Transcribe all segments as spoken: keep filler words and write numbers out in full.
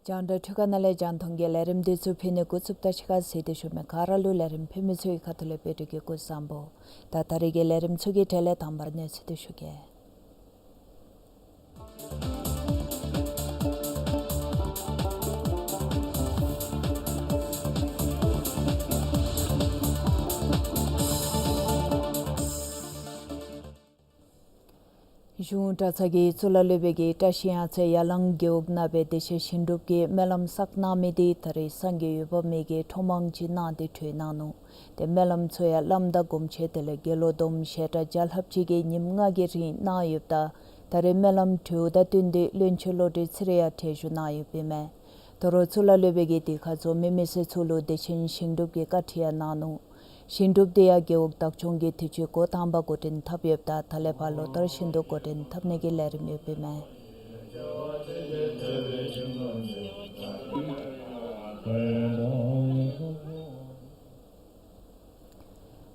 རྒྱང་བསྒྲགས་འཕྲུལ་ཁང་ནང་ལས་རྒྱང་མཐོང་གི་ལས་རིམ་འདི་ཚུ་ཕུལ་ནི་འགོ་བཙུགསཔ་ད་ཕྱི་ཁར་གཟིགས་ཏེ་བཞུགས་མི་ག་ར་ལུ་ལས་རིམ་ཕུལ་མི་ཚུ་གི་ཁ་ཐུག་ལས་བཀྲིན་དགའ་དགའ་བསུ་ཞུ་གེ། ད་ད་རེས་ཀྱི་ལས་རིམ་ཚུ་གི་གྲས་ལས་དང་པར་གནས་ཚུལ་འདི་ཞུ་གེ། གཞུང་གྲྭ་ཚང་གིས་གཙུག་ལག་སློབ་དཔོན་གྱི་བཀྲ་ཤིས་གཡང་རྩེ་ཡར་ལངས་རྒེད་འོག་ནང་སྦེ་བདེ་ཆེན་ཞིང་སྒྲུབ་ཀྱི་སྨོན་ལམ་བསགས་གནང་མི་འདི་ད་རེས་སངས་རྒྱས་འོད་དཔག་མེད་ཀྱིས་ཁྲོམ་དབང་ཅིག་གནང་སྟེ་གྲོལ་གནང་ནུག། ཏེ་སྨོན་ལམ་ཚུ་ཡང་བླམ་དང་སྒོམ་ཆེན་དེ་ལས་དགེ་སློང་བསྡོམས་ཞལ་གྲངས་བརྒྱ་ལྷགཔ་ཅིག་གིས་ཉིནམ་ལྔ་གི་རིང་གནང་ཡོདཔ་ད་ད་རེས་སྨོན་ལམ་གྲོལཝ་དང་བསྟུན་ཏེ་བློན་ཆེན་བློ་གྲོས་ཚེ་རིང་ཡང་གྲལ་བཞུགས་གནང་ཡོདཔ་ཨིན་མས། དོ་རུང་གཙུག་ལག་སློབ་དཔོན་གྱིས་དེ་ཁར་འཛོམས་མི་མི་སེར་ཚུ་ལུ་བདེ་ཆེན་ཞིང་སྒྲུབ་ཀྱི་བཀའ་ཁྲིད་ཡང་གནང་ནུག། ཞིང་སྒྲུབ་དེ་ཡང་རྒེད་འོག་བདག་སྐྱོང་གིས་དུས་ཅི་འགོ་དང་པ་འགོ་འདྲེན་འཐབ་ཡོདཔ་ད་ད་ལས་ཕར་ལོ་ལྟར་བཞིན་དུ་འགོ་འདྲེན་འཐབ་ནི་གི་ལས་རིམ་ཡོདཔ་ཨིན་མས།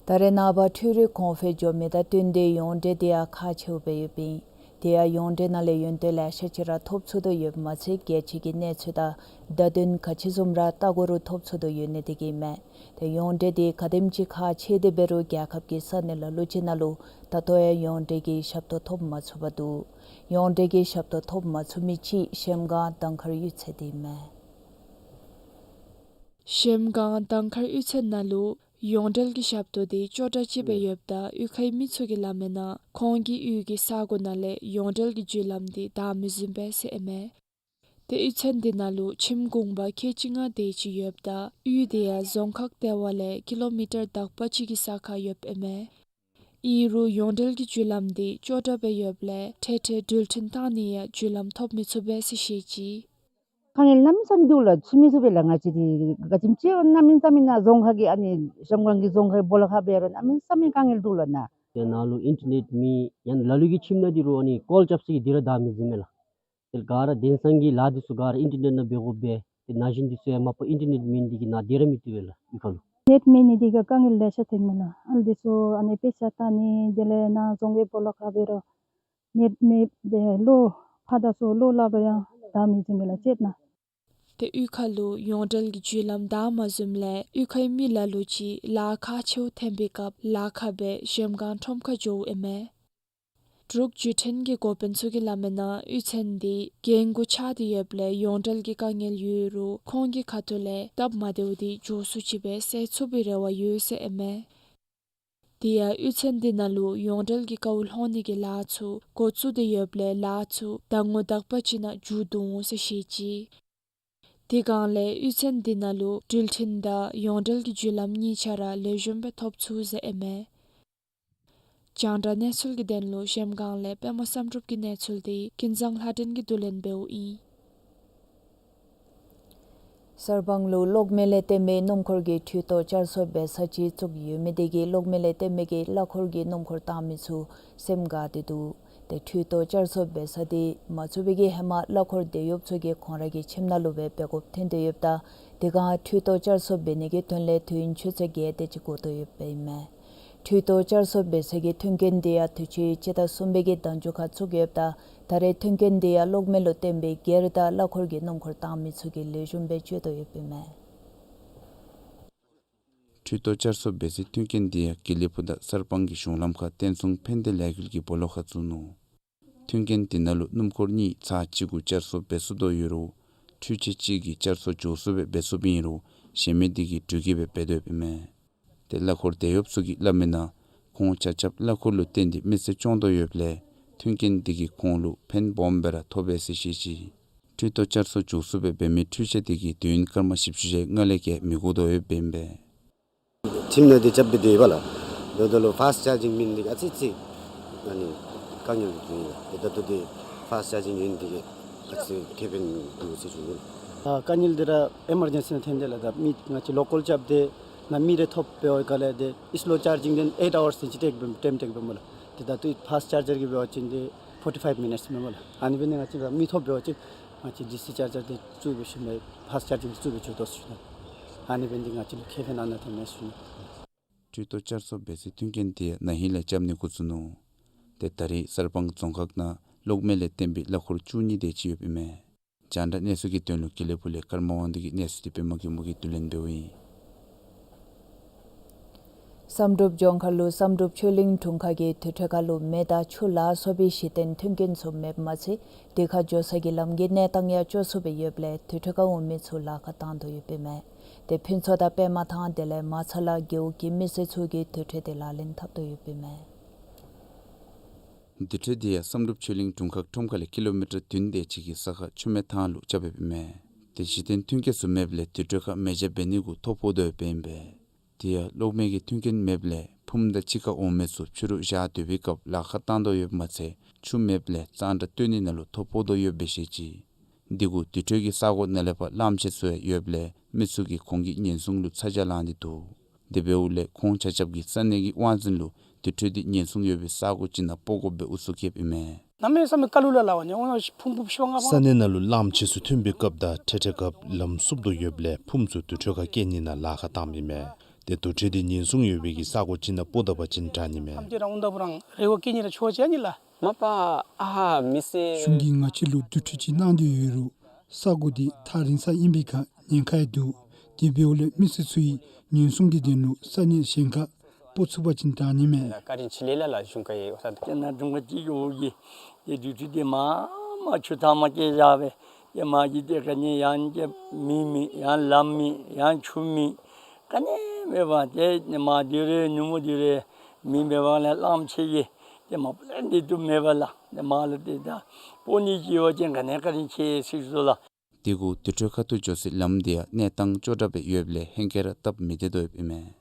ད་རེས་ནངས་པ་འཕྲུལ་རིག་གོང་འཕེལ་འགྱོ་མི་དང་བསྟུན་ཏེ་ཡོངས་འབྲེལ་དེ་ཡང་ཁག་ཆེཝ་སྦེ་ཡོདཔ་ཨིན། དེ་ཡང་ཡོངས་འབྲེལ་ནང་ལས་ཡོན་ཏན་ལེ་ཤ་ཅིག་ར་ཐོབ་ཚུགས་དོ་ཡོདཔ་མ་ཚད་རྒྱལ་སྤྱི་གི་གནས་ཚུལ་དང་བརྡ་དོན་ག་ཅི་བཟུམ་ར་ལྟ་དགོ་རུང་ཐོབ་ཚུགས་དོ་ཡོད་ནི་དེ་གིས་མས། ཏེ་ཡོངས་འབྲེལ་དེ་ག་དེམ་ཅིག་ཁག་ཆེ་དེ་འབད་རུང་རྒྱལ་ཁབ་ཀྱི་ས་གནས་ལ་ལུ་ཅིག་ནང་ལུ་ད་ལྟོ་ཡང་ཡོངས་འབྲེལ་གྱི་ཞབས་ཏོག་ཐོབ་མ་ཚུགས་པར་འདུག། ཡོངས་འབྲེལ་གྱི་ཞབས་ཏོག་ཐོབ་མ་ཚུགས་མི་གཅིག་གཞལམ་སྒང་དང་མཁར་གཡུས་ཚན་དེ་ཨིན་མས། གཞལམ་སྒང་དང་མཁར་གཡུས་ཚན་ནང་ལུ་ཡོངས་འབྲེལ་གྱི་ཞབས་ཏོག་དེ་ཅོག་འཐདཔ་ཅིག་སྦེ་ཡོདཔ་ད་གཡུས་ཁའི་མི་ཚུ་གིས་སླབ་མིའི་ནང་ཁོང་གི་གཡུས་ཀྱི་ས་གོ་ནང་ལས་ཡོངས་འབྲེལ་གྱི་རྒྱུ་ལམ་དེ་བདའ་མི་ཟུན་པས་ཟེར་ཨིན་མས། ཏེ་གཡུས་ཚན་དེ་ནང་ལུ་ཁྱིམ་གུང་པ་ཁལ་གཅིག་ལྔ་དེ་ཅིག་ཡོདཔ་ད་གཡུས་དེ་ཡང་རྫོང་ཁག་ལྟེ་བ་ལས་ཀི་ལོ་མི་ཊར་དག་པ་ཅིག་གི་ས་ཁར་ཡོདཔ་ཨིན་མས། ཨིན་རུང་ཡོངས་འབྲེལ་གྱི་རྒྱུ་ལམ་དེ་ཅོག་འཐདཔ་སྦེ་ཡོདཔ་ལས་འཕྲལ་འཕྲལ་འགྲུལ་འཕྲིན་བཏང་ནི་ཡང་རྒྱུ་ལམ་ཐོབ་མི་ཚུགས་པས་ཟེར་བཤད་ཅི། དཀའ་ངལ་གནམ་མེད་ས་མེད་འདུག་ལགས། ཕྱི་མི་ཚུ་སྦེ་ལགས། ང་བཅས་འདི་ག་ཅི་ཅིག་གནམ་མེད་ས་མེད་ནཱ་རྫོང་ཁག་གི་ཨ་ནི་གཞལམ་སྒང་གི་རྫོང་ཁག་སྦོ་ལོགས་ཁར་འབད་རུང་གནམ་མེད་ས་མེད་དཀའ་ངལ་འདུག་ལགས་ནཱ། ཏེ་ནཱ་ལུ་ཨིན་ཊར་ནེཊ་མེད་ཡང་ན་ལ་ལུ་གི་ཁྱིམ་ནང་འདི་རུང་ཨ་ནི་ཀོལ་རྐྱབ་ས་གི་འདི་ར་བདའ་མི་ཟུན་མས་ལགས། ཏེ་ག་ར་དེང་སང་གི་ལཱ་འདི་ཚུ་ག་ར་ཨིན་ཊར་ནེཊ་ནང་འབད་དགོ་པས། ཏེ་ན་གཞོན་འདི་ཚུ་ཡང་མ་པ་ཨིན་ཊར་ནེཊ་མེད་ནི་འདི་གིས་ནཱ་སྡོད་ར་མི་བཏུབ་པས་ལགས་གཡུས་ཁ་ལུ། ནེཊ་མེད་ནི་འདི་གིས་དཀའ་ངལ་ལེ་ཤ་ཐོན་མས་ལགས། ཨ་ནི་འདི་ཚུ་ཨ་ནི་དཔེ་ཆ་ལྟ་ནི་དེ་ལས་ནཱ་རྫོང་གི་སྦོ་ལོགས་ཁར་འབད་རུང་ནེཊ་མེད་པས་ལོ་ཕར་དང་ཚུར་ལོག་སླབ་རུང་ཡང་བདའ་མི་ཟུན་མས་ལགས་ཅེད་ནཱ། ཏེ་གཡུས་ཁ་ལུ་ཡོངས་འབྲེལ་གྱི་རྒྱུ་ལམ་བདའ་མ་ཟུནམ་ལས་གཡུས་ཁའི་མི་ལ་ལུ་ཅིག་ལཱ་ཁག་ཆེཝ་ཐོན་པའི་སྐབས་ལཱ་ཁག་སྦེ་གཞལམ་སྒང་ཁྲོམ་ཁར་འགྱོཝ་ཨིན་མས། འབྲུག་བརྒྱུད་འཕྲིན་གྱི་འགོ་དཔོན་ཚུ་གིས་སླབ་མིའི་ནང་གཡུས་ཚན་འདི་རྒན་རྒོན་ཆགས་ཏེ་ཡོདཔ་ལས་ཡོངས་འབྲེལ་གྱི་དཀའ་ངལ་ཡོད་རུང་ཁོང་གི་ཁ་ཐུག་ལས་སྟབས་མ་བདེཝ་འདི་མགྱོགས་སུ་ཅིག་སྦེ་སེལ་ཚུགས་པའི་རེ་བ་ཡོད་ཟེར་ཨིན་མས། དེ་ཡང་གཡུས་ཚན་འདི་ནང་ལུ་ཡོངས་འབྲེལ་གྱི་ཀཝ་སློང་ནི་གི་ལཱ་ཚུ་འགོ་བཙུགས་ཏེ་ཡོདཔ་ལས་ལཱ་ཚུ་ཟླ་ངོ་དག་པ་ཅིག་ནང་མཇུག་བསྡུ་འོང་ཟེར་བཤད་ཅི། དེ་སྒང་ལས་གཡུས་ཚན་འདི་ནང་ལུ་འགྲུལ་འཕྲིན་དང་ཡོངས་འབྲེལ་གྱི་རྒྱུ་ལམ་གཉིས་ཆ་ར་ལེགས་ཤོམ་སྦེ་ཐོབ་ཚུགས་ཟེར་ཨིན་མས། རྒྱང་བསྒྲགས་གནས་ཚུལ་གྱི་དོན་ལུ་གཞལམ་སྒང་ལས་པདྨ་བསམ་གྲུབ་ཀྱི་གནས་ཚུལ་དེ་ཀུན་བཟང་ལྷ་སྒྲོན་གྱིས་བསྡུ་ལེན་འབདཝ་ཨིན། གསར་སྤང་ལུ་གློག་མེ་ལས་བཏོན་པའི་སྣུམ་འཁོར་གྱི་འཕྲུལ་རྡོག་བསྐྱར་གསོ་འབད་ས་ཅིག་བཙུགས་ཡོད་མི་དེ་གིས་གློག་མེ་ལས་བཏོན་པའི་གི་གླ་འཁོར་གྱི་སྣུམ་འཁོར་བཏང་མི་ཚུ་སེམས་དགའ་སྟེ་འདུག། ཏེ་འཕྲུལ་རྡོག་བསྐྱར་གསོ་འབད་ས་དེ་མ་བཙུགས་པའི་གི་ཧེ་མ་གླ་འཁོར་དེད་གཡོགཔ་ཚུ་གིས་ཁོང་ར་གི་ཁྱིམ་ནང་ལུ་སྦེ་འབད་དགོཔ་ཐོན་ཏེ་ཡོདཔ་ད་དེ་སྒང་འཕྲུལ་རྡོག་བསྐྱར་གསོ་འབད་ནི་གི་དོན་ལས་དུས་ཡུན་ཆུ་ཚོད་བརྒྱད་དེ་ཅིག་འགོར་དོ་ཡོདཔ་ཨིན་མས། འཕྲུལ་རྡོག་བསྐྱར་གསོ་འབད་ས་གི་མཐུན་རྐྱེན་དེ་ཡང་དུས་ཅི་སྤྱི་ཟླ་གསུམ་པའི་གི་ཟླ་མཇུག་ཁར་བཙུགས་ཡོདཔ་ད་ད་རེས་མཐུན་རྐྱེན་དེ་ཡང་གློག་མེ་ལུ་བརྟེན་པའི་སྒེར་དང་གླ་འཁོར་གྱི་སྣུམ་འཁོར་བཏང་མི་ཚུ་གིས་ལེགས་ཤོམ་སྦེ་སྤྱོད་དོ་ཡོདཔ་ཨིན་མས། འཕྲུལ་རྡོག་བསྐྱར་གསོ་འབད་སའི་མཐུན་རྐྱེན་དེ་ཡང་དགེ་ལེགས་ཕུ་ཐང་གསར་སྤང་གི་གཞུང་ལམ་ཁར་བསྟན་སྲུང་ཕན་བདེ་ལས་འགུལ་གྱི་སྦོ་ལོགས་ཁར་བཙུགས་ནུག། མཐུན་རྐྱེན་དེ་ནང་ལུ་སྣུམ་འཁོར་གཉིས་ཚར་གཅིག་གུ་བསྐྱར་གསོ་འབད་ཚུགས་དོ་ཡོད་རུང་འཕྲུལ་ཆས་གཅིག་གིས་བསྐྱར་གསོ་མགྱོགས་སུ་སྦེ་འབད་ཚུགསཔ་ཨིན་རུང་གཞན་མི་དེ་གིས་འགྲུལ་སྐྱེལ་སྦེ་འབད་དོ་ཡོདཔ་ཨིན་མས། ཏེ་གླ་འཁོར་དེད་གཡོགཔ་ཚུ་གིས་སླབ་མིའི་ནང་ཁོང་ཆ་ཁྱབ་གླ་འཁོར་ལུ་བརྟེན་ཏེ་མི་ཚེ་སྐྱོང་དོ་ཡོདཔ་ལས་མཐུན་རྐྱེན་དེ་གིས་ཁོང་ལུ་ཕན་སྦོམ་སྦེ་ར་ཐོགས་པས་ཟེར་བཤད་ཅི། འཕྲུལ་རྡོག་བསྐྱར་གསོ་མགྱོགས་སུ་སྦེ་འབད་མི་འཕྲུལ་ཆས་དེ་གིས་དུས་ཡུན་སྐར་མ་བཞི་བཅུ་ཞེ་ལྔ་ལས་བརྒལ་མི་འགོར་དོ་ཡོདཔ་ཨིན་པས། ཁྱིམ་ནང་འདི་རྐྱབ་སྦེ་སྡོད་པས་ལགས། འབདཝ་ད་ལུ་ཕཱསཊ་ཅར་ཇིང་མེད་ནི་དེ་གིས་ཨ་ཙི་ཅིག་ཨ་ནི་དཀའ་ངལ་འདུག། ཏེ་ད་ལྟོ་འདི་ཕཱསཊ་ཅར་ཇིང་ཡོད་ནི་དེ་གིས་ཨ་ཙི་ཁེ་ཕན་འདུག་ཟེར་ཞུ་ནི། ཨ་དཀའ་ངལ་འདི་ར་ཨི་མར་ཇེན་སི་ནང་ཐོན་ཏེ་ལགས། ད་མི་ང་བཅས་ལོ་ཀཱལ་རྐྱབ་སྟེ་ནཱ་མི་རེ་ཐོབ་འབདཝ་ད་ལས་ཏེ་སི་ལོ་ཅར་ཇིང་དེ་ཨེཊ་ཨ་ཝརསི་དེ་ཅིག་ཊེཀ་འབད་ཊའིམ་ཊེཀ་འབདཝ་མས་ལགས། ཏེ་ད་ལྟོ་ཕཱསཊ་ཅར་ཇར་གྱིས་འབད་བ་ཅིན་ཏེ་ཕོར་ཊི་ཕའིབ་མི་ནིཊསི་མས་ལགས། ཨ་ནི་འབད་ནི་ང་བཅས་ར་མི་ཐོབ་འབད་བ་ཅིན་ང་བཅས་ཌི་སི་ཅར་ཇར་དེ་བཙུགས་སྦེ་ཞིནམ་ཕཱསཊ་ཅར་ཇིང་བཙུགས་སྦེ་འགྱོ་དོ་ཟེར་ཞུ་ནི། ཨ་ནི་འབད་ནི་དེ་གིས་ང་བཅས་ལུ་ཁེ་ཕན་ཨ་ནཱ་ཐོན་མས་ཟེར་ཞུ་ནི། འཕྲུལ་རྡོག་བསྐྱར་གསོ་འབད་སའི་མཐུན་རྐྱེན་དེ་ན་ཧིང་ལས་རྐྱབ་ནི་འགོ་བཙུགས་ནུག། ཏེ་ད་རེས་གསར་སྤང་རྫོང་ཁག་ནང་གློག་མེ་ལས་བརྟེན་པའི་གླ་འཁོར་བཅུ་གཉིས་དེ་ཅིག་ཡོདཔ་ཨིན་མས། རྒྱང་བསྒྲགས་གནས་ཚུལ་གྱི་དོན་ལུ་དགེ་ལེགས་ཕུ་ལས་ཀརྨ་དབང་འདུས་ཀྱི་གནས་ཚུལ་འདི་པདྨ་མགོན་པོ་གིས་བསྡུ་ལེན་འབདཝ་ཨིན། བསམ་གྲུབ་ལྗོངས་མཁར་ལུ་བསམ་གྲུབ་ཆོས་གླིང་དྲུང་ཁག་གིས་དུར་ཁྲོད་ཁ་ལུ་མེ་དང་ཆུ་ལ་སོགས་པའི་གཞི་རྟེན་མཐུན་རྐྱེན་ཚུ་མེདཔ་མ་ཚད་དེ་ཁར་འགྱོ་ས་གི་ལམ་གྱི་གནས་སྟངས་ཡང་སྐྱོ་སུ་སྦེ་ཡོདཔ་ལས་དུར་ཁྲོད་ཁར་འོང་མི་ཚུ་ལཱ་ཁག་བཏང་དོ་ཡོདཔ་ཨིན་མས། དེ་ཕུན་ཚོགས་དང་པདྨ་ཐང་དེ་ལས་མ་ཚ་ལ་རྒེད་འོག་གི་མི་སེར་ཚུ་གིས་དུར་ཁྲོད་དེ་ལག་ལེན་འཐབ་དོ་ཡོདཔ་ཨིན་མས། དུར་ཁྲོད་དེ་ཡང་བསམ་གྲུབ་ཆོས་གླིང་དྲུང་ཁག་ཁྲོམ་ཁ་ལས་ཀི་ལོ་མི་ཊར་བདུན་དེ་ཅིག་གི་ས་ཁར་ཆུ་སྨད་ཐང་ལུ་རྐྱབ་ཡོདཔ་ཨིན་མས། དེ་གཞི་རྟེན་མཐུན་རྐྱེན་ཚུ་མེདཔ་ལས་དུར་ཁྲོད་ཁར་མེ་རྐྱབ་འབད་ནི་གུ་ཐོ་ཕོག་དོ་ཡོདཔ་ཨིན་པས། དེ་ཡང་གློག་མེ་གི་མཐུན་རྐྱེན་མེདཔ་ལས་ཕུངམ་དང་གཅིག་ཁར་འོང་མི་ཚུ་ཕྱི་རུ་བཞག་སྡོད་པའི་སྐབས་ལཱ་ཁག་བཏང་དོ་ཡོདཔ་མ་ཚད་ཆུ་མེདཔ་ལས་གཙང་སྦྲ་བཏོན་ནི་ནང་ལུ་ཐོ་ཕོག་དོ་ཡོདཔ་སྦེ་བཤད་ཅི། འདི་གུ་དུར་ཁྲོད་ཀྱི་ས་གོ་ནང་ལས་ཕར་གླངམོ་ཆེ་ཚུ་ཡང་ཡོདཔ་ལས་མི་ཚུ་གིས་ཁོང་གི་ཉེན་སྲུང་ལུ་ཚ་གྱང་ལང་སྟེ་འདུག། དེ་འབདཝ་ལས་ཁོང་ཆ་ཁྱབ་ཀྱིས་ས་གནས་ཀྱི་དབང་འཛིན་ལུ་དུར་ཁྲོད་འདི་ཉེན་སྲུང་ཡོད་པའི་ས་གོ་ཅིག་ནང་སྤོ་དགོཔ་སྦེ་ཨུ་ཚུགས་བསྐྱེདཔ་ཨིན་མས། གནམ་མེད་ས་མེད་ཀ་ལུ་ལ་ལ་བ་ནི་འོ་ཕུང་པོ་ཕྱི་བ་ལྔ་པ། ས་གནས་ནང་ལུ་གླངམོ་ཆེ་ཚུ་ཐོན་པའི་སྐབས་དང་འཕྲལ་འཕྲལ་སྐབས་ལམ་བསུབ་དོ་ཡོདཔ་ལས་ཕུངམ་ཚུ་དུར་ཁྲོད་ཁར་བསྐྱལ་ནི་ནང་ལཱ་ཁག་བཏངམ་ཨིན་མས། དེ་དུར་ཁྲོད་འདི་ཉེན་སྲུང་ཡོད་པའི་གི་ས་གོ་ཅིག་ནང་སྤོ་ད་པ་ཅིན་དྲག་ནི་མས། ཐམས་ཅད་རང་འོང་ད་བུ་རང་རེ་བ་བསྐྱེད་ནི་ར་ཆོག་ཅིག་ཨ་ནི་ལགས། མ་པ་ཨ་ཧ་མི་སེར། གཞུང་གིས་ང་བཅས་ལུ་དུར་ཁྲོད་ཅིག་གནང་སྟེ་ཡོད་རུང་ས་གོ་འདི་ཐག་རིང་ས་ཨིན་པའི་ཁར་ཉེན་ཁ་ཡང་འདུག། དེ་འབདཝ་ལས་མི་སེར་ཚུ་ཡིས་ཉེན་སྲུང་གི་དོན་ལུ་ས་གནས་གཞན་ཁར་སྤོ་ཚུགས་པ་ཅིན་དྲག་ནི་མས། བཀའ་དྲིན་ཆེ་ལེ་ལ་ལ་གཞུང་ཁ་ཡེ་འོ་ས་ད། དེ་ནང་དྲུང་ཁག་གཅིག་གི་འོག་གི་དེ་དུར་ཁྲོད་དེ་མ་མ་ཆུ་ཐང་མ་བསྐྱལ་བཞག་པས། དེ་མ་གི་དེ་ག་ནི་ཡང་ཅིག་མེ་མེད་ཡང་ལམ་མེད་ཡང་ཆུ་མེད། ག་ནི་མེད་པ་དེ་མ་དེ་རེ་ནུབ་མོ་དེ་རེ་མེ་འབར་བ་ལས་གླངམོ་ཆེ་གིས་དེ་མ་པ་ལས་འདི་དུ་མེད་པ་ལགས། དེ་མ་ལུ་དེ་ད་སྤོ་ནི་ཅིག་ཡོད་ཅིན་ག་ནི་བཀའ་དྲིན་ཆེ་ཟེར་ཞུ་ལགས། དེ་གུ་དུར་ཁྲོད་ཁ་ཐུག་འགྱོ་སའི་ལམ་དེ་ཡང་གནས་སྟངས་སྐྱོ་དྲགས་སྦེ་ཡོདཔ་ལས་ཧེང་སྐལ་ར་སྟབས་མི་བདེ་དོ་ཡོདཔ་ཨིན་མས།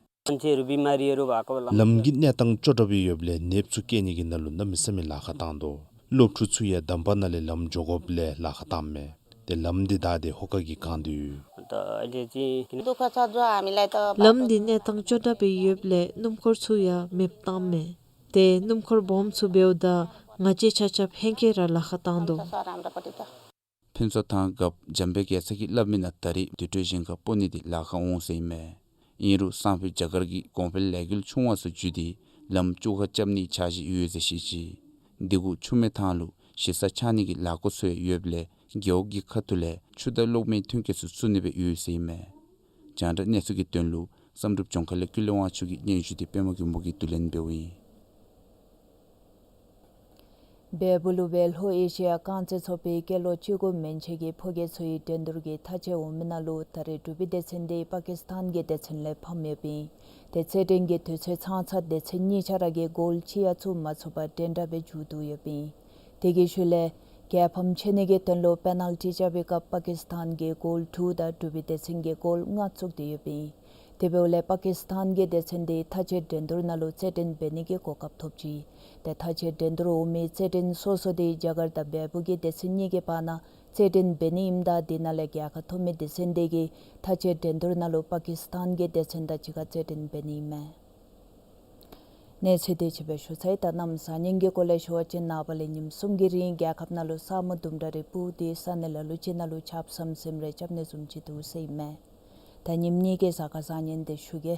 ལམ་གྱི་གནས་སྟངས་སྐྱོ་དྲགས་སྦེ་ཡོདཔ་ལས་ནདཔ་ཚུ་བསྐྱལ་ནི་གི་ནང་ལུ་གནམ་མེད་ས་མེད་ལཱ་ཁག་བཏང་དོ། སློབ་ཕྲུག་ཚུ་ཡང་འདམ་བག་ནང་ལས་ལམ་འགྱོ་དགོཔ་ལས་ལཱ་ཁག་བཏངམ་མས། དེ་ལམ་འདི་བདའ་སྟེ་ཧོ་ཀ་གིས་གང་སྟེ་ཡོད། ལམ་འདི་གནས་སྟངས་སྐྱོ་དྲགས་སྦེ་ཡོདཔ་ལས་སྣུམ་འཁོར་ཚུ་ཡང་མེདཔ་བཏངམ་མས། དེ་སྣུམ་འཁོར་སྦོམ་ཚུ་འབདཝ་ད་ང་བཅས་ཆ་ཁྱབ་ཧེང་སྐལ་ར་ལཱ་ཁག་བཏང་དོ། ཕུན་ཚོགས་ཐང་རྒཔོ་འཇམ་དཔལ་རྒྱལ་མཚན་གྱིས་སླབ་མི་ནང་ད་རེས་དུར་ཁྲོད་གཞན་ཁར་སྤོ་ནི་འདི་ལཱ་ཁག་འོང་ཟེར་ཨིན་མས། ཨིན་རུང་སང་ཕོད་རྒྱ་གར་གྱི་གོང་འཕེལ་ལས་འགུལ་ཆུང་བ་ཚུ་བརྒྱུད་དེ་ལམ་བཅུ་ཁ་རྐྱབ་ནིའི་འཆར་གཞི་ཡོད་ཟེར་བཤད་ཅི། འདི་གུ་ཆུ་སྨད་ཐང་ལུ་གཞི་ས་ཆགས་ནི་གི་ལས་འགུལ་ཚུ་ཡང་ཡོདཔ་ལས་རྒེད་འོག་གི་ཁ་ཐུག་ལས་ཆུ་དང་གློག་མེའི་མཐུན་རྐྱེན་ཚུ་བཙུགས་ནི་སྦེ་ཡོད་ཟེར་ཨིན་མས། རྒྱང་བསྒྲགས་གནས་ཚུལ་གྱི་དོན་ལུ་བསམ་གྲུབ་ལྗོངས་མཁར་ལས་ཀུན་ལེགས་དབང་ཕྱུག་གི་སྙན་ཞུ་འདི་པདྨ་མགོན་པོ་གིས་བསྡུ་ལེན་འབདཝ་ཨིན། བལ་པོ་ལུ་སྦེ་ལྷོ་ཨེ་ཤི་ཡ་རྐང་རྩེད་ཚོགས་པའི་སྐྱེས་ལོ་བཅུ་དགུ་མན་ཆད་ཀྱི་ཕོ་སྐྱེས་ཚུ་ཡི་འགྲན་བསྡུར་གྱི་མཐའ་དཔྱད་འོང་མི་ནང་ལུ་ད་རེས་འབྲུག་པའི་སྡེ་ཚན་དེ་པ་ཀི་སི་ཐན་གྱི་སྡེ་ཚན་ལས་ཕམ་ཡོདཔ་ཨིན། དེ་རྩེད་འགྲན་གྱི་དུས་ཚོད་ཚང་ཚར་སྡེ་ཚན་གཉིས་ཆ་ར་གིས་གོལ་གཅིག་ཡང་བཙུགས་མ་ཚུགས་པར་འདྲན་འདྲ་སྦེ་མཇུག་བསྡུ་ཡོདཔ་ཨིན། དེ་གི་ཤུལ་ལས་རྒྱལ་ཕམ་ཆེ་ནི་གི་དོན་ལུ་པེ་ནལ་ཊི་རྐྱབ་པའི་སྐབས་པ་ཀི་སི་ཐན་གྱིས་གོལ་དྲུག་དང་འབྲུག་པའི་སྡེ་ཚན་གྱིས་གོལ་ལྔ་བཙུགས་ཏེ་ཡོདཔ་ཨིན། དེ་འབདཝ་ལས་པ་ཀི་སི་ཐན་གྱི་སྡེ་ཚན་དེ་མཐའ་དཔྱད་འགྲན་བསྡུར་ནང་ལུ་རྩེད་འགྲན་འབད་ནི་གི་གོ་སྐབས་ཐོབ་ཅི། དེ་མཐའ་དཔྱད་འགྲན་བསྡུར་འོང་མི་རྩེད་འགྲན་སོ་སོ་དེ་རྒྱ་གར་དང་བལ་པོ་གི་སྡེ་ཚན་གཉིས་ཀྱི་བར་ན་རྩེད་འགྲན་འབད་ནི་ཨིནམ་ད་དེ་ནང་ལས་རྒྱལ་ཁ་ཐོབ་མི་སྡེ་ཚན་དེ་གིས་མཐའ་དཔྱད་འགྲན་བསྡུར་ནང་ལུ་པ་ཀི་སི་ཐན་གྱི་སྡེ་ཚན་དང་གཅིག་ཁར་རྩེད་འགྲན་འབད་ནི་ཨིན་མས། གནས་ཚུལ་དེ་ཅིག་སྦེ་ཞུ་ཚར་ཡི། ད་གནམ་བཟང་ངན་གྱི་སྐོར་ལས་ཞུ་བ་ཅིན་ནངས་པ་ལས་ཉིནམ་གསུམ་གྱི་རིང་རྒྱལ་ཁབ་ནང་ལུ་ས་སྨུག་དུམ་གྲ་རེ་སྤུབས་ཏེ་ས་གནས་ལ་ལུ་ཅིག་ནང་ལུ་ཆརཔ་ཟམ་ཟིམ་རེ་རྐྱབ་ནི་བཟུམ་ཅིག་འདུག་ཟེར་ཨིན་མས། ད་ཉིནམ་གཉིས་ཀྱི་གཟའ་སྐར་བཟང་ངན་དེ་ཞུ་གེ།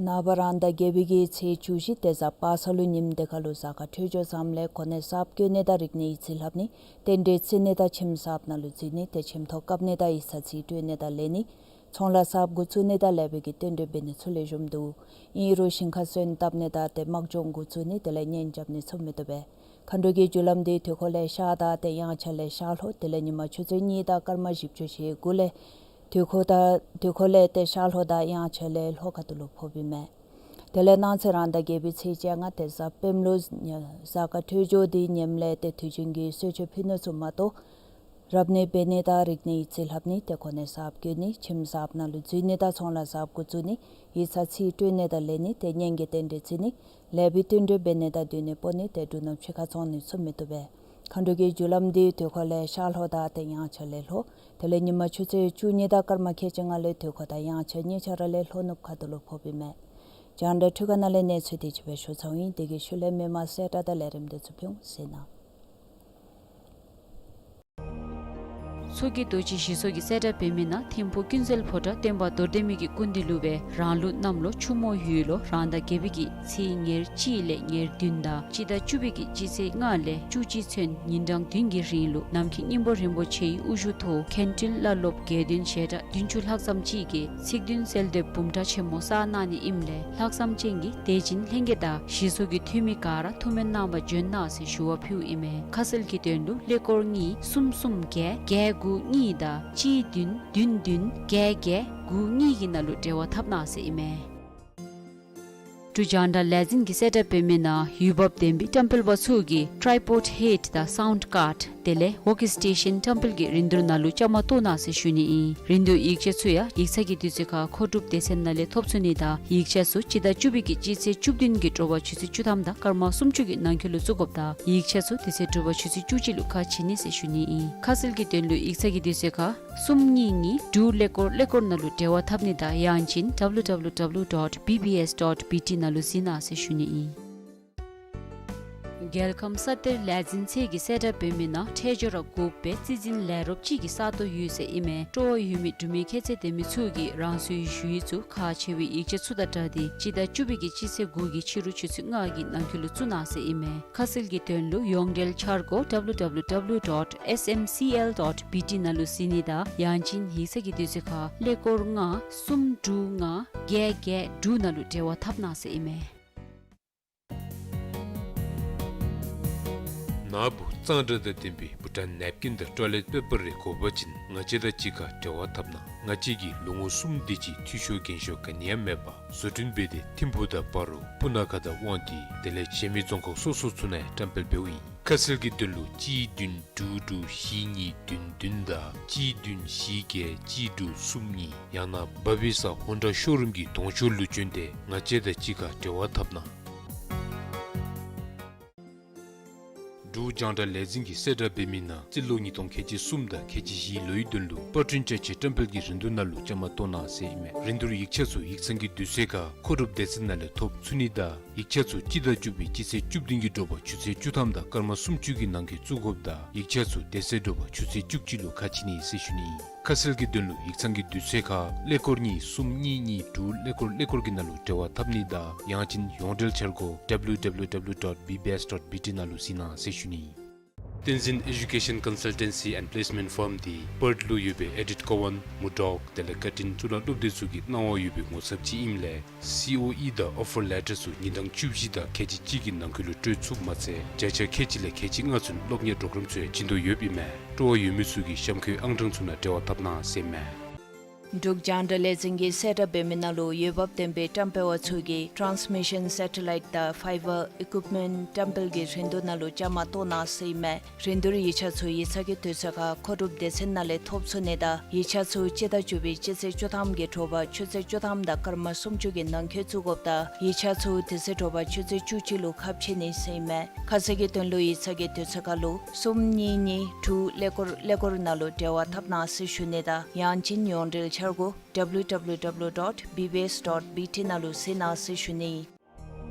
ནངས་པ་རང་ཟླ་བརྒྱད་པའི་གི་ཚེས་བཅུ་བཞི་དེ་གཟའ་པ་སངས་ལུ་ཉིནམ་དེ་ཁར་ལུ་གཟའ་སྐར་འཕྲོད་སྦྱོར་བཟངམ་ལས་གོ་གནས་གསརཔ་བཀོད་ནི་དང་རིག་གནས་ཡིག་རྩིས་ལྷབ་ནི་རྟེན་འབྲེལ་བརྩི་ནི་དང་ཁྱིམ་གསརཔ་ནང་ལུ་འཛུལ་ནི་དེ་ཁྱིམ་ཐོག་བཀབ་ནི་དང་ཡིག་ཚང་རྩིས་སྤྲོད་ནི་དང་ལེན་ནི་ཚོང་ལཱ་གསརཔ་འགོ་བཙུགས་ནི་དང་ལེགས་པའི་གི་རྟེན་འབྲེལ་འབད་ནི་ཚུ་ལེགས་ཤོམ་འདུག། ཨིན་རུང་ཞིང་ཁ་སོན་བཏབ་ནི་དང་དེ་དམག་སྦྱོང་འགོ་བཙུགས་ནི་དེ་ལས་གཉེན་རྐྱབ་ནི་ཚུ་མི་བཏུབ་པས། མཁའ་འགྲོ་གི་རྒྱུ་ལམ་དེ་དུས་འཁོར་ལས་ཤར་དང་དེ་དབྱངས་འཆར་ལས་ཤར་ལྷོ་དེ་ལས་ཉིན་མ་ཆུ་ཚོད་གཉིས་དང་སྐར་མ་བཞི་བཅུ་ཞེ་དགུ་ལས་དུས་འཁོར་དང་དུས་འཁོར་ལས་དེ་ཤར་ལྷོ་དང་དབྱངས་འཆར་ལས་ལྷོ་ཁ་ཐུག་ལུ་ཕོགཔ་ཨིན་མས། དེ་ལས་གནངས་ཚེ་རང་ཟླ་བརྒྱད་པའི་ཚེས་བཅོ་ལྔ་དེ་གཟའ་སྤེནམ་ལུ་གཟའ་སྐར་འཕྲོད་སྦྱོར་དེ་ཉེནམ་ལས་དེ་དུས་རྒྱུན་གྱི་གསོལ་མཆོད་ཕུལ་ནི་ཚུ་མ་གཏོགས་རབ་གནས་འབད་ནི་དང་རིག་གནས་ཡིག་རྩིས་ལྷབ་ནི་དེ་གོ་གནས་གསརཔ་བཀོད་ནི་ཁྱིམ་གསརཔ་ནང་ལུ་འཛུལ་ནི་དང་ཚོང་ལཱ་གསརཔ་འགོ་བཙུགས་ནི་ཡིག་ཚང་རྩིས་སྤྲོད་ནི་དང་ལེན་ནི་དེ་གཉེན་གྱི་རྟེན་འབྲེལ་བརྩི་ནི་ལེགས་པའི་རྟེན་འབྲེལ་འབད་ནི་དང་སྡོད་གནས་སྤོ་ནི་དེ་འབྲུ་རྣམས་ཕྱི་ཁར་བཙོང་ནི་ཚུ་མི་བཏུབ་པས། མཁའ་འགྲོ་གི་རྒྱུ་ལམ་དེ་དུས་འཁོར་ལས་ཤར་ལྷོ་དང་དེ་དབྱངས་འཆར་ལས་ལྷོ། དེ་ལས་ཉིན་མ་ཆུ་ཚོད་བཅུ་གཉིས་དང་སྐར་མ་ཁལ་གཅིག་ལྔ་ལས་དུས་འཁོར་དང་དབྱངས་འཆར་གཉིས་ཆ་ར་ལས་ལྷོ་ནུབ་ཁ་ཐུག་ལུ་ཕོགཔ་ཨིན་མས། རྒྱང་བསྒྲགས་འཕྲུལ་ཁང་ནང་ལས་གནས་ཚུལ་དེ་ཅིག་སྦེ་ཞུ་ཚརཝ་ཨིན། དེ་གི་ཤུལ་ལས་མི་མང་གསལ་བསྒྲགས་དང་ལས་རིམ་དེ་ཚུ་ཕུལ་འོང་ཟེར་ཨིན། ཚོགས་ཀྱི་རྡོ་རྗེ་ཞི་སོགས་ཀྱིས་གསལ་བསྒྲགས་འབད་མི་ནང་ཐིམ་ཕུག་ཀུན་གསལ་ཕོ་བྲང་སྟོན་པ་རྡོར་གདན་མའི་གི་སྐུ་མདུན་ལུ་སྦེ་རང་ལུགས་གནམ་ལོ་ཆུ་མོ་ཡོས་ལོ་རང་ཟླ་བརྒྱད་པའི་གི་ཚེས་ཉེར་གཅིག་ལས་ཉེར་བདུན་དང་སྤྱི་ཟླ་བཅུ་པའི་གི་སྤྱི་ཚེས་ལྔ་ལས་བཅུ་གཅིག་ཚུན་ཉིན་གྲངས་བདུན་གྱི་རིང་ལུ་ནམ་མཁའི་སྙིང་པོ་རིན་པོ་ཆེའི་དབུ་བཞུགས་ཐོག་མཁན་སྤྲུལ་བླ་སློབ་དགེ་འདུན་ཞལ་གྲངས་བདུན་ཅུ་ལྷག་ཙམ་ཅིག་གིས་ཚིག་བདུན་གསལ་བསྟོད་འབུམ་ཕྲག་ཆེན་མོ་བསགས་གནང་ནི་ཨིནམ་ལས་ལྷག་བསམ་ཅན་གྱིས་དད་ཅན་ལྷན་རྒྱས་དང་ཞི་སོགས་ཀྱི་འཐུས་མི་ག་ར་ཐུགས་སྨོན་གནང་བར་འབྱོན་གནང་ཟེར་ཞུ་བ་ཕུལཝ་ཨིན་མས། ཁ་གསལ་གྱི་དོན་ལུ་ཀླད་ཀོར་གཉིས་གསུམ་གསུམ་བརྒྱད་བརྒྱད་དགུ་གཉིས་དང་གཅིག་བདུན་བདུན་བདུན་བརྒྱད་བརྒྱད་དགུ་གཉིས་ཀྱི་ནང་ལུ་འབྲེལ་བ་འཐབ་གནང་ཟེར་ཨིན་མས། འབྲུག་རྒྱང་བསྒྲགས་ལས་འཛིན་གྱིས་གསལ་བསྒྲགས་འབད་མི་ནང་འོས་འབབ་ལྡན་པའི་བཀྲམ་སྤེལ་པ་ཚུ་གིས་ཊའི་པོཌ་ཧེཌ་དང་སའུནཌ་ཀཱརཌ་དེ་ལས་ཝོརྐ་སི་ཊེ་ཤཱན་བཀྲམ་སྤེལ་གྱི་རིན་བསྡུར་ནང་ལུ་བཅའ་མར་གཏོགས་གནང་ཟེར་ཞུ་ནི་ཨིན། རིན་བསྡུར་ཡིག་ཆ་ཚུ་ཡང་ཡིག་ཚང་གི་དུས་ཚོད་ཁར་མཁོ་སྒྲུབ་སྡེ་ཚན་ནང་ལས་ཐོབ་ཚུགས་ནི་དང་ཡིག་ཆ་ཚུ་སྤྱི་ཟླ་བཅུ་པའི་གི་སྤྱི་ཚེས་བཅུ་བདུན་གྱི་དྲོ་པ་ཆུ་ཚོད་བཅུ་ཐམ་དང་སྐར་མ་སུམ་ཅུ་གི་ནང་འཁོད་ལུ་བཙུགས་དགོཔ་དང་ཡིག་ཆ་ཚུ་དེ་ཚེ་དྲོ་པ་ཆུ་ཚོད་བཅུ་གཅིག་ལུ་ཁ་ཕྱེ་ནི་ཟེར་ཞུ་ནི་ཨིན། ཁ་གསལ་གྱི་དོན་ལུ་ཡིག་ཚང་གི་དུས་ཚོད་ཁར་གསུམ་གཉིས་གཉིས་དྲུག་ཀླད་ཀོར་ཀླད་ཀོར་ནང་ལུ་འབྲེལ་བ་འཐབ་ནི་དང་ཡང་ཅིན་W W W dot B B S dot B T ནང་ལུ་གཟིགས་གནང་ཟེར་ཞུ་ནི་ཨིན། རྒྱལ་ཁམས་ས་གཏེར་ལས་འཛིན་ཚད་ཀྱིས་གསལ་བསྒྲགས་འབད་མི་ནང་འཕྲལ་མགྱོགས་ར་དགོཔ་སྦེ་རྩིས་འཛིན་ལས་རོགསཔ་ཅིག་གི་ས་སྟོང་ཡོད་ཟེར་ཨིན་མས། སྤྲོ་བ་ཡོད་མི་འབྲུག་མི་ཁྱད་ཚད་ལྡན་མི་ཚུ་གིས་རང་སོའི་ཞུ་ཡིག་ཚུ་ཁག་ཆེ་བའི་ཡིག་ཆ་ཚུ་དང་སྦྲགས་ཏེ་སྤྱི་ཟླ་བཅུ་པའི་གི་སྤྱི་ཚེས་དགུ་གི་ཕྱི་རུ་ཆུ་ཚོད་ལྔ་གི་ནང་འཁོད་ལུ་བཙུགས་གནང་ཟེར་ཨིན་མས། ཁ་གསལ་གྱི་དོན་ལུ་ཡོངས་འབྲེལ་འཆར་སྒོ་W W W dot S M C L dot B T ནང་ལུ་གཟིགས་ནི་དང་ཡང་ཅིན་ཡིག་ཚང་གི་དུས་ཚོད་ཁར་ཀླད་ཀོར་ལྔ་གསུམ་དྲུག་ལྔ་བརྒྱད་བརྒྱད་དྲུག་ནང་ལུ་འབྲེལ་བ་འཐབ་གནང་ཟེར་ཨིན་མས། ནཱ་བུ་གཙང་སྦྲ་དང་ལྡན་པའི་བྷུ་ཊཱན་ནེབ་ཀིན་དང་ཊོའི་ལེཊ་པེ་པར་རེ་དགོ་པ་ཅིན་ང་བཅས་དང་གཅིག་ཁར་འབྲེལ་བ་འཐབ་གནང་། ང་བཅས་ཀྱིས་ལོ་ངོ་གསུམ་དེ་ཅིག་འཐུས་ཤོར་འགན་ཤོར་ག་ནི་ཡང་མེད་པར་བཟོ་སྐྲུན་འབད་དེ་ཐིམ་ཕུག་དང་སྤ་རོ་སྤུ་ན་ཁ་དང་དབང་འདུས་དེ་ལས་གཞན་མི་རྫོང་ཁག་སོ་སོ་ཚུ་ནང་ཡང་བཀྲམ་སྤེལ་འབདཝ་ཨིན། ཁ་གསལ་གྱི་དོན་ལུ་གཅིག་བདུན་དྲུག་དྲུག་བཞི་གཉིས་བདུན་བདུན་དང་གཅིག་བདུན་བཞི་བརྒྱད་གཅིག་དྲུག་གསུམ་གཉིས་ཡང་ན་བ་བི་ས་ཧོན་ཌ་ཤོ་རུམ་གྱི་གདོང་ཤོག་ལུ་བྱོན་ཏེ་ང་བཅས་དང་གཅིག་ཁར་འབྲེལ་བ་འཐབ་གནང་། འབྲུག་རྒྱང་བསྒྲགས་ལས་འཛིན་གྱིས་གསལ་བསྒྲགས་འབད་མི་ནང་རྩིས་ལོ་ཉིས་སྟོང་ཁལ་གཅིག་གསུམ་དང་ཁལ་གཅིག་བཞིའི་ལོའི་དོན་ལུ་པར་སྐྲུན་ཅ་ཆས་བཀྲམ་སྤེལ་གྱི་རིན་བསྡུར་ནང་ལུ་བཅའ་མར་གཏོགས་གནང་ཟེར་ཨིན་མས། རིན་བསྡུར་ཡིག་ཆ་ཚུ་ཡིག་ཚང་གི་དུས་ཚོད་ཁར་མཁོ་སྒྲུབ་སྡེ་ཚན་ནང་ལས་ཐོབ་ཚུགས་ནི་དང་ཡིག་ཆ་ཚུ་སྤྱི་ཟླ་བཅུ་པའི་སྤྱི་ཚེས་བཅུ་བདུན་གྱི་དྲོ་པ་ཆུ་ཚོད་བཅུ་ཐམ་དང་སྐར་མ་སུམ་ཅུ་གི་ནང་འཁོད་བཙུགས་དགོཔ་དང་ཡིག་ཆ་ཚུ་དེ་ཚེ་དྲོ་པ་ཆུ་ཚོད་བཅུ་གཅིག་ལུ་ཁ་ཕྱེ་ནི་ཟེར་ཞུ་ནི་ཨིན། ཁ་གསལ་གྱི་དོན་ལུ་ཡིག་ཚང་གི་དུས་ཚོད་ཁར་ཀླད་ཀོར་གཉིས་གསུམ་གཉིས་གཉིས་དྲུག་ཀླད་ཀོར་ཀླད་ཀོར་གྱི་ནང་ལུ་འབྲེལ་བ་འཐབ་ནི་དང་ཡང་ཅིན་ཡོངས་འབྲེལ་འཆར་སྒོ་W W W dot B B S dot B T ནང་ལུ་གཟིགས་གནང་ཟེར་ཞུ་ནི་ཨིན། བསྟན་འཛིན་ཨེ་ཌུ་ཀེ་ཤཱན་ཀོན་སལ་ཊེན་སི་ཨེནཌ་པི་ལེསི་མེནཊ་ཕརམ་འདི་པརཐ་ལུ་ཡོད་པའི་ཨེ་ཌིཐ་ཀོ་ཝཱན་མུར་ཌོག་དེ་ལས་ཀར་ཊིན་གཙུག་ལག་སློབ་སྡེ་ཚུ་གི་གནང་བ་ཡོད་པའི་ངོ་ཚབ་ཅིག་ཨིནམ་ལས་སི་ཨོ་ཨི་དང་ཨོ་ཕར་ལེ་ཊར་ཚུ་ཉིན་གྲངས་བཅུ་བཞི་དང་ཁལ་གཅིག་གཅིག་གི་ནང་འཁོད་ལུ་སྤྲོད་ཚུགསཔ་མ་ཚད་བརྒྱ་ཆ་ཁལ་གཅིག་ལས་ཁལ་གཅིག་ལྔ་ཚུན་སློབ་གཉེར་པོརོ་གརམ་ཚུ་ཡང་བྱིན་དོ་ཡོདཔ་ཨིན་མས། སྤྲོ་བ་ཡོད་མི་ཚུ་གིས་གཤམ་འཁོད་ཨང་གྲངས་ཚུ་ནང་འབྲེལ་བ་འཐབ་གནང་ཟེར་ཨིན་མས། འབྲུག་རྒྱང་བསྒྲགས་ལས་འཛིན་གྱིས་གསལ་བསྒྲགས་འབད་མི་ནང་ལུ་འོས་འབབ་ལྡན་པའི་བཀྲམ་སྤེལ་བ་ཚུ་གིས་ཊཱནསི་མི་ཤཱན་སེ་ཊ་ལའིཊ་དང་ཕའི་བར་ཨི་ཀུཡིཔ་མེནཊ་བཀྲམ་སྤེལ་གྱི་རིན་བསྡུར་ནང་ལུ་བཅའ་མར་གཏོགས་གནང་ཟེར་ཨིན་མས། རིན་བསྡུར་ཡིག་ཆ་ཚུ་ཡིག་ཚང་གི་དུས་ཚོད་ཁར་མཁོ་སྒྲུབ་སྡེ་ཚན་ནང་ལས་ཐོབ་ཚུགས་ནི་དང་ཡིག་ཆ་ཚུ་སྤྱི་ཟླ་བཅུ་པའི་སྤྱི་ཚེས་བཅུ་ཐམ་གྱི་དྲོ་པ་ཆུ་ཚོད་བཅུ་ཐམ་དང་སྐར་མ་སུམ་ཅུ་གི་ནང་འཁོད་བཙུགས་དགོཔ་དང་ཡིག་ཆ་ཚུ་དེ་ཚེ་དྲོ་པ་ཆུ་ཚོད་བཅུ་གཅིག་ལུ་ཁ་ཕྱེ་ནི་ཟེར་ཨིན་མས། ཁ་གསལ་གྱི་དོན་ལུ་ཡིག་ཚང་གི་དུས་ཚོད་ཁར་ལུ་གསུམ་གཉིས་གཉིས་དྲུག་ཀླད་ཀོར་ཀླད་ཀོར་ནང་ལུ་འབྲེལ་བ་འཐབ་གནང་ཟེར་ཞུ་ནི་དང་ཡང་ཅིན་ཡོངས་འབྲེལ་འཆར་སྒོ་W W W dot B B S dot B T ནང་ལུ་གཟིགས་གནང་ཟེར་ཞུ་ནི་ཨིན།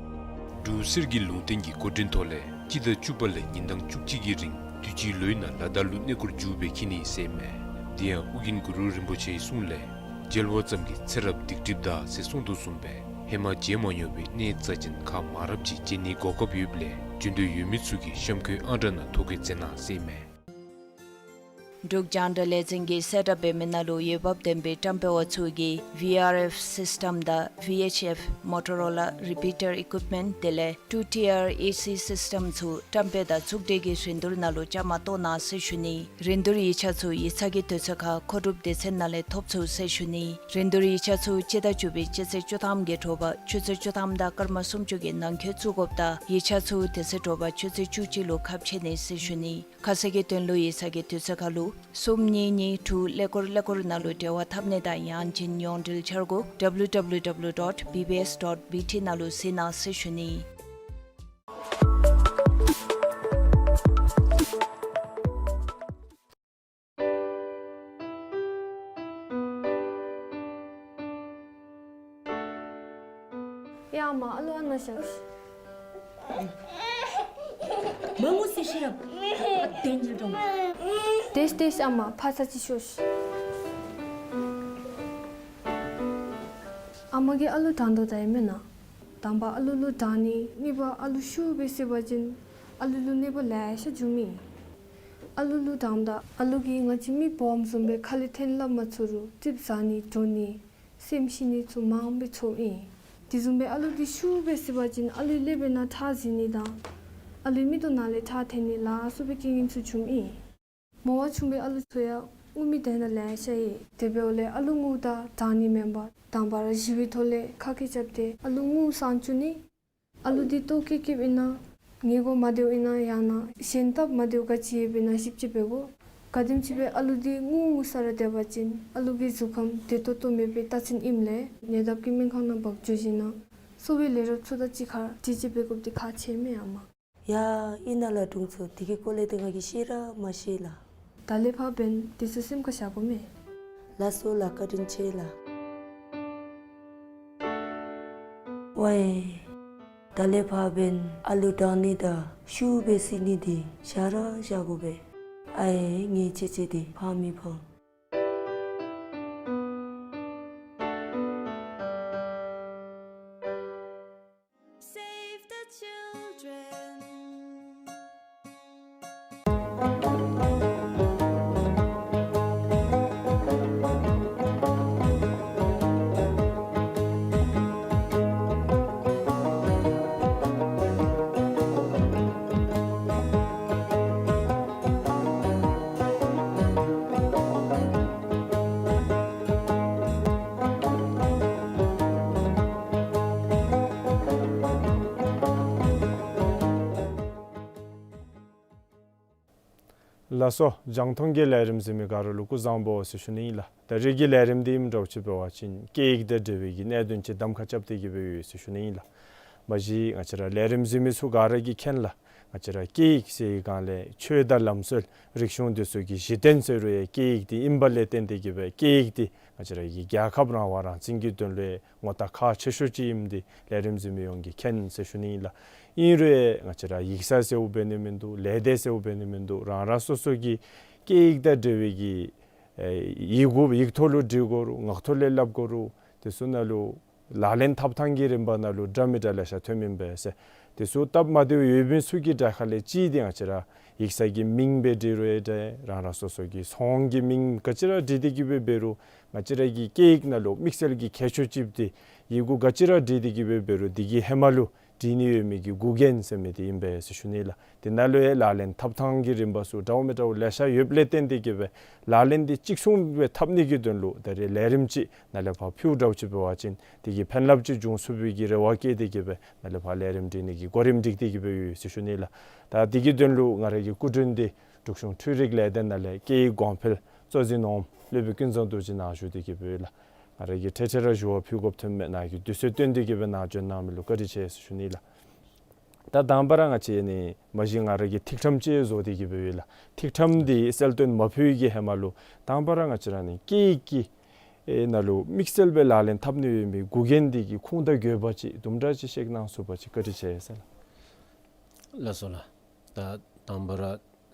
འབྲུག་གསེར་གྱི་ལུང་བསྟན་གྱི་སྐུ་དྲིན་ཐོག་ལས་སྤྱི་ཟླ་བཅུ་པ་ལས་ཉིན་གྲངས་བཅུ་གཅིག་གི་རིང་དུས་ཅིའི་ལོའི་ནང་ལ་དྭགས་ལུ་གནས་སྐོར་མཇུག་སྦེ་འཁྱིད་ནི་ཟེར་ཨིན་མས། དེ་ཡང་ཨོ་རྒྱན་གུ་རུ་རིན་པོ་ཆེའི་གསུང་ལས་མཇལ་བ་ཙམ་གྱིས་ཚེ་རབས་སྡིག་སྒྲིབ་འདག་ཟེར་གསུངས་དོ་བཟུམ་སྦེ་ཧེ་མ་མཇལ་མ་མྱོང་བའི་གནས་རྩ་ཅན་ཁག་མང་རབས་ཅིག་མཇལ་ནིའི་གོ་སྐབས་ཡོདཔ་ལས་འབྱོན་འདོད་ཡོད་མི་ཚུ་གིས་གཤམ་འཁོད་ཨང་གྲངས་ནང་ཐོ་བཀོད་མཛད་གནང་ཟེར་ཨིན་མས། འབྲུག་རྒྱང་བསྒྲགས་ལས་འཛིན་གྱིས་གསལ་བསྒྲགས་འབད་མི་ནང་ལུ་འོས་འབབ་ལྡན་པའི་བཀྲམ་སྤེལ་བ་ཚུ་གིས་V R F སིསི་ཊམ་དང་V H F Motorola repeater equipment དེ་ལས་two tier A C སིསི་ཊམ་ཚུ་བཀྲམ་སྤེལ་དང་གཙུག་སྒྲིལ་གྱི་རིན་བསྡུར་ནང་ལུ་བཅའ་མར་གཏོགས་གནང་ཟེར་ཞུ་ནི། རིན་བསྡུར་ཡིག་ཆ་ཚུ་ཡིག་ཚང་གི་དུས་ཚོད་ཁར་མཁོ་སྒྲུབ་སྡེ་ཚན་ནང་ལས་ཐོབ་ཚུགས་ཟེར་ཞུ་ནི། རིན་བསྡུར་ཡིག་ཆ་ཚུ་སྤྱི་ཟླ་བཅུ་པའི་སྤྱི་ཚེས་བཅུ་ཐམ་གྱི་དྲོ་པ་ཆུ་ཚོད་བཅུ་ཐམ་དང་སྐར་མ་སུམ་ཅུ་གི་ནང་འཁོད་བཙུགས་དགོཔ་དང་ཡིག་ཆ་ཚུ་དེ་ཚེ་དྲོ་པ་ཆུ་ཚོད་བཅུ་གཅིག་ལུ་ཁ་ཕྱེ་ནི་ཟེར་ཞུ་ནི། ཁ་གསལ་གྱི་དོན་ལུ་ཡིག་ཚང་གི་དུས་ཚོད་ཁར་ལུ་གསུམ་གཉིས་གཉིས་དྲུག་ཀླད་ཀོར་ཀླད་ཀོར་ནང་ལུ་འབྲེལ་བ་འཐབ་ནི་དང་ཡང་ཅིན་ཡོངས་འབྲེལ་འཆར་སྒོ་W W W dot B B S dot B T ནང་ལུ་གཟིགས་གནང་ཟེར་ཞུ་ནི། ཡ་མ་ཨ་ལོ་ཨ་ན་ཤག་མ་ངུ་ཟེར་ཤེས་རབ། ཨ་དེ་ཉལ་འགྲོ། ཏེས་ཏེས་ཨ་མ་ཕར་ཚུར་ཅིག་ཤོག་ཤིག། ཨ་མ་གིས་ཨ་ལུ་དྲང་དོ་ད་ཨིན་མེན་ན། དང་པ་ཨ་ལུ་ལུ་དྲང་ནི། གཉིས་པ་ཨ་ལུ་ཤུགས་སྦེ་བསད་པ་ཅིན་ཨ་ལུ་ལུ་གནོད་པ་ལེ་ཤ་འབྱུངམ་ཨིན། ཨ་ལུ་ལུ་དྲངམ་ད་ཨ་ལུ་གིས་ང་བཅས་མི་སྦོམ་བཟུམ་སྦེ་ཁ་ལས་ཐོན་སླབ་མ་ཚུགས་རུང་ཙིགཔ་ཟ་ནི་འགྲོ་ནི་སེམས་ཤི་ནི་ཚུ་མངམ་སྦེ་ཚོརཝ་ཨིན། དེ་བཟུམ་སྦེ་ཨ་ལུ་འདི་ཤུགས་སྦེ་བསད་པ་ཅིན་ཨ་ལུའི་ཀླད་པའི་ནང་ཁྲག་འཛིང་ནི་དང་ཨ་ལུའི་མིག་ཏོ་ནང་ལས་ཁྲག་འཐོན་ནི་ལ་སོགས་པའི་རྐྱེན་ངན་ཚུ་འབྱུངམ་ཨིན། མོ་བ་ཆུང་བའི་ཨ་ལུ་ཚུ་ཡང་ངུ་མི་དེ་ནང་ལེ་ཤ་ཡོད། དེ་འབདཝ་ལས་ཨ་ལུ་ངུཝ་ད་དྲང་ནི་མེན་པར་དང་པ་ར་ཞི་བའི་ཐོག་ལས་ཁ་སྐད་རྐྱབ་སྟེ་ཨ་ལུ་ངུ་སངས་བཅུག་ནི། ཨ་ལུ་འདི་ལྟོཝ་བཀྱེས་བཀྱེསཔ་ཨིན་ན་ཉལ་གོ་མ་བདེཝ་ཨིན་ན་ཡང་ན་གཞན་སྟབས་མ་བདེཝ་ག་ཅི་ཡོདཔ་ཨིན་ན་ཞིབ་དཔྱད་འབད་དགོ། ག་དེམ་ཅིག་སྦེ་ཨ་ལུ་འདི་ངུ་ངུ་ས་ར་སྡོད་པ་ཅིན་ཨ་ལུ་གི་གཟུགས་ཁམས་བདེ་ཏོག་ཏོ་མེད་པའི་རྟགས་མཚན་ཨིནམ་ལས་ཉེ་འདབས་ཀྱི་སྨན་ཁང་ནང་འབག་འགྱོ་ཞིནམ་ན་གསོ་བའི་ལས་རོགསཔ་ཚུ་དང་གཅིག་ཁར་དྲི་དཔྱད་འབད་དགོཔ་འདི་ཁག་ཆེ་མས་ཨ་མ། ཡ་ཨིན་ན་ལགས་དྲུང་འཚོ། དེ་གི་སྐོར་ལས་ཏེ་ང་གིས་ཤེས་ར་མ་ཤེས་ལགས། ད་ལས་ཕར་འབདན་དེ་ཚུ་སེམས་ཁར་བཞག་དགོ་མས། ལགས་སོ་ལགས། བཀའ་དྲིན་ཆེ་ལགས། ཝའི། ད་ལས་ཕར་འབདན་ཨ་ལུ་དྲང་ནི་དང་ཤུགས་སྦེ་བསད་ནི་འདི་བཞག་ར་བཞག་དགོ་པས། ཨའེ་ངེའི་ཆེ་ཆེ་འདི་ཕངས་མི་ཕངས། Save the children. ལགས་སོ། རྒྱང་མཐོང་གི་ལས་རིམ་གཟིགས་མི་ག་ར་ལུ་སྐུ་གཟུགས་བཟང་པོ་ཟེར་ཞུ་ནི་ཨིན་ལགས། ད་རེས་ཀྱི་ལས་རིམ་འདི་ཨིནམ་འདྲཝ་ཅིག་འབད་བ་ཅིན་སྐད་ཡིག་དང་འབྲེལ་བའི་གི་གནད་དོན་ཅིག་གདམ་ཁ་རྐྱབ་སྟེ་གི་སྦེ་ཡོད་ཟེར་ཞུ་ནི་ཨིན་ལགས། མ་གཞི་ང་བཅས་ར་ལས་རིམ་གཟིགས་མི་ཚུ་ག་ར་གིས་མཁྱེན་ལགས། ང་བཅས་ར་སྐད་ཡིག་ཟེར་བའི་སྒང་ལས་ཆོས་དང་ལམ་སྲོལ་རིག་གཞུང་འདི་ཚུ་གི་གཞི་རྟེན་ཟེར་རུང་ཡང་སྐད་ཡིག་འདི་ཨིན་པ་ལས་བརྟེན་ཏེ་གི་སྦེ་སྐད་ཡིག་འདི་ང་བཅས་ར་གི་རྒྱལ་ཁབ་རང་དབང་རང་བཙན་གྱི་དོན་ལུ་ངོ་རྟགས་ཁག་ཆེ་ཤོས་ཅིག་ཨིནམ་འདི་ལས་རིམ་གཟིགས་མི་ཡོངས་ཀྱིས་མཁྱེན་ཟེར་ཞུ་ནི་ཨིན་ལགས། ཨིན་རུང་ཡང་ང་བཅས་ར་ཡིག་ཚང་ཟེརཝ་འབད་ནི་མིན་འདུག། ལས་སྡེ་ཟེརཝ་འབད་ནི་མིན་འདུག། རང་རང་སོ་སོ་གི་སྐད་ཡིག་དང་འབྲེལ་བའི་གི་ཨེ་ཡི་གུ་ཡིག་ཐོག་ལུ་འབྲི་དགོ་རུང་ངག་ཐོག་ལས་སླབ་དགོ་རུང་དེ་ཚུ་ནང་ལུ་ལག་ལེན་འཐབ་ཐངས་ཀྱི་རིམ་པ་ནང་ལུ་འདྲ་མི་འདྲ་ལེ་ཤ་ཐོནམ་ཨིན་པས་ཟེར། དེ་ཚུ་སྟབས་མ་བདེཝ་ཡོད་མི་ཚུ་གི་གྲས་ཁ་ལས་གཅིག་འདི་ང་བཅས་ར་ཡིག་ཚང་གི་མིང་སྦེ་འབྲི་རུང་ཡང་འདྲ། རང་རང་སོ་སོ་གི་ཚོང་གི་མིང་ག་ཅི་ར་འབྲི་སྟེ་གི་སྦེ་འབད་རུང་ང་བཅས་ར་གི་སྐད་ཡིག་ནང་ལུ་དམིགས་བསལ་གྱི་ཁྱད་ཆོས་ཅིག་འདི་ཡི་གུ་ག་ཅི་ར་འབྲི་སྟེ་གི་སྦེ་འབད་རུང་འདི་གི་ཧེ་མ་ལུ་འབྲི་ནི་ཡོད་མི་གི་འགོག་རྐྱེན་ཟེར་མི་འདི་ཨིན་པས་ཟེར་ཞུ་ནི་ལགས། དེ་ནང་ལུ་ཡང་ལག་ལེན་འཐབ་ཐངས་ཀྱི་རིམ་པ་ཚུ་འདྲཝ་མི་འདྲཝ་ལེ་ཤ་ཡོདཔ་ལས་བརྟེན་ཏེ་གི་སྦེ་ལག་ལེན་འདི་གཅིག་མཚུངས་སྦེ་འཐབ་ནི་གི་དོན་ལུ་ད་རེས་ལས་རིམ་ཅིག་ནཱ་ལས་ཕར་ཕུལཝ་འདྲཝ་ཅིག་འབད་བ་ཅིན་དེ་གི་ཕན་རླབས་ཅིག་འབྱུང་ཚུགས་པའི་གི་རེ་བ་བསྐྱེད་དེ་གི་སྦེ་ནཱ་ལས་ཕར་ལས་རིམ་སྒྲིག་ནི་གི་གོ་རིམ་སྒྲིག་སྟེ་གི་སྦེ་ཡོད་ཟེར་ཞུ་ནི་ལགས། ད་དེ་གི་དོན་ལུ་ང་ར་གི་སྐུ་མགྲོན་འདི་འབྲུག་གཞུང་འཕྲུལ་རིག་ལས་སྡེ་ནང་ལས་སྐད་ཡིག་གོང་འཕེལ་གཙོ་འཛིན་འོགམ་སློབ་དཔོན་ཀུན་བཟང་རྡོ་རྗེ་ནཱ་བཞུགས་ཏེ་གི་སྦེ་ཡོད་ལགས། ང་ར་གིས་ཐད་ཐད་ར་ཞུ་བ་ཕུལ་དགོཔ་ཐོནམ་མས། ནཱ་གིས་དུས་ཚོད་བཏོན་ཏེ་གི་སྦེ་ནཱ་བྱོན་གནང་མི་ལུ་བཀའ་དྲིན་ཆེ་ཟེར་ཞུ་ནི་ལགས། ད་དང་པ་ར་ང་བཅས་ནི་མ་གཞི་ང་ར་གིས་ཐིག་ཕྲེང་ཅིག་བཟོ་སྟེ་གི་སྦེ་ཡོད་ལགས། ཐིག་ཕྲེང་འདི་གསལ་སྟོན་མ་ཕུལ་གྱི་ཧེ་མ་ལུ་དང་པ་ར་ང་བཅས་ར་ནི་སྐད་ཡིག་གི་ཨེ་ནང་ལུ་དམིགས་བསལ་སྦེ་ལག་ལེན་འཐབ་ནི་ཡོད་མི་འགོག་རྐྱེན་འདི་གི་ཁུངས་དང་དགོས་པ་ཅིག་དུམ་གྲ་ཅིག་བཤད་གནང་ཚུགས་པ་ཅིན་བཀའ་དྲིན་ཆེ་ཟེར་ལགས། ལགས་སོ་ལགས། ད་དང་པ་ར་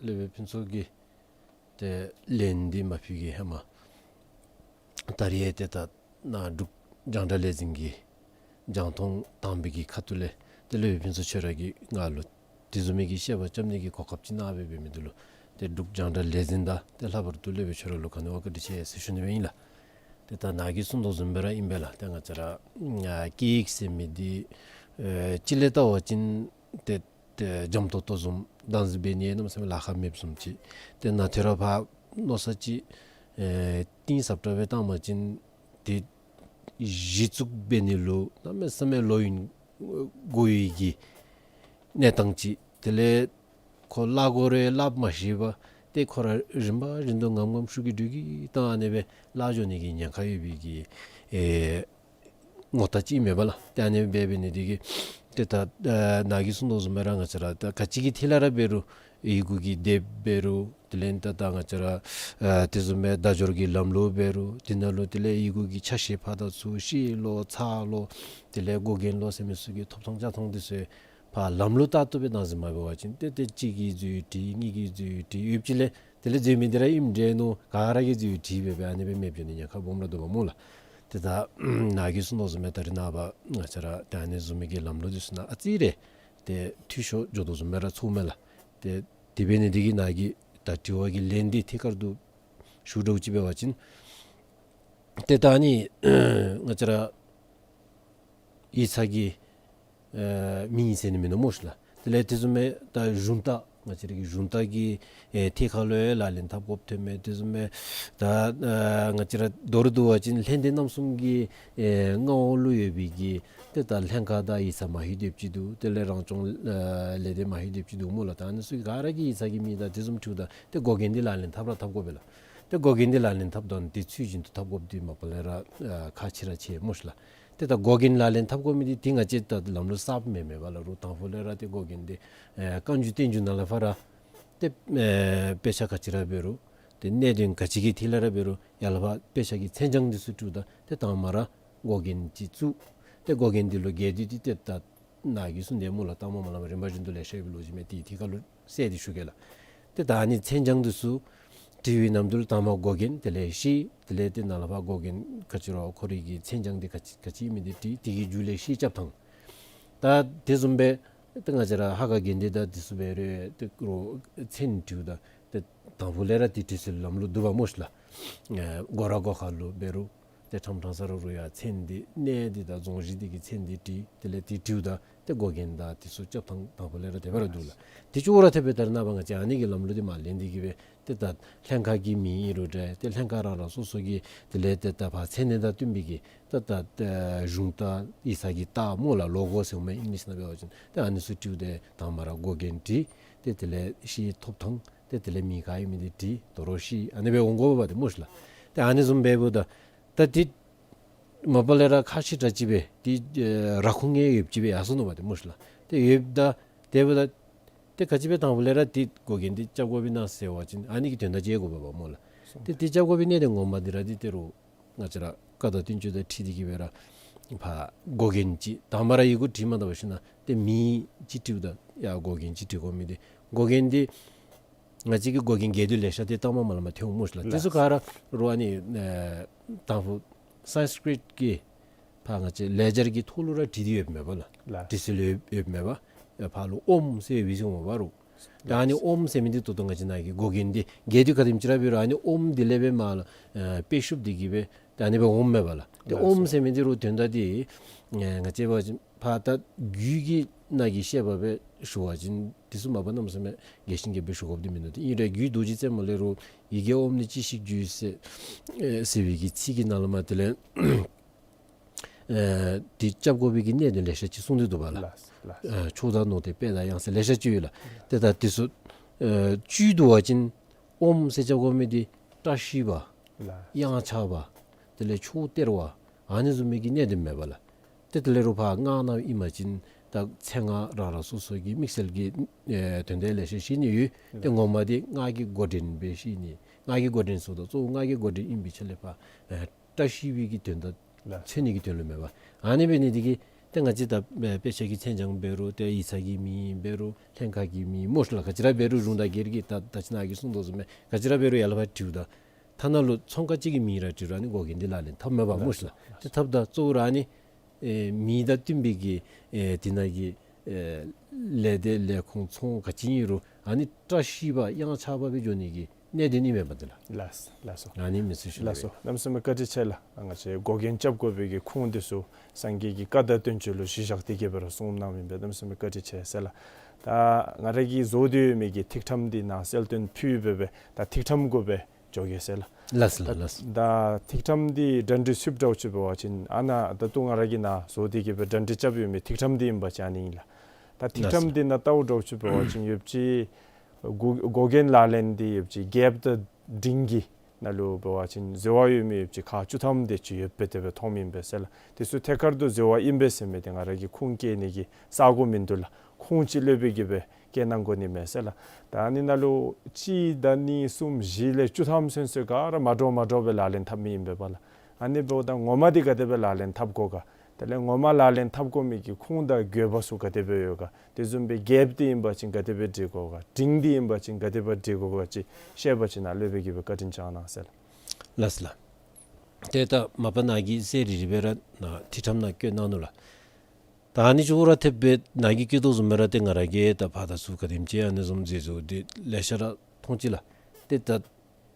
སློབ་དཔོན་ཕུན་ཚོགས་ཀྱིས་ཏེ་ལན་འདི་མ་ཕུལ་གྱི་ཧེ་མ་ད་རེས་ཏེ་ད་ནཱ་འབྲུག་རྒྱང་བསྒྲགས་ལས་འཛིན་གྱི་རྒྱང་མཐོང་དང་པའི་གི་ཁ་ཐུག་ལས་ཏེ་སློབ་དཔོན་ཕུན་ཚོགས་ཁྱོད་ར་གིས་ང་ལུ་དེ་བཟུམ་མའི་གི་བཤད་པ་རྐྱབ་ནི་གི་གོ་སྐབས་ཅིག་གནང་སྦེ་འབད་མི་འདི་ལུ་ཏེ་འབྲུག་རྒྱང་བསྒྲགས་ལས་འཛིན་དང་ཏེ་ལྷག་པར་དུ་སློབ་དཔོན་ཁྱོད་ར་ལུ་ག་ནི་བ་བཀའ་དྲིན་ཆེ་ཟེར་ཞུ་ནི་སྦེ་ཨིན་ལགས། ཏེ་ད་ནཱ་གིས་གསུངས་དོ་བཟུམ་སྦེ་ར་ཨིན་པས་ལགས། ཏེ་ང་བཅས་ར་ཨ་སྐད་ཡིག་ཟེར་མི་འདི་ཨེ་སྤྱིར་ལས་བལྟ་བ་ཅིན་ཏེ་ཏེ་འཇམ་ཏོག་ཏོ་བཟུམ་བདག་འཛིན་འབད་ནི་གནམ་མེད་ས་མེད་ལཱ་ཁག་མེདཔ་བཟུམ་ཅིག། ཏེ་ནཱ་ཏེ་ར་ཕར་མནོ་བསམ་ཅིག་ཨེ་གཏིང་ཟབ་དྲགས་སྦེ་བཏང་བ་ཅིན་ཏེ་གཞི་བཙུགས་འབད་ནི་ལུ་གནམ་མེད་ས་མེད་ལོ་ཡུན་འགོར་བའི་གི་གནས་སྟངས་ཅིག། དེ་ལས་ཁོ་སླབ་དགོ་རུང་སླབ་མ་ཤེས་པར་ཏེ་ཁོ་ར་རིམ་པ་བཞིན་དུ་ངམ་ངམ་ཤུགས་ཀྱིས་འགྲོས་ཀྱིས་བཏང་ཨ་ནི་སྦེ་བརླག་འགྱོ་ནི་གི་ཉེན་ཁ་ཡོད་པའི་གི་ཨེ་ངོ་རྟགས་ཅིག་མས་པ་ལགས། ཏེ་ཨ་ནི་སྦེ་འབད་ནི་འདི་གིས་ཏེ་ད་ཨ་ནཱ་གིས་གསུངས་དོ་བཟུམ་སྦེ་ར་ང་བཅས་ར་ད་ག་ཅི་གི་ཐད་ལས་ར་འབད་རུང་ཡི་གུ་གི་དེབ་འབད་རུང་དེ་ལས་ད་ད་ང་བཅས་ར་ཨ་དེ་བཟུམ་སྦེ་བརྡ་སྦྱོར་གྱི་ལམ་ལུགས་འབད་རུང་དེ་ནང་ལུ་དེ་ལས་ཡི་གུ་གི་ཆ་ཤས་ཕར་དང་ཚུར་ཤེས་ལོ་ཚར་ལོ་དེ་ལས་འགོག་རྐྱེན་ལོ་ཟེར་མི་ཚུ་གི་ཐོབ་ཐང་ཆ་ཚང་འདི་ཚུ་ཕར་ལམ་ལུགས་ལྟར་དུ་སྦེ་བདག་འཛིན་མ་འབད་བ་ཅིན་ཏེ་ཏེ་གཅིག་གིས་འཛོལ་ཡི་འདྲ་གཉིས་ཀྱིས་འཛོལ་ཡི་འདྲ་ཡོདཔ་ཅིག་ལས་ དེ་ལས་འཛོལ་མི་འདི་ར་ཨིནམ་འདྲས་མནོ་ག་ར་གིས་འཛོལ་བའི་དྲི་འབད་སྦེ་ཨ་ནི་སྦེ་མེདཔ་འགྱོ་ནི་ཉེན་ཁ་སྦོམ་ར་འདུག་པ་སྨོ་ལགས། ཏེ་ད་ནཱ་གིས་གསུངས་དོ་བཟུམ་སྦེ་ད་རེས་ནངས་པ་ང་བཅས་ར་ཏེ་ཨ་ནི་བཟུམ་མའི་གི་ལམ་ལུགས་འདི་ཚུ་ནང་ཨ་ཙི་རེ་ཏེ་འཐུས་ཤོར་འགྱོ་དོ་བཟུམ་སྦེ་ར་ཚོརཝ་མས་ལགས། ཏེ་དེ་འབད་ནི་འདི་གིས་ནཱ་གི་ད་དྲི་བ་གི་ལན་འདི་ཐད་ཀར་དུ་ཞུ་དགོཔ་ཅིག་འབད་བ་ཅིན་ཏེ་ད་ནི་ང་བཅས་ར་ཡིག་ཚང་གི་ཨེ་མིང་ཟེར་ནི་མིན་ནུག་སྨོ་ཤིག་ལགས། དེ་ལས་དེ་བཟུམ་མའི་ད་གཞུང་རྟ་ང་བཅས་ར་གི་གཞུང་རྟ་གི་ཨེ་ཐད་ཁར་ལུ་ཡང་ལག་ལེན་འཐབ་དགོཔ་ཐོནམ་མས། དེ་བཟུམ་མའི་ད་ཨེ་ང་བཅས་ར་མདོར་བསྡུ་བ་ཅིན་ལྷ་སྡེ་རྣམ་གསུམ་གྱི་ཨེ་མངའ་འོག་ལུ་ཡོད་པའི་གི་ཏེ་ད་ལྷན་ཁག་དང་ཡིག་ཚང་མ་ཧེ་སྡོདཔ་ཅིག་འདུག། དེ་ལས་རང་སྐྱོང་ཨེ་ལས་སྡེ་མ་ཧེ་སྡོདཔ་ཅིག་འདུག་སྨོ་ལགས། ད་ཨ་ནི་ཚུ་ག་ར་གི་ཡིག་ཚང་གི་མིང་དང་དེ་བཟུམ་འཁྲིལཝ་ད་ཏེ་འགོག་འགན་འདི་ལག་ལེན་འཐབ་ར་འཐབ་དགོ་པས་ལགས། ཏེ་འགོག་འགན་འདི་ལག་ལེན་འཐབ་དོ་ནི་འདི་ཚུལ་བཞིན་དུ་འཐབ་དགོཔ་འདི་མ་པ་ལས་ར་ཨ་ཁག་ཆེ་ར་ཆེ་སྨོ་ཤིག་ལགས། ཏེ་ད་འགོག་འགན་ལག་ལེན་འཐབ་དགོ་མི་འདི་ཏེ་ང་བཅས་ད་ལམ་ལུགས་གསརཔ་མེན་མས་པ་ལགས། རོགས་དང་ཕུ་ལས་ར་ཏེ་འགོག་འགན་འདི་ཨེ་བཀའ་འགྱུར་བསྟན་འགྱུར་ནང་ལས་ཕར་ར་ཏེ་ཨེ་དཔེ་ཆ་ག་ཅི་ར་འབད་རུང་ཏེ་གནད་དོན་ག་ཅི་གི་ཐད་ལས་ར་འབད་རུང་ཡར་ལས་ཕར་དཔེ་ཆ་གི་མཚན་བྱང་འདི་ཚུ་བྲིཝ་ད་ཏེ་དང་པ་ར་འགོག་འགན་ཅིག་བཙུགས། ཏེ་འགོག་འགན་འདི་ལུ་རྒྱས་བསྡུས་ཏེ་ཏེ་ད་ནཱ་གིས་གསུངས་དེ་སྨོ་ལགས། དང་པ་མ་ལས་ཕར་རིམ་པ་བཞིན་དུ་ལེ་ཤ་ཡོདཔ་ལོ་རྒྱུས་མས། ཏེ་ཐད་ཀར་ལུ་གསལ་ཏེ་ཞུ་གེ་ལགས། ཏེ་ད་ཨ་ནི་མཚན་བྱང་འདི་ཚུ་བྲི་བའི་ནམ་དུས་ལུ་དང་པ་འགོག་འགན་དེ་ལས་ཤེས། དེ་ལས་ཏེ་ནཱ་ལས་ཕར་འགོག་འགན་ག་ཅི་ར་ཁོ་རའི་གི་མཚན་བྱང་འདི་ག་ཅི་ག་ཅི་ཨིན་མི་འདི་བྲི། དེ་གི་མཇུག་ལས་ཤེས་རྐྱབ་ཐངས། ད་དེ་བཟུམ་སྦེ་ཏེ་ང་བཅས་ར་ཧ་ག་དགེ་འདུན་དང་དེ་ཚུ་འབད་རུང་ཏེ་རོགས་མཚན་བྲིཝ་ད་ཏེ་དང་ཕུ་ལས་ར་ཏེ་བྲི་སྲོལ་ལམ་ལུགས་འདུག་པ་སྨོ་ཤིག་ལགས། ཨེ་སྒོ་ར་སྒོ་ཁ་ལུ་འབད་རུང་ཏེ་ཁྲམ་ཁྲང་ས་ར་རུང་ཡང་མཚན་འདི་གནས་འདི་དང་རྫོང་གཞི་འདི་གི་མཚན་འདི་བྲི། དེ་ལས་ཏེ་བྲིཝ་ད་ཏེ་འགོག་འགན་དང་དེ་ཚུ་རྐྱབ་ཐངས་དང་ཕུ་ལས་ར་དེ་སྦེ་ར་འདུག་ལགས། དེ་ཅོག་ར་འཐདཔ་སྦེ་ད་རེས་ནངས་པ་ང་བཅས་ཨ་ནི་གི་ལམ་ལུགས་འདི་མར་ལེན་ཏེ་གི་སྦེ་ཏེ་ད་ལྷན་ཁག་གི་མིང་ཨིན་རུང་འདྲ། ཏེ་ལྷན་ཁག་རང་རང་སོ་སོ་གི་དེ་ལས་ཏེ་ད་ཕར་མཚན་གནས་དང་བསྟུན་པའི་གི་ཏེ་ད་ཨེ་གཞུང་རྟ་ཡིག་ཚང་གི་རྟགས་སྨོ་ལགས། ལོ་གོ་ཟེར་མི་ཨིང་ལིཤ་ནང་འབད་བ་ཅིན་ཏེ་ཨ་ནི་ཚུ་བྲིཝ་ད་དང་པ་ར་འགོག་འགན་བྲི། ཏེ་དེ་ལས་ཤེས་ཐོབ་ཐངས། ཏེ་དེ་ལས་མིང་ག་ཨིན་མི་འདི་བྲི། དོ་རུང་ཤེས། ཨ་ནི་སྦེ་འོང་དགོ་པས་ཏེ་སྨོ་ཤིག་ལགས། ཏེ་ཨ་ནི་བཟུམ་སྦེ་འབདཝ་ད་ད་འདི་མ་པ་ལས་ར་ཁག་ཆེ་དྲགས་ཅིག་སྦེ་འདི་ཨེ་ར་ཁུངས་ཡོདཔ་ཅིག་སྦེ་ཡར་སོ་ནུག་པ་ཏེ་སྨོ་ཤིག་ལགས། ཏེ་ཡོདཔ་ད་དེ་འབདཝ་ད་ཏེ་ག་ཅི་སྦེ་དང་ཕུ་ལས་ར་འདི་འགོག་འགན་འདི་རྐྱབ་དགོཔ་ཨིན་ན་ཟེར་བ་ཅིན་ཨ་ནི་གི་དོན་དག་ཅིག་དགོ་པས་པ་སྨོ་ལགས། ཏེ་འདི་རྐྱབ་དགོ་པའི་གནད་དོན་ངོ་མ་འདི་ར་འདི་ཏེ་རོགས་ང་བཅས་ར་བཀའ་དང་བསྟན་བཅོས་དང་འཁྲིལ་ཏེ་གི་སྦེ་ར་ཕར་འགོག་འགན་ཅིག་དང་པ་ར་ཡི་གུ་བྲིས་མ་ད་པ་ཅིན་ཏེ་མིང་ཅིག་བྲིཝ་ད་ཡར་འགོག་འགན་ཅིག་བྲི་དགོ་མི་འདི་འགོག་འགན་འདི་ང་བཅས་ཀྱི་འགོག་འགན་འགལ་འདུ་ལེ་ཤ་འདི་ལྟ་མ་མ་ལ་མ་ཐོན་འོང་སྨོ་ཤིག་ལགས། ལགས། དེ་ཚུ་ག་ར་རོགས་ཨ་ནི་ཨེ་དང་ཕུ་སཾསྐྲྀཏ་གི་ཕར་ང་བཅས་ལེ་ཇར་གྱི་ཐོག་ལུ་ར་བྲིས་ཏེ་ཡོདཔ་མས་པ་ལགས། ལགས། བྲི་སྲོལ་ཡོད་ཡོདཔ་མས་པ། ཨེ་ཕར་ལུ་ཨོམ་ཟེར་བའི་ཟེར་འོང་པ་རོགས། ད་ཨ་ནི་ཨོམ་ཟེར་མི་འདི་ད་ལྟོ་ང་བཅས་ནཱ་གི་འགོག་འགན་འདི་འགལ་འདུ་ག་དེམ་ཅིག་ར་འབད་རུང་ཨ་ནི་ཨོམ་འདི་ལས་སྦེ་མར་ལུ་ཨེ་དཔེ་ཤུབས་འདི་གིས་སྦེ་ད་ཨ་ནི་སྦེ་འོངམ་མས་པ་ལགས། ཏེ་ལགས་སོ། ཨོམ་ཟེར་མི་འདི་རོགས་དོན་དག་འདི་ཨེ་ང་བཅས་འབད་བ་ཅིན་ཕར་ད་རྒྱུད་ཀྱི་ནང་གི་བཤད་པ་སྦེ་ཞུ་བ་ཅིན་དེ་ཚུ་མ་པ་གནམ་མེད་ས་མེད་རྒྱས་ཤིང་རྒྱས་པ་སྦེ་ཞུ་དགོཔ་འདི་མིན་འདུག། ཏེ་ཨིན་རུང་རྒྱུད་རྡོ་རྗེ་རྩེ་མོ་ལས་རོགས་ཡི་གེ་ཨོམ་ནི་ཅི་ཞིག་རྒྱུ་ཟེར་ཨེ་ཟེར་བའི་གི་ཚིག་གི་ནང་ལུ་མར་དེ་ལས་ཨེ་འདི་རྐྱབ་དགོ་པའི་གི་གནད་དོན་ལེ་ཤ་ཅིག་གསུངས་ཏེ་འདུག་པ་ལགས། ལགས་ལགས། ཨེ་ཕྱོགས་དང་ནོར་དེ་དཔལ་དང་གཡང་ཟེར་ལེ་ཤ་ཅིག་ཡོད་ལགས། ཏེ་ད་དེ་ཚུ་ཨེ་བཅུད་བསྡུ་བ་ཅིན་ཨོམ་ཟེར་རྐྱབ་དགོ་མི་འདི་བཀྲ་ཤིས་པ། ལགས། གཡང་ཆགས་པ། དེ་ལས་ཕྱོགས་སྟེར་བ། ཨ་ནི་བཟུམ་མའི་གི་གནད་དོན་མས་པ་ལགས། ཏེ་དེ་ལས་རོགས་ཕར་སྔགས་ནང་ཨིན་པ་ཅིན་ད་མཚན་སྔགས་རང་རང་སོ་སོ་གི་དམིགས་བསལ་གྱི་ཨེ་དོན་དག་ལེ་ཤ་བཤད་ནི་ཡོད། ཏེ་ངོ་མ་འདི་སྔགས་ཀྱི་འགོ་འདྲེན་སྦེ་བཤད་ནི། སྔགས་ཀྱི་འགོ་འདྲེན་ཟེརཝ་ད་གཙོ་བོ་སྔགས་ཀྱི་འགོ་འདྲེན་ཨིན་པའི་ཆ་ལས་ཕར་ཨེ་བཀྲ་ཤིས་པའི་གི་དོན་དག་ལགས། མཚོན་ནི་གི་དོན་ལུ་མས་པ། ཨ་ནི་འབད་ནི་འདི་གིས་ཏེ་ང་བཅས་ད་ཨེ་དཔེ་ཆ་གི་མཚན་བྱང་འབད་རུང་ཏེ་ཡིག་ཚང་གི་མིང་འབད་རུང་ལྷན་ཁག་གི་མིང་སྨོ་ཤིག་ལགས། ག་ཅི་ར་འབད་རུང་རུང་དང་སྒེར་གྱི་ད་ད་ཅི་ནཱ་གིས་གསུངས་དོ་བཟུམ་སྦེ་ག་ཅི་ར་འབད་རུང་ཡར་ལས་ཕར་བྲིཝ་ད་ཐ་ན་ལུ་ཚོང་ཁང་ཅིག་གི་མིང་ར་བྲིས་རུང་ཨ་ནི་འགོག་འགན་འདི་ལག་ལེན་འཐབ་མས་པ་སྨོ་ཤིག་ལགས། ལགས། ཏེ་འཐབ་ད་གཙོ་བོ་ར་ཨ་ནི་ཨེ་མིང་དང་བསྟུན་པའི་གི་ཨེ་དེ་ནང་གི་ཨེ་ལས་སྡེ་ལས་ཁུངས་ཚོང་ག་ཅི་ཨིན་རུང་ཨ་ནི་བཀྲ་ཤིས་པ་གཡང་ཆགས་པ་སྦེ་འགྱོ་ནི་གི་གནད་དོན་ཨིན་མས་པ་འདི་ལགས། ལགས་ལགས་སོ། ཨ་ནི་མི་སྲིད་ཞུ་ལགས་སོ། གནམ་མེད་ས་མེད་བཀའ་དྲིན་ཆེ་ལགས། ང་བཅས་འགོག་འགན་རྐྱབ་དགོ་པའི་གི་ཁུངས་འདི་ཚུ་སངས་རྒྱས་ཀྱི་བཀའ་དང་བསྟན་བཅོས་ལུ་གཞི་བཞག་སྟེ་གི་སྦེ་ར་གསུངམ་གནངམ་ཨིན་པས། གནམ་མེད་ས་མེད་བཀའ་དྲིན་ཆེ་ཟེར་ལགས། ད་ང་ར་གིས་བཟོ་སྟེ་ཡོད་མི་གི་ཐིག་ཁྲམ་འདི་ནཱ་གསལ་སྟོན་ཕུལ་སྦེ་སྦེ་ད་ཐིག་ཁྲམ་གུ་སྦེ་འགྱོ་གེ་ཟེར་ལགས། ལགས་ལགས་ལགས། ད་ཐིག་ཁྲམ་འདི་གྲ་སྒྲིག་ཚུདཔ་འདྲཝ་ཅིག་འབད་བ་ཅིན་ཨ་ནཱ་ད་ལྟོ་ང་ར་གིས་ནཱ་བཟོ་སྟེ་གི་སྦེ་གྲ་སྒྲིག་རྐྱབ་ཡོད་མི་ཐིག་ཁྲམ་འདི་ཨིན་པ་ཅིན་ཨ་ནི་ཨིན་ལགས། ད་ཐིག་ཁྲམ་འདི་ནང་བལྟཝ་འདྲཝ་ཅིག་འབད་བ་ཅིན་ཡོདཔ་ཅིག་འགོག་འགོག་འགན་ལག་ལེན་འདི་ཡོདཔ་ཅིག་རྒྱལཔོ་དང་འབྲིང་གི་ནང་ལུ་འབད་བ་ཅིན་འཛོལ་བ་ཡོད་མི་ཡོདཔ་ཅིག་ཁག་བཅུ་ཐམ་དེ་ཅིག་ཡོདཔ་སྦེ་དེ་སྦེ་མཐོངམ་ཨིན་པས་ཟེར་ལགས། དེ་ཚུ་ཐད་ཀར་དུ་འཛོལ་བ་ཨིན་པས་ཟེར་མི་འདི་ང་ར་གིས་ཁུངས་བཀལ་ནི་གི་ས་གོ་མིན་འདུག་ལགས། ཁུངས་ཅིག་ལྷོད་པའི་གི་སྦེ་བཀལ་གནང་དགོ་ནི་མས་ཟེར་ལགས། ད་ཨ་ནི་ནང་ལུ་གཅིག་དང་གཉིས་གསུམ་བཞི་ལས་བཅུ་ཐམ་ཚུན་ཚོད་ག་ར་མ་འདྲཝ་མ་འདྲཝ་སྦེ་ལག་ལེན་འཐབ་མི་ཨིན་པས་པ་ལགས། ཨ་ནི་འབདཝ་ད་ངོ་མ་འདི་ག་དེ་སྦེ་ལག་ལེན་འཐབ་དགོ་ག། དེ་ལས་ངོ་མ་ལག་ལེན་འཐབ་དགོ་མི་གི་ཁུངས་དང་དགོས་པ་ཚུ་ག་དེ་སྦེ་ཡོད་ག། དེ་བཟུམ་སྦེ་གེབ་འདི་ཨིན་པ་ཅིན་ག་དེ་སྦེ་སྒྲིག་དགོ་ག། འབྲིང་འདི་ཨིན་པ་ཅིན་ག་དེ་སྦེ་སྒྲིག་དགོ་ག་ཅིག་ཤེས་པ་ཅིན་ནཱ་ལས་འབད་གི་སྦེ་བཀའ་དྲིན་བསྐྱང་གནང་ཟེར་ལགས། ལགས་ལགས། ཏེ་ད་མ་པ་ནཱ་གིས་གསལ་རི་རི་སྦེ་ར་ནཱ་ཁྲིད་ཁྲམ་ནང་བཀོད་གནང་ནུག་ལགས། ད་ཨ་ནི་ཅོག་ར་འཐདཔ་སྦེ་ནཱ་གིས་བཀོད་དོ་བཟུམ་སྦེ་ར་ཏེ་ང་ར་གིས་ད་ཕར་དང་ཚུར་ག་དེམ་ཅིག་ཨ་ནི་བཟུམ་མཛད་ཚུལ་འདི་ལེ་ཤ་ར་མཐོང་ཅི་ལགས། ཏེ་ད་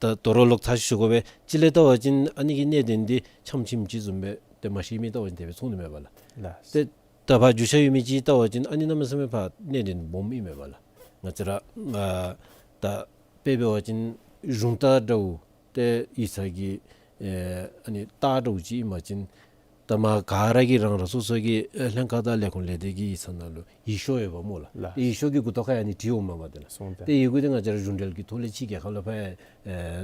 ད་དོ་རུང་ལོག་ཐ་ཞུ་དགོ་པས། ཅིག་ལས་བལྟ་བ་ཅིན་ཨ་ནི་གི་གནད་དོན་འདི་ཆམ་ཆིམ་ཅིག་བཟུམ་སྦེ་ཏེ་མ་ཤེས་མི་བལྟ་བ་ཅིན་དེ་སྦེ་མཐོང་ནི་མས་པ་ལགས། ལགས། ཏེ་ད་ཕར་རྒྱུས་ཆ་ཡོད་མི་ཅིག་བལྟ་བ་ཅིན་ཨ་ནི་གནམ་མེད་ས་མེད་ཕར་གནད་དོན་སྦོམ་ཨིན་མས་པ་ལགས། ང་བཅས་ར་ཨ་ད་དཔེ་འབད་བ་ཅིན་གཞུང་རྟ་འདྲ་བོ་ཏེ་ཡིག་ཚང་གི་ཨེ་ཨ་ནི་རྟ་འདྲ་བོ་ཅིག་ཨིན་པ་ཅིན་ད་མ་ག་ར་གིས་རང་རང་སོ་སོ་གི་ཨེ་ལྷན་ཁག་དང་ལས་ཁུངས་ལས་སྡེ་གི་ཡིག་ཚང་ནང་ལུ་ཡིག་ཤོག་ཡོདཔ་སྨོ་ལགས། ལགས། ཡིག་ཤོག་གི་མགུ་ཏོ་ཁར་ཡང་ཨ་ནི་བྲིས་འོངམ་མས་པ་ཏེ་ལགས། སོང་སྟེ། ཏེ་ཡི་གུ་འདི་ང་བཅས་ར་གཞུང་འབྲེལ་གྱི་ཐོག་ལས་ཕྱི་རྒྱལ་ཁབ་ལུ་ཕར་ཨེ་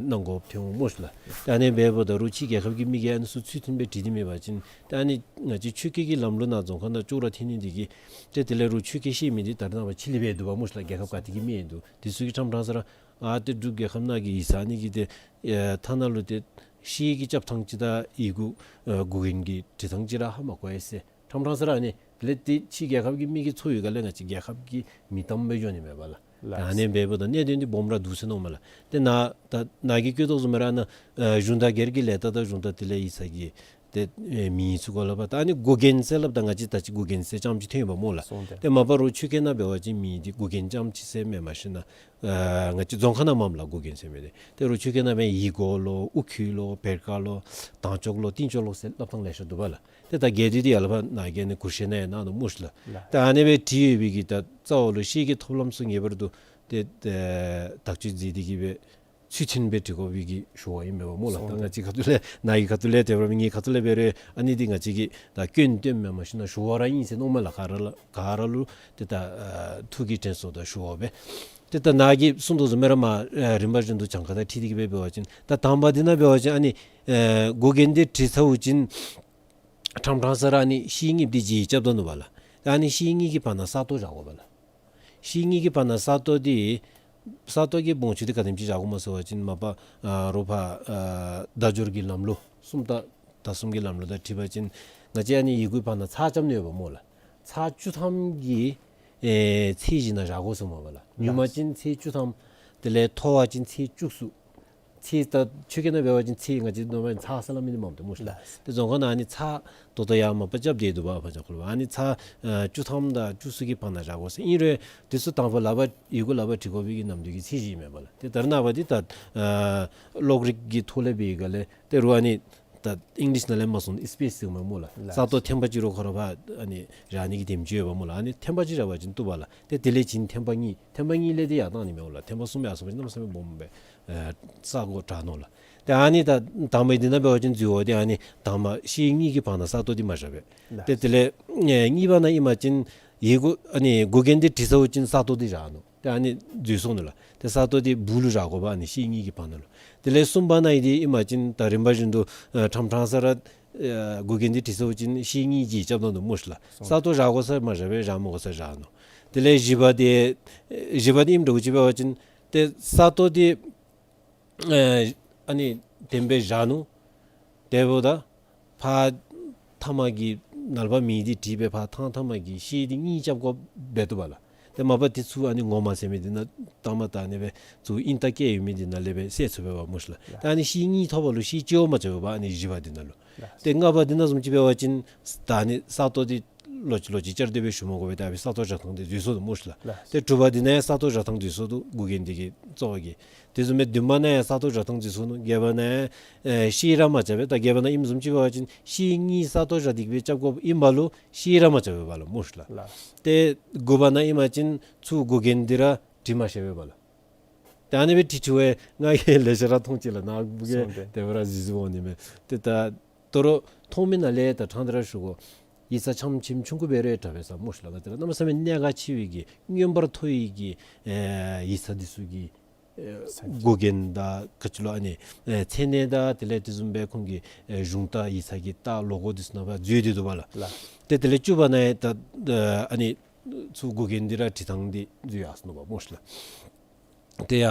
གནང་དགོཔ་ཐོན་འོང་སྨོ་ལགས། ད་ཨ་ནི་འབདཝ་ད་རུང་ཕྱི་རྒྱལ་ཁབ་ཀྱི་མི་གིས་ཨ་ནི་ཚུ་ཚུལ་མཐུན་སྦེ་བྲིས་ཏེ་མེད་པ་ཅིན་ད་ཨ་ནི་ང་བཅས་ཆོས་བརྒྱུད་ཀྱི་ལམ་ལུགས་ནང་རྫོང་ཁ་ནང་ཅོག་ར་འཐད་ནི་འདི་གིས་ཏེ་དེ་ལས་རུང་ཆོས་བརྒྱུད་ཤེས་མི་འདི་ད་རེས་ནངས་པ་ཕྱི་ལས་འབད་འདུག་པ་སྨོ་ལགས། རྒྱལ་ཁབ་ག་ཏེ་གི་མི་ཡང་འདུག། དེ་ཚུ་གིས་ཁྲམ་ཁྲམ་ས་ར་ཨ་ཏེ་འབྲུག་རྒྱལ་ཁབ་ནང་གི་ཡིག་ཚང་ཨ་ནི་གི་ཏེ་ཨེ་ཐ་ན་ལུ་ཏེ་ཤེལ་གྱི་རྐྱབ་ཐངས་ཅིག་དང་ཡི་གུ་ཨེ་མགུ་རྒྱན་གྱི་བྲི་ཐངས་ཅིག་ར་ཧ་མ་གོ་ཡི་ཟེར། ཁྲམ་ཁྲམ་ས་ར་ཨ་ནི་དེ་ལས་ཏེ་ཕྱི་རྒྱལ་ཁབ་ཀྱི་མི་གིས་ཚོར་ཡོད་ག་ལས་ང་བཅས་རྒྱལ་ཁབ་ཀྱི་མི་དམ་སྦེ་འགྱོ་ནི་མས་པ་ལགས། ལགས། ད་ཨ་ནི་འབདཝ་ད་གནད་དོན་འདི་སྦོམ་ར་འདུག་ཟེར་མནོཝ་མས་ལགས། ཏེ་ནཱ་ད་ནཱ་གིས་བཀོད་དོ་བཟུམ་སྦེ་ར་ནཱ་ཨེ་གཞུང་དང་སྒེར་གྱི་ལས་རྟགས་དང་གཞུང་དང་དེ་ལས་ཡིག་ཚང་གི་ཏེ་ཨེ་མིང་ཚུ་གོ་ལ་བ་ད་ཨ་ནི་མགུ་རྒྱན་ཟེར་སླབ་ད་ང་བཅས་ད་ཅི་མགུ་རྒྱན་ཟེར་རྐྱངམ་ཅིག་ཐོན་ཡོདཔ་སྨོ་ལགས། སོང་སྟེ། ཏེ་མ་པ་རུང་ཆོས་སྐད་ནང་འབད་བ་ཅིན་མིང་འདི་མགུ་རྒྱན་རྐྱངམ་ཅིག་ཟེར་མེན་མ་གཞི་ནཱ་ཨ་ང་བཅས་རྫོང་ཁ་ནང་མས་ལགས་མགུ་རྒྱན་ཟེར་མི་འདི། ཏེ་རུང་ཆོས་སྐད་ནང་འབད་ཡི་གོ་ལོ་དབུ་ཁྱུད་ལོ་བེར་ཀ་ལོ་དང་ཅོག་ལོ་ཏིང་ཅོག་ལོ་ཟེར་སླབ་ཐངས་ལེ་ཤ་འདུག་པ་ལགས། ཏེ་ད་གལ་ཏེ་འདི་ཡར་ལས་ཕར་ནཱ་གིས་ཨ་ནི་གུར་ཤེས་ནང་ཡང་གནང་ནུག་སྨོ་ལགས། ལགས། ཏེ་ཨ་ནི་སྦེ་བྲིས་ཡོད་པའི་གི་ད་རྩ་བ་ལུ་ཤེལ་གྱི་ཐོབ་ལམ་ཚུ་ངེས་པར་དུ་ཏེ་ཨེ་དག་བཅོས་མཛད་དེ་གི་སྦེ་ཚུལ་མཐུན་སྦེ་བྲི་དགོ་པའི་གི་ཞུ་བ་ཨིན་མས་པ་སྨོ་ལགས། ད་ང་བཅས་ཁ་ཐུག་ལས་ནཱ་གི་ཁ་ཐུག་ལས་དེ་སྦེ་ངེའི་ཁ་ཐུག་ལས་འབད་རུང་ཨ་ནི་འདི་ང་བཅས་ཀྱིས་ད་སྐྱོན་སྟོནམ་མེན་མ་གཞི་ནཱ་ཞུ་བ་ར་ཨིན་ཟེར་མནོཝ་མས་ལགས། ག་ར་ལུ་ག་ར་ལུ་ཏེ་ད་ཨ་ཐུགས་ཀྱི་དྲན་གསོ་དང་ཞུ་བ་སྦེ། ཏེ་ད་ནཱ་གིས་གསུངས་དོ་བཟུམ་སྦེ་ར་མར་ཨ་རིམ་པ་བཞིན་དུ་གྱངས་ཁ་དང་འཁྲིལ་ཏེ་གི་སྦེ་འབད་བ་ཅིན་ད་དང་པ་འདི་ནང་འབད་བ་ཅིན་ཨ་ནི་ཨེ་མགུ་རྒྱན་འདི་བྲིས་ཚརཝ་ཅིག་ཁྲམ་ཁྲམ་ས་ར་ཨ་ནི་ཤེལ་གཉིས་འདི་འཇིག་རྐྱབ་ད་ནུག་པ་ལགས། ད་ཨ་ནི་ཤེལ་གཉིས་ཀྱི་བར་ན་ས་སྟོང་བཞག་དགོ་པ་ལགས། ཤེལ་གཉིས་ཀྱི་བར་ན་ས་སྟོང་འདི་ས་སྟོང་གི་སྦོམ་ཆུང་འདི་ག་དེམ་ཅིག་བཞག་དགོཔ་སྨོ་ཟེར་བ་ཅིན་མ་པ་ཨ་རོགས་ཕར་ཨ་བརྡ་སྦྱོར་གྱི་ལམ་ལུགས་སུམ་རྟགས་དང་གསུམ་གྱི་ལམ་ལུགས་དང་འཁྲིལ་བ་ཅིན་ང་བཅས་ཨ་ནི་ཡི་གུའི་བར་ན་ཚེག་རྐྱབ་ནི་ཡོདཔ་སྨོ་ལགས། ཚེག་བཅུ་ཐམ་གྱི་ཨེ་ཚད་གཞི་ནང་བཞག་དགོ་ཟེར་སྨོ་པ་ལགས། ཉུང་མ་ཅིན་ཚེག་བཅུ་ཐམ། དེ་ལས་མཐོ་བ་ཅིན་ཚེག་བཅུ་གསུམ། ཚེག་ད་ཆོས་སྐད་ནང་འབད་བ་ཅིན་ཚེག་ང་བཅས་ནོར་མ་ཚེག་ཟེར་སླབ་མི་འདི་མངམ་ཏེ་སྨོ་ཤི་ལགས། ལགས། ཏེ་རྫོང་ཁ་ནང་ཨ་ནི་ཚེག་ད་ལྟོ་ཡར་མ་པ་རྐྱབ་སྟེ་འདུག་པ་ཕར་ཅང་ཁོ་ལུ་ཨ་ནི་ཚེག་ཨ་བཅུ་ཐམ་དང་བཅུ་གསུམ་གྱི་བར་ན་བཞག་དགོ་ཟེར། ཨིན་རུང་དེ་ཚུ་དང་པ་ལག་པར་ཡི་གུ་ལག་པར་བྲི་དགོ་པའི་གི་ནམ་དུས་ཀྱི་ཚད་གཞི་ཨིན་མས་པ་ལགས། ཏེ་ད་རེས་ནངས་པ་འདི་ད་ཨ་གློག་རིག་གི་ཐོག་ལས་འབད་བའི་སྒང་ལས་ཏེ་རུང་ཨ་ནི་ད་ཨིང་ལིཤ་ནང་ལས་མར་སོང་ནི་སི་པེསི་ཟེར་མས་སྨོ་ལགས། ལགས། ས་སྟོང་ཐེངས་པ་གཅིག་རོགས་ཁོ་ར་ཕར་ཨ་ནི་བཞག་ནི་གི་དེམ་ཅིག་ཡོདཔ་སྨོ་ལགས། ཨ་ནི་ཐེངས་པ་གཅིག་བཞག་པ་ཅིན་བཏུབ་པ་ལགས། ཏེ་དེ་ལས་བྱིན་ཐེངས་པ་གཉིས་ཐེངས་པ་གཉིས་ལས་ཏེ་ཡར་བཏང་ནི་མས་སྨོ་ལགས། ཐེངས་པ་གསུམ་ཡར་སོང་པ་ཅིན་གནམ་མེད་ས་མེད་སྦོམ་སྦེ་ཨེ་ས་སྒོ་དྲག་ནུག་ལགས། ཏེ་ཨ་ནི་ད་དང་པའི་འདི་ནང་འབད་བ་ཅིན་འཛོལ་བ་འདི་ཨ་ནི་དང་པ་ཤེལ་གཉིས་ཀྱི་བར་ན་ས་སྟོང་འདི་མ་བཞག་པས། ལགས། ཏེ་དེ་ལས་ཨེ་གཉིས་པ་ནང་ཨིན་པ་ཅིན་ཡི་གུ་ཨ་ནི་མགུ་རྒྱན་འདི་བྲིས་ཚརཝ་ཅིག་ས་སྟོང་འདི་བཞག་ནུག། ཏེ་ཨ་ནི་འཛོལ་སོང་ནུག་ལགས། ཏེ་ས་སྟོང་འདི་སྦུག་ལུ་བཞག་དགོ་པ་ཨ་ནི་ཤེལ་གཉིས་ཀྱི་བར་ན་ལུ། དེ་ལས་གསུམ་པ་ནང་ཨིན་ཏེ་ཨིན་པ་ཅིན་ད་རིམ་པ་བཞིན་དུ་ཨེ་ཁྲམ་ཁྲམ་ས་ར་ཨེ་མགུ་རྒྱན་འདི་བྲིས་ཚརཝ་ཅིག་ཤེལ་གཉིས་འཇིག་རྐྱབ་ད་ནུག་སྨོ་ཤི་ལགས། ས་སྟོང་བཞག་དགོ་ས་མ་བཞག་པས། བཞག་མི་དགོ་ས་བཞག་ནུག། དེ་ལས་བཞི་པ་འདི་ཨེ་བཞི་པ་འདི་ཨིནམ་འདྲཝ་ཅིག་འབད་བ་ཅིན་ཏེ་ས་སྟོང་འདི་ཨེ་ཨ་ནི་དེམ་སྦེ་བཞག་ནུག། དེ་འབདཝ་ད་ཕར་མཐའ་མ་གི་ནཱ་ལས་ཕར་མིང་འདི་བྲིས་སྦེ་ཕར་ཐང་མཐའ་མ་གི་ཤེལ་འདི་གཉིས་རྐྱབ་དགོཔ་འབད་བཏུབ་པ་ལགས། ཏེ་མ་པ་དེ་ཚུ་ཨ་ནི་ངོ་མ་ཟེར་མི་འདི་ནང་ལྟ་མ་ལྟ་ཨ་ནི་སྦེ་ཚུར་ཨིན་རྟགས་བཀལ་ཡོད་མི་འདི་ནང་ལས་སྦེ་བསལ་ཚུགས་པས་པ་སྨོ་ཤི་ལགས། ལགས། ཏེ་ཨ་ནི་ཤེལ་གཉིས་ཐོབ་པ་ལུ་ཤེལ་གཅིག་བ་མ་རྐྱབ་པས་པ་ཨ་ནི་བཞི་པ་འདི་ནང་ལུ། ལགས། ཏེ་ལྔ་པ་འདི་ནང་བཟུམ་ཅིག་འབད་བ་ཅིན་ད་ཨ་ནི་ས་སྟོང་འདི་ལོག་ཅི་ལོག་ཅི་བཅར་ཏེ་སྦེ་ཞུ་མི་དགོ་པས། ད་ཨ་ཕི་ས་སྟོང་བཞག་ཐངས་འདི་འཛོལ་སོང་ནུག་སྨོ་ཤི་ལགས། ལགས། ཏེ་དྲུག་པ་འདི་ནང་ཡང་ས་སྟོང་བཞག་ཐངས་འཛོལ་སོང་ནུག། མགུ་རྒྱན་འདི་གི་རྩ་བ་གི། དེ་བཟུམ་སྦེ་བདུན་པ་ནང་ཡང་ས་སྟོང་བཞག་ཐངས་འཛོལ་སོང་ནུག། བརྒྱད་པ་ནང་ཡང་ཨེ་ཤེལ་ར་མ་རྐྱབ་པས། ད་བརྒྱད་པ་ནང་ཨིནམ་བཟུམ་ཅིག་འབད་བ་ཅིན་ཤེལ་གཉིས་ས་སྟོང་བཞག་སྟེ་གི་སྦེ་རྐྱབ་དགོཔ་ཨིན་པ་ལུ་ཤེལ་ར་མ་རྐྱབ་པས་པ་ལགས་སྨོ་ཤི་ལགས། ལགས། ཏེ་དགུ་པ་ནང་ཨིན་པ་ཅིན་ཚུར་མགུ་རྒྱན་འདི་ར་བྲི་མ་ཤེས་པས་པ་ལགས། ཏེ་ཨ་ནི་སྦེ་བྲིས་བྲིསཝ་ང་གིས་ལེ་ཤ་ར་མཐོང་ཅི་ལགས། ནཱ་བུ་གིས་སོང་སྟེ། དེ་སྦེ་ར་གཟིགས་གཟིགསཔ་འོང་ནི་མས། ཏེ་ད་དོ་རུང་མཐོང་མི་ནང་ལས་ད་ཕྲང་སྟེ་ར་ཞུ་དགོ། ཡིག་ཚང་ཆམ་ཆིམ་ཆུང་ཀུ་སྦེ་ར་དྲག་པས་ཟེར་སྨོ་ཤི་ལགས། ང་བཅས་ར་གནམ་མེད་ས་མེད་གནད་འགག་ཆེ་བའི་གི་མངོན་པར་མཐོ་བའི་གི་ཨེ་ཡིག་ཚང་འདི་ཚུ་གི་ཨེ་མགུ་རྒྱན་དང་ག་ཅི་ལོ་ཨ་ནི་ཨེ་མཚན་གནས་དང་དེ་ལས་དེ་བཟུམ་སྦེ་ཁོང་གི་ཨེ་གཞུང་རྟ་ཡིག་ཚང་གི་རྟ་ལོ་གོ་འདི་ཚུ་ནང་ཕར་འཛུལ་ཏེ་འདུག་པ་ལགས། ལགས། ཏེ་དེ་ལས་བཅུ་པ་ནང་ཡང་ད་ཨ་ནི་ཚུར་མགུ་རྒྱན་འདི་ར་བྲི་ཐངས་འདི་འཛོལ་ཡར་སོང་ནུག་པ་སྨོ་ཤི་ལགས། ཏེ་ཡ་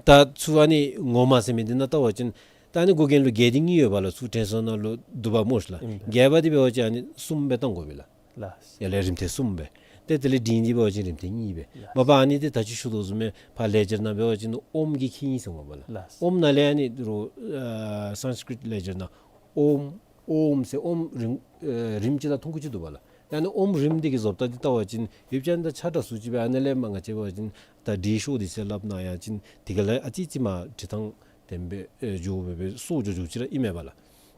ད་ཚུར་ཨ་ནི་ངོ་མ་ཟེར་མི་འདི་ནང་བལྟ་བ་ཅིན་ ད་ཨ་ནི་འགོག་འགེམས་ལུ་བརྒྱད་དེ་གཉིས་ཡོད་པ་ལགས། ཚུར་དྲན་གསོ་ནང་ལུ་འདུག་པ་སྨོ་ཤིག་ལགས། ཨིན་པས། བརྒྱད་པ་འདི་འབད་བ་ཅིན་ཨ་ནི་གསུམ་སྦེ་བཏང་དགོ་པས་ལགས། ལགས། ཡར་ལས་རིམ་ཐེངས་གསུམ་སྦེ། ཏེ་དེ་ལས་འབྲིང་འདི་འབད་བ་ཅིན་རིམ་ཐེངས་གཉིས་སྦེ། ལགས། མ་པ་ཨ་ནི་འདི་ད་ཅི་ཞུ་དོ་བཟུམ་སྦེ་ཕར་ལེགས་སྦྱར་ནང་འབད་བ་ཅིན་ཨོམ་གྱིས་ཁེ་ཨིན་ཟེར་སྨོ་པ་ལགས། ལགས། ཨོམ་ནང་ལས་ཨ་ནི་རོ་ཨ་སཾསྐྲྀཏ་ལེགས་སྦྱར་ནང་ཨོམ་ཨོམ་ཟེར་ཨོམ་རིམ་ཨ་རིམ་གཅིག་དང་ཐུང་ཀུ་ཅིག་འདུག་པ་ལགས། ཨ་ནི་ཨོམ་རིམ་འདི་གི་བཟོ་ལྟ་འདི་བལྟ་བ་ཅིན་ཡུདཔ་ཅིག་ད་ཆ་འདྲ་སུ་ཅིག་སྦེ་ཨ་ནི་ལས་མར་ང་བཅས་འབད་བ་ཅིན་ད་འབྲི་ཤོག་འདི་ཟེར་སླབ་ན་ཡང་ཅིན་དེ་ག་ལས་ཨ་ཙི་ཙི་མར་འབྲི་ཐངས་བདེན་པའི་ཨེ་འགྱོ་བའི་སྦེ་སོར་འགྱོ་འགྱོཝ་ཅིག་ར་ཨིན་མས་པ་ལགས།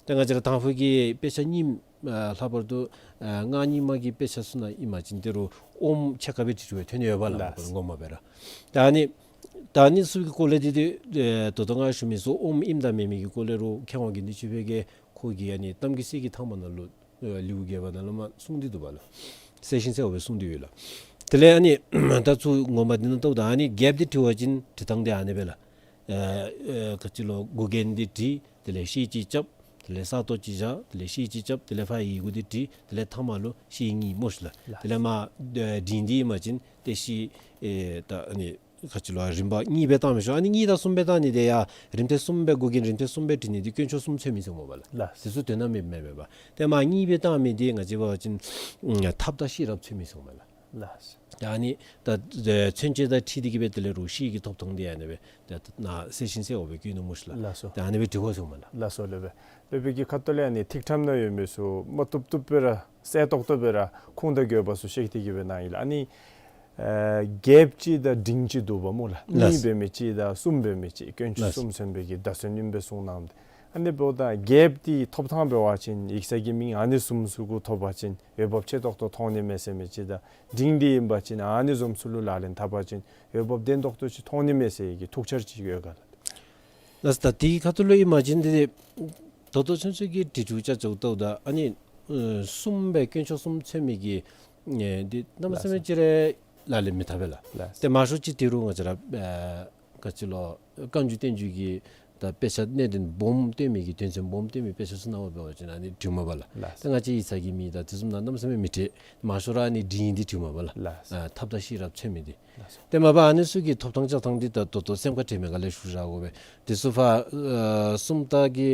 ད་ང་བཅས་ར་དང་ཕུ་གི་དཔེ་ཆ་རྙིངམ་ཨ་ལྷག་པར་དུ་ཨ་སྔགས་རྙིང་མ་གི་དཔེ་ཆ་ཚུ་ནང་ཨིན་པ་ཅིན་ཏེ་རོ་ཨོམ་ཕྱེད་ཀ་སྦེ་བྲིས་བྲིསཝ་ཐོན་ནི་ཡོད་པ་ལགས། ལགས། ངོ་མ་སྦེ་ར། ད་ཨ་ནི་ད་ཨ་ནི་ཚུ་གི་སྐོར་ལས་འདི་འདི་ཨེ་ད་ལྟོ་ང་ཞུ་མི་ཚུ་ཨོམ་ཨིནམ་དང་མེན་མི་གི་སྐོར་ལས་རོ་མཁས་དབང་དགེ་འདུན་ཆོས་འཕེལ་གྱིས་ཁོ་གི་ཨ་ནི་གཏམ་རྒྱུད་གསེར་གྱི་ཐང་པ་ནང་ལུ་ཨེ་ལེའུ་བརྒྱད་པ་ནང་ལུ་མར་གསུངས་ཏེ་འདུག་པ་ལགས། གསལ་ཞིང་གསལ་བ་སྦེ་གསུངས་ཏེ་ཡོད་ལགས། དེ་ལས་ཨ་ནི་ད་ཚུར་ངོ་མ་འདི་ནང་ལྟཝ་ད་ཨ་ནི་རྒྱདཔ་འདི་བྲི་བ་ཅིན་བྲི་ཐངས་འདི་ཨ་ནི་སྦེ་ལགས། ཨེ་ཨེ་ག་ཅི་ལོ་འགོག་འགེམས་འདི་བྲི། དེ་ལས་ཤེལ་ཅིག་རྐྱབ། དེ་ལས་ས་སྟོང་ཅིག་བཞག། དེ་ལས་ཤེལ་ཅིག་རྐྱབ། དེ་ལས་ཕར་ཡི་གུ་འདི་བྲི། དེ་ལས་ཐ་མ་ལུ་ཤེལ་གཉིས་སྨོ་ཤིག་ལགས། ལགས། དེ་ལས་མར་ཨེ་འབྲིང་འདི་ཨིན་པ་ཅིན་ཏེ་ཤེལ་ཨེ་ད་ཨ་ནི་ག་ཅི་ལོ་རིམ་པ་གཉིས་སྦེ་བཏང་མི་ཆོག། ཨ་ནི་གཉིས་དང་གསུམ་སྦེ་བཏང་ནི་འདི་ཡང་རིམ་ཐེངས་གསུམ་སྦེ་འགོག་འགེམས་རིམ་ཐེངས་གསུམ་སྦེ་བྲི་ནི་འདི་དཀོན་མཆོག་གསུམ་མཚོན་མི་ཟེར་སྨོ་པ་ལགས། ལགས། དེ་ཚུ་དོན་དག་མེདཔ་མེན་པས་པ། ཏེ་མར་གཉིས་སྦེ་བཏང་མི་འདི་ང་བཅས་འབད་བ་ཅིན་ཨ་ཐབས་དང་ཤེས་རབ་མཚོན་མི་ཟེར་སྨོ་པ་ལགས། ལགས། ད་ཨ་ནི་ད་ཨེ་མཚོན་བྱེད་དང་འཁྲིལ་ཏེ་གི་སྦེ་དེ་ལས་རོ་ཤེལ་གྱི་ཐོབ་ཐངས་འདི་ཨ་ནི་སྦེ་ད་ནཱ་གསལ་ཞིང་གསལ་བ་སྦེ་བཀོད་ནུག་སྨོ་ཤིག་ལགས། ལགས་སོ། ད་ཨ་ནི་སྦེ་འབྲི་དགོ་ཟེར་སྨོ་ལགས། ལགས་སོ་ལགས། སློབ་དཔོན་གྱི་ཁ་ཐུག་ལས་ཨ་ནི་ཐིག་ཕྲེང་ནང་ཡོད་མི་ཚུ་མ་བཏུབ་བཏུབ་སྦེ་ར་གསལ་ཏོག་ཏོ་སྦེ་ར་ཁུངས་དང་དགོས་པ་ཚུ་བཤད་དེ་གི་སྦེ་གནང་ཡི་ལགས། ཨ་ནི་ཨེ་རྒྱདཔ་ཅིག་དང་འབྲིང་ཅིག་འདུག་པ་སྨོ་ལགས། ལགས། གཉིས་འབད་མི་ཅིག་དང་གསུམ་འབད་མི་ཅིག་དཀོན་མཆོག་ལགས། གསུམ་མཚོན་པའི་གི་བརྡ་མཚོན་ཨིནམ་སྦེ་གསུངས་གནངམ་ད། ཨ་ནི་འབདཝ་ད་རྒྱདཔ་འདི་ཐོབ་ཐངས་འབད་བ་ཅིན་ཡིག་ཚང་གི་མིང་ཨ་ནི་བཟུམ་ཚུ་གུ་ཐོབ་པ་ཅིན་འོས་འབབ་ཆེ་ཏོག་ཏོ་མཐོང་ནི་མས་ཟེར་མི་ཅིག་དང་འབྲིང་འདི་ཨིན་པ་ཅིན་ཨ་ནི་བཟུམ་ཚུ་ལུ་ལག་ལེན་འཐབ་པ་ཅིན་འོས་འབབ་བརྟན་ཏོག་ཏོ་ཅིག་མཐོང་ནི་མས་ཟེར་གྱི་ཐུགས་འཆར་ཅིག་ཡོད་ག་ལགས། ལགས་སོ། ད་དེ་གི་ཁ་ཐུག་ལུ་ཨིན་པ་ཅིན་འདི་ད་ལྟོ་ཚུན་ཚོད་ཀྱི་བྲིས་འཕྲུལ་ཅ་ཅོག་ལྟཝ་ད་ཨ་ནི་ཨེ་གསུམ་སྦེ་དཀོན་མཆོག་གསུམ་མཚོན་མི་གི་ཨེ་འདི་གནམ་མེད་ས་མེད་ཅིག་ར་ལག་ལེན་མི་འཐབ་པས་ལགས། ལགས། ཏེ་མང་ཤོས་ཅིག་འདི་རུང་ང་བཅས་ར་ཨེ་ག་ཅི་ལོ་བཀའ་འགྱུར་བསྟན་འགྱུར་གྱི་ད་དཔེ་ཆ་གནད་དོན་སྦོམ་སྟོན་མི་གི་དོན་ཚན་སྦོམ་སྟོན་མི་དཔེ་ཆ་ཚུ་ནང་འབད་བ་ཅིན་ཨ་ནི་བྲིཝ་མས་པ་ལགས། ལགས། ཏེ་ང་བཅས་ཡིག་ཚང་གི་མིང་དང་དེ་བཟུམ་ནང་གནམ་མེད་ས་མེད་མི་བྲི། མང་ཤོས་ར་ཨ་ནི་འབྲིང་འདི་བྲིཝ་མས་པ་ལགས། ལགས། ཨ་ཐབས་དང་ཤེས་རབ་མཚོན་མི་འདི། ལགས་སོ། ཏེ་མ་པ་ཨ་ནི་ཚུ་གི་ཐོབ་ཐངས་བཅའ་ཐངས་འདི་ད་ད་ལྟོ་སེམས་ཁར་དྲན་མི་ག་ལས་ཞུ་བཞག་དགོ་པས། དེ་ཚུ་ཕར་ཨེ་སུམ་རྟགས་ཀྱི་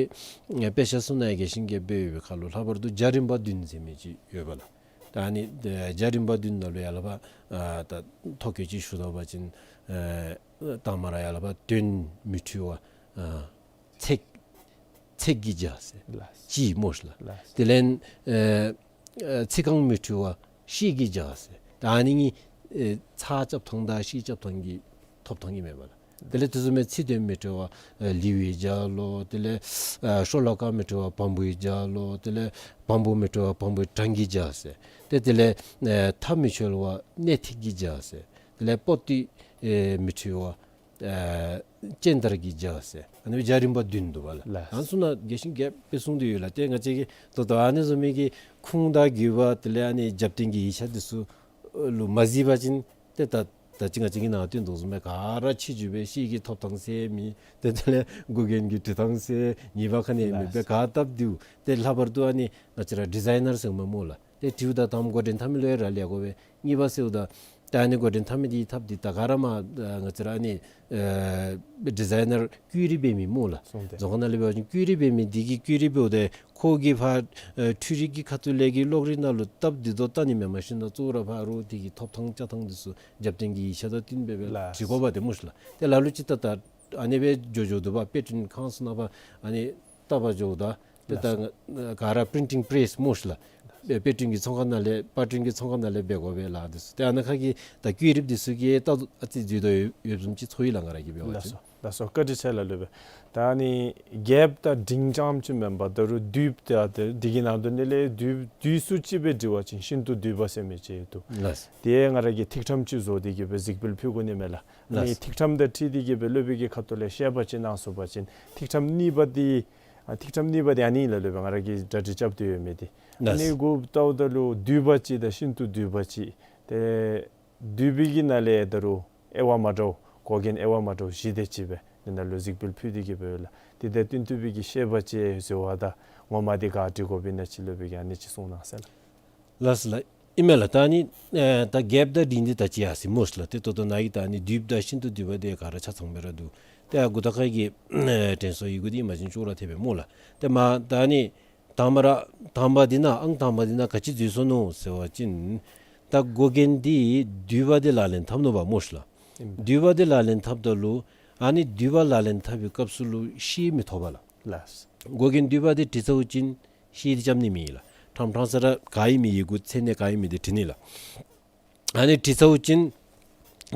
ཨེ་དཔེ་ཆ་ཚུ་ནང་ཡང་རྒྱས་ཤིང་རྒྱས་པ་སྦེ་ཡོད་པའི་ཁར་ལུ་ལྷག་པར་དུ་རྒྱ་རིམ་པ་བདུན་ཟེར་མི་ཅིག་ཡོད་པ་ལགས། ད་ཨ་ནི་ཨེ་རྒྱ་རིམ་པ་བདུན་ནང་ལུ་ཡར་ལས་ཕར་ཨ་ད་ཐོ་བཀོད་ཅིག་ཞུ་ད་པ་ཅིན་ཨེ་དང་པ་ར་ཡར་ལས་ཕར་དོན་མི་འཁྲུལ་བ་ཨ་ཚེགས་ཚེགས་ཀྱིས་བྱ་ཟེར། ལགས། ཅིག་སྨོ་ཤིག་ལགས། ལགས། དེ་ལས་ཨེ་ཨེ་ཚིག་རྐང་མི་འཁྲུལ་བ་ཤེལ་གྱིས་བྱ་ཟེར། ད་ཨ་ནི་གཉིས་ཨེ་ཚར་རྐྱབ་ཐངས་དང་ཤེལ་རྐྱབ་ཐངས་ཀྱི་ཐོབ་ཐངས་ཨིན་མས་པ་ལགས། དེ་ལས་དེ་བཟུམ་མའི་ཚིག་དོན་མི་འཁྲུལ་བ་ཨེ་ལེའུ་ཡིས་བྱ་ལོ། དེ་ལས་ཨེ་ཤོ་ལོ་ཀ་མི་འཁྲུལ་བ་བམ་པོ་ཡིས་བྱ་ལོ། དེ་ལས་བམ་པོ་མི་འཁྲུལ་བ་བམ་པོའི་གྲངས་ཀྱིས་བྱ་ཟེར། ཏེ་དེ་ལས་ཨེ་མཐའ་མི་འཁྱོལ་བ་སྣེ་ཐིག་གིས་བྱ་ཟེར། དེ་ལས་པོ་ཏི་ཨེ་མི་འཁྲུལ་བ་ཨེ་སྤྱན་དར་གྱིས་བྱ་ཟེར། ཨ་ནི་རྒྱ་རིམ་པ་བདུན་འདུག་པ་ལགས། ལགས། ཨ་ནི་ཚུ་ནང་རྒྱས་ཤིང་རྒྱས་པ་སྦེ་གསུངས་ཏེ་ཡོད་ལགས། ཏེ་ང་བཅས་ཀྱིས་ད་ལྟོ་ཨ་ནི་བཟུམ་མའི་གི་ཁུངས་དང་དགོས་པ་དེ་ལས་ཨ་ནི་རྒྱབ་རྟེན་གྱི་ཡིག་ཆ་འདི་ཚུ་ལུ་མ་གཟིགས་པ་ཅིན་ཏེ་ད་ད་ཅི་ང་བཅས་ཀྱིས་ནཱ་སྟོན་དོ་བཟུམ་སྦེ་ག་ར་ཕྱི་འགྱུར་སྦེ་ཤེལ་གྱི་ཐོབ་ཐངས་ཟེར་མི་ཏེ་དེ་ལས་འགོག་འགེམས་ཀྱི་འབྲི་ཐངས་ཟེར་ངེས་པ་ག་ནི་མེད་པར་ལགས། ག་སྟབས་བདེཝ། ཏེ་ལྷག་པར་དུ་ཨ་ནི་ང་བཅས་ར་ཌི་ཛའི་ནར་ཟེར་མི་སྨོ་ལགས། ཏེ་བྲིཝ་ད་དང་པ་འགོ་འདྲེན་འཐབ་མི་ལུ་ཡང་རག་ལས་དགོ་པས། གཉིས་པ་ཟེརཝ་ད་ད་ཨ་ནི་འགོ་འདྲེན་འཐབ་མི་འདི་ཐབས་འདི་ད་ག་ར་མར་ཨ་ང་བཅས་ར་ཨ་ནི་ཨེ་ཌི་ཛའི་ནར་བཀོད་རིས་འབད་མི་སྨོ་ལགས། སོང་སྟེ་རྫོང་ཁ་ནང་ལས་འབད་བ་ཅིན་བཀོད་རིས་འབད་མི་འདི་གིས་བཀོད་རིས་འབདཝ་ད་ཁོ་གིས་ཕར་ཨེ་འཕྲུལ་རིག་གི་ཁ་ཐུག་ལས་ཀྱི་གློག་རིག་ནང་ལུ་སྟབས་བདེ་ཏོག་ཏོ་ནི་མེན། མ་གཞི་ན་གཙོ་བོ་ར་ཕར་རོགས་འདི་གི་ཐོབ་ཐངས་བཅའ་ཐངས་འདི་ཚུ་རྒྱབ་རྟེན་གྱི་ཡིག་ཆ་དང་བསྟུན་སྦེ་སྦེ་ལགས། བྲི་དགོཔ་འདི་སྨོ་ཤིག་ལགས། ཏེ་ལ་ལུ་ཅིག་ད་ད་ཨ་ནི་སྦེ་འགྱོ་འགྱོཝ་འདུག་པ། དཔེ་སྐྲུན་ཁང་ཚུ་ནང་ཕར་ཨ་ནི་བལྟ་བར་འགྱོཝ་ད་ཏེ་ལགས། ད་ག་ར་པི་རིན་ཊིང་པེ་རེསི་སྨོ་ཤིག་ལགས། དཔེ་སྐྲུན་གྱི་ཚོང་ཁང་ནང་ལས་པར་སྐྲུན་གྱི་ཚོང་ཁང་ནང་ལས་འབད་དགོ་པས་ལགས། འདི་ཚུ་ཏེ་ཨ་ནཱ་ཁ་གི་ད་བཀོད་རིས་འདི་ཚུ་གིས་ད་ཨ་ཙི་འཛོལ་དོ་ཡོདཔ་བཟུམ་ཅིག་ཚོར་ཡི་ལགས་ང་ར་གིས་འབད་བ་ཅིན། ལགས་སོ། ལགས་སོ། བཀའ་དྲིན་ཆེ་ལགས་སློབ་དཔོན། ད་ཨ་ནི་རྒྱདཔ་དང་འབྲིང་རྐྱངམ་ཅིག་མེན་པར་ད་རུང་བསྡུས་ཏེ་ཨ་ཏེ་འདི་གི་ནང་དོན་འདི་ལས་བསྡུས་བསྡུས་སུ་ཅིག་སྦེ་འབྲི་བ་ཅིན་ཤིན་ཏུ་བསྡུས་པ་ཟེར་མི་ཅིག་འདུག། ལགས། དེ་ང་ར་གིས་ཐིག་ཕྲེང་ཅིག་བཟོ་སྟེ་གི་སྦེ་གཟིགས་འབུལ་ཕུལ་དགོ་ནི་མས་ལགས། ཨ་ནི་ལགས། ཐིག་ཕྲེང་དང་འཁྲིལ་ཏེ་གི་སྦེ་སློབ་དཔོན་གྱི་ཁ་ཐུག་ལས་བཤད་པ་ཅིན་གནང་ཚུགས་པ་ཅིན་ཐིག་ཕྲེང་གཉིས་པ་འདི་ཨ་ཐིག་ཕྲེང་གཉིས་པ་འདི་ཨ་ནི་ལགས་སློབ་དཔོན་ང་ར་གིས་གྲ་སྒྲིག་རྐྱབ་སྟེ་ཡོད་མི་འདི། ཨ་ལགས། ནི་གུ་ལྟཝ་ད་ལུ་བསྡུས་པ་ཅིག་དང་ཤིན་ཏུ་བསྡུས་པ་ཅིག། ཏེ་བསྡུས་པའི་གི་ནང་ལས་ད་རུང་དབྱེ་བ་མ་འདྲཝ་འགོག་འགེམས་དབྱེ་བ་མ་འདྲཝ་བཞི་དེ་ཅིག་སྦེ་འདི་ནང་ལུ་གཟིགས་འབུལ་ཕུལ་ཏེ་གི་སྦེ་ཡོད་ལགས། དེ་དང་བསྟུན་ཏེ་སྦེ་གི་བཤད་པ་ཅིག་ཟེར་བ་དང་ངོ་མ་འདི་ག་འབྲི་དགོ་པས་ན་ཅིག་སློབ་དཔོན་གྱིས་ཨ་ནི་ཅིག་གསུང་གནང་ཟེར་ལགས། ལགས་སོ་ལགས། ཨིན་མས་ལགས། ད་ཨ་ནི་ཨེ་ད་རྒྱདཔ་དང་འབྲིང་འདི་ད་ཅི་ཡར་སོ་ཡི་སྨོ་ཤིག་ལགས། ཏེ་ད་ལྟོ་ནཱ་གི་ད་ཨ་ནི་བསྡུས་པ་དང་ཤིན་ཏུ་བསྡུས་པ་འདི་ག་ར་ཆ་ཚང་སྦེ་ར་འདུག། ཏེ་ཨ་མགུ་ཏོ་ཁ་གི་དྲན་གསོ་ཡི་གུ་འདི་ཨིན་པ་ཅིན་ཅོག་ར་འཐདཔ་སྦེ་སྨོ་ལགས། ཏེ་མ་ད་ཨ་ནི་དང་པ་ར་དང་པ་འདི་ནང་ཨང་དང་པ་འདི་ནང་ག་ཅི་འཛུལ་སོ་ནུག་ཟེར་བ་ཅིན་ད་འགོག་རྐྱེན་འདི་འདུས་པ་འདི་ལག་ལེན་འཐབ་ནུག་པ་སྨོ་ཤི་ལགས། ཨིན་པས། འདུས་པ་འདི་ལག་ལེན་འཐབ་ད་ལུ་ཨ་ནི་འདུས་པ་ལག་ལེན་འཐབ་པའི་སྐབས་སུ་ལུ་ཤེས་མི་ཐོབ་པ་ལགས། ལགས། འགོག་རྐྱེན་འདུས་པ་འདི་བྲི་ཚརཝ་ཅིན་ཤེས་འདི་རྐྱབ་ནི་མེད་ལགས། ཕྲང་ཕྲང་ས་ར་ག་ཨིན་མི་ཡི་གུ་མཚན་གནས་ག་ཨིན་མི་འདི་བྲི་ནི་ལགས། ཨ་ནི་བྲི་ཚརཝ་ཅིན་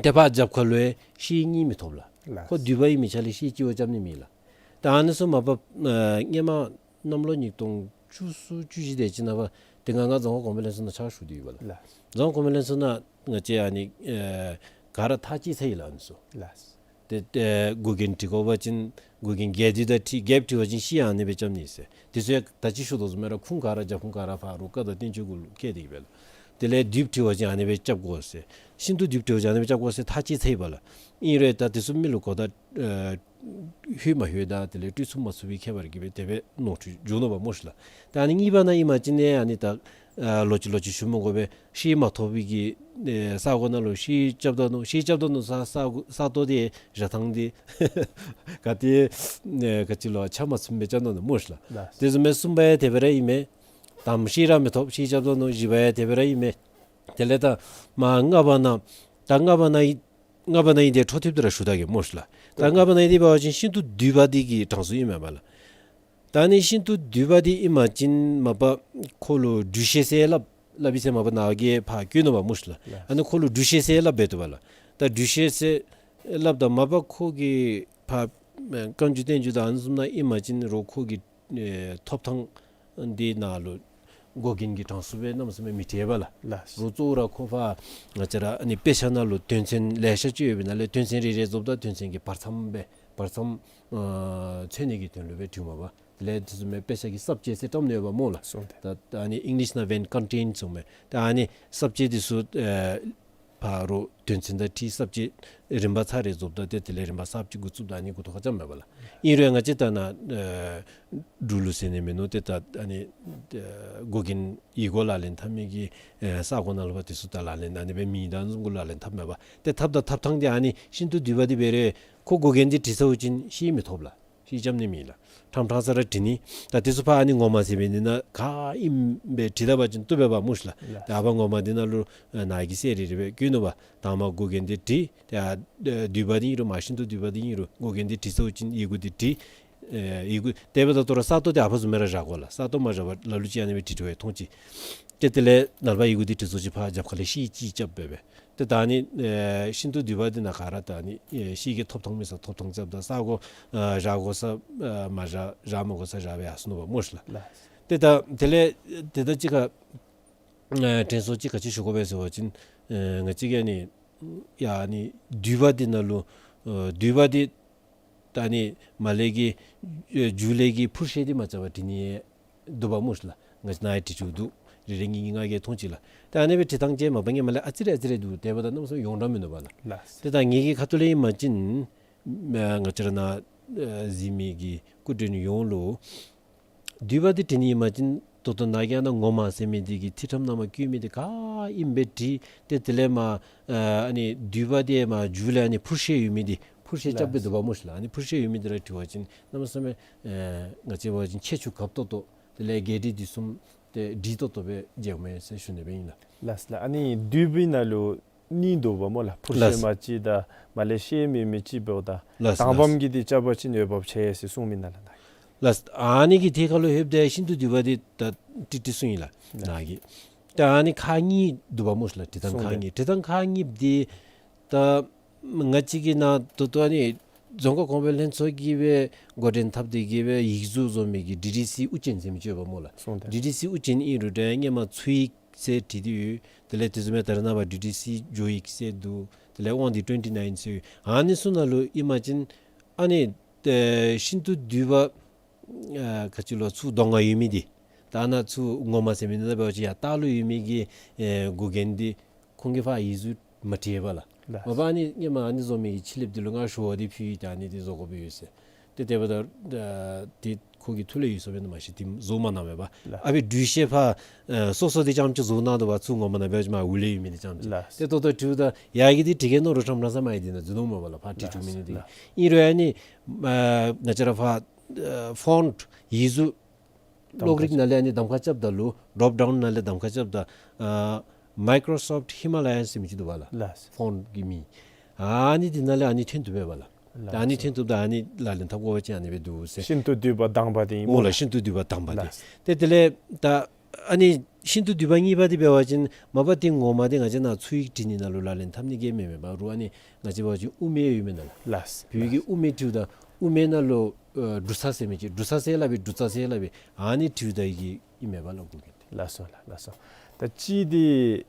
ཏེ་ཕར་རྒྱབ་ཁ་ལུ་ཡང་ཤེས་རྙེད་མི་ཐོབ་ལགས། ལགས། ཁོ་འདུས་པ་ཨིན་མི་ཆ་ལས་ཤེས་སྐྱེ་བ་རྐྱབ་ནི་མེད་ལགས། ད་ཨ་ནི་ཚུ་མ་པ་ཨ་སྔོན་མ་གནམ་ལོ་ཉིས་སྟོང་བཅུ་གསུམ་བཅུ་བཞི་དེ་ཅིག་ནང་པ་ཏེ་ང་ང་རྫོང་ཁ་གོང་འཕེལ་ལྷན་ཚོགས་ནང་ཕྱག་ཞུ་སྟེ་ཡོད་པ་ལགས། ལགས། རྫོང་ཁ་གོང་འཕེལ་ལྷན་ཚོགས་ནང་ང་བཅས་ཨ་ནི་ཨ་ག་ར་ཐག་བཅད་ཚར་ཡི་ལགས་ཨ་ནི་ཚུ། ལགས། ཏེ་ཏེ་འགོག་རྐྱེན་བྲི་དགོ་པ་ཅིན་འགོག་རྐྱེན་བརྒྱད་འདི་ད་བྲི་བརྒྱད་བྲི་བ་ཅིན་ཤེས་ཨ་ནི་སྦེ་རྐྱབ་ནི་ཟེར། དེ་ཚུ་ཡང་ད་ཅི་ཞུ་དོ་བཟུམ་སྦེ་ར་ཁུངས་ག་ར་རྒྱབ་ཁུངས་ག་ར་ཕར་རོགས་བཀའ་དང་བསྟན་བཅོས་གུ་ལུ་བཀལ་ཏེ་གི་སྦེ་ལགས། དེ་ལས་བསྡུས་བྲི་བ་ཅིན་ཨ་ནི་སྦེ་རྐྱབ་དགོ་ཟེར། ཤིན་ཏུ་བསྡུས་བྲི་བ་ཅིན་ཨ་ནི་སྦེ་རྐྱབ་དགོ་ཟེར་ཐག་བཅད་ཚར་ཡི་པ་ལགས། ཨིན་རུང་ད་དེ་ཚུ་མི་ལུ་གོ་བརྡ་ཨ་ལྷོད་མ་ལྷོད་དང་དེ་ལས་སྤྲོད་ཚུགས་མ་ཚུགས་པའི་ཁྱད་པར་གྱིས་སྦེ་དེ་སྦེ་ནོར་འཁྲུལ་འབྱུང་ནུག་པ་སྨོ་ཤི་ལགས། ད་ཨ་ནི་གཉིས་པ་ནང་ཨིན་པ་ཅིན་ཨ་ནི་ད་ཨ་ལོག་ཅི་ལོག་ཅི་ཞུ་མི་དགོ་པས། ཤེས་མ་ཐོབ་པའི་གི་ཨེ་ས་གོ་ནང་ལུ་ཤེས་རྐྱབ་ད་ནུག། ཤེས་རྐྱབ་ད་ནུག་ས་ས་གོ་ས་སྟོང་དེ་ར་ཐང་དེ་ག་ཏེ་ཨེ་ག་ཅི་ལོ་ཆ་མ་ཚུམ་སྦེ་རྐྱབ་ད་ནུག་སྨོ་ཤི་ལགས། ལགས། དེ་བཟུམ་སྦེ་གསུམ་པ་ཡང་དེ་སྦེ་ར་ཨིན་མས། དང་པ་ཤེས་ར་མི་ཐོབ། ཤེས་རྐྱབ་ད་ནུག། བཞི་པ་ཡང་དེ་སྦེ་ར་ཨིན་མས། དེ་ལས་ད་མ་ལྔ་པ་ནང་ད་ལྔ་པ་ནང་ཨིན་ལྔ་པ་ནང་ཨིན་དེ་འཕྲོ་མཐུད་དེ་ར་ཞུ་ད་གེ་སྨོ་ཤི་ལགས། ད་ལྔ་པ་ནང་ཨིན་དེ་འབད་བ་ཅིན་ཤིན་ཏུ་བསྡུས་པ་འདི་གི་གྲངས་སུ་ཨིན་མས་པ་ལགས། ད་ཨ་ནི་ཤིན་ཏུ་བསྡུས་པ་འདི་ཨིན་པ་ཅིན་མ་པ་ཁོ་ལུ་འབྲུ་ཤེས་ཟེར་སླབ་སླབ་ཨིན་ཟེར་མ་པ་ནཱ་གིས་ཕར་བཀོད་ནུག་པ་སྨོ་ཤི་ལགས། ལགས། ཨ་ནི་ཁོ་ལུ་འབྲུ་ཤེས་ཟེར་སླབ་འབད་དོ་པ་ལགས། ད་འབྲུ་ཤེས་ཟེར་སླབ་ད་མ་པ་ཁོ་གི་ཕར་བཀའ་འགྱུར་བསྟན་འགྱུར་དང་ཨ་ནི་བཟུམ་ནང་ཨིན་པ་ཅིན་རོགས་ཁོ་གི་ཨེ་ཐོབ་ཐང་འདི་ནང་ལུ་འགོག་རྐྱེན་གྱི་གྲངས་སུ་སྦེ་གནམ་མེད་ས་མེད་མི་བྲི་བས་ལགས། ལགས། རོགས་གཙོ་བོ་ར་ཁོ་ཕར་ང་བཅས་ར་ཨ་ནི་དཔེ་ཆ་ནང་ལུ་དོན་ཚན་ལེ་ཤ་ཅིག་ཡོད་པའི་ནང་ལས་དོན་ཚན་རེ་རེ་རྫོགསཔ་ད་དོན་ཚན་གྱི་བར་མཚམས་སྦེ་བར་མཚམས་ཨ་མཚོན་ནི་གི་དོན་ལུ་སྦེ་བྲིཝ་མས་པ། དེ་ལས་དེ་བཟུམ་མའི་དཔེ་ཆ་གི་ས་བཅད་ཟེར་བཀྲམ་ནི་ཡོདཔ་སྨོ་ལགས། སོང་སྟེ། ད་ད་ཨ་ནི་ཨིང་ལིཤ་ནང་འབདན་ཀོན་ཊེནཊ་ཟེར་མས། ད་ཨ་ནི་ས་བཅད་འདི་ཚུ་ཨེ་ཕར་རོགས་དོན་ཚན་དང་འཁྲིལ་ས་བཅད་རིམ་པ་ཚར་རེ་རྫོགསཔ་ད་ཏེ་དེ་ལས་རིམ་པ་གསརཔ་ཅིག་འགོ་བཙུགསཔ་ད་ཨ་ནི་མགུ་ཏོ་ཁ་རྐྱབ་མས་པ་ལགས། ཨིན་རུང་ང་བཅས་ད་ནཱ་ཨེ་འབྲུག་ལུགས་ཟེར་ནི་མིན་ནུག། ཏེ་ད་ཨ་ནི་ཨེ་འགོག་རྐྱེན་ཡིག་གུ་ལག་ལེན་འཐབ་མི་གི་ཨེ་ས་གོ་ནང་ལུ་འབད་དེ་ཚུ་ད་ལག་ལེན་ཨ་ནི་སྦེ་མེད། ད་ཨ་ནི་བཟུམ་གུ་ལག་ལེན་འཐབ་མས་པ། ཏེ་འཐབ་ད་འཐབ་ཐངས་འདི་ཨ་ནི་ཤིན་ཏུ་བསྡུས་པ་འདི་འབད་རུང་ཁོ་འགོག་རྐྱེན་འདི་བྲི་ཚརཝ་ཅིན་ཤེས་མི་ཐོབ་ལགས། ཤེས་རྐྱབ་ནི་མེད་ལགས། ཕྲང་ཕྲང་ས་ར་བྲི་ནི། ད་དེ་ཚུ་ཕར་ཨ་ནི་ངོ་མ་ཟེར་མི་འདི་ནང་ག་ཨིནམ་སྦེ་བྲིས་ད་པ་ཅིན་བཏུབ་པས་པ་སྨོ་ཤི་ལགས། ལགས། ད་ཨ་ཕར་ངོ་མ་འདི་ནང་ལུ་ཨ་ནཱ་གིས་གསལ་རི་རི་སྦེ་བཀོད་ནུག་པ། དང་པ་འགོག་རྐྱེན་འདི་བྲི། ཏེ་ཨ་བསྡུས་པ་འདི་ཨིན་རུང་མ་ཤིན་ཏུ་བསྡུས་པ་འདི་ཨིན་རུང་འགོག་རྐྱེན་འདི་བྲི་ཚརཝ་ཅིན་ཡི་གུ་འདི་བྲི། ཨེ་ཡི་གུ་དེ་འབདཝ་ད་ད་རུང་ས་སྟོང་འདི་ཨ་ཕར་བཟུམ་སྦེ་ར་བཞག་དགོ་ལགས། ས་སྟོང་མ་བཞག་པར་ལ་ལུ་ཅིག་ཨ་ནི་སྦེ་བྲི་བྲི་བ་མཐོང་ཅི། ཏེ་དེ་ལས་ནཱ་ལས་ཕར་ཡི་གུ་འདི་བྲི་ཚརཝ་ཅིག་ཕར་རྒྱབ་ཁ་ལས་ཤེས་ཅིག་རྐྱབ་སྦེ་སྦེ། ཏེ་ད་ཨ་ནི་ཨེ་ཤིན་ཏུ་བསྡུས་པ་འདི་ནང་ག་ར་ད་ཨ་ནི་ཨེ་ཤེས་ཀྱི་ཐོབ་ཐངས་མེད་ས་ཐོབ་ཐངས་རྐྱབ་ད་ས་གོ་ཨ་བཞག་དགོ་ས་ཨ་མ་བཞག་བཞག་མི་དགོ་ས་བཞག་སྦེ་ཡར་སོ་ནུག་པ་སྨོ་ཤི་ལགས། ལགས། ཏེ་ད་དེ་ལས་ཏེ་ད་ཅི་ཁ་ཨེ་དྲན་གསོ་ཅིག་ག་ཅི་ཞུ་དགོ་པས་ཟེར་བ་ཅིན་ཨེ་ང་བཅས་ཀྱིས་ཨ་ནི་ཡ་ཨ་ནི་བསྡུས་པ་འདི་ནང་ལུ་ཨེ་བསྡུས་པ་འདི་ད་ཨ་ནི་མར་ལས་ཀྱི་ཨེ་མཇུག་ལས་ཀྱི་འཕུར་ཤེས་འདི་མ་རྐྱབ་པར་བྲི་ནི་འདུག་པ་སྨོ་ཤི་ལགས། ང་བཅས་ནཱ་ཡང་བྲི་བཅུག་འདུག། རེ་རེ་གཉིས་གཉིས་ང་གིས་མཐོང་ཅི་ལགས། ཏེ་ཨ་ནི་སྦེ་བྲི་ཐངས་ཅིག་མ་པ་ངེ་མ་ལས་ཨ་ཙི་རེ་ཨ་ཙི་རེ་འདུག། དེ་འབདཝ་ད་གནམ་མེད་ས་མེད་ཡོངས་གྲགས་མིན་འདུག་པ་ལགས། ལགས། ཏེ་ད་ངེ་གི་ཁ་ཐུག་ལས་ཨིན་པ་ཅིན་ཨ་ང་བཅས་ར་ནཱ་ཨ་གཟིགས་མི་གི་སྐུ་མགྲོན་ཡོངས་ལུ་བསྡུས་པ་འདི་བྲི་ནི་ཨིན་པ་ཅིན་ད་ལྟོ་ནཱ་གིས་ཨ་ནཱ་ངོ་མ་ཟེར་མི་འདི་གི་ཚིག་ཕྲེང་ནང་མར་བཀོད་མི་འདི་ག་ཨིནམ་སྦེ་བྲི། ཏེ་དེ་ལས་མར་ཨ་ཨ་ནི་བསྡུས་པ་འདི་མར་མཇུག་ལས་ཨ་ནི་འཕུར་ཤེས་ཡོད་མི་འདི་འཕུར་ཤེས་རྐྱབ་སྦེ་འདུག་པ་སྨོ་ཤི་ལགས། ཨ་ནི་འཕུར་ཤེས་ཡོད་མི་འདི་ར་བྲི་བ་ཅིན་གནམ་མེད་ས་མེད་ཨེ་ང་བཅས་འབད་བ་ཅིན་ཁྱད་ཆོས་གབ་ཏོག་ཏོ་དེ་ལས་རྒྱས་འབྲིང་བསྡུས་གསུམ་ཏེ་འགྲིག་ཏོག་ཏོ་སྦེ་མཇལཝ་མས་ཟེར་ཞུ་ནི་སྦེ་ཨིན་ལགས། ལགས་ལགས། ཨ་ནི་བསྡུས་པའི་ནང་ལུ་གཉིས་འདུག་པ་སྨོ་ལགས། འཕུར་ཤེས་ལགས། མ་ཅིག་དང་མར་ལས་ཤེས་མེད་མི་ཅིག་འབདཝ་ད་ལགས། དང་པམ་གྱི་འདི་རྐྱབ་པ་ཅིན་འོས་འབབ་ཆེ་ཟེར་གསུངས་མི་ནང་ལགས། ལགས། ཨ་ནི་གི་ཐད་ཁར་ལུ་ལྷོདཔ་ད་ཤིན་ཏུ་བསྡུས་པ་འདི་ད་ཏིག་ཏིག་གསུངས་ཡི་ལགས། ལགས། ནཱ་གིས་ད་ཨ་ནི་ཁག་གཉིས་འདུག་པ་སྨོ་ཤི་ལགས། བྲི་ཐངས་གསུངས་ཏེ། ཁག་གཉིས། བྲི་ཐངས་ཁག་གཉིས་འདི་ད་ང་བཅས་ཀྱི་ནཱ་ད་ལྟོ་ཨ་ནི་རྫོང་ཁ་གོང་འཕེལ་ལྷན་ཚོགས་ཀྱིས་སྦེ་འགོ་འདྲེན་འཐབ་སྟེ་གི་སྦེ་ཡིག་གཟུགས་བཟོ་མི་གི་ཌི་ཌི་སི་ཨུ་ཅན་ཟེར་མི་ཅིག་ཡོདཔ་སྨོ་ལགས། སོང་སྟེ། ཌི་ཌི་སི་ཨུ་ཅན་ཨིན་རུང་ད་སྔོན་མ་ཚུ་ཡིག་ཟེར་བྲིས་ཏེ་ཡོད། དེ་ལས་དེ་བཟུམ་སྦེ་ད་རེས་ནངས་པ་ཌི་ཌི་སི་ཇོ་ཡིག་ཟེར་འདུག། དེ་ལས་དབང་འདུས་ཊུ་ཝེན་ཊི་ནའིན་ཟེར་ཡོད། ཨ་ནི་ཚུ་ནང་ལུ་ཨིན་པ་ཅིན་ཨ་ནི་ཨེ་ཤིན་ཏུ་བསྡུས་པ་ཨ་ག་ཅི་ལོ་ཚུར་གདོང་ཁར་ཡོད་མི་འདི་ད་ནཱ་ཚུར་ངོ་མ་ཟེར་མི་འདི་ད་འབད་བ་ཅིན་ཡར་ལྟག་ལུ་ཡོད་མི་གི་ཨེ་འགོག་རྐྱེན་འདི་ཁོང་གིས་ཕར་ཡིག་གཟུགས་མ་བྲིས་པས་ལགས། ལགས། མ་པ་ཨ་ནི་སྔོན་མ་ཨ་ནི་བཟོ་མི་གི་ཕྱི་ལེབ་འདི་ལུ་ང་ཞུ་བ་འདི་ཕུལ་ཡི། ད་ཨ་ནི་འདི་བཟོ་དགོཔ་ཡོད་ཟེར། ཏེ་དེ་འབདཝ་ད་ཨ་འདི་ ཁོ་གི་ཐུགས་ལས་ཡོད་སོ་བས་ན་མ་ཤེས། དེ་བཟོ་མ་གནང་མས་པ། ལགས། ཨ་ཕི་འགྲུལ་བཤད་ཕར་ཨ་སོ་སོ་དེ་རྐྱངམ་ཅིག་བཟོ་གནང་དོ་བ། ཚུར་ངོ་མ་ནང་འབད་བ་ཅིན་མར་འུ་ལས་ཡོད་མི་དེ་རྐྱངམ་ཅིག། ལགས། དེ་ཏོག་ཏོ་དྲིཝ་ད་ཡར་གྱི་དེ་དྲི་གེ་ནོ་རུ་ཁྲམ་རང་ས་མ་ཡི་དེ་ན་རྫུན་ནོ་མས་པ་ལགས། ཕར་དྲི་ལགས་འགྲུལ་མི་ནི་དེ། ལགས། ཨིན་རུང་ཨ་ནི་ཨ་ང་བཅས་ར་ཕར་ཨ་ཕོནཊ་ཡིག་གཟུགས་གློག་རིག་ནང་ལས་ཨ་ནི་གདམ་ཁ་རྐྱབ་ད་ལུ་ཌོབ་ཌའུན་ནང་ལས་གདམ་ཁ་རྐྱབ་ད་ཨ་མའི་ཀྲོ་སོཕཊ་ཧི་མ་ལ་ཡཱན་ཟེར་མི་ཅིག་འདུག་པ་ལགས། ལགས། ཕོནཊ་གི་མིང་། ཨ་ནི་དེ་ནང་ལས་ཨ་ནི་ཐོན་བཏུབ་པས་པ་ལགས། ལགས། ཨ་ནི་ཐོན་བཏུབ་ད་ཨ་ནི་ལག་ལེན་འཐབ་དགོ་པ་ཅིན་ཨ་ནི་སྦེ་འདུག་ཟེར། ཤིན་ཏུ་བསྡུས་པ་དང་པ་དེ་ཨིན་མོ་ལགས། ཤིན་ཏུ་བསྡུས་པ་དང་པ་དེ། ལགས། ཏེ་དེ་ལས་ད་ཨ་ནི་ཤིན་ཏུ་བསྡུས་པ་གཉིས་པ་དེ་འབད་བ་ཅིན་མ་པ་དེ་ངོ་མ་དེ་ང་བཅས་ནཱ་ཚུ་ཡིག་བྲི་ནི་ནང་ལུ་ལག་ལེན་འཐབ་ནི་གི་མེན་མས་པ། རུང་ཨ་ནི་ང་བཅས་འབད་བ་ཅིན་དབུ་མེད་ཡོད་མེན་ན་ལགས། ལགས། བོད་ཡིག་གི་དབུ་མེད་བྲིཝ་ད་དབུ་མེད་ནང་ལུ་ཨ་འབྲུ་ཚ་ཟེར་མི་ཅིག། འབྲུ་ཚ་ཟེར་སླབ་པས། འབྲུ་ཚ་ཟེར་སླབ་པས། ཨ་ནི་བྲིཝ་ད་ཡི་གེ་ཨིན་མས་པ་ལགས། གུ་གི་ལགས་སོ་ལགས། ལགས་སོ། ད་གཅིག་དེ་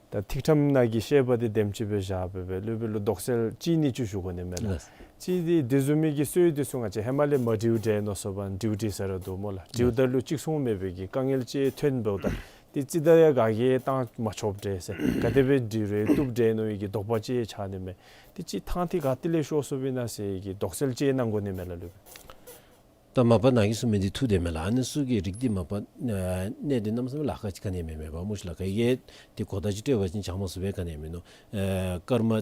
ད་ཐིག་ཕྲེང་ནང་གི་བཤད་པ་དེ་དེམ་ཅིག་སྦེ་བཞག་སྦེ་སྦེ་སློབ་དཔོན་ལུ་དོགས་སེལ་གཅིག་གཉིས་ཅིག་ཞུ་དགོ་ནི་མས་ལགས། ལགས། གཅིག་དེ་དེ་བཟུམ་མའི་གི་སྲོལ་དེ་ཚུ་ང་བཅས་ཧེ་མ་ལས་མ་འགྲིགཔ་འདྲས་ནོ་སོ་བ་འགྲིགཔ་འགྲིག་ས་ར་འདུག་མོ་ལགས། འགྲིགཔ་ད་ལུ་གཅིག་མཚུངས་མེད་པའི་གི་དཀའ་ངལ་ཅིག་ཐོན་འབདཝ་ད་དེ་ཅིག་ད་ཡ་ག་གིས་བཏང་མ་ཆོགཔ་འདྲས་ཟེར། ག་དེ་སྦེ་འགྲིག་རུང་བཏུབ་འདྲས་ནོ་ཡི་གི་དོགས་པ་ཅིག་ཆགས་ནི་མས། དེ་ཅིག་ཐང་དེ་ག་ཏེ་ལས་ཤོར་སོཔ་ཨིན་ན་ཟེར་གི་དོགས་སེལ་ཅིག་གནང་དགོ་ནི་མས་ལགས་སློབ་དཔོན། ད་མ་པ་ནཱ་གིས་གསུངས་མི་འདི་ཐུགས་བདེ་མས་ལགས། ཨ་ནི་ཚུ་གི་རིགས་འདི་མ་པ་ཨ་གནད་དོན་གནམ་མེད་ས་མེད་ལཱ་ཁག་ཅིག་ག་ནི་མེད་མས་པ་མོ་ཤིག་ལགས། ག་གིས་དེ་གོ་བརྡ་ཅིག་སྤྲོད་པ་ཅིན་བྱང་མ་ཚུགས་པས། ག་ནི་མེད་ནོ། ཨ་སྐར་མ་ཨ་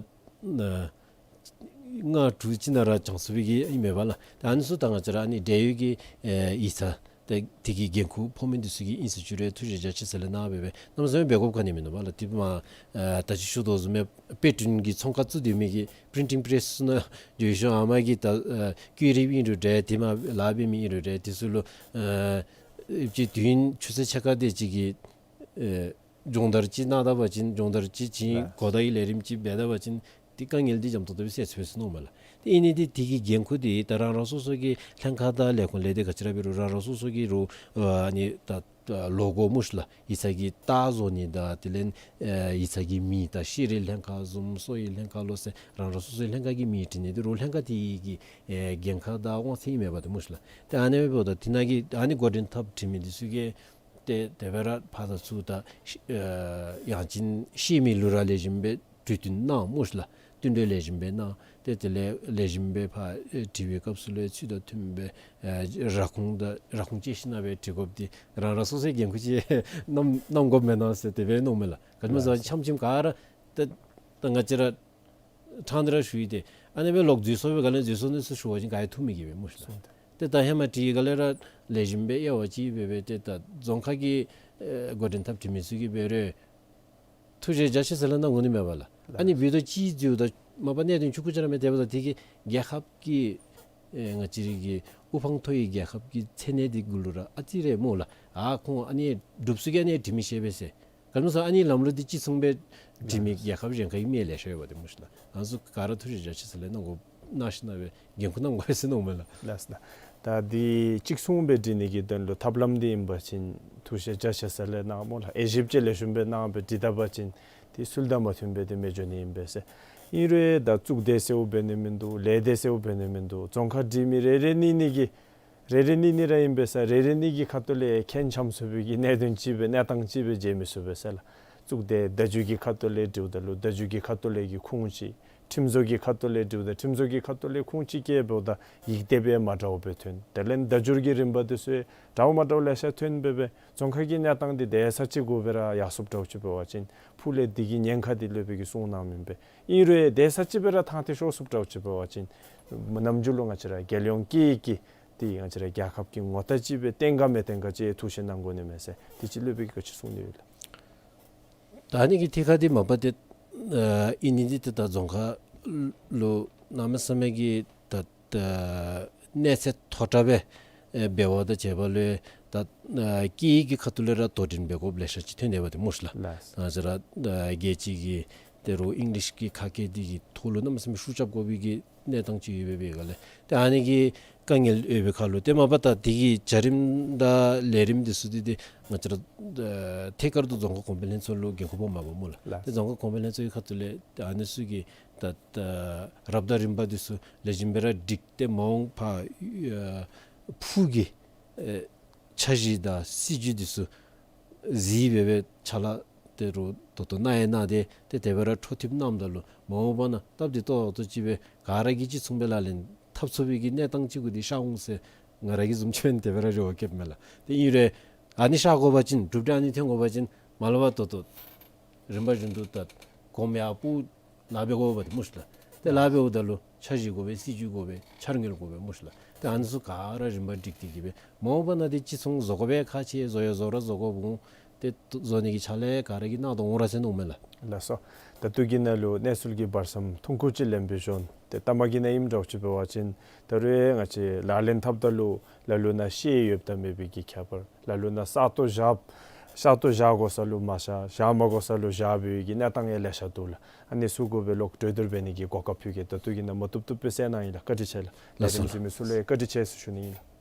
ལྔ་དྲུག་ཅིག་ནང་ར་བྱང་ཚུགས་པའི་གི་ཨིན་མས་པ་ལགས། ད་ཨ་ནི་ཚུ་ད་ང་བཅས་ར་ཨ་ནི་འབྲེལ་ཡོད་ཀྱི་ཨ་ཡིག་ཚང་ཏེ་དེ་གི་འགན་ཁུར་ཕོག་མི་འདི་ཚུ་གིས་ཨིན་ཟེར་ཞུ་རུང་ཐུགས་རྗེ་རྒྱ་ཆེ་ཟེར་ལས་གནང་སྦེ་སྦེ་གནམ་མེད་ས་མེད་འབད་དགོཔ་ག་ནི་མིན་ནུག་པ་ལགས། དེ་མ་ཨ་ད་ཅི་ཞུ་དོ་བཟུམ་སྦེ་དཔེ་སྐྲུན་གྱི་ཚོང་ཁང་བཙུགས་སྡོད་མི་གི་པི་རིན་ཊིང་པེ་རེསི་ནང་འགྱོ་ཞིནམ་ཨ་མ་གི་ད་ཨ་བཀོད་རིགཔ་ཨིན་རུང་འདྲ། དེ་མ་ལཱ་འབད་མི་ཨིན་རུང་འདྲ། དེ་ཚུ་ལུ་ཨ་ཅིག་དུས་ཡུན་ཆུ་ཚོད་ཕྱེད་ཀ་དེ་ཅིག་གི་ཨ་སྦྱོང་བརྡར་ཅིག་གནང་ད་པ་ཅིན་སྦྱོང་བརྡར་ཅིག་ཅིག་ལགས། གོ་བརྡ་གི་ལས་རིམ་ཅིག་འབད་ད་པ་ཅིན་དེ་དཀའ་ངལ་འདི་འཇམ་ཏོང་ཏོ་སྦེ་སེལ་ཚུགས་པས་ཟེར་མནོཝ་མས་ལགས། དེ་ཨིན་ནི་འདི་དེ་གི་འགན་ཁུར་འདི་ད་རང་རང་སོ་སོ་གི་ལྷན་ཁག་དང་ལས་ཁུངས་ལས་སྡེ་ག་ཅི་ར་འབད་རུང་རང་རང་སོ་སོ་གི་རུང་ཨ་ནི་ད་ད་ལོ་གོ་མོ་ཤིག་ལགས། ཡིག་ཚང་གི་རྟགས་བཟོ་ནི་དང་དེ་ལས་ཨ་ཡིག་ཚང་གི་མིང་དང་ཤེས་རིག་ལྷན་ཁག་བཟུམ་གསོ་བའི་ལྷན་ཁག་ལོ་ཟེར་རང་རང་སོ་སོའི་ལྷན་ཁག་གི་མིང་བྲི་ནི་འདི་རུང་ལྷན་ཁག་དེ་གི་ཨེ་འགན་ཁག་དང་དབང་ཚད་ཨིན་མས་པ་ཏེ་མོ་ཤིག་ལགས། ཏེ་ཨ་ནི་འབདཝ་ད་དེ་ནང་གི་ཨ་ནི་འགོ་འདྲེན་འཐབ་བྲིས་མི་འདི་ཚུ་གིས་ཏེ་དེ་སྦེ་ར་ཕར་དང་ཚུར་ད་ཤེས་ཨེ་ཡང་ཅིན་ཤེས་མི་ལུ་ར་ལེགས་ཤོམ་སྦེ་གྲོས་བསྟུན་གནང་མོ་ཤིག་ལགས། བསྟུན་གྲོས་ལེགས་ཤོམ་སྦེ་གནང་། ཏེ་དེ་ལས་ལེགས་ཤོམ་སྦེ་ཕར་ཨེ་དྲི་བའི་སྐབས་སུ་ལུ་ཚུལ་དང་མཐུནམ་སྦེ་ཨེ་ར་ཁུངས་དང་ར་ཁུངས་བཅད་ཞིནམ་སྦེ་དྲི་དགོཔ་འདི་རང་རང་སོ་སོའི་འགན་ཁུར་ཅིག་གནང་གནང་དགོཔ་མེན་ན་ཟེར་དེ་སྦེ་མནོཝ་མས་ལགས། ག་ཅི་སྨོ་ཟེར་བ་ཅིན་ཆམ་ཆིམ་ག་ར་ད་ད་ང་བཅས་ར་ཕྲང་སྟེ་ར་ཞུ་ཡི། ཏེ་ཨ་ནི་སྦེ་ལོག་འཛོལ་སོང་པའི་སྒང་ལས་འཛོལ་སོང་ནི་ཚུ་ཞུ་བ་ཅིན་ག་ཡང་ཐུགས་མི་དགྱེས་པས་མོ་ཤིག་ལགས། ཏེ་ད་ཧེ་མ་དྲི་བའི་སྒང་ལས་ར་ལེགས་ཤོམ་སྦེ་དབྱེ་བ་ཕྱེ་སྦེ་སྦེ་ཏེ་ད་རྫོང་ཁ་གི་ཨེ་འགོ་འདྲེན་འཐབ་བྲིས་མི་ཚུ་གིས་འབད་རུང་ཐུགས་རྗེ་རྒྱ་ཆེ་ཟེར་ལས་གནང་དགོ་ནི་མས་པ་ལགས། ཨ་ནི་འབདཝ་ད་ཅིག་འཛོལཝ་ད་མ་པ་གནད་དོན་ཆུང་ཀུ་ཅིག་ར་མས། དེ་འབདཝ་ད་དེ་གིས་རྒྱལ་ཁབ་ཀྱི་ཨེ་ང་བཅས་རའི་གི་དབུ་འཕང་མཐོ་བའི་རྒྱལ་ཁབ་ཀྱི་མཚན་གནས་འདི་གུ་ལུ་ར་ཨ་ཙི་རེ་མོ་ལགས། ཨ་ཁོང་ཨ་ནི་སྒྲུབ་ས་གི་ཨ་ནི་དྲི་མི་ཤེས་པས་ཟེར། ག་ཅི་སྨོ་ཟེར་བ་ཅིན་ཨ་ནི་ལམ་ལུགས་འདི་ཅིག་མཚུངས་སྦེ་དྲི་མི་རྒྱལ་ཁབ་གཞན་ཁ་གི་མི་ལེ་ཤ་ཡོད་པ་ཏེ་མོ་ཤིག་ལགས། ང་ཚུ་ག་ར་ཐུགས་རྗེ་རྒྱ་ཆེ་ཟེར་ལས་གནང་དགོ་གནང་ཞིནམ་སྦེ་འགན་ཁུར་གནང་དགོ་ཟེར་མནོཝ་མས་ལགས། ལགས་སོ་ལགས། ད་འདི་གཅིག་མཚུངས་སྦེ་འབྲི་ནི་གི་དོན་ལུ་ཐབས་ལམ་འདི་ཨིན་པ་ཅིན་ཐུགས་རྗེ་རྒྱ་ཆེ་ཟེར་ལས་གནངམ་སྨོ་ལགས། དབྱེ་ཞིབ་ཅིག་ལེགས་ཤོམ་སྦེ་གནང་སྦེ་འབྲི་ད་པ་ཅིན་དེ་ཚུལ་དང་མ་མཐུནམ་སྦེ་དེ་མི་འགྱོ་ནི་ཨིན་པས་ཟེར། ཨིན་རུང་ད་གཙུག་སྡེ་ཟེརཝ་འབད་ནི་མིན་འདུག། ལས་སྡེ་ཟེརཝ་འབད་ནི་མིན་འདུག། རྫོང་ཁ་འབྲི་མི་རེ་རེ་གཉིས་གཉིས་ཀྱིས་རེ་རེ་གཉིས་གཉིས་ར་ཨིན་པས་ཟེར། རེ་རེ་གཉིས་ཀྱི་ཁ་ཐུག་ལས་ཁྱད་འབྱམས་ཚུགས་པའི་གི་གནད་དོན་ཅིག་སྦེ་གནས་སྟངས་ཅིག་སྦེ་མཇལ་མི་ཚུགས་པས་ཟེར་ལགས། གཙུག་སྡེ་བརྡ་བརྒྱུད་ཀྱི་ཁ་ཐུག་ལས་འབྲིཝ་ད་ལུ་བརྡ་བརྒྱུད་ཀྱི་ཁ་ཐུག་ལས་ཀྱི་ཁུངས་ཅིག། ཁྲིམས་བཟོ་གི་ཁ་ཐུག་ལས་འབྲིཝ་ད་ཁྲིམས་བཟོ་གི་ཁ་ཐུག་ལས་ཁུངས་ཅིག་བཀལཝ་ད་ཡིག་དེབ་ཡང་མ་འདྲཝ་སྦེ་ཐོན། དེ་ལས་བརྡ་བརྒྱུད་ཀྱི་རིམ་པ་འདི་ཚུ་འདྲཝ་མ་འདྲཝ་ལེ་ཤ་ཐོན་སྦེ་སྦེ་རྫོང་ཁ་གི་གནས་སྟངས་འདི་དེ་ས་ཅིག་གུ་སྦེ་ར་ཡར་སོངམ་འདྲཝ་ཅིག་འབད་བ་ཅིན་ཕུགས་ལས་འདི་གི་ཉེན་ཁ་འདི་སློབ་དཔོན་གྱིས་གསུངས་གནངམ་ཨིན་པས། ཨིན་རུང་དེ་ས་ཅིག་སྦེ་ར་ཐང་འདི་ཤོར་སོངམ་འདྲཝ་ཅིག་འབད་བ་ཅིན་ནམ་རྒྱུན་ལུ་ང་བཅས་ར་རྒྱལ་ཡོངས་སྐད་ཡིག་གི་འདི་ང་བཅས་ར་རྒྱལ་ཁབ་ཀྱི་ངོ་རྟགས་ཅིག་སྦེ་བཏོན་ག་མི་བཏོན་ག་ཅིག་ཐུགས་བཞེད་གནང་དགོ་ནི་མས་ཟེར་དེ་ཅིག་སློབ་དཔོན་གྱིས་ག་ཅི་གསུང་ནི་ཡོད་ལགས། ད་ཨ་ནི་གི་ཐད་ཁར་འདི་མ་པ་ཏེ་ཨ་ཨིན་ནི་འདི་ཏེ་ད་རྫོང་ཁ་ལུ་གནམ་མེད་ས་མེད་ཀྱི་ད་ད་གནས་ཚད་མཐོ་དྲགས་སྦེ་ཨེ་འབད་བ་དང་བཅས་པ་ལུ་ད་ཨ་སྐད་ཡིག་གི་ཁ་ཐུག་ལས་ར་དོ་འགྲན་འབད་དགོཔ་ལེ་ཤ་ཅིག་ཐོན་ཡོདཔ་ཏེ་མོ་ཤིག་ལགས། ལགས། ང་བཅས་ར་ཨ་རྒྱལ་སྤྱི་གི་ད་རུང་ཨིང་ལིཤ་གི་ཁ་སྐད་འདི་གི་ཐོག་ལུ་གནམ་མེད་ས་མེད་ཤུགས་རྐྱབ་དགོ་པའི་གི་གནས་སྟངས་ཅིག་ཡོད་པའི་སྒང་ལས་ཏེ་ཨ་ནི་གི་དཀའ་ངལ་ཡོད་པའི་ཁར་ལུ་ཏེ་མ་པ་ད་འདི་གི་བྱ་རིམ་དང་ལས་རིམ་འདི་ཚུ་འདི་ཏེ་ང་བཅས་ར་ཨ་ཐད་ཀར་དུ་རྫོང་ཁ་གོང་འཕེལ་ལྷན་ཚོགས་ལུ་འགན་ཁུར་ཕོགཔ་མས་པ་མོ་ལགས། ལགས། ཏེ་རྫོང་ཁ་གོང་འཕེལ་ལྷན་ཚོགས་ཀྱི་ཁ་ཐུག་ལས་ཏེ་ཨ་ནི་ཚུ་གི་ད་ད་རབ་དང་རིམ་པ་འདི་ཚུ་ལེགས་ཤོམ་སྦེ་ར་སྒྲིག་སྟེ་མ་འོངས་པར་ཨ་ཕུགས་ཀྱི་ཨེ་འཆར་གཞི་དང་སྲིད་བྱུས་འདི་ཚུ་གཟིགས་སྦེ་སྦེ་ཕྱག་ལཱ་ད་རུང་ད་ལྟོ་གནང་ཡང་གནང་སྟེ་ཏེ་དེ་སྦེ་ར་འཕྲོ་མཐུད་གནངམ་ད་ལུ་མ་འོངས་པ་ནང་སྟབས་བདེ་ཏོག་ཏོ་ཅིག་སྦེ་ག་ར་གིས་ཅིག་མཚུངས་སྦེ་ལག་ལེན་འཐབ་ཚུགས་པའི་གི་གནས་སྟངས་ཅིག་གུ་འདི་ཤར་འོང་ཟེར་ ང་ར་གིས་བཟུམ་ཅིག་འབད་ན་དེ་སྦེ་ར་རེ་བ་བསྐྱེདཔ་མས་ལགས། ཏེ་ཨིན་རུང་ཨ་ནི་ཤར་དགོ་པ་ཅིན་གྲུབ་འབྲས་ཨ་ནི་ཐོན་དགོ་པ་ཅིན་མ་ལུ་བ་ཏོག་ཏོ་རིམ་པ་བཞིན་དུ་ད་གོངམ་ཡར་སྤུ་ལཱ་འབད་དགོ་པས་ཏེ་སྨོ་ཤི་ལགས། ཏེ་ལཱ་འབདཝ་ད་ལུ་འཆར་གཞི་དགོ་པས། སྲིད་བྱུས་དགོ་པས། འཆར་དངུལ་དགོ་པས་སྨོ་ཤི་ལགས། ཏེ་ཨ་ནི་ཚུ་ག་ར་རིམ་པ་སྒྲིག་སྟེ་གི་སྦེ་མ་འོངས་པ་ནང་ཏེ་ཅིག་ཚོང་བཟོ་དགོ་པའི་ཁག་ཆེ་བཟོ་ཡང་བཟོ་ར་བཟོ་དགོཔ་འོང་། ཏེ་བཟོ་ནི་གི་ཕྱག་ལཱ་ག་ར་གིས་གནང་དོ་འོང་ར་ཟེར་མནོཝ་མས་ལགས། ལགས་སོ། ད་ལྟོ་གི་ནང་ལུ་གནས་ཚུལ་གྱི་བར་མཚམས་ཐུང་ཀུ་ཅིག་ལེན་པའི་ཤུལ་ཏེ་ལྟ་མ་གི་ནང་ཨིནམ་འདྲཝ་ཅིག་འབད་བ་ཅིན་ད་རུང་ང་བཅས་ལག་ལེན་འཐབ་ད་ལུ་ལ་ལུ་ནང་ཤེས་ཡོདཔ་དང་མེད་པའི་གི་ཁྱད་པར། ལ་ལུ་ནང་ས་སྟོང་བཞག་ས་སྟོང་བཞག་དགོ་ས་ལུ་མ་བཞག། བཞག་མ་དགོ་ས་ལུ་བཞག་པའི་གི་གནས་སྟངས་ཡང་ལེ་ཤ་འདུག་ལགས། ཨ་ནི་ཚུ་དགོ་པའི་ལོག་གྲོས་བསྡུར་འབད་ནི་གི་གོ་སྐབས་ཕུལ་གེ། ད་ལྟོ་གི་ནང་མ་བཏུབ་བཏུབ་སྦེ་གསན་གནང་ཡི་ལགས། བཀའ་དྲིན་ཆེ་ལགས། ལགས་སོ་ལགས། ལས་རིམ་གཟིགས་མི་ཚུ་ལུ་ཡང་བཀའ་དྲིན་ཆེ་ཟེར་ཞུ་ནི་ཨིན་ལགས།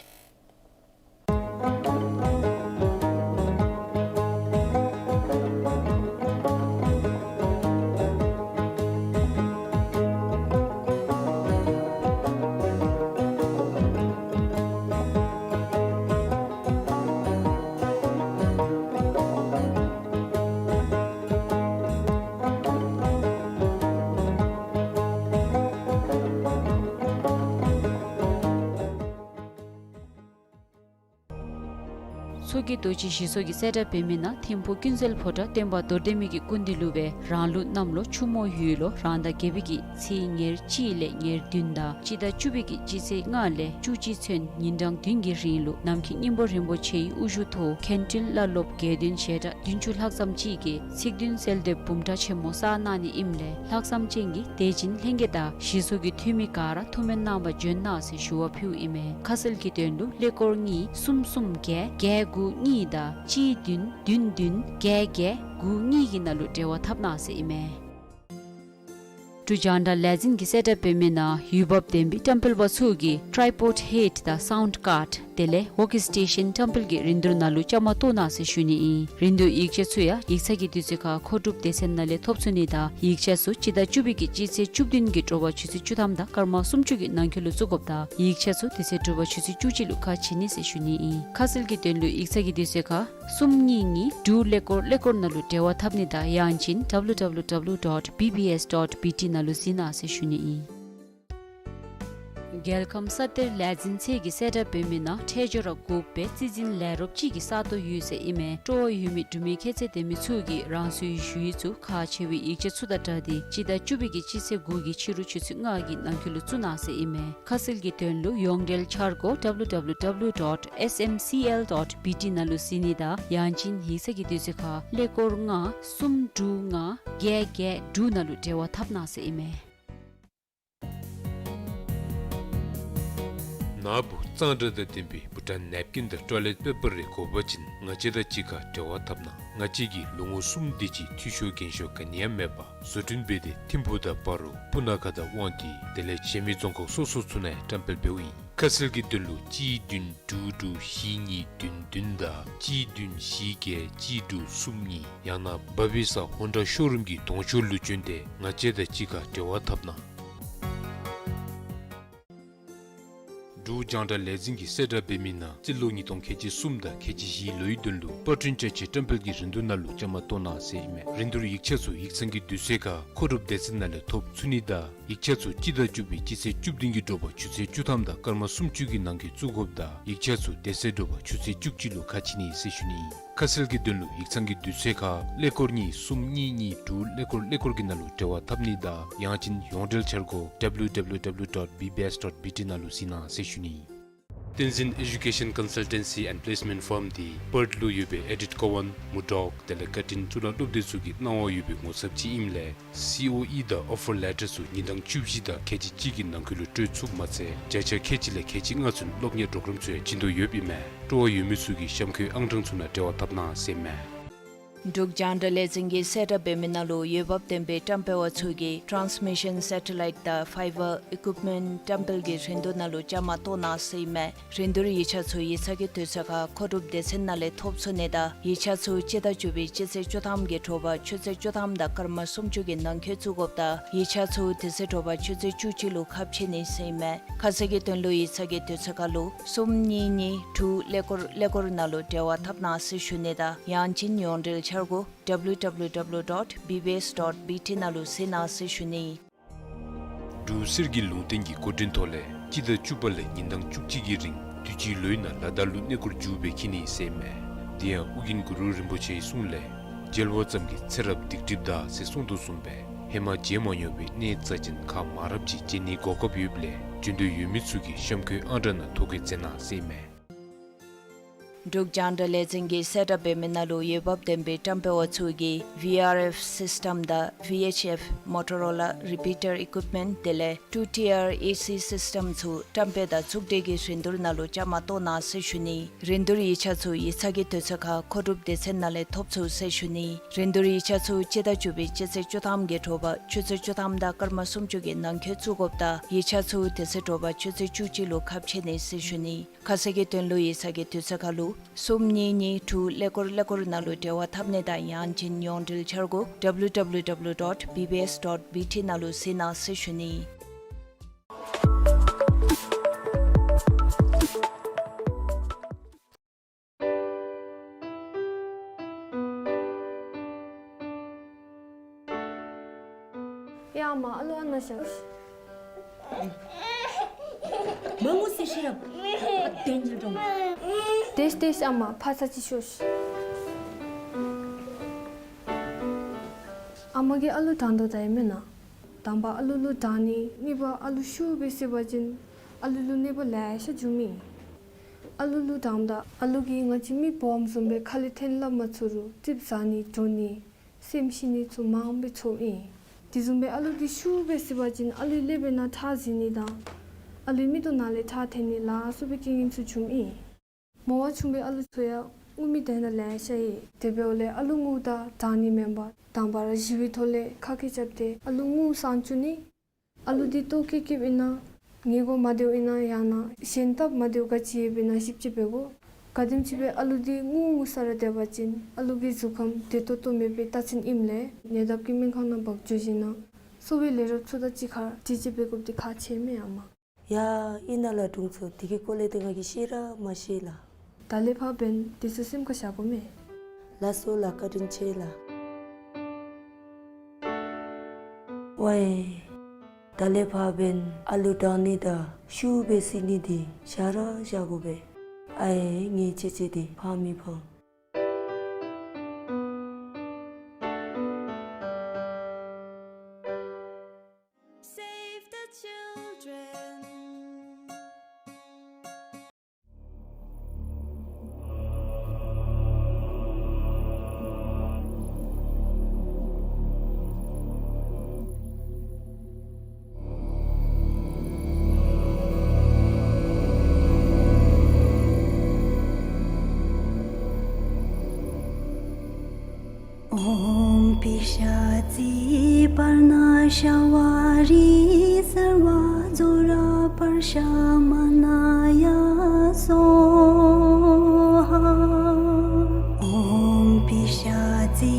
མཚོ་སྐྱེས་རྡོ་རྗེ་ཞིག་གསོ་གི་གསལ་བསྒྲགས་འབད་མི་ནང་ཐིམ་ཕུག་ཀུན་གསལ་ཕོ་བྲང་སྟོན་པ་རྡོར་གདན་མའི་གི་སྐུ་མདུན་ལུ་སྦེ་རང་ལུགས་གནམ་ལོ་ཆུ་མོ་ཡོས་ལོ་རང་ཟླ་བརྒྱད་པའི་གི་ཚེས་ཉེར་གཅིག་ལས་ཉེར་བདུན་དང་སྤྱི་ཟླ་བཅུ་པའི་གི་སྤྱི་ཚེས་ལྔ་ལས་བཅུ་གཅིག་ཚུན་ཉིན་གྲངས་བདུན་གྱི་རིང་ལུ་ནམ་མཁའི་སྙིང་པོ་རིན་པོ་ཆེའི་དབུ་བཞུགས་ཐོག་མཁན་སྤྲུལ་བླ་སློབ་དགེ་འདུན་ཞལ་གྲངས་བདུན་ཅུ་ལྷག་ཙམ་ཅིག་གིས་ཚིག་བདུན་གསོལ་འདེབས་འབུམ་ཕྲག་ཆེན་མོ་བསགས་གནང་ནི་ཨིནམ་ལས་ལྷག་བསམ་ཅན་གྱི་དད་ཅན་ལྷན་རྒྱས་དང་ཞིག་གསོ་གི་འཐུས་མི་ག་ར་ཐུགས་སྨོན་གནང་བར་འབྱོན་གནང་ཟེར་ཞུ་བ་ཕུལཝ་ཨིན་མས། ཁ་གསལ་གྱི་དོན་ལུ་ཀླད་ཀོར་གཉིས་གསུམ་གསུམ་བརྒྱད་བརྒྱད་དགུ་གཉིས་དང་གཅིག་བདུན་བདུན་བདུན་བརྒྱད་བརྒྱད་དགུ་གཉིས་ཀྱི་ནང་ལུ་འབྲེལ་བ་འཐབ་གནང་ཟེར་ཨིན་མས། འབྲུག་རྒྱང་བསྒྲགས་ལས་འཛིན་གྱི་གསལ་བསྒྲགས་འབད་མི་ནང་འོས་འབབ་ལྡན་པའི་བཀྲམ་སྤེལ་པ་ཚུ་གིས་ཊཱའི་པོཌ་ཧེཌ་དང་སའུནཌ་ཀཱརཌ་དེ་ལས་ཝོརྐ་སི་ཊེ་ཤཱན་བཀྲམ་སྤེལ་གྱི་རིན་བསྡུར་ནང་ལུ་བཅའ་མར་གཏོགས་གནང་ཟེར་ཞུ་ནི་ཨིན། རིན་བསྡུར་ཡིག་ཆ་ཚུ་ཡང་ཡིག་ཚང་གི་དུས་ཚོད་ཁར་མཁོ་སྒྲུབ་སྡེ་ཚན་ནང་ལས་ཐོབ་ཚུགས་ནི་དང་ཡིག་ཆ་ཚུ་སྤྱི་ཟླ་བཅུ་པའི་གི་སྤྱི་ཚེས་བཅུ་བདུན་གྱི་དྲོ་པ་ཆུ་ཚོད་བཅུ་ཐམ་དང་སྐར་མ་སུམ་ཅུ་གི་ནང་འཁོད་ལུ་བཙུགས་དགོཔ་དང་ཡིག་ཆ་ཚུ་དེ་ཚེ་དྲོ་པ་ཆུ་ཚོད་བཅུ་གཅིག་ལུ་ཁ་ཕྱེ་ནི་ཟེར་ཞུ་ནི་ཨིན། ཁ་གསལ་གྱི་དོན་ལུ་ཡིག་ཚང་གི་དུས་ཚོད་ཁར་གསུམ་གཉིས་གཉིས་དྲུག་ཀླད་ཀོར་ཀླད་ཀོར་ནང་ལུ་འབྲེལ་བ་འཐབ་ནི་དང་ཡང་ཅིན་W W W dot B B S dot B T ནང་ལུ་གཟིགས་གནང་ཟེར་ཞུ་ནི་ཨིན། རྒྱལ་ཁམས་ས་གཏེར་ལས་འཛིན་ཚད་ཀྱི་གསལ་བསྒྲགས་འབད་མི་ནང་འཕྲལ་མགྱོགས་ར་དགོ་པའི་རྩིས་འཛིན་ལས་རོགསཔ་ཅིག་གི་ས་སྟོང་ཡོད་ཟེར་ཨིན་མས། སྤྲོ་བ་ཡོད་མི་འབྲུག་མི་ཁྱད་ཚད་ལྡན་མི་ཚུ་གིས་རང་སོའི་ཞུ་ཡིག་ཚུ་ཁག་ཆེ་བའི་ཡིག་ཆ་ཚུ་དང་སྦྲགས་ཏེ་སྤྱི་ཟླ་བཅུ་པའི་གི་སྤྱི་ཚེས་དགུ་གི་ཕྱི་རུ་ཆུ་ཚོད་ལྔ་གི་ནང་འཁོད་ལུ་བཙུགས་གནང་ཟེར་ཨིན་མས། ཁ་གསལ་གྱི་དོན་ལུ་ཡོངས་འབྲེལ་འཆར་སྒོ་W W W dot S M C L dot B T ནང་ལུ་གཟིགས་ནི་དང་ཡང་ཅིན་ཡིག་ཚང་གི་དུས་ཚོད་ཁར་ཀླད་ཀོར་ལྔ་གསུམ་དྲུག་ལྔ་བརྒྱད་བརྒྱད་དྲུག་ནང་ལུ་འབྲེལ་བ་འཐབ་གནང་ཟེར་ཨིན་མས། ནཱ་བུ་གཙང་སྦྲ་དང་ལྡན་པའི་བུ་ཊཱན་ནེབ་ཀིན་དང་ཊོའི་ལེཊ་པེ་པར་རེ་དགོ་པ་ཅིན་ང་བཅས་དང་གཅིག་ཁར་འབྲེལ་བ་འཐབ་གནང་། ང་བཅས་ཀྱིས་ལོ་ངོ་གསུམ་དེ་ཅིག་འཐུས་ཤོར་འགན་ཤོར་ག་ནི་ཡང་མེད་པར་བཟོ་སྐྲུན་འབད་དེ་ཐིམ་ཕུག་དང་སྤ་རོ་སྤུ་ན་ཁ་དང་དབང་འདུས་དེ་ལས་གཞན་མི་རྫོང་ཁག་སོ་སོ་ཚུ་ནང་ཡང་བཀྲམ་སྤེལ་འབདཝ་ཨིན། ཁ་གསལ་གྱི་དོན་ལུ་གཅིག་བདུན་དྲུག་དྲུག་བཞི་གཉིས་བདུན་བདུན་དང་གཅིག་བདུན་བཞི་བརྒྱད་གཅིག་དྲུག་གསུམ་གཉིས་ཡང་ན་བ་བི་ས་ཧོན་ཌ་ཤོ་རུམ་གྱི་གདོང་ཤོག་ལུ་བྱོན་ཏེ་ང་བཅས་དང་གཅིག་ཁར་འབྲེལ་བ་འཐབ་གནང་། འབྲུག་རྒྱང་བསྒྲགས་ལས་འཛིན་གྱི་གསལ་བསྒྲགས་འབད་མི་ནང་རྩིས་ལོ་ཉིས་སྟོང་ཁལ་གཅིག་གསུམ་དང་ཁལ་གཅིག་བཞིའི་ལོའི་དོན་ལུ་པར་སྐྲུན་བཅའ་ཆས་བཀྲམ་སྤེལ་གྱི་རིན་བསྡུར་ནང་ལུ་བཅའ་མར་གཏོགས་གནང་ཟེར་ཨིན་མས། རིན་བསྡུར་ཡིག་ཆ་ཚུ་ཡིག་ཚང་གི་དུས་ཚོད་ཁར་མཁོ་སྒྲུབ་སྡེ་ཚན་ནང་ལས་ཐོབ་ཚུགས་ནི་དང་ཡིག་ཆ་ཚུ་སྤྱི་ཟླ་བཅུ་པའི་སྤྱི་ཚེས་བཅུ་བདུན་གྱི་དྲོ་པ་ཆུ་ཚོད་བཅུ་ཐམ་དང་སྐར་མ་སུམ་ཅུ་གི་ནང་འཁོད་བཙུགས་དགོཔ་དང་ཡིག་ཆ་ཚུ་དེ་ཚེ་དྲོ་པ་ཆུ་ཚོད་བཅུ་གཅིག་ལུ་ཁ་ཕྱེ་ནི་ཟེར་ཞུ་ནི་ཨིན། ཁ་གསལ་གྱི་དོན་ལུ་ཡིག་ཚང་གི་དུས་ཚོད་ཁར་ཀླད་ཀོར་གཉིས་གསུམ་གཉིས་གཉིས་དྲུག་ཀླད་ཀོར་ཀླད་ཀོར་གྱི་ནང་ལུ་འབྲེལ་བ་འཐབ་ནི་དང་ཡང་ཅིན་ཡོངས་འབྲེལ་འཆར་སྒོ་W W W dot B B S dot B T ནང་ལུ་གཟིགས་གནང་ཟེར་ཞུ་ནི་ཨིན། བསྟན་འཛིན་ཨེ་ཌུ་ཀེ་ཤཱན་ཀོན་སལ་ཊེན་སི་ཨེནཌ་པི་ལེསི་མེནཊ་ཕརམ་འདི་པརཐ་ལུ་ཡོད་པའི་ཨེ་ཌིཐ་ཀོ་ཝཱན་མུར་ཌོག་དེ་ལས་ཀར་ཊིན་གཙུག་ལག་སློབ་སྡེ་ཚུ་གི་གནང་བ་ཡོད་པའི་ངོ་ཚབ་ཅིག་ཨིནམ་ལས་སི་ཨོ་ཨི་དང་ཨོ་ཕར་ལེ་ཊར་ཚུ་ཉིན་གྲངས་བཅུ་བཞི་དང་ཁལ་གཅིག་གཅིག་གི་ནང་འཁོད་ལུ་སྤྲོད་ཚུགསཔ་མ་ཚད་བརྒྱ་ཆ་ཁལ་གཅིག་ལས་ཁལ་གཅིག་ལྔ་ཚུན་སློབ་གཉེར་པོརོ་གརམ་ཚུ་ཡང་བྱིན་དོ་ཡོདཔ་ཨིན་མས། སྤྲོ་བ་ཡོད་མི་ཚུ་གིས་གཤམ་འཁོད་ཨང་གྲངས་ཚུ་ནང་འབྲེལ་བ་འཐབ་གནང་ཟེར་ཨིན་མས། འབྲུག་རྒྱང་བསྒྲགས་ལས་འཛིན་གྱི་གསལ་བསྒྲགས་འབད་མི་ནང་ལུ་འོས་འབབ་ལྡན་པའི་བཀྲམ་སྤེལ་བ་ཚུ་གིས་ཊཱནསི་མི་ཤཱན་སེ་ཊ་ལའིཊ་དང་ཕའི་བར་ཨི་ཀུཡིཔ་མེནཊ་བཀྲམ་སྤེལ་གྱི་རིན་བསྡུར་ནང་ལུ་བཅའ་མར་གཏོགས་གནང་ཟེར་ཨིན་མས། རིན་བསྡུར་ཡིག་ཆ་ཚུ་ཡིག་ཚང་གི་དུས་ཚོད་ཁར་མཁོ་སྒྲུབ་སྡེ་ཚན་ནང་ལས་ཐོབ་ཚུགས་ནི་དང་ཡིག་ཆ་ཚུ་སྤྱི་ཟླ་བཅུ་པའི་སྤྱི་ཚེས་བཅུ་ཐམ་གྱི་དྲོ་པ་ཆུ་ཚོད་བཅུ་ཐམ་དང་སྐར་མ་སུམ་ཅུ་གི་ནང་འཁོད་བཙུགས་དགོཔ་དང་ཡིག་ཆ་ཚུ་དེ་ཚེ་དྲོ་པ་ཆུ་ཚོད་བཅུ་གཅིག་ལུ་ཁ་ཕྱེ་ནི་ཟེར་ཨིན་མས། ཁ་གསལ་གྱི་དོན་ལུ་ཡིག་ཚང་གི་དུས་ཚོད་ཁར་ལུ་གསུམ་གཉིས་གཉིས་དྲུག་ཀླད་ཀོར་ཀླད་ཀོར་ནང་ལུ་འབྲེལ་བ་འཐབ་གནང་ཟེར་ཞུ་ནི་དང་ཡང་ཅིན་ཡོངས་འབྲེལ་འཆར་སྒོ་W W W dot B B S dot B T ནང་ལུ་གཟིགས་གནང་ཟེར་ཞུ་ནི། འབྲུག་གསེར་གྱི་ལུང་བསྟན་གྱི་སྐུ་དྲིན་ཐོག་ལས་སྤྱི་ཟླ་བཅུ་པ་ལས་ཉིན་གྲངས་བཅུ་གཅིག་གི་རིང་ དུས་ཅི་ལོའི་ནང་ལ་དྭགས་ལུ་གནས་སྐོར་འགྱོ་སྦེ་འཁྱིད་ནི་ཟེར་མས། དེ་ཡང་ཨོ་རྒྱན་གུ་རུ་རིན་པོ་ཆེའི་གསུང་ལས། མཇལ་བ་ཙམ་གྱིས་ཚེ་རབས་སྡིག་སྒྲིབ་འདག་ཟེར་གསུངས་དོ་བཟུམ་སྦེ་ཧེ་མ་མཇལ་མ་མྱོང་བའི་གནས་རྩ་ཅན་ཁག་མང་རབས་ཅིག་མཇལ་ནིའི་གོ་སྐབས་ཡོདཔ་ལས་འབྱོན་འདོད་ཡོད་མི་ཚུ་གིས་གཤམ་འཁོད་ཨང་གྲངས་ནང་ཐོ་བཀོད་མཛད་གནང་ཟེར་མས། འབྲུག་རྒྱང་བསྒྲགས་ལས་འཛིན་གྱིས་གསལ་བསྒྲགས་འབད་མི་ནང་ལུ་འོས་འབབ་ལྡན་པའི་བཀྲམ་སྤེལ་བ་ཚུ་གིས་ཝི་ཨར་ཨེཕ་སིསི་ཊམ་དང་ཝི་ཨེཆ་ཨེཕ་མོ་ཊོ་རོ་ལ་རི་པི་ཊར་ཨི་ཀུའིཔ་མེནཊ་དེ་ལས་ཊུ་ཊི་ཨར་ཨེ་སི་སིསི་ཊམ་ཚུ་བཀྲམ་སྤེལ་དང་ཚོགས་སྒྲིག་གི་རིན་བསྡུར་ནང་ལུ་བཅའ་མར་གཏོགས་གནང་ཟེར་ཞུ་ནི། རིན་བསྡུར་ཡིག་ཆ་ཚུ་ཡིག་ཚང་གི་དུས་ཚོད་ཁར་མཁོ་སྒྲུབ་སྡེ་ཚན་ནང་ལས་ཐོབ་ཚུགས་ཟེར་ཞུ་ནི། རིན་བསྡུར་ཡིག་ཆ་ཚུ་སྤྱི་ཟླ་བཅུ་པའི་སྤྱི་ཚེས་བཅུ་ཐམ་གྱི་དྲོ་པ་ཆུ་ཚོད་བཅུ་ཐམ་དང་སྐར་མ་སུམ་ཅུ་གི་ནང་འཁོད་བཙུགས་དགོཔ་དང་ཡིག་ཆ་ཚུ་དེ་ཚེ་དྲོ་པ་ཆུ་ཚོད་བཅུ་གཅིག་ལུ་ཁ་ཕྱེ་ནི་ཟེར་ཞུ་ནི། ཁ་གསལ་གྱི་དོན་ལུ་ཡིག་ཚང་གི་དུས་ཚོད་ཁར་ལུ་གསུམ་གཉིས་གཉིས་དྲུག་ཀླད་ཀོར་ཀླད་ཀོར་ནང་ལུ་འབྲེལ་བ་འཐབ་ནི་དང་ཡང་ཅིན་ཡོངས་འབྲེལ་འཆར་སྒོ་ཌབ་ལུ་ཌབ་ལུ་ཌབ་ལུ་ཌོཊ་བི་བི་ཨེསི་ཌོཊ་བི་ཊི་ནང་ལུ་གཟིགས་གནང་ཟེར་ཞུ་ནི། ཡ་མ་ཨ་ལུ་ཨ་ན་ཤག་ཤི། མ་ངུ་ཟེར་ཤེས་རབ། ཨ་དེ་ཉིལ་འགྲོ། དེས་དེས་ཨ་མ་ཕར་ཚུར་ཅིག་ཤོག་ཤི། ཨ་མ་གིས་ཨ་ལུ་དྲང་དོ་ད་ཨིན་མེན་ན། དང་པ་ཨ་ལུ་ལུ་དྲང་ནི། གཉིས་པ་ཨ་ལུ་ཤུགས་སྦེ་བསད་པ་ཅིན་ཨ་ལུ་ལུ་གནོད་པ་ལེ་ཤ་འབྱུངམ་ཨིན། ཨ་ལུ་ལུ་དྲངམ་ད་ཨ་ལུ་གིས་ང་བཅས་མི་སྦོམ་བཟུམ་སྦེ་ཁ་ལས་འཐེན་སླབ་མ་ཚུགས་རུང་རྩིགཔ་ཟག་ནི་འགྲོ་ནི་སེམས་ཤི་ནི་ཚུ་མངམ་སྦེ་ཚོརཝ་ཨིན། དེ་བཟུམ་སྦེ་ཨ་ལུ་འདི་ཤུགས་སྦེ་བསད་པ་ཅིན་ཨ་ལུའི་ཀླད་པའི་ནང་ཁྲག་འཛིང་ནི་དང་ཨ་ལུའི་མིག་ཏོ་ནང་ལས་ཁྲག་འཐོན་ནི་ལ་སོགས་པའི་རྐྱེན་ངན་ཚུ་འབྱུངམ་ཨིན། མོ་བ་ཆུང་བའི་ཨ་ལུ་ཚུ་ཡང་ངུ་མི་དེ་ནང་ལེ་ཤ་ཡོད། དེ་འབདཝ་ལས་ཨ་ལུ་ངུཝ་ད་དྲང་ནི་མེན་པར་དང་པ་ར་གཞིས་པའི་ཐོག་ལས་ཁ་སྐད་རྐྱབ་སྟེ་ཨ་ལུ་ངུ་སངས་བཅུག་ནི། ཨ་ལུ་འདི་ལྟོ་བཀོལ་བཀོལཝ་ཨིན་ན་ཉལ་གོ་མ་བདེཝ་ཨིན་ན་ཡང་ན་གཞན་སྟབས་མ་བདེཝ་ག་ཅི་ཡོདཔ་ཨིན་ན་ཞིབ་དཔྱད་འབད་དགོ། ག་དེམ་ཅིག་སྦེ་ཨ་ལུ་འདི་ངུ་ངུ་ས་ར་སྡོད་པ་ཅིན་ཨ་ལུ་གི་གཟུགས་ཁམས་བདེ་ཏོག་ཏོ་མེད་པའི་རྟགས་མཚན་ཨིནམ་ལས་ཉེ་འདབས་ཀྱི་སྨན་ཁང་ནང་འབག་འགྱོ་ཞིནམ་ལས་གསོ་བའི་ལས་རོགསཔ་ཚུ་དང་གཅིག་ཁར་དྲི་དཔྱད་འབད་དགོཔ་འདི་ཁག་ཆེ་མས་ཨ་མ། ཡ་ཨིན་ན་ལགས་དྲུང་འཚོ། དེ་གི་སྐོར་ལས་ཏེ་ང་གིས་ཤེས་ར་མ་ཤེས་ལགས། ད་ལས་ཕར་འབདན་དེ་ཚུ་སེམས་ཁར་བཞག་དགོ་མས། ལགས་སོ་ལགས། བཀའ་དྲིན་ཆེ་ལགས། ཝའེ། ད་ལས་ཕར་འབདན་ཨ་ལུ་དྲང་ནི་དང་ཤུགས་སྦེ་བསད་ནི་འདི་བཞག་ར་བཞག་དགོ་པས། ཨའེ་ངེའི་ཅེ་ཅེ་འདི་ཕངས་མི་ཕངས། Save the children. ཨོཾ་པི་ཤ་ཙི་པར་ཎ་ཤ་བ་རི་སརྦ་ཛྭ་ར་པྲ་ཤ་མ་ཎཱ་ཡ་སྭཱ་ཧཱ། ཨོཾ་པི་ཤ་ཙི་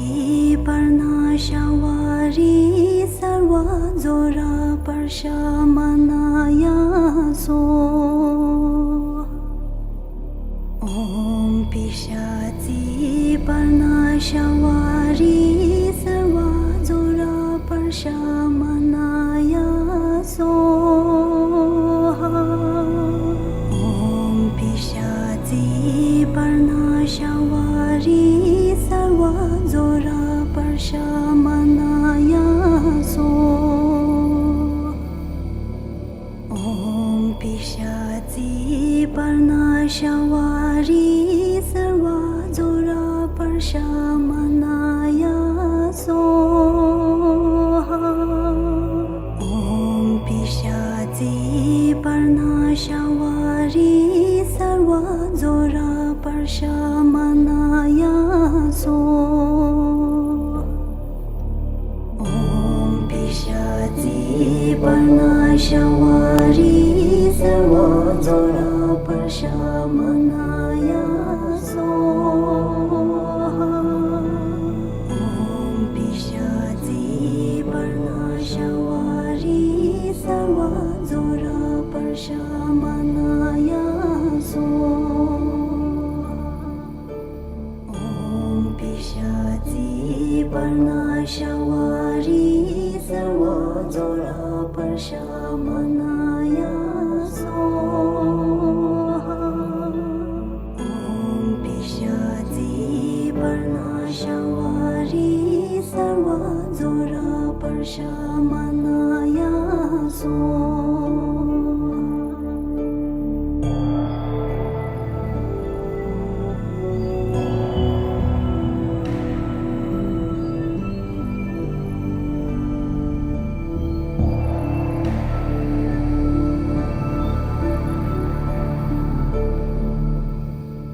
པར་ཎ་ཤ་བ་རི་སརྦ་ཛྭ་ར་པྲ་ཤ་མ་ཎཱ་ཡ་སྭཱ་ཧཱ། ཨོཾ་པི་ཤ་ཙི་པར་ཎ་ཤ་བ་རི་སརྦ་ཛྭ་ར་པྲ་ཤ་མ་ཎཱ་ཡ་སྭཱ་ཧཱ། ཨོཾ་པི་ཤ་ཙི་པར་ཎ་ཤ་བ་རི་སརྦ་ཛྭ་ར་པྲ་ཤ་མ་ཎཱ་ཡ་སྭཱ་ཧཱ། ཨོཾ་པི་ཤ་ཙི་པར་ཎ་ཤ་བ་རི་སརྦ་ཛྭ་ར་པྲ་ཤ་མ་ཎཱ་ཡ་སྭཱ་ཧཱ། ཨོཾ་པི་ཤ་ཙི་པར་ཎ་ཤ་བ་རི་སརྦ་ཛྭ་ར་པྲ་ཤ་མ་ཎཱ་ཡ་སྭཱ་ཧཱ། ཨོཾ་པི་ཤ་ཙི་པར་ཎ་ཤ་བ་རི་སརྦ་ཛྭ་ར་པྲ་ཤ་མ་ཎཱ་ཡ་སྭཱ་ཧཱ། ཨོཾ་པི་ཤ་ཙི་པར་ཎ་ཤ་བ་རི་སརྦ་ཛྭ་ར་པྲ་ཤ་མ་ཎཱ་ཡ་སྭཱ་ཧཱ། ཨོཾ་པི་ཤ་ཙི་པར་ཎ་ཤ་བ་རི་སརྦ་ཛྭ་ར་པྲ་ཤ་མ་ཎཱ་ཡ་སྭཱ་ཧཱ། ཤ་བ་རི་སརྦ་ཛོ་ར་པར་ཤ་མ་ན་ཡ་སྭཱ་ཧཱ།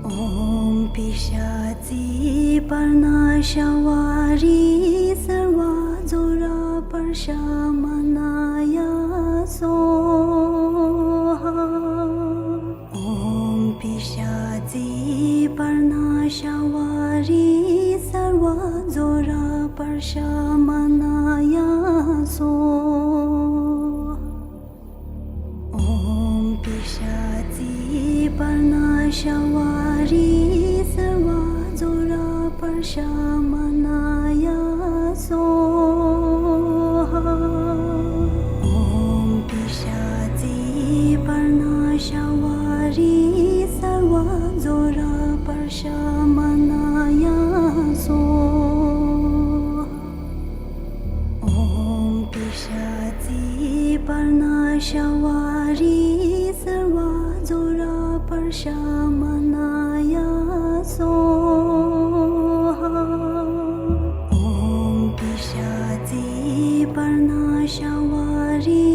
ཨོཾ་པི་ཤ་ཙི་པར་ན་ཤ་བ་རི་སརྦ་ཛོ་ར་པར་ཤ་མ་ན་ཡ་སྭཱ་ཧཱ། ཨོཾ་པི་ཤ་ཙི་པར་ན་ཤ་བ་རི་སརྦ་ཛོ་ར་པར་ཤ་མ་ན་ཡ་སྭཱ་ཧཱ། ཨོཾ་པི་ཤ་ཙི་པར་ན་ཤ་བ་རི་སརྦ་ཛོ་ར་པར་ཤ་མ་ན་ཡ་སྭཱ་ཧཱ། ཨོཾ་པི་ཤ་ཙི་པར་ན་ཤ་བ་རི་སརྦ་ཛོ་ར་པར་ཤ་མ་ན་ཡ་སྭཱ་ཧཱ། ཨོཾ་པི་ཤ་ཙི་པར་ན་ཤ་བ་རི་སརྦ་ཛོ་ར་པར་ཤ་མ་ན་ཡ་སྭཱ་ཧཱ། ཨོཾ་པི་ཤ་ཙི་པར་ན་ཤ་བ་རི་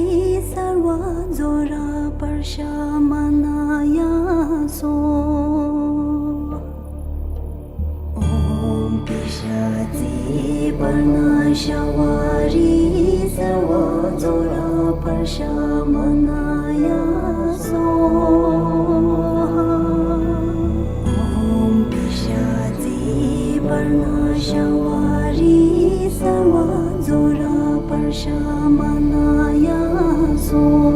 སརྦ་ཛོ་ར་པར་ཤ་མ་ན་ཡ་སྭཱ་ཧཱ། ཨོཾ་པི་ཤ་ཙི་པར་ན་ཤ་བ་རི་སརྦ་ཛོ་ར་པར་ཤ་མ་ན་ཡ་སྭཱ་ཧཱ། ཨོཾ་པི་ཤ་ཙི་པར་ན་ཤ་བ་རི་སརྦ་ཛོ་ར་པར་ཤ་མ་ན་ཡ་སྭཱ་ཧཱ།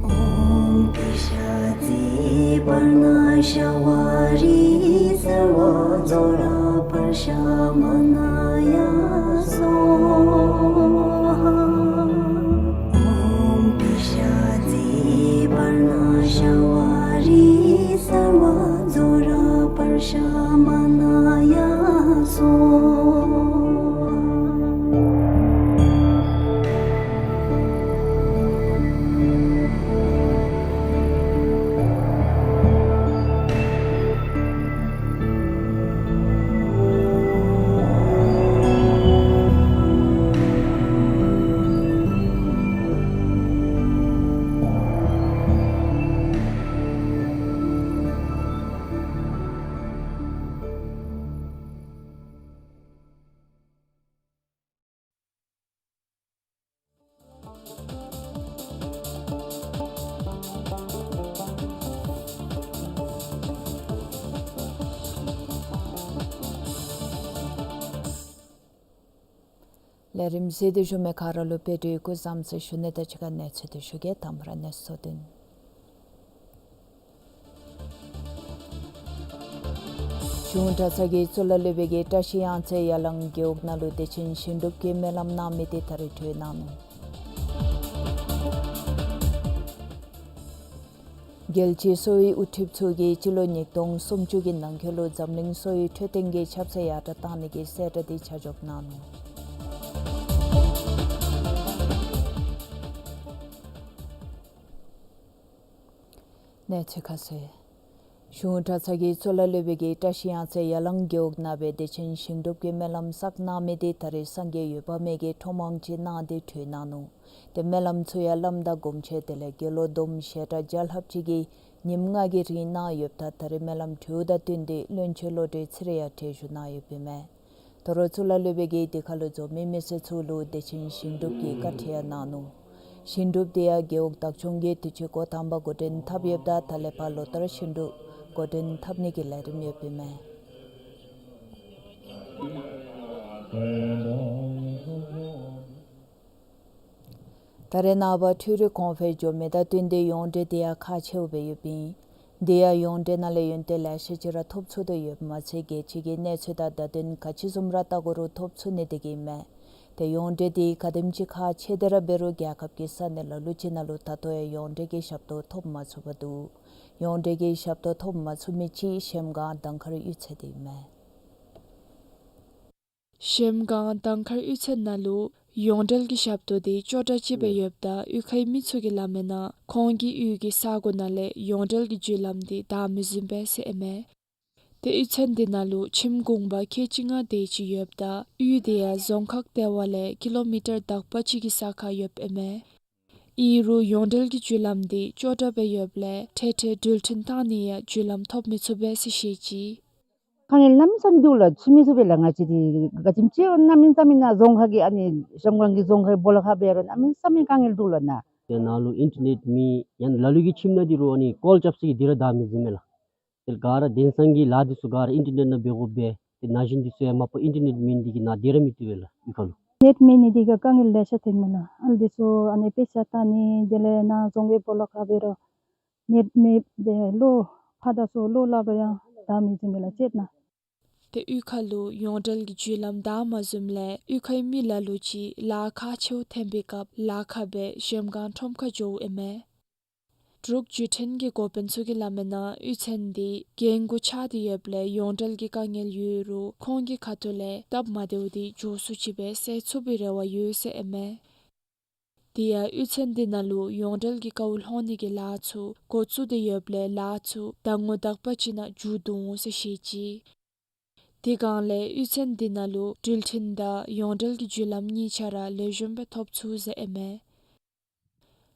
ཨོཾ་པི་ཤ་ཙི་པར་ན་ཤ་བ་རི་སརྦ་ཛོ་ར་པར་ཤ་མ་ན་ཡ་སྭཱ་ཧཱ། ཨོཾ་པི་ཤ་ཙི་པར་ན་ཤ་བ་རི་སརྦ་ཛོ་ར་པར་ཤ་མ་ན་ཡ་སྭཱ་ཧཱ། ལས་རིམ་གཟིགས་ཏེ་བཞུགས་མི་ག་ར་ལུ་བཀྲིས་བདེ་ལེགས་སྐུ་གཟུགས་བཟང་ཟེར་ཞུ་ནི་དང་གཅིག་ཁར་གནས་ཚུལ་འདི་ཞུ་གེ། དང་པ་ར་གནས་ཚུལ་བདུན། གཞུང་གྲྭ་ཚང་གིས་གཙུག་ལག་སློབ་དཔོན་གྱིས་བཀྲ་ཤིས་གཡང་རྩེ་ཡར་ལུང་རྒེད་འོག་ནང་ལུ་བདེ་ཆེན་ཞིང་སྒྲུབ་ཀྱི་སྨོན་ལམ་གནང་མི་དེ་ད་རིས་གྲོལ་གནང་ནུག། རྒྱལ་སྤྱིའི་གསོ་བའི་དབུ་ཁྲིད་ཚུ་གིས་སྤྱི་ལོ་ཉིས་སྟོང་སུམ་ཅུ་གི་ནང་འཁོད་ལུ་འཛམ་གླིང་གསོ་བའི་འཕྲོད་བསྟེན་གྱི་ཁྱབ་ཚད་ཡར་དྲགས་གཏང་ནི་གི་གསལ་བསྒྲགས་དེ་ཆ་འཇོག་གནང་ནུག། གནས་ཚུལ་ཁ་གསལ། གཞུང་གྲྭ་ཚང་གིས་གཙུག་ལག་སློབ་དཔོན་གྱིས་བཀྲ་ཤིས་གཡང་རྩེ་ཡར་ལུང་རྒེད་འོག་ནང་སྦེ་བདེ་ཆེན་ཞིང་སྒྲུབ་ཀྱི་སྨོན་ལམ་བསགས་གནང་མི་དེ་ད་རིས་སངས་རྒྱས་འོད་དཔག་མེད་ཀྱིས་ཁྲོམ་དབང་ཅིག་གནང་སྟེ་གྲོལ་གནང་ནུག། ཏེ་སྨོན་ལམ་ཚུ་ཡང་བླམ་དང་སྒོམ་ཆེན་དེ་ལས་དགེ་སློང་བསྡོམས་ཞལ་གྲངས་བརྒྱ་ལྷགཔ་ཅིག་གིས་ཉིནམ་ལྔ་གི་རིང་གནང་ཡོདཔ་ད་ད་རིས་སྨོན་ལམ་གྲོལཝ་དང་བསྟུན་ཏེ་བློན་ཆེན་བློ་གྲོས་ཚེ་རིང་ཡང་གྲལ་བཞུགས་གནང་ཡོདཔ་ཨིན་མས། དོ་རུང་གཙུག་ལག་སློབ་དཔོན་གྱིས་དེ་ཁར་ལུ་འཛོམས་མི་མི་སེར་ཚུ་ལུ་བདེ་ཆེན་ཞིང་སྒྲུབ་ཀྱི་བཀའ་ཁྲིད་ཡང་གནང་ནུག། ཞིང་སྒྲུབ་དེ་ཡང་རྒེད་འོག་བདག་སྐྱོང་གིས་དུས་ཅི་འགོ་དང་པ་འགོ་འདྲེན་འཐབ་ཡོདཔ་ད་ད་ལས་ཕར་ལོ་ལྟར་ཞིང་སྒྲུབ་འགོ་འདྲེན་འཐབ་ནི་གི་ལས་རིམ་ཡོདཔ་ཨིན་མས། ད་རེས་ནངས་པ་འཕྲུལ་རིག་གོང་འཕེལ་འགྱོ་མི་དང་བསྟུན་ཏེ་ཡོངས་འབྲེལ་དེ་ཡང་ཁག་ཆེཝ་སྦེ་ཡོདཔ་ཨིན། དེ་ཡང་ཡོངས་འབྲེལ་ནང་ལས་ཡོན་ཏན་ལེ་ཤ་ཅིག་ར་ཐོབ་ཚུགས་ཏེ་ཡོདཔ་མ་ཚད་རྒྱལ་སྤྱི་གི་གནས་ཚུལ་དང་བརྡ་དོན་ག་ཅི་བཟུམ་ར་བལྟ་དགོ་རུང་ཐོབ་ཚུགས་ནི་དེ་གིས་ཨིན་མས། ཏེ་ཡོངས་འབྲེལ་དེ་ག་དེམ་ཅིག་ཁག་ཆེ་སྟེ་ར་འབད་རུང་རྒྱལ་ཁབ་ཀྱི་ས་གནས་ལ་ལུ་ཅིག་ནང་ལུ་ད་ལྟོ་ཡང་ཡོངས་འབྲེལ་གྱི་ཞབས་ཏོག་ཐོབ་མ་ཚུགས་པར་འདུག། ཡོངས་འབྲེལ་གྱི་ཞབས་ཏོག་ཐོབ་མ་ཚུགས་མི་ཅིག་གཞལམ་སྒང་དང་མཁར་གཡུས་ཚན་དེ་ཨིན་མས། གཞལམ་སྒང་དང་མཁར་གཡུས་ཚན་ནང་ལུ་ཡོངས་འབྲེལ་གྱི་ཞབས་ཏོག་དེ་ཅོག་འཐདཔ་ཅིག་སྦེ་ཡོདཔ་ད་གཡུས་ཁའི་མི་ཚུ་གིས་སླབ་མིའི་ནང་ཁོང་གི་གཡུས་ཀྱི་ས་གོ་ནང་ལས་ཡོངས་འབྲེལ་གྱི་བརྒྱུད་ལམ་དེ་བདའ་མི་བཟུམ་སྦེ་ཟེར་ཨིན་མས། ཏེ་གཡུས་ཚན་དེ་ནང་ལུ་ཁྱིམ་གུང་པ་ཁལ་གཅིག་ལྔ་དེ་ཅིག་ཡོདཔ་ད་གཡུས་དེ་ཡང་རྫོང་ཁག་ལྟེ་བ་ལས་ཀི་ལོ་མི་ཊར་དག་པ་ཅིག་གི་ས་ཁར་ཡོདཔ་ཨིན་མས། ཨིན་རུང་ཡོངས་འབྲེལ་གྱི་བརྒྱུད་ལམ་དེ་ཅོག་འཐདཔ་སྦེ་ཡོདཔ་ལས་འཕྲལ་འཕྲལ་འགྲུལ་འཕྲིན་བཏང་ནི་ཡང་བརྒྱུད་ལམ་ཐོབ་མི་ཚུགས་པས་ཟེར་བཤད་ཅི། དཀའ་ངལ་གནམ་མེད་ས་མེད་འདུག་ལགས། ཚུད་མི་ཚུགས་པས་ལགས། ང་བཅས་འདི་ག་ཅི་སྨོ་ཅིག་གནམ་མེད་ས་མེད་ནཱ་རྫོང་ཁག་གི་ཨ་ནི་གཞལམ་སྒང་གི་རྫོང་ཁག་སྦོ་ལོགས་ཁར་འབད་རུང་གནམ་མེད་ས་མེད་དཀའ་ངལ་འདུག་ལགས་ནཱ། ཏེ་ནཱ་ལུ་ཨིན་ཊར་ནེཊ་མེད། ཡང་ན་ལ་ལུ་གི་ཁྱིམ་ནང་འདི་རུང་ཨ་ནི་ཀོལ་རྐྱབ་ས་གི་འདི་ར་བདའ་མི་བཟུམ་མས་ལགས། ཏེ་ག་ར་དེང་སང་གི་ལཱ་འདི་ཚུ་ག་ར་ཨིན་ཊར་ནེཊ་ནང་འབད་དགོཔ་སྦེ་ཏེ་ན་གཞོན་འདི་ཚུ་ཡང་མ་པ་ཨིན་ཊར་ནེཊ་མེད་ནི་འདི་གིས་ནཱ་སྡོད་ར་མི་བཏུབ་པས་ལགས་གཡུས་ཁ་ལུ། ནེཊ་མེད་ནི་འདི་གིས་དཀའ་ངལ་ལེ་ཤ་ཐོནམ་མས་ལགས། ཨ་ནི་འདི་ཚུ་ཨ་ནི་དཔེ་ཆ་ལྟ་ནི་དེ་ལས་ནཱ་རྫོང་གི་སྦོ་ལོགས་ཁར་འབད་རུང་ནེཊ་མེད་པས་ལོ་ཕར་དང་ཚུར་ལོག་སླབ་རུང་ཡང་བདའ་མི་བཟུམ་མས་ལགས་ཅིག་ནཱ། ཏེ་གཡུས་ཁ་ལུ་ཡོངས་འབྲེལ་གྱི་བརྒྱུད་ལམ་བདའ་མ་བཟུམ་ལས་གཡུས་ཁའི་མི་ལ་ལུ་ཅིག་ལཱ་ཁག་ཆེཝ་ཐོན་པའི་སྐབས་ལཱ་ཁག་སྦེ་གཞལམ་སྒང་ཁྲོམ་ཁར་འགྱོཝ་ཨིན་མས། འབྲུག་བརྒྱུད་འཕྲིན་གྱི་འགོ་དཔོན་ཚུ་གིས་སླབ་མིའི་ནང་གཡུས་ཚན་འདི་རྒན་གུ་ཆགས་ཏེ་ཡོདཔ་ལས་ཡོངས་འབྲེལ་གྱི་དཀའ་ངལ་ཡོད་རུང་ཁོང་གི་ཁ་ཐུག་ལས་སྟབས་མ་བདེཝ་འདི་མགྱོགས་སུ་ཅིག་སྦེ་སེལ་ཚུགས་པའི་རེ་བ་ཡོད་ཟེར་ཨིན་མས། དེ་ཡང་གཡུས་ཚན་འདི་ནང་ལུ་ཡོངས་འབྲེལ་གྱི་ཀཝ་སློང་ནི་གི་ལཱ་ཚུ་འགོ་བཙུགས་ཏེ་ཡོདཔ་ལས་ལཱ་ཚུ་ཟླ་ངོ་དག་པ་ཅིག་ནང་མཇུག་བསྡུ་འོང་ཟེར་བཤད་ཅི། དེ་སྒང་ལས་གཡུས་ཚན་འདི་ནང་ལུ་འགྲུལ་འཕྲིན་དང་ཡོངས་འབྲེལ་གྱི་བརྒྱུད་ལམ་གཉིས་ཆ་ར་ལེགས་ཤོམ་སྦེ་ཐོབ་ཚུགས་ཟེར་ཨིན་མས།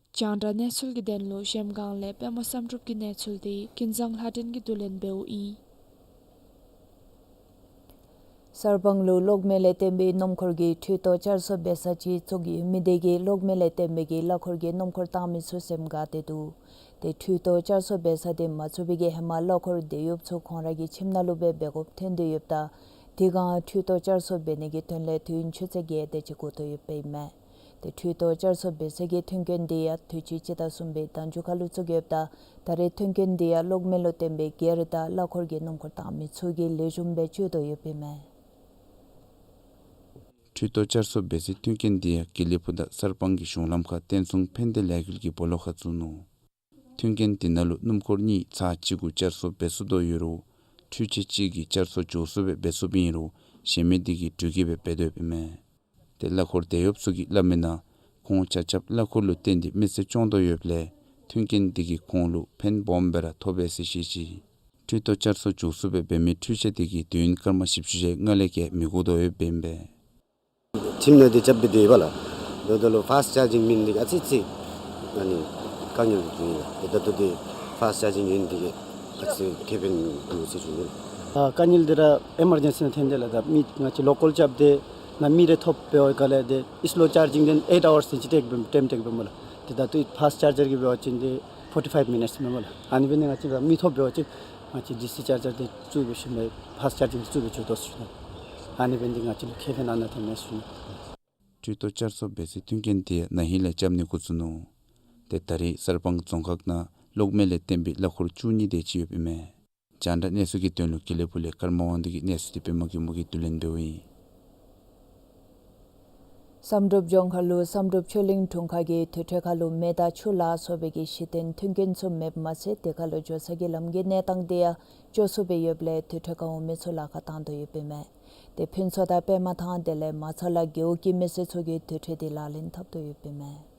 རྒྱང་བསྒྲགས་གནས་ཚུལ་གྱི་དོན་ལུ་གཞལམ་སྒང་ལས་པདྨ་བསམ་གྲུབ་ཀྱི་གནས་ཚུལ་དེ་ཀུན་བཟང་ལྷ་སྒྲོན་གྱིས་བསྡུ་ལེན་འབདཝ་ཨིན། གསར་སྤང་ལུ་གློག་མེ་ལས་བཏོན་པའི་སྣུམ་འཁོར་གྱིས་འཕྲུལ་རྡོག་བསྐྱར་གསོ་འབད་ས་ཅིག་བཙུགས་ཡོད་མི་དེ་གིས་གློག་མེ་ལས་བཏོན་པའི་གླ་འཁོར་གྱི་སྣུམ་འཁོར་བཏང་མི་ཚུ་སེམས་དགའ་སྟེ་འདུག། ཏེ་འཕྲུལ་རྡོག་བསྐྱར་གསོ་འབད་ས་དེ་མ་ཚུགས་པའི་གི་ཧེ་མ་གླ་འཁོར་དེད་གཡོགཔ་ཚུ་ཁོང་ར་གི་ཁྱིམ་ནང་ལུ་སྦེ་འབད་དགོཔ་ཐོན་ཏེ་ཡོདཔ་ད་དེ་སྒང་འཕྲུལ་རྡོག་བསྐྱར་གསོ་འབད་ནི་གི་དོན་ལས་དུས་ཡུན་ཆུ་ཚོད་བརྒྱད་དེ་ཅིག་འགོར་དོ་ཡོདཔ་ཨིན་མས། ཏེ་འཕྲུལ་རྡོག་བསྐྱར་གསོ་འབད་ས་གི་མཐུན་རྐྱེན་དེ་ཡང་དུས་ཅི་སྤྱི་ཟླ་གསུམ་པའི་ཟླ་མཇུག་ཁ་ལུ་བཙུགས་ཡོདཔ་ད་ད་རེས་མཐུན་རྐྱེན་དེ་ཡང་གློག་མེ་ལུ་བརྟེན་པའི་སྒེར་དང་གླ་འཁོར་གྱི་སྣུམ་འཁོར་བཏང་མི་ཚུ་གིས་ལེགས་ཤོམ་སྦེ་སྤྱོད་དོ་ཡོདཔ་ཨིན་མས། འཕྲུལ་རྡོག་བསྐྱར་གསོ་འབད་སའི་མཐུན་རྐྱེན་དེ་ཡང་དགེ་ལེགས་ཕུ་དང་གསར་སྤང་གི་གཞུང་ལམ་ཁར་བསྟན་སྲུང་ཕན་བདེ་ལས་འགུལ་གྱི་སྦོ་ལོགས་ཁར་བཙུགས་ནུག། མཐུན་རྐྱེན་དེ་ནང་ལུ་སྣུམ་འཁོར་གཉིས་ཚར་གཅིག་གུ་བསྐྱར་གསོ་འབད་ཚུགས་དོ་ཡོད་རུང་འཕྲུལ་ཆས་གཅིག་གིས་བསྐྱར་གསོ་མགྱོགས་སུ་སྦེ་འབད་ཚུགསཔ་ཨིན་རུང་གཞན་མི་དེ་གིས་འགྲུལ་སྐྱེལ་སྦེ་འབད་དོ་ཡོདཔ་ཨིན་མས། ཏེ་གླ་འཁོར་དེད་གཡོགཔ་ཚུ་གིས་སླབ་མིའི་ནང་ཁོང་ཆ་ཁྱབ་གླ་འཁོར་ལུ་བརྟེན་ཏེ་མི་ཚེ་སྐྱོང་དོ་ཡོདཔ་ལས་མཐུན་རྐྱེན་དེ་གིས་ཁོང་ལུ་ཕན་སྦོམ་སྦེ་ར་ཐོགས་པས་ཟེར་བཤད་ཅི། འཕྲུལ་རྡོག་བསྐྱར་གསོ་མགྱོགས་སུ་སྦེ་འབད་མི་འཕྲུལ་ཆས་དེ་གིས་དུས་ཡུན་སྐར་མ་བཞི་བཅུ་ཞེ་ལྔ་ལས་བརྒལ་མི་འགོར་དོ་ཡོདཔ་ཨིན་པས། ཁྱིམ་ནང་འདི་རྐྱབ་སྦེ་སྡོད་པས་ལགས། འབདཝ་ད་ལུ་ཕཱསཊ་ཅར་ཇིང་མེད་ནི་དེ་གིས་ཨ་ཙི་ཙི་ཨ་ནི་དཀའ་ངལ་འདུག་ལགས། ཏེ་ད་ལྟོ་འདི་ཕཱསཊ་ཅར་ཇིང་ཡོད་ནི་དེ་གིས་ཨ་ཙི་ཁེ་ཕན་འདུག་ཟེར་ཞུ་ནི། ཨ་དཀའ་ངལ་འདི་ར་ཨི་མར་ཇེན་སི་ནང་ཐོན་དེས་ལགས། ད་མི་ང་བཅས་ལོ་ཀཱལ་རྐྱབ་སྟེ་ནཱ་མི་རེ་ཐོབ་པའི་སྒང་ལས་ཏེ་སི་ལོ་ཅར་ཇིང་དེ་ཨེཊ་ཨ་ཝརསི་དེ་ཅིག་ཊེཀ་འབད་ཊའིམ་ཊེཀ་འབདཝ་མས་ལགས། ཏེ་ད་ལྟོ་ཕཱསཊ་ཅར་ཇར་གྱིས་འབད་བ་ཅིན་ཏེ་ཕོར་ཊི་ཕའིབ་མི་ནིཊསི་མས་ལགས། ཨ་ནི་འབད་ནི་ང་བཅས་ར་མི་ཐོབ་འབད་བ་ཅིན་ང་བཅས་ཌི་སི་ཅར་ཇར་དེ་བཙུགས་འབད་ཞིནམ་ལས་ཕཱསཊ་ཅར་ཇིང་བཙུགས་འབད་བཅུག་དོ་ཟེར་ཞུ་ནི། ཨ་ནི་འབད་ནི་དེ་གིས་ང་བཅས་ལུ་ཁེ་ཕན་ཨ་ནཱ་ཐོནམ་མས་ཟེར་ཞུ་ནི། འཕྲུལ་རྡོག་བསྐྱར་གསོ་འབད་སའི་མཐུན་རྐྱེན་དེ་ན་ཧིང་ལས་རྐྱབ་ནི་འགོ་བཙུགས་ནུག། ཏེ་ད་རེས་གསར་སྤང་རྫོང་ཁག་ནང་གློག་མེ་ལས་བཏོན་པའི་གླ་འཁོར་བཅུ་གཉིས་དེ་ཅིག་ཡོདཔ་ཨིན་མས། རྒྱང་བསྒྲགས་གནས་ཚུལ་གྱི་དོན་ལུ་དགེ་ལེགས་ཕུ་ལས་ཀརྨ་དབང་འདུས་ཀྱི་གནས་ཚུལ་དེ་པདྨ་སྒེག་མོ་གིས་བསྡུ་ལེན་འབདཝ་ཨིན། བསམ་གྲུབ་ལྗོངས་མཁར་ལུ་བསམ་གྲུབ་ཆོས་གླིང་དྲུང་ཁག་གིས་དུར་ཁྲོད་ཁར་ལུ་མེ་དང་ཆུ་ལ་སོགས་པའི་གི་གཞི་རྟེན་མཐུན་རྐྱེན་ཚུ་མེདཔ་མ་ཚད་དེ་ཁར་ལུ་འགྱོ་ས་གི་ལམ་གྱི་གནས་སྟངས་དེ་ཡང་སྐྱོ་སུ་སྦེ་ཡོདཔ་ལས་དུར་ཁྲོད་ཁར་འོང་མི་ཚུ་ལཱ་ཁག་བཏང་དོ་ཡོདཔ་ཨིན་མས། ཏེ་ཕུན་ཚོགས་དང་པདྨ་ཐང་དེ་ལས་མ་ཚ་ལ་རྒེད་འོག་གི་མི་སེར་ཚུ་གིས་དུར་ཁྲོད་དེ་ལག་ལེན་འཐབ་དོ་ཡོདཔ་ཨིན་མས།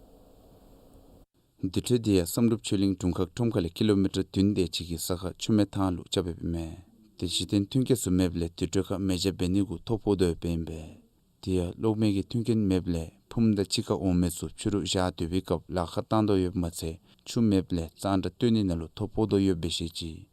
དུར་ཁྲོད་དེ་ཡང་བསམ་གྲུབ་ཆོས་གླིང་དྲུང་ཁག་ཁྲོམ་ཁ་ལས་ཀི་ལོ་མི་ཊར་བདུན་དེ་ཅིག་གི་ས་ཁར་ཆུ་མེད་ཐང་ལུ་རྐྱབ་ཡོདཔ་ཨིན་མས། ཏེ་གཞི་རྟེན་མཐུན་རྐྱེན་ཚུ་མེདཔ་ལས་དུར་ཁྲོད་ཁར་མེ་སྦྱར་འབད་ནི་གུ་ཐོ་ཕོག་དོ་ཡོདཔ་ཨིན་པས། དེ་ཡང་གློག་མེ་གི་མཐུན་རྐྱེན་མེདཔ་ལས་ཕུངམ་དང་གཅིག་ཁར་འོང་མི་ཚུ་ཕྱི་རུ་བཞག་སྡོད་པའི་སྐབས་ལཱ་ཁག་བཏང་དོ་ཡོདཔ་མ་ཚད་ཆུ་མེདཔ་ལས་གཙང་སྦྲ་སྟོན་ནི་ནང་ལུ་ཐོ་ཕོག་དོ་ཡོདཔ་སྦེ་བཤད་ཅི།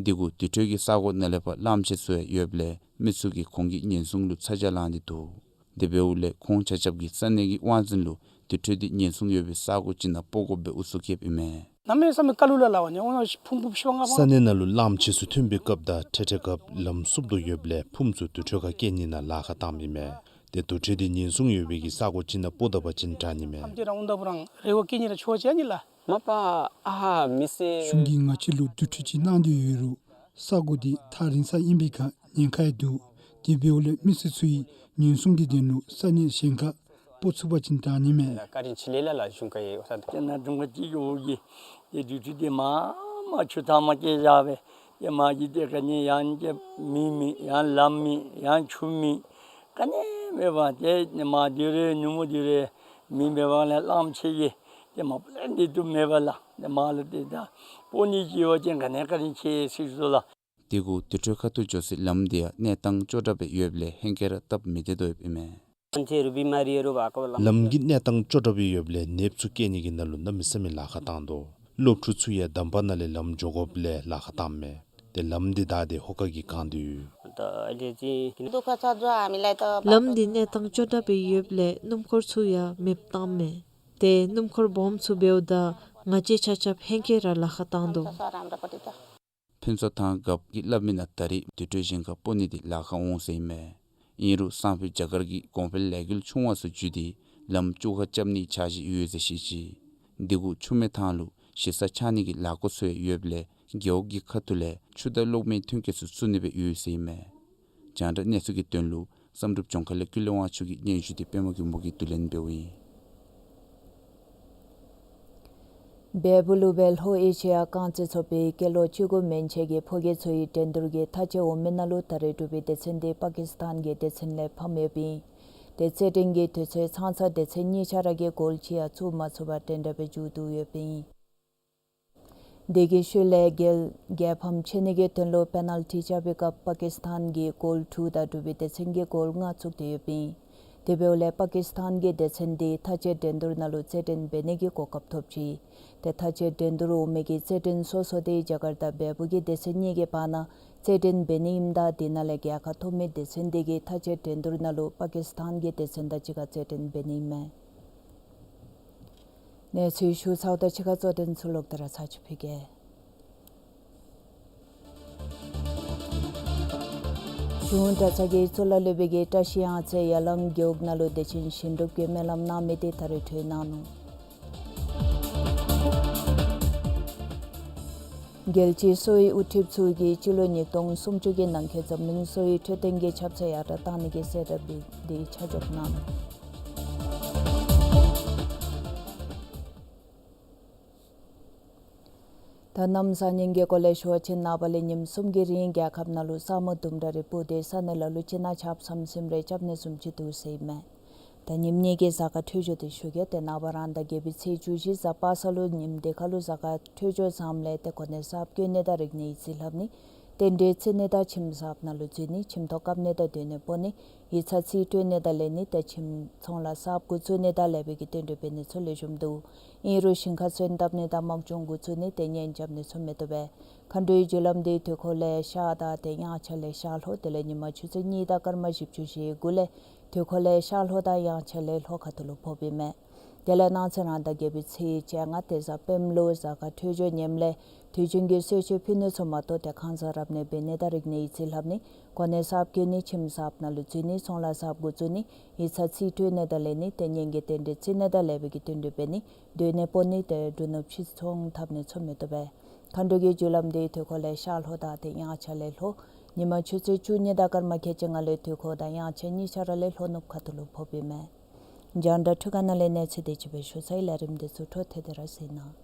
དེ་གུ་དུར་ཁྲོད་ཀྱི་ས་གོ་ནང་ལས་ཕར་གླངམོ་ཆེ་ཚུ་ཡང་ཡོདཔ་ལས་མི་ཚུ་གིས་ཁོང་གི་ཉེན་སྲུང་ལུ་ཚ་གྱང་ལང་སྟེ་འདུག། དེ་འབདཝ་ལས་ཁོང་ཆ་ཁྱབ་ཀྱིས་ས་གནས་ཀྱི་དབང་འཛིན་ལུ་དུར་ཁྲོད་དེ་ཉེན་སྲུང་ཡོད་པའི་ས་གོ་ཅིག་ནང་སྤོ་དགོཔ་སྦེ་ཨུ་ཚུགས་བསྐྱེདཔ་ཨིན་མས། གནམ་མེད་ས་མེད་དཀའ་ལུ་ལ་ལ་བ་ནི་འོ་ན་ཕུངམ་ཕུངམ་ཤོང་ང་མ། ས་གནས་ནང་ལུ་གླངམོ་ཆེ་ཚུ་ཐོན་པའི་སྐབས་དང་འཕྲལ་འཕྲལ་སྐབས་ལམ་བསུབ་དོ་ཡོདཔ་ལས་ཕུངམ་ཚུ་དུར་ཁྲོད་ཁར་བསྐྱལ་ནི་ནང་ལཱ་ཁག་བཏངམ་ཨིན་མས། ཏེ་དུར་ཁྲོད་དེ་ཉེན་སྲུང་ཡོད་པའི་གི་ས་གོ་ཅིག་ནང་སྤོ་ད་པ་ཅིན་དྲག་ནི་མས། ཐམས་ཅད་ར་འོང་ད་བུ་རང་རེ་བ་བསྐྱེད་ནི་ར་ཆོག་ཅི་ཨ་ནི་ལགས། མ་པ་ཨ་ཧ་མི་སེར། གཞུང་གིས་ང་བཅས་ལུ་དུར་ཁྲོད་ཅིག་གནང་སྟེ་ཡོད་རུང་ས་གོ་དེ་ཐག་རིང་ས་ཨིན་པའི་ཁར་ཉེན་ཁ་ཡང་འདུག། དེ་འབདཝ་ལས་མི་སེར་ཚུ་ཡིས་ཉེན་སྲུང་གི་དོན་ལུ་ས་གནས་གཞན་ཁར་སྤོ་ཚུགས་པ་ཅིན་དྲག་ནི་མས། བཀའ་དྲིན་ཆེ་ལེ་ལགས། ལགས་གཞུང་བཀའ་ཡི་འོ་ས་དེ་ནཱ་དྲུང་ཁག་གཅིག་གི་འོག་གི་དེ་དུར་ཁྲོད་དེ་མ་ མར་ཆུ་ཐང་མར་བསྐྱལ་བཞག་སྦེ་ཏེ་མར་གྱི་ཏེ་ག་ནི་ཡང་ཏེ་མེ་མེད་ཡང་ལམ་མེད་ཡང་ཆུ་མེད་ག་ནི་མེད་པར་ཏེ་མར་དེ་རེ་ནུབ་མོ་དེ་རེ་མེ་མེད་པར་ལས་གླངམོ་ཆེ་གི་ཏེ་མར་པོ་ལས་འདི་དུ་མེད་པ་ལགས། ཏེ་མར་ལུ་ཏེ་ད་སྤོ་ནི་ཅིག་ཡོད་ཅིན་ག་ནི་ག་ར་ཁྱད་ཟེར་ཞུ་ལགས། དེ་གུ་དེ་འཕྲོ་ཁ་ཐུག་འགྱོ་སའི་ལམ་དེ་ཡང་གནས་སྟངས་སྐྱོ་དྲགས་སྦེ་ཡོདཔ་ལས་ཧེང་སྐལ་ར་སྟབས་མི་བདེ་དོ་ཡོདཔ་ཨིན་མས། ལམ་གྱི་གནས་སྟངས་སྐྱོ་དྲགས་སྦེ་ཡོདཔ་ལས་ནདཔ་ཚུ་སྐྱེལ་ནི་གི་ནང་ལུ་གནམ་མེད་ས་མེད་ལཱ་ཁག་བཏང་དོ། སློབ་ཕྲུག་ཚུ་ཡང་འདམ་པ་ནང་ལས་ལམ་འགྱོ་དགོཔ་ལས་ལཱ་ཁག་བཏངམ་མས། ཏེ་ལམ་འདི་བདའ་སྟེ་ཧོ་ཀ་གིས་གང་སྟེ་ཡོད། ལམ་འདི་གནས་སྟངས་སྐྱོ་དྲགས་སྦེ་ཡོདཔ་ལས་སྣུམ་འཁོར་ཚུ་ཡང་མེདཔ་བཏངམ་མས། ཏེ་སྣུམ་འཁོར་སྦོམ་ཚུ་འབདཝ་ད་ང་བཅས་ཆ་ཁྱབ་ཧེང་སྐལ་ར་ལཱ་ཁག་བཏང་དོ། ཕུན་ཚོགས་ཐང་རྒཔོ་གིས་སླབ་མི་ནང་ད་རེས་དེ་འཕྲོ་ཞིང་ཁར་སྤོ་ནི་འདི་ལཱ་ཁག་འོང་ཟེར་ཨིན་མས། ཨིན་རུང་སང་ཕོད་རྒྱ་གར་གྱི་གོང་འཕེལ་ལས་འགུལ་ཆུང་བ་ཚུ་བརྒྱུད་དེ་ལམ་བཅུག་ཁ་རྐྱབ་ནིའི་འཆར་གཞི་ཡོད་ཟེར་བཤད་ཅི། འདི་གུ་ཆུ་སྨད་ཐང་ལུ་ཞེ་ས་ཆགས་ནི་གི་ལཱ་འགོ་ཚུ་ཡང་ཡོདཔ་ལས་རྒེད་འོག་གི་ཁ་ཐུག་ལས་ཆུ་དང་གློག་མེའི་ཐོན་སྐྱེད་ཚུ་བཙུགས་ནི་སྦེ་ཡོད་ཟེར་ཨིན་མས། རྒྱང་བསྒྲགས་གནས་ཚུལ་གྱི་དོན་ལུ་བསམ་གྲུབ་ལྗོངས་མཁར་ལས་ཀུན་ལེགས་དབང་ཕྱུག་གི་སྙན་ཞུ་འདི་པདྨ་མགོན་པོ་གིས་བསྡུ་ལེན་འབདཝ་ཨིན། བལ་པོ་ལུ་སྦེ་ལྷོ་ཨེ་ཤི་ཡ་རྐང་རྩེད་ཚོགས་པའི་སྐྱེས་ལོ་བཅུ་དགུ་མན་ཆད་ཀྱི་ཕོ་སྐྱེས་ཚུ་ཡི་འགྲན་བསྡུར་གྱི་མཐའ་དཔྱད་འོག་མའི་ནང་ལུ་ད་རེས་འབྲུག་པའི་སྡེ་ཚན་འདི་པ་ཀིས་ཐན་གྱི་སྡེ་ཚན་ལས་ཕམ་ཡོདཔ་ཨིན། ཏེ་རྩེད་འགྲན་གྱི་དུས་ཚོད་ཚང་ཚང་སྡེ་ཚན་གཉིས་ཆ་ར་གིས་གོལ་ཅིག་ཡང་བཙུགས་མ་ཚུགས་པར་འགྲན་ཟླ་སྦེ་མཇུག་བསྡུ་ཡོདཔ་ཨིན། དེ་གི་ཤུལ་ལས་རྒྱལ་རྒྱལ་ཕམ་ཆེ་ནི་གི་དོན་ལུ་པེ་ནལ་ཊི་རྐྱབ་པའི་སྐབས་པ་ཀིས་ཐན་གྱིས་གོལ་དྲུག་དང་འབྲུག་པའི་སྡེ་ཚན་གྱིས་གོལ་ལྔ་བཙུགས་ཏེ་ཡོདཔ་ཨིན། དེ་འབདཝ་ལས་པ་ཀིས་ཐན་གྱི་སྡེ་ཚན་འདི་མཐའ་དཔྱད་འགྲན་བསྡུར་ནང་ལུ་རྩེད་འགྲན་འབད་ནི་གི་གོ་སྐབས་ཐོབ་ཅི། ཏེ་མཐའ་དཔྱད་འགྲན་བསྡུར་འོག་མའི་གི་རྩེད་འགྲན་སོ་སོ་འདི་རྒྱ་གར་དང་བལ་པོ་གི་སྡེ་ཚན་གཉིས་ཀྱི་བར་ན་རྩེད་འགྲན་འབད་ནི་ཨིནམ་ད་དེ་ནང་ལས་རྒྱལ་ཁ་ཐོབ་མི་སྡེ་ཚན་འདི་གིས་མཐའ་དཔྱད་འགྲན་བསྡུར་ནང་ལུ་པ་ཀིས་ཐན་གྱི་སྡེ་ཚན་དང་གཅིག་ཁར་རྩེད་འགྲན་འབད་ནི་ཨིན་མས། གནས་ཚུལ་ཞུ་ཚརཝ་ད་ཕྱི་ཁར་གཙོ་དོན་ཚུ་ལོག་སྟེ་ར་ཚར་གཅིག་ཕུལ་གེ། གཞུང་གྲྭ་ཚང་གི་གཙུག་ལག་སློབ་དཔོན་གྱིས་བཀྲ་ཤིས་གཡང་རྩེ་ཡར་ལམ་རྒེད་འོག་ནང་ལུ་བདེ་ཆེན་ཞིང་སྒྲུབ་ཀྱི་སྨོན་ལམ་གནང་མི་འདི་ད་རེས་གྲོལ་གནང་ནུག། རྒྱལ་སྤྱིའི་གསོ་བའི་དབུ་ཁྲིདཔ་ཚུ་གིས་སྤྱི་ལོ་ཉིས་སྟོང་སུམ་ཅུ་གི་ནང་འཁོད་འཛམ་གླིང་གསོ་བའི་འཕྲོད་བསྟེན་གྱི་ཁྱབ་ཚད་ཡར་དྲག་གཏང་ནི་གི་གསལ་བསྒྲགས་འདི་ཆ་འཇོག་གནང་ནུག། ད་གནམ་གཤིས་ཉིན་གྱི་སྐོར་ལས་ཞུ་བ་ཅིན་ནངས་པ་ལས་ཉིནམ་གསུམ་གྱི་རིང་རྒྱལ་ཁབ་ནང་ལུ་ས་སྨུག་ལྡུམ་ར་རེ་སྤུབས་ཏེ་ས་གནས་ལ་ལུ་ཅིག་ནང་ཆརཔ་ཚམ་ཚིམ་རེ་རྐྱབ་ནི་བཟུམ་ཅིག་འདུག་ཟེར་ཨིན་མས། ད་ཉིནམ་གཉིས་ཀྱི་གཟའ་སྐར་འཕྲོད་སྦྱོར་འདི་ཞུ་གེ། ཏེ་ནངས་པ་རང་ཟླ་བརྒྱད་པའི་ཚེས་བཅུ་བཞི་གཟའ་པ་སངས་ལུ་ཉིནམ་འདི་ཁར་ལུ་གཟའ་སྐར་འཕྲོད་སྦྱོར་བཟངམ་ལས་ཏེ་གོ་གནས་གསརཔ་བསྐོ་ནི་དང་རིག་གནས་ཡིག་རྩིས་ལྷབ་ནི། རྟེན་འབྲེལ་རྩི་ནི་དང་ཁྱིམ་གསརཔ་ནང་ལུ་འཛུལ་ནི། ཁྱིམ་ཐོག་བཀབ་ནི་དང་སྡོད་གནས་སྤོ་ནི། ཡིག་ཚང་རྩིས་སྤྲོད་ནི་དང་ལེན་ནི། ཏེ་ཁྱིམ་ཚོང་ལཱ་གསརཔ་འགོ་བཙུགས་ནི་དང་ལེགས་པའི་གི་རྟེན་འབྲེལ་འབད་ནི་ཚུ་ལེགས་ཤོམ་འདུག། ཨིན་རུང་ཞིང་ཁ་སོན་བཏབ་ནི་དང་དམག་སྦྱོང་འགོ་བཙུགས་ནི་ཏེ་གཉེན་རྐྱབ་ནི་ཚུ་མི་བཏུབ་པས། མཁའ་འགྲོའི་རྒྱུ་ལམ་འདི་དུས་འཁོར་ལས་ཤར་དང་ཏེ་དབྱངས་འཆར་ལས་ཤར་ལྷོ། དེ་ལས་ཉི་མ་ཆུ་ཚོད་གཉིས་དང་སྐར་མ་བཞི་བཅུ་ཞེ་དགུ་ལས་དུས་འཁོར་ལས་ཤར་ལྷོ་དང་དབྱངས་འཆར་ལས་ལྷོ་ཁ་ཐུག་ལུ་ཕོགཔ་ཨིན་མས། དེ་ལས་གནངས་ཚེ་རང་ཟླ་བརྒྱད་པའི་ཚེས་བཅོ་ལྔ་ཏེ་གཟའ་སྤེནམ་ལུ་གཟའ་སྐར་འཕྲོད་སྦྱོར་ངནམ་ལས་དུས་རྒྱུན་གྱི་གསོལ་མཆོད་ཕུལ་ནི་ཚུ་མ་གཏོགས་ཏེ་ཁང་གསར་རབ་གནས་འབད་ནི་དང་རིག་གནས་ཡིག་རྩིས་ལྷབ་ནི། གོ་གནས་གསརཔ་བསྐོ་ནི། ཁྱིམ་གསརཔ་ནང་ལུ་འཛུལ་ནི། ཚོང་ལཱ་གསརཔ་འགོ་བཙུགས་ནི། ཡིག་ཚང་རྩིས་སྤྲོད་ནི་དང་ལེན་ནི། ཏེ་གཉེན་གྱི་རྟེན་འབྲེལ་རྩི་ནི་དང་ལེགས་པའི་གི་རྟེན་འབྲེལ་འབད་ནི། སྡོད་གནས་སྤོ་ནི། ཏེ་འབྲུ་ནོར་ཕྱིར་ཚོང་འཐབ་ནི་ཚུ་མི་བཏུབ་པས། མཁའ་འགྲོ་གི་རྒྱུ་ལམ་འདི་དུས་འཁོར་ལས་ཤར་ལྷོ་དང་ཏེ་དབྱངས་འཆར་ལས་ལྷོ། ཉི་མ་ཆུ་ཚོད་བཅུ་གཉིས་དང་སྐར་མ་ཁལ་གཅིག་ལྔ་ལས་དུས་འཁོར་དང་དབྱངས་འཆར་གཉིས་ཆ་ར་ལས་ལྷོ་ནུབ་ཁ་ཐུག་ལུ་ཕོགཔ་ཨིན་མས། རྒྱང་བསྒྲགས་འཕྲུལ་ཁང་ནང་ལས་གནས་ཚུལ་དེ་ཅིག་སྦེ་ཞུ་ཚར་ཡི། ལས་རིམ་འདི་ཚུ་འཕྲོ་མཐུད་དེ་ར་གཟིགས་གནང་།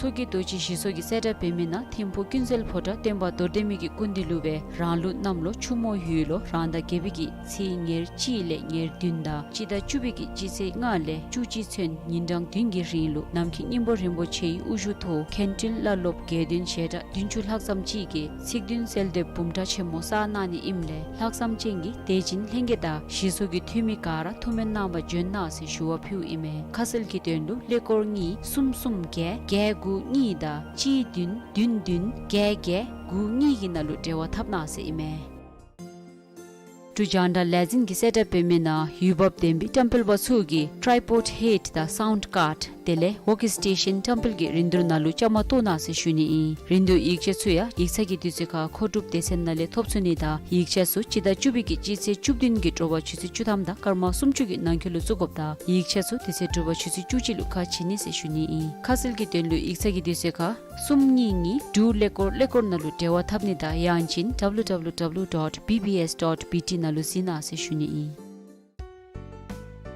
ཚོགས་ཀྱི་རྡོ་རྗེ་ཞི་གསོ་གི་གསལ་བསྒྲགས་འབད་མི་ནང་ཐིམ་ཕུག་ཀུན་གསལ་ཕོ་བྲང་སྟོན་པ་རྡོར་གདན་མའི་གི་སྐུ་མདུན་ལུ་སྦེ་རང་ལུགས་གནམ་ལོ་ཆུ་མོ་ཡོས་ལོ་རང་ཟླ་བརྒྱད་པའི་གི་ཚེས་ཉེར་གཅིག་ལས་ཉེར་བདུན་དང་སྤྱི་ཟླ་བཅུ་པའི་གི་སྤྱི་ཚེས་ལྔ་ལས་བཅུ་གཅིག་ཚུན་ཉིན་གྲངས་བདུན་གྱི་རིང་ལུ་ནམ་མཁའི་སྙིང་པོ་རིན་པོ་ཆེའི་དབུ་བཞུགས་ཐོག་མཁན་སྤྲུལ་བླ་སློབ་དགེ་འདུན་ཞལ་གྲངས་བདུན་ཅུ་ལྷག་ཙམ་ཅིག་གིས་ཚིག་བདུན་གསལ་འདེབས་འབུམ་ཕྲག་ཆེན་མོ་གསར་གནང་ནི་ཨིནམ་ལས་ལྷག་བསམ་ཅན་གྱི་དད་ཅན་ལྷན་རྒྱས་དང་ཞི་གསོ་གི་འཐུས་མི་ག་ར་ཐུགས་སྨོན་གནང་བར་འབྱོན་གནང་ཟེར་ཞུ་བ་ཕུལཝ་ཨིན་མས། ཁ་གསལ་གྱི་དོན་ལུ་ཀླད་ཀོར་གཉིས་གསུམ་གསུམ་བརྒྱད་བརྒྱད་དགུ་གཉིས་དང་གཅིག་བདུན་བདུན་བདུན་བརྒྱད་བརྒྱད་དགུ་གཉིས་ཀྱི་ནང་ལུ་འབྲེལ་བ་འཐབ་གནང་ཟེར་ཨིན་མས། འབྲུག་རྒྱང་བསྒྲགས་ལས་འཛིན་གྱི་གསལ་བསྒྲགས་འབད་མི་ནང་འོས་འབབ་ལྡན་པའི་བཀྲམ་སྤེལ་པ་ཚུ་གིས་ཊའི་པོཌ་ཧེཌ་དང་སའུནཌ་ཀཱརཌ་དེ་ལས་ཝོརྐ་སི་ཊེ་ཤཱན་བཀྲམ་སྤེལ་གྱི་རིན་བསྡུར་ནང་ལུ་བཅའ་མར་གཏོགས་གནང་ཟེར་ཞུ་ནི་ཨིན། རིན་བསྡུར་ཡིག་ཆ་ཚུ་ཡང་ཡིག་ཚང་གི་དུས་ཚོད་ཁར་མཁོ་སྒྲུབ་སྡེ་ཚན་ནང་ལས་ཐོབ་ཚུགས་ནི་དང་ཡིག་ཆ་ཚུ་སྤྱི་ཟླ་བཅུ་པའི་གི་སྤྱི་ཚེས་བཅུ་བདུན་གྱི་དྲོ་པ་ཆུ་ཚོད་བཅུ་ཐམ་དང་སྐར་མ་སུམ་ཅུ་གི་ནང་འཁོད་ལུ་བཙུགས་དགོཔ་དང་ཡིག་ཆ་ཚུ་དེ་ཚེ་དྲོ་པ་ཆུ་ཚོད་བཅུ་གཅིག་ལུ་ཁ་ཕྱེ་ནི་ཟེར་ཞུ་ནི་ཨིན། ཁ་གསལ་གྱི་དོན་ལུ་ཡིག་ཚང་གི་དུས་ཚོད་ཁར་གསུམ་གཉིས་གཉིས་དྲུག་ཀླད་ཀོར་ཀླད་ཀོར་ནང་ལུ་འབྲེལ་བ་འཐབ་ནི་དང་ཡང་ཅིན་W W W dot B B S dot B T ནང་ལུ་གཟིགས་གནང་ཟེར་ཞུ་ནི་ཨིན།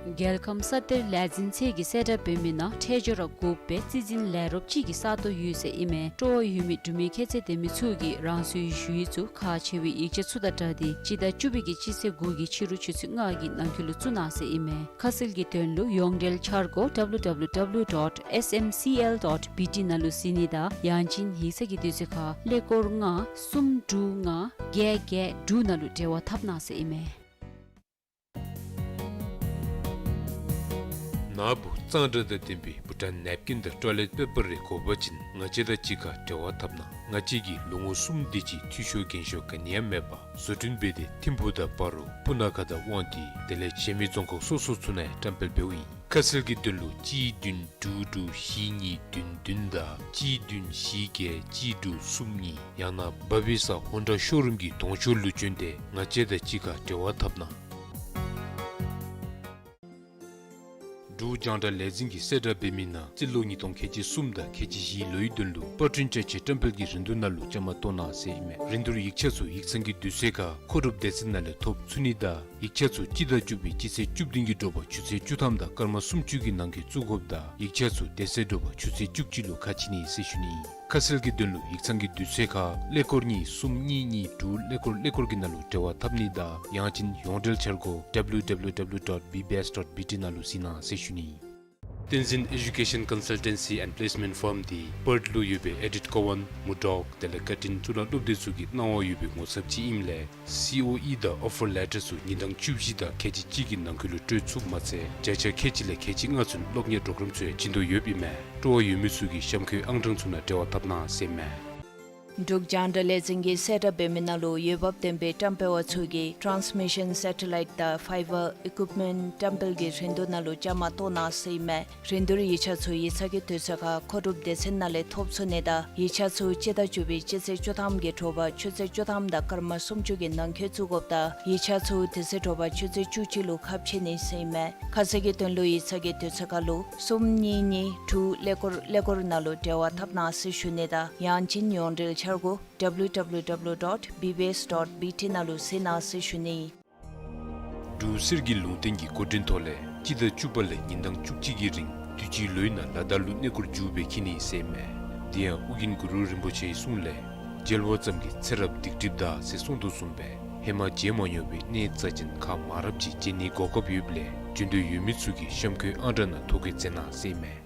རྒྱལ་ཁམས་ས་གཏེར་ལས་འཛིན་ཚད་ཀྱི་གསལ་བསྒྲགས་འབད་མི་ནང་ཁྲལ་འབྱོར་ར་དགོཔ་སྦེ་རྩིས་འཛིན་ལས་རོགསཔ་ཅིག་གི་ས་སྟོང་ཡོད་ཟེར་ཨིན་མས། སྤྲོ་བ་ཡོད་མི་འབྲུག་མི་ཁྱད་ཚད་ལྡན་མི་ཚུ་གིས་རང་སོའི་ཞུ་ཡིག་ཚུ་ཁག་ཆེ་བའི་ཡིག་ཆ་ཚུ་དང་སྦྲགས་ཏེ་སྤྱི་ཟླ་བཅུ་པའི་གི་སྤྱི་ཚེས་དགུ་གི་ཕྱི་རུ་ཆུ་ཚོད་ལྔ་གི་ནང་འཁོད་ལུ་བཙུགས་གནང་ཟེར་ཨིན་མས། ཁ་གསལ་གྱི་དོན་ལུ་ཡོངས་འབྲེལ་འཆར་སྒོ་W W W dot S M C L dot B T ནང་ལུ་གཟིགས་ནི་དང་ཡང་ཅིན་ཡིག་ཚང་གི་དུས་ཚོད་ཁར་ཀླད་ཀོར་ལྔ་གསུམ་དྲུག་ལྔ་བརྒྱད་བརྒྱད་དྲུག་ནང་ལུ་འབྲེལ་བ་འཐབ་གནང་ཟེར་ཨིན་མས། ནཱ་བུ་གཙང་སྦྲ་དང་ལྡན་པའི་བྷུ་ཊཱན་ནེབ་ཀིན་དང་ཊོའི་ལེཊ་པེ་པར་རེ་དགོ་པ་ཅིན་ང་བཅས་དང་གཅིག་ཁར་འབྲེལ་བ་འཐབ་གནང་། ང་བཅས་ཀྱིས་ལོ་ངོ་གསུམ་དེ་ཅིག་འཐུས་ཤོར་འགན་ཤོར་ག་ནི་ཡང་མེད་པར་བཟོ་སྐྲུན་འབད་དེ་ཐིམ་ཕུག་དང་སྤ་རོ་སྤུ་ན་ཁ་དང་དབང་འདུས་དེ་ལས་གཞན་མི་རྫོང་ཁག་སོ་སོ་ཚུ་ནང་ཡང་བཀྲམ་སྤེལ་འབདཝ་ཨིན། ཁ་གསལ་གྱི་དོན་ལུ་གཅིག་བདུན་དྲུག་དྲུག་བཞི་གཉིས་བདུན་བདུན་དང་གཅིག་བདུན་བཞི་བརྒྱད་གཅིག་དྲུག་གསུམ་གཉིས་ཡང་ན་བྷ་བི་ས་ཧོན་ཌ་ཤོ་རུམ་གྱི་གདོང་ཤོག་ལུ་བྱོན་ཏེ་ང་བཅས་དང་གཅིག་ཁར་འབྲེལ་བ་འཐབ་གནང་། འབྲུག་རྒྱང་བསྒྲགས་ལས་འཛིན་གྱི་གསལ་བསྒྲགས་འབད་མི་ནང་རྩིས་ལོ་ཉིས་སྟོང་ཁལ་གཅིག་གསུམ་དང་ཁལ་གཅིག་བཞིའི་ལོའི་དོན་ལུ་པར་སྐྲུན་ཅ་ཆས་བཀྲམ་སྤེལ་གྱི་རིན་བསྡུར་ནང་ལུ་བཅའ་མར་གཏོགས་གནང་ཟེར་ཨིན་མས། རིན་བསྡུར་ཡིག་ཆ་ཚུ་ཡིག་ཚང་གི་དུས་ཚོད་ཁར་མཁོ་སྒྲུབ་སྡེ་ཚན་ནང་ལས་ཐོབ་ཚུགས་ནི་དང་ཡིག་ཆ་ཚུ་སྤྱི་ཟླ་བཅུ་པའི་སྤྱི་ཚེས་བཅུ་བདུན་གྱི་དྲོ་པ་ཆུ་ཚོད་བཅུ་ཐམ་དང་སྐར་མ་སུམ་ཅུ་གི་ནང་འཁོད་བཙུགས་དགོཔ་དང་ཡིག་ཆ་ཚུ་དེ་ཚེ་དྲོ་པ་ཆུ་ཚོད་བཅུ་གཅིག་ལུ་ཁ་ཕྱེ་ནི་ཟེར་ཞུ་ནི་ཨིན། ཁ་གསལ་གྱི་དོན་ལུ་ཡིག་ཚང་གི་དུས་ཚོད་ཁར་ཀླད་ཀོར་གཉིས་གསུམ་གཉིས་གཉིས་དྲུག་ཀླད་ཀོར་ཀླད་ཀོར་གྱི་ནང་ལུ་འབྲེལ་བ་འཐབ་ནི་དང་ཡང་ཅིན་ཡོངས་འབྲེལ་འཆར་སྒོ་W W W dot B B S dot B T ནང་ལུ་གཟིགས་གནང་ཟེར་ཞུ་ནི་ཨིན། བསྟན་འཛིན་ཨེ་ཌུ་ཀེ་ཤཱན་ཀོན་སལ་ཊེན་སི་ཨེནཌ་པེ་ལེསི་མེནཊ་ཕརམ་འདི་པརཐ་ལུ་ཡོད་པའི་ཨེ་ཌིཐ་ཀོ་ཝཱན་མུར་ཌོག་དེ་ལས་ཀར་ཊིན་གཙུག་ལག་སློབ་སྡེ་ཚུ་གི་གནང་བ་ཡོད་པའི་ངོ་ཚབ་ཅིག་ཨིནམ་ལས་སི་ཨོ་ཨི་དང་ཨོ་ཕར་ལེ་ཊར་ཚུ་ཉིན་གྲངས་བཅུ་བཞི་དང་ཁལ་གཅིག་གཅིག་གི་ནང་འཁོད་ལུ་སྤྲོད་ཚུགསཔ་མ་ཚད་བརྒྱ་ཆ་ཁལ་གཅིག་ལས་ཁལ་གཅིག་ལྔ་ཚུན་སློབ་གཉེར་པོརོ་གརམ་ཚུ་ཡང་བྱིན་དོ་ཡོདཔ་ཨིན་མས། སྤྲོ་བ་ཡོད་མི་ཚུ་གིས་གཤམ་འཁོད་ཨང་གྲངས་ཚུ་ནང་འབྲེལ་བ་འཐབ་གནང་ཟེར་ཨིན་མས། འབྲུག་རྒྱང་བསྒྲགས་ལས་འཛིན་གྱི་གསལ་བསྒྲགས་འབད་མི་ནང་ལུ་འོས་འབབ་ལྡན་པའི་བཀྲམ་སྤེལ་བ་ཚུ་གིས་ཊཱནསི་མི་ཤཱན་སེ་ཊ་ལའིཊ་དང་ཕའི་བར་ཨི་ཀུཡིཔ་མེནཊ་བཀྲམ་སྤེལ་གྱི་རིན་བསྡུར་ནང་ལུ་བཅའ་མར་གཏོགས་གནང་ཟེར་ཨིན་མས། རིན་བསྡུར་ཡིག་ཆ་ཚུ་ཡིག་ཚང་གི་དུས་ཚོད་ཁར་མཁོ་སྒྲུབ་སྡེ་ཚན་ནང་ལས་ཐོབ་ཚུགས་ནི་དང་ཡིག་ཆ་ཚུ་སྤྱི་ཟླ་བཅུ་པའི་སྤྱི་ཚེས་བཅུ་ཐམ་གྱི་དྲོ་པ་ཆུ་ཚོད་བཅུ་ཐམ་དང་སྐར་མ་སུམ་ཅུ་གི་ནང་འཁོད་བཙུགས་དགོཔ་དང་ཡིག་ཆ་ཚུ་དེ་ཚེ་དྲོ་པ་ཆུ་ཚོད་བཅུ་གཅིག་ལུ་ཁ་ཕྱེ་ནི་ཟེར་ཨིན་མས། ཁ་གསལ་གྱི་དོན་ལུ་ཡིག་ཚང་གི་དུས་ཚོད་ཁར་ལུ་གསུམ་གཉིས་གཉིས་དྲུག་ཀླད་ཀོར་ཀླད་ཀོར་ནང་ལུ་འབྲེལ་བ་འཐབ་གནང་ཟེར་ཞུ་ནི་དང་ཡང་ཅིན་ཡོངས་འབྲེལ་འཆར་སྒོ་W W W dot B B S dot B T ནང་ལུ་གཟིགས་གནང་ཟེར་ཞུ་ནི། འབྲུག་གསེར་གྱི་ལུང་བསྟན་གྱི་སྐུ་དྲིན་ཐོག་ལས་སྤྱི་ཟླ་བཅུ་པ་ལས་ཉིན་གྲངས་བཅུ་གཅིག་གི་རིང་དུས་ཅི་ལོའི་ནང་ལ་དྭགས་ལུ་གནས་སྐོར་མཇུག་སྦེ་འཁྱིད་ནི་ཟེར་ཨིན་མས། དེ་ཡང་ཨོ་རྒྱན་གུ་རུ་རིན་པོ་ཆེའི་གསུང་ལས་མཇལ་བ་ཙམ་གྱིས་ཚེ་རབས་སྡིག་སྒྲིབ་དག་ཟེར་གསུངས་དོ་བཟུམ་སྦེ་ཧེ་མ་མཇལ་མ་མྱོང་བའི་གནས་རྩ་ཅན་ཁག་མང་རབས་ཅིག་མཇལ་ནི་གོ་སྐབས་ཡོདཔ་ལས་འབྱོན་འདོད་ཡོད་མི་ཚུ་གིས་གཤམ་འཁོད་ཨང་གྲངས་ནང་ཐོ་བཀོད་མཛད་གནང་ཟེར་ཨིན་མས།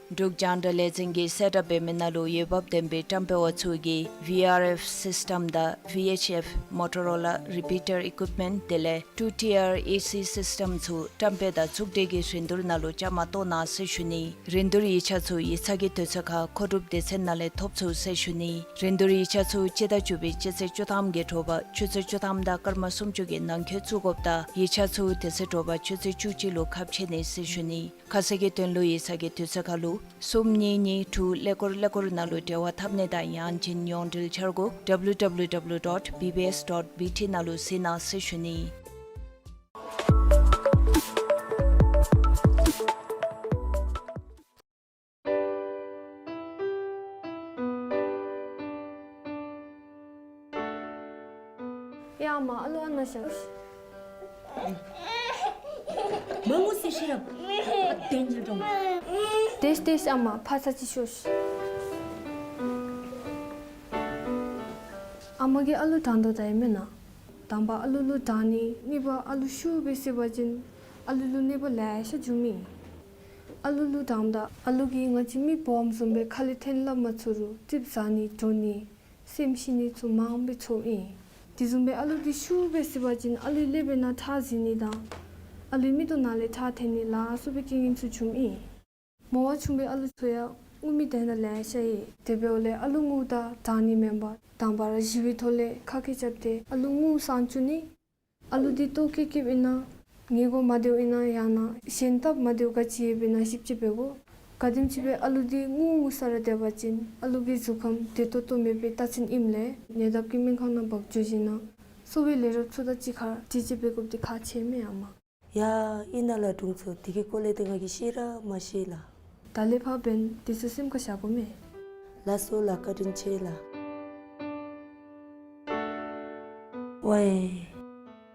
འབྲུག་རྒྱང་བསྒྲགས་ལས་འཛིན་གྱི་གསལ་བསྒྲགས་འབད་མི་ནང་ལུ་འོས་འབབ་ལྡན་པའི་བཀྲམ་སྤེལ་བ་ཚུ་གིས་V R F སིསི་ཊེམ་དང་V H F Motorola repeater equipment དེ་ལས་two tier A C སིསི་ཊེམ་ཚུ་བཀྲམ་སྤེལ་དང་མཛུབ་སྤྲད་ཀྱི་རིན་བསྡུར་ནང་ལུ་བཅའ་མར་གཏོགས་གནང་ཟེར་ཞུ་ནི། རིན་བསྡུར་ཡིག་ཆ་ཚུ་ཡིག་ཚང་གི་དུས་ཚོད་ཁར་མཁོ་སྒྲུབ་སྡེ་ཚན་ནང་ལས་ཐོབ་ཚུགས་ཟེར་ཞུ་ནི། རིན་བསྡུར་ཡིག་ཆ་ཚུ་སྤྱི་ཟླ་བཅུ་པའི་སྤྱི་ཚེས་བཅུ་ཐམ་གྱི་དྲོ་པ་ཆུ་ཚོད་བཅུ་ཐམ་དང་སྐར་མ་སུམ་ཅུ་གི་ནང་འཁོད་བཙུགས་དགོཔ་དང་ཡིག་ཆ་ཚུ་དེ་ཚེ་དྲོ་པ་ཆུ་ཚོད་བཅུ་གཅིག་ལུ་ཁ་ཕྱེ་ནི་ཟེར་ཞུ་ནི། ཁ་གསལ་གྱི་དོན་ལུ་ཡིག་ཚང་གི་དུས་ཚོད་ཁར་ལུ་གསུམ་གཉིས་གཉིས་དྲུག་ཀླད་ཀོར་ཀླད་ཀོར་ནང་ལུ་འབྲེལ་བ་འཐབ་ནི་དང་ཡང་ཅིན་ཡོངས་འབྲེལ་འཆར་སྒོ་W W W dot B B S dot B T ནང་ལུ་གཟིགས་གནང་ཟེར་ཞུ་ནི། ཡ་མ་ཨ་ལོ་ཨ་ན་ཤག་མ་ངུ་ཟེར་ཤེས་རབ། དེ་ཉིད་རུང་། ཏེས་ཏེས་ཨ་མ་ཕར་ཚུར་ཅིག་ཤོག་ཤིག། ཨ་མ་གིས་ཨ་ལུ་དྲང་དོ་ད་ཨིན་མེན་ན། དང་པ་ཨ་ལུ་ལུ་དྲང་ནི། གཉིས་པ་ཨ་ལུ་ཤུགས་སྦེ་བསད་པ་ཅིན་ཨ་ལུ་ལུ་གནོད་པ་ལེ་ཤ་འབྱུངམ་ཨིན། ཨ་ལུ་ལུ་དྲངམ་ད་ཨ་ལུ་གིས་ང་བཅས་མི་སྦོམ་བཟུམ་སྦེ་ཁ་ལས་འཐེན་སླབ་མ་ཚུགས་རུང་ཙིགཔ་ཟ་ནི་འགྲོ་ནི་སེམས་ཤི་ནི་ཚུ་མངམ་སྦེ་ཚོརཝ་ཨིན། དེ་བཟུམ་སྦེ་ཨ་ལུ་འདི་ཤུགས་སྦེ་བསད་པ་ཅིན་ཨ་ལུའི་ཀླད་པའི་ནང་ཁྲག་འཛིང་ནི་དང་ཨ་ལུའི་མིག་ཏོ་ནང་ལས་ཁྲག་འཐོན་ནི་ལ་སོགས་པའི་རྐྱེན་ངན་ཚུ་འབྱུངམ་ཨིན། མོ་བ་ཆུང་བའི་ཨ་ལུ་ཚུ་ཡང་ངུ་མི་དེ་ནང་ལེ་ཤ་ཡོད། དེ་འབདཝ་ལས་ཨ་ལུ་ངུཝ་ད་དྲང་ནི་མེན་པར་དང་པ་ར་ཞི་བའི་ཐོག་ལས་ཁ་སྐད་རྐྱབ་སྟེ་ཨ་ལུ་ངུ་སངས་བཅུག་ནི། ཨ་ལུ་འདི་ལྟོཝ་བཀྱེས་བཀྱེསཔ་ཨིན་ན་ཉལ་གོ་མ་བདེཝ་ཨིན་ན་ཡང་ན་གཞན་སྟབས་མ་བདེཝ་ག་ཅི་ཡོདཔ་ཨིན་ན་ཞིབ་དཔྱད་འབད་དགོ། ག་དེམ་ཅིག་སྦེ་ཨ་ལུ་འདི་ངུ་ངུ་ས་ར་སྡོད་པ་ཅིན་ཨ་ལུ་གི་གཟུགས་ཁམས་བདེ་ཏོག་ཏོ་མེད་པའི་རྟགས་མཚན་ཨིནམ་ལས་ཉེ་འདབས་ཀྱི་སྨན་ཁང་ནང་འབག་འགྱོ་ཞིནམ་ན་གསོ་བའི་ལས་རོགསཔ་ཚུ་དང་གཅིག་ཁར་དྲི་དཔྱད་འབད་དགོཔ་འདི་ཁག་ཆེ་མས་ཨ་མ། ཡ་ཨིན་ན་ལགས་དྲུང་འཚོ། དེ་གི་སྐོར་ལས་ཏེ་ང་གིས་ཤེས་ར་མ་ཤེས་ལགས། ད་ལས་ཕར་འབདན་དེ་ཚུ་སེམས་ཁར་བཞག་དགོ་མས། ལགས་སོ་ལགས། བཀའ་དྲིན་ཆེ་ལགས། ཝའི།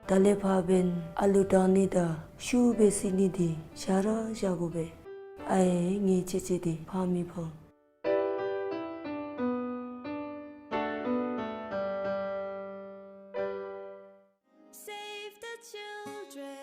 ད་ལས་ཕར་འབདན་ཨ་ལུ་དྲང་ནི་དང་ཤུགས་སྦེ་བསད་ནི་འདི་བཞག་ར་བཞག་དགོ་པས། ཨའེ་ངེའི་ཆེ་ཆེ་འདི་ཕངས་མི་ཕངས། Save the children.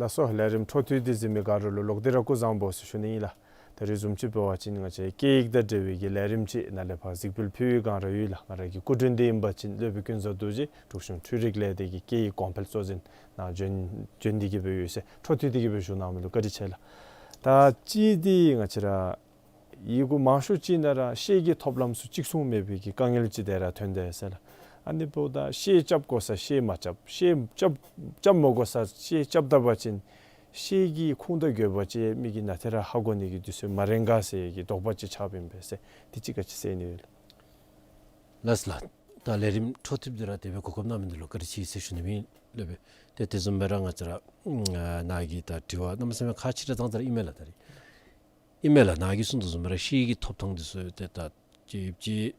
ལགས་སོ། ལས་རིམ་འཕྲོ་མཐུད་དེ་གཟིགས་མི་ག་ར་ལུ་ལོག་སྟེ་ར་སྐུ་གཟུགས་བཟང་པོ་ཟེར་ཞུ་ནི་ཨིན་ལགས། ད་རིས་བཟུམ་ཅིག་འབད་བ་ཅིན་ང་བཅས་སྐད་ཡིག་དང་འབྲེལ་བའི་གི་ལས་རིམ་ཅིག་ནཱ་ལས་ཕར་གཟིགས་འབུལ་ཕུལ་བའི་བསྒང་ར་ཡོད་ལགས། ང་ར་གི་སྐུ་མགྲོན་འདི་ཨིན་པ་ཅིན་སློབ་དཔོན་ཀུན་བཟང་རྡོ་རྗེ་འབྲུག་གཞུང་འཕྲུལ་རིག་ལས་སྡེ་གི་སྐད་ཡིག་གོང་འཕེལ་གཙོ་འཛིན་ནཱ་བྱོན་བྱོན་ཏེ་གི་སྦེ་ཡོད་ཟེར། འཕྲོ་མཐུད་དེ་གི་སྦེ་ཞུ་གནང་མི་ལུ་བཀའ་དྲིན་ཆེ་ལགས། ད་ཅི་འདི་ང་བཅས་ར་ཡི་གུ་མང་ཤོས་ཅིག་ནང་ར་ཤེལ་གྱི་ཐོབ་ལམ་ཚུ་གཅིག་མཚུངས་མེད་པའི་གི་དཀའ་ངལ་ཅིག་དེ་ར་ཐོན་དེས་ཟེར་ལགས། ཨ་ནི་འབདཝ་ད་ཤེལ་རྐྱབ་དགོ་ས་ཤེལ་མ་རྐྱབ། ཤེལ་རྐྱབ་རྐྱབ་མ་དགོ་ས་ཤེལ་རྐྱབ་ད་པ་ཅིན་ཤེལ་གྱི་ཁུངས་དང་དགོས་པ་ཅིག་མི་གིས་ནཱ་ཏེ་ར་ཧ་གོ་ནི་གི་དུས་ཚོད་མ་རན་ག་ཟེར་གྱི་དོགས་པ་ཅིག་ཆགསཔ་ཨིན་པས་ཟེར། དེ་ཅིག་ག་ཅི་ཟེར་ནི་ཡོད་ལགས། ལགས་ལགས། ད་ལས་རིམ་འཕྲོ་མཐུད་དེ་ར་དེ་སྦེ་གོ་སྐབས་གནང་མི་འདི་ལུ་བཀའ་དྲིན་ཆེ་ཟེར་ཞུ་ནི་ཨིན་ལགས། ཏེ་དེ་བཟུམ་སྦེ་ར་ང་བཅས་ར་ནཱ་གི་ད་དྲི་བ་གནམ་མེད་ས་མེད་ཁག་ཆེ་དྲགས་ཙང་ཙ་ར་ཨིན་མས་ལགས། ད་རིས་ཨིན་མས་ལགས། ནཱ་གིས་གསུངས་དོ་བཟུམ་སྦེ་ར་ཤེལ་གྱི་ཐོབ་ཐང་འདི་ཚུ་ཏེ་ད་ཅིག་ཅིག་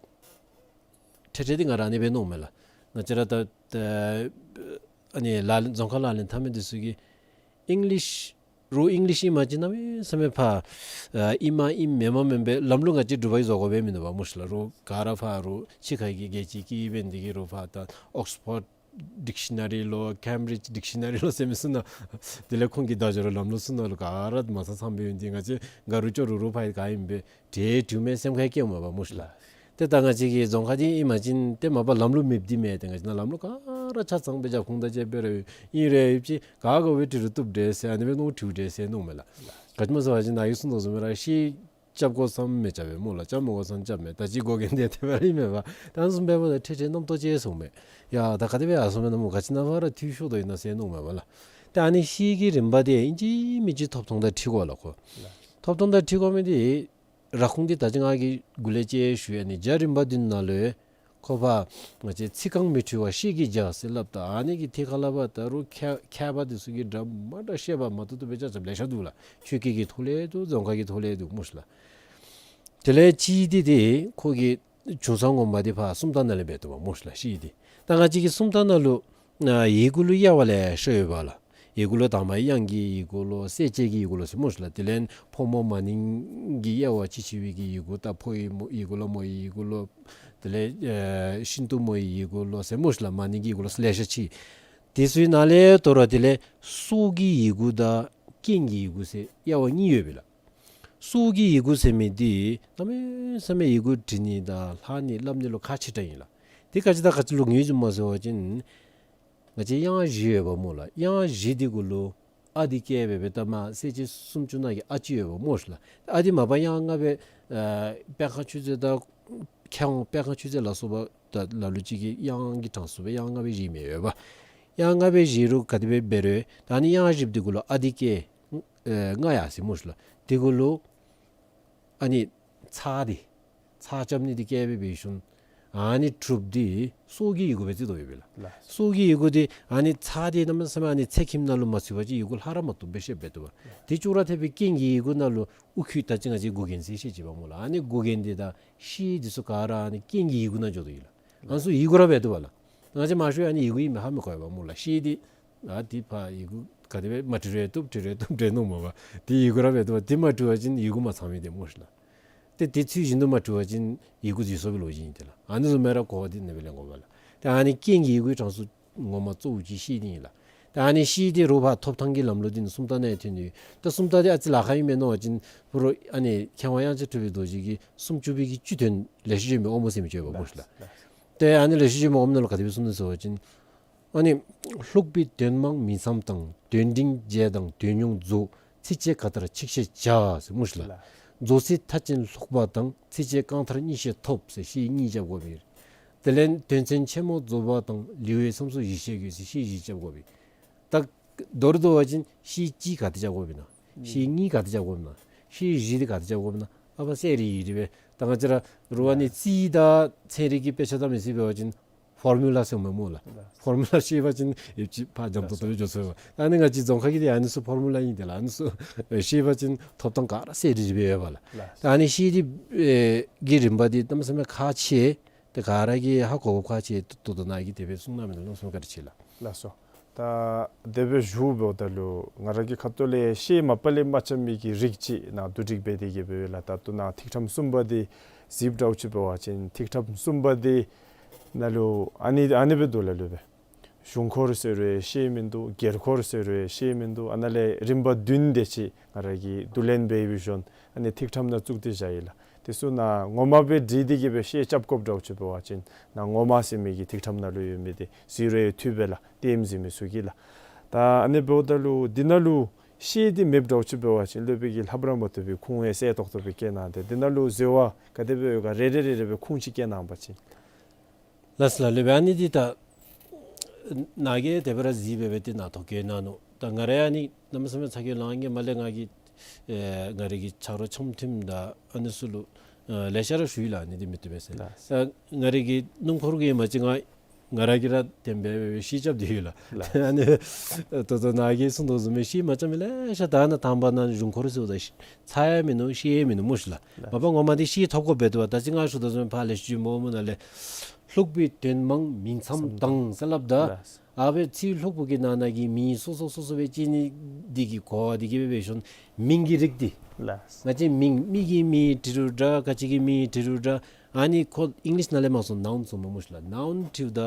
ཏེ་ཏེ་འདི་ང་ར་ཨ་ནི་སྦེ་མནོཝ་མས་ལགས། ང་བཅས་ར་ད་ད་ཨ་ནི་ལག་ལེན་རྫོང་ཁ་ལག་ལེན་འཐབ་མི་འདི་ཚུ་གིས་ཨིང་ལིཤ་རོགས་ཨིང་ལིཤ་ཨིན་པ་ཅིན་གནམ་མེད་ས་མེད་ཕར་ཨ་ཨིན་མ་ཨིན་མེན་མ་མེན་པའི་ལམ་ལུགས་ང་བཅས་འབྲུག་པ་གིས་བཟོ་དགོ་པས་མིན་འདུག་པ་སྨོ་ཤིག་ལགས། རོགས་ག་ར་ཕར་རོགས་ཕྱི་ཁ་གི་རྒྱལ་སྤྱིའི་སྐད་ཡིག་འབད་ནི་འདི་གིས་རོགས་ཕར་ད་ཨོགསི་ཕོཌ་ཌིཀ་ཤི་ན་རི་ལོ་ཀེམ་བི་རིཇ་ཌིཀ་ཤི་ན་རི་ལོ་ཟེར་མི་ཚུ་ནང་དེ་ལས་ཁོང་གི་བརྡ་སྦྱོར་ལམ་ལུགས་ཚུ་ནང་ལུ་ག་ར་མ་ཚང་ཚངམ་སྦེ་ཡོད་ནི་འདི་ང་བཅས་དགའ་རུང་སྐྱོ་རུང་རོགས་ཕར་ག་ཨིན་པས་ཏེ་དྲི་མི་སེམས་ཁར་སྐྱེཝ་མས་པ་སྨོ་ཤིག་ལགས། ཏེ་ད་ང་བཅས་ཀྱི་རྫོང་ཁ་འདི་ཨིན་པ་ཅིན་ཏེ་མ་པ་ལམ་ལུགས་མེདཔ་འདི་མེན། ཏེ་ང་བཅས་ནང་ལམ་ལུགས་ག་ར་ཆ་ཚང་སྦེ་རྒྱབ་ཁུངས་དང་བཅས་སྦེ་ར་ཡོད། ཨིན་རུང་ཡང་ཅིག་ག་ག་སྦེ་དྲི་རུང་བཏུབ་འདྲས་ཟེར་ཨ་ནི་སྦེ་མནོ་དྲིཝ་འདྲས་ཟེར་མནོཝ་མས་ལགས། ག་ཅི་སྨོ་ཟེར་བ་ཅིན་ནཱ་གིས་གསུངས་དོ་བཟུམ་སྦེ་ར་ཤེལ་རྐྱབ་དགོ་བསམ་མི་རྐྱབ་པས་སྨོ་ལགས། རྐྱབ་མི་དགོ་བསམ་རྐྱབ་མས། ད་ཅི་དགོ་གེ་འདི་དེ་སྦེ་ར་ཨིན་མས་པ། ད་བཟུམ་སྦེ་འབདཝ་ད་ཏེ་ཏེ་རྣམ་རྟོག་སྐྱེ་སོང་མས། ཡ་ད་ག་དེ་སྦེ་ཡར་སོང་མས་ན་སྨོ། ག་ཅི་ནང་ཕར་ར་འཐུས་ཤོར་དོ་ཨིན་ན་ཟེར་མནོཝ་མས་པ་ལགས། ཏེ་ཨ་ནི་ཤེལ་གྱི་རིམ་པ་འདི་ཨིན་ཅི་མིན་ཅི་ཐོབ་ཐང་དང་འཁྲིལ་དགོ་ལགས་ཁོ། ཐོབ་ཐང་དང་འཁྲིལ་དགོ་མི་འདི་ར་ཁུངས་འདི་ད་ཅི་ང་གིས་འགོ་ལས་ཅིག་ཞུ་ཡི། ཨ་ནི་རྒྱ་རིམ་པ་འདི་ནང་ལུ་ཁོ་ཕར་ང་བཅས་ཚིག་རྐང་མི་འཁྲུལ་བ་ཤེལ་གྱི་རྒྱ་ཟེར་སླབ་ད་ཨ་ནི་གི་ཐད་ཁར་ལས་ཕར་ད་རུང་མཁས་མཁས་པ་འདི་ཚུ་གིས་འདྲ་མ་འདྲ་བཤད་པ་མ་བཏུབ་བཏུབ་སྦེ་རྐྱབ་རྐྱབ་ལེ་ཤ་འདུག་ལགས། ཆོས་སྐད་ཀྱི་ཐོག་ལས་འདུག། རྫོང་ཁ་གི་ཐོག་ལས་འདུག་སྨོ་ཤིག་ལགས། དེ་ལས་གཅིག་འདི་ཏེ་ཁོ་གི་བྱུང་ས་ངོ་མ་འདི་ཕར་སུམ་རྟགས་ནང་ལས་འབད་དོ་བ་སྨོ་ཤིག་ལགས། ཤེལ་འདི་ད་ང་བཅས་ཀྱི་སུམ་རྟགས་ནང་ལུ་ཨ་ཡི་གུ་ལུ་དབྱེ་བ་ལེ་ཤ་ཡོད་པ་ལགས། ཡི་གུ་ལུ་དང་པ་དབྱངས་ཀྱི་ཡི་གུ་ལོ་གསལ་བྱེད་ཀྱི་ཡི་གུ་ལོ་ཟེར་སྨོ་ཤིག་ལགས། དེ་ལས་ཕོ་མོ་མ་ནིང་གི་དབྱེ་བ་ཅིག་ཕྱེ་བའི་གི་ཡི་གུ་ད་ཕོ་ཡི་མོ་ཡི་གུ་ལོ་མོ་ཡི་ཡི་གུ་ལོ་དེ་ལས་ཨེ་ཤིན་ཏུ་མོ་ཡི་ཡི་གུ་ལོ་ཟེར་སྨོ་ཤིག་ལགས། མ་ནིང་གི་ཡི་གུ་ལོ་ལེ་ཤ་ཅིག། དེ་ཚུའི་ནང་ལས་དོ་རུང་དེ་ལས་སྲོག་གི་ཡི་གུ་དང་རྐྱེན་གྱི་ཡི་གུ་ཟེར་དབྱེ་བ་གཉིས་ཡོད་པས་ལགས། སྲོག་གི་ཡི་གུ་ཟེར་མི་འདི་གནམ་མེད་ས་མེད་ཡི་གུ་འབྲི་ནི་དང་ལྷག་ནི་སླབ་ནི་ལུ་ཁག་ཆེ་དྲགས་ཨིན་ལགས། དེ་ག་ཅི་དང་ག་ཅི་ལུ་ངོས་འཛིན་སྨོ་ཟེར་བ་ཅིན་ང་བཅས་དབྱངས་བཞི་ཡོད་པ་སྨོ་ལགས། དབྱངས་བཞི་འདི་གུ་ལུ་ཨ་འདི་སྐྱེ་བ་སྦེ་ད་མ་གསལ་བྱེད་སུམ་ཅུ་ནང་གི་ཨ་ཅིག་ཡོད་པ་སྨོ་ཤིག་ལགས། ཨ་འདི་མ་པ་དབྱངས་ལྔ་སྦེ་ཨ་དཔལ་ཁང་ཆོས་རྩེ་དང་མཁས་དབང་དཔལ་ཁང་ཆོས་རྩེ་ལ་སོགས་པ་ད་ལ་ལུ་ཅིག་གིས་དབྱངས་ཀྱི་གྲངས་སུ་སྦེ་དབྱངས་ལྔ་སྦེ་བཞེསཔ་ཡོད་པ། དབྱངས་ལྔ་སྦེ་བཞེས་རུང་ག་དེ་སྦེ་འབད་རུང་ད་ཨ་ནི་དབྱངས་བཞི་པོ་འདི་གུ་ལུ་ཨ་འདི་སྐྱེ། ཨེ་ལྔ་ཡར་སོ་ཡི་སྨོ་ཤིག་ལགས། དེ་གུ་ལུ་ཨ་ནི་ཚགས་འདི་ཚགས་རྐྱབ་ནི་འདི་བཀལ་སྦེ་འབད་ཞིནམ་ཨ་ནི་དྲུག་འདི་སོ་གི་ཡི་གུ་སྦེ་བརྩི་དོ་ཡོདཔ་ཨིན་ལགས། ལགས། སོ་གི་ཡི་གུ་འདི་ཨ་ནི་ཚགས་འདི་གནམ་མེད་ས་མེད་ཨ་ནི་ཚེག་ཁྱིམ་ནང་ལུ་མ་ཚུད་པ་ཅིན་ཡི་གུ་ལྷག་ར་མ་བཏུབ་སྦེ་ཤེསཔ་འབད་དོ་བ། ལགས། དེ་ཅོག་ར་འཐདཔ་སྦེ་རྐྱེན་གྱི་ཡི་གུ་ནང་ལུ་ཨུ་ཁུ་ད་ཅི་ང་བཅས་མགུ་རྒྱན་ཟེར་ཤེས་ཅི་བ་སྨོ་ལགས། ཨ་ནི་མགུ་རྒྱན་འདི་དང་ཤེལ་འདི་ཚུ་ག་ར་ཨ་ནི་རྐྱེན་གྱི་ཡི་གུ་ནང་འགྱོ་དོ་ཡོད་ལགས། ཨ་ནི་ཚུ་ཡི་གུ་ར་འབད་དོ་བ་ལགས། ང་བཅས་མང་ཤོས་ཨ་ནི་ཡི་གུ་ཨིནམ་ཧ་མི་གོ་བ་སྨོ་ལགས། ཤེལ་འདི་ཨ་འདི་ཕར་ཡི་གུ་ག་དེ་སྦེ་མ་བྲི་རུང་བཏུབ། བྲི་རུང་བཏུབ་འདྲས་མནོཝ་མས་པ། དེ་ཡི་གུ་ར་འབད་དོ་བ། དེ་མ་བྲི་བ་ཅིན་ཡི་གུ་མ་ཚང་མི་འདི་སྨོ་ཤིག་ལགས། ཏེ་དེ་ཚུ་བཞིན་དུ་མ་བྲི་བ་ཅིན་ཡི་གུ་འཛོལ་སོང་བའི་ལོ་རྒྱུས་ཨིན་ཏེ་ལགས། ཨ་ནི་བཟུམ་སྦེ་ར་གོ་བ་འདི་ཨ་ནི་སྦེ་ལེན་དགོ་པས་ལགས། ཏེ་ཨ་ནི་རྐྱེན་གྱི་ཡི་གུའི་གྲངས་སུ་ངོ་མ་གཙོ་བོ་ཅིག་ཤེལ་འདི་ཨིན་ལགས། ཏེ་ཨ་ནི་ཤེལ་འདི་རོགས་ཕར་ཐོབ་ཐང་གི་ལམ་ལུགས་འདི་ནི་སུམ་རྟགས་ནང་ཡང་ཐོན་ནུག། ཏེ་སུམ་རྟགས་འདི་ཨ་ཙི་ལཱ་ཁག་ཨིན་མས་མནོ་བ་ཅིན་ཕུ་རོ་ཨ་ནི་མཁས་དབང་དབྱངས་ཅན་གྲུབ་པའི་རྡོ་རྗེ་གིས་སུམ་ཅུ་པའི་གི་བཅུ་དོན་ལེགས་བཤད་ལྗོན་པའི་དབང་པོ་ཟེར་མི་ཅིག་ཡོདཔ་སྨོ་ཤིག་ལགས། ལགས། ཏེ་ཨ་ནི་ལེགས་བཤད་ལྗོན་པའི་དབང་པོ་ནང་ལུ་ག་དེ་སྦེ་གསུངས་ནུག་ཟེར་བ་ཅིན་ཨ་ནི་ལྷུག་པའི་དོན་མང་མིང་མཚམས་དང་། དོན་འབྲིང་རྒྱས་དང་དོན་ཉུང་རྫོགས། ཚིགས་བཅད་ག་མཐར་ཆིག་ཤད་བྱ་ཟེར་སྨོ་ཤིག་ལགས། ལགས། རྫོགས་ཚིག་མཐའ་ཅན་ལྷུག་པ་དང་། ཚིགས་བཅད་རྐང་མཐར་གཉིས་ཤད་ཐོབ་ཟེར་ཤད་གཉིས་རྐྱབ་དགོ་པས། དེ་ལས་དོན་ཚན་ཆེན་མོ་རྫོགས་པ་དང་། ལེའུའི་མཚམས་སུ་བཞི་ཤད་དགོས་ཟེར་ཤད་བཞི་རྐྱབ་དགོ་པས། ད་མདོར་བསྡུ་བ་ཅིན་ཤད་གཅིག་ག་དེ་རྐྱབ་དགོཔ་ཨིན་ན། ཤད་གཉིས་ག་དེ་རྐྱབ་དགོཔ་ཨིན་ན། ཤད་བཞི་འདི་ག་དེ་རྐྱབ་དགོཔ་ཨིན་ན། ཨ་ཕར་གསལ་རི་རི་སྦེ་ད་ང་བཅས་ར་རུ་ཨ་ནི་རྩིས་དང་ཚན་རིག་གི་དཔེ་ཆ་དང་མི་སྲིད་འབད་བ་ཅིན་ཕོར་མུ་ལ་ཟེར་མི་སྨོ་ལགས། ལགས། ཕོར་མུ་ལ་ཤེས་པ་ཅིན་ཡོདཔ་ཅིག་ཕར་འཇམ་ཏོང་ཏོ་སྦེ་འགྱོ་ཚུགས་པས། ཨ་ནི་ང་བཅས་རྫོང་ཁ་གི་འདི་ཨ་ནི་ཚུ་ཕོར་མུ་ལ་ཨིན་ཏེ་ལགས། ཨ་ནི་ཚུ་ཤེས་པ་ཅིན་ཐོབ་ཐང་ག་ར་གསལ་རི་རི་སྦེ་ཡོད་པས་ལགས། ལགས། ད་ཨ་ནི་ཤད་འདི་ཨེ་གི་རིམ་པ་འདི་གནམ་མེད་ས་མེད་ཁག་ཆེ། ཏེ་ག་ར་གིས་ཧ་གོ་དགོཔ་ཁག་ཆེ། ད་ལྟོ་ནཱ་གིས་དེ་སྦེ་གསུངས་གནང་མི་ལུ་གནམ་མེད་ས་མེད་བཀའ་དྲིན་ཆེ་ལགས། ལགས་སོ། ད་དེ་སྦེ་ཞུཝ་ད་ལུ་ང་ར་གི་ཁ་ཐུག་ལས་ཤད་མ་པ་ལས་མ་རྐྱབ་མི་གི་རིགས་ཅིག་ནཱ་བསྡུ་སྒྲིག་འབད་དེ་གི་སྦེ་ཡོད་ལགས། ད་ལྟོ་ནཱ་ཐིག་ཕྲེང་གསུམ་པ་འདི་གཟིགསཔ་འདྲཝ་ཅིག་འབད་བ་ཅིན་ཐིག་ཕྲེང་གསུམ་པ་འདི་ནང་ལུ་ཨ་ནི་ཨ་ནི་སྦེ་འདུག་ལགས། ལུ་སྦེ་གཞུང་འཁོར་ཟེར་རུང་ཤེས་མིན་འདུག། སྒེར་འཁོར་ཟེར་རུང་ཤེས་མིན་འདུག། ཨ་ནཱ་ལས་རིམ་པ་བདུན་དེ་ཅིག་ང་ར་གིས་བསྡུ་ལེན་འབད་ཡོད་པའི་ཤུལ་ཨ་ནི་ཐིག་ཕྲེང་ནང་བཙུགས་ཏེ་བཞག་ཡི་ལགས། དེ་ཚུ་ནང་ངོ་མ་སྦེ་བྲིས་ཏེ་གི་སྦེ་ཤད་རྐྱབ་དགོཔ་འདྲཝ་ཅིག་འབད་བ་ཅིན་ནང་ངོ་མ་ཟེར་མི་གི་ཐིག་ཕྲེང་ནང་ལུ་ཡོད་མི་འདི་གཟིགས་རུང་ཡང་འཐུས་པས་ལགས། ལྟདམོ་གཟིགས་མི་ཚུ་གིས་ལགས། ད་ཨ་ནི་འབདཝ་ད་ལུ་འདི་ནང་ལུ་ཤད་འདི་མེདཔ་འདྲཝ་ཅིག་འབད་བ་ཅིན་སློབ་དཔོན་གྱིས་ལྷབ་ར་མ་བཏུབ་པའི་ཁུངས་ཡང་གསལ་ཏོག་ཏོ་སྦེ་བཀལ་གནང་སྟེ་འདི་ནང་ལུ་འཛོལ་བ་ག་དེ་སྦེ་ཡོད་ག་རེ་རེ་རེ་རེ་སྦེ་ཁུངས་ཅིག་བཀལ་གནང་པ་ཅིན། ལགས་སོ་ལགས། ལུ་སྦེ་ཨ་ནི་འདི་ད་ནཱ་གིས་དེ་སྦེ་ར་གཟིགས་སྦེ་སྦེ་ཏེ་ནཱ་ཐོ་བཀོད་གནང་ནུག། ད་ང་ར་ཨ་ནི་གནམ་མེད་ས་མེད་ཚ་གྱང་ལང་གི་མ་ལས་ང་གིས་ཨེ་ང་རའི་གི་ཆ་རོགས་འཆམ་མཐུནམ་དང་ཨ་ནི་ཚུ་ལུ་ཨེ་ལེ་ཤ་ར་ཞུ་ཡི་ལགས། ཨ་ནི་འདི་མི་བཏུབ་པས་ཟེར། ལགས། ད་ང་རའི་གི་སྣུམ་འཁོར་གྱི་མ་གཞི་ང་ང་ར་གིས་ར་དེ་སྦེ་སྦེ་ཤད་རྐྱབ་སྟེ་ཡོད་ལགས། ལགས། ཨ་ནི་ད་ལྟོ་ནཱ་གིས་གསུངས་དོ་བཟུམ་སྦེ་ཤད་མ་རྐྱབ་མི་ལེ་ཤ་ད་ནཱ་དང་པ་ནཱ་གཞུང་འཁོར་ཟེརཝ་ད་ཚར་ཡང་མིན་ནུག། ཤེས་ཡང་མིན་ནུག་སྨོ་ཤིག་ལགས། ལགས། མ་པ་ངོ་མ་འདི་ཤེས་ཐོབ་དགོཔ་འབད་དོ་བ། ད་ཅི་ང་ཞུ་དོ་བཟུམ་ཕར་ལེགས་བཤད་ལྗོན་པ་ནང་ལས་ལྷུག་པའི་དོན་མང་མིང་མཚམས་དང་ཟེར་སླབ་ད། ལགས། ཨ་ཕི་ཚིག་ལྷུག་པོ་གི་ནང་ན་གི་མིང་སོ་སོ་སོ་སོ་སྦེ་བཅད་ནི་འདི་གིས་གོ་བ་འདི་གིས་སྦེ་འབད་ཞིནམ་མིང་གི་རིགས་འདི། ལགས། ང་བཅས་མིང་མི་གི་མིང་བྲི་རུང་འདྲ་ག་ཅི་གི་མིང་བྲི་རུང་འདྲ། ཨ་ནི་ཁོ་ཨིང་ལིཤ་ནང་ལས་མར་སོང་ནའུན་སོང་མས་སྨོ་ཤིག་ལགས། ནའུན་བྲིཝ་ད་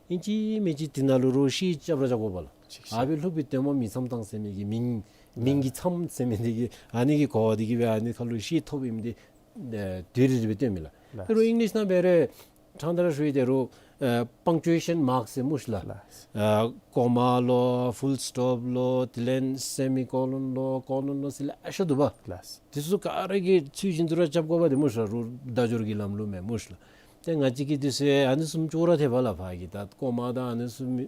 ཨིན་ཅི་མིན་ཅི་འདི་ནང་ལུ་རོགས་ཤད་རྐྱབ་ར་རྐྱབ་དགོ་པས་ལགས། ཅིག་ཅིག། ཨ་ཕི་ལྷུག་པའི་དོན་མང་མིང་མཚམས་དང་ཟེར་མི་གི་མིང་མིང་གི་མཚམས་ཟེར་མི་འདི་གིས་ཨ་ནི་གི་གོ་བ་འདི་གིས་སྦེ་ཨ་ནི་ཁ་ལུ་ཤད་ཐོབ་ཨིནམ་འདི་ཨེ་དེ་རེ་རེ་སྦེ་སྟོནམ་མས་ལགས། ལགས། དེ་རུང་ཨིང་ལིཤ་ནང་འབད་རུང་ཕྲང་སྟེ་ར་ཞུ་ཡི། དེ་རུང་ཨེ་པང་ཅུ་ཨེ་ཤཱན་མཱརཀ་ཟེར་སྨོ་ཤིག་ལགས། ལགས། ཨེ་ཀོ་མ་ལོ་ཕུལ་སི་ཊོབ་ལོ་དེ་ལས་སེ་མི་ཀོ་ལོན་ལོ་ཀོ་ལོན་ལོ་ཟེར་ལེ་ཤ་འདུག་པ། ལགས། དེ་ཚུ་ག་ར་གི་ཚུལ་བཞིན་དུ་ར་རྐྱབ་དགོ་པས་ཏེ་སྨོ་ཤིག་ལགས། རོགས་བརྡ་སྦྱོར་གྱི་ལམ་ལུགས་མས་སྨོ་ཤིག་ལགས། ཏེ་ང་བཅས་ཀྱིས་དེ་ཚུ་ཨ་ནི་བཟུམ་ཅོག་ར་འཐདཔ་ལགས། ཕར་གྱི་ད་ཀོ་མ་དང་ཨ་ནི་བཟུམ་མི་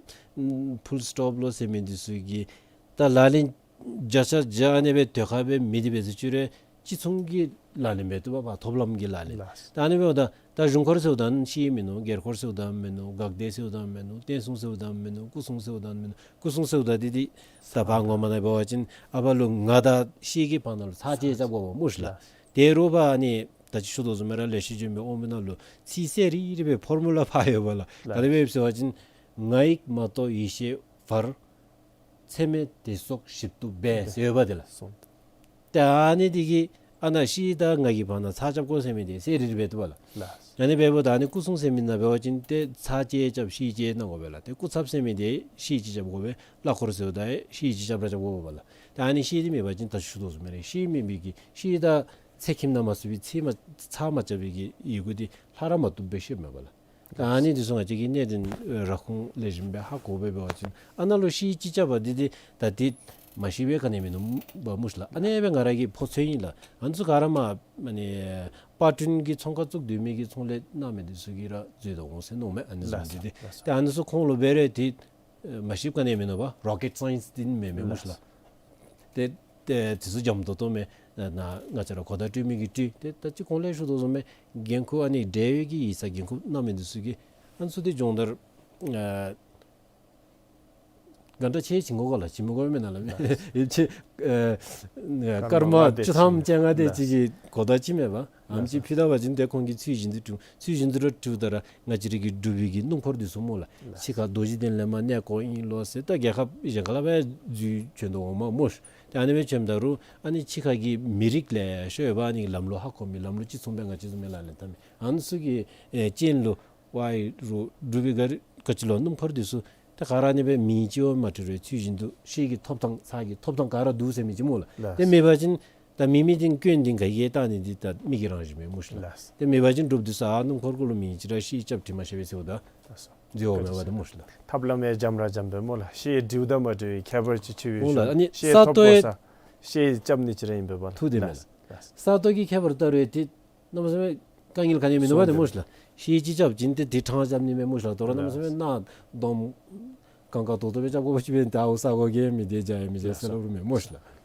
ཕུལ་སི་ཊོབ་ལོ་ཟེར་མི་འདི་ཚུ་གི་ད་ལག་ལེན་བརྒྱ་ཆ་བརྒྱ་ཨ་ནི་སྦེ་དེ་ཁར་སྦེ་མེད་དེ་འབད་ཟེར་ཅི་རུང་གཅིག་མཚུངས་ཀྱི་ལག་ལེན་འབད་དོ་བ། ཕར་ཐོབ་ལམ་གྱི་ལག་ལེན། ལགས། ད་ཨ་ནི་འབདཝ་ད་ད་གཞུང་འཁོར་ཟེརཝ་ད་ཤེས་མིན་ནུག། སྒེར་འཁོར་ཟེརཝ་ད་མིན་ནུག། དགག་སྡེ་ཟེརཝ་ད་མིན་ནུག། བསྟན་སྲུང་ཟེརཝ་ད་མིན་ནུག། སྐུ་སྲུང་ཟེརཝ་ད་མིན་ནུག། སྐུ་སྲུང་ཟེརཝ་ད་འདི་འདི་ད་ཕར་ངོ་མ་ནང་འབད་བ་ཅིན་ཨ་ཕར་ལུ་ང་དང་ཤེས་ཀྱི་བར་ན་ལུ་ཚར་བཅད་རྐྱབ་དགོ་པས་སྨོ་ཤིག་ལགས། ལགས། དེ་རུང་ཕར་ཨ་ནི་ད་ཅི་ཞུ་དོ་བཟུམ་སྦེ་ར་ལེགས་བཤད་ལྗོན་པའི་དབང་པོ་ནང་ལུ་ཚིག་གསལ་རི་རི་སྦེ་ཕོར་མུ་ལ་ཕར་ཡོད་པས་ལགས། ལགས། ག་དེ་སྦེ་ཡོདཔ་ཟེར་བ་ཅིན་ང་ཡིག་མ་གཏོགས་ཡེ་ཤེས་བར། ཚད་མེད་དེ་སོགས་ཞིབ་ཏུ་འབད་ཟེར་ཡོདཔ་འདི་ལགས། སོང་། ཏེ་ཨ་ནི་འདི་གིས་ཨ་ནཱ་ཤེས་དང་ང་གི་བར་ན་ཚར་རྐྱབ་དགོ་ཟེར་མི་འདི་གསལ་རི་རི་འབད་དོ་བ་ལགས། ལགས། ཨ་ནི་འབདཝ་ད་ཨ་ནི་སྐུ་སྲུང་ཟེར་མི་ནང་འབད་བ་ཅིན་ཏེ་ཚར་བཅད་རྐྱབ་ཤེས་བཅད་གནང་དགོ་པས་ལགས། ཏེ་སྐུ་ཚབ་ཟེར་མི་འདི་ཤེས་བཅད་རྐྱབ་དགོ་པས། གླ་འཁོར་ཟེརཝ་ད་ཤེས་བཅད་རྐྱབ་ར་རྐྱབ་དགོ་པས་ལགས། ཏེ་ཨ་ནི་ཤེས་འདི་མེད་པ་ཅིན་ད་ཞུ་དོ་བཟུམ་སྦེ་ར་ཤེས་མེད་མི་གི་ཤེས་དང་ཚེག་ཁྱིམ་ནང་མ་ཚུད་པའི་ཚེག་མ་ཚར་མ་རྐྱབ་པའི་གི་ཡི་གུ་འདི་ལྷག་ར་མ་བཏུབ་སྦེ་ཤེསཔ་མས་པ་ལགས། ད་ཨ་ནི་འདི་ཚུ་ང་བཅས་ཀྱིས་གནད་དོན་ཨེ་ར་ཁུངས་ལེགས་ཤོམ་སྦེ་ཧ་གོ་སྦེ་འབད་བ་ཅིན་ཨ་ནཱ་ལུ་ཤེས་བཅད་རྐྱབ་པ་འདི་འདི་ད་འདི་མ་ཤེས་པའི་ག་ནི་མིན་ནུག་པ་སྨོ་ཤིག་ལགས། ཨ་ནི་སྦེ་ང་ར་གི་ཕོ་ཚོད་ཨིན་ལགས། ཨ་ནི་ཚུ་ག་ར་མར་ཨ་ནི་པར་སྐྲུན་གྱི་ཚོང་ཁང་བཙུགས་སྡོད་མི་གི་ཚོང་ལས་གནང་མི་འདི་ཚུ་གིས་ར་འཛོལ་དོ་འོང་ཟེར་མནོཝ་མས། ཨ་ནི་བཟུམ་ལགས་འདི་འདི་ལགས། ཏེ་ཨ་ནི་ཚུ་ཁོང་ལུ་འབད་རུང་འདི་ཨེ་མ་ཤེསཔ་ག་ནི་མིན་ནུག་པ། རོ་ཀེཊ་སའིནསི་འདི་མེན་མས་སྨོ་ཤིག་ལགས། ལགས། ཏེ་ ཏེ་དེ་ཚུ་འཇམ་ཏོང་ཏོ་མས། ཨ་ནཱ་ང་བཅས་ར་གོ་བརྡ་སྤྲོད་མི་གིས་སྤྲོད། ཏེ་ད་ཅི་གོང་ལས་ཞུ་དོ་བཟུམ་སྦེ་འགན་ཁུར་ཨ་ནི་འབྲེལ་ཡོད་ཀྱི་ཡིག་ཚང་འགན་ཁུར་གནང་མི་འདི་ཚུ་གིས་ཨ་ནི་ཚུ་ཏེ་སྦྱོང་བརྡར་ཨ་ག་འདྲ་ཅིག་བྱིན་དགོ་ག་ལགས། བྱིན་མི་དགོ་མེན་ན་ལགས། ཨེ་ཅིག་ཨེ་སྐར་མ་བཅུ་ཐམ་བཅོ་ལྔ་དེ་ཅིག་གི་གོ་བརྡ་ཅིག་མེད་པ། ཨ་ནི་ཅིག་ཕུལ་ད་པ་ཅིན་ཏེ་ཁོང་གིས་ཚུལ་བཞིན་དུ་སྒྲུབ། ཚུལ་བཞིན་དུ་ར་སྒྲུབ་ད་ར་ང་བཅས་ར་གི་འབྲུག་པའི་གི་སྣུམ་འཁོར་འདི་ཚུ་སྨོ་ལགས། ཕྱི་ཁར་རྡོ་རྗེ་གདན་ལས་མར་གནས་སྐོར་ཨིན་ལོ་ཟེར་ད་རྒྱལ་ཁབ་གཞན་ཁ་ལས་འབད་འཛུལ་བྱོན་དོ་འོང་མས་སྨོ་ཤ། ཏེ་ཨ་ནི་སྦེ་བྱོནམ་ད་རུང་ཨ་ནི་ཕྱི་ཁ་གི་མི་རིགས་ལེ་ཤ་ཡོད་པ། ཨ་ནི་ལམ་ལུགས་ཧ་གོ་མི་ལམ་ལུགས་གཅིག་མཚུངས་སྦེ་ང་བཅས་བཟུམ་སྦེ་ལག་ལེན་འཐབ་མི་ཨ་ནི་ཚུ་གི་ཨེ་རྐྱེན་ལུ་ཝའི་རུ་འབྲུག་པའི་ག་རི་ག་ཅི་ལོ་སྣུམ་འཁོར་འདི་ཚུ་ཏེ་ག་ར་ཨ་ནི་སྦེ་མེ་ཅིག་ཡང་མ་འཁྲུག་རུང་ཚུལ་བཞིན་དུ་ཤེལ་གྱི་ཐོབ་ཐང་ཚ་གྱང་ཐོབ་ཐང་ག་ར་འདུག་ཟེར་མི་ཅིག་སྨོ་ལགས། ལགས། ཏེ་མེད་པ་ཅིན་ད་མེད་མི་འདི་སྐྱོན་འདི་ག་གིས་བཏང་ནི་འདི་ད་མི་གི་རང་བཞིན་མས་སྨོ་ཤ་ལགས། ལགས། ཏེ་མེད་པ་ཅིན་འབྲུགཔ་འདི་ཚུ་ཨ་སྣུམ་འཁོར་གུ་ལུ་མེ་ཅིག་ར་ཤེལ་རྐྱབ་དྲི་མ་ཤེས་པས་ཟེརཝ་ད་ལགས་སོ། འཛོལ་བ་མེད་པ་ད་སྨོ་ཤ་ལགས། ཐབས་ལམ་ཡང་འཇམ་ར་འཇམ་པས་སྨོ་ལགས། ཤེལ་འདྲིཝ་དང་མ་འདྲིཝ་ཁྱད་པར་ཅིག་ཕྱེ་བའི་སྨོ་ལགས། ཤོག་ཨ་ནི་ཤེལ་ས་ཐོབ་སྟོད་དགོ་ས་ཤེལ་རྐྱབ་ནི་ཅིག་ར་ཨིན་པས་པ་ལགས། ཐུགས་བདེན་མས་ལགས། ལགས། ས་སྟོད་ཀྱི་ཁྱད་པར་ལྟ་རུང་ཏེ་གནམ་མེད་ས་མེད་དཀའ་ངལ་ག་ནི་མིན་ནུག་པ་ཏེ་སྨོ་ཤ་ལགས། ཤེལ་ཅིག་རྐྱབ་བྱིན་ཏེ་དེ་ཕྲང་རྐྱབ་ནི་མས་སྨོ་ཤ་ལགས། དོ་རུང་གནམ་མེད་ས་མེད་གནག་སྡོམ་གང་ག་ཏོག་ཏོ་སྦེ་རྐྱབ་དགོ་པ་ཅིན་འབདན་ད་ཨོ་ས་གོ་གེ་མི་དེ་བྱ་ཡི་མི་བྱ་ཟེར་སླབ་རུང་མེད་སྨོ་ཤ་ལགས།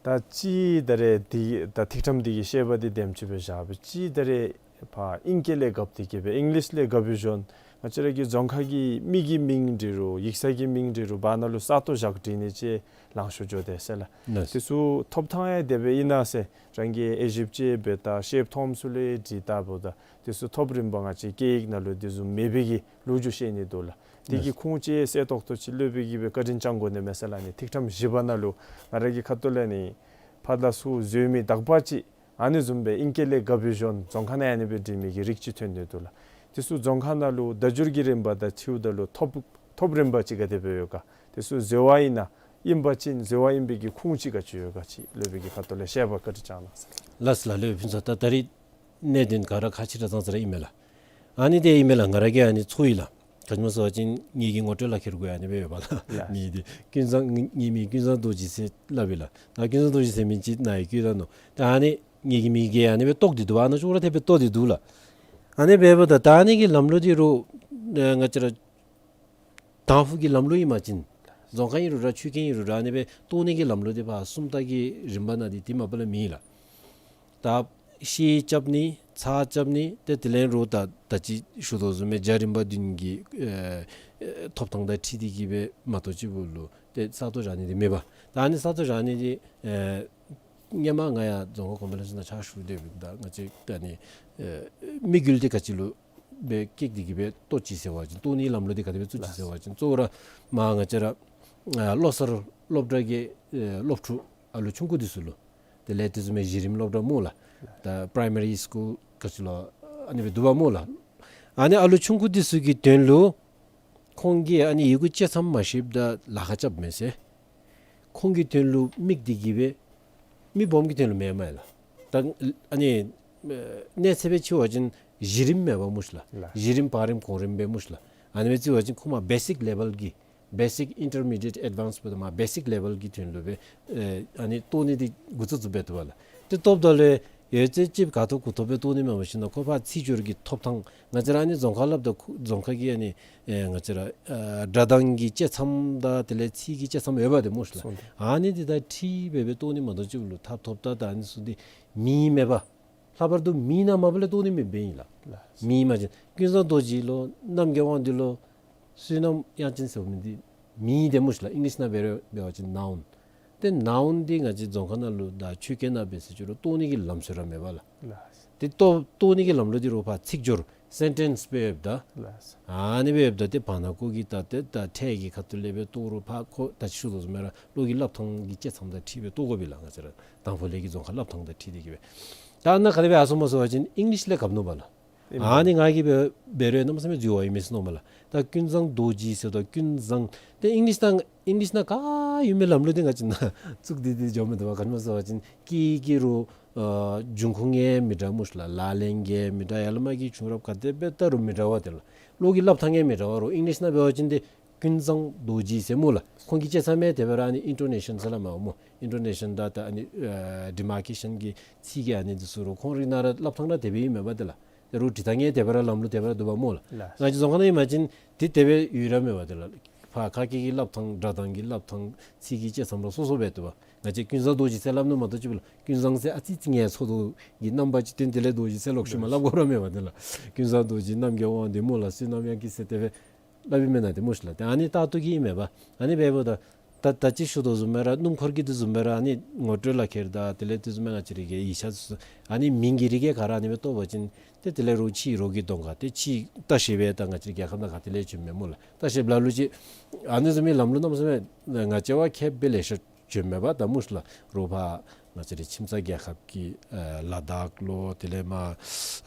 ད་ཅི་ད་རེས་འདི་ད་ཐིག་ཕྲེང་འདི་གི་བཤད་པ་འདི་དེམ་ཅིག་སྦེ་བཞག་པ་ཅིན་ད་རེས་ཕར་ཨིང་སྐད་ལས་བཀབ་སྟེ་གི་སྦེ་ཨིང་ལིཤ་ལས་བཀབ་སྦེ་བྱོན། ང་བཅས་ར་གི་རྫོང་ཁག་གི་མི་གི་མིང་འབྲི་རུང་ཡིག་ཚང་གི་མིང་འབྲི་རུང་བར་ན་ལུ་ས་སྟོད་བཞག་བྲིས་ནི་ཅིག་ལང་ཤོར་འགྱོ་དེས་ཟེར་ལགས། ལགས། དེ་ཚུ་ཐོབ་ཐང་ཡང་དེ་སྦེ་ཨིན་ན་ཟེར་རང་གིས་དབྱེ་ཞིབ་ཅིག་འབད་ད་ཤེལཔ་མཐོངམ་ཚུ་ལས་འབྲི་ད་འབདཝ་ད་དེ་ཚུ་ཐོབ་རིམ་པ་ང་བཅས་སྐད་ཡིག་ནང་ལུ་དེ་བཟུམ་མེད་པའི་གི་ལོ་རྒྱུས་བཤད་ནི་འདུག་ལགས། དེ་གི་ལགས། ཁུངས་ཅིག་གསལ་ཏོག་ཏོ་ཅིག་སློབ་དཔོན་གྱིས་སྦེ་བཀའ་དྲིན་བསྐྱང་དགོ་ནི་མས་ཟེར་ལགས། ཨ་ནི་ཐིག་ཕྲེང་བཞི་པ་ནང་ལུ་ང་ར་གི་ཁ་ཐུག་ལས་ནི་ཕར་ལས་ཚུར་འཛོལ་མི་དག་པ་ཅིག་ཨ་ནི་བཟུམ་སྦེ་ཨིང་སྐད་ལས་བཀབ་སྦེ་བྱོན། རྫོང་ཁ་ནང་ཨ་ནི་སྦེ་འབྲི་མི་གི་རིགས་ཅིག་ཐོན་ནི་འདུག་ལགས། དེ་ཚུ་རྫོང་ཁ་ནང་ལུ་བརྡ་སྦྱོར་གྱི་རིམ་པ་དང་འཁྲིལཝ་ད་ལུ་ཐོབ་ཐོབ་རིམ་པ་ཅིག་ག་དེ་སྦེ་ཡོད་ག། དེ་ཚུ་འཛོལ་བ་ཨིན་ན་ཨིན་པ་ཅིན་འཛོལ་བ་ཨིན་པའི་གི་ཁུངས་ཅིག་ག་ཅི་ཡོད་ག་ཅིག་སློབ་དཔོན་གྱི་ཁ་ཐུག་ལས་བཤད་པ་བཀའ་དྲིན་བསྐྱང་གནང་ཟེར། ལགས་ལགས། སློབ་དཔོན་ཕུན་ཚོགས། ད་ད་རིས་གནད་དོན་ག་ར་ཁག་ཆེ་དྲགས་ཙང་ཙ་ར་ཨིན་མས་ལགས། ཨ་ནི་དེ་ཨིན་མས་ལགས། ང་ར་གིས་ཨ་ནི་ཚོར་ཡི་ལགས། ག་ཅི་སྨོ་ཟེར་བ་ཅིན་ངེ་གི་ངོ་སྤྲོད་ལག་ཁྱེར་གུ་ཡང་ཨ་ནི་སྦེ་ཡོད་པ་ལགས། ལགས། མི་འདི་ཀུན་བཟང་ངེ་ངེའི་མིང་ཀུན་བཟང་རྡོ་རྗེ་ཟེར་སླབ་ཨིན་ལགས། ད་ཀུན་བཟང་རྡོ་རྗེ་ཟེར་མི་ཅིག་ནཱ་ཡང་བཀོད་ད་ནུག། ད་ཨ་ནི་ངེ་གི་མིང་གིས་ཨ་ནི་སྦེ་བཏོག་སྟེ་འདུག་པ། ཨ་ནི་ཅོག་ར་འཐདཔ་སྦེ་བཏོག་སྟེ་འདུག་ལགས། ཨ་ནི་སྦེ་འབདཝ་ད་ད་ཨ་ནི་གི་ལམ་ལུགས་འདི་རུང་ཨེ་ང་བཅས་ར་དང་ཕུ་གི་ལམ་ལུགས་ཨིན་པ་ཅིན་རྫོང་ཁ་ཨིན་རུང་ར་ཆོས་ཁང་ཨིན་རུང་ར་ཨ་ནི་སྦེ་བཏོག་ནི་གི་ལམ་ལུགས་འདི་ཕར་སུམ་རྟགས་ཀྱི་རིམ་པ་ནང་འདི་དེ་མ་པ་ལས་མེད་ལགས། ད་ཤེལ་རྐྱབ་ནི་ཚ་རྐྱབ་ནི་ཏེ་དེ་ལས་རུང་ད་ད་ཅི་ཞུ་དོ་བཟུམ་སྦེ་བརྒྱ་རིམ་པ་བདུན་གྱི་ཨེ་ཨེ་ཐོབ་ཐང་དང་འཁྲིལ་ཏེ་གི་སྦེ་མ་གཏོགས་ཅིག་པོ་ལུ་ཏེ་ས་སྟོད་བཞག་ནི་འདི་མེད་པ། ད་ཨ་ནི་ས་སྟོད་བཞག་ནི་འདི་ཨེ་སྔོན་མ་ང་ཡང་རྫོང་ཁ་གོང་འཕེལ་ལས་ཚོགས་ནང་ཕྱག་ཞུ་སྡོད་པའི་ད་ང་བཅས་ད་ཨ་ནི་ཨེ་དམིགས་ཡུལ་འདི་ག་ཅི་ལུ་སྦེ་བསྐྱེད་དེ་གི་སྦེ་བཏོག་ཅི་ཟེར་བ་ཅིན་བཏོག་ནི་གི་ལམ་ལུགས་འདི་ག་དེ་སྦེ་བཙུགས་ཅི་ཟེར་བ་ཅིན་གཙོ་བོ་ར་མར་ང་བཅས་ར་ཨ་བློ་གསར་སློབ་གྲྭ་གི་ཨེ་སློབ་ཕྲུག་ཨ་ལུ་ཆུང་ཀུ་འདི་ཚུ་ལུ་དེ་ལས་དེ་བཟུམ་མའི་གཞི་རིམ་སློབ་གྲྭ་སྨོ་ལགས། ད་པ་རའི་མ་རི་སི་ཀུལ་ག་ཅི་ལོ་ཨ་ནི་སྦེ་འདུག་པ་སྨོ་ལགས། ཨ་ནི་ཨ་ལུ་ཆུང་ཀུ་འདི་ཚུ་གི་དོན་ལུ་ཁོང་གིས་ཨ་ནི་ཡི་གུ་བཅད་མཚམས་མ་ཤེསཔ་ད་ལཱ་ཁག་རྐྱབ་མས་ཟེར། ཁོང་གི་དོན་ལུ་དམིགས་ཏེ་གི་སྦེ་མི་སྦོམ་གྱི་དོན་ལུ་མེན་མས་ལགས། ད་ཨ་ནི་ཨེ་གནས་ཚད་སྦེ་ཕྱེ་བ་ཅིན་གཞི་རིམ་མེན་པ་སྨོ་ཤ་ལགས། ལགས། གཞི་རིམ་བར་རིམ་གོང་རིམ་སྦེ་སྨོ་ཤ་ལགས། ཨ་ནི་སྦེ་བརྩི་བ་ཅིན་ཁོ་མར་བེ་སིཀ་ལེ་བཱལ་གྱི་བེ་སིཀ་ཨིན་ཊར་མི་ཌི་ཡེཊ་ཨེཌ་ཝཱནསི་འབདཝ་ད་མར་བེ་སིཀ་ལེ་བཱལ་གྱི་དོན་ལུ་སྦེ་ཨེ་ཨ་ནི་བཏོག་ནི་འདི་འགོ་བཙུགས་བཙུགསཔ་སྦེ་འདུག་པ་ལགས། ཏེ་བཏོགཔ་ད་ལུ་ཡོད་ཚད་ཅིག་ག་ཐོབ་གུ་ཐོབ་སྦེ་བཏོག་ནི་མེན་པར་ཞིན་ན་ཁོ་ཕར་ཚིག་སྦྱོར་གྱི་ཐོབ་ཐང་ང་བཅས་ར་ཨ་ནི་རྫོང་ཁ་སླབ་ད་རྫོང་ཁ་གི་ཨ་ནི་ཨེ་ང་བཅས་ར་ཨ་སྒྲ་གདངས་ཀྱི་བཅད་མཚམས་དང་དེ་ལས་ཚིག་གི་བཅད་མཚམས་ཡོད་པ་ཏེ་སྨོ་ཤ་ལགས། སོང་སྟེ། ཨ་ནི་འདི་དང་འཁྲིལ་སྦེ་སྦེ་བཏོག་ནི་མ་གཏོགས་ཅིག་ལུ་ཐབས་ཐོབ་ད་ད་ཨ་ནི་ཚུ་འདི་མེད་མེན་པ། ལྷག་པར་དུ་མེད་ན་མ་པ་ལས་བཏོག་ནི་མེདཔ་ཨིན་ལགས། ལགས། མེད་མ་ཅིན་ཀུན་བཟང་རྡོ་རྗེ་ལོ་རྣམ་རྒྱལ་དབང་འདུས་ལོ་བསོད་ནམས་དབྱངས་ཅན་ཟེར་མི་འདི་མེད་ཏེ་སྨོ་ཤ་ལགས། ཨིང་ལིཤ་ནང་འབད་རུང་འབད་བ་ཅིན་ནའུན། ཏེ་ནའུན་འདི་ང་བཅས་རྫོང་ཁ་ནང་ལུ་དང་ཆོས་སྐད་ནང་འབད་ཟེར་ཅི་རུང་བཏོག་ནི་གི་ལམ་སྲོལ་ར་མེད་པ་ལགས། ལགས། ཏེ་བཏོག་བཏོག་ནི་གི་ལམ་ལུགས་འདི་རུང་ཕར་ཚིག་སྦྱོར་སེན་ཊེནསི་སྦེ་ཡོདཔ་ད། ལགས། ཨ་ནི་སྦེ་ཡོདཔ་ད་ཏེ་བར་ན་ཀོ་གི་ད་ཏེ་ད་ཕྲད་ཀྱི་ཁ་ཐུག་ལས་སྦེ་བཏོག་རུང་ཕར་ཁོ་ད་ཅི་ཞུ་དོ་བཟུམ་སྦེ་ར་བློ་གི་སླབ་ཐངས་ཀྱི་བཅད་མཚམས་དང་འཁྲིལ་སྦེ་བཏོག་དགོ་པས་ལགས། ང་བཅས་ར་དང་ཕུ་ལས་ཀྱི་རྫོང་ཁ་སླབ་ཐངས་དང་འཁྲིལ་ཏེ་གི་སྦེ། ད་ནཱ་ག་དེ་སྦེ་ཨ་སོང་སྨོ་ཟེར་བ་ཅིན་ཨིང་ལིཤ་ལས་བཀབ་ནུག་པ་ལགས། ཨིན་པ། ཨ་ནི་ང་གིས་འབད་འབད་རུང་གནམ་མེད་ས་མེད་འཛོལ་བ་ཨིན་མས་ཟེར་མནོཝ་མས་ལགས། ད་ཀུན་བཟང་རྡོ་རྗེ་ཟེརཝ་ད་ཀུན་བཟང་ཏེ་ཨིང་ལིཤ་ནང་ཨིང་ལིཤ་ནང་ག་ཡོད་མི་ལམ་ལུགས་འདི་ང་བཅས་ནཱ་བཙུགས་ཏེ་འདི་འགྱོ་མི་འདུག་པ། ག་ཅི་སྨོ་ཟེར་བ་ཅིན་སྐད་ཀྱི་རུང་ཨ་འབྱུང་ཁུངས་ཡང་མི་འདྲ་སྨོ་ཤ་ལགས། ལག་ལེན་གྱི་ཡང་མི་འདྲ། ཡར་ལས་མར་གྱི་བྱུང་རབས་ག་དེ་སྦེ་ལྟ་རུང་མི་འདྲ་བ་ཏེ་ལགས། བློ་གི་སླབ་ཐངས་ཡང་མི་འདྲ་བ་རུང་ཨིང་ལིཤ་ནང་འབད་བ་ཅིན་ཏེ་ཀུན་བཟང་རྡོ་རྗེ་ཟེར་སྨོ་ལགས། ཁོང་གི་བཅད་མཚམས་ཡང་དེ་སྦེ་ར་ཨ་ནི་ཨིན་ཊོ་ནེ་ཤཱན་ཟེར་སླབ་མས་སྨོ། ཨིན་ཊོ་ནེ་ཤཱན་དང་ད་ཨ་ནི་ཨ་ཌི་མར་ཀེ་ཤཱན་གྱི་ཚིག་གི་ཨ་ནི་འདི་ཚུ་རུང་ཁོང་རའི་ནང་ར་སླབ་ཐངས་ར་དེ་སྦེ་ཨིན་མས་པ་ཏེ་ལགས། ཏེ་རུང་འབྲི་ཐངས་ཡང་དེ་སྦེ་ར་ལམ་ལུགས་དེ་སྦེ་ར་འདུག་པ་སྨོ་ལགས། ལགས། ང་བཅས་རྫོང་ཁ་ནང་ཨིན་པ་ཅིན་ཏེ་དེ་སྦེ་ཡོད་ར་མེད་པ་ཏེ་ལགས། ཕར་ཁ་སྐད་ཀྱི་སླབ་ཐངས་སྒྲ་གདངས་ཀྱི་སླབ་ཐངས་ཚིག་གི་བཅད་མཚམས་ར་སོ་སོ་སྦེ་འདུག་པ། ང་བཅས་ཀུན་བཟང་རྡོ་རྗེ་ཟེར་སླབ་ནི་མ་གཏོགས་ཅིག་ལུ་ཀུན་བཟང་ཟེར་ཨ་ཙི་ཙི་ངལ་འཚོ་དོ་གི་རྣམ་པ་ཅིག་སྟོན། དེ་ལས་རྡོ་རྗེ་ཟེར་ལོག་ཤུལ་མ་སླབ་དགོ་ར་མེད་པ། དེ་ལས་ཀུན་བཟང་རྡོ་རྗེ་རྣམ་རྒྱལ་དབང་འདུས་མོ་ལ་བསོད་ནམས་གཡང་སྐྱིད་ཟེར་དེ་སྦེ་སླབ་ཨིན་མེན་ན། དེ་སྨོ་ཤིག་ལགས། ཏེ་ཨ་ནི་ལྟར་དུ་གི་ཨིན་མས་པ། ཨ་ནི་འབདཝ་ད་ད་ད་ཅི་ཞུ་དོ་བཟུམ་སྦེ་ར་སྣུམ་འཁོར་གྱི་དེ་བཟུམ་སྦེ་ར་ཨ་ནི་ངོ་སྤྲོད་ལག་ཁྱེར་དང་དེ་ལས་དེ་བཟུམ་སྦེ་ང་བཅས་རའི་གི་ཡིག་ཆ་ཚུ་ཨ་ནི་མིང་གི་རིགས་ག་ར་ཨ་ནི་སྦེ་བཏོག་པ་ཅིན་ཏེ་དེ་ལས་རོགས་ཕྱིའི་རོགས་ཀྱི་གདོང་ཁར་ཏེ་ཕྱིའི་ལྟ་བཤལཔ་སྦེ་ད་ང་བཅས་རྒྱལ་ཁབ་ནང་ག་ཏེ་ལས་བྱོན་མས་སྨོ་ལགས། ལྟ་བཤལཔ་ལ་ལུ་ཅིག་ཨ་ནི་བཟུམ་མའི་ལམ་ལུགས་གནམ་མེད་ས་མེད་ང་བཅས་བ་མཁསཔ་སྦེ་ལེ་ཤ་བྱོན་མས་པ། ད་སྨོ་ཤིག་ལགས། རོགས་ཕར་ང་བཅས་རའི་ཁྱིམ་ཚང་རྒྱལ་ཁབ་ཀྱི་ཨ་ལ་དྭགས་ལོ་དེ་ལས་མར་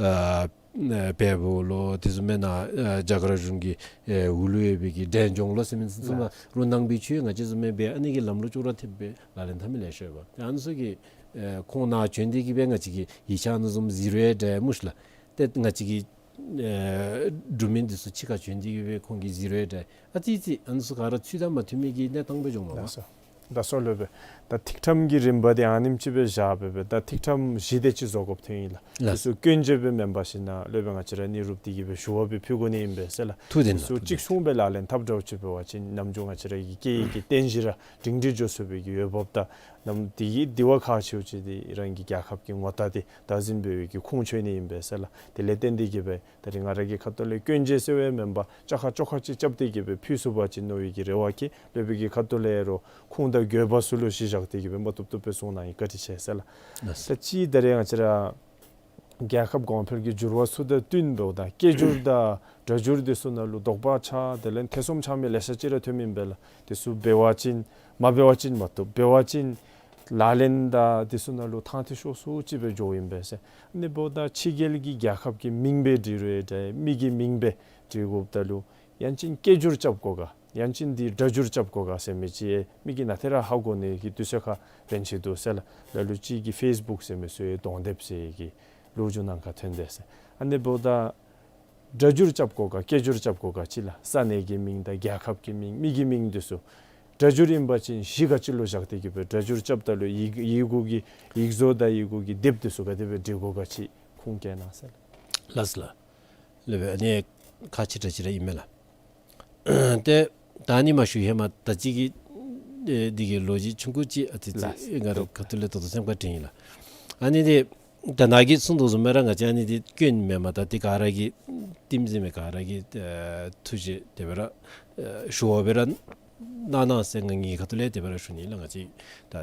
ཨ་ཨ་བལ་པོ་ལོ་དེ་བཟུམ་སྦེ་ནཱ་ཨ་རྒྱ་གར་གཞུང་གི་ཨེ་འོག་ལུ་ཡོད་པའི་གི་འབྲས་ལྗོངས་ལོ་ཟེར་མི་ཚུ་ནང་རོགས་ནང་པའི་ཆོས་ང་བཅས་བཟུམ་སྦེ་ཨ་ནི་གི་ལམ་ལུགས་ཅོག་ར་འཐདཔ་སྦེ་ལག་ལེན་འཐབ་མི་ལེ་ཤ་ཡོད་པ། ཏེ་ཨ་ནི་ཚུ་གིས་ཨེ་ཁོང་ནཱ་བྱོན་ཏེ་གི་སྦེ་ང་བཅས་ཀྱི་ཡིག་ཆ་ཨ་ནི་བཟུམ་གཟིགས་རུང་འདྲ་སྨོ་ཤིག་ལགས། ཏེ་ང་བཅས་ཀྱི་ཨེ་འབྲུག་མི་འདི་ཚུ་ཕྱི་ཁར་བྱོན་ཏེ་གི་སྦེ་ཁོང་གིས་གཟིགས་རུང་འདྲ་ཨ་ཙི་ཙི་ཨ་ནི་ཚུ་ག་ར་ཚུལ་དང་མ་མཐུན་མི་གི་གནས་སྟངས་སྦེ་བྱུངམ་མས་པ། ལགས་སོ། ད་སོ་ལོ་པས། ད་ཐིག་ཕྲེང་གི་རིམ་པ་འདི་ཨ་ནེམ་ཅིག་སྦེ་བཞག་སྦེ་སྦེ་ད་ཐིག་ཕྲེང་བཞི་དེ་ཅིག་བཟོ་དགོཔ་ཐོན་ཡི་ལགས། ལགས། དེ་ཚུ་སྐྱོན་བརྗོད་སྦེ་མེན་པར་ཞིན་ན་ལོ་པས་ང་བཅས་ར་གནས་རུབ་སྟེ་གི་སྦེ་ཞུ་བ་སྦེ་ཕུལ་དགོ་ནི་ཨིན་པས་ཟེར་ལགས། ཐུགས་བདེན་ལགས། དེ་ཚུ་ཐུགས་བདེན། གཅིག་མཚུངས་སྦེ་ལག་ལེན་འཐབ་འདྲཝ་ཅིག་འབད་བ་ཅིན་ནམ་རྒྱུན་ང་བཅས་ར་གི་སྐད་ཡིག་གི་རྟེན་གཞི་ར་སྒྲིང་སྒྲི་འགྱོ་ཚུགས་པའི་གི་འོས་འབབ་དང་ནམ་དེ་གི་དེ་བ་ཁག་ཆེཝ་ཅིག་འདི་རང་གི་རྒྱལ་ཁབ་ཀྱི་ངོ་རྟགས་འདི་བདག་འཛིན་འབད་བའི་གི་ཁུངས་འཁྱོལ་ནི་ཨིན་པས་ཟེར་ལགས། དེ་ལས་བརྟེན་ཏེ་གི་སྦེ་ད་རིས་ང་ར་གི་ཁ་ཐུག་ལས་སྐྱོན་བརྗོད་ཟེར་བའི་མེན་པར་བཅག་ཁ་བཅོ་ཁ་ཅིག་རྐྱབ་སྟེ་གི་སྦེ་ཕུལ་ཚུགས་པ་ཅིན་མནོ་བའི་གི་རེ་བ་བསྐྱེད། ལོ་པའི་གི་ཁ་ཐུག་ལས་རོགས་ཁུངས་དང་དགོས་པ་ཚུ་ལུ་གཞི་བཞག་སྟེ་གི་སྦེ་མ་བཏུབ་བཏུབ་སྦེ་གསུང་གནང་ཡི། བཀའ་དྲིན་ཆེ་ཟེར་ལགས། ལགས། ད་ཅི་ད་རིས་ང་བཅས་ར་རྒྱལ་ཁབ་གོང་འཕེལ་གྱི་འགྱུར་བ་ཚུ་དང་བསྟུན་འབདཝ་ད་སྐད་སྒྱུར་དང་སྒྲ་སྒྱུར་དེ་ཚུ་ནང་ལུ་དོགས་པ་ཆགས་དེ་ལས་ཐེ་ཚོམ་ཆགས་མི་ལེ་ཤ་ཅིག་ར་ཐོན་མི་ཨིན་པས་ལགས། དེ་ཚུ་འབད་བ་ཅིན་མ་འབད་བ་ཅིན་མ་བཏུབ། འབད་བ་ཅིན་ལག་ལེན་དང་དེ་ཚུ་ནང་ལུ་ཐང་ཐིག་ཤོར་སུ་ཅིག་སྦེ་འགྱོཝ་ཨིན་པས་ཟེར། ཨ་ནི་འབདཝ་ད་ཕྱི་རྒྱལ་གྱི་རྒྱལ་ཁབ་ཀྱི་མིང་སྦེ་བྲི་རུང་འདྲ་མི་གི་མིང་སྦེ་བྲི་དགོཔ་ད་ལུ་ཡང་ཅིན་སྐད་སྒྱུར་རྐྱབ་དགོ་ག་ཡང་ཅིན་འདི་སྒྲ་སྒྱུར་རྐྱབ་དགོ་ག་ཟེར་མི་ཅིག་མི་གིས་ནཱ་ཏེ་ར་ཧ་གོ་ནི་གི་དུས་ཚོད་ཁར་ཕན་ཆེ་འདུག་ཟེར་ལགས། ལ་ལུ་ཅིག་གིས་ཕེསི་བུཀ་ཟེར་མི་ཚུ་ཡང་གདོང་དེབ་ཟེར་གི་ལོ་རྒྱུས་ནང་ཁར་ཐོན་དེས་ཟེར། ཨ་ནི་འབདཝ་ད་སྒྲ་སྒྱུར་རྐྱབ་དགོ་ག་སྐད་སྒྱུར་རྐྱབ་དགོ་ག་ཅིག་ལགས། ས་གནས་ཀྱི་མིང་དང་རྒྱལ་ཁབ་ཀྱི་མིང་མི་གི་མིང་དེ་ཚུ་སྒྲ་སྒྱུར་ཨིན་པ་ཅིན་གཞི་ག་ཅི་ལུ་བཞག་སྟེ་གི་སྦེ་སྒྲ་སྒྱུར་རྐྱབ་ད་ལུ་ཡིག་ཡི་གུ་གི་ཡིག་བཟོ་དང་ཡི་གུ་གི་དེབ་དེ་ཚུ་ག་དེ་སྦེ་འབྲི་དགོ་ག་ཅིག་ཁུངས་བཀལ་གནང་ཟེར་ལགས། ལགས་སོ་ལགས། ལོ་པས་ཨ་ནི་ཁག་ཆེ་དྲགས་ཅིག་ར་ཨིན་མས་ལགས། ཏེ་ད་ཨ་ནི་མ་ཞུ་ཧེ་མ་ད་ཅི་གི་ཨེ་འདི་གི་ལོ་རྒྱུས་ཆུང་ཀུ་ཅིག་ཨ་ཙི་ཙི་ལགས། ང་རའི་ཁ་ཐུག་ལས་ད་ལྟོ་སེམས་ཁར་དྲན་ཡི་ལགས། ཨ་ནི་འདི་ད་ནཱ་གིས་གསུངས་དོ་བཟུམ་སྦེ་ར་ང་བཅས་ཨ་ནི་འདི་སྐྱོན་མེན་པར་ད་འདི་ག་ར་གིས་ལྟདམོ་གཟིགས་མི་ག་ར་གིས་ཨེ་ཐུགས་རྗེ་དེ་སྦེ་ར་ཨེ་ཞུ་བ་སྦེ་ར་གནང་གནང་ཟེར་ང་ངེའི་ཁ་ཐུག་ལས་དེ་སྦེ་ར་ཞུ་ནི་ལགས། ང་བཅས་ད་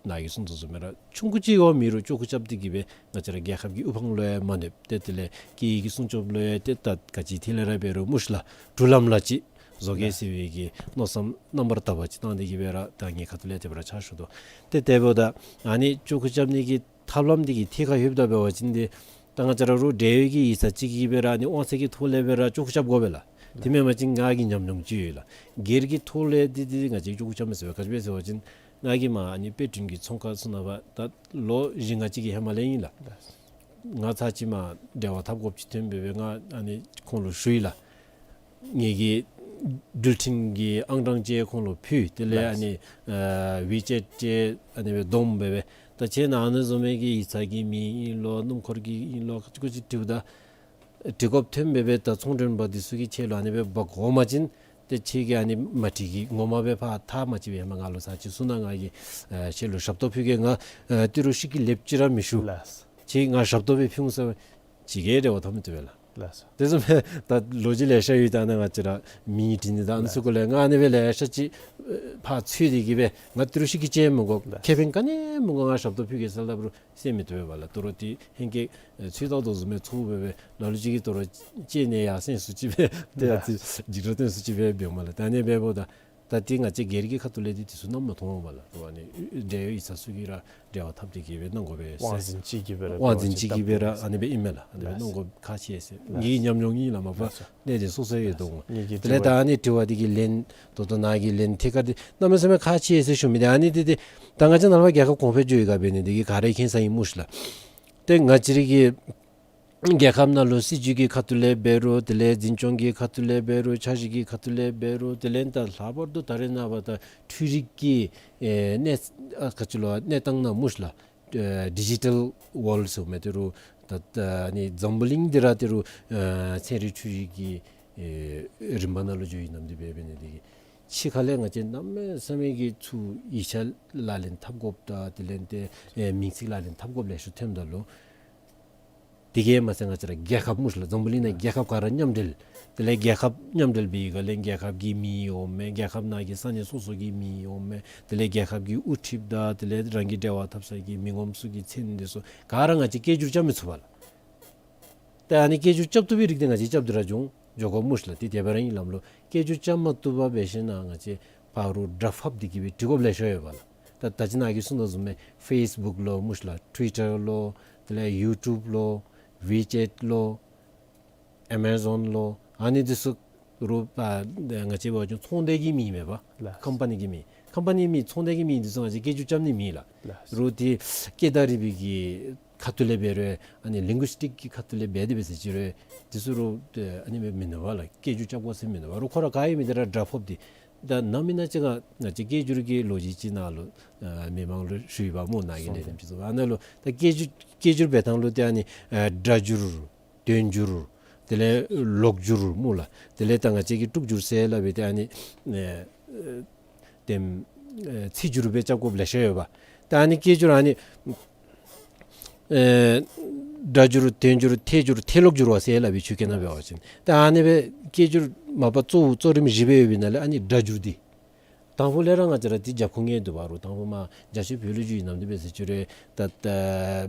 ནཱ་གིས་གསུངས་དོ་བཟུམ་སྦེ་ར་ཆུང་ཀུ་ཅིག་འོང་མི་རུང་ཅོག་ཀུ་རྐྱབ་སྟེ་གི་སྦེ་ང་བཅས་ར་རྒྱལ་ཁབ་ཀྱི་དབུ་འཕང་ལུ་ཡང་མ་གནོདཔ་ཏེ་དེ་ལས་སྐད་ཡིག་གི་སྲུང་སྐྱོབ་ལུ་ཡང་ཏེ་ད་ག་ཅི་ཐད་ལས་ར་འབད་རུང་སྨོ་ཤིག་ལགས་འབྲུག་ལམ་ལ་ཅིག་བཟོ་གེ་ཟེར་བའི་གི་མནོ་བསམ་རྣམ་པར་དག་པ་ཅིག་བཏང་སྟེ་གི་སྦེ་ར་ད་ངེའི་ཁ་ཐུག་ལས་དེ་སྦེ་ར་ཕྱག་ཞུ་དོ། ཏེ་དེ་འབདཝ་ད་ཨ་ནི་ཅོག་ཀུ་རྐྱབ་ནི་གི་ཐབས་ལམ་འདི་གི་ཐད་ཁར་ལྷོདཔ་ད་འབད་བ་ཅིན་འདི་ད་ང་བཅས་ར་རོགས་འབྲེལ་ཡོད་ཀྱི་ཡིག་ཚང་ཅིག་གིས་སྦེ་ར་ཨ་ནི་དབང་ཚད་ཀྱི་ཐོག་ལས་སྦེ་ར་ཅོག་ཀུ་རྐྱབ་དགོ་པས་ལགས། དེ་མེན་པ་ཅིན་ང་གིས་ཉམས་མྱོང་ཅིག་ཡོད་ལགས། སྒེར་གྱི་ཐོག་ལས་འདི་འདི་ང་བཅས་ཅོག་ཀུ་རྐྱབ་མི་ཚུགས་པས། ག་ཅི་སྦེ་ཟེར་བ་ཅིན་ང་གིས་མར་ཨ་ནི་དཔེ་སྐྲུན་གྱི་ཚོང་ཁང་ཚུ་ནང་ཕར་ད་ལོ་བཞི་ལྔ་ཅིག་གི་ཧེ་མ་ལས་ཨིན་ལགས། ང་ཚར་ཅིག་མར་འབྲེལ་བ་འཐབ་དགོཔ་ཅིག་ཐོན་སྦེ་སྦེ་ང་ཨ་ནི་ཁོང་ལུ་ཞུ་ཡི་ལགས། ངེ་གི་འགྲུལ་འཕྲིན་གྱི་ཨང་གྲངས་ཅིག་ཁོང་ལུ་ཕུལ། དེ་ལས་ཨ་ནི་ཨ་ཝི་ཅེཊ་ཅིག་ཨ་ནི་སྦེ་བསྡོམས་སྦེ་སྦེ་ད་ཁྱེད་ནཱ་ཨ་ནི་བཟུམ་མའི་གི་ཡིག་ཚང་གི་མིང་ཨིན་ལོ་སྣུམ་འཁོར་གྱི་ཨིན་ལོ་ཁ་ཅིག་ཁ་ཅིག་དྲིཝ་ད་འབྲི་དགོཔ་ཐོན་སྦེ་སྦེ་ད་ཚོང་མགྲོན་པ་འདི་ཚུ་གིས་ཁྱེད་ལུ་ཨ་ནི་སྦེ་འབག་འོང་པ་ཅིན་ཏེ་ཁྱེད་ཀྱིས་ཨ་ནི་མ་འགྲིག་གི་ངོ་མ་སྦེ་ཕར་ཐག་མ་བཅད་པའི་ཧེ་མ་ང་ལུ་ཚར་ཅིག་གསུང་གནང་། ང་གིས་ཨ་ཁྱེད་ལུ་ཞབས་ཏོག་ཕུལ་གེ། ང་ཨ་ཏི་རུ་ཤི་ཀི་ལེབ་ཅིག་ར་མི་ཞུ། ལགས། ཁྱེད་ང་ཞབས་ཏོག་སྦེ་ཕུལ་འོང་ཟེར་བ་ཅིག་གིས་འབྲེལ་བ་འཐབ་མི་བཏུབ་པས་ལགས། ལགས་སོ། དེ་བཟུམ་སྦེ་ད་ལོ་རྒྱུས་ལེ་ཤ་ཡོད། ད་ནཱ་ང་བཅས་ར་མིང་བྲིས་ནི་ད་ཨ་ནི་ཚུ་གུ་ལས་ང་ཨ་ནི་སྦེ་ལེ་ཤ་ཅིག་ཨེ་ཕར་འཚོལ་ཏེ་གི་སྦེ་ང་ཏི་རུ་ཤི་ཀི་ཅིག་མི་དགོ། ལགས། ཁེ་ཕན་ག་ནི་མི་དགོ། ང་ཞབས་ཏོག་ཕུལ་གེ་ཟེར་སླབ་རུང་སེམས་མི་བཏུབ་པས་ལགས། དོ་རུང་ཏེ་ཧེང་སྐལ་ཨེ་ཚོད་བཏང་དོ་བཟུམ་སྦེ་ཚོརཝ་སྦེ་སྦེ་ལ་ལུ་ཅིག་གིས་དོ་རུང་ཅིག་ནི་ཡར་སེང་སུ་ཅིག་སྦེ་ཏེ་ཡར་ལགས། ཅིག་འཇིགས་སྐྲག་སྟོན་སུ་ཅིག་སྦེ་འབདཝ་མས་ལགས། ད་ཨ་ནི་འབདཝ་ད་ད་ཏེ་ང་བཅས་སྒེར་གྱི་ཁ་ཐུག་ལས་ཏེ་དེ་ཚུ་བསྣམ་མ་མཐོང་བས་ལགས། རོགས་ཨ་ནི་འབྲེལ་ཡོད་ཡིག་ཚང་ཚུ་གིས་ར་འབྲེལ་བ་འཐབ་སྟེ་གི་སྦེ་གནང་དགོ་པས་ཟེར། དབང་འཛིན་ཅིག་གིས་སྦེ་ར་དབང་འཛིན་ཅིག་གིས་སྦེ་ར་ཨ་ནི་སྦེ་ཨིན་མས་ལགས། ཨ་ནི་སྦེ་གནང་དགོ་ཁག་ཆེ་ཟེར། ངེའི་ཉམས་མྱོང་ཨིན་ལགས། མ་པ་གནས་དེ་སོ་སོ་ཡོད་དོ་འོང་། དེ་ལས་ད་ཨ་ནི་དྲི་བ་འདི་གི་ལན་ད་ལྟོ་ནཱ་གི་ལན་ཐད་ཀར་འདི་གནམ་མེད་ས་མེད་ཁག་ཆེ་ཟེར་ཞུ་མི་འདི་ཨ་ནི་འདི་འདི་ད་ང་བཅས་ནཱ་ལས་ཕར་རྒྱལ་ཁབ་གོང་འཕེལ་འགྱོ་ཡི་ག་འབད་ནི་འདི་གིས་ག་ར་མཁྱེན་ས་ཨིན་སྨོ་ཤིག་ལགས། ཏེ་ང་བཅས་རའི་གི་རྒྱལ་ཁབ་ནང་ལུ་སྲིད་བྱུས་ཀྱི་ཁ་ཐུག་ལས་འབད་རུང་དེ་ལས་འཛིན་སྐྱོང་གི་ཁ་ཐུག་ལས་འབད་རུང་འཆར་གཞི་གི་ཁ་ཐུག་ལས་འབད་རུང་དེ་ལས་ད་ལྷག་པར་དུ་ད་རེས་ནངས་པ་ད་འཕྲུལ་རིག་གི་ཨེ་གནས་ཨ་ག་ཅི་ལོ་གནས་སྟངས་ནང་སྨོ་ཤིག་ལགས། ཨེ་ཌི་ཇི་ཊལ་ཝཱལཌ་ཟེར་མི་དེ་རུ་ད་ད་ཨ་ནི་འཛམ་བུ་གླིང་འདི་ར་དེ་རུ་ཨེ་ཚན་རིག་འཕྲུལ་རིག་གི་ཨེ་རིམ་པ་ནང་ལུ་འགྱོ་ཡི་ནམ་འདི་འབད་འབད་ནི་འདི་གིས་ ཕྱི་ཁ་ལས་ང་བཅས་གནམ་མེད་ས་མེད་ཀྱི་ཚུར་ཡིག་ཆ་ལག་ལེན་འཐབ་དགོཔ་དང་དེ་ལས་ཏེ་ཨེ་མིང་ཚིག་ལག་ལེན་འཐབ་དགོཔ་ལེ་ཤ་ཐོནམ་ད་ལུ། དེ་གིས་མ་ཚད་ང་བཅས་ར་རྒྱལ་ཁབ་སྨོ་ལགས། འཛམ་བུ་གླིང་ནང་རྒྱལ་ཁབ་ག་ར་མཉམ་འབྲེལ། དེ་ལས་རྒྱལ་ཁབ་མཉམ་འབྲེལ་འབད་བའི་སྒང་ལས་རྒྱལ་ཁབ་ཀྱི་མིང་འོང་མས། རྒྱལ་ཁབ་ནང་གི་ས་གནས་སོ་སོ་གི་མིང་འོང་མས། དེ་ལས་རྒྱལ་ཁབ་ཀྱི་དབུ་ཁྲིདཔ་དང་དེ་ལས་རང་གི་འབྲེལ་བ་འཐབ་ས་གི་མི་ངོམ་ཚུ་གི་མཚན་འདི་ཚུ་ག་ར་ང་བཅས་སྐད་སྒྱུར་རྐྱབ་མི་ཚུགས་པས་ལགས། ཏེ་ཨ་ནི་སྐད་སྒྱུར་རྐྱབ་བཏུབ་པའི་རིགས་འདི་ང་བཅས་རྐྱབ་སྟེ་ར་འགྱོ་འགྱོ་དགོཔ་སྨོ་ལགས། ཏེ་དེ་འབད་རུང་ཨིན་ལགས་སྨོ་ལགས། སྐད་སྒྱུར་རྐྱབ་མ་བཏུབ་པར་འབད་ཞིན་ན་ང་བཅས་ཕར་སྒྲ་ཕབ་སྟེ་གི་སྦེ་འབྲི་དགོཔ་ལེ་ཤ་ཡོད་པས་ལགས། ད་ད་ཅི་ནཱ་གིས་གསུངས་དོ་བཟུམ་སྦེ་ཕེསི་བུཀ་ལོ་སྨོ་ལགས། ཊུའི་ཊར་ལོ། དེ་ལས་ཡུ་ཊུབ་ལོ། ཝི་ཅེཊ་ལོ། ཨེ་མ་ཛོན་ལོ། ཨ་ནི་འདི་ཚུ་རུང་ཨ་ང་བཅས་འབད་བ་ཅིན་ཚོང་སྡེ་གི་མིང་མས་པ། ལགས། ཀམ་པ་ནི་གི་མིང་། ཀམ་པ་ནི་མིང་ཚོང་སྡེ་གི་མིང་འདི་ཚུ་ང་བཅས་སྐད་སྒྱུར་རྐྱབ་ནི་མེད་ལགས། ལགས། རུང་དེ་སྐད་བརྡ་རིག་པའི་གི་ཁ་ཐུག་ལས་འབད་རུང་ཨ་ནི་ལིང་གུ་སི་ཊིཀ་གི་ཁ་ཐུག་ལས་འབད་དེ་འབད་ཟེར་ཅི་རུང་འདི་ཚུ་རུང་ཨ་ནི་མེན་མེན་ན་པ་ལགས། སྐད་སྒྱུར་རྐྱབ་དགོ་ཟེར་མེན་ན་པ། རུང་ཁོ་ར་ག་ཨིན་མི་འདི་ར་སྒྲ་ཕབ་སྟེ། ད་ནམ་ཨིན་ན་ཅིག་ང་ང་བཅས་སྐད་སྒྱུར་གྱི་ལོ་རྒྱུས་ཅིག་ནང་ལུ་ཨ་མི་མང་ལུ་ཞུ་ཡི་པ་སྨོ། ནཱ་གི་ལས་རིམ་ཅིག་ཚུ་ཨ་ནཱ་ལུ་ད་སྐད་སྒྱུར་སྐད་སྒྱུར་འབད་ཐངས་ལུ་ཏེ་ཨ་ནི་ཨ་སྒྲ་སྒྱུར། དོན་སྒྱུར། དེ་ལས་ལོག་སྒྱུར་སྨོ་ལགས། དེ་ལས་ད་ང་བཅས་ཀྱིས་དཀྲུག་སྒྱུར་ཟེར་སླབ་སྦེ་ཏེ་ཨ་ནི་ཨེ་ཨེ་དེམ་ཨེ་ཚིག་སྒྱུར་སྦེ་རྐྱབ་དགོཔ་ལེ་ཤ་ཡོད་པས། ད་ཨ་ནི་སྐད་སྒྱུར་ཨ་ནི་ཨེ་སྒྲ་སྒྱུར་དོན་སྒྱུར་ཐད་སྒྱུར་ཐད་ལོག་སྒྱུར་བ་ཟེར་སླབ་སྦེ་ཆོས་སྐད་ནང་འབད་བ་ཅིན། ད་ཨ་ནི་སྦེ་སྐད་སྒྱུར་མ་པ་གཙོ་བོ་གཙོ་རིམ་བཞི་སྦེ་ཡོད་པའི་ནང་ལས་ཨ་ནི་སྒྲ་སྒྱུར་འདི་དང་ཕུ་ལས་ར་ང་བཅས་ར་འདི་རྒྱབ་ཁུངས་ངེས་འདུག་པ། རུང་དང་ཕུ་མར་རྒྱ་ཆེ་བོད་ལུ་བསྒྱུར་ཡི་ནམ་འདི་འབད་ཟེར་ཅི་རུང་ད་ད་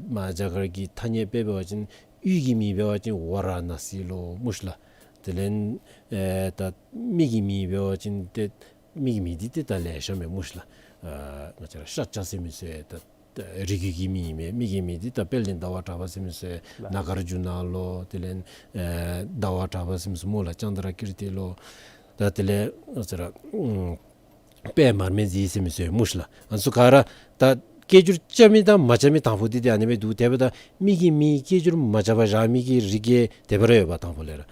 མར་རྒྱ་གར་གྱི་ཐ་སྙད་དཔེ་འབད་བ་ཅིན་ཡུལ་གྱི་མིང་འབད་བ་ཅིན་ཝ་ར་ཎ་སི་ལོ་སྨོ་ལགས། དེ་ལས་ཨེ་ད་མི་གི་མིང་འབད་བ་ཅིན་ཏེ་མི་གི་མིང་འདི་ཏེ་ད་ལེ་ཤ་མས་སྨོ་ལགས། ཨ་ང་བཅས་ར་ཤཱཀྱ་ཟེར་མི་ཚུ་ད་ད་རིགས་རྒྱུད་ཀྱི་མིང་མས། མི་གི་མིང་འདི་ད་དཔལ་ལྡན་ཟླ་བ་གྲགས་པ་ཟེར་མི་ཚུ་ལགས། ནཱ་གཱར་ཇུ་ན་ལོ། དེ་ལས་ཨེ་ཟླ་བ་གྲགས་པ་ཟེར་མི་ཚུ་སྨོ་ལགས། ཙནྡྲ་ཀིརྟི་ལོ། ད་དེ་ལས་ང་བཅས་ར་ཨུམ་པདྨ་མར་མེ་མཛེས་ཟེར་མི་ཚུ་སྨོ་ལགས། ཨ་ནི་ཚུ་ག་ར་ད་སྐད་སྒྱུར་རྐྱབ་མི་དང་མ་རྐྱབ་མི་དང་ཕུ་འདི་ཏེ་ཨ་ནི་སྦེ་འདུག། དེ་འབདཝ་ད་མི་གི་མིང་སྐད་སྒྱུར་མ་རྐྱབ་པར་བཞག་མི་གི་རིགས་ཀྱི་དེ་སྦེ་ར་ཡོད་པས་དང་ཕུ་ལས་ར།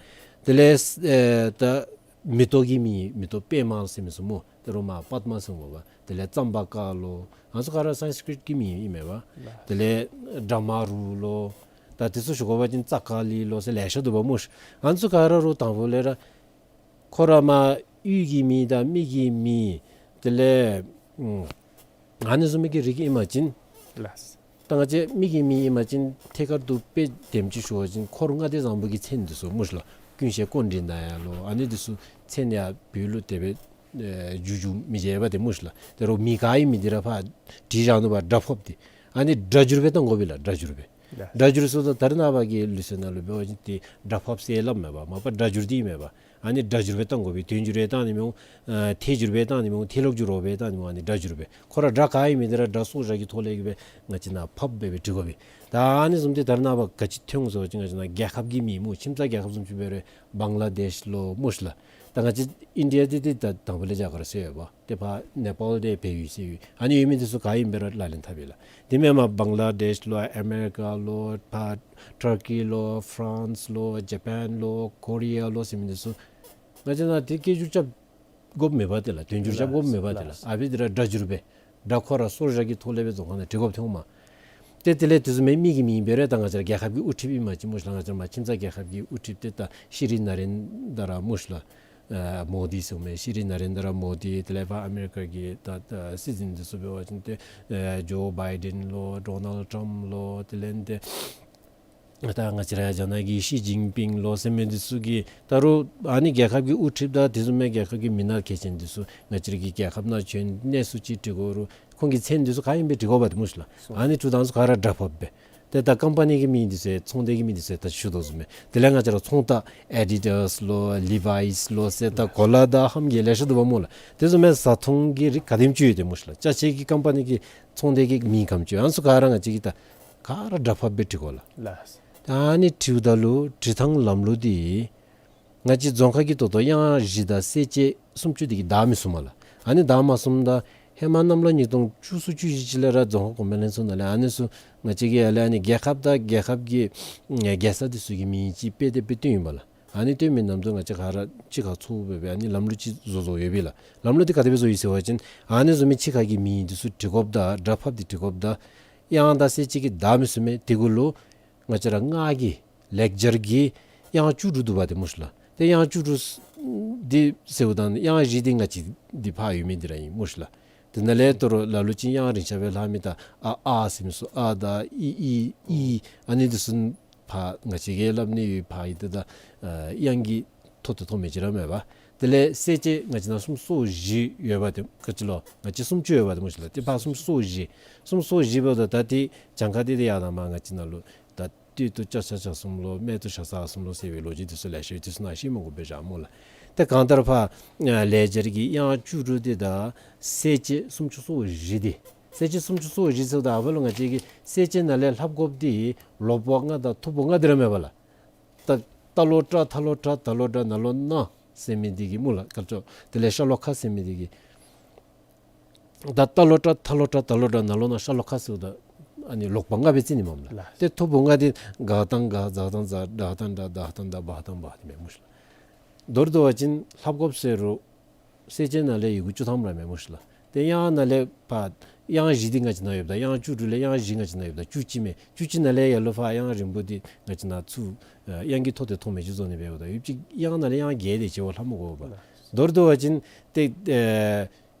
དེ་ལས་ཨེ་ད་མེ་ཏོག་གི་མིང་མེ་ཏོག་པདྨ་ཟེར་མི་ཚུ་སྨོ། ད་རུང་མར་པདྨ་ཟེར་སྨོ་པ། དེ་ལས་ཙམ་པ་ཀ་ལོ། ཨ་ནི་ཚུ་ག་ར་སཾསྐྲྀཏ་གི་མིང་ཨིན་མས་པ། དེ་ལས་བྲཧྨ་རུ་ལོ། ད་དེ་ཚུ་ཞུ་དགོ་པ་ཅིན་ཙཀ་ལི་ལོ་ཟེར་ལེ་ཤ་འདུག་པ་སྨོ། ཨ་ནི་ཚུ་ག་ར་རུང་དང་ཕུ་ལས་ར་ཁོ་ར་མར་ཡུལ་གྱི་མིང་དང་མི་གི་མིང་དེ་ལས་ཨུམ་ཨ་ནི་བཟུམ་མའི་གི་རིགས་ཨིན་པ་ཅིན་ལགས། ད་ང་བཅས་མི་གི་མིང་ཨིན་པ་ཅིན་ཐད་ཀར་དུ་དཔེ་དེམ་ཅིག་ཞུ་བ་ཅིན་འཁོར་ལྔ་སྡེ་བཟང་པོ་གི་མཚན་འདི་ཚུ་སྨོ་ལགས། ཀུན་ཤེས་ཀཽཎྜི་ནྱ་ལོ། ཨ་ནི་འདི་ཚུ་མཚན་ཡང་བོད་ལུ་དེ་སྦེ་ཨེ་འགྱུར་འགྱུར་མི་བྱེད་པ་དེ་སྨོ་ལགས། དེ་རུང་མིང་ག་ཨིན་མི་འདི་ར་ཕར་བྲིས་བཞག་ནུག་པ། སྒྲ་ཕབ་སྟེ། ཨ་ནི་སྒྲ་སྒྱུར་སྦེ་བཏང་དགོ་པས་ལགས། སྒྲ་སྒྱུར་སྦེ། ལགས། སྒྲ་སྒྱུར་ཟེརཝ་ད་ད་རེས་ནངས་པ་གི་ལུགས་སྲོལ་ནང་ལུ་འབད་བ་ཅིན་ཏེ་སྒྲ་ཕབ་ཟེར་སླབ་མས་པ། མ་པ་སྒྲ་སྒྱུར་འདི་ཨིན་མས་པ། ཨ་ནི་སྒྲ་སྒྱུར་སྦེ་བཏང་དགོ་པས། དོན་སྒྱུར་སྦེ་བཏང་ནི་མི་འོང་། ཨ་ཐད་སྒྱུར་སྦེ་བཏང་ནི་མི་འོང་། ཐད་ལོག་སྒྱུར་ར་སྦེ་བཏང་ནི་མི་འོང་། ཨ་ནི་སྒྲ་སྒྱུར་སྦེ། ཁོ་ར་སྒྲ་ག་ཨིན་མི་འདི་ར་སྒྲ་སོར་བཞག་གི་ཐོག་ལས་ཀྱི་སྦེ་ང་བཅས་ནཱ་ཕབ་སྦེ་སྦེ་འབྲི་དགོ་པས། ད་ཨ་ནི་བཟུམ་འདི་ད་རེས་ནངས་པ་ག་ཅི་ཐོན་འོང་ཟེར་བ་ཅིན་ང་བཅས་ནཱ་རྒྱལ་ཁབ་ཀྱི་མིང་སྨོ། ཁྱིམ་ཚང་རྒྱལ་ཁབ་བཟུམ་ཅིག་འབད་རུང་བང་ལ་དེཤ་ལོ་སྨོ་ལགས། ད་ང་བཅས་ཨིན་ཌི་ཡ་འདི་ཏེ་ད་དང་ཕུ་ལས་རྒྱ་གར་ཟེར་ཡོད་པ། ཏེ་ཕར་ནེ་པཱལ་འདི་བལ་ཡུལ་ཟེར་ཡོད། ཨ་ནི་ཡོད་མི་འདི་ཚུ་ག་ཨིནམ་སྦེ་ར་ལག་ལེན་འཐབ་ཡི་ལགས། དེ་མེན་པར་བང་ལ་དེཤ་ལོ་ཨ་མེ་རི་ཀ་ལོ་ཕར་ཊར་ཀི་ལོ་ཕ་རན་སི་ལོ་ཇ་པཱན་ལོ་ཀོ་རི་ཡ་ལོ་ཟེར་མི་འདི་ཚུ་ང་བཅས་ནཱ་ཏེ་སྐད་སྒྱུར་རྐྱབ་དགོཔ་མེད་པ་ཏེ་ལགས། དོན་སྒྱུར་རྐྱབ་དགོཔ་མེད་པ་ཏེ་ལགས། ལགས། ཨ་ཕི་འདི་ར་སྒྲ་སྒྱུར་སྦེ་སྒྲ་ཁོ་ར་སོར་བཞག་གི་ཐོག་ལས་སྦེ་རྫོང་ཁ་ནང་བྲི་དགོཔ་ཐོནམ་མས། ཏེ་དེ་ལས་དེ་བཟུམ་མའི་མི་གི་མིང་འབད་རུང་ད་ང་བཅས་ར་རྒྱལ་ཁབ་ཀྱི་དབུ་ཁྲིདཔ་ཨིན་པ་ཅིན་སྨོ་ལགས། ང་བཅས་ར་མར་ཁྱིམ་ཚང་རྒྱལ་ཁབ་ཀྱི་དབུ་ཁྲིདཔ་ཏེ་ད་ཤྲི་ནཱ་རེནྡྲ་མོ་དི་ཟེར་མི་ཤྲི་ནཱ་རེནྡྲ་མོ་དི། དེ་ལས་ཕར་ཨ་མེ་རི་ཀ་གི་ད་ད་སྲིད་འཛིན་འདི་ཚུ་འབད་བ་ཅིན་ཏེ་ཨེ་ཇོ་བཱའི་ཌེན་ལོ་ཌོ་ནཱལཌ་ཊམཔ་ལོ། དེ་ལས་ཏེ་ད་ང་བཅས་ར་རྒྱ་ནག་གི་ཞི་ཅིན་ཕིང་ལོ་ཟེར་མི་འདི་ཚུ་གིས་ད་རུང་ཨ་ནི་རྒྱལ་ཁབ་ཀྱི་དབུ་ཁྲིདཔ་དང་དེ་བཟུམ་མའི་རྒྱལ་ཁབ་ཀྱི་མི་སྣ་གལ་ཆེན་འདི་ཚུ་ང་བཅས་ར་གི་རྒྱལ་ཁབ་ནང་བྱོན་གནས་ཚུལ་ཅིག་འབྲི་དགོ་རུང་ཁོང་གི་མཚན་འདི་ཚུ་ག་ཨིནམ་སྦེ་འབྲི་དགོཔ་འདི་སྨོ་ལགས། སོ། ཨ་ནི་འབྲི་ཐངས་ཚུ་ག་ར་སྒྲ་ཕབ་སྦེ། ཏེ་ད་ཀམ་པ་ནི་གི་མིང་འདི་ཚུ་ཚོང་སྡེ་གི་མིང་འདི་ཚུ་ད་ཞུ་དོ་བཟུམ་སྦེ། དེ་ལས་ང་བཅས་ར་ཚོང་རྟགས་ཨེ་ཌི་ཌཱས་ལོ་ལི་ཝཱའིས་ལོ་ཟེར་ད་གོ་ལ་དང་ཧམ་གྱི་ལེ་ཤ་འདུག་པ་སྨོ་ལགས། དེ་བཟུམ་མའི་བཟའ་འཐུང་གི་རིགས་ག་དེམ་ཅིག་ཡོད་དེ་སྨོ་ལགས། ཅ་ཆས་ཀྱི་ཀམ་པ་ནི་གི་ཚོང་སྡེ་གི་མིང་ག་དེམ་ཅིག་ཡོད། ཨ་ནི་ཚུ་ག་ར་ང་བཅས་ཀྱིས་ད་ག་ར་སྒྲ་ཕབ་སྦེ་འབྲི་དགོ་ལགས། ལགས། ད་ཨ་ནི་འབྲིཝ་ད་ལུ་འབྲི་ཐངས་ལམ་ལུགས་འདི་ང་བཅས་རྫོང་ཁ་གི་ད་ལྟོ་དབྱངས་བཞི་དང་གསལ་བྱེད་སུམ་ཅུ་འདི་གིས་བདའ་མི་ཚུགས་མས་ལགས། ཨ་ནི་བདའ་མ་ཚུགསཔ་ད་ཧེ་མ་གནམ་ལོ་ཉིས་སྟོང་བཅུ་གསུམ་བཅུ་བཞི་ཅིག་ལས་ར་རྫོང་ཁ་གོང་འཕེལ་ལྷན་ཚོགས་ནང་ལས་ཨ་ནི་ཚུ་ང་བཅས་ཀྱིས་ཡར་ལས་ཨ་ནི་རྒྱལ་ཁབ་དང་རྒྱལ་ཁབ་ཀྱི་ཨེ་རྒྱལ་ས་འདི་ཚུ་གི་མིང་ཅིག་དཔེ་དེབ་སྦེ་བཏོན་ཡི་པ་ལགས། ཨ་ནི་བཏོན་མི་ནང་དུ་ང་བཅས་ག་ར་གཅིག་ཁར་ཚོགས་སྦེ་སྦེ་ཨ་ནི་ལམ་ལུགས་ཅིག་བཟོ་བཟོཝ་ཡོད་པས་ལགས། ལམ་ལུགས་འདི་ག་དེ་སྦེ་བཟོ་ཡི་ཟེར་བ་ཅིན་ཨ་ནི་བཟོ་མི་ཕྱི་ཁ་གི་མིང་འདི་ཚུ་འབྲི་དགོཔ་དང་སྒྲ་ཕབ་སྟེ་འབྲི་དགོཔ་དང་དབྱངས་དང་གསལ་བྱེད་ཀྱིས་བདའ་མི་ཚུགས་མས། དེ་གུ་ལུ་ང་བཅས་ར་སྔགས་ཀྱི་ལེགས་སྦྱར་གྱི་དབྱངས་བཅུ་དྲུག་འདུག་པ་དེ་སྨོ་ལགས། ཏེ་དབྱངས་བཅུ་དྲུག་ འདི་ཟེརཝ་ད་དབྱངས་བཞི་འདི་ང་བཅས་འདི་ཕར་ཡོད་མི་འདི་ར་ཨིན་སྨོ་ཤིག་ལགས། དེ་ནང་ལས་དོ་རུང་ལ་ལུ་ཅིག་དབྱངས་རིང་ཤ་སྦེ་ལྷག་མི་ད་ཨ་ཨ་ཟེར་མི་ཚུ་ཨ་དང་ཨི་ཨི་ཨི་ཨ་ནི་འདི་ཚུ་ཕར་ང་བཅས་ཀྱིས་སླབ་ནི་ཡོད། ཕར་ཨིན་ཏེ་ད་ཨ་དབྱངས་ཀྱི་ཐོག་ཏུ་ཐོགས་མི་ཅིག་ར་མེད་པ། དེ་ལས་གསལ་བྱེད་ང་བཅས་ནང་སུམ་ཅུ་སོ་བཞི་ཡོད་པ་དེ་ག་ཅི་ལོ། ང་བཅས་སུམ་ཅུ་ཡོད་པ་དེ་སྨོ་ཤིག་ལགས། དེ་ཕར་སུམ་ཅུ་སོ་བཞི། སུམ་ཅུ་སོ་བཞི་འབདཝ་ད་ད་དེ་གྱངས་ཁ་དེ་དེ་ཡར་དང་མར་ང་བཅས་ནང་ལུ་ད་སྟོད་དུ་ལྕགས་བྱ་བྱ་གསུམ་ལོ། སྨད་དུ་ཞ་ས་གསུམ་ལོ་ཟེར་བའི་ལོ་རྒྱུས་དེ་ཚུ་ལེ་ཤ་ཡོད། དེ་ཚུ་ནང་བཤད་མི་དགོ་པས་ཤག་སྨོ་ལགས། ཏེ་གང་ལྟར་ཕར་ཨ་ལེགས་སྦྱར་གྱི་དབྱངས་བཅུ་དྲུག་དེ་དང་གསལ་བྱེད་སུམ་ཅུ་སོ་བཞི་དེ། གསལ་བྱེད་སུམ་ཅུ་སོ་བཞི་ཟེརཝ་ད་ཨ་ཕར་ལུ་ང་བཅས་ཀྱིས་གསལ་བྱེད་ནང་ལས་ལྷབ་དགོཔ་དེ་ལོག་པ་ལྔ་དང་ཐུབ་པ་ལྔ་དེ་ར་མེད་པ་ལགས། ད་ཏ་ལོ་ཏྲ་ཐ་ལོ་ཏྲ་ད་ལོ་དྲ་ན་ལོ་ན་ཟེར་མི་འདི་གིས་སྨོ་ལགས། ག་ཅི་ལོ། དེ་ལས་ཤ་ལོ་ཁ་ཟེར་མི་འདི་གིས། ད་ཏ་ལོ་ཏྲ་ཐ་ལོ་ཏྲ་ད་ལོ་དྲ་ན་ལོ་ན་ཤ་ལོ་ཁ་ཟེརཝ་ད་ཨ་ནི་ལོག་པ་ལྔ་སྦེ་རྩིས་ནི་མས་ལགས། ལགས། ཏེ་ཐུབ་པ་ལྔ་འདི་ག་དང་ག་ཛ་དང་ཛ་དྲ་དང་དྲ་ད་དང་དྲ་བ་དང་བ་དེ་མས་སྨོ་ཤིག་ལགས། མདོར་བསྡུ་བ་ཅིན་ལྷབ་དགོཔ་ཟེར་རུང་གསལ་བྱེད་ནང་ལས་ཡི་གུ་བཅུ་ཐམ་ར་མས་སྨོ་ཤིག་ལགས། ཏེ་དབྱངས་ནང་ལས་ཕར་དབྱངས་བཞི་འདི་ང་བཅས་ནང་ཡོདཔ་ད་དབྱངས་བཅུ་དྲུག་ལས་དབྱངས་བཞི་ང་བཅས་ནང་ཡོདཔ་ད་བཅུ་གཅིག་མས། བཅུ་གཅིག་ནང་ལས་ཡར་ལུ་ཕར་དབྱངས་རིང་པོ་འདི་ང་བཅས་ནང་ཚུར་ཨ་དབྱངས་ཀྱི་ཐོག་ཏུ་ཐོགས་མི་ཅིག་བཟོ་ནི་འབདཝ་ད་ཡུདཔ་ཅིག་དབྱངས་ནང་ལས་དབྱངས་བརྒྱད་དེ་ཅིག་བ་ལྷབ་མི་དགོ་པས་ལགས། མདོར་བསྡུ་བ་ཅིན་ཏེ་ཨེ་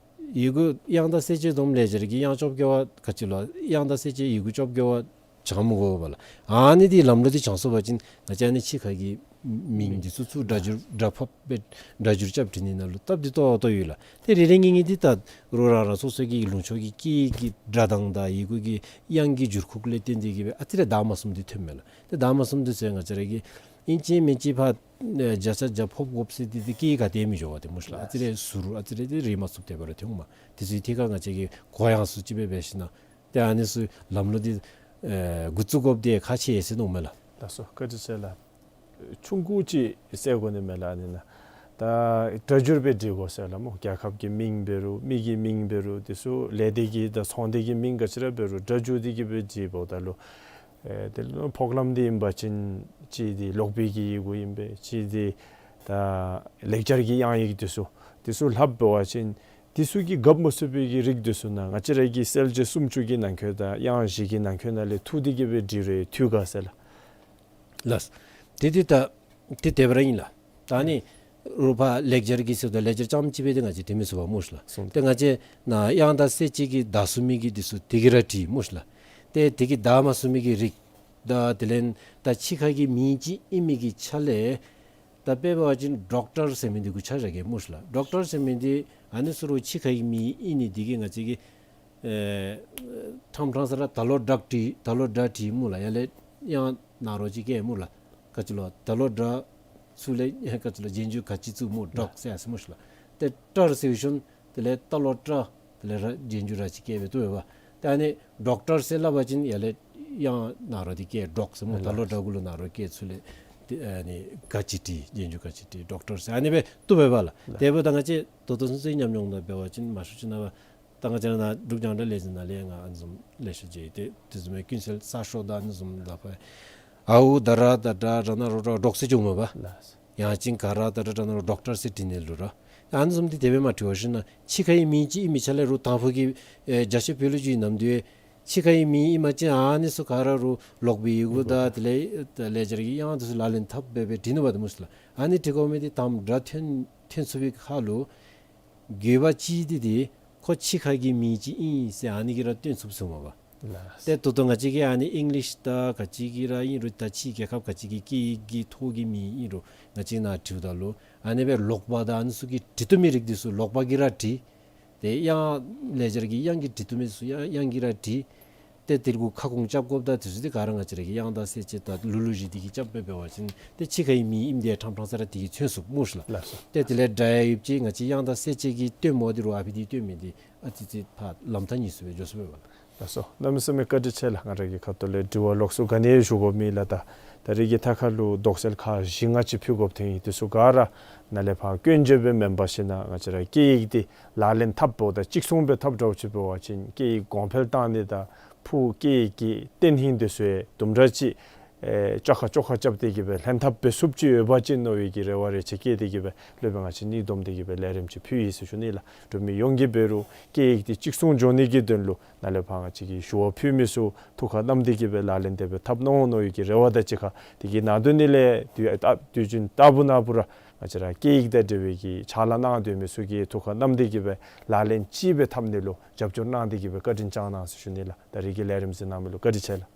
ཡི་གུ་དབྱངས་དང་གསལ་བྱེད་བསྡོམས་ལེགས་སྦྱར་གྱི་དབྱངས་བཅོ་བརྒྱད་པ་ག་ཅི་ལོ། དབྱངས་དང་གསལ་བྱེད་ཡི་གུ་བཅོ་བརྒྱད་པ་བྱང་མི་དགོ་པས་ལགས། ཨ་ནི་འདི་ལམ་ལུགས་འདི་བྱང་སོང་པ་ཅིན་ང་བཅས་ཨ་ནི་ཕྱི་ཁ་གི་མིང་འདི་ཚུ་ཚུར་སྒྲ་སྒྱུར་སྒྲ་ཕབ་སྦེ་སྒྲ་སྒྱུར་རྐྱབ་འབྲི་ནི་ནང་ལུ་སྟབས་བདེ་ཏོག་ཏོ་ཡོད་ལགས། ཏེ་རེ་རེ་གཉིས་གཉིས་འདི་ད་རུང་རང་རང་སོ་སོ་གི་ལུང་ཕྱོགས་ཀྱི་སྐད་ཡིག་གི་སྒྲ་གདངས་དང་ཡི་གུ་གི་དབྱངས་ཀྱི་འགྱུར་ཁུག་ལས་བརྟེན་ཏེ་གི་སྦེ་ཨ་ཙི་རེ་དག་མ་ཚུམ་འདི་ཐོནམ་མས་ལགས། ཏེ་དག་མ་ཚུམ་འདི་ཚུ་ང་བཅས་ར་གིས་ཨིན་ཅི་མིན་ཅི་ཕར་ཨེ་བརྒྱ་ཆ་བརྒྱ་ཕབ་དགོཔ་ཟེར་འདི་འདི་སྐད་ཡིག་ག་ཏེ་མི་འགྱོ་བས་ཏེ་སྨོ་ཤིག་ལགས། ཨ་ཙི་རེ་ཟུར་ཨ་ཙི་རེ་འདི་རེག་མ་ཚུགསཔ་དེ་སྦེ་ར་ཐོནམ་མས། དེ་ཚུ་གི་ཐད་ཁར་ང་བཅས་ཀྱིས་གོ་ཡངས་སུ་ཅིག་སྦེ་འབད་ཞིན་ན་ཏེ་ཨ་ནི་ཚུ་ལམ་ལུགས་འདི་ཨེ་འགོ་བཙུགས་དགོཔ་འདི་ཁག་ཆེ་ཡི་ཟེར་མནོཝ་མས་ལགས། ལགས་སོ། བཀའ་དྲིན་ཆེ་ལགས། ཆུང་ཀུ་ཅིག་ཟེར་དགོ་ནི་མས་ལགས། ཨ་ནི་ནང་ད་སྒྲ་སྒྱུར་སྦེ་འབྲི་དགོ་ཟེར་ལགས་སྨོ། རྒྱལ་ཁབ་ཀྱི་མིང་འབད་རུང་མི་གི་མིང་འབད་རུང་དེ་ཚུ་ལས་སྡེ་གི་དང་ཚོང་སྡེ་གི་མིང་ག་ཅི་ར་འབད་རུང་སྒྲ་སྒྱུར་ཏེ་གི་སྦེ་འབྲི་འབདཝ་ད་ལུ་ཨེ་དེ་ལུ་ཕོག་ལམ་འདི་ཨིན་པ་ཅིན་གཅིག་འདི་ལོག་པའི་གི་ཡི་གུ་ཨིན་པས། གཅིག་འདི་ད་ལེགས་སྦྱར་གྱི་དབྱངས་ཡིག་དེ་ཚུ་དེ་ཚུ་ལྷབ་འབད་བ་ཅིན་དེ་ཚུ་གིས་རྒྱབ་མ་ཚུགས་པའི་གི་རིགས་དེ་ཚུ་ནང་ང་བཅས་ར་གི་གསལ་བྱེད་སུམ་ཅུ་གི་ནང་འཁོད་དང་དབྱངས་བཞི་གི་ནང་འཁོད་ནང་ལས་འཐུ་སྟེ་གི་སྦེ་འབྲི་རུང་འཐུས་ག་ཟེར་ལགས། ལགས། དེ་དེ་ད་དེ་དེ་སྦེ་ར་ཨིན་ལགས། ད་ཨ་ནི་རུང་ཕར་ལེགས་སྦྱར་གྱི་ཟེརཝ་ད་ལེགས་སྦྱར་རྐྱངམ་གཅིག་སྦེ་ཏེ་ང་བཅས་འབྲི་མི་ཚུགས་པས་སྨོ་ཤིག་ལགས། སོང་། ཏེ་ང་བཅས་ནཱ་དབྱངས་དང་གསལ་བྱེད་ཀྱི་བདའ་ཚུགས་མི་གི་དེ་ཚུ་དེ་གིས་ར་འབྲི་སྨོ་ཤིག་ལགས། ཏེ་དེ་གིས་བདའ་མ་ཚུགས་མི་གི་རིགས་དང་དེ་ལས་ད་ཕྱི་ཁ་གི་མིང་ཅིག་ཨིན་མི་གི་ཆ་ལས་ད་དཔེ་འབད་བ་ཅིན་ཌོག་ཊར་ཟེར་མི་འདི་གུ་ཆ་བཞག་གེ་སྨོ་ཤིག་ལགས། ཌོག་ཊར་ཟེར་མི་འདི་ཨ་ནི་ཚུ་རུང་ཕྱི་ཁ་གི་མིང་ཨིན་ནི་འདི་གིས་ང་བཅས་ཀྱིས་ཨེ་ཕྲང་ཕྲང་ས་ར་ད་ལོ་ཌོག་ཊར་ད་ལོ་ཌོག་ཊར་སྨོ་ལགས། ཡར་ལས་དབྱངས་ནཱ་རོ་ཅིག་བཀལ་སྨོ་ལགས། ག་ཅི་ལོ། ད་ལོ་ཌོག་ཊར་ཚུར་ལས་ག་ཅི་ལོ་རྗེས་འཇུག་ག་ཅི་བཙུགས་སྨོ། ཌོག་ཟེར་ཡར་སོང་སྨོ་ཤིག་ལགས། ཏེ་ཊར་ཟེར་བའི་ཤུལ་དེ་ལས་ད་ལོ་ཊར་དེ་ལས་ར་རྗེས་འཇུག་ར་ཅིག་བཀལ་སྦེ་བཏུབ་པས། ཏེ་ཨ་ནི་ཌོག་ཊར་ཟེར་སླབ་པ་ཅིན་ཡར་ལས་དབྱངས་ནཱ་རོ་འདི་བཀལ་ཌོག་ཟེར་སྨོ། ད་ལོ་ཌོག་གུ་ལུ་ནཱ་རོ་བཀལ་ཚུར་ལས་ཏེ་ཨ་ནི་ག་ཅི་ཊར་རྗེས་འཇུག་ག་ཅི་ཊར་ཌོག་ཊར་ཟེར་ཨ་ནི་སྦེ་བཏུབ་པས་ལགས། དེ་འབདཝ་ད་ང་བཅས་ད་ལྟོ་ཚུན་ཚོད་ཉམས་མྱོང་ནང་འབད་བ་ཅིན་མང་ཤོས་ཅིག་ནང་ད་ང་བཅས་ནཱ་འབྲུག་རྒྱང་བསྒྲགས་ལས་འཛིན་ནང་ལས་ཡང་ཨ་ནི་བཟུམ་ལེ་ཤ་མཇལ་ཡི། ཏེ་དེ་བཟུམ་མའི་ཀུན་གསལ་གསར་ཤོག་དང་ཨ་ནི་བཟུམ་ལུ་ཕར་ཨའུ་ད་ར་ད་དྲ་དྲ་ན་རོ་དྲ་ཌོག་ཟེར་འགྱོཝ་མས་པ། ལགས། ཡང་ཅིན་ག་ར་ད་དྲ་དྲ་ན་རོ་ཌོག་ཊར་ཟེར་འབྲི་ནི་ལུ་ར། ཨ་ནི་བཟུམ་འདི་དེ་སྦེ་མ་འབྲི་བར་ཞིན་ན་ཕྱི་ཁ་གི་མིང་ཅིག་ཨིན་མི་ཆ་ལས་རུང་དང་ཕུ་གི་ཨེ་རྒྱ་ཆེ་བོད་ལུ་བརྒྱུད་ནམ་དུས་ཕྱི་ཁ་གི་མིང་ཨིན་པ་ཅིན་ཨ་ནི་ཚུ་ག་ར་རུང་ལོག་པའི་ཡི་གུ་དང་དེ་ལས་ལེགས་སྦྱར་གྱི་དབྱངས་དེ་ཚུ་ལག་ལེན་འཐབ་སྦེ་སྦེ་འབྲི་ནུག་པ་ཏེ་སྨོ་ཤིག་ལགས། ཨ་ནི་འབྲི་དགོ་མི་འདི་དང་སྒྲ་ཐོན་ཐོན་ཚུགས་པའི་ཁར་ལུ་དགོས་པ་ཅིག་འདི་འདི་ཁོ་ཕྱི་ཁ་གི་མིང་ཅིག་ཨིན་ཟེར་ཨ་ནི་གིས་ར་སྟོན་ཚུགས་ཚུགས་མས་པ། ལགས། ཏེ་ད་ལྟོ་ང་བཅས་ཀྱིས་ཨ་ནི་ཨིང་ལིཤ་དང་ག་ཅི་གི་ར་ཨིན་རུང་ད་ཕྱིའི་རྒྱལ་ཁབ་ག་ཅི་གི་སྐད་ཡིག་གི་ཐོག་གི་མིང་ཨིན་རུང་ང་བཅས་ནཱ་འབྲིཝ་ད་ལུ་ཨ་ནི་སྦེ་ལོག་པ་དང་ཨ་ནི་ཚུ་གིས་འབྲི་བཏུབ་མི་རིགས་འདི་ཚུ་ལོག་པ་གིས་ར་འབྲི། ཏེ་དབྱངས་ལེགས་སྦྱར་གྱི་དབྱངས་ཀྱིས་འབྲི་བཏུབ་མི་ཚུ་དབྱངས་དབྱངས་ཀྱིས་ར་འབྲི། ཏེ་དེ་གུ་ཁ་སྐོང་རྐྱབ་དགོཔ་དང་དེ་ཚུ་འདི་ག་ར་ང་བཅས་ར་གི་དབྱངས་དང་གསལ་བྱེད་དང་ལུགས་ལུགས་བཞི་འདི་གིས་རྐྱབ་སྦེ་འབད་བ་ཅིན་ཏེ་ཕྱི་ཁ་གི་མིང་ཨིནམ་འདི་ཕྲང་ཕྲང་ས་ར་འདི་གིས་མཚོན་ཚུགས་སྨོ་ཤིག་ལགས། ལགས་སོ། ཏེ་དེ་ལས་སྒྲ་ཡང་ཡོདཔ་ཅིག་ང་བཅས་དབྱངས་དང་གསལ་བྱེད་ཀྱི་སྟོནམ་འདི་རུང་ཨ་ཕི་འདི་སྟོན་མི་འདི་ཨ་ཙི་ཙི་ཕར་ལམ་ཐག་ཉེ་སུ་སྦེ་འགྱོ་ཚུགས་པས་པ། ལགས་སོ། གནམ་མེད་ས་མེད་བཀའ་དྲིན་ཆེ་ལགས། ང་ར་གི་ཁ་ཐུག་ལས་དྲི་བ་ལོགས་སུ་ག་ནི་ཡང་ཞུ་དགོཔ་མེད་ལགས། ད་ད་རིས་ཀྱི་ཐད་ཁར་ལུ་དོགས་སེལ་ཁག་བཞི་ལྔ་ཅིག་ཕུལ་དགོཔ་ཐོན་ཡི། དེ་ཚུ་ག་ར་ནཱ་ལས་ཕར་སྐྱོན་བརྗོད་སྦེ་མེན་པར་ཞིན་ན་ང་བཅས་ར་སྐད་ཡིག་འདི་ལག་ལེན་འཐབ་འབདཝ་ད་གཅིག་མཚུངས་སྦེ་འཐབ་འདྲཝ་ཅིག་འབད་བ་ཅིན་སྐད་ཡིག་གོང་འཕེལ་བཏང་ནི་དང་ཕུགས་སྐད་ཡིག་གི་བརྟན་ལྷིང་དེ་ཚུ་ཡང་དུམ་གྲ་ཅིག་ཨེ་བཅོ་ཁ་བཅོ་ཁ་རྐྱབ་སྟེ་གི་སྦེ་ལྷན་ཐབས་འབད་ཚུགསཔ་ཅིག་ཡོད་པ་ཅིན་མནོ་བའི་གི་རེ་བ་རེ་ཆེ་བསྐྱེད་དེ་གི་སྦེ་སློབ་དཔོན་ང་བཅས་གཉིས་བསྡོམས་ཏེ་གི་སྦེ་ལས་རིམ་ཅིག་ཕུལ་ཡི་ཟེར་ཞུ་ནི་ལགས། འབྲུག་མི་ཡོངས་ཀྱིས་འབད་རུང་སྐད་ཡིག་འདི་གཅིག་མཚུངས་འགྱོ་ནི་གི་དོན་ལུ་ནཱ་ལས་ཕར་ང་བཅས་ཀྱི་ཞུ་བ་ཕུལ་མི་ཚུ་ཐུགས་ཁར་བསྣམས་ཏེ་གི་སྦེ་ལག་ལེན་དེ་སྦེ་འཐབ་གནང་འོང་མནོ་བའི་གི་རེ་བ་དང་གཅིག་ཁར་དེ་གི་ནང་དོན་ནི་ལས་དུས་ཨ་དུས་རྒྱུན་ལྟ་བུ་ན་བུ་ར་ ང་བཅས་ར་སྐད་ཡིག་དང་འབྲེལ་བའི་གི་ཕྱག་ལཱ་གནང་སྡོད་མི་ཚུ་གིས་ཐུགས་ཁར་བསྣམས་ཏེ་གི་སྦེ་ལག་ལེན་ཅིག་སྦེ་འཐབ་ནི་ལུ་རྒྱབ་སྐྱོར་གནང་སྟེ་གི་སྦེ་བཀའ་དྲིན་བསྐྱང་གནང་ཟེར་ཞུ་ནི་ལགས། ད་རིས་ཀྱི་ལས་རིམ་གཟིགས་གནང་མི་ལུ་བཀའ་དྲིན་ཆེ་ལགས།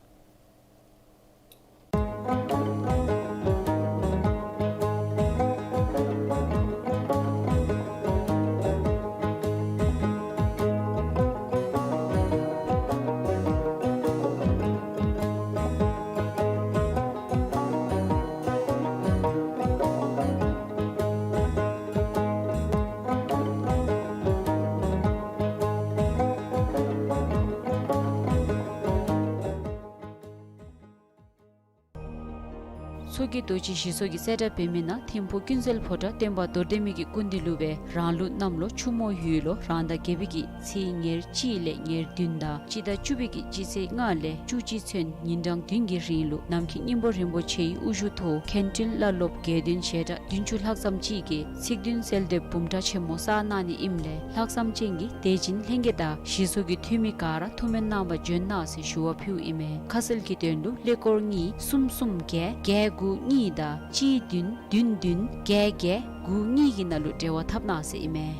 མཚོ་སྐྱེས་རྡོ་རྗེ་ཞི་འཚོ་གི་གསལ་བསྒྲགས་འབད་མི་ནང་ཐིམ་ཕུག་ཀུན་གསལ་ཕོ་བྲང་སྟོན་པ་རྡོར་གདན་མའི་གི་སྐུ་མདུན་ལུ་སྦེ་རང་ལུགས་གནམ་ལོ་ཆུ་མོ་ཡོས་ལོ་རང་ཟླ་བརྒྱད་པའི་གི་ཚེས་ཉེར་གཅིག་ལས་ཉེར་བདུན་དང་སྤྱི་ཟླ་བཅུ་པའི་གི་སྤྱི་ཚེས་ལྔ་ལས་བཅུ་གཅིག་ཚུན་ཉིན་གྲངས་བདུན་གྱི་རིང་ལུ་ནམ་མཁའི་སྙིང་པོ་རིན་པོ་ཆེའི་དབུ་བཞུགས་ཐོག་མཁན་སྤྲུལ་བླ་སློབ་དགེ་འདུན་ཞལ་གྲངས་བདུན་ཅུ་ལྷག་ཙམ་ཅིག་གིས་ཚིག་བདུན་གསོལ་འདེབས་འབུམ་ཕྲག་ཆེན་མོ་བསགས་གནང་ནི་ཨིནམ་ལས་ལྷག་བསམ་ཅན་གྱི་དད་ཅན་ལྷན་རྒྱས་དང་ཞི་འཚོ་གི་འཐུས་མི་ག་ར་ཐུགས་སྨོན་གནང་བར་འབྱོན་གནང་ཟེར་ཞུ་བ་ཕུལཝ་ཨིན་མས། ཁ་གསལ་གྱི་དོན་ལུ་ཀླད་ཀོར་གཉིས་གསུམ་གསུམ་བརྒྱད་བརྒྱད་དགུ་གཉིས་དང་གཅིག་བདུན་བདུན་བདུན་བརྒྱད་བརྒྱད་དགུ་གཉིས་ཀྱི་ནང་ལུ་འབྲེལ་བ་འཐབ་གནང་ཟེར་ཨིན་མས།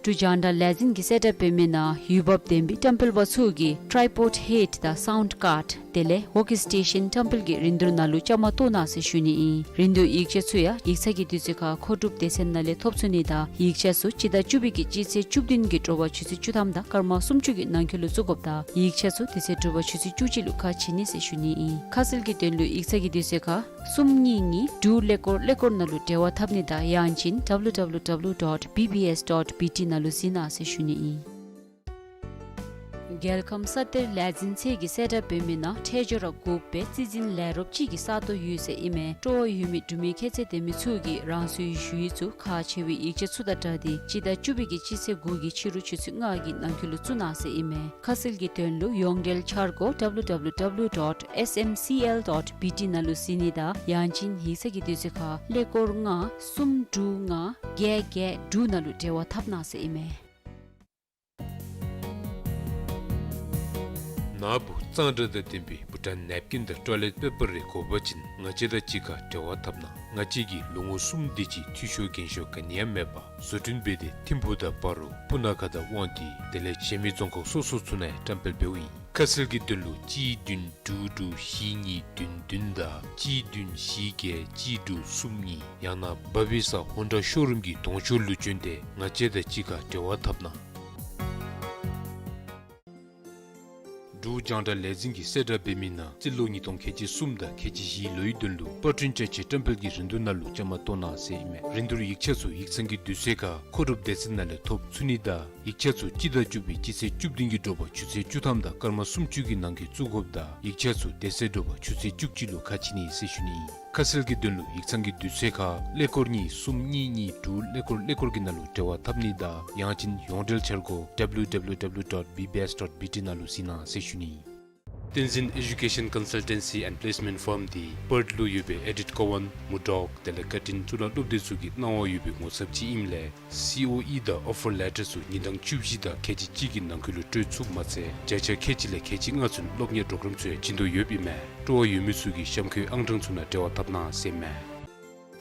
འབྲུག་རྒྱང་བསྒྲགས་ལས་འཛིན་གྱི་གསལ་བསྒྲགས་འབད་མི་ནང་འོས་འབབ་ལྡན་པའི་བཀྲམ་སྤེལ་པ་ཚུ་གིས་ཊའི་པོཌ་ཧེཌ་དང་སའུནཌ་ཀཱརཌ་དེ་ལས་ཝོརྐ་སི་ཊེ་ཤཱན་བཀྲམ་སྤེལ་གྱི་རིན་བསྡུར་ནང་ལུ་བཅའ་མར་གཏོགས་གནང་ཟེར་ཞུ་ནི་ཨིན། རིན་བསྡུར་ཡིག་ཆ་ཚུ་ཡང་ཡིག་ཚང་གི་དུས་ཚོད་ཁར་མཁོ་སྒྲུབ་སྡེ་ཚན་ནང་ལས་ཐོབ་ཚུགས་ནི་དང་ཡིག་ཆ་ཚུ་སྤྱི་ཟླ་བཅུ་པའི་གི་སྤྱི་ཚེས་བཅུ་བདུན་གྱི་དྲོ་པ་ཆུ་ཚོད་བཅུ་ཐམ་དང་སྐར་མ་སུམ་ཅུ་གི་ནང་འཁོད་ལུ་བཙུགས་དགོཔ་དང་ཡིག་ཆ་ཚུ་དེ་ཚེ་དྲོ་པ་ཆུ་ཚོད་བཅུ་གཅིག་ལུ་ཁ་ཕྱེ་ནི་ཟེར་ཞུ་ནི་ཨིན། ཁ་གསལ་གྱི་དོན་ལུ་ཡིག་ཚང་གི་དུས་ཚོད་ཁར་གསུམ་གཉིས་གཉིས་དྲུག་ཀླད་ཀོར་ཀླད་ཀོར་ནང་ལུ་འབྲེལ་བ་འཐབ་ནི་དང་ཡང་ཅིན་ཌབ་ལུ་ཌབ་ལུ་ཌབ་ལུ་ཌོཊ་བི་བི་ཨེསི་ཌོཊ་བི་ཊི་ནང་ལུ་གཟིགས་གནང་ཟེར་ཞུ་ནི་ཨིན། རྒྱལ་ཁམས་ས་གཏེར་ལས་འཛིན་ཚད་ཀྱི་གསལ་བསྒྲགས་འབད་མི་ནང་ཁྲལ་སྦྱོར་ར་དགོཔ་སྦེ་རྩིས་འཛིན་ལས་རོགསཔ་ཅིག་གི་ས་སྟོང་ཡོད་ཟེར་ཨིན་མས། སྤྲོ་བ་ཡོད་མི་འབྲུག་མི་ཁྱད་ཚད་ལྡན་མི་ཚུ་གིས་རང་སོའི་ཞུ་ཡིག་ཚུ་ཁག་ཆེ་བའི་ཡིག་ཆ་ཚུ་དང་སྦྲགས་ཏེ་སྤྱི་ཟླ་བཅུ་པའི་གི་སྤྱི་ཚེས་དགུ་གི་ཕྱི་རུ་ཆུ་ཚོད་ལྔ་གི་ནང་འཁོད་ལུ་བཙུགས་གནང་ཟེར་ཨིན་མས། ཁ་གསལ་གྱི་དོན་ལུ་ཡོངས་འབྲེལ་འཆར་སྒོ་ཌབ་ལུ་ཌབ་ལུ་ཌབ་ལུ་ཌོཊ་ཨེསི་ཨེམ་སི་ཨེལ་ཌོཊ་བི་ཊི་ནང་ལུ་གཟིགས་ནི་དང་ཡང་ཅིན་ཡིག་ཚང་གི་དུས་ཚོད་ཁར་ཀླད་ཀོར་ལྔ་གསུམ་དྲུག་ལྔ་བརྒྱད་བརྒྱད་དྲུག་ནང་ལུ་འབྲེལ་བ་འཐབ་གནང་ཟེར་ཨིན་མས། ནཱ་བུ་གཙང་སྦྲ་དང་ལྡན་པའི་བྷུ་ཊཱན་ནེབ་ཀིན་དང་ཊོའི་ལེཊ་པེ་པར་རེ་དགོ་པ་ཅིན་ང་བཅས་དང་གཅིག་ཁར་འབྲེལ་བ་འཐབ་གནང་། ང་བཅས་ཀྱིས་ལོ་ངོ་གསུམ་དེ་ཅིག་འཐུས་ཤོར་འགན་ཤོར་ག་ནི་ཡང་མེད་པར་བཟོ་སྐྲུན་འབད་དེ་ཐིམ་ཕུག་དང་སྤ་རོ་སྤུ་ན་ཁ་དང་དབང་འདུས་དེ་ལས་གཞན་མི་རྫོང་ཁག་སོ་སོ་ཚུ་ནང་ཡང་བཀྲམ་སྤེལ་འབདཝ་ཨིན། ཁ་གསལ་གྱི་དོན་ལུ་གཅིག་བདུན་དྲུག་དྲུག་བཞི་གཉིས་བདུན་བདུན་དང་གཅིག་བདུན་བཞི་བརྒྱད་གཅིག་དྲུག་གསུམ་གཉིས་ཡང་ན་བ་བི་ས་ཧོན་ཌ་ཤོ་རུམ་གྱི་གདོང་ཤོག་ལུ་བྱོན་ཏེ་ང་བཅས་དང་གཅིག་ཁར་འབྲེལ་བ་འཐབ་གནང་། འབྲུག་རྒྱང་བསྒྲགས་ལས་འཛིན་གྱི་གསལ་བསྒྲགས་འབད་མི་ནང་རྩིས་ལོ་ཉིས་སྟོང་ཁལ་གཅིག་གསུམ་དང་ཁལ་གཅིག་བཞི་ལོའི་དོན་ལུ་པར་སྐྲུན་བཅའ་ཆས་བཀྲམ་སྤེལ་གྱི་རིན་བསྡུར་ནང་ལུ་བཅའ་མར་གཏོགས་གནང་ཟེར་ཨིན་མས། རིན་བསྡུར་ཡིག་ཆ་ཚུ་ཡིག་ཚང་གི་དུས་ཚོད་ཁར་མཁོ་སྒྲུབ་སྡེ་ཚན་ནང་ལས་ཐོབ་ཚུགས་ནི་དང་ཡིག་ཆ་ཚུ་སྤྱི་ཟླ་བཅུ་པའི་སྤྱི་ཚེས་བཅུ་བདུན་གྱི་དྲོ་པ་ཆུ་ཚོད་བཅུ་ཐམ་དང་སྐར་མ་སུམ་ཅུ་གི་ནང་འཁོད་བཙུགས་དགོཔ་དང་ཡིག་ཆ་ཚུ་དེ་ཚེ་དྲོ་པ་ཆུ་ཚོད་བཅུ་གཅིག་ལུ་ཁ་ཕྱེ་ནི་ཟེར་ཞུ་ནི་ཨིན། ཁ་གསལ་གྱི་དོན་ལུ་ཡིག་ཚང་གི་དུས་ཚོད་ཁར་ཀླད་ཀོར་གཉིས་གསུམ་གཉིས་གཉིས་དྲུག་ཀླད་ཀོར་ཀླད་ཀོར་གྱི་ནང་ལུ་འབྲེལ་བ་འཐབ་ནི་དང་ཡང་ཅིན་ཡོངས་འབྲེལ་འཆར་སྒོ་ཌབ་ལུ་ཌབ་ལུ་ཌབ་ལུ་ཌོཊ་བི་བི་ཨེསི་ཌོཊ་བི་ཊི་ནང་ལུ་གཟིགས་གནང་ཟེར་ཞུ་ནི་ཨིན། བསྟན་འཛིན་ཨེ་ཌུ་ཀེ་ཤཱན་ཀོན་སལ་ཊེན་སི་ཨེནཌ་པེ་ལེསི་མེནཊ་ཕརམ་འདི་པརཐ་ལུ་ཡོད་པའི་ཨེ་ཌིཊ་ཀོ་ཝཱན་མུར་ཌོག་དེ་ལས་ཀར་ཊིན་གཙུག་ལག་སློབ་སྡེ་ཚུ་གི་གནང་བ་ཡོད་པའི་ངོ་ཚབ་ཅིག་ཨིནམ་ལས་སི་ཨོ་ཨི་དང་ཨོ་ཕར་ལེ་ཊར་ཚུ་ཉིན་གྲངས་བཅུ་བཞི་དང་ཁལ་གཅིག་གཅིག་གི་ནང་འཁོད་ལུ་སྤྲོད་ཚུགསཔ་མ་ཚད་བརྒྱ་ཆ་ཁལ་གཅིག་ལས་ཁལ་གཅིག་ལྔ་ཚུན་སློབ་གཉེར་པྲོ་གརམ་ཚུ་ཡང་བྱིན་དོ་ཡོདཔ་ཨིན་མས། སྤྲོ་བ་ཡོད་མི་ཚུ་གིས་གཤམ་འཁོད་ཨང་གྲངས་ཚུ་ནང་འབྲེལ་བ་འཐབ་གནང་ཟེར་ཨིན་མས།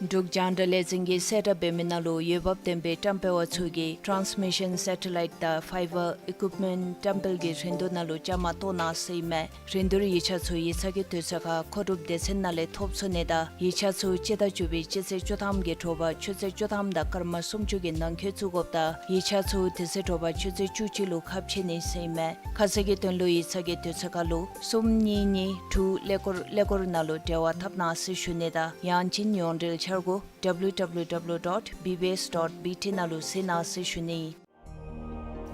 འབྲུག་རྒྱང་བསྒྲགས་ལས་འཛིན་གྱི་གསལ་བསྒྲགས་འབད་མི་ནང་ལུ་འོས་འབབ་ལྡན་པའི་བཀྲམ་སྤེལ་པ་ཚུ་གིས་ཊཱནསི་མི་ཤཱན་སེ་ཊ་ལའིཊ་དང་ཕའི་བར་ཨི་ཀུཡིཔ་མེནཊ་བཀྲམ་སྤེལ་གྱི་རིན་བསྡུར་ནང་ལུ་བཅའ་མར་གཏོགས་གནང་ཟེར་ཨིན་མས། རིན་བསྡུར་ཡིག་ཆ་ཚུ་ཡིག་ཚང་གི་དུས་ཚོད་ཁར་མཁོ་སྒྲུབ་སྡེ་ཚན་ནང་ལས་ཐོབ་ཚུགས་ནི་དང་ཡིག་ཆ་ཚུ་སྤྱི་ཟླ་བཅུ་པའི་སྤྱི་ཚེས་བཅུ་ཐམ་གྱི་དྲོ་པ་ཆུ་ཚོད་བཅུ་ཐམ་དང་སྐར་མ་སུམ་ཅུ་གི་ནང་འཁོད་བཙུགས་དགོཔ་དང་ཡིག་ཆ་ཚུ་དེ་ཚེ་དྲོ་པ་ཆུ་ཚོད་བཅུ་གཅིག་ལུ་ཁ་ཕྱེ་ནི་ཟེར་ཨིན་མས། ཁ་གསལ་གྱི་དོན་ལུ་ཡིག་ཚང་གི་དུས་ཚོད་ཁར་ལུ་གསུམ་གཉིས་གཉིས་དྲུག་ཀླད་ཀོར་ཀླད་ཀོར་ནང་ལུ་འབྲེལ་བ་འཐབ་གནང་ཟེར་ཞུ་ནི་དང་ཡང་ཅིན་ཡོངས་འབྲེལ་འཆར་སྒོ་ཌབ་ལུ་ཌབ་ལུ་ཌབ་ལུ་ཌོཊ་བི་བི་ཨེསི་ཌོཊ་བི་ཊི་ནང་ལུ་གཟིགས་གནང་ཟེར་ཞུ་ནི།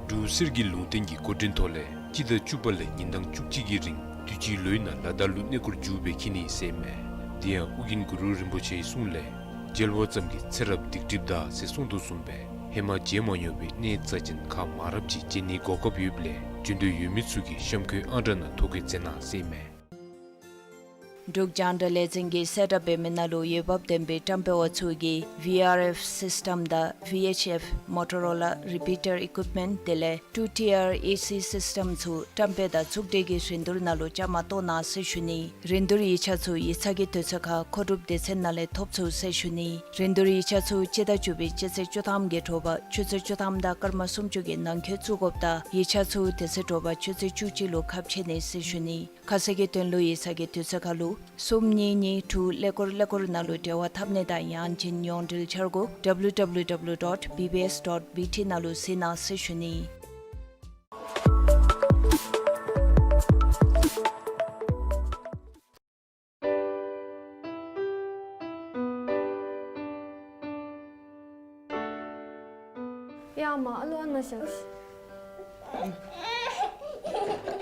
འབྲུག་གསེར་གྱི་ལུང་བསྟན་གྱི་གོ་སྒྲིག་ཐོག་ལས་སྤྱི་ཟླ་བཅུ་པ་ལས་ཉིན་གྲངས་བཅུ་གཅིག་གི་རིང་དུས་ཅི་ལོའི་ནང་ལ་དྭགས་ལུ་གནས་སྐོར་མཇུག་སྦེ་འཁྱིད་ནི་ཟེར་ཨིན་མས། དེ་ཡང་ཨོ་རྒྱན་གུ་རུ་རིན་པོ་ཆེའི་གསུང་ལས་མཇལ་བ་ཙམ་གྱིས་ཚེ་རབས་སྡིག་སྒྲིབ་འདག་ཟེར་གསུངས་དོ་བཟུམ་སྦེ་ཧེ་མ་མཇལ་མ་མྱོང་བའི་གནས་རྩ་ཅན་ཁག་མང་རབས་ཅིག་མཇལ་ནིའི་གོ་སྐབས་ཡོདཔ་ལས་འབྱོན་འདོད་ཡོད་མི་ཚུ་གིས་གཤམ་འཁོད་ཨང་གྲངས་ནང་ཐོ་བཀོད་མཛད་གནང་ཟེར་ཨིན་མས། འབྲུག་རྒྱང་བསྒྲགས་ལས་འཛིན་གྱིས་གསལ་བསྒྲགས་འབད་མི་ནང་ལུ་འོས་འབབ་ལྡན་པའི་བཀྲམ་སྤེལ་བ་ཚུ་གིས་ཝི་ཨར་ཨེཕ་སིསི་ཊམ་དང་ཝི་ཨེཆ་ཨེཕ་མོ་ཊོ་རོ་ལ་རི་པི་ཊར་ཨི་ཀུའིཔ་མེནཊ་དེ་ལས་ཊུ་ཊི་ཨར་ཨེ་སི་སིསི་ཊམ་ཚུ་བཀྲམ་སྤེལ་དང་ཚོགས་སྒྲིག་གི་རིན་བསྡུར་ནང་ལུ་བཅའ་མར་གཏོགས་གནང་ཟེར་ཞུ་ནི། རིན་བསྡུར་ཡིག་ཆ་ཚུ་ཡིག་ཚང་གི་དུས་ཚོད་ཁར་མཁོ་སྒྲུབ་སྡེ་ཚན་ནང་ལས་ཐོབ་ཚུགས་ཟེར་ཞུ་ནི། རིན་བསྡུར་ཡིག་ཆ་ཚུ་སྤྱི་ཟླ་བཅུ་པའི་སྤྱི་ཚེས་བཅུ་ཐམ་གྱི་དྲོ་པ་ཆུ་ཚོད་བཅུ་ཐམ་དང་སྐར་མ་སུམ་ཅུ་གི་ནང་འཁོད་བཙུགས་དགོཔ་དང་ཡིག་ཆ་ཚུ་དེ་ཚེ་དྲོ་པ་ཆུ་ཚོད་བཅུ་གཅིག་ལུ་ཁ་ཕྱེ་ནི་ཟེར་ཞུ་ནི། ཁ་གསལ་གྱི་དོན་ལུ་ཡིག་ཚང་གི་དུས་ཚོད་ཁར་ལུ་གསུམ་གཉིས་གཉིས་དྲུག་ཀླད་ཀོར་ཀླད་ཀོར་ནང་ལུ་འབྲེལ་བ་འཐབ་ནི་དང་ཡང་ཅིན་ཡོངས་འབྲེལ་འཆར་སྒོ་W W W dot B B S dot B T ནང་ལུ་གཟིགས་གནང་ཟེར་ཞུ་ནི། ཡ་མ་ཨ་ལུ་ཨ་ནཱ་བཞག།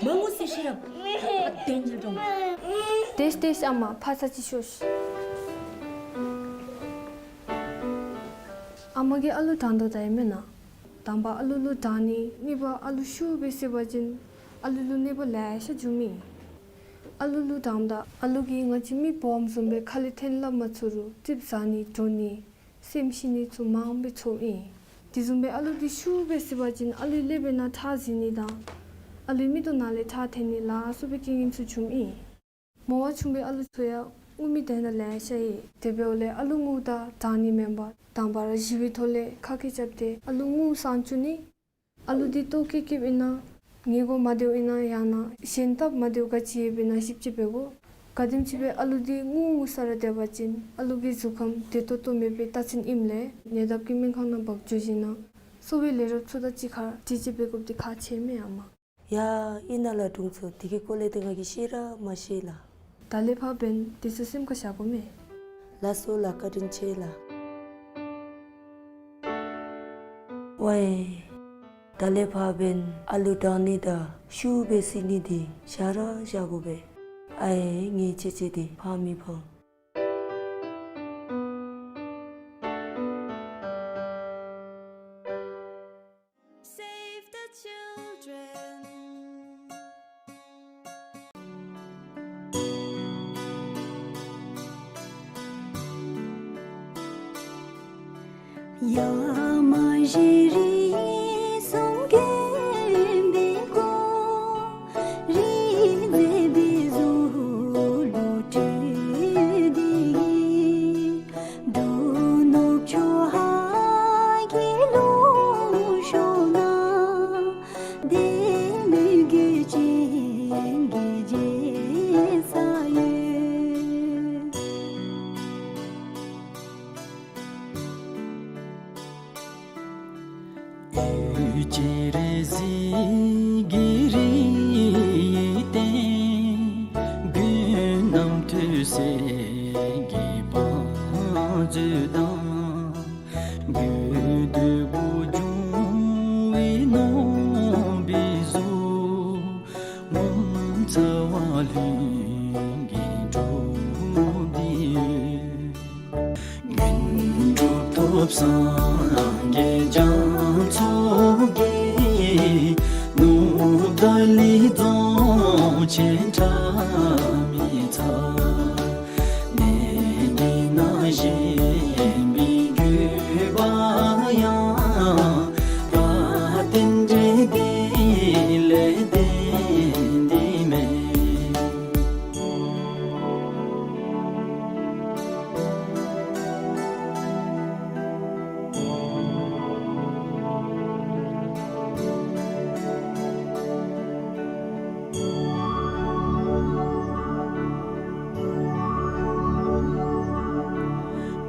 མ་ངུ་ཟེར་ཞུ་ར། ཏེ་ཉལ་འགྲོ། ཏེས་ཏེས་ཨ་མ་ཕར་ཚུར་ཅིག་ཤོག། ཨ་མ་གིས་ཨ་ལུ་དྲང་དོ་ད་ཨིན་མེན་ན། དང་པ་ཨ་ལུ་ལུ་དྲང་ནི། གཉིས་པ་ཨ་ལུ་ཤུགས་སྦེ་བསད་པ་ཅིན་ཨ་ལུ་ལུ་གནོད་པ་ལེ་ཤ་འབྱུངམ་ཨིན། ཨ་ལུ་ལུ་དྲངམ་ད་ཨ་ལུ་གིས་ང་བཅས་མི་སྦོམ་བཟུམ་སྦེ་ཁ་ལས་འཐེན་སླབ་མ་ཚུགས་རུང་རྩིགཔ་ཟ་ནི་འགྲོ་ནི་སེམས་ཤི་ནི་ཚུ་མང་སྦེ་ཚོརཝ་ཨིན། དེ་བཟུམ་སྦེ་ཨ་ལུ་འདི་ཤུགས་སྦེ་བསད་པ་ཅིན་ཨ་ལུའི་ཀླད་པའི་ནང་ཁྲག་འཛིང་ནི་དང་ཨ་ལུའི་མིག་ཏོ་ནང་ལས་ཁྲག་འཐོན་ནི་ལ་སོགས་པའི་རྐྱེན་ངན་ཚུ་འབྱུངམ་ཨིན། མོ་བ་ཆུང་བའི་ཨ་ལུ་ཚུ་ཡང་ངུ་མི་དེ་ནང་ལེ་ཤ་ཡོད། དེ་འབདཝ་ལས་ཨ་ལུ་ངུཝ་ད་དྲང་ནི་མེན་པར་དང་པ་ར་ཞི་བའི་ཐོག་ལས་ཁ་སྐད་རྐྱབ་སྟེ་ཨ་ལུ་ངུ་སངས་བཅུག་ནི། ཨ་ལུ་འདི་ལྟོ་བཀྱེས་བཀྱེསཔ་ཨིན་ན་ཉལ་གོ་མ་བདེཝ་ཨིན་ན་ཡང་ན་གཞན་སྟབས་མ་བདེཝ་ག་ཅི་ཡོདཔ་ཨིན་ན་ཞིབ་དཔྱད་འབད་དགོ། ག་དེམ་ཅིག་སྦེ་ཨ་ལུ་འདི་ངུ་ངུ་ས་ར་སྡོད་པ་ཅིན་ཨ་ལུ་གི་གཟུགས་ཁམས་བདེ་ཏོག་ཏོ་མེད་པའི་རྟགས་མཚན་ཨིནམ་ལས་ཉེ་འདབས་ཀྱི་སྨན་ཁང་ནང་འབག་འགྱོ་ཞིནམ་ལས་གསོ་བའི་ལས་རོགསཔ་ཚུ་དང་གཅིག་ཁར་དྲི་དཔྱད་འབད་དགོཔ་འདི་ཁག་ཆེ་མས་ཨ་མ། ཡ་ཨིན་ན་ལགས་དྲུང་འཚོ། དེ་གི་སྐོར་ལས་ཏེ་ང་གིས་ཤེས་ར་མ་ཤེས་ལགས། ད་ལས་ཕར་འབདན་དེ་ཚུ་སེམས་ཁར་བཞག་དགོ་མས། ལགས་སོ་ལགས། བཀའ་དྲིན་ཆེ་ལགས། ཝའེ། ད་ལས་ཕར་འབདན་ཨ་ལུ་དྲང་ནི་དང་ཤུགས་སྦེ་བསད་ནི་འདི་བཞག་ར་བཞག་དགོ་པས། ཨའེ་ངེའི་ཆེ་ཆེ་འདི་ཕངས་མི་ཕངས། Save the children. ཡ་མ་ཞིག་རི་གསུམ་གྱོན་པའི་སྒོ་རི་མཛེས་པའི་གཟུགས་ལུ་སྤྲུལ་ཏེ་གི་འབྲུག་ནུབ་ཕྱོགས་ཧཱ་གི་ལུང་ཕྱོགས་ན་བདེ་མོའི་གོས་ཅན་གྱི་རྒྱལ་ས་ཡོད། དབུས་སྤྱན་རས་གཟིགས་ཀྱི་རིའི་སྟེང་། རྒྱུད་རྣམ་ཐོས་སྲས་ཀྱི་བང་མཛོད་དང་། རྒྱུད་སྟོབས་པོ་འབྱུང་བའི་ནོར་བུའི་གཟུགས། ངོ་མཚར་བ་ལྷུན་གྱིས་གྲུབ་པའི་ཡུལ། དངོས་གྲུབ་ཐོབ་སངས་རྒྱས་རྒྱ་མཚོ་གི། ནུབ་ད་ལི་རྫོང་ཆེན་ཁྲ་མི་ཚ། གནས་འདི་ན་བཞེངས་པའི་དགོས་པ་ཡང་། རྟེན་འབྲེལ་འདི་ལས་བརྟེན་ཏེ་མས།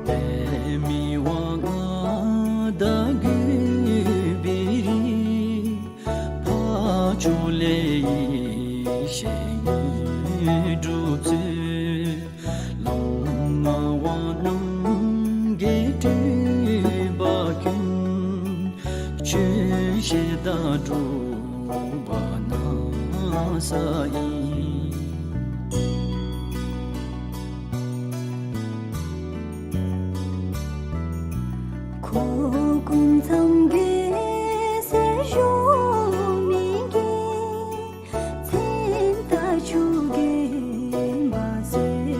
པདྨའི་དབང་མངའ་བདག་གུས་པའི་རིགས། འཕགས་མཆོག་ལས་ཡེ་ཤེས་དངོས་གྲུབ་སྩོལ། ལམ་སྣང་བ་རྣམ་རྒྱལ་སྤྲུལ་པ་ཀུན། ཆོས་བཤད་དང་སྒྲུབ་པ་གནང་ས་ཡིན། ཁོ་སྐུ་མཚམས་གེ་སར་བཞུགས་མི་གི། མཚན་རྟགས་ཆུ་རྒྱུན་འབར་སའི་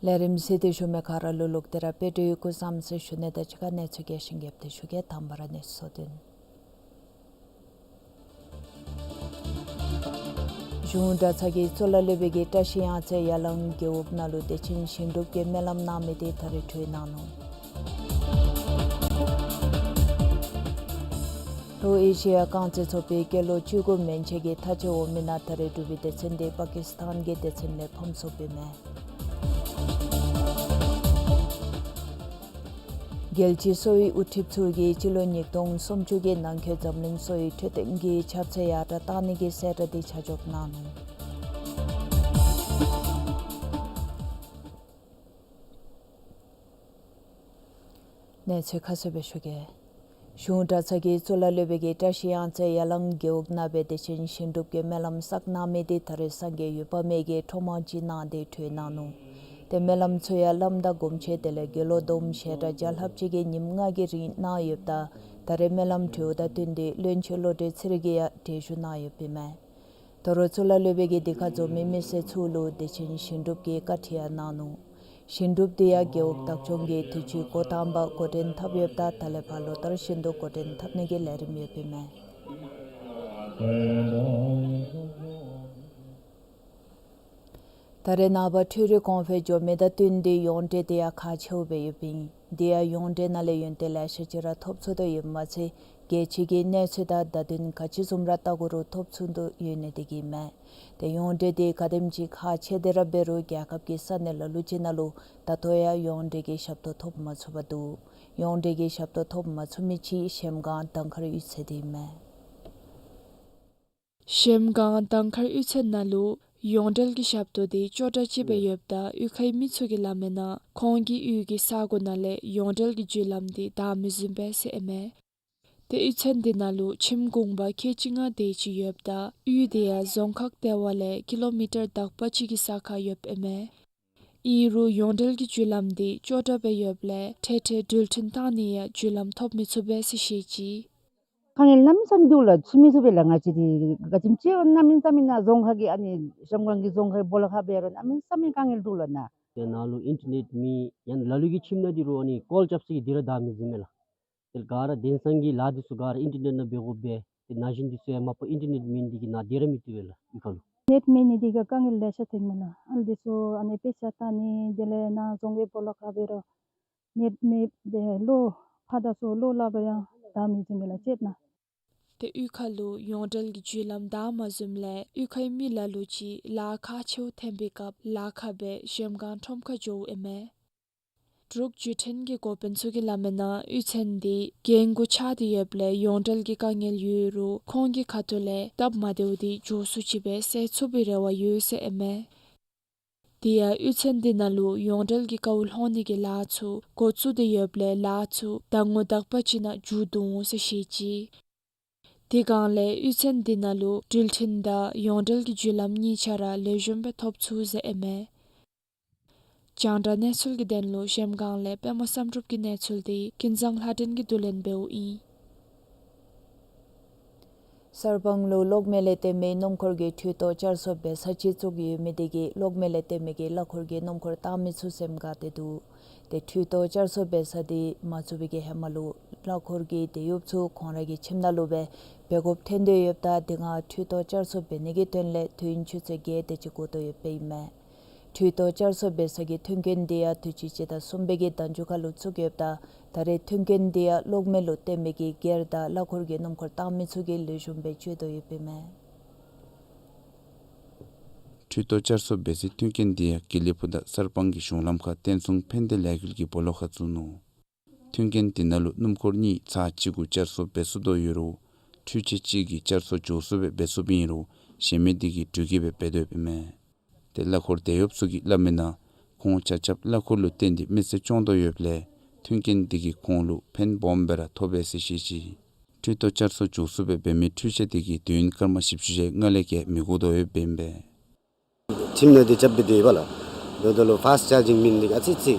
ལས་རིམ་གཟིགས་ཏེ་བཞུགས་མི་ག་ར་ལུ་ལོག་སྟེ་ར་དཔལ་འབྲུག་ཡུལ་སྐུ་བཟང་ཟེར་ཞུ་ནི་དང་གཅིག་ཁར་གནས་ཚུལ་རྒྱས་ཤིང་རྒྱསཔ་དེ་ཞུ་གེ། དང་པ་ར་གནས་ཚུལ་ཚུ་སྟོན། གཞུང་གྲྭ་ཚང་གིས་གཙུག་ལག་སློབ་དཔོན་གྱི་བཀྲ་ཤིས་གཡང་རྩེ་ཡར་ལངས་རྒེད་འོག་ནང་ལུ་བདེ་ཆེན་ཞིང་སྒྲུབ་ཀྱི་སྨོན་ལམ་གནང་མི་དེ་ད་རེས་གྲོལ་གནང་ནུག། ལྷོ་ཨེ་ཤི་ཡ་རྐང་རྩེད་ཚོགས་པའི་སྐྱེས་ལོ་བཅུ་དགུ་མན་ཆད་ཀྱི་མཐའ་དཔྱད་འོག་མའི་ནང་ད་རེས་གྲུབ་པའི་སྡེ་ཚན་དེ་པ་ཀི་སི་ཐན་གྱི་སྡེ་ཚན་ལས་ཕམ་སོང་པས་མས། རྒྱལ་སྤྱིའི་གསོ་བའི་དབུ་ཁྲིདཔ་ཚུ་གིས་སྤྱི་ལོ་ཉིས་སྟོང་སུམ་ཅུ་གི་ནང་འཁོད་འཛམ་གླིང་གསོ་བའི་འཕྲོད་བསྟེན་གྱི་ཁྱབ་ཚད་ཡར་དྲགས་གཏང་ནི་གི་གསལ་བསྒྲགས་དེ་ཆ་འཇོག་གནང་ནུག། གནས་ཚུལ་ཁ་གསལ་སྦེ་ཞུ་གེ། གཞུང་གྲྭ་ཚང་གིས་གཙུག་ལག་སློབ་དཔོན་གྱི་བཀྲ་ཤིས་གཡང་རྩེ་ཡར་ལངས་རྒེད་འོག་ནང་སྦེ་བདེ་ཆེན་ཞིང་སྒྲུབ་ཀྱི་སྨོན་ལམ་བསགས་གནང་མི་དེ་ད་རེས་སངས་རྒྱས་འོད་དཔག་མེད་ཀྱིས་ཁྲོམ་དབང་ཅིག་གནང་སྟེ་གྲོལ་གནང་ནུག། ཏེ་སྨོན་ལམ་ཚུ་ཡང་བླམ་དང་སྒོམ་ཆེན་དེ་ལས་དགེ་སློང་བསྡོམས་ཞལ་གྲངས་བརྒྱ་ལྷགཔ་ཅིག་གིས་ཉིནམ་ལྔ་གི་རིང་གནང་ཡོདཔ་ད་ད་རེས་སྨོན་ལམ་གྲོལཝ་དང་བསྟུན་ཏེ་བློན་ཆེན་བློ་གྲོས་ཚེ་རིང་གིས་ཡང་གྲལ་བཞུགས་གནང་ཡོདཔ་ཨིན་མས། ད་རུང་གཙུག་ལག་སློབ་དཔོན་གྱིས་དེ་ཁར་འཛོམས་མི་མི་སེར་ཚུ་ལུ་དད་ཅན་ཞིང་སྒྲུབ་ཀྱི་བཀའ་ཁྲིད་ཡང་གནང་ནུག། ཞིང་སྒྲུབ་དེ་ཡང་རྒེད་འོག་བདག་སྐྱོང་གིས་དུས་ཅི་འགོ་དང་པ་འགོ་འདྲེན་འཐབ་ཡོདཔ་ད་ད་ལས་ཕར་ལོ་ལྟར་བཞིན་དུ་འགོ་འདྲེན་འཐབ་ནི་གི་ལས་རིམ་ཡོདཔ་ཨིན་མས། ད་རེས་ནངས་པ་འཕྲུལ་རིག་གོང་འཕེལ་འགྱོ་མི་དང་བསྟུན་ཏེ་ཡོངས་འབྲེལ་དེ་ཡང་ཁག་ཆེཝ་སྦེ་ཡོདཔ་ཨིན། དེ་ཡང་ཡོངས་འབྲེལ་ནང་ལས་ཡོན་ཏན་ལེ་ཤ་ཅིག་ར་ཐོབ་ཚུགས་དོ་ཡོདཔ་མ་ཚད་རྒྱལ་སྤྱི་གི་གནས་ཚད་དང་བརྡ་དོན་ག་ཅི་བཟུམ་ར་བལྟ་དགོ་རུང་ཐོབ་ཚུགས་དོ་ཡོད་ནི་དེ་གིས་མས། ཏེ་ཡོངས་འབྲེལ་དེ་ག་དེམ་ཅིག་ཁག་ཆེ་དེ་ར་འབད་རུང་རྒྱལ་ཁབ་ཀྱི་ས་གནས་ལ་ལུ་ཅིག་ནང་ལུ་ད་ལྟོ་ཡང་ཡོངས་འབྲེལ་གྱི་ཞབས་ཏོག་ཐོབ་མ་ཚུགས་པར་འདུག། ཡོངས་འབྲེལ་གྱི་ཞབས་ཏོག་ཐོབ་མ་ཚུགས་མི་ཅིག་གཞལམ་སྒང་དང་མཁར་གཡུས་ཚན་དེ་ཨིན་མས། གཞལམ་སྒང་དང་མཁར་གཡུས་ཚན་ནང་ལུ་ཡོངས་འབྲེལ་གྱི་ཞབས་ཏོག་དེ་ཅོག་འཐདཔ་ཅིག་སྦེ་ཡོདཔ་ད་གཡུས་ཁའི་མི་ཚུ་གིས་སླབ་མིའི་ནང་ཁོང་གི་གཡུས་ཀྱི་ས་གོ་ནང་ལས་ཡོངས་འབྲེལ་གྱི་རྒྱུ་ལམ་དེ་བདའ་མི་ཟུན་པས་ཟེར་ཨིན་མས། ཏེ་གཡུས་ཚན་དེ་ནང་ལུ་ཁྱིམ་གུང་པ་ཁལ་གཅིག་ལྔ་དེ་ཅིག་ཡོདཔ་ད་གཡུས་དེ་ཡང་རྫོང་ཁག་ལྟེ་བ་ལས་ཀི་ལོ་མི་ཊར་དག་པ་ཅིག་གི་ས་ཁར་ཡོདཔ་ཨིན་མས། ཨིན་རུང་ཡོངས་འབྲེལ་གྱི་རྒྱུ་ལམ་དེ་ཅོག་འཐདཔ་སྦེ་ཡོདཔ་ལས་འཕྲལ་འཕྲལ་འགྲུལ་འཕྲིན་བཏང་ནི་ཡང་རྒྱུ་ལམ་ཐོབ་མི་ཚུགས་པས་ཟེར་བཤད་ཅི། དཀའ་ངལ་གནམ་མེད་ས་མེད་འདུག་ལགས། ཕྱི་མི་ཚུ་སྦེ་ལགས་ང་བཅས་འདི་ག་ཅི་ཅིག་གནམ་མེད་ས་མེད་ནཱ་རྫོང་ཁག་གི་ཨ་ནི་གཞལམ་སྒང་གི་རྫོང་ཁག་སྦོ་ལོགས་ཁར་འབད་རུང་གནམ་མེད་ས་མེད་དཀའ་ངལ་འདུག་ལགས་ནཱ། ཏེ་ནཱ་ལུ་ཨིན་ཊར་ནེཊ་མེད་ཡང་ལ་ལུ་གི་ཁྱིམ་ནང་འདི་རུང་ཨ་ནི་ཀོལ་རྐྱབ་ས་གི་འདི་ར་བདའ་མི་ཟུན་མས་ལགས། ཏེ་ག་ར་དེང་སང་གི་ལཱ་འདི་ཚུ་ག་ར་ཨིན་ཊར་ནེཊ་ནང་འབད་དགོ་པས། ཏེ་ན་གཞོན་འདི་ཚུ་ཡང་མ་པ་ཨིན་ཊར་ནེཊ་མེད་ནི་འདི་གིས་ནཱ་སྡོད་ར་མི་བཏུབ་པས་ལགས་གཡུས་ཁ་ལུ། ནེཊ་མེད་ནི་འདི་གིས་དཀའ་ངལ་ལེ་ཤ་ཐོན་མས་ལགས། ཨ་ནི་འདི་ཚུ་ཨ་ནི་དཔེ་ཆ་བལྟ་ནི་དེ་ལས་ནཱ་རྫོང་གི་སྦོ་ལོགས་ཁར་འབད་རུང་ནེཊ་མེད་པས་ལོ་ཕར་དང་ཚུར་ལོག་སླབ་རུང་ཡང་བདའ་མི་ཟུན་མས་ལགས་ཅིག་ནཱ། ཏེ་གཡུས་ཁ་ལུ་ཡོངས་འབྲེལ་གྱི་རྒྱུ་ལམ་བདའ་མ་ཟུནམ་ལས་གཡུས་ཁའི་མི་ལ་ལུ་ཅིག་ལཱ་ཁག་ཆེཝ་འཐོན་པའི་སྐབས་ལཱ་ཁག་སྦེ་གཞལམ་སྒང་ཁྲོམ་ཁར་འགྱོཝ་ཨིན་མས། འབྲུག་བརྒྱུད་འཕྲིན་གྱི་འགོ་དཔོན་ཚུ་གིས་སླབ་མིའི་ནང་གཡུས་ཚན་འདི་རྒན་རྒོན་ཆགས་ཏེ་ཡོདཔ་ལས་ཡོངས་འབྲེལ་གྱི་དཀའ་ངལ་ཡོད་རུང་ཁོང་གི་ཁ་ཐུག་ལས་སྟབས་མ་བདེཝ་འདི་མགྱོགས་སུ་ཅིག་སྦེ་སེལ་ཚུགས་པའི་རེ་བ་ཡོད་ཟེར་ཨིན་མས། དེ་ཡང་གཡུས་ཚན་འདི་ནང་ལུ་ཡོངས་འབྲེལ་གྱི་དཀའཝ་སློང་ནི་གི་ལཱ་ཚུ་འགོ་བཙུགས་ཏེ་ཡོདཔ་ལས་ལཱ་ཚུ་ཟླ་ངོ་དག་པ་ཅིག་ནང་མཇུག་བསྡུ་འོང་ཟེར་བཤད་ཅི། དེ་སྒང་ལས་གཡུས་ཚན་འདི་ནང་ལུ་འགྲུལ་འཕྲིན་དང་ཡོངས་འབྲེལ་གྱི་རྒྱུ་ལམ་གཉིས་ཆ་ར་ལེགས་ཤོམ་སྦེ་ཐོབ་ཚུགས་ཟེར་ཨིན་མས། རྒྱང་བསྒྲགས་གནས་ཚུལ་གྱི་དོན་ལུ་གཞལམ་སྒང་ལས་པདྨ་བསམ་གྲུབ་ཀྱི་གནས་ཚུལ་དེ་ཀུན་བཟང་ལྷ་སྒྲོན་གྱིས་བསྡུ་ལེན་འབདཝ་ཨིན། གསར་སྤང་ལུ་གློག་མེ་ལས་བཏོན་མི་སྣུམ་འཁོར་གྱི་འཕྲུལ་ཏོག་བསྐྱར་གསོ་འབད་ས་ཅིག་བཙུགས་ཡོད་མི་དེ་གིས་གློག་མེ་ལས་བཏོན་མི་གི་གླ་འཁོར་གྱི་སྣུམ་འཁོར་བཏང་མི་ཚུ་སེམས་དགའ་སྟེ་འདུག། ཏེ་འཕྲུལ་ཏོག་བསྐྱར་གསོ་འབད་ས་དེ་མ་བཙུགས་པའི་གི་ཧེ་མ་ལུ་གླ་འཁོར་གྱི་དེད་གཡོགཔ་ཚུ་ཁོང་ར་གི་ཁྱིམ་ནང་ལུ་སྦེ་འབད་དགོཔ་ཐོན་ཏེ་ཡོདཔ་ད་དེ་སྒང་འཕྲུལ་ཏོག་བསྐྱར་གསོ་འབད་ནི་གི་དོན་ལས་དུས་ཡུན་ཆུ་ཚོད་བརྒྱད་དེ་ཅིག་འགོར་དོ་ཡོདཔ་ཨིན་མས། འཕྲུལ་ཏོག་བསྐྱར་གསོ་འབད་ས་གི་མཐུན་རྐྱེན་དེ་ཡང་དུས་ཅི་སྤྱི་ཟླ་གསུམ་པའི་གི་ཟླ་མཇུག་ཁ་ལུ་བཙུགས་ཡོདཔ་ད་ད་རེས་མཐུན་རྐྱེན་དེ་ཡང་གློག་མེ་ལུ་བཏོན་མི་གི་སྒེར་དང་གླ་འཁོར་གྱི་སྣུམ་འཁོར་བཏང་མི་ཚུ་གིས་ལེགས་ཤོམ་སྦེ་སྤྱོད་དོ་ཡོདཔ་ཨིན་མས། འཕྲུལ་ཏོག་བསྐྱར་གསོ་འབད་སའི་མཐུན་རྐྱེན་དེ་ཡང་དགེ་ལེགས་ཕུ་དང་གསར་སྤང་གི་གཞུང་ལམ་ཁར་བསྟན་སྲུང་ཕན་བདེ་ལས་འགུལ་གྱི་སྦོ་ལོགས་ཁར་བཙུགས་ནུག། མཐུན་རྐྱེན་དེ་ནང་ལུ་སྣུམ་འཁོར་གཉིས་ཚར་གཅིག་གུ་བསྐྱར་གསོ་འབད་ཚུགས་དོ་ཡོད་རུང་འཕྲུལ་ཆས་གཅིག་གིས་བསྐྱར་གསོ་མགྱོགས་སུ་སྦེ་འབད་ཚུགསཔ་ཨིན་རུང་གཞན་མི་དེ་གིས་འགྲུལ་སྐྱེལ་སྦེ་འབད་དོ་ཡོདཔ་ཨིན་མས། ཏེ་གླ་འཁོར་དེད་གཡོགཔ་ཚུ་གིས་སླབ་མིའི་ནང་ཁོང་ཆ་ཁྱབ་གླ་འཁོར་ལུ་བརྟེན་ཏེ་མི་ཚེ་སྐྱོང་དོ་ཡོདཔ་ལས་མཐུན་རྐྱེན་དེ་གིས་ཁོང་ལུ་ཕན་སྦོམ་སྦེ་ར་ཐོགས་པས་ཟེར་བཤད་ཅི། འཕྲུལ་ཏོག་བསྐྱར་གསོ་མགྱོགས་སུ་སྦེ་འབད་མི་འཕྲུལ་ཆས་དེ་གིས་དུས་ཡུན་སྐར་མ་བཞི་བཅུ་ཞེ་ལྔ་ལས་བརྒལ་མི་འགོར་དོ་ཡོདཔ་ཨིན་པས། ཁྱིམ་ནང་འདི་རྐྱབ་སྦེ་སྡོད་པས་ལགས། འབདཝ་ད་ལུ་ཕཱསཊ་ཅར་ཇིང་མེད་ནི་འདི་གིས་ཨ་ཙི་ཙི་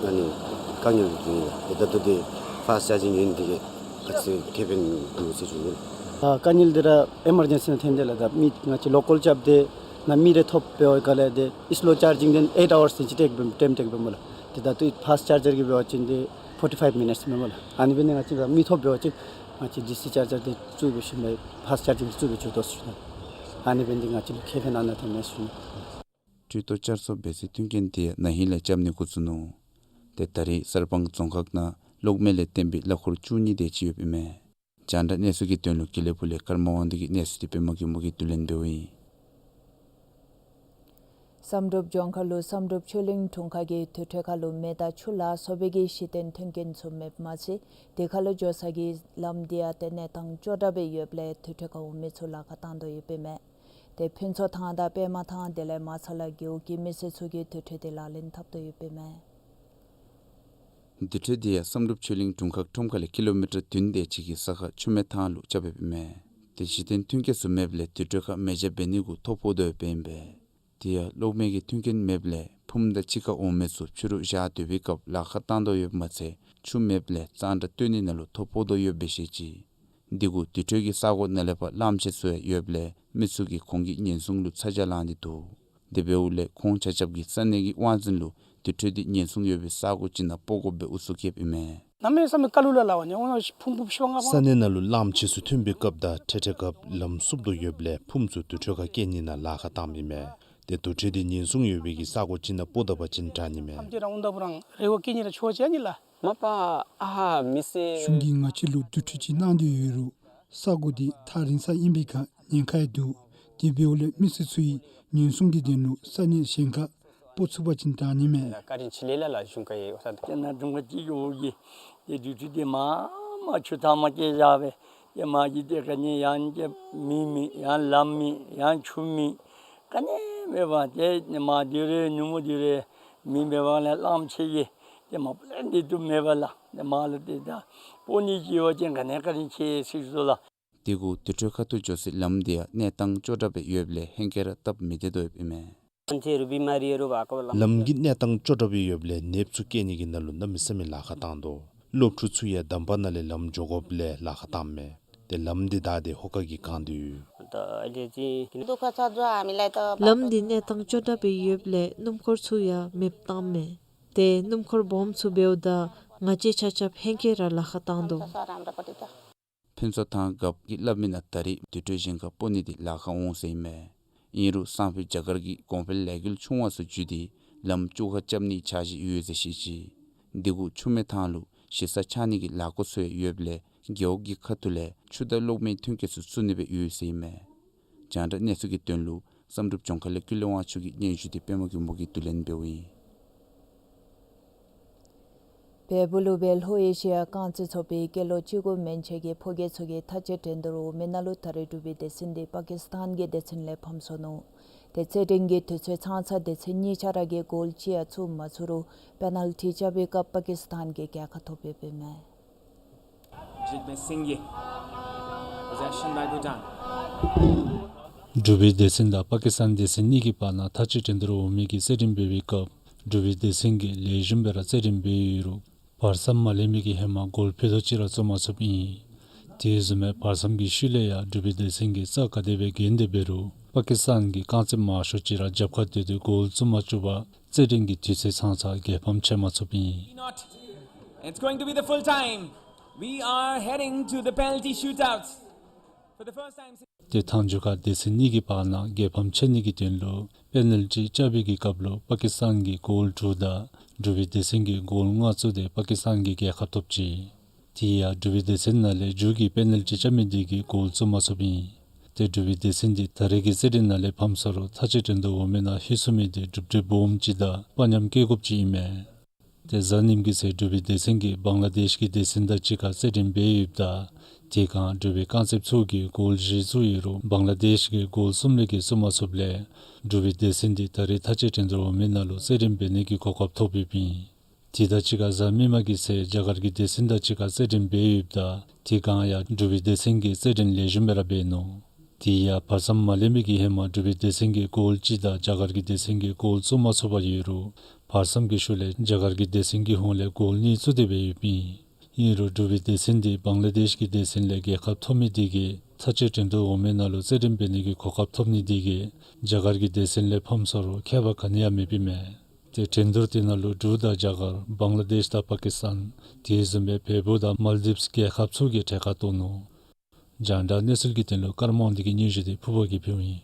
ཨ་ནི་དཀའ་ངལ་འདུག་ལགས། ཏེ་ད་ལྟོ་འདི་ཕཱསཊ་ཅར་ཇིང་ཡོད་ནི་དེ་གིས་ཨ་ཙི་ཁེ་ཕན་འདུག་ཟེར་ཞུ་ནི། ཨ་དཀའ་ངལ་འདི་ར་ཨེ་མར་ཇེན་སི་ནང་ཐོན་དེས་ལགས། ད་མི་ང་བཅས་ལོ་ཀཱལ་རྐྱབ་སྟེ་ནཱ་མི་རེ་ཐོབ་པའི་སྒང་ལས་འདི་སི་ལོ་ཅར་ཇིང་འདི་ཨེཊ་ཨ་ཝརསི་ཅིག་སྟེགས་སྦེ་ཊའིམ་སྟེགས་སྦེ་སྨོ་ལགས། ཏེ་ད་ལྟོ་ཕཱསཊ་ཅར་ཇར་གྱིས་འབད་བ་ཅིན་འདི་ཕོར་ཊི་ཕའིབ་མི་ནིཊསི་སྦེ་སྨོ་ལགས། ཨ་ནི་འབད་ནི་ང་བཅས་ར་མི་ཐོབ་འབད་བ་ཅིན་ང་བཅས་ཌི་སི་ཅར་ཇར་འདི་བཙུགས་སྦེ་ཞིནམ་ལས་ཕཱསཊ་ཅར་ཇིང་འདི་བཙུགས་སྦེ་འགྱོ་དོ་ཟེར་ཞུ་ནི། ཨ་ནི་འབད་ནི་འདི་ང་བཅས་ལུ་ཁེ་ཕན་ཨ་ནཱ་ཐོན་མས་ཟེར་ཞུ་ནི། འཕྲུལ་ཏོག་བསྐྱར་གསོ་འབད་སའི་མཐུན་རྐྱེན་དེ་ཡང་ན་ཧིང་ལས་རྐྱབ་ནི་འགོ་བཙུགས་ནུག། ཏེ་ད་རེས་གསར་སྤང་རྫོང་ཁག་ནང་གློག་མེ་ལས་བཏོན་པའི་གླ་འཁོར་བཅུ་གཉིས་དེ་ཅིག་ཡོདཔ་ཨིན་མས། རྒྱང་བསྒྲགས་གནས་ཚུལ་གྱི་དོན་ལུ་དགེ་ལེགས་ཕུ་ལས་ཀརྨ་དབང་འདུས་ཀྱི་གནས་ཚུལ་དེ་པདྨ་མགོན་པོ་གིས་བསྡུ་ལེན་འབདཝ་ཨིན། བསམ་གྲུབ་ལྗོངས་མཁར་ལུ་བསམ་གྲུབ་ཆོས་གླིང་དྲུང་ཁག་གིས་དུར་ཁྲོད་ཁ་ལུ་མེ་དང་ཆུ་ལ་སོགས་པའི་གི་གཞི་རྟེན་མཐུན་རྐྱེན་ཚུ་མེདཔ་མ་ཚད་དེ་ཁ་ལུ་འགྱོ་ས་གི་ལམ་དེ་ཡང་ཏེ་གནས་སྟངས་ཅོག་འཐདཔ་སྦེ་ཡོདཔ་ལས་དུར་ཁྲོད་ཁར་འོང་མི་ཚུ་ལཱ་ཁག་བཏང་དོ་ཡོདཔ་ཨིན་མས། ཏེ་ཕུན་ཚོགས་ཐང་དང་པདྨ་ཐང་དེ་ལས་མ་ཚ་ལ་རྒེད་འོག་གི་མི་སེར་ཚུ་གིས་དུར་ཁྲོད་དེ་ལག་ལེན་འཐབ་དོ་ཡོདཔ་ཨིན་མས། དུར་ཁྲོད་དེ་ཡང་བསམ་གྲུབ་ཆོས་གླིང་དྲུང་ཁག་ཁྲོམ་ཁ་ལས་ཀི་ལོ་མི་ཊར་བདུན་དེ་ཅིག་གི་ས་ཁར་ཆུ་མེད་ཐང་ལུ་རྐྱབ་ཡོདཔ་ཨིན་མས། ཏེ་གཞི་རྟེན་མཐུན་རྐྱེན་ཚུ་མེདཔ་ལས་དུར་ཁྲོད་ཁར་མེ་སྦྱང་འབད་ནི་གུ་ཐོ་ཕོག་དོ་ཡོདཔ་ཨིན་པས། དེ་ཡང་གློག་མེ་གི་མཐུན་རྐྱེན་མེདཔ་ལས་ཕུངམ་དང་གཅིག་ཁར་འོང་མི་ཚུ་ཕྱི་རུ་བཞག་སྡོད་པའི་སྐབས་ལཱ་ཁག་བཏང་དོ་ཡོདཔ་མ་ཚད་ཆུ་མེདཔ་ལས་གཙང་སྦྲ་བཏོན་ནི་ནང་ལུ་ཐོ་ཕོག་དོ་ཡོདཔ་སྦེ་བཤད་ཅི། འདི་གུ་དུར་ཁྲོད་ཀྱི་ས་གོ་ནང་ལས་ཕར་གླངམོ་ཆེ་ཚུ་ཡང་ཡོདཔ་ལས་མི་ཚུ་གིས་ཁོང་གི་ཉེན་སྲུང་ལུ་ཚ་གྱང་ལང་སྟེ་འདུག། དེ་འབདཝ་ལས་ཁོང་ཆ་ཁྱབ་ཀྱིས་ས་གནས་ཀྱི་དབང་འཛིན་ལུ་དུར་ཁྲོད་འདི་ཉེན་སྲུང་ཡོད་པའི་ས་གོ་ཅིག་ནང་སྤོ་དགོཔ་སྦེ་ཨུ་ཚུགས་བསྐྱེདཔ་ཨིན་མས། གནམ་མེད་ས་མེད་དཀའ་ལུ་ལ་ལ་བ་ནི་འོ་ན་ཕུངམ་ཕུངམ་ཤི་བ་ང་བ། ས་གནས་ནང་ལུ་གླངམོ་ཆེ་ཚུ་ཐོན་པའི་སྐབས་དང་འཕྲལ་འཕྲལ་སྐབས་ལམ་བསུབ་དོ་ཡོདཔ་ལས་ཕུངམ་ཚུ་དུར་ཁྲོད་ཁར་བསྐྱལ་ནི་ནང་ལཱ་ཁག་བཏངམ་ཨིན་མས། ཏེ་དུར་ཁྲོད་འདི་ཉེན་སྲུང་ཡོད་པའི་གི་ས་གོ་ཅིག་ནང་སྤོ་ད་པ་ཅིན་དྲག་ནི་མས། ཨམ་ཏེ་རང་འོང་ད་བུ་རང་རེ་བ་བསྐྱེད་ནི་ར་ཆོ་བ་ཅིག་ཨ་ནི་ལགས། མ་པ་ཨ་མི་སེར་གཞུང་གིས་ང་བཅས་ལུ་དུར་ཁྲོད་ཅིག་གནང་སྟེ་ཡོད་རུང་ས་གོ་འདི་ཐག་རིང་ས་ཨིན་པའི་ཁར་ཉེན་ཁ་ཡང་འདུག། དེ་འབདཝ་ལས་མི་སེར་ཚུ་ཡིས་ཉེན་སྲུང་གི་དོན་ལུ་ས་གནས་གཞན་ཁར་སྤོ་ཚུགས་པ་ཅིན་དྲག་ནི་མས། བཀའ་དྲིན་ཆེ་ལེ་ལ་ལ་གཞུང་ཁ་ཡེ་འོ་ས་ཏེ་ན་གཞུང་ཁ་ཅིག་ཡོད་གི་ཏེ་དུས་ཚོད་འདི་མ་མ་ཆུ་ཐང་མ་སྐྱེལ་བཞག་པས། ཏེ་མ་གི་ཏེ་ག་ནི་ཡང་ཏེ་མེ་མེད་ཡང་ལམ་མེད་ཡང་ཆུ་མེད། ག་ནི་མེད་པ་ཏེ་མ་དེ་རེ་ཉུང་མོ་དེ་རེ་མེ་མེད་པ་ལས་གླངམོ་ཆེ་གི་ཏེ་མ་པ་ལས་འདི་དུ་མེད་པ་ལ་ཏེ་མ་ལུ་ཏེ་ད་སྤོ་ནི་ཅིག་ཡོད་ཅིན་ག་ནི་བཀའ་དྲིན་ཆེ་ཟེར་ཞུ་ལགས། དེ་གུ་དུར་ཁྲོད་ཁ་ཐུག་འགྱོ་སའི་ལམ་འདི་ཡང་གནས་སྟངས་སྐྱོ་དྲགས་སྦེ་ཡོདཔ་ལས་ཧེང་སྐལ་ར་སྟབས་མི་བདེ་དོ་ཡོདཔ་ཨིན་མས། ལམ་གྱི་གནས་སྟངས་སྐྱོ་དྲགས་སྦེ་ཡོདཔ་ལས་ནདཔ་ཚུ་བསྐྱལ་ནི་གི་ནང་ལུ་གནམ་མེད་ས་མེད་ལཱ་ཁག་བཏང་དོ། སློབ་ཕྲུག་ཚུ་ཡང་དམ་པ་ནང་ལས་ལམ་འགྱོ་དགོཔ་ལས་ལཱ་ཁག་བཏངམ་མས། ཏེ་ལམ་འདི་བདའ་སྟེ་ཧོ་ཀ་གིས་གང་སྟེ་ཡོད། ལམ་འདི་གནས་སྟངས་སྐྱོ་དྲགས་སྦེ་ཡོདཔ་ལས་སྣུམ་འཁོར་ཚུ་ཡང་མེདཔ་བཏངམ་མས། ཏེ་སྣུམ་འཁོར་སྦོམ་ཚུ་འབདཝ་ད་ང་བཅས་ཆ་ཁྱབ་ཧེང་སྐལ་ར་ལཱ་ཁག་བཏང་དོ། ཕུན་ཚོགས་ཐང་རྒཔོ་གིས་སླབ་མི་ནང་ད་རེས་དུར་ཁྲོད་གཞན་ཁར་སྤོ་ནི་འདི་ལཱ་ཁག་འོང་ཟེར་ཨིན་མས། ཨིན་རུང་སང་ཕོད་རྒྱ་གར་གྱི་གོང་འཕེལ་ལས་འགུལ་ཆུང་བ་ཚུ་བརྒྱུད་དེ་ལམ་བཅུ་ཁ་རྐྱབ་ནིའི་འཆར་གཞི་ཡོད་ཟེར་བཤད་ཅི། འདི་གུ་ཆུ་སྨད་ཐང་ལུ་ཞི་ས་ཆགས་ནི་གི་ལཱ་འགོ་ཚུ་ཡང་ཡོདཔ་ལས་རྒེད་འོག་གི་ཁ་ཐུག་ལས་ཆུ་དང་གློག་མེའི་ཐོན་སྐྱེད་ཚུ་བཙུགས་ནི་སྦེ་ཡོད་ཟེར་ཨིན་མས། རྒྱང་བསྒྲགས་གནས་ཚུལ་གྱི་དོན་ལུ་བསམ་གྲུབ་ལྗོངས་མཁར་ལས་ཀུན་ལེགས་དབང་ཕྱུག་གི་སྙན་ཞུ་འདི་པདྨ་མགོན་པོ་གིས་བསྡུ་ལེན་འབདཝ་ཨིན། བལ་པོ་ལུ་སྦེ་ལྷོ་ཨེ་ཤི་ཡ་རྐང་རྩེད་ཚོགས་པའི་སྐྱེས་ལོ་བཅུ་དགུ་མན་ཆད་ཀྱི་ཕོ་སྐྱེས་ཚུ་གིས་མཐའ་དཔྱད་འགྲན་བསྡུར་འོག་མའི་ནང་ལུ་ད་རེས་འབྲུག་པའི་སྡེ་ཚན་འདི་པ་ཀི་སི་ཐན་གྱི་སྡེ་ཚན་ལས་ཕམ་སོ་ནུག། ཏེ་རྩེད་འགྲན་གྱི་དུས་ཚོད་ཚང་ཚར་སྡེ་ཚན་གཉིས་ཆ་ར་གིས་གོལ་ཅིག་ཡང་བཙུགས་མ་ཚུགས་རུང་པེ་ནལ་ཊི་རྐྱབ་པའི་སྐབས་པ་ཀི་སི་ཐན་གྱིས་རྒྱལ་ཁ་ཐོབ་ཡོདཔ་ཨིན་མས། Jigme Singye. Possession by Bhutan. འབྲུག་པའི་སྡེ་ཚན་དང་པ་ཀི་སི་ཐན་སྡེ་ཚན་གཉིས་ཀྱི་བར་ན་མཐའ་དཔྱད་འགྲན་བསྡུར་འོག་མའི་གི་རྩེད་འགྲན་འབད་བའི་སྐབས་འབྲུག་པའི་སྡེ་ཚན་གྱིས་ལེགས་ཤོམ་སྦེ་ར་རྩེད་འགྲན་འབད་ཡོད་རུང་བར་མཚམས་མ་ལེན་མི་གི་ཧེ་མ་གོལ་ཕུད་རྡོག་ཅིག་ར་བཙུགས་མ་ཚུགསཔ་ཨིན། དེ་བཟུམ་སྦེ་བར་མཚམས་ཀྱི་ཤུལ་ལས་ཡང་འབྲུག་པའི་སྡེ་ཚན་གྱིས་རྩ་ག་དེ་སྦེ་འགེངས་ཏེ་འབད་རུང་པ་ཀི་སི་ཐན་གྱི་རྐང་རྩེད་མང་ཤོས་ཅིག་ར་རྒྱབ་ཁར་སྡོད་དེ་གོལ་བཙུགས་མ་བཅུག་པར་རྩེད་འགྲན་གྱི་དུས་ཚོད་ཚང་ཚར་རྒྱལ་ཕམ་ཆད་མ་ཚུགསཔ་ཨིན། It's going to be the full time. We are heading to the penalty shootouts. For the first time. ཏེ་མཐའ་མཇུག་ཁར་སྡེ་ཚན་གཉིས་ཀྱི་བར་ན་རྒྱལ་ཕམ་ཆད་ནི་གི་དོན་ལུ་པེ་ནལ་ཊི་རྐྱབ་པའི་གི་སྐབས་ལུ་པ་ཀི་སི་ཐན་གྱིས་གོལ་དྲུག་དང་འབྲུག་པའི་སྡེ་ཚན་གྱིས་གོལ་ལྔ་བཙུགས་ཏེ་པ་ཀི་སི་ཐན་གྱིས་རྒྱལ་ཁ་ཐོབ་ཅི། དེ་ཡང་འབྲུག་པའི་སྡེ་ཚན་ནང་ལས་མཇུག་གི་པེ་ནལ་ཊི་རྐྱབ་མི་དེ་གིས་གོལ་བཙུགས་མ་ཚུགསཔ་ཨིན། ཏེ་འབྲུག་པའི་སྡེ་ཚན་འདི་ད་རེས་ཀྱི་རྩེད་འགྲན་ནང་ལས་ཕམ་སོང་རུང་མཐའ་དཔྱད་འགྲན་བསྡུར་འོག་མའི་ནང་ལྷོད་ཚུགས་མི་དེ་གྲུབ་འབྲས་སྦོམ་ཅིག་དང་དཔའ་ཉམས་བསྐྱེད་དགོཔ་ཅིག་ཨིན་མས། ཏེ་གཟའ་ཉིམ་གི་ཚེ་འབྲུག་པའི་སྡེ་ཚན་གྱིས་བང་ལ་དེཤ་གི་སྡེ་ཚན་དང་གཅིག་ཁར་རྩེད་འགྲན་འབད་ཡོདཔ་ད་དེ་སྒང་འབྲུག་པའི་རྐང་རྩེདཔ་ཚུ་གིས་གོལ་བཞི་བཙུགས་ཡོད་རུང་བང་ལ་དེཤ་གིས་གོལ་གསུམ་ལས་བརྒལ་བཙུགས་མ་ཚུགསཔ་ལས་འབྲུག་པའི་སྡེ་ཚན་འདི་ད་རེས་མཐའ་དཔྱད་འགྲན་བསྡུར་འོག་མའི་ནང་ལུ་རྩེད་འགྲན་འབད་ནི་གི་གོ་སྐབས་ཐོབ་ཡོདཔ་ཨིན། དེ་དང་གཅིག་ཁར་གཟའ་མིག་དམར་གྱི་ཚེ་རྒྱ་གར་གྱི་སྡེ་ཚན་དང་གཅིག་ཁར་རྩེད་འགྲན་འབད་ཡོདཔ་ད་དེ་སྒང་ཡང་འབྲུག་པའི་སྡེ་ཚན་གྱིས་རྩེད་འགྲན་ལེགས་ཤོམ་སྦེ་ར་འབད་ནུག། དེ་ཡང་བར་མཚམས་མ་ལེན་པའི་གི་ཧེ་མ་འབྲུག་པའི་སྡེ་ཚན་གྱིས་གོལ་གཅིག་དང་རྒྱ་གར་གྱི་སྡེ་ཚན་གྱིས་གོལ་བཙུགས་མ་ཚུགས་པར་ཡོད་རུང་བར་མཚམས་ཀྱི་ཤུལ་ལས་རྒྱ་གར་གྱི་སྡེ་ཚན་གྱི་ཧོངས་ལས་གོལ་གཉིས་བཙུགས་ཏེ་འབད་ཡོདཔ་ཨིན། ཨིན་རུང་འབྲུག་པའི་སྡེ་ཚན་འདི་བང་ལ་དེཤ་གི་སྡེ་ཚན་ལས་རྒྱལ་ཁ་ཐོབ་མི་དེ་གིས་མཐའ་དཔྱད་འགྲན་བསྡུར་འོག་མའི་ནང་ལུ་རྩེད་འགྲན་འབད་ནི་གི་གོ་སྐབས་ཐོབ་ནི་དེ་གིས་རྒྱ་གར་གྱི་སྡེ་ཚན་ལས་ཕམ་སོང་རུང་ཁྱད་པར་ག་ནི་ཡང་མེདཔ་ཨིན་མས། ཏེ་འགྲན་བསྡུར་དེ་ནང་ལུ་འབྲུག་དང་རྒྱ་གར་བང་ལ་དེཤ་དང་པ་ཀི་སི་ཐན་དེ་བཟུམ་སྦེ་བལ་པོ་དང་མཱལ་དིབས་རྒྱལ་ཁབ་ཚུ་གིས་གྲལ་ཁར་གཏོགས་ནུག། རྒྱང་བསྒྲགས་གནས་ཚུལ་གྱི་དོན་ལུ་ཀརྨ་དབང་འདུས་ཀྱི་སྙན་ཞུ་འདི་ཕུརཔ་གིས་ཕུལཝ་ཨིན།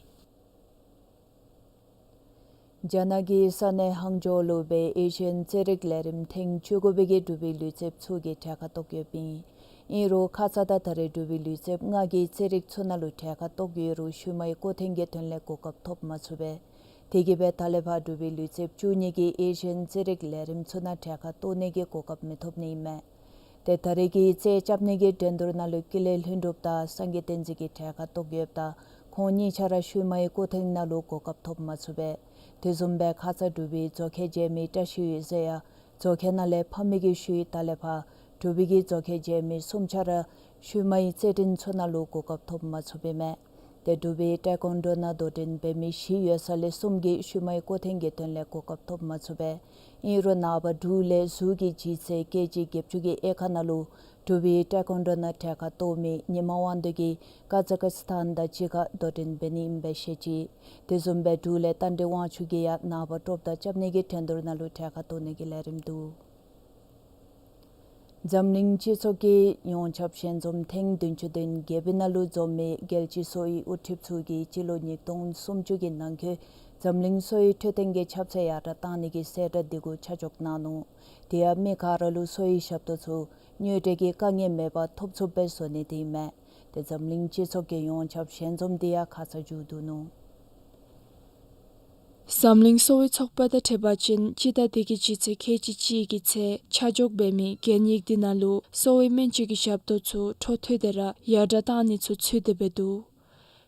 རྒྱ་ནག་གི་ས་གནས་ཧང་ཇོ་ལུ་སྦེ་ཨེ་ཤི་ཡན་རྩེད་རིགས་ལས་རིམ་ཐེངས་བཅུ་དགུ་པའི་གི་འབྲུག་པའི་ལུས་རྩལཔ་ཚུ་གིས་གྲལ་ཁར་གཏོགས་ཡོདཔ་ཨིན། ཨིན་རུང་ཁ་ཙ་ད་ད་རེས་འབྲུག་པའི་ལུས་རྩལཔ་ལྔ་གིས་རྩེད་རིགས་ཚུ་ནང་ལུ་གྲལ་ཁར་གཏོགས་ཡོད་རུང་ཤུལ་མའི་སྐོར་ཐེངས་ཀྱི་དོན་ལས་གོ་སྐབས་ཐོབ་མ་ཚུགས་པས། དེ་གིས་སྦེ་ད་ལས་ཕར་འབྲུག་པའི་ལུས་རྩལཔ་བཅུ་གཉིས་ཀྱིས་ཨེ་ཤི་ཡན་རྩེད་རིགས་ལས་རིམ་ཚུ་ནང་གྲལ་ཁར་གཏོགས་ནི་གི་གོ་སྐབས་མི་ཐོབ་ནི་ཨིན་མས། ཏེ་ད་རེས་ཀྱི་རྩེད་རྐྱབ་ནི་གི་འགྲན་བསྡུར་ནང་ལུ་ཀུན་ལེགས་ལྷུན་གྲུབ་དང་སངས་རྒྱས་བསྟན་འཛིན་གྱིས་གྲལ་ཁར་གཏོགས་ཡོདཔ་ད་ཁོང་གཉིས་ཆ་ར་ཤུལ་མའི་སྐོར་ཐེངས་ནང་ལུ་གོ་སྐབས་ཐོབ་མ་ཚུགས་པས། དེ་བཟུམ་སྦེ་ཁ་ཙ་འབྲུག་པའི་མཛོག་ཁལ་རྐྱབ་མི་བཀྲ་ཤིས་འོད་ཟེར་ཡང་མཛོག་ཁལ་ནང་ལས་ཕམ་མི་གི་ཤུལ་ད་ལས་ཕར་འབྲུག་པའི་གི་མཛོག་ཁལ་རྐྱབ་མི་གསུམ་ཆ་ར་ཤུལ་མའི་རྩེད་འགྲན་ཚུ་ནང་ལུ་གོ་སྐབས་ཐོབ་མ་ཚུགསཔ་ཨིན་མས། ཏེ་འབྲུག་པའི་ཏེ་ཀོན་ཌོ་ནང་དོ་འགྲན་འབད་མི་བཞི་ཡོད་ས་ལས་གསུམ་གྱིས་ཤུལ་མའི་སྐོར་ཐེངས་ཀྱི་དོན་ལས་གོ་སྐབས་ཐོབ་མ་ཚུགས་པས། ཨིན་རུང་ནངས་པ་འབྲུག་ལས་ཟུར་གྱི་ལྗིད་ཚད་ཀེ་ཇི་བརྒྱད་ཅུ་གི་དབྱེ་ཁག་ནང་ལུ་འབྲུག་པའི་ཏེ་ཀོན་ཌོ་ནང་གྲལ་ཁར་གཏོགས་མི་ཉི་མ་དབང་འདུས་ཀྱིས་ཀ་ཛ་ཀི་སི་ཐན་དང་གཅིག་ཁར་དོ་འགྲན་འབད་ནི་ཨིན་པས་ཤེས་ཅི། དེ་བཟུམ་སྦེ་འབྲུག་ལས་རྟ་མགྲིན་དབང་ཕྱུག་གིས་ཡང་ནངས་པ་ཀྲོབ་མདའ་རྐྱབ་ནི་གི་འགྲན་བསྡུར་ནང་ལུ་གྲལ་ཁར་གཏོགས་ནི་གི་ལས་རིམ་འདུག། འཛམ་གླིང་སྤྱི་ཚོགས་ཀྱིས་ཡོངས་ཁྱབ་ཞལ་འཛོམས་ཐེངས་བདུན་ཅུ་དོན་བརྒྱད་པའི་ནང་ལུ་འཛོམས་མི་རྒྱལ་སྤྱིའི་གསོ་བའི་དབུ་ཁྲིདཔ་ཚུ་གིས་སྤྱི་ལོ་ཉིས་སྟོང་སུམ་ཅུ་གི་ནང་འཁོད་འཛམ་གླིང་གསོ་བའི་འཕྲོད་བསྟེན་གྱི་ཁྱབ་ཚད་ཡར་དྲགས་བཏང་ནི་གི་གསལ་བསྒྲགས་འདི་གུ་ཆ་འཇོག་གནང་ནུག། དེ་ཡང་མི་ག་ར་ལུ་གསོ་བའི་ཞབས་ཏོག་ཚུ་དངུལ་འབྲེལ་གྱི་དཀའ་ངལ་མེད་པར་ཐོབ་ཚུགསཔ་སྦེ་བཟོ་ནི་དེ་ཨིན་མས། ཏེ་འཛམ་གླིང་སྤྱི་ཚོགས་ཀྱི་ཡོངས་ཁྱབ་ཞལ་འཛོམས་འདི་ཡང་ཁ་ཙ་མཇུག་བསྡུ་ནུག། འཛམ་གླིང་གསོ་བའི་ཚོགས་པ་དང་འཁྲིལ་བ་ཅིན་སྤྱི་ཟླ་འདི་གི་ལྗིད་ཚད་ཁལ་གཅིག་གཅིག་གི་ཚེ་ཆ་འཇོག་འབད་མི་གན་ཡིག་འདི་ནང་ལུ་གསོ་བའི་སྨན་བཅོས་ཀྱི་ཞབས་ཏོག་ཚུ་འཕྲོ་མཐུད་དེ་ར་ཡར་དྲགས་བཏང་ནི་ཚུ་ཚུད་དེ་སྦེ་འདུག།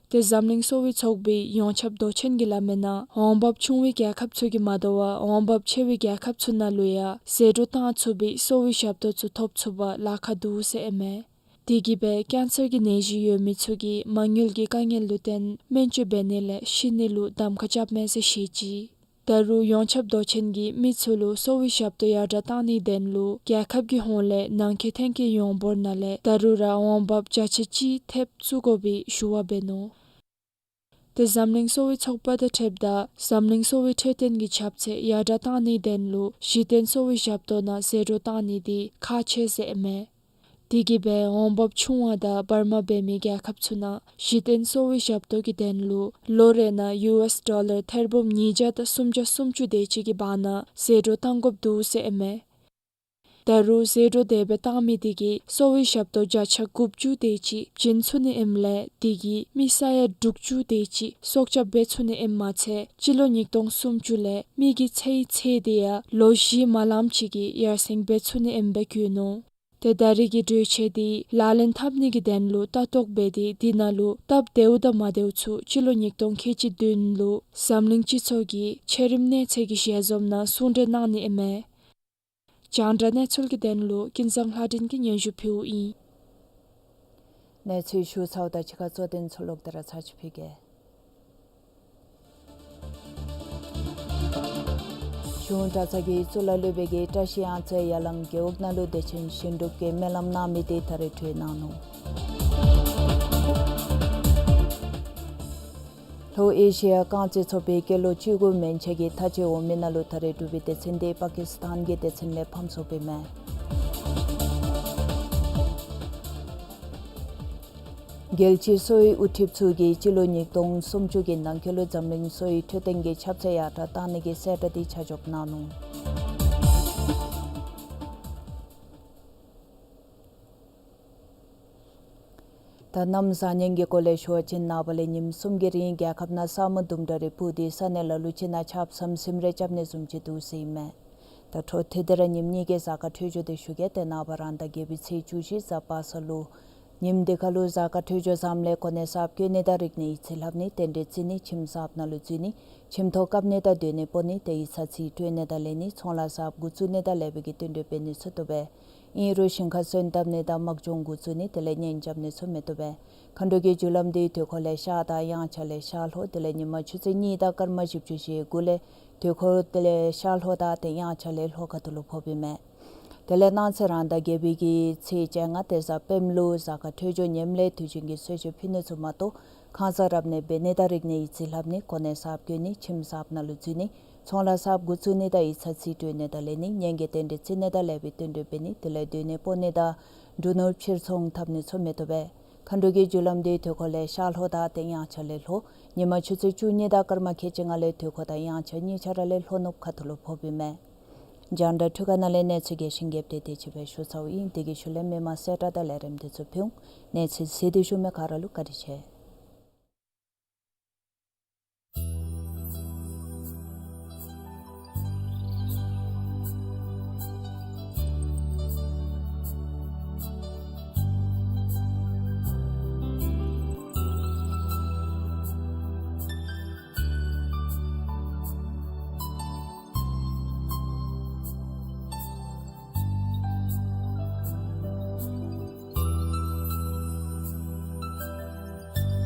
ཏེ་འཛམ་གླིང་གསོ་བའི་ཚོགས་པའི་ཡོངས་ཁྱབ་མདོ་ཆེན་གྱིས་སླབ་མིའི་ནང་འོང་འབབ་ཆུང་བའི་རྒྱལ་ཁབ་ཚུ་གིས་མ་དོ་བར་འོང་འབབ་ཆེ་བའི་རྒྱལ་ཁབ་ཚུ་ནང་ལུ་ཡང་ཟད་འགྲོ་བཏང་ཚུགས་པའི་གསོ་བའི་ཞབས་ཏོག་ཚུ་ཐོབ་ཚུགས་པར་ལཱ་ཁག་འདུག་ཟེར་ཨིན་མས། དེ་གིས་སྦེ་ཀེན་སར་གྱི་ནད་གཞི་ཡོད་མི་ཚུ་གིས་མ་དངུལ་གྱི་དཀའ་ངལ་ལུ་བརྟེན་སྨན་བཅོས་འབད་ནི་ལས་ཤི་ནི་ལུ་གདམ་ཁ་རྐྱབ་མས་ཟེར་བཤད་ཅི། ད་རུང་ཡོངས་ཁྱབ་མདོ་ཆེན་གྱིས་མི་ཚུ་ལུ་གསོ་བའི་ཞབས་ཏོག་ཡར་དྲགས་བཏང་ནིའི་དོན་ལུ་རྒྱལ་ཁབ་ཀྱི་ཧོངས་ལས་ནང་འཁོད་ཐོན་སྐྱེད་ཡོངས་འབོར་ནང་ལས་ད་རུང་ར་འོང་འབབ་བརྒྱ་ཆ་གཅིག་ཐེབས་བཙུགས་དགོ་པའི་ཞུ་བ་འབད་ནུག། ཏེ་འཛམ་གླིང་གསོ་བའི་ཚོགས་པ་དང་འཁྲིལཝ་ད་འཛམ་གླིང་གསོ་བའི་འཕྲོད་བསྟེན་གྱི་ཁྱབ་ཚད་ཡར་དྲགས་བཏང་ནིའི་དོན་ལུ་གཞི་རྟེན་གསོ་བའི་ཞབས་ཏོག་ནང་ཟད་འགྲོ་བཏང་ནི་འདི་ཁག་ཆེ་ཟེར་ཨིན་མས། དེ་གིས་སྦེ་འོང་འབབ་ཆུང་བ་དང་བར་མ་འབད་མི་རྒྱལ་ཁབ་ཚུ་ནང་གཞི་རྟེན་གསོ་བའི་ཞབས་ཏོག་གི་དོན་ལུ་ལོ་རེ་ནང་ཡུ་ཨེསི་ཌོ་ལར་ཐེར་འབུམ་ཉིས་བརྒྱ་དང་སུམ་བརྒྱ་སུམ་ཅུ་དེ་ཅིག་གི་བར་ན་ཟད་འགྲོ་བཏང་དགོཔ་འདུག་ཟེར་ཨིན་མས། ད་རུང་ཟད་འགྲོ་དེ་སྦེ་བཏང་མི་དེ་གིས་གསོ་བའི་ཞབས་ཏོག་བརྒྱ་ཆ་དགུ་བཅུ་དེ་ཅིག་བྱིན་ཚུགས་ནི་ཨིནམ་ལས་དེ་གིས་མི་ས་ཡ་དྲུག་ཅུ་དེ་ཅིག་སྲོག་སྐྱབས་འབད་ཚུགས་ནི་ཨིནམ་མ་ཚད་སྤྱི་ལོ་ཉིས་སྟོང་སུམ་ཅུ་ལས་མི་གི་འཚོ་བའི་ཚད་དེ་ཡང་ལོ་བཞི་མ་ལངམ་ཅིག་གིས་ཡར་སེང་འབད་ཚུགས་ནི་ཨིནམ་སྦེ་བཀོད་ནུག། ཏེ་ད་རེས་ཀྱི་གྲོས་ཆོད་འདི་ལག་ལེན་འཐབ་ནི་གི་དོན་ལུ་ལྟ་རྟོག་འབད་དེ་དེ་ནང་ལུ་སྟབས་བདེཝ་དང་མ་བདེཝ་ཚུ་སྤྱི་ལོ་ཉིས་སྟོང་ཁལ་གཅིག་བདུན་ལུ་འཛམ་གླིང་སྤྱི་ཚོགས་ཀྱི་ཆེ་རིམ་གནས་ཚད་ཀྱི་ཞལ་འཛོམས་ནང་གསུང་གྲོས་གནང་ནི་ཨིན་མས། རྒྱང་བསྒྲགས་གནས་ཚུལ་གྱི་དོན་ལུ་ཀུན་བཟང་ལྷ་སྒྲོན་གྱིས་སྙན་ཞུ་ཕུལཝ་ཨིན། གནས་ཚུལ་ཞུ་ཚརཝ་དང་གཅིག་ཁར་གཙོ་དོན་ཚུ་ལོག་སྟེ་ར་ཚར་གཅིག་ཕུལ་གེ། གཞུང་གྲྭ་ཚང་གི་གཙུག་ལག་སློབ་དཔོན་གྱིས་བཀྲ་ཤིས་གཡང་རྩེ་ཡར་ལམ་རྒེད་འོག་ནང་ལུ་བདེ་ཆེན་ཞིང་སྒྲུབ་ཀྱི་སྨོན་ལམ་གནང་མི་དེ་ད་རེས་གྲོལ་གནང་ནུག། ལྷོ་ཨེ་ཤི་ཡ་རྐང་རྩེད་ཚོགས་པའི་སྐྱེས་ལོ་བཅུ་དགུ་མན་ཆད་ཀྱི་མཐའ་དཔྱད་འོག་མའི་ནང་ལུ་ད་རེས་འབྲུག་པའི་སྡེ་ཚན་དེ་པ་ཀི་སི་ཐན་གྱི་སྡེ་ཚན་ལས་ཕམ་སོངམ་ཨིན་མས། རྒྱལ་སྤྱིའི་གསོ་བའི་དབུ་ཁྲིདཔ་ཚུ་གིས་སྤྱི་ལོ་ཉིས་སྟོང་སུམ་ཅུ་གི་ནང་འཁོད་ལུ་འཛམ་གླིང་གསོ་བའི་འཕྲོད་བསྟེན་གྱི་ཁྱབ་ཚད་ཡར་དྲགས་བཏང་ནི་གི་གསལ་བསྒྲགས་དེ་ཆ་འཇོག་གནང་ནུག། ད་གནམ་བཟང་ངན་གྱི་སྐོར་ལས་ཞུ་བ་ཅིན་ནངས་པ་ལས་ཉིནམ་གསུམ་གྱི་རིང་རྒྱལ་ཁབ་ནང་ས་སྨུག་ལྡུམ་ར་རེ་སྤུབས་ཏེ་ས་གནས་ལ་ལུ་ཅིག་ནང་ཆརཔ་ཟམ་ཟིམ་རེ་རྐྱབ་ནི་བཟུམ་ཅིག་འདུག་ཟེར་ཨིན་མས། ད་འཕྲོ་མཐུད་དེ་ར་ཉིནམ་གཉིས་ཀྱི་གཟའ་སྐར་འཕྲོད་སྦྱོར་དེ་ཞུ་གེ། ཏེ་ནངས་པ་རང་ཟླ་བརྒྱད་པའི་ཚེས་བཅུ་བཞི་གཟའ་པ་སངས་ལུ་ཉིནམ་དེ་ཁར་ལུ་གཟའ་སྐར་འཕྲོད་སྦྱོར་བཟངམ་ལས་གོ་གནས་གསརཔ་བཀོད་ནི་དང་རིག་གནས་ཡིག་རྩིས་ལྷབ་ནི་རྟེན་འབྲེལ་བརྩི་ནི་ཁྱིམ་གསརཔ་ནང་ལུ་འཛུལ་ནི་ཁྱིམ་ཐོག་བཀབ་ནི་དང་སྡོད་གནས་སྤོ་ནི་ཏེ་ཡིག་ཚང་རྩིས་སྤྲོད་ནི་དང་ལེན་ནི་ཚོང་ལཱ་གསརཔ་འགོ་བཙུགས་ནི་དང་ལེགས་པའི་གི་བསྟུན་གྲོས་འབད་ནི་ཚུ་བཏུབ་པས། ཨིན་རུང་ཞིང་ཁ་སོན་བཏབ་ནི་དང་དམག་སྦྱོང་འགོ་བཙུགས་ནི་དེ་ལས་གཉེན་རྐྱབ་ནི་ཚུ་མི་བཏུབ་པས། མཁའ་འགྲོ་གི་རྒྱུ་ལམ་དེའི་དུས་འཁོར་ལས་ཤར་དང་དབྱངས་འཆར་ལས་ཤར་ལྷོ་དེ་ལས་ཉིན་མ་ཆུ་ཚོད་གཉིས་དང་སྐར་མ་བཞི་བཅུ་ཞེ་དགུ་ལས་དུས་འཁོར་དེ་ལས་ཤར་ལྷོ་དང་ཏེ་དབྱངས་འཆར་ལས་ལྷོ་ཁ་ཐུག་ལུ་ཕོགཔ་ཨིན་མས། དེ་ལས་གནངས་ཚེ་རང་ཟླ་བརྒྱད་པའི་གི་ཚེས་བཅོ་ལྔ་ཏེ་གཟའ་སྤེནམ་ལུ་གཟའ་སྐར་འཕྲོད་སྦྱོར་ངནམ་ལས་དུས་རྒྱུན་གྱི་གསོལ་མཆོད་ཕུལ་ནི་ཚུ་མ་གཏོགས་ཁང་གསར་རབ་གནས་འབད་ནི་དང་རིག་གནས་ཡིག་རྩིས་ལྷབ་ནི་གོ་གནས་གསརཔ་བཀོད་ནི་ཁྱིམ་གསརཔ་ནང་ལུ་འཛུལ་ནི་ཚོང་ལཱ་གསརཔ་འགོ་བཙུགས་ནི་དང་ཡིག་ཚང་རྩིས་སྤྲོད་ནི་དང་ལེན་ནི་གཉེན་གྱི་རྟེན་འབྲེལ་བརྩི་ནི་དང་ལེགས་པའི་བསྟུན་གྲོས་འབད་ནི་དེ་ལས་སྡོད་གནས་སྤོ་ནི་དང་འབྲུ་ནོར་ཕྱིར་ཚོང་འཐབ་ནི་ཚུ་མི་བཏུབ་པས། མཁའ་འགྲོ་གི་རྒྱུ་ལམ་དེའི་དུས་འཁོར་ལས་ཤར་ལྷོ་དང་ཏེ་དབྱངས་འཆར་ལས་ལྷོ། ཉིན་མ་ཆུ་ཚོད་བཅུ་གཉིས་དང་སྐར་མ་ཁལ་གཅིག་ལྔ་ལས་དུས་འཁོར་དང་དབྱངས་འཆར་གཉིས་ཆ་ར་ལས་ལྷོ་ནུབ་ཁ་ཐུག་ལུ་ཕོགཔ་ཨིན་མས། རྒྱང་བསྒྲགས་འཕྲུལ་ཁང་ནང་ལས་གནས་ཚུལ་རྒྱས་ཤིང་རྒྱསཔ་དེ་དེ་ཅིག་སྦེ་ཞུ་ཚརཝ་ཨིན། དེ་གི་ཤུལ་ལས་མི་མང་གསལ་བསྒྲགས་དང་ལས་རིམ་དེ་ཚུ་ཕུལ་འོང་། གནས་ཚུལ་གཟིགས་ཏེ་བཞུགས་མི་ག་ར་ལུ་བཀའ་དྲིན་ཆེ།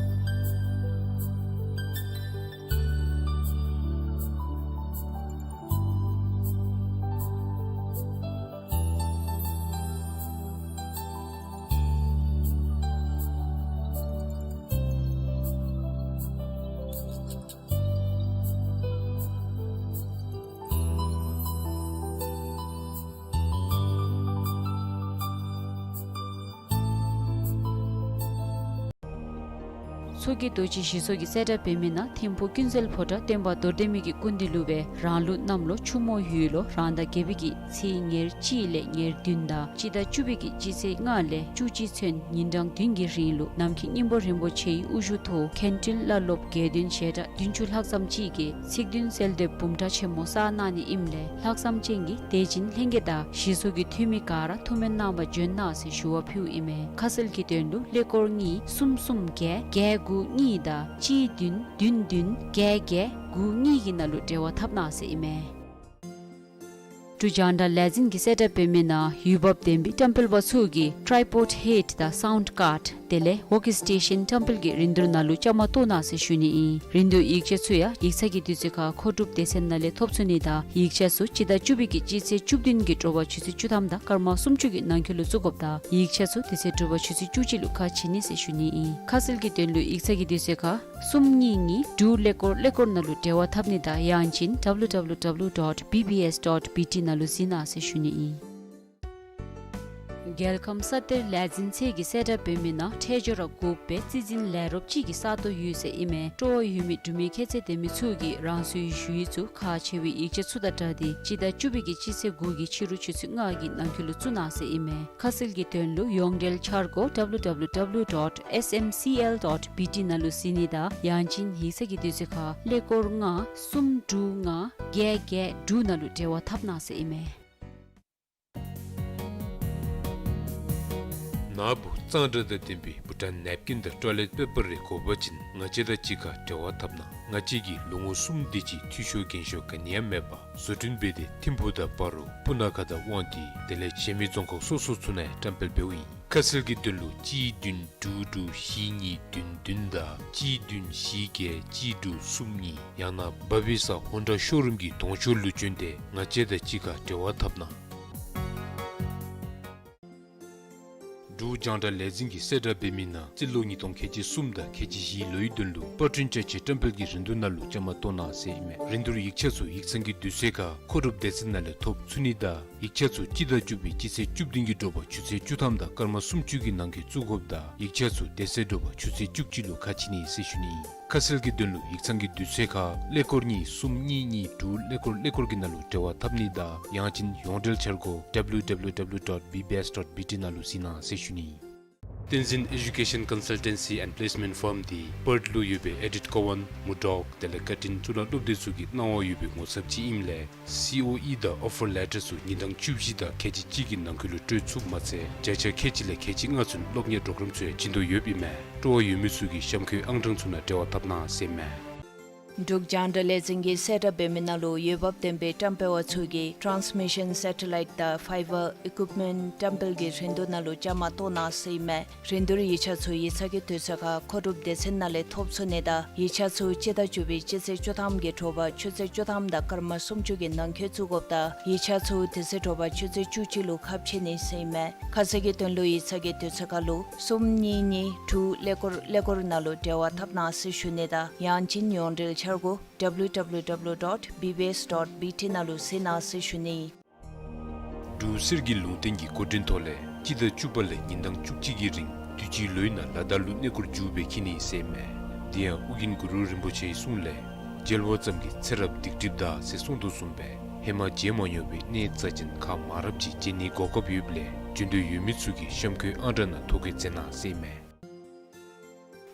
མཚོ་སྐྱེས་རྡོ་རྗེ་ཞི་འཚོ་གི་གསལ་བསྒྲགས་འབད་མི་ནང་ཐིམ་ཕུག་ཀུན་གསལ་ཕོ་བྲང་སྟོན་པ་རྡོར་གདན་མའི་གི་སྐུ་མདུན་ལུ་སྦེ་རང་ལུགས་གནམ་ལོ་ཆུ་མོ་ཡོས་ལོ་རང་ཟླ་བརྒྱད་པའི་གི་ཚེས་ཉེར་གཅིག་ལས་ཉེར་བདུན་དང་སྤྱི་ཟླ་བཅུ་པའི་གི་སྤྱི་ཚེས་ལྔ་ལས་བཅུ་གཅིག་ཚུན་ཉིན་གྲངས་བདུན་གྱི་རིང་ལུ་ནམ་མཁའི་སྙིང་པོ་རིན་པོ་ཆེའི་དབུ་བཞུགས་ཐོག་མཁན་སྤྲུལ་བླ་སློབ་དགེ་འདུན་ཞལ་གྲངས་བདུན་ཅུ་ལྷག་ཙམ་ཅིག་གིས་ཚིག་བདུན་གསལ་བསྒྲགས་འབུམ་ཕྲག་ཆེན་མོ་བསགས་གནང་ནི་ཨིནམ་ལས་ལྷག་བསམ་ཅན་གྱིས་དད་ཅན་ལྷན་རྒྱས་དང་ཞི་འཚོ་གི་འཐུས་མི་ག་ར་ཐུགས་སྨོན་གནང་བར་འབྱོན་གནང་ཟེར་ཞུ་བ་ཕུལཝ་ཨིན་མས། ཁ་གསལ་གྱི་དོན་ལུ་ཀླད་ཀོར་གཉིས་གསུམ་གསུམ་བརྒྱད་བརྒྱད་དགུ་གཉིས་དང་གཅིག་བདུན་བདུན་བདུན་བརྒྱད་བརྒྱད་དགུ་གཉིས་ཀྱི་ནང་ལུ་འབྲེལ་བ་འཐབ་གནང་ཟེར་ཨིན་མས། འབྲུག་རྒྱང་བསྒྲགས་ལས་འཛིན་གྱི་གསལ་བསྒྲགས་འབད་མི་ནང་འོས་འབབ་ལྡན་པའི་བཀྲམ་སྤེལ་པ་ཚུ་གིས་ཊཱའི་པོཌ་ཧེཌ་དང་སའུནཌ་ཀཱརཌ་དེ་ལས་ཝོརྐ་སི་ཊེ་ཤཱན་བཀྲམ་སྤེལ་གྱི་རིན་བསྡུར་ནང་ལུ་བཅའ་མར་གཏོགས་གནང་ཟེར་ཞུ་ནི་ཨིན། རིན་བསྡུར་ཡིག་ཆ་ཚུ་ཡང་ཡིག་ཚང་གི་དུས་ཚོད་ཁར་མཁོ་སྒྲུབ་སྡེ་ཚན་ནང་ལས་ཐོབ་ཚུགས་ནི་དང་ཡིག་ཆ་ཚུ་སྤྱི་ཟླ་བཅུ་པའི་གི་སྤྱི་ཚེས་བཅུ་བདུན་གྱི་དྲོ་པ་ཆུ་ཚོད་བཅུ་ཐམ་དང་སྐར་མ་སུམ་ཅུ་གི་ནང་འཁོད་ལུ་བཙུགས་དགོཔ་དང་ཡིག་ཆ་ཚུ་དེ་ཚེ་དྲོ་པ་ཆུ་ཚོད་བཅུ་གཅིག་ལུ་ཁ་ཕྱེ་ནི་ཟེར་ཞུ་ནི་ཨིན། ཁ་གསལ་གྱི་དོན་ལུ་ཡིག་ཚང་གི་དུས་ཚོད་ཁར་གསུམ་གཉིས་གཉིས་དྲུག་ཀླད་ཀོར་ཀླད་ཀོར་ནང་ལུ་འབྲེལ་བ་འཐབ་ནི་དང་ཡང་ཅིན་W W W dot B B S dot B T ནང་ལུ་གཟིགས་གནང་ཟེར་ཞུ་ནི་ཨིན། རྒྱལ་ཁམས་ས་གཏེར་ལས་འཛིན་ཚད་ཀྱི་གསལ་བསྒྲགས་འབད་མི་ནང་ཁྲལ་འབྱོར་ར་དགོཔ་སྦེ་རྩིས་འཛིན་ལས་རོགསཔ་ཅིག་གི་ས་སྟོང་ཡོད་ཟེར་ཨིན་མས། སྤྲོ་བ་ཡོད་མི་འབྲུག་མི་ཁྱད་ཚད་ལྡན་མི་ཚུ་གིས་རང་སོའི་ཞུ་ཡིག་ཚུ་ཁག་ཆེ་བའི་ཡིག་ཆ་ཚུ་དང་སྦྲགས་ཏེ་སྤྱི་ཟླ་བཅུ་པའི་གི་སྤྱི་ཚེས་དགུ་གི་ཕྱི་རུ་ཆུ་ཚོད་ལྔ་གི་ནང་འཁོད་ལུ་བཙུགས་གནང་ཟེར་ཨིན་མས། ཁ་གསལ་གྱི་དོན་ལུ་ཡོངས་འབྲེལ་འཆར་སྒོ་W W W dot S M C L dot B T ནང་ལུ་གཟིགས་ནི་དང་ཡང་ཅིན་ཡིག་ཚང་གི་དུས་ཚོད་ཁར་ཀླད་ཀོར་ལྔ་གསུམ་དྲུག་ལྔ་བརྒྱད་བརྒྱད་དྲུག་ནང་ལུ་འབྲེལ་བ་འཐབ་གནང་ཟེར་ཨིན་མས། ནཱ་བུ་གཙང་སྦྲ་དང་ལྡན་པའི་བྷུ་ཊཱན་ནེབ་ཀིན་དང་ཊོའི་ལེཊ་པེ་པར་རེ་དགོ་པ་ཅིན་ང་བཅས་དང་གཅིག་ཁར་འབྲེལ་བ་འཐབ་གནང་། ང་བཅས་ཀྱིས་ལོ་ངོ་གསུམ་དེ་ཅིག་འཐུས་ཤོར་འགན་ཤོར་ག་ནི་ཡང་མེད་པར་བཟོ་སྐྲུན་འབད་དེ་ཐིམ་ཕུག་དང་སྤ་རོ་སྤུ་ན་ཁ་དང་དབང་འདུས་དེ་ལས་གཞན་མི་རྫོང་ཁག་སོ་སོ་ཚུ་ནང་ཡང་བཀྲམ་སྤེལ་འབདཝ་ཨིན། ཁ་གསལ་གྱི་དོན་ལུ་གཅིག་བདུན་དྲུག་དྲུག་བཞི་གཉིས་བདུན་བདུན་དང་གཅིག་བདུན་བཞི་བརྒྱད་གཅིག་དྲུག་གསུམ་གཉིས་ཡང་ན་བྷ་བི་ས་ཧོན་ཌ་ཤོ་རུམ་གྱི་གདོང་ཤོག་ལུ་བྱོན་ཏེ་ང་བཅས་དང་གཅིག་ཁར་འབྲེལ་བ་འཐབ་གནང་། འབྲུག་རྒྱང་བསྒྲགས་ལས་འཛིན་གྱི་གསལ་བསྒྲགས་འབད་མི་ནང་རྩིས་ལོ་ཉིས་སྟོང་ཁལ་གཅིག་གསུམ་དང་ཁལ་གཅིག་བཞིའི་ལོའི་དོན་ལུ་པར་སྐྲུན་ཅ་ཆས་བཀྲམ་སྤེལ་གྱི་རིན་བསྡུར་ནང་ལུ་བཅའ་མར་གཏོགས་གནང་ཟེར་ཨིན་མས། རིན་བསྡུར་ཡིག་ཆ་ཚུ་ཡིག་ཚང་གི་དུས་ཚོད་ཁར་མཁོ་སྒྲུབ་སྡེ་ཚན་ནང་ལས་ཐོབ་ཚུགས་ནི་དང་ཡིག་ཆ་ཚུ་སྤྱི་ཟླ་བཅུ་པའི་སྤྱི་ཚེས་བཅུ་བདུན་གྱི་དྲོ་པ་ཆུ་ཚོད་བཅུ་ཐམ་དང་སྐར་མ་སུམ་ཅུ་གི་ནང་འཁོད་བཙུགས་དགོཔ་དང་ཡིག་ཆ་ཚུ་དེ་ཚེ་དྲོ་པ་ཆུ་ཚོད་བཅུ་གཅིག་ལུ་ཁ་ཕྱེ་ནི་ཟེར་ཞུ་ནི་ཨིན། ཁ་གསལ་གྱི་དོན་ལུ་ཡིག་ཚང་གི་དུས་ཚོད་ཁར་ཀླད་ཀོར་གཉིས་གསུམ་གཉིས་གཉིས་དྲུག་ཀླད་ཀོར་ཀླད་ཀོར་གྱི་ནང་ལུ་འབྲེལ་བ་འཐབ་ནི་དང་ཡང་ཅིན་ཡོངས་འབྲེལ་འཆར་སྒོ་W W W dot B B S dot B T ནང་ལུ་གཟིགས་གནང་ཟེར་ཞུ་ནི་ཨིན། བསྟན་འཛིན་ཨེ་ཌུ་ཀེ་ཤཱན་ཀོན་སལ་ཊན་སི་ཨེནཌ་པི་ལེསི་མེནཊ་ཕརམ་འདི་པརཐ་ལུ་ཡོད་པའི་ཨེ་ཌིཐ་ཀོ་ཝཱན་མུར་ཌོག་དེ་ལས་ཀར་ཊིན་གཙུག་ལག་སློབ་སྡེ་ཚུ་གི་གནང་བ་ཡོད་པའི་ངོ་ཚབ་ཅིག་ཨིནམ་ལས་སི་ཨོ་ཨི་དང་ཨོ་ཕར་ལེ་ཊར་ཚུ་ཉིན་གྲངས་བཅུ་བཞི་དང་ཁལ་གཅིག་གཅིག་གི་ནང་འཁོད་ལུ་སྤྲོད་ཚུགསཔ་མ་ཚད་བརྒྱ་ཆ་ཁལ་གཅིག་ལས་ཁལ་གཅིག་ལྔ་ཚུན་སློབ་གཉེར་པོརོ་གརམ་ཚུ་ཡང་བྱིན་དོ་ཡོདཔ་ཨིན་མས། སྤྲོ་བ་ཡོད་མི་ཚུ་གིས་གཤམ་འཁོད་ཨང་གྲངས་ཚུ་ནང་འབྲེལ་བ་འཐབ་གནང་ཟེར་ཨིན་མས། འབྲུག་རྒྱང་བསྒྲགས་ལས་འཛིན་གྱི་གསལ་བསྒྲགས་འབད་མི་ནང་ལུ་འོས་འབབ་ལྡན་པའི་བཀྲམ་སྤེལ་བ་ཚུ་གིས་ཊཱནསི་མི་ཤཱན་སེ་ཊ་ལའིཊ་དང་ཕའི་བར་ཨི་ཀུཡིཔ་མེནཊ་བཀྲམ་སྤེལ་གྱི་རིན་བསྡུར་ནང་ལུ་བཅའ་མར་གཏོགས་གནང་ཟེར་ཨིན་མས། རིན་བསྡུར་ཡིག་ཆ་ཚུ་ཡིག་ཚང་གི་དུས་ཚོད་ཁར་མཁོ་སྒྲུབ་སྡེ་ཚན་ནང་ལས་ཐོབ་ཚུགས་ནི་དང་ཡིག་ཆ་ཚུ་སྤྱི་ཟླ་བཅུ་པའི་སྤྱི་ཚེས་བཅུ་ཐམ་གྱི་དྲོ་པ་ཆུ་ཚོད་བཅུ་ཐམ་དང་སྐར་མ་སུམ་ཅུ་གི་ནང་འཁོད་བཙུགས་དགོཔ་དང་ཡིག་ཆ་ཚུ་དེ་ཚེ་དྲོ་པ་ཆུ་ཚོད་བཅུ་གཅིག་ལུ་ཁ་ཕྱེ་ནི་ཟེར་ཨིན་མས། ཁ་གསལ་གྱི་དོན་ལུ་ཡིག་ཚང་གི་དུས་ཚོད་ཁར་ལུ་གསུམ་གཉིས་གཉིས་དྲུག་ཀླད་ཀོར་ཀླད་ཀོར་ནང་ལུ་འབྲེལ་བ་འཐབ་གནང་ཟེར་ཞུ་ནི་དང་ཡང་ཅིན་ཡོངས་འབྲེལ་འཆར་སྒོ་W W W dot B B S dot B T ནང་ལུ་གཟིགས་གནང་ཟེར་ཞུ་ནི། འབྲུག་གསེར་གྱི་ལུང་བསྟན་གྱི་སྐུ་དྲིན་ཐོག་ལས་སྤྱི་ཟླ་བཅུ་པ་ལས་ཉིན་གྲངས་བཅུ་གཅིག་གི་རིང་དུས་ཅིའི་ལོའི་ནང་ལ་དྭགས་ལུ་གནས་སྐོར་མཇུག་སྦེ་འཁྱིད་ནི་ཟེར་ཨིན་མས། དེ་ཡང་ཨོ་རྒྱན་གུ་རུ་རིན་པོ་ཆེའི་གསུང་ལས་མཇལ་བ་ཙམ་གྱིས་ཚེ་རབས་སྡིག་སྒྲིབ་འདག་ཟེར་གསུངས་དོ་བཟུམ་སྦེ་ཧེ་མ་མཇལ་མ་མྱོང་བའི་གནས་རྩ་ཅན་ཁག་མང་རབས་ཅིག་མཇལ་ནིའི་གོ་སྐབས་ཡོདཔ་ལས་འབྱོན་འདོད་ཡོད་མི་ཚུ་གིས་གཤམ་འཁོད་ཨང་གྲངས་ནང་ཐོ་བཀོད་མཛད་གནང་ཟེར་ཨིན་མས།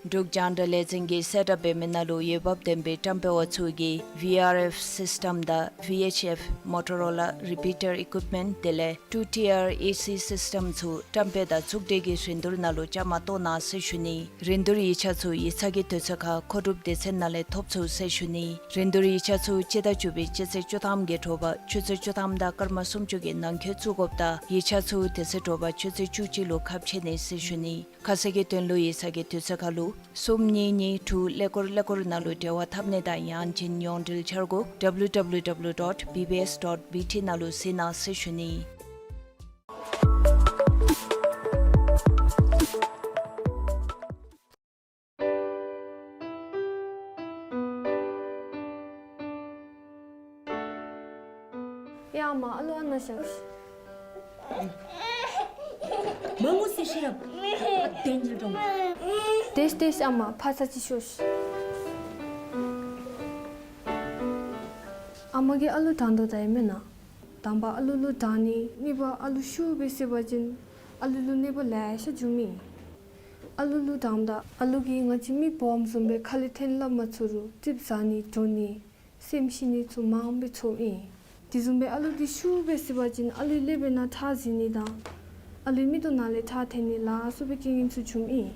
འབྲུག་རྒྱང་བསྒྲགས་ལས་འཛིན་གྱི་གསལ་བསྒྲགས་འབད་མི་ནང་ལུ་འོས་འབབ་ལྡན་པའི་བཀྲམ་སྤེལ་བ་ཚུ་གིས་V R F སིསི་ཊམ་དང་V H F Motorola Repeater Equipment དེ་ལས་two tier A C སིསི་ཊམ་ཚུ་བཀྲམ་སྤེལ་དང་གཙུག་སྒྲིལ་གྱི་རིན་བསྡུར་ནང་ལུ་བཅའ་མར་གཏོགས་གནང་ཟེར་ཞུ་ནི། རིན་བསྡུར་ཡིག་ཆ་ཚུ་ཡིག་ཚང་གི་དུས་ཚོད་ཁར་མཁོ་སྒྲུབ་སྡེ་ཚན་ནང་ལས་ཐོབ་ཚུགས་ཟེར་ཞུ་ནི། རིན་བསྡུར་ཡིག་ཆ་ཚུ་སྤྱི་ཟླ་བཅུ་པའི་སྤྱི་ཚེས་བཅུ་ཐམ་གྱི་དྲོ་པ་ཆུ་ཚོད་བཅུ་ཐམ་དང་སྐར་མ་སུམ་ཅུ་གི་ནང་འཁོད་བཙུགས་དགོཔ་དང་ཡིག་ཆ་ཚུ་དེ་ཚེ་དྲོ་པ་ཆུ་ཚོད་བཅུ་གཅིག་ལུ་ཁ་ཕྱེ་ནི་ཟེར་ཞུ་ནི། ཁ་གསལ་གྱི་དོན་ལུ་ཡིག་ཚང་གི་དུས་ཚོད་ཁར་ལུ་གསུམ་གཉིས་གཉིས་དྲུག་ཀླད་ཀོར་ཀླད་ཀོར་ནང་ལུ་འབྲེལ་བ་འཐབ་ནི་དང་ཡང་ཅིན་ཡོངས་འབྲེལ་འཆར་སྒོ་W W W dot B B S dot B T ནང་ལུ་གཟིགས་གནང་ཟེར་ཞུ་ནི། ཡ་མ་ཨ་ལོ་ཨ་ན་ཤག་མ་ངུ་ཟེར་ཤེས་རབ། ཨ་དེ་ཉིད་འགྲོ། ཏེས་ཏེས་ཨ་མ་ཕར་ཚུར་ཅིག་ཤོག་ཤིག། ཨ་མ་གིས་ཨ་ལུ་དྲང་དོ་ད་ཨིན་མེན་ན། དང་པ་ཨ་ལུ་ལུ་དྲང་ནི། གཉིས་པ་ཨ་ལུ་ཤུགས་སྦེ་བསད་པ་ཅིན་ཨ་ལུ་ལུ་གནོད་པ་ལེ་ཤ་འབྱུངམ་ཨིན། ཨ་ལུ་ལུ་དྲངམ་ད་ཨ་ལུ་གིས་ང་བཅས་མི་སྦོམ་བཟུམ་སྦེ་ཁ་ལས་ཐོན་སླབ་མ་ཚུགས་རུང་ཙིགཔ་ཟ་ནི་འགྲོ་ནི་སེམས་ཤི་ནི་ཚུ་མངམ་སྦེ་ཚོརཝ་ཨིན། དེ་བཟུམ་སྦེ་ཨ་ལུ་འདི་ཤུགས་སྦེ་བསད་པ་ཅིན་ཨ་ལུའི་ཀླད་པའི་ནང་ཁྲག་འཛིང་ནི་དང་ཨ་ལུའི་མིག་ཏོ་ནང་ལས་ཁྲག་ཐོན་ནི་ལ་སོགས་པའི་རྐྱེན་ངན་ཚུ་འབྱུངམ་ཨིན།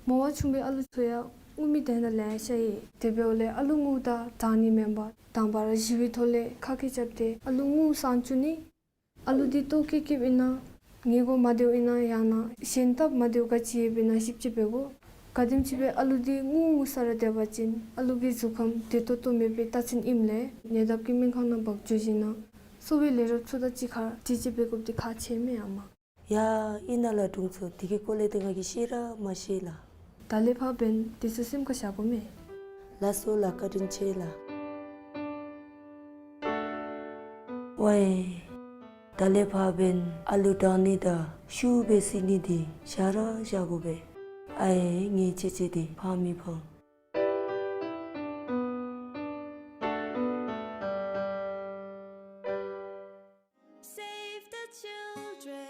མོ་བ་ཆུང་བའི་ཨ་ལུ་ཚུ་ཡང་ངུ་མི་དོན་དག་ལེ་ཤ་ཡོད། དེ་འབདཝ་ལས་ཨ་ལུ་ངུཝ་ད་དྲང་ནི་མེན་པར་དང་པ་ར་ཞི་བའི་ཐོག་ལས་ཁ་སྐད་རྐྱབ་སྟེ་ཨ་ལུ་ངུ་སངས་བཅུག་ནི། ཨ་ལུ་འདི་ལྟོཝ་བཀྱེས་བཀྱེསཔ་ཨིན་ན་ཉལ་དགོ་མ་བདེཝ་ཨིན་ན་ཡང་ན་གཞན་སྟབས་མ་བདེཝ་ག་ཅི་ཡོདཔ་ཨིན་ན་ཞིབ་དཔྱད་འབད་དགོ། ག་དེམ་ཅིག་སྦེ་ཨ་ལུ་འདི་ངུ་ངུ་ས་ར་སྡོད་པ་ཅིན་ཨ་ལུ་གི་གཟུགས་ཁམས་བདེ་ཏོག་ཏོ་མེད་པའི་རྟགས་མཚན་ཨིནམ་ལས་ཉེ་འདབས་ཀྱི་སྨན་ཁང་ནང་འབག་འགྱོ་ཞིནམ་ན་གསོ་བའི་ལས་རོགསཔ་ཚུ་དང་གཅིག་ཁར་དྲི་དཔྱད་འབད་དགོཔ་འདི་ཁག་ཆེ་མས་ཨ་མ། ཡ་ཨིན་ན་ལགས་དྲུང་འཚོ། དེ་གི་སྐོར་ལས་ཏེ་ང་གིས་ཤེས་ར་མ་ཤེས་ལགས། ད་ལས་ཕར་འབདན་དེ་ཚུ་སེམས་ཁར་བཞག་དགོ་མས། ལགས་སོ་ལགས། བཀའ་དྲིན་ཆེ་ལགས། ཝའི། ད་ལས་ཕར་འབདན་ཨ་ལུ་དྲང་ནི་དང་ཤུགས་སྦེ་བསད་ནི་འདི་བཞག་ར་བཞག་དགོ་པས། ཨའེ་ངེའི་ཅེ་ཅེ་འདི་ཕངས་མི་ཕངས། Save the children.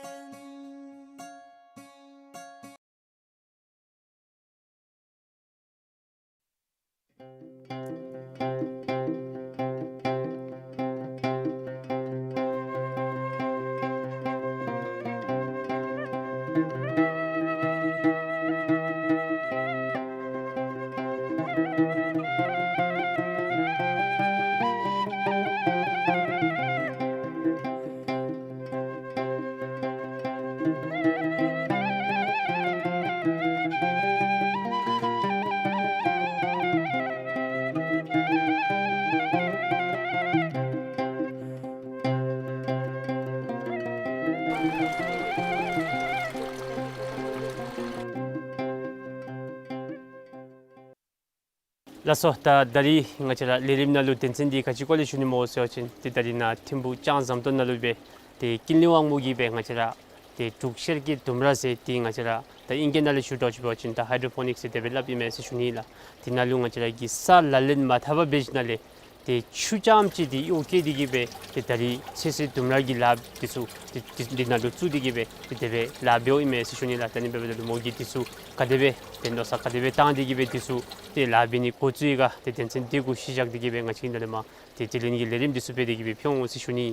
ལགས་སོ། ད་ད་རིས་ང་བཅས་ར་ལས་རིམ་ནང་ལུ་དོན་ཚན་འདི་ག་ཅི་སྐོར་ལས་ཞུ་ནི་སྨོ་ཟེར་བ་ཅིན་ཏེ་ད་རིས་ནཱ་ཐིམ་ཕུག་ལྕང་ཟམ་ཏོག་ནང་ལུ་སྦེ་ཏེ་ཀུན་ལེགས་དབང་མོ་གིས་སྦེ་ང་བཅས་ར་ཏེ་འབྲུག་ཤེལ་གྱི་ལྡུམ་ར་ཟེར་ཏེ་ང་བཅས་ར་ད་ཨིང་སྐད་ནང་ལས་ཞུ་དོ་ཅིག་འབད་བ་ཅིན་ད་ཧའི་ཌྲོ་པོ་ནིཀསི་ཟེར་དེ་སྦེ་སླབ་ཨིན་མས་ཟེར་ཞུ་ནི་ལགས། དེ་ནང་ལུ་ང་བཅས་ར་གིས་ས་ལག་ལེན་མ་འཐབ་པར་འབད་ཞིནམ་ལས་ཏེ་ཆུ་རྐྱངམ་ཅིག་འདི་གཡོག་བཀོལ་ཏེ་གིས་སྦེ་ཏེ་ད་རིས་ཚོད་བསྲེ་ལྡུམ་ར་གི་ལཱ་འདི་ཚུ་ཏེ་ཏེ་འདི་ནང་ལུ་བཙུགས་ཏེ་གིས་སྦེ་ཏེ་དེ་སྦེ་ལཱ་འབདཝ་ཨིན་མས་ཟེར་ཞུ་ནི་ལགས། ད་ནི་འབདཝ་ད་ལུ་མོ་གིས་འདི་ཚུ་ག་དེ་སྦེ་ཏེ་མནོ་བསམ་ག་དེ་སྦེ་བཏང་སྟེ་གིས་སྦེ་འདི་ཚུ་ཏེ་ལཱ་འབད་ནི་འགོ་བཙུགས་ཡི་ག་ཏེ་དོན་ཚན་འདི་གུ་གཞི་བཞག་སྟེ་གིས་སྦེ་ང་བཅས་ཀྱིས་ད་ལས་མར་ཏེ་དྲི་ལན་གྱི་ལས་རིམ་འདི་ཚུ་འབད་དེ་གིས་སྦེ་ཕུལ་འོང་ཟེར་ཞུ་ནི།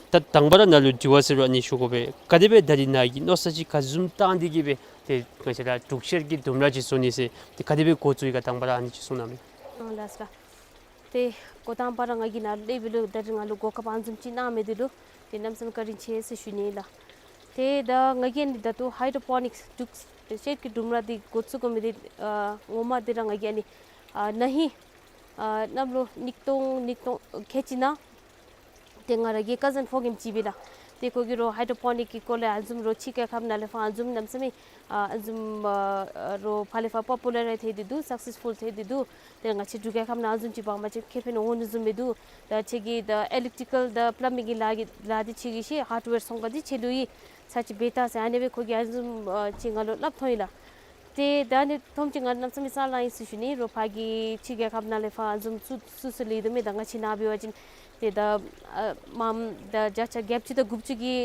ད་དང་པ་ར་ནཱ་ལུ་དྲི་བ་ཟེར་རུང་ཨ་ནི་ཞུ་དགོ་པས། ག་དེ་སྦེ་ད་རིས་ནཱ་གིས་མནོ་བསམ་ཅིག་ག་བཟུམ་བཏང་སྟེ་གིས་སྦེ་ཏེ་ང་བཅས་ར་འབྲུག་ཤེལ་གྱི་ལྡུམ་ར་ཅིག་བཟོ་ནི་ཟེར་ཏེ་ག་དེ་སྦེ་འགོ་བཙུགས་ཡི་ག་དང་པ་ར་ཨ་ནི་ཅིག་གསུང་གནང་མས། ཨ་ལགས་སོ་ལགས། ཏེ་འགོ་དང་པ་ར་ང་གིས་ནཱ་ལས་འབད་ལུ་ད་རིས་ང་ལུ་གོ་སྐབས་ཨ་ནི་བཟུམ་ཅིག་གནང་མི་འདི་ལུ་ཏེ་གནམ་མེད་ས་མེད་བཀའ་དྲིན་ཆེ་ཟེར་ཞུ་ནི་ལགས། ཏེ་ད་ང་གིས་ཨ་ནི་ད་ལྟོ་ཧའི་ཌྲོ་པོ་ནིཀསི་འབྲུག་ཤེལ་གྱི་ལྡུམ་ར་འདི་འགོ་བཙུགས་དགོ་མི་འདི་ཨ་ངོ་མ་འདི་ར་ང་གིས་ཨ་ནི་ཨ་ན་ཧིང་ཨ་གནམ་ལོ་ཉིས་སྟོང་ཉིས་སྟོང་ཁལ་གཅིག་ནང་ཏེ་ང་ར་གི་ཀ་ཟིན་ཕོ་རྒནམ་ཅིག་སྦེ་ལགས། ཏེ་ཁོ་གིས་རོགས་ཧའི་ཌྲོ་པོ་ནིཀ་གི་སྐོར་ལས་ཨ་ནི་བཟུམ་རོགས་ཕྱི་རྒྱལ་ཁབ་ནང་ལས་ཕར་ཨ་ནི་བཟུམ་གནམ་མེད་ས་མེད་ཨ་ཨ་ནི་བཟུམ་ཨ་རོགས་ཕར་ལས་ཕར་པོ་པུ་ལར་ཐལ་ཏེ་འདུག། སག་སེསི་ཕུལ་ཐལ་ཏེ་འདུག། ཏེ་ང་བཅས་འབྲུག་རྒྱལ་ཁབ་ནང་ཨ་ནི་བཟུམ་ཅིག་འབད་བ་ཅིན་ཁེ་ཕན་འོང་ནི་བཟུམ་མིན་འདུག། ད་ཁྱོད་ཀྱིས་ད་ཨི་ལེཀ་ཊི་ཀལ་དང་པ་ལམ་མིང་གི་ལཱ་གི་ལཱ་འདི་ཁྱོད་ཀྱིས་ཤེས། ཧརཌ་ཝེར་ཚོང་ཁང་འདི་ཁྱོད་ལུ་ཨིན། ཚར་ཅིག་འབད་ད་ཟེར་ཨ་ནི་སྦེ་ཁོ་གིས་ཨ་ནི་བཟུམ་ཨ་ཅིག་ང་ལུ་སླབ་ཐོན་ཡི་ལགས། ཏེ་ད་ཨ་ནི་ཐོནམ་ཅིག་ང་གནམ་མེད་ས་མེད་སེམས་ལང་ཡི་ཟེར་ཞུ་ནི། རོགས་ཕར་གྱི་ཕྱི་རྒྱལ་ཁབ་ནང་ལས་ཕར་ཨ་ནི་བཟུམ་ཚུ་ཚུ་ཚུ་ལུ་ཡོད་དོ་མས། ད་ང་བཅས་ནཱ་འབད་བ་ཅིན་ཏེ་ད་ཨ་མངམ་ད་བརྒྱ་ཆ་བརྒྱད་ཅུ་དང་དགུ་བཅུ་གི་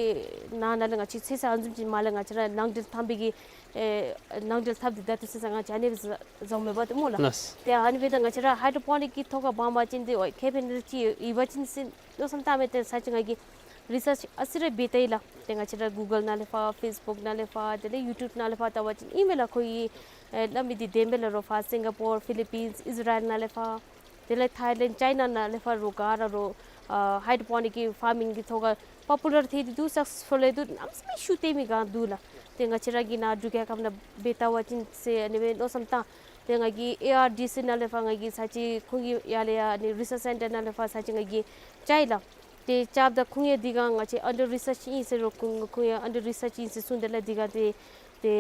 ནང་ན་ལས་ང་བཅས་ཚེ་ས་ཨ་ནི་བཟུམ་ཅིག་མ་ལས་ང་བཅས་ར་ནང་འབྲེལ་དམ་པའི་གི་ཨེ་ནང་འབྲེལ་འཐབ་སྟེ་ད་ཏེ་ཚེ་ས་ང་བཅས་ཨ་ནི་སྦེ་བཟོ་བཟོཝ་མས་པ་ཏེ་སྨོ་ལགས། ལགས། ཏེ་ཨ་ནི་སྦེ་ད་ང་བཅས་ར་ཧའི་ཌྲོ་པོ་ནིཀ་གི་ཐོག་ཁར་འབད་བ་ཅིན་ཏེ་ཨོ་ཁེ་ཕན་ཅིག་ཡོད་པ་ཅིན་ཟེར་མནོ་བསམ་བཏང་མི་འདི་ཚར་ཅིག་ང་གིས་རི་སརཆ་ཨ་ཙི་རེ་འབད་ད་ཡི་ལགས། ཏེ་ང་བཅས་ར་གུ་གཱལ་ནང་ལས་ཕར་ཕེསི་བུཀ་ནང་ལས་ཕར་དེ་ལས་ཡུ་ཊུབ་ནང་ལས་ཕར་བལྟ་བ་ཅིན་ཨིན་མས་ལགས། ཁོ་གིས་ཨེ་སླབ་མི་འདི་བདེན་པས་ལགས། རོགས་ཕར་སིང་ག་པོར་ཕི་ལི་པིནསི་ཨིས་ར་ཨེལ་ནང་ལས་ཕར་དེ་ལས་ཐའི་ལེནཌ་ཅའི་ན་ནང་ལས་ཕར་རོགས་ག་ར་རོགས་ཨ་ཧའི་ཌྲོ་པོ་ནིཀ་གི་ཕར་མིང་གི་ཐོག་ཁར་པོ་པུ་ལར་ཐལ་ཏེ་འདུག། སག་སེསི་ཕུལ་ཡི་འདུག། གནམ་མེད་ས་མེད་ཤུགས་བཏོན་མི་ག་འདུག་ལགས། ཏེ་ང་བཅས་ར་གིས་ནཱ་འབྲུག་རྒྱལ་ཁབ་ནང་འབད་བལྟ་བ་ཅིན་ཟེར་ཨ་ནི་སྦེ་མནོ་བསམ་བཏང་། ཏེ་ང་གིས་ཨེ་ཨར་ཌི་སི་ནང་ལས་ཕར་ང་གིས་ཚར་ཅིག་ཁོང་གི་ཡར་ལས་ཡར་ཨ་ནི་རི་སརཆ་སེན་ཊར་ནང་ལས་ཕར་ཚར་ཅིག་ང་གིས་བཅར་ཡི་ལགས། ཏེ་བཅརཝ་ད་ཁོང་ཡང་འདི་སྒང་ང་བཅས་ཨན་ཌར་རི་སརཆ་ཨིན་ཟེར་རུང་ཁོང་ཁོང་ཡང་ཨན་ཌར་རི་སརཆ་ཨིན་ཟེར་གསུངས། དེ་ལས་འདི་སྒང་ཏེ་ཏེ་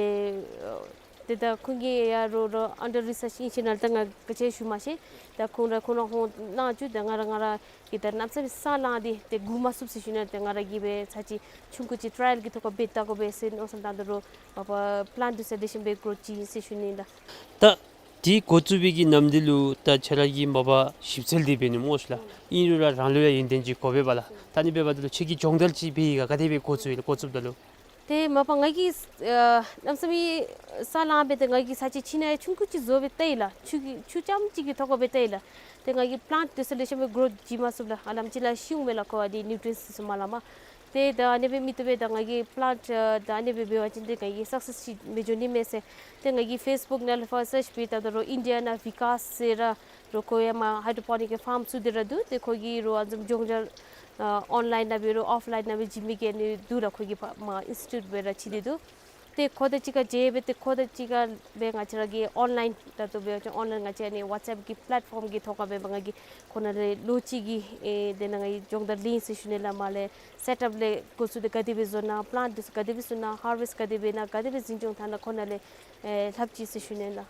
ཨ་ ཏེ་ད་ཁོང་གིས་ཡང་རོགས་རོགས་ཨན་ཌར་རི་སརཆ་ཨིན་ཅི་ནང་ལུ་ད་ང་ག་ཅི་ཞུ་མ་ཤེས། ད་ཁོང་ར་ཁོང་ར་ཧོང་གནང་བཅུག། ད་ང་ར་ང་ར་གིས་ད་གནམ་མེད་ས་མེད་ས་ལང་སྟེ་ཏེ་སྒུག་མ་ཚུགས་ཟེར་ཞུ་ནི། ད་ང་ར་གིས་སྦེ་ཚར་ཅིག་ཆུང་ཀུ་ཅིག་ཊ་རའི་ཡལ་གྱི་ཐོག་ཁར་འབད་བལྟ་དགོ་པས་ཟེར་མནོ་བསམ་བཏང་དོ་རུང་མ་པ་པི་ལཱནཊ་འདི་ཚུ་ལེགས་ཤོམ་སྦེ་གོ་རོཝ་ཅིག་ཨིན་ཟེར་ཞུ་ནི་ལགས། ད་དེ་འགོ་བཙུགས་པའི་གི་ནམ་དུས་ལུ་ད་ཁྱོད་ར་གིས་མ་པ་ཞིབ་འཚོལ་འདི་འབད་ནུག་སྨོ་ཤིག་ལགས། ཨིན་རུང་ར་རང་ལུ་ཡང་ཡོན་ཏན་ཅིག་དགོ་པས་པ་ལགས། ད་ཨ་ནི་འབདཝ་ད་ལུ་ཁྱོད་ཀྱིས་སྦྱོང་བརྡར་ཅིག་འབད་ཡི་ག། ག་དེ་སྦེ་འགོ་བཙུགས་ཡི་ལགས། འགོ་བཙུགསཔ་ད་ལུ། ཏེ་མ་པ་ང་གིས་ཨ་གནམ་མེད་ས་མེད་ས་ལང་སྦེ་ཏེ་ང་གིས་ཚར་ཅིག་ཁྱིམ་ནང་ཡང་ཆུང་ཀུ་ཅིག་བཟོ་སྦེ་བལྟ་ཡི་ལགས། ཆུ་གི་ཆུ་རྐྱངམ་ཅིག་གི་ཐོག་ཁར་སྦེ་བལྟ་ཡི་ལགས། ཏེ་ང་གིས་པི་ལཱནཊ་འདི་ཚུ་ལེགས་ཤོམ་སྦེ་གོ་རོཝ་བྱིན་མ་ཚུགས་ལགས། ཨ་ལམ་ཅིག་ལགས་ཤི་འོང་མས་ལགས། ཁོ་ཨ་ནི་ནིའུ་ཊི་རིའནཊསི་འདི་ཚུ་མ་ལང་པར། ཏེ་ད་ཨ་ནི་སྦེ་མི་བཏུབ་པས། ད་ང་གིས་པི་ལཱནཊ་ཨ་ད་ཨ་ནི་སྦེ་འབད་བ་ཅིན་ཏེ་ང་གིས་སག་སེསི་ཅིག་མི་འབྱུང་ནི་མས་ཟེར། ཏེ་ང་གིས་ཕེསི་བུཀ་ནང་ལུ་ཕར་སརཆ་འབད་བལྟཝ་ད་རུང་ཨིན་ཌི་ཡ་ནང་བི་ཀཱས་ཟེར་ར་རོགས་ཁོ་ཡང་མར་ཧའི་ཌོ་པོ་ནིཀ་གི་ཕཱརམ་བཙུགས་ཏེ་ར་འདུག། ཏེ་ཁོ་གིས་རོགས་ཨ་ནི་བཟུམ་སྦྱོང་བརྡར་ཨ་ཨོན་ལའིན་ནང་འབད་རུང་ཨོཕ་ལའིན་ནང་འབད་བྱིན་མི་གི་ཨ་ནི་འདུག་ལགས། ཁོ་གིས་ཕར་མར་ཨིནསི་ཊི་ཊིའུཊ་སྦེ་ར་ཕྱེ་སྟེ་འདུག། ཏེ་ཁོ་དང་གཅིག་ཁར་མཇལ་སྦེ་ཏེ་ཁོ་དང་གཅིག་ཁར་སྦེ་ང་བཅས་ར་གིས་ཨོན་ལའིན་ད་ལྟོ་འབད་བ་ཅིན་ཨོན་ལའིན་ང་བཅས་ཨ་ནི་ཝཊསི་ཨེཔ་གི་པི་ལེཊ་ཕོརམ་གི་ཐོག་ཁར་སྦེ་ང་གིས་ཁོ་ནང་ལས་ལོ་གཅིག་གི་ཨེ་དེ་ནང་ང་གིས་སྦྱོང་བརྡར་ལེན་ཟེར་ཞུ་ནི་ལགས། མར་ལས་སེཊ་ཨེཔ་ལས་འགོ་བཙུགས་ཏེ་ག་དེ་སྦེ་བཟོ་ནི་ཨིན་ན། པི་ལཱནཊ་འདི་ཚུ་ག་དེ་སྦེ་བཙུགས་ནི་ཨིན་ན། ཧར་ཝེསཊ་ག་དེ་སྦེ་ཨིན་ན། ག་དེ་སྦེ་འཛིན་སྐྱོང་འཐབ་ནི་ཨིན་ན། ཁོ་ནང་ལས་ཨེ་ལྷབ་ཅི་ཟེར་ཞུ་ནི་ལགས།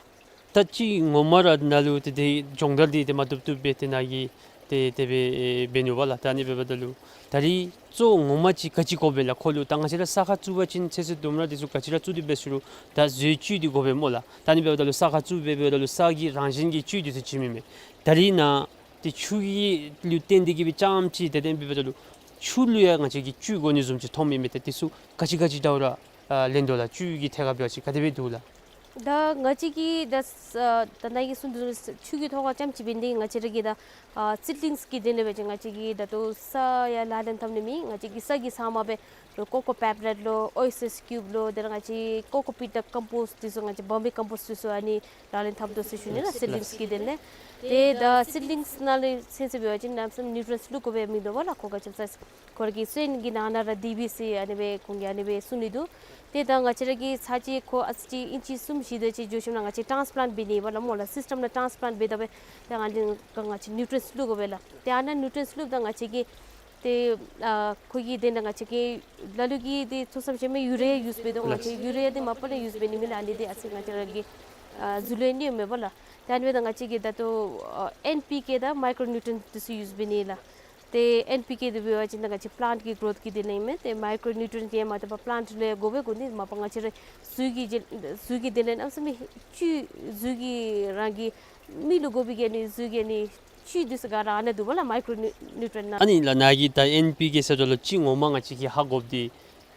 ད་ཅི་ངོ་མ་ར་ནཱ་ལུ་ཏེ་དེ་སྦྱོང་བརྡར་འདི་ཏེ་མ་བཏུབ་བཏུབ་སྦེ་ཏེ་ནཱ་གིས་ཏེ་དེ་སྦེ་ཨེ་འབད་ནུག་པ་ལགས། ད་ཨ་ནི་འབདཝ་ད་ལུ་ད་རིས་གཙོ་བོ་ངོ་མ་ཅིག་ག་ཅི་དགོ་པས་ལགས། ཁོ་ལུ་ད་ང་བཅས་ར་ས་ཁར་བཙུགས་པ་ཅིན་ཚོད་བསྲེ་ལྡུམ་ར་འདི་ཚུ་ག་ཅི་ར་བཙུགས་ཏེ་འབད་ཟེར་རུང་ད་བཟོ་བཅུད་འདི་དགོ་པས་སྨོ་ལགས། ད་ཨ་ནི་འབདཝ་ད་ལུ་ས་ཁར་བཙུགས་སྦེ་འབདཝ་ད་ལུ་ས་གི་རང་བཞིན་གྱི་བཅུད་འདི་ཚུ་བྱིན་མི་མས། ད་རིས་ནཱ་ཏེ་ཆུ་གི་ལུ་བརྟེན་ཏེ་གིས་སྦེ་རྐྱངམ་ཅིག་ཏེ་དེ་འབདཝ་ད་ལུ་ཆུ་ལུ་ཡང་ང་བཅས་ཀྱིས་བཅུད་དགོ་ནི་བཟུམ་ཅིག་མཐོངམ་ཨིན་མས། ཏེ་འདི་ཚུ་ག་ཅི་ག་ཅི་འདྲཝ་ར་ཨ་ལེན་དོ་ལགས། བཅུད་ཀྱི་ཐད་ཁར་འབད་བ་ཅིན་ག་དེ་སྦེ་འདུག་ལགས། ད་ང་བཅས་ཀྱིས་ད་ཨ་ད་ནཱ་གིས་གསུངས་དོ་བཟུམ་ཆུ་གི་ཐོག་ཁར་རྐྱངམ་ཅིག་འབད་ནི་འདི་ང་བཅས་ར་གིས་ད་ཨ་སིཌ་ལིངསི་གི་དོན་ལས་འབད་བ་ཅིན་ང་བཅས་ཀྱིས་ད་ལྟོ་ས་ཡང་ལག་ལེན་འཐབ་ནི་མེད། ང་བཅས་ཀྱིས་ས་གི་ཚབ་མ་སྦེ་རོགས་ཀོ་ཀོ་པེབ་ལེཊ་ལོ་ཨོའེ་ཨེསི་ཨེསི་ཀིའུབ་ལོ་དེ་ལས་ང་བཅས་ཀོ་ཀོ་པིཊ་དང་ཀམ་པོསཊ་འདི་ཚུ་ང་བཅས་བར་མི་ཀམ་པོསཊ་འདི་ཚུ་ཨ་ནི་ལག་ལེན་འཐབ་དོ་ཟེར་ཞུ་ནི་ལགས། སིཌ་ལིངསི་གི་དོན་ལས། ཏེ་ད་སིཌ་ལིངསི་ནང་ལས་ཚུན་ཚོད་འབད་བ་ཅིན་གནམ་མེད་ས་མེད་ནིའུ་ཊི་རིའནཊསི་བླུག་དགོ་པའི་མིན་འདུག་པ་ལགས། ཁོ་ག་ཅི་ཟེར་ཁོ་ར་གི་སོན་གྱི་ནང་ན་ར་སྡོད་པས་ཟེར་ཨ་ནི་སྦེ་ཁོང་གིས་ཨ་ནི་སྦེ་གསུངས་ནི་འདུག། ཏེ་ད་ང་བཅས་ར་གིས་ཚར་ཅིག་ཁོ་ཨ་ཙི་ཅིག་ཨིན་ཅི་གསུམ་བཞི་དེ་ཅིག་འགྱོ་ཞིནམ་ལས་ང་བཅས་ཊཱནསི་པི་ལཱནཊ་འབད་ནི་པ་ལགས་སྨོ་ལགས། སིསི་ཊམ་ནང་ཊཱནསི་པི་ལཱནཊ་འབད་དེ་སྦེ་ཏེ་ཨ་ནི་ང་བཅས་ནིའུ་ཊི་རིའནཊསི་བླུག་དགོ་པས་ལགས། ཏེ་ཨ་ནཱ་ནིའུ་ཊི་རིའནཊསི་བླུགཔ་ད་ང་བཅས་ཀྱིས་ཏེ་ཨ་ཁོ་གི་དོན་ལས་ང་བཅས་ཀྱིས་ལ་ལུ་གིས་ཏེ་ཐུགས་བསམ་བཞེས་མི་ཡུ་རེ་ཡ་ཡུསི་འབད་དོ། ང་བཅས་ཡུ་རེ་ཡ་འདི་མ་པ་ལས་ཡུསི་འབད་ནི་མེད་ལགས། ཨ་ནི་འདི་ཨ་ཙི་ང་བཅས་ར་གི་ཨ་གཟུགས་ལུ་ཡང་གནོདཔ་མེད་པ་ལགས། ཏེ་ཨ་ནི་འབདཝ་ད་ང་བཅས་ཀྱིས་ད་ལྟོ་ཨ་ཨེན་པི་ཀེ་དང་མའི་ཀྲོ་ནིའུ་ཊི་རིའནཊསི་འདི་ཚུ་ཡུསི་འབད་ནི་ལགས། ཏེ་ཨེན་པི་ཀེ་འདི་འབད་བ་ཅིན་ད་ང་བཅས་པི་ལཱནཊ་གི་གོ་རོཝ་གི་དོན་ལས་ཨིན་མས། ཏེ་མའི་ཀྲོ་ནིའུ་ཊི་རིའནཊསི་འདི་ཡང་མ་དག་པར་པི་ལཱནཊ་ལུ་ཡང་དགོ་པས། དགོ་ནི་མ་པ་ང་བཅས་ར་གཟུགས་ཀྱི་རྒྱལ་གཟུགས་ཀྱི་དོན་ལས་གནམ་མེད་ས་མེད་བཅུད་གཟུགས་ཀྱི་རང་གི་མི་ལུ་དགོ་པའི་གི་ཨ་ནི་གཟུགས་ཀྱི་ཨ་ནི་བཅུད་འདི་ཚུ་ག་ར་ཨ་ནཱ་འདུག་པ་ལགས། མའི་ཀྲོ་ནིའུ་ཊི་རིའནཊསི་ནང་། ཨ་ནི་ལགས་ནཱ་གིས་ད་ཨེན་པི་ཀེ་ཟེརཝ་ད་ལུ་ཅིག་ངོ་མ་ང་བཅས་ཀྱིས་ཧ་གོ་བ་འདི་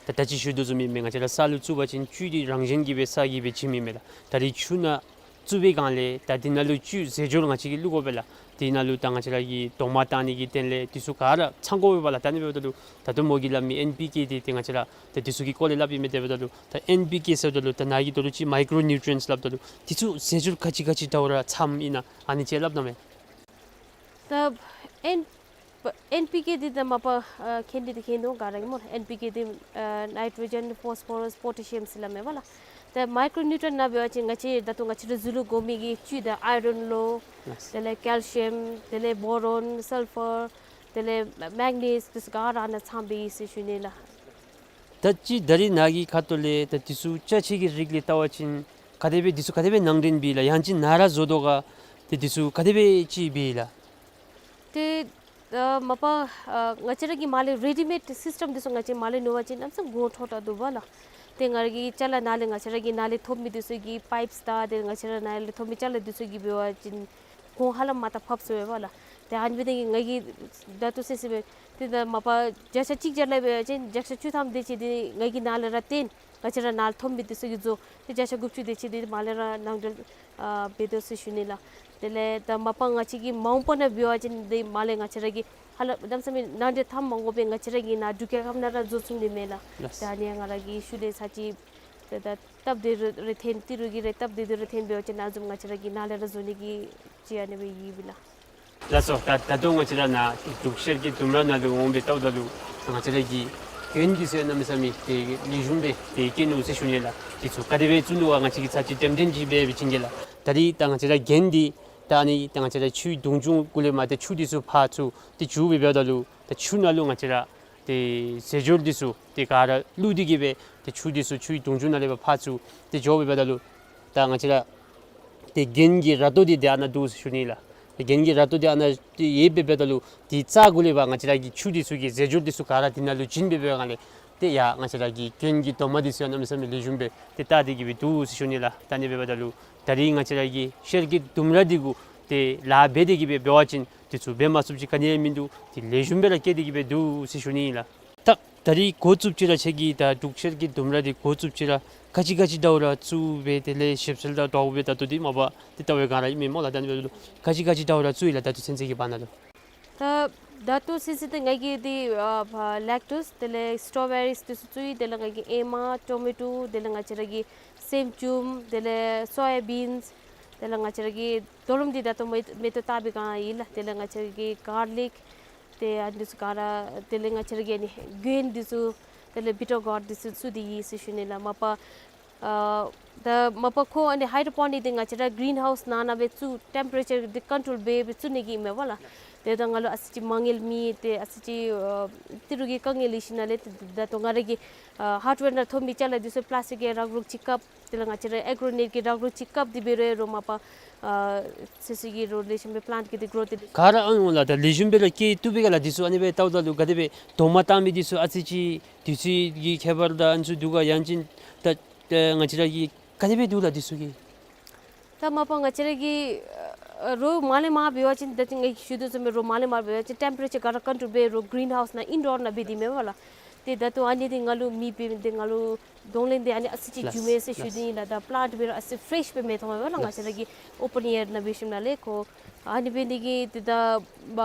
ད་ད་ཅི་ཞུ་དོ་བཟུམ་ཨིན་མས། ང་བཅས་ར་ས་ལུ་བཙུགས་པ་ཅིན་བཅུད་འདི་རང་བཞིན་གྱིས་སྦེ་ས་གིས་སྦེ་བྱིན་མི་མས་ལགས། ད་རིས་ཆུ་ནང་བཙུགས་པའི་སྒང་ལས་ད་འདི་ནང་ལུ་བཅུད་ཟས་སྦྱོར་ང་བཅས་ཀྱིས་བླུག་དགོ་པས་ལགས། འདི་ནང་ལུ་ད་ང་བཅས་ར་གི་རྡོག་མ་བཏང་ནི་གི་དོན་ལས་འདི་ཚུ་ག་ར་ཚང་དགོ་པས་ལགས། ད་ཨ་ནི་འབདཝ་ད་ལུ་ད་ལྟོ་མོ་གིས་སླབ་མི་ཨེན་པི་ཀེ་འདི་ཏེ་ང་བཅས་ར་ད་འདི་ཚུ་གི་སྐོར་ལས་སླབ་ཨིན་མས། དེ་འབདཝ་ད་ལུ་ད་ཨེན་པི་ཀེ་ཟེརཝ་ད་ལུ་ད་ནཱ་གིས་ད་ལྟོ་ཅིག་མའི་ཀྲོ་ནིའུ་ཊི་རིའནཊསི་སླབ་ད་ལུ་འདི་ཚུ་ཟས་སྦྱོར་ག་ཅི་ག་ཅི་འདྲཝ་ར་ཚངམ་ཨིན་ན་ཨ་ནི་ཅིག་སླབ་གནང་མས། ད་ཨེན་ཨེན་པི་ཀེ་འདི་ད་མ་པ་ཨ་མཁྱེན་འདི་ཏེ་མཁྱེན་དོ་ག་ར་གིས་སྨོ། ཨེན་པི་ཀེ་འདི་ཨ་ནའི་ཊྲོ་ཇེན་ཕོསི་ཕོ་རསི་པོ་ཊེ་ཤི་ཡམ་ཟེར་སླབ་མས་པ་ལགས། ད་མའི་ཀྲོ་ནིའུ་ཊི་རིའནཊསི་ནང་འབད་བ་ཅིན་ང་བཅས་ད་ལྟོ་ང་བཅས་ར་གཟུགས་ལུ་དགོ་མི་གི་བཅུད་ད་ཨའི་རཱན་ལོ། ལགས། དེ་ལས་ཀེལ་ཤི་ཡམ། དེ་ལས་བོ་རོན། སཱལ་ཕར། དེ་ལས་མེག་ནིས་འདི་ཚུ་ག་ར་ཨ་ནཱ་ཚངམ་སྦེ་ཡོད་ཟེར་ཞུ་ནི་ལགས། ད་ཅི་ད་རིས་ནཱ་གི་ཁ་ཐུག་ལས་ད་འདི་ཚུ་ཅ་ཆས་ཀྱི་རིགས་ལས་བལྟ་བ་ཅིན་ག་དེ་སྦེ་འདི་ཚུ་ག་དེ་སྦེ་ནང་འདྲེན་འབད་ཡི་ལགས། ཡང་ཅིན་ནཱ་ར་བཟོ་དོ་ག། ཏེ་འདི་ཚུ་ག་དེ་སྦེ་ཅིག་འབད་ཡི་ལགས། ཏེ་ཨ་མ་པ་ཨ་ང་བཅས་ར་གིས་མར་ལས་རེ་ཌི་མེཌ་སིསི་ཊམ་འདི་ཚུ་ང་བཅས་མར་ལས་ཉོ་བ་ཅིན་གནམ་མེད་ས་མེད་གོང་མཐོ་དྲགས་འདུག་པ་ལགས། ཏེ་ང་ར་གིས་ཅ་ལ་ནཱ་ལས་ང་བཅས་ར་གིས་ནཱ་ལས་ཐོབ་མི་འདི་ཚུ་གི་པའིཔ་དང་ཏེ་ང་བཅས་ར་ནཱ་ལས་ཐོབ་མི་ཅ་ལ་འདི་ཚུ་གིས་འབད་བ་ཅིན་གོང་ཧ་ལམ་མ་ད་ཕབ་སོང་པས་ལགས། ཏེ་ཨ་ནི་འབད་ནི་དེ་གིས་ང་གིས་ད་ལྟོ་སེམས་སེམས་སྦེ་ཏེ་ད་མ་པ་བརྒྱ་ཆ་གཅིག་བརྒྱ་ལས་འབད་བ་ཅིན་བརྒྱ་ཆ་བཅུ་ཐམ་དེ་ཅིག་འདི་ང་གིས་ནཱ་ལས་ར་བཏོན། ང་བཅས་ར་ནཱ་ལས་ཐོབ་མི་འདི་ཚུ་གིས་བཟོ། ཏེ་བརྒྱ་ཆ་དགུ་བཅུ་དེ་ཅིག་འདི་མར་ལས་ར་ནང་འདྲེན་ཨ་འབད་དོ་ཟེར་ཞུ་ནི་ལགས། དེ་ལས་ད་མ་པ་ང་བཅས་ཀྱིས་མ་འོངས་པ་ནང་འབད་བ་ཅིན་འདི་མར་ལས་ང་བཅས་ར་གིས་ཧ་ལམ་གནམ་མེད་ས་མེད་ནང་འདྲེན་འཐབ་མ་དགོ་པར་ང་བཅས་ར་གིས་ནཱ་འབྲུག་རྒྱལ་ཁབ་ནང་ར་བཟོ་ཚུགས་ནི་མས་ལགས། ལགས། ད་ཨ་ནི་ང་ར་གི་ཤུལ་ལས་ཚར་ཅིག་ད་ད་སྟབས་བདེ་རུང་རེ་ཐོན་ཏི་རུ་གི་རེ་སྟབས་བདེ་རུང་རེ་ཐོན་འབད་བ་ཅིན་ནཱ་བཟུམ་ང་བཅས་ར་གིས་ནཱ་ལས་ར་བཟོ་ནི་གི་ཅིག་ཨ་ནི་སྦེ་ཡོདཔ་ཨིན་ལགས། ལགས་སོ། ད་ད་ལྟོ་ང་བཅས་ར་ནཱ་འབྲུག་ཤར་གྱི་ལྡུམ་ར་ནང་ལུ་འོང་སྦེ་བལྟཝ་ད་ལུ་ང་བཅས་ར་གི་གྱོན་འདི་ཚུ་གནམ་མེད་ས་མེད་ཏེ་ལེགས་ཤོམ་སྦེ་ཏེ་བཀོད་ནུག་ཟེར་ཞུ་ནི་ལགས། འདི་ཚུ་ག་དེ་སྦེ་བཙུགས་ནུག་ག་ང་བཅས་ཀྱིས་ཚར་ཅིག་འགྲེམས་སྟོན་ཅིག་འབད་སྦེ་བྱིན་གེ་ལགས། ད་རིས་ད་ང་བཅས་ར་གྱོན་འདི་ད་ཨ་ནི་ད་ང་བཅས་ར་ཆུའི་དུང་ཆུང་གུ་ལས་མར་ཏེ་ཆུ་འདི་ཚུ་ཕར་ཚུར་ཏེ་འགྱོ་སྦེ་འབདཝ་ད་ལུ་ད་ཆུ་ནང་ལུ་ང་བཅས་ར་ཏེ་ཟས་སྦྱོར་འདི་ཚུ་ཏེ་ག་ར་བླུགས་ཏེ་གིས་སྦེ་ཏེ་ཆུ་འདི་ཚུ་ཆུའི་དུང་ཆུང་ནང་ལས་ཕར་ཚུར་ཏེ་འགྱོ་སྦེ་འབདཝ་ད་ལུ་ ད་ང་བཅས་ར་ཏེ་གྱེན་གྱི་ར་ཏོ་འདི་ཏེ་ཨ་ནཱ་འདུག་ཟེར་ཞུ་ནི་ལགས། ཏེ་གྱེན་གྱི་ར་ཏོ་འདི་ཨ་ནཱ་ཏེ་ཡོད་པའི་འབདཝ་ད་ལུ་ཏེ་རྩ་གུ་ལས་ཕར་ང་བཅས་ར་གི་ཆུ་འདི་ཚུ་གི་རྫས་སྦྱོར་འདི་ཚུ་ག་ར་འདི་ནང་ལུ་བྱིན་སྦེ་འབད་བའི་སྒང་ལས་ཏེ་ཡ་ང་བཅས་ར་གི་གྱེན་གྱི་རྡོག་མ་འདི་ཚུ་ཡང་གནམ་མེད་ས་མེད་ལེགས་ཤོམ་སྦེ་ཏེ་ལྟ་སྟེ་གི་སྦེ་འདུག་ཟེར་ཞུ་ནི་ལགས། ད་ཨ་ནི་འབདཝ་ད་ལུ་ད་རིས་ང་བཅས་ར་གི་ཤེལ་གྱི་ལྡུམ་ར་འདི་གུ་ཏེ་ལཱ་འབད་དེ་གི་སྦེ་འབད་བ་ཅིན་འདི་ཚུ་འབད་མ་ཚུགསཔ་ཅིག་ག་ནི་ཡང་མིན་འདུག། ཏེ་ལེགས་ཤོམ་སྦེ་ར་སྐྱེས་ཏེ་གི་སྦེ་འདུག་ཟེར་ཞུ་ནི་ཨིན་ལགས། ད་ད་རིས་འགོ་བཙུགསཔ་ཅིག་ར་ཁྱེད་ཀྱིས་ད་འབྲུག་ཤེལ་གྱི་ལྡུམ་ར་འདི་འགོ་བཙུགསཔ་ཅིག་ར་ག་ཅི་ག་ཅི་ད་འོ་ར་བཙུགས་སྦེ་དེ་ལས་ཞིབ་འཚོལ་དང་འདྲཝ་སྦེ་ད་ལྟོ་འདི་མ་པ་ཏེ་ལྟ་བའི་སྒང་ར་ཨིན་མས་སྨོ་ལགས། ད་ཨ་ནི་འབདཝ་ད་ལུ་ག་ཅི་ག་ཅི་ད་འོ་ར་བཙུགས་ཡི་ལགས། ད་ལྟོ་ཚུན་ཚོད་ཀྱི་བར་ན་ལུ། ད་ད་ལྟོ་ཚུན་ཚོད་འདི་ང་གིས་འདི་ཨ་ཕར་ལེག་ཊུས་དེ་ལས་སི་ཊོ་བེ་རིས་འདི་ཚུ་བཙུགས་ཡི། དེ་ལས་ང་གིས་ཨེ་མ་ཊོ་མེ་ཊོ་དེ་ལས་ང་བཅས་ར་གི་སེམ་ཅུམ་དེ་ལས་སོ་ཡ་བིནསི་དེ་ལས་ང་བཅས་ར་གི་དོ་རུམ་འདི་ད་ལྟོ་མེ་མེ་ཏོག་བཏགས་པའི་སྒང་ཨིན་ལགས། དེ་ལས་ང་བཅས་ར་གི་གར་ལིཀ་ཏེ་ཨ་འདི་ཚུ་ག་ར་དེ་ལས་ང་བཅས་ར་གི་ཨ་ནི་གྱེན་འདི་ཚུ་དེ་ལས་བི་ཊར་གཱརཌ་འདི་ཚུ་བཙུགས་ཏེ་ཡི་ཟེར་ཞུ་ནི་ལགས། མ་པ་ཨ་ད་མ་པ་ཁོ་ཨ་ནི་ཧའི་ཌོ་པོ་ནིག་འདི་ང་བཅས་ར་གི་གི་རིན་ཧའུསི་ནང་ན་སྦེ་བཙུགས་ཊེམ་པེ་རེ་ཅར་འདི་ཀོན་ཊོལ་འབད་སྦེ་བཙུགས་ནི་གི་ཨིན་མས་པ་ལགས། ཏེ་ད་ང་ལུ་ཨ་ཙི་ཅིག་མ་དངུལ་མེད། ཏེ་ཨ་ཙི་ཅིག་ཨ་ཏི་རུ་གི་དཀའ་ངལ་ཡོད་ཞིནམ་ལས་ཏེ་ད་ལྟོ་ང་ར་གི་ཨ་ཧརཌ་ཝེར་ནང་ཐོབ་མི་ཅ་ལ་འདི་ཚུ་པི་ལཱསི་ཊིཀ་གི་རག་རོག་ཅིག་བཀབ། དེ་ལས་ང་བཅས་ར་ཨེག་རོ་ནེཊ་གི་རག་རོག་ཅིག་བཀབ་སྟེ་འབད་རུང་རོགས་མ་པ་ཨ་ཚོད་བསྲེ་གི་རོ་ལེ་ཤ་སྦེ་པི་ལཱནཊ་གི་འདི་གོ་རོཐ་འདི་ག་ར་ཨ་ནི་འོང་ལགས། ད་ལེགས་ཤོམ་སྦེ་ར་སྐྱེ་བཏུབ་པས་ག་ལགས། འདི་ཚུ་ཨ་ནི་སྦེ་ལྟཝ་ད་ལུ་ག་དེ་སྦེ་རྡོག་མ་བཏགས་མི་འདི་ཚུ་ཨ་ཙི་ཅིག་དུས་ཚོད་ཀྱི་ཁྱད་པར་དང་ཨ་ནི་ཚུ་འདུག་ག། ཡང་ཅིན་ད་ད་ང་བཅས་ར་གི་ག་དེ་སྦེ་འདུག་ལགས་འདི་ཚུ་གི། ད་མ་པ་ང་བཅས་ར་གི་ཨ་རོགས་མར་ལས་མར་འབད་བ་ཅིན་ད་ཅི་ང་གིས་ཞུ་དོ་བཟུམ་སྦེ་རོགས་མར་ལས་མར་འབད་བ་ཅིན་ཊེམ་པེ་རེ་ཅར་ག་ར་ཀོན་ཊོལ་འབད་རོགས་གི་རིན་ཧའུསི་ནང་ཨིན་ཌོར་ནང་འབད་དེ་མེན་པ་ལགས། ཏེ་ད་ལྟོ་ཨ་ནི་འདི་ང་ལུ་མེདཔ་འབད་ནི་འདི་ང་ལུ་གདོང་ལེན་འདི་ཨ་ནི་ཨ་ཙི་ཅིག་ལགས་འགྱོཝ་མས་ཟེར་ཞུ་ལགས། དོ་ཨིན་ལགས། ད་པི་ལཱནཊ་འབད་རུང་ཨ་ཙི་ཕི་རེཤ་སྦེ་མི་མཐོང་པས་ལགས། ང་བཅས་ར་གི་ཨོ་པེན་ཨེར་ནང་འབད་ཞིནམ་ལས་ཁོ་ཨ་ནི་འབད་ནི་འདི་གིས་ཏེ་ད་མ་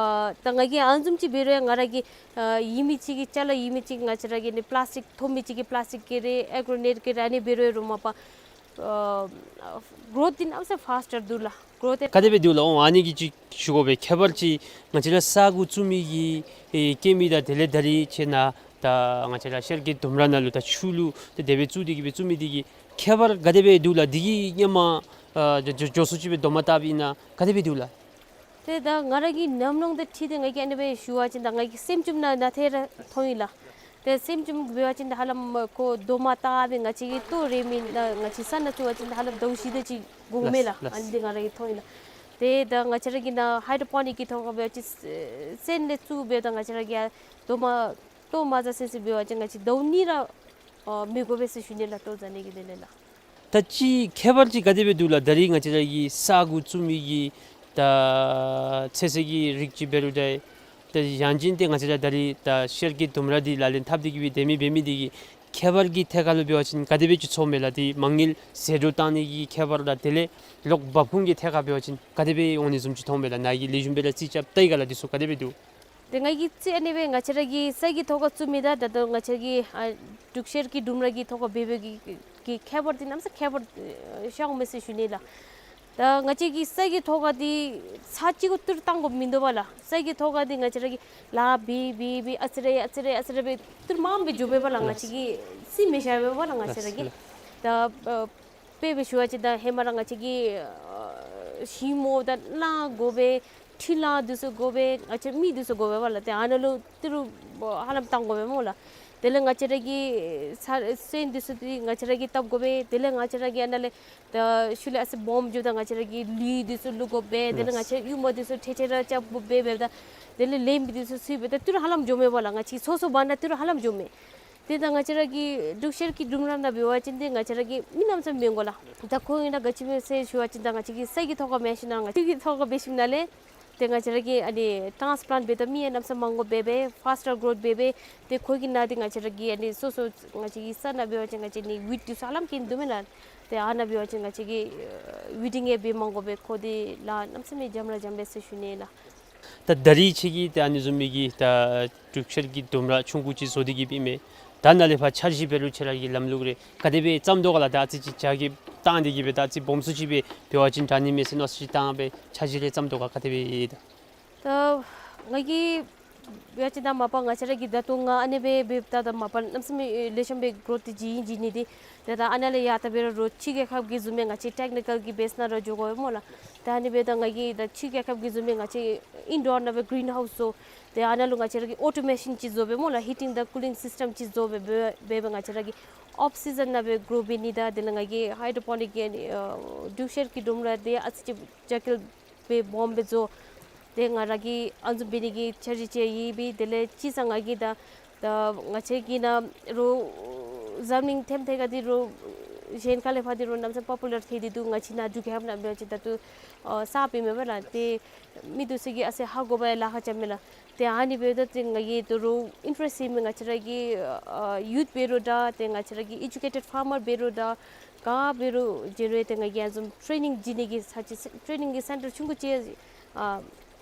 ད་ང་གིས་ཨ་ནི་བཟུམ་ཅིག་འབད་རུང་ང་ར་གི་ཨ་ཡོད་མི་ཅིག་གི་ཅ་ལ་ཡོད་མི་ཅིག་ང་བཅས་ར་གི་ནི་པི་ལཱསི་ཊིཀ་ཐོབ་མི་ཅིག་གིས་པི་ལཱསི་ཊིཀ་གི་རེ་ཨེག་རོ་ནེཊ་གི་རེ་ཨ་ནི་འབད་རུང་རོགས་མ་པ་ཨ་གོ་རོཐ་འདི་གནམ་མེད་ས་མེད་ཕཱསི་ཊར་འདུག་ལགས། གོ་རོཐ་ག་དེ་སྦེ་འདུག་ལགས། འོང་ཨ་ནི་གི་ཅིག་ཞུ་དགོ་པས། ཁྱད་པར་ཅིག་ང་བཅས་ར་ས་གུ་བཙུགས་མི་གི་ཨེ་སྐྱེ་མི་དང་དེ་ལས་ད་རིས་ཁྱེད་ནཱ་ད་ང་བཅས་ར་ཤེལ་གྱི་ལྡུམ་ར་ནང་ལུ་ད་ཆུ་ལུ་ད་དེ་སྦེ་བཙུགས་ཏེ་གི་སྦེ་བཙུགས་མི་འདི་གི་ཁྱད་པར་ག་དེ་སྦེ་འདུག་ལགས། འདི་གིས་སྔོན་མ་ཨ་ད་མགྱོགས་མགྱོགས་སུ་ཅིག་སྦེ་རྡོག་མ་བཏགས་པས་ན་ག་དེ་སྦེ་འདུག་ལགས། ཏེ་ད་ང་ར་གི་ཉམས་མྱོང་དང་འཁྲིལ་ཏེ་ང་གིས་ཨ་ནི་སྦེ་ཞུ་བ་ཅིན་ད་ང་གི་སེམ་ཅུམ་ནང་ན་ཏེ་ར་མཐོང་ཡི་ལགས། ཏེ་སེམ་ཅུམ་འབད་བ་ཅིན་ད་ཧ་ལམ་ཁོ་རྡོག་མ་བཏགས་པའི་ང་བཅས་ཀྱི་ལྟོ་རེ་མི་ན་ང་བཅས་ས་ནང་བཙུགས་པ་ཅིན་ད་ཧ་ལམ་ཟླཝ་བཞི་དེ་ཅིག་འགོརཝ་མས་ལགས། ལགས། ཨ་ནི་འདི་ང་ར་གིས་མཐོང་ཡི་ལགས། ཏེ་ད་ང་བཅས་ར་གི་ནཱ་ཧའི་ཌོ་པོ་ནིག་གི་ཐོག་ཁར་འབད་བ་ཅིན་སོན་ལས་བཙུགས་འབདཝ་ད་ང་བཅས་ར་གི་ཡ་རྡོག་མ་ལྟོ་མ་བཟའ་སེམས་སེམས་འབད་བ་ཅིན་ང་བཅས་ཟླཝ་གཉིས་ར་ཨ་མི་དགོ་པས་ཟེར་ཞུ་ནི་ལགས། ལྟོ་བཟའ་ནི་གི་དོན་ལས་ལགས། ད་ཅི་ཁྱད་པར་ཅིག་ག་དེ་སྦེ་འདུག་ལགས། ད་རིས་ང་བཅས་ར་གི་ས་གུ་བཙུགས་མི་གི་ད་ཚོད་བསྲེ་གི་རིགས་ཅིག་འབད་རུང་ད་ད་ཡང་ཅིན་ཏེ་ང་བཅས་ར་ད་རིས་ད་ཤེལ་གྱི་ལྡུམ་ར་འདི་ལག་ལེན་འཐབ་སྟེ་གི་སྦེ་སྡོད་མི་འབད་མི་འདི་གིས་ཁྱད་པར་གྱི་ཐད་ཁར་ལུ་འབད་བ་ཅིན་ག་དེ་སྦེ་ཅིག་ཚོརཝ་མས་ལགས། ཏེ་མ་དངུལ་ཟད་འགྲོ་བཏང་ནི་གི་ཁྱད་པར་དང་དེ་ལས་ལོག་འབབ་ཁུངས་ཀྱི་ཐད་ཁར་འབད་བ་ཅིན་ག་དེ་སྦེ་འོང་ནི་བཟུམ་ཅིག་མཐོངམ་མས་ལགས། ནཱ་གིས་ལེགས་ཤོམ་སྦེ་ར་རྩིས་རྐྱབ་བལྟ་ཡི་ག་ལགས། འདི་ཚུ་ག་དེ་སྦེ་འདུག། ཏེ་ང་གིས་རྩིས་ཨ་ནི་སྦེ་ང་བཅས་ར་གི་ས་གི་ཐོག་ཁར་བཙུགས་མི་དང་ད་ལྟོ་ང་བཅས་ཀྱི་ཨ་འབྲུག་ཤེལ་གྱི་ལྡུམ་ར་གི་ཐོག་ཁར་འབད་འབདཝ་གི་གི་ཁྱད་པར་འདི་གནམ་མེད་ས་མེད་ཁྱད་པར་ཤརཝ་མས་ཟེར་ཞུ་ནི་ལགས། ད་ང་བཅས་ཀྱི་ས་གི་ཐོག་ཁར་འདི་ཚར་གཅིག་གུ་ཏི་རུ་བཏང་དགོཔ་མིན་འདུག་པ་ལགས། ས་གི་ཐོག་ཁར་འདི་ང་བཅས་ར་གིས་ལཱ་འབད་འབད་འབད་ཨ་ཙི་རེ་ཨ་ཙི་རེ་ཨ་ཙི་རེ་སྦེ་ཏི་རུ་མངམ་སྦེ་འགྱོཝ་མས་པ་ལགས། ང་བཅས་ཀྱིས་རྩིས་མི་ཤར་བས་པ་ལགས། ང་བཅས་ར་གིས་ད་ཨ་དཔེ་སྦེ་ཞུ་བ་ཅིན་ད་ཧེ་མ་ར་ང་བཅས་ཀྱིས་ཨ་ཞིང་རྨོཝ་ད་གླང་དགོ་པས། འཕྲུལ་གླང་འདི་ཚུ་དགོ་པས། ང་བཅས་མི་འདི་ཚུ་དགོ་པས་པ་ལགས། ཏེ་ཨ་ནཱ་ལུ་ཏི་རུ་ཧ་ལམ་བཏང་དགོ་པས་སྨོ་ལགས། དེ་ལས་ང་བཅས་ར་གི་ས་སོན་འདི་ཚུ་འདི་ང་བཅས་ར་གིས་བཏབ་དགོ་པས། དེ་ལས་ང་བཅས་ར་གིས་ཨ་ནཱ་ལས་ད་ཤུལ་ལས་ཨ་ཙི་སྦོམ་འགྱོཝ་ད་ང་བཅས་ར་གིས་ལུད་འདི་ཚུ་བླུག་དགོ་པས། དེ་ལས་ང་བཅས་ཡུར་མ་འདི་ཚུ་ཁྲེ་ཁྲེ་ར་རྐྱབ་དགོ་པས་འབདཝ་ད། དེ་ལས་ལེགསམ་འདི་ཚུ་ཚུ་འབདཝ་ད་ཏི་རུ་ཧ་ལམ་འགྱོཝ་མས་པ་ལགས། ང་བཅས་སོ་སོ་བར་ན་ཏི་རུ་ཧ་ལམ་འགྱོཝ་མས། ཏེ་ད་ང་བཅས་ར་གི་འབྲུག་ཤེལ་གྱི་ལྡུམ་ར་ནང་འབད་བ་ཅིན་ཏེ་ང་བཅས་ར་གིས་མི་གནམ་མེད་ས་མེད་མི་དགོ་ལགས། ད་ཁོང་གིས་ནཱ་ག་ཅི་སྨོ་ཟེར་ཞུ་བ་ཅིན་ད་ང་བཅས་ཀྱི་ས་གི་ཐོག་ཁར་མེན་ཤིང་ན་ང་བཅས་ཀྱི་ཐོག་ཁར་འབད་ཞིནམ་ལས་ཏེ་ང་བཅས་ར་གིས་ཨ་ནི་ཊཱནསི་པི་ལཱནཊ་འབདཝ་ད་མི་ཡང་གནམ་མེད་ས་མེད་མང་དགོ་པས་པས། ཕཱསི་ཊར་གོ་རོཐ་འབད་བས། ཏེ་ཁོ་གི་ནང་འདི་ང་བཅས་ར་གིས་ཨ་ནི་སོ་སོ་ང་བཅས་ཀྱི་ས་ནང་འབད་བ་ཅིན་ང་བཅས་ནི་ཝིཌ་འདི་ཚུ་ཧ་ལམ་སྐྱེ་ནི་འདུག་མེན་ན། ཏེ་ཨ་ནཱ་འབད་བ་ཅིན་ང་བཅས་ཀྱིས་ཨ་ཝིཌ་ཌིང་ཡང་འབད་མ་དགོ་པས། ཁོ་འདི་ལཱ་གནམ་མེད་ས་མེད་འཇམ་ར་འཇམ་པས་ཟེར་ཞུ་ནི་ལགས། ད་ད་རིས་ཁྱེད་ཀྱིས་ད་ཨ་ནི་བཟུམ་མའི་གི་ད་འབྲུག་ཤེལ་གྱི་ལྡུམ་ར་ཆུང་ཀུ་ཅིག་བཟོ་སྟེ་གི་སྦེ་ཨིན་མས། ད་ནཱ་ལས་ཕར་འཆར་གཞི་འབད་རུང་ཁྱེད་ར་གི་ལམ་ལུགས་རེ་ག་དེ་སྦེ་བརྩམ་དོ་ག་ལགས། ད་ཨ་ཙི་ཅིག་བྱ་གི་བཏང་སྟེ་གི་སྦེ་ད་ཨ་ཙི་སྦོམ་སུ་ཅིག་སྦེ་འབད་བ་ཅིན་དྲག་ནི་མས་ཟེར་མནོ་ས་ཅིག་བཏང་སྦེ་འཆར་གཞི་རེ་བརྩམ་དོ་ག་ག་དེ་སྦེ་ཡོད་ད། ད་ང་གིས་ འབད་བ་ཅིན་ད་མ་པ་ང་བཅས་ར་གིས་ད་ལྟོ་ང་ཨ་ནི་སྦེ་འབདཝ་ད་ད་མ་པ་གནམ་མེད་ས་མེད་ལེགས་ཤོམ་སྦེ་གྲོགས་འདི་བྱིན་བྱིན་ནི་འདི། ཏེ་ད་ཨ་ནཱ་ལས་ཡར་ད་འབད་རུང་རོགས་ཕྱི་རྒྱལ་ཁབ་ཀྱི་བཟུམ་སྦེ་ང་བཅས་ཊེཀ་ནི་ཀཱལ་གྱི་བེསི་ནང་ར་འགྱོ་དགོ་པས་སྨོ་ལགས། ད་ཨ་ནི་འབདཝ་ད་ང་གིས་ད་ཕྱི་རྒྱལ་ཁབ་ཀྱི་བཟུམ་སྦེ་ང་བཅས་ཨིན་ཌོར་ནང་སྦེ་གིརིན་ཧའུསི་བཟོ། ཏེ་ཨ་ནཱ་ལུ་ང་བཅས་ར་གིས་ཨོ་ཊོ་མེ་ཤཱན་ཅིག་བཟོ་སྦེ་སྨོ་ལགས། ཧི་ཊིང་དང་ཀུ་ལིང་སིསི་ཊེམ་ཅིག་བཟོ་སྦེ་འབད་འབད་ང་བཅས་ར་གིས་ཨོཕ་སི་ཛན་ནང་སྦེ་གྲོ་འབད་ནི་དང་དེ་ལས་ང་གིས་ཧའི་ཌོ་པོ་ནིཀ་གི་ཨ་ནི་ཨ་འབྲུག་ཤར་གྱི་ལྡུམ་ར་འདི་ཨ་ཙི་ཅིག་རྒྱ་སྐྱེད་སྦེ་སྦོམ་སྦེ་བཟོ། ཏེ་ང་ར་གིས་ཨ་ནི་བཟུམ་འབད་ནི་གི་འཆར་གཞི་ཅིག་ཡོད་པས། དེ་ལས་གཅིག་ཟེར་ང་གིས་ད་ད་ང་བཅས་ཀྱི་ནཱ་རོགས་འཛམ་གླིང་ཐེམ་ཐེ་ཁ་འདི་རོགས་གཞན་ཁ་ལས་ཕར་འདི་རོགས་གནམ་མེད་ས་མེད་པོ་པུ་ལར་ཐལ་ཏེ་འདུག། ང་བཅས་ནཱ་འབྲུག་རྒྱལ་ཁབ་ནང་འབད་བ་ཅིན་ད་ལྟོ་ཨ་གསརཔ་ཨིན་མས་པ་ལགས། ཏེ་མི་འདི་ཚུ་གིས་ཨ་ཙི་ཧ་གོ་བར་ལཱ་ཁག་རྐྱབ་མས་ལགས། ཏེ་ཨ་ནི་འབདཝ་ད་ཏེ་ང་གིས་ད་རུང་ཨིན་ཊ་རེསཊ་ཡོད་མི་ང་བཅས་ར་གི་ཨ་ཡུཐ་འབད་རུང་འདྲ། ཏེ་ང་བཅས་ར་གི་ཨེ་ཌུ་ཀེ་ཊེཌ་ཕཱར་མར་འབད་རུང་འདྲ། ག་འབད་རུང་བྱིན་རུང་ཏེ་ང་གིས་ཨ་ནི་བཟུམ་ཊེ་ནིང་བྱིན་ནི་གི་ས་ཅིག་ཊེ་ནིང་གི་སེན་ཊར་ཆུང་ཀུ་ཅིག་ཨ་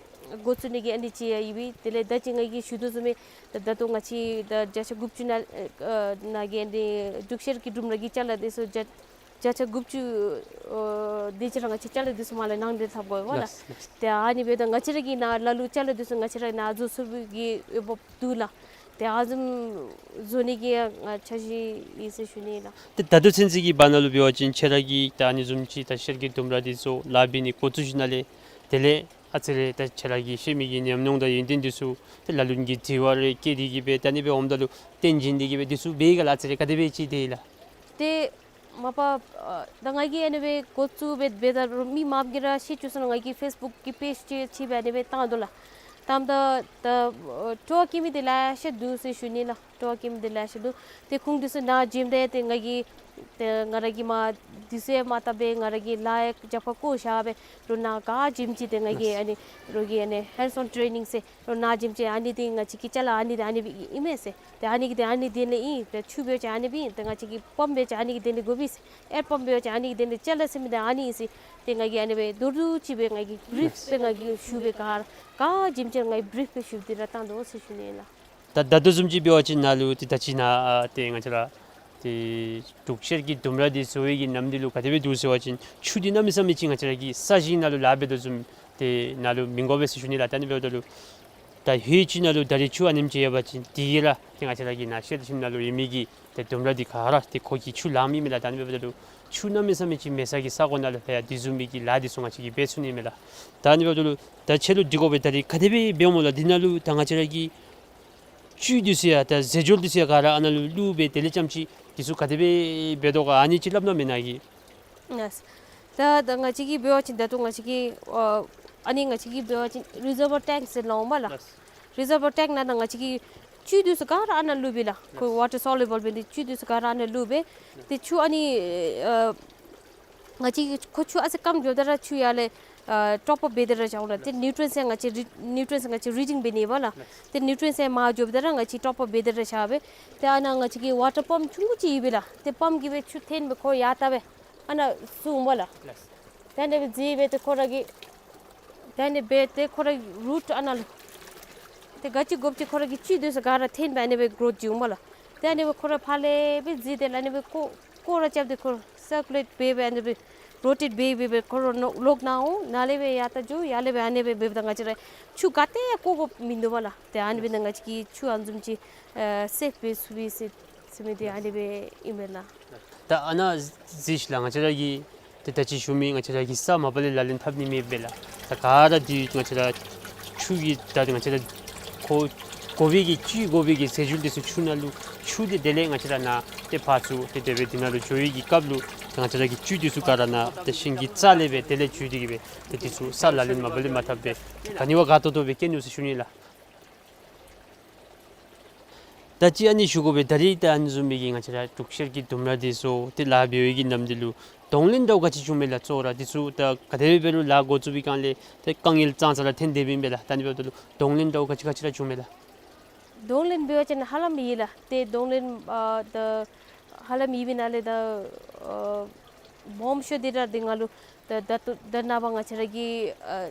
འགོ་བཙུགས་ནི་གི་ཨ་ནི་ཅིག་ཡང་ཡོད་པས། དེ་ལས་ད་ཅི་ང་གིས་ཞུ་དོ་བཟུམ་སྦེ་ད་ད་ལྟོ་ང་བཅས་ད་བརྒྱ་ཆ་དགུ་བཅུ་ནང་ཨ་ནང་གི་ཨ་ནི་འབྲུག་ཤར་གྱི་ལྡུམ་ར་གི་ཅ་ལ་འདི་ཚུ་བརྒྱ་བརྒྱ་ཆ་དགུ་བཅུ་ཨ་དེ་ཅིག་ར་ང་བཅས་ཅ་ལ་འདི་ཚུ་མར་ལས་ནང་འདྲེན་འཐབ་དགོ་པས་ལགས། ལགས། ཏེ་ཨ་ནི་འབདཝ་ད་ང་བཅས་ར་གི་ནཱ་ལ་ལུ་ཅ་ལ་འདི་ཚུ་ང་བཅས་ར་ནཱ་བཟོ་ཚུགས་པའི་གི་འོས་འབབ་འདུག་ལགས། ཏེ་ཨ་ནི་བཟུམ་བཟོ་ནི་གི་ཡང་ང་འཆར་གཞི་ཡོད་ཟེར་ཞུ་ནི་ལགས། ཏེ་ད་ལྟོ་ཚུན་ཚོད་ཀྱི་བར་ན་ལུ་འབད་བ་ཅིན་ཁྱེད་ར་གིས་ད་ཨ་ནི་བཟུམ་ཅིག་ད་ཤར་གྱི་ལྡུམ་ར་འདི་ཚུ་ལཱ་འབད་ནི་འགོ་བཙུགས་ཞིནམ་ལས་དེ་ལས་ཨ་ཙི་རེ་ད་ཁྱེད་ར་གིས་བཤད་མི་གི་ཉམས་མྱོང་དང་ཡོན་ཏན་འདི་ཚུ་ཏེ་ལ་ལུ་གིས་དྲི་བ་རེ་བཀོད་དེ་གིས་སྦེ་ད་ཨ་ནི་སྦེ་འོངམ་ད་ལུ་རྟེན་བྱིན་ཏེ་གིས་སྦེ་འདི་ཚུ་འབད་ག་ལགས། ཨ་ཙི་རེ་ག་དེ་སྦེ་ཅིག་དེ་ལགས། ཏེ་མ་པ་ཨ་ད་ང་གིས་ཨ་ནི་སྦེ་འགོ་བཙུགས་འབད་འབདཝ་ད་རུང་མི་མང་གིས་ར་ཤེས་བཅུག་སོང་ན། ང་གིས་ཕེསི་བུཀ་གི་པེཇ་ཅིག་ཅིག་སྦེ་ཨ་ནི་སྦེ་བཏང་དོ་ལགས། བཏངམ་ད་ད་ཨ་སྤྲོ་བ་བསྐྱེད་མི་འདི་ལེ་ཤ་འདུག་ཟེར་ཞུ་ནི་ལགས། སྤྲོ་བ་བསྐྱེད་མི་འདི་ལེ་ཤ་འདུག། ཏེ་ཁོང་འདི་ཚུ་ནཱ་བྱོནམ་ད་ཏེ་ང་གིས་ཏེ་ང་ར་གིས་མར་འདི་ཚུ་ཡང་མ་བཏབ་པར་ང་ར་གིས་ལཱ་ཡང་རྒྱབ་ཁར་བཀོ་བཞག་སྦེ་རོགས་ནཱ་ག་བྱོནམ་ཅིག་ཏེ་ང་གིས་ཨ་ནི་རོགས་ཀྱིས་ཨ་ནི་ཧེནཌསི་ཨོན་ཊེ་ནིང་ཟེར་རོགས་ནཱ་བྱོནམ་ཅིག་ཨ་ནི་འདི་ང་བཅས་ཀྱི་ཅ་ལ་ཨ་ནི་འདི་ཨ་ནི་སྦེ་ཨིན་མས་ཟེར། ཏེ་ཨ་ནི་གི་འདི་ཨ་ནི་འདི་ནི་ཨིན། ཏེ་ཆུ་འབད་བ་ཅིན་ཨ་ནི་སྦེ་ཨིན། ཏེ་ང་བཅས་ཀྱི་པམཔ་འབད་བ་ཅིན་ཨ་ནི་གི་འདི་ནི་དགོ་པས་ཟེར། ཨེར་པམཔ་འབད་བ་ཅིན་ཨ་ནི་གི་འདི་ནི་ཅ་ལ་ཟེར་མི་འདི་ཨ་ནི་ཨིན་ཟེར། ཏེ་ང་གིས་ཨ་ནི་སྦེ་མདོར་བསྡུས་ཅིག་སྦེ་ང་གིས་བི་རིཕ་སྦེ་ང་གིས་ཞུ་སྦེ་ག་ར་ག་བྱོནམ་ཅིག་ང་གིས་བི་རིཕ་སྦེ་ཞུ་སྟེ་ར་བཏང་དོ་ཟེར་ཞུ་ནི་ལགས། ད་ད་ལྟོ་བཟུམ་ཅིག་འབད་བ་ཅིན་ནཱ་ལུ་ཏེ་ད་ཅི་ནཱ་ཨ་ཏེ་ང་བཅས་ར་ཏེ་འབྲུག་ཤར་གྱི་ལྡུམ་ར་འདི་བཟོ་བའི་གི་ནམ་འདི་ལུ་ག་དེ་སྦེ་འདུག་ཟེར་བ་ཅིན་ཆུ་འདི་གནམ་མེད་ས་མེད་ཅིག་ང་བཅས་ར་གི་ས་གཞི་ནང་ལུ་ལཱ་འབད་དོ་བཟུམ་ཏེ་ནཱ་ལུ་མི་དགོ་པས་ཟེར་ཞུ་ནི་ལགས། ད་ཨ་ནི་འབདཝ་ད་ལུ་ད་ཧེ་ཅིག་ནང་ལུ་ད་རེས་ཆུ་ཨ་ནེམ་ཅིག་ཡོད་པ་ཅིན་དེ་གིས་ར་ཏེ་ང་བཅས་ར་གི་ནཱ་ཤེལ་ཤིམ་ནང་ལུ་ཡོད་མི་གི་ཏེ་ལྡུམ་ར་འདི་ག་ར་ཏེ་ཁོ་གིས་ཆུ་ལངམ་ཨིན་མས་ལགས། ད་ཨ་ནི་འབདཝ་ད་ལུ་ཆུ་གནམ་མེད་ས་མེད་ཅིག་མེད་ས་གི་ས་གོ་ནང་ལུ་ལྷོད་ཡར་འདི་བཟུམ་མའི་གི་ལཱ་འདི་ཚུ་ང་བཅས་ཀྱིས་འབད་ཚུགས་ནི་མས་ལགས། ད་ཨ་ནི་འབདཝ་ད་ལུ་ད་ཁྱོད་ལུ་འདྲི་དགོ་པས། ད་རེས་ག་དེ་སྦེ་འབདཝ་སྨོ་ལགས། འདི་ནང་ལུ་ད་ང་བཅས་ར་གི་བཅུད་འདི་ཚུ་ཡང་ད་རྫས་སྦྱོར་འདི་ཚུ་ཡང་ག་ར་ཨ་ནཱ་ལུ་བླུགས་སྦེ་དེ་ལས་རྐྱངམ་ཅིག་འདི་ཚུ་ག་དེ་སྦེ་འབད་དོ་ག་ཨ་ནི་ཅིག་སླབ་གནང་མས་ནཱ་གིས། ལགས། ད་ད་ང་བཅས་ཀྱིས་འབད་བ་ཅིན་ད་ལྟོ་ང་བཅས་ཀྱིས་ཨ་ཨ་ནི་ང་བཅས་ཀྱིས་འབད་བ་ཅིན་རི་ཛར་བར་ཊེངཀ་ཟེར་སླབ་འོང་སྨོ་ལགས། ལགས། རི་ཛར་བར་ཊེངཀ་ནང་ད་ང་བཅས་ཀྱིས་བཅུད་འདི་ཚུ་ག་ར་ཨ་ནཱ་བླུགས་སྦེ་ལགས། ཁོ་ཝ་ཊར་སོ་ལུ་བཱལ་འབད་ནི་བཅུད་འདི་ཚུ་ག་ར་ཨ་ནཱ་བླུགས་སྦེ་ཏེ་ཆུ་ཨ་ནི་ཨ་ང་བཅས་ཀྱིས་ཁོ་ཆུ་ཨ་ཙི་སྐམ་འགྱོཝ་ད་ར་ཆུ་ཡར་ལས་ཨ་ཊོཔ་ཨཔ་འབད་དེ་ར་བཞག་འོང་ལགས། ཏེ་ནིའུ་ཊི་རིའེནཊ་ཡང་ང་བཅས་རི་ནིའུ་ཊི་རིའེནཊ་ཡང་ང་བཅས་རི་ཌིང་འབད་ནི་པ་ལགས། ཏེ་ནིའུ་ཊི་རིའེནཊ་ཡང་མར་འགྱོཝ་ད་ར་ང་བཅས་ཊོཔ་ཨཔ་འབད་དེ་ར་བཞག་སྦེ་ཏེ་ཨ་ནཱ་ང་བཅས་ཀྱི་ཝ་ཊར་པམཔ་ཆུང་ཀུ་ཅིག་ཡོད་པས་ལགས། ཏེ་པམཔ་གིས་སྦེ་ཆུ་འཐེན་སྦེ་ཁོ་ཡར་བལྟ་སྦེ་ཨ་ནཱ་བཙུགས་འོང་སྨོ་ལགས། ལགས། ཏེ་ཨ་ནི་སྦེ་བཙུགས་སྦེ་ཏེ་ཁོ་ར་གི་ཏེ་ཨ་ནི་སྦེ་ཏེ་ཁོ་ར་གི་རུཊ་ཨ་ནཱ་ལུ་ཏེ་ག་ཅི་དགོཔ་ཅིག་ཁོ་ར་གི་བཅུད་འདི་ཚུ་ག་ར་འཐེན་སྦེ་ཨ་ནི་སྦེ་གྲོཝ་བྱིན་འོང་སྨོ་ལགས། ཏེ་ཨ་ནི་སྦེ་ཁོ་ར་ཕར་ལས་སྦེ་བཙུགས་ཏེ་ཨ་ནི་སྦེ་སྐོར་སྐོར་ར་རྐྱབ་སྟེ་ཁོ་སར་ཀུ་ལེཊ་འབད་སྦེ་ཨ་ནི་སྦེ་རོ་ཊེཊ་འབད་འབད་སྦེ་ཁོ་ར་ལོག་ནཱ་འོང་། ནཱ་ལས་སྦེ་ཡར་ད་འགྱོ། ཡར་ལས་སྦེ་ཨ་ནི་སྦེ་འབདཝ་ད་ང་བཅས་ར་ཆུ་ག་ཏེ་ཡང་བཀོ་དགོཔ་མིན་འདུག་སྨོ་ལགས། ཏེ་ཨ་ནི་སྦེ་ད་ང་བཅས་ཀྱིས་ཆུ་ཨ་ནི་བཟུམ་ཅིག་ཨ་སེབ་འབད་ཚུགས་པས་ཟེར་ཟེར་མི་འདི་ཨ་ནི་སྦེ་ཨིན་པས་ལགས། ད་ཨ་ནཱ་གཟིགས་ཤིག་ལགས། ང་བཅས་ར་གི་ཏེ་ད་ཅི་ཞུ་མི་ང་བཅས་ར་གི་ས་མ་པ་ལས་ལག་ལེན་འཐབ་ནི་མེད་པས་ལགས། ད་ག་ར་འདི་ང་བཅས་ར་ཆུ་གི་ད་ང་བཅས་ར་ཁོ་དགོ་པའི་གི་བཅུད་དགོ་པའི་གི་རྫས་སྦྱོར་འདི་ཚུ་ཆུ་ནང་ལུ་ཆུ་སྟེ་དེ་ལས་ང་བཅས་ར་ནཱ་ཏེ་ཕར་ཚུར་ཏེ་དེ་སྦེ་འདི་ནང་ལུ་འགྱོ་བའི་གི་སྐབས་ལུ་ང་བཅས་ར་གི་བཅུད་འདི་ཚུ་ག་ར་ནཱ་ཏེ་ཤིང་གི་རྩ་ལས་སྦེ་དེ་ལས་བཅུད་འདི་གིས་སྦེ་ཏེ་འདི་ཚུ་ས་ལག་ལེན་མ་པ་ལས་མ་འཐབ་པར་ག་ནི་བ་དགའ་ཏོག་ཏོ་སྦེ་སྐྱེ་ནུག་ཟེར་ཞུ་ནི་ལགས། ད་ཅི་ཨ་ནི་ཞུ་དགོ་པས། ད་རེས་ད་ཨ་ནི་བཟུམ་མའི་གི་ང་བཅས་ར་འབྲུག་ཤར་གྱི་ལྡུམ་ར་འདི་ཚུ་ཏེ་ལཱ་འབད་བའི་གི་ནམ་འདི་ལུ་གདོང་ལེན་འདྲཝ་ག་ཅི་བྱུང་མས་ལགས། གཙོ་བོ་ར་འདི་ཚུ་ད་ག་དེ་སྦེ་འབད་རུང་ལཱ་འགོ་བཙུགས་པའི་སྒང་ལས་ཏེ་དཀའ་ངལ་ཙང་ཙ་ར་འཐོན་དེས་པས་ལགས། ད་ཨ་ནི་འབདཝ་ད་ལུ་གདོང་ལེན་འདྲཝ་ག་ཅི་ག་ཅི་ར་བྱུང་མས་ལགས། གདོང་ལེན་འབད་བ་ཅིན་ཧ་ལམ་ཡོད་ལགས། ཏེ་གདོང་ལེན་ཨ་ད་ཧ་ལམ་ཡོད་པའི་ནང་ལས་ད་ཨ་སྦོམ་ཤོས་འདི་ར་འདི་ང་ལུ་ད་ ད་ལྟོ་ད་ནངས་པ་ང་བཅས་ར་གི་ཨ་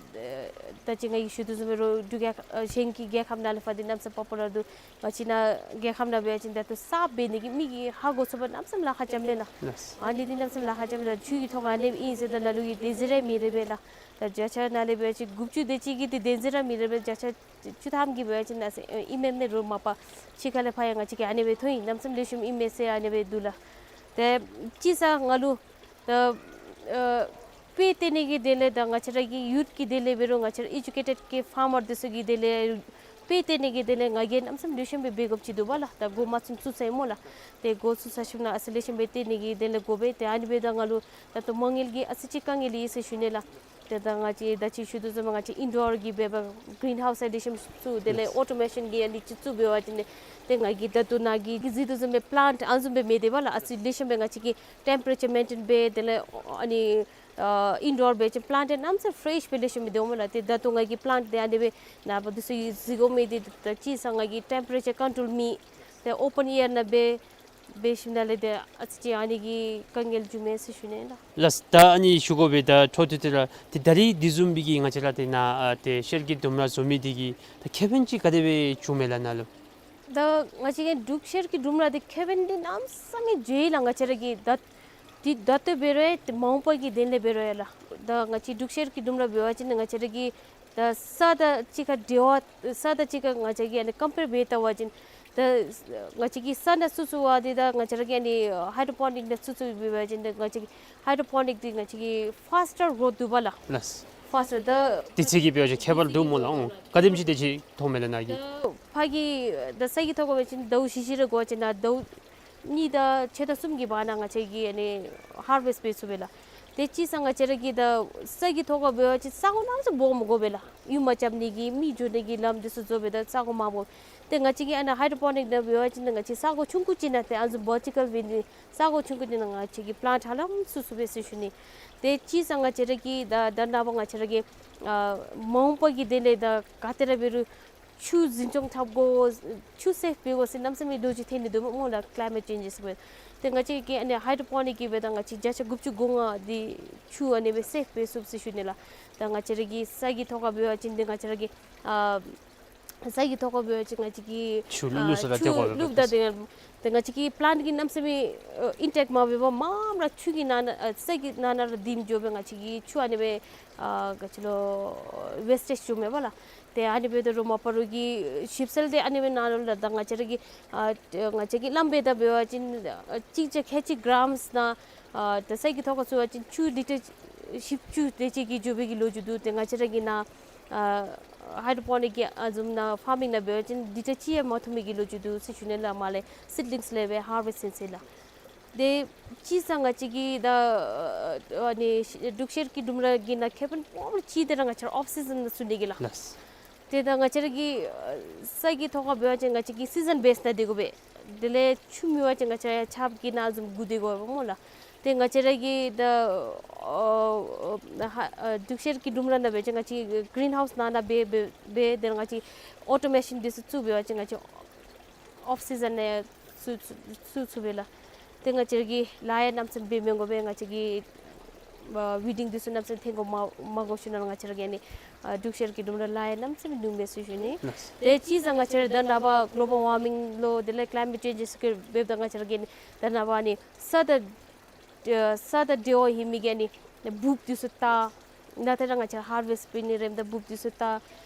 ད་ཅི་ང་གིས་ཞུ་དོ་བཟུམ་སྦེ་རོགས་འབྲུག་རྒྱལ་ཨ་གཞན་གྱི་རྒྱལ་ཁབ་ནང་ལས་ཕར་འདི་གནམ་ས་ཕར་ཕར་ར་འདུག། ང་བཅས་ནཱ་རྒྱལ་ཁབ་ནང་འབད་བ་ཅིན་ད་ལྟོ་ས་འབད་ནི་གི་མི་གིས་ཧ་གོ་ཚུགས་པར་གནམ་མེད་ས་མེད་ལཱ་ཁག་རྐྱབ་མས་ལགས། ལགས། ཨ་ནི་འདི་གནམ་མེད་ས་མེད་ལཱ་ཁག་རྐྱབ་མས་ལགས། ཆུ་གི་ཐོག་ཁར་ཨ་ནི་ཨིན་ཟེར་ད་ལ་ལུ་གིས་བདེན་འཛིན་ར་མེད་རེ་བས་ལགས། ད་བརྒྱ་ཆ་ནང་ལས་འབད་བ་ཅིན་དགུ་བཅུ་དེ་ཅིག་གིས་འདི་བདེན་འཛིན་ར་མེད་རེ་བས། བརྒྱ་ཆ་བཅུ་ཐམ་གྱིས་འབད་བ་ཅིན་ཨ་ཙི་ཨིན་མས་མས། རོགས་མ་པ་ཕྱི་ཁ་ལས་ཕར་ཡང་ང་བཅས་ཀྱིས་ཨ་ནི་སྦེ་མཐོང་ཡི། གནམ་མེད་ས་མེད་ལེགས་ཤོམ་ཨིན་མས་ཟེར་ཨ་ནི་སྦེ་འདུག་ལགས། ཏེ་གཅིག་ས་ང་ལུ་ད་ཨ་དཔེ་སྟོན་ནི་གི་དོན་ལས་དང་ང་བཅས་ར་གི་ཡུཐ་ཀྱི་དོན་ལས་འབད་རུང་ང་བཅས་ར་ཨེ་ཌུ་ཀེ་ཊེཌ་ཀྱི་ཕཱར་མར་འདི་ཚུ་གི་དོན་ལས་དཔེ་སྟོན་ནི་གི་དོན་ལས་ང་གིས་གནམ་མེད་ས་མེད་ལེགས་ཤོམ་སྦེ་འབད་དགོཔ་ཅིག་འདུག་པ་ལགས། ད་འགོ་མ་བཙུགས་བཙུགས་ས་ཨིན་སྨོ་ལགས། ཏེ་འགོ་བཙུགས་ཚར་ཞིནམ་ལས་ཨ་ཙི་ལེགས་ཤོམ་སྦེ་སྟོན་ནི་གི་དོན་ལས་དགོ་པས། ཏེ་ཨ་ནི་འབདཝ་ད་ང་ལུ་ད་ལྟོ་མ་དངུལ་གྱི་ཨ་ཙི་ཅིག་དཀའ་ངལ་ཡོད་ཟེར་ཞུ་ནི་ལགས། ཏེ་ད་ང་བཅས་ད་ཅི་ཞུ་དོ་བཟུམ་ང་བཅས་ཨིན་ཌོར་གྱི་འབད་བ་གི་རིན་ཧའུསི་ལེགས་ཤོམ་བཙུགས། དེ་ལས་ཨོ་ཊོ་མེ་ཤཱན་གྱི་ཨ་ནི་ཅིག་བཙུགས་འབད་བ་ཅིན་ཏེ་ང་གིས་ད་ལྟོ་ནཱ་གི་གཟིགས་དོ་བཟུམ་སྦེ་པི་ལཱནཊ་ཨ་ནི་བཟུམ་སྦེ་མེད་དེ་པ་ལགས། ཨ་ཙི་ལེགས་ཤོམ་སྦེ་ང་བཅས་ཀྱིས་ཊེམ་པེ་རེ་ཅར་མེན་ཊེན་འབད། དེ་ལས་ཨ་ནི་ཨ་ཨིན་ཌོར་འབད་བ་ཅིན་པི་ལཱནཊ་གནམ་མེད་ས་མེད་ཕེ་རེཤ་སྦེ་ལེགས་ཤོམ་སྦེ་སྡོདཔ་མས་ལགས། ཏེ་ད་ལྟོ་ང་གིས་པི་ལཱནཊ་འདི་ཨ་ནི་སྦེ་ནངས་པ་འདི་ཚུ་གཟིགས་དགོ་མི་འདི་ད་གཅིག་ས་ང་གིས་ཊེམ་པེ་རེ་ཅར་ཀོན་ཊོལ་མེད། ཏེ་ཨོ་པཱན་ཨེར་ནང་འབད་འབད་ཞིནམ་ལས་ཏེ་ཨ་ཙི་ཅིག་ཨ་ནི་གི་དཀའ་ངལ་བྱུང་མས་ཟེར་ཞུ་ནི་ལགས། ལགས། ད་ཨ་ནི་ཞུ་དགོ་པས། ད་འཕྲོ་མཐུད་དེ་ར་ཏེ་ད་རིས་འདི་བཟུམ་སྦེ་གི་ང་བཅས་ར་ཏེ་ནཱ་ཨ་ཏེ་ཤེལ་གྱི་ལྡུམ་ར་བཟོ་མི་འདི་གི་ད་ཁེ་ཕན་ཅིག་ག་དེ་སྦེ་བྱུངམ་མས་ལགས་ནཱ་ལུ། ད་ང་བཅས་ཀྱི་འབྲུག་ཤེལ་གྱི་ལྡུམ་ར་འདི་ཁེ་ཕན་འདི་གནམ་མེད་ས་མེད་ཡོད་ལགས། ང་བཅས་ར་གི་ད་འདི་ད་ལྟོ་འབད་རུང་ཏེ་མ་འོངས་པ་གི་དོན་ལས་འབད་རུང་ཡ་ལགས། ད་ང་བཅས་འབྲུག་ཤེལ་གྱི་ལྡུམ་ར་འབད་བ་ཅིན་ང་བཅས་ར་གི་ད་ས་དང་གཅིག་ཁར་འབྲེལ་བ་ས་དང་གཅིག་ཁར་ང་བཅས་ཀྱིས་ཨ་ནི་ཀམ་པེར་འབད་བལྟ་བ་ཅིན་ད་ང་བཅས་ཀྱི་ས་ནང་བཙུགས་བཙུགསཔ་འདི་དང་ང་བཅས་ར་གི་ཨ་ནི་ཧའི་ཌོ་པོ་ནིཀ་ནང་བཙུགས་བཙུགསཔ་འབད་བ་ཅིན་ད་ང་བཅས་ཀྱི་ཧའི་ཌོ་པོ་ནིཀ་འདི་ང་བཅས་ཀྱི་ཕཱསི་ཊར་གྲོཐ་འདུག་པ་ལགས། ལགས། ཕཱསི་ཊར་ད་དུས་ཚོད་ཀྱི་འབད་བ་ཅིན་ཁྱད་པར་འདུག་སྨོ་ལགས། ཨོ་ག་དེམ་ཅིག་དེ་ཅིག་ཐོབ་མས་ལགས་ནཱ་གིས། ད་ཕར་གྱི་ད་ས་གི་ཐོག་ཁར་འབད་བ་ཅིན་ཟླཝ་བཞི་བཞི་རེ་འགོར་བ་ཅིན་ད་ཟླཝ་གཉིས་དང་ཕྱེད་དང་གསུམ་གྱི་བར་ན་ང་བཅས་ཀྱིས་ཨ་ནི་ཧར་ཝེསཊ་འབད་ཚུགས་པས་ལགས། ཏེ་གཅིག་ས་ང་བཅས་ར་གི་ད་ས་གི་ཐོག་ཁར་འབད་བ་ཅིན་ས་གོ་གནམ་མེད་ས་མེད་སྦོམ་དགོ་པས་ལགས། ཡུར་མ་རྐྱབ་ནི་གི་མི་འགྱོ་ནི་གི་ལམ་འདི་ཚུ་བཟོ་སྦེ་ད་ས་གོ་མང་པོ། ཏེ་ང་བཅས་ཀྱིས་ཨ་ནཱ་ཧའི་ཌོ་པོ་ནིཀ་ནང་འབད་བ་ཅིན་ང་བཅས་ས་གོ་ཆུང་ཀུ་ཅིག་ནང་ཏེ་ཨ་ནི་བར་ཊི་ཀལ་བེནཊ་ས་གོ་ཆུང་ཀུ་ཅིག་ནང་ང་བཅས་ཀྱིས་པི་ལཱནཊ་ཧ་ལམ་བཙུགས་ཚུགས་པས་ཟེར་ཞུ་ནི། ཏེ་གཅིག་ས་ང་བཅས་ར་གི་ད་ད་ནངས་པ་ང་བཅས་ར་གི་ཨ་མ་འོངས་པ་གི་དོན་ལས་ད་ག་ཏེ་ར་འབད་རུང་ཆུ་འཛིན་སྐྱོང་འཐབ་དགོ། ཆུ་སེབ་འབད་དགོ་ཟེར་གནམ་མེད་ས་མེད་ལོ་རྒྱུས་ཐོན་ནི་འདུག་སྨོ་ལགས། ཀི་ལའི་མེཊ་ཅེནཇེསི་སྦེ། ཏེ་ང་བཅས་ཀྱིས་ཨ་ནི་ཧའི་ཌོ་པོ་ནིཀ་གི་འབདཝ་ད་ང་བཅས་བརྒྱ་ཆ་དགུ་བཅུ་གོ་ལྔ་འདི་ཆུ་ཨ་ནི་སྦེ་སེབ་འབད་ཚུགས་ཟེར་ཞུ་ནི་ལགས། ད་ང་བཅས་ར་གི་ས་གི་ཐོག་ཁར་འབད་བ་ཅིན་ཏེ་ང་བཅས་ར་གི་ཨ་ས་གི་ཐོག་ཁར་འབད་བ་ཅིན་ང་བཅས་ཀྱིས་ཆུ་བླུག་བླུག་ས་ད་ཆུ་ཏེ་གོ་བླུག་ད་ཏེ་ཏེ་ང་བཅས་ཀྱི་པི་ལཱནཊ་གི་གནམ་མེད་ས་མེད་ཨ་ཨིན་ཊེཀ་མ་འབད་བར་མངམ་ར་ཆུ་གི་ནང་ན་ཨ་ས་གི་ནང་ན་ར་ལྡེམ་འགྱོ་སྦེ་ང་བཅས་ཀྱི་ཆུ་ཨ་ནི་སྦེ་ཨ་ག་ཅི་ལོ་ཝེསི་ཊེཇ་འགྱོཝ་མས་པ་ལགས། ཏེ་ཨ་ནི་འབདཝ་ད་རོགས་མ་པ་རོགས་ཀྱིས་ཞིབ་འཚོལ་འདི་ཨ་ནི་སྦེ་གནང་ནུག་ལགས། ད་ང་བཅས་ར་གི་ཨ་ང་བཅས་ཀྱི་ལམ་འབདཝ་ད་འབད་བ་ཅིན་ཨ་གཅིག་བརྒྱ་ཁལ་གཅིག་གྲམ་ནང་ཨ་ད་ས་གི་ཐོག་ཁར་བཙུགས་པ་ཅིན་ཆུ་ལི་ཊར་བཞི་བཅུ་དེ་ཅིག་གིས་འགྱོ་བའི་གི་ལོ་རྒྱུས་འདུག། ཏེ་ང་བཅས་ར་གི་ནཱ་ཨ་ཧའི་ཌོ་པོ་ནིཀ་གི་ཨ་བཟུམ་ནཱ་ཕཱར་མིང་ནང་འབད་བ་ཅིན་ལི་ཊར་གཅིག་ཡང་མ་ཐོབ་མི་གི་ལོ་རྒྱུས་འདུག་ཟེར་ཞུ་ནི་ལགས། མར་ལས་སིཌ་ལིངསི་ལས་སྦེ་ཧར་ཝེསཊ་ཟེར་ཟེར་ལགས། ཏེ་གཅིག་ས་ང་བཅས་ཀྱི་ད་ཨ་ནི་འབྲུག་ཤེལ་གྱི་ལྡུམ་ར་གི་ནང་ཁེ་ཕན་སྦོམ་ར་ཅིག་འདི་ར་ང་བཅས་ར་ཨོཕ་སི་ཛན་ནང་བཙུགས་ནི་གི་ལགས། ལགས། ཏེ་ད་ང་བཅས་ར་གི་ཨ་ས་གི་ཐོག་ཁར་འབད་བ་ཅིན་ང་བཅས་ཀྱིས་སི་ཛན་བེསི་ནང་སྡོད་དགོ་པས། དེ་ལས་ཆུ་མེད་པ་ཅིན་ང་བཅས་ར་ཆརཔ་གི་ནང་བཟུམ་སྒུག་སྡོད་དགོ་པས་སྨོ་ལགས། ཏེ་ང་བཅས་ར་གི་ད་ཨ་ཨ་འབྲུག་ཤེལ་གྱི་ལྡུམ་ར་ནང་འབད་བ་ཅིན་ང་བཅས་གི་རིན་ཧའུསི་ནང་ན་འབད་འབད་འབད་དེ་ང་བཅས་ཨོ་ཊོ་མེ་ཤཱན་འདི་ཚུ་བཙུགས་འབད་བ་ཅིན་ང་བཅས་ཨོཕ་སི་ཛན་ནང་བཙུགས་བཙུགས་ཚུགས་པས་ལགས། ཏེ་ང་བཅས་ར་གིས་ལཱ་ཡང་གནམ་མེད་ས་མེད་འབད་མི་དགོ་པས། ང་བཅས་ཀྱི་ཨ་ཝི་ཌིང་འདི་ཚུ་གནམ་མེད་ས་མེད་འཐོན་དགོ་མ་མ་དགོ་ཞུ་ནི་ལགས། ང་བཅས་ར་གི་ཨ་ནི་ཨ་འབྲུག་ཤེལ་གྱི་ལྡུམ་ར་ལཱ་ཡང་གནམ་མེད་ས་མེད་ཉུང་མས་ཟེར་ཞུ་ནི། ཏེ་གཅིག་ས་ང་བཅས་ར་ད་ནངས་པ་གོ་ལོ་བཱལ་ཝར་མིང་ལོ་དེ་ལས་ཀི་ལའི་མེཊ་ཅེནཇེསི་གི་འབདཝ་ད་ང་བཅས་ར་གི་ཨ་ནི་ད་ནངས་པ་ཨ་ནི་ས་དང་ཨ་ས་དང་འབྲེལ་བ་ཡོད་མི་གི་ཨ་ནི་འབུཔ་འདི་ཚུ་བཏགས། ནཱ་ཏེ་ར་ང་བཅས་ཧར་ཝེསཊ་འབད་ནི་རནམ་ད་འབུཔ་འདི་ཚུ་བཏགས།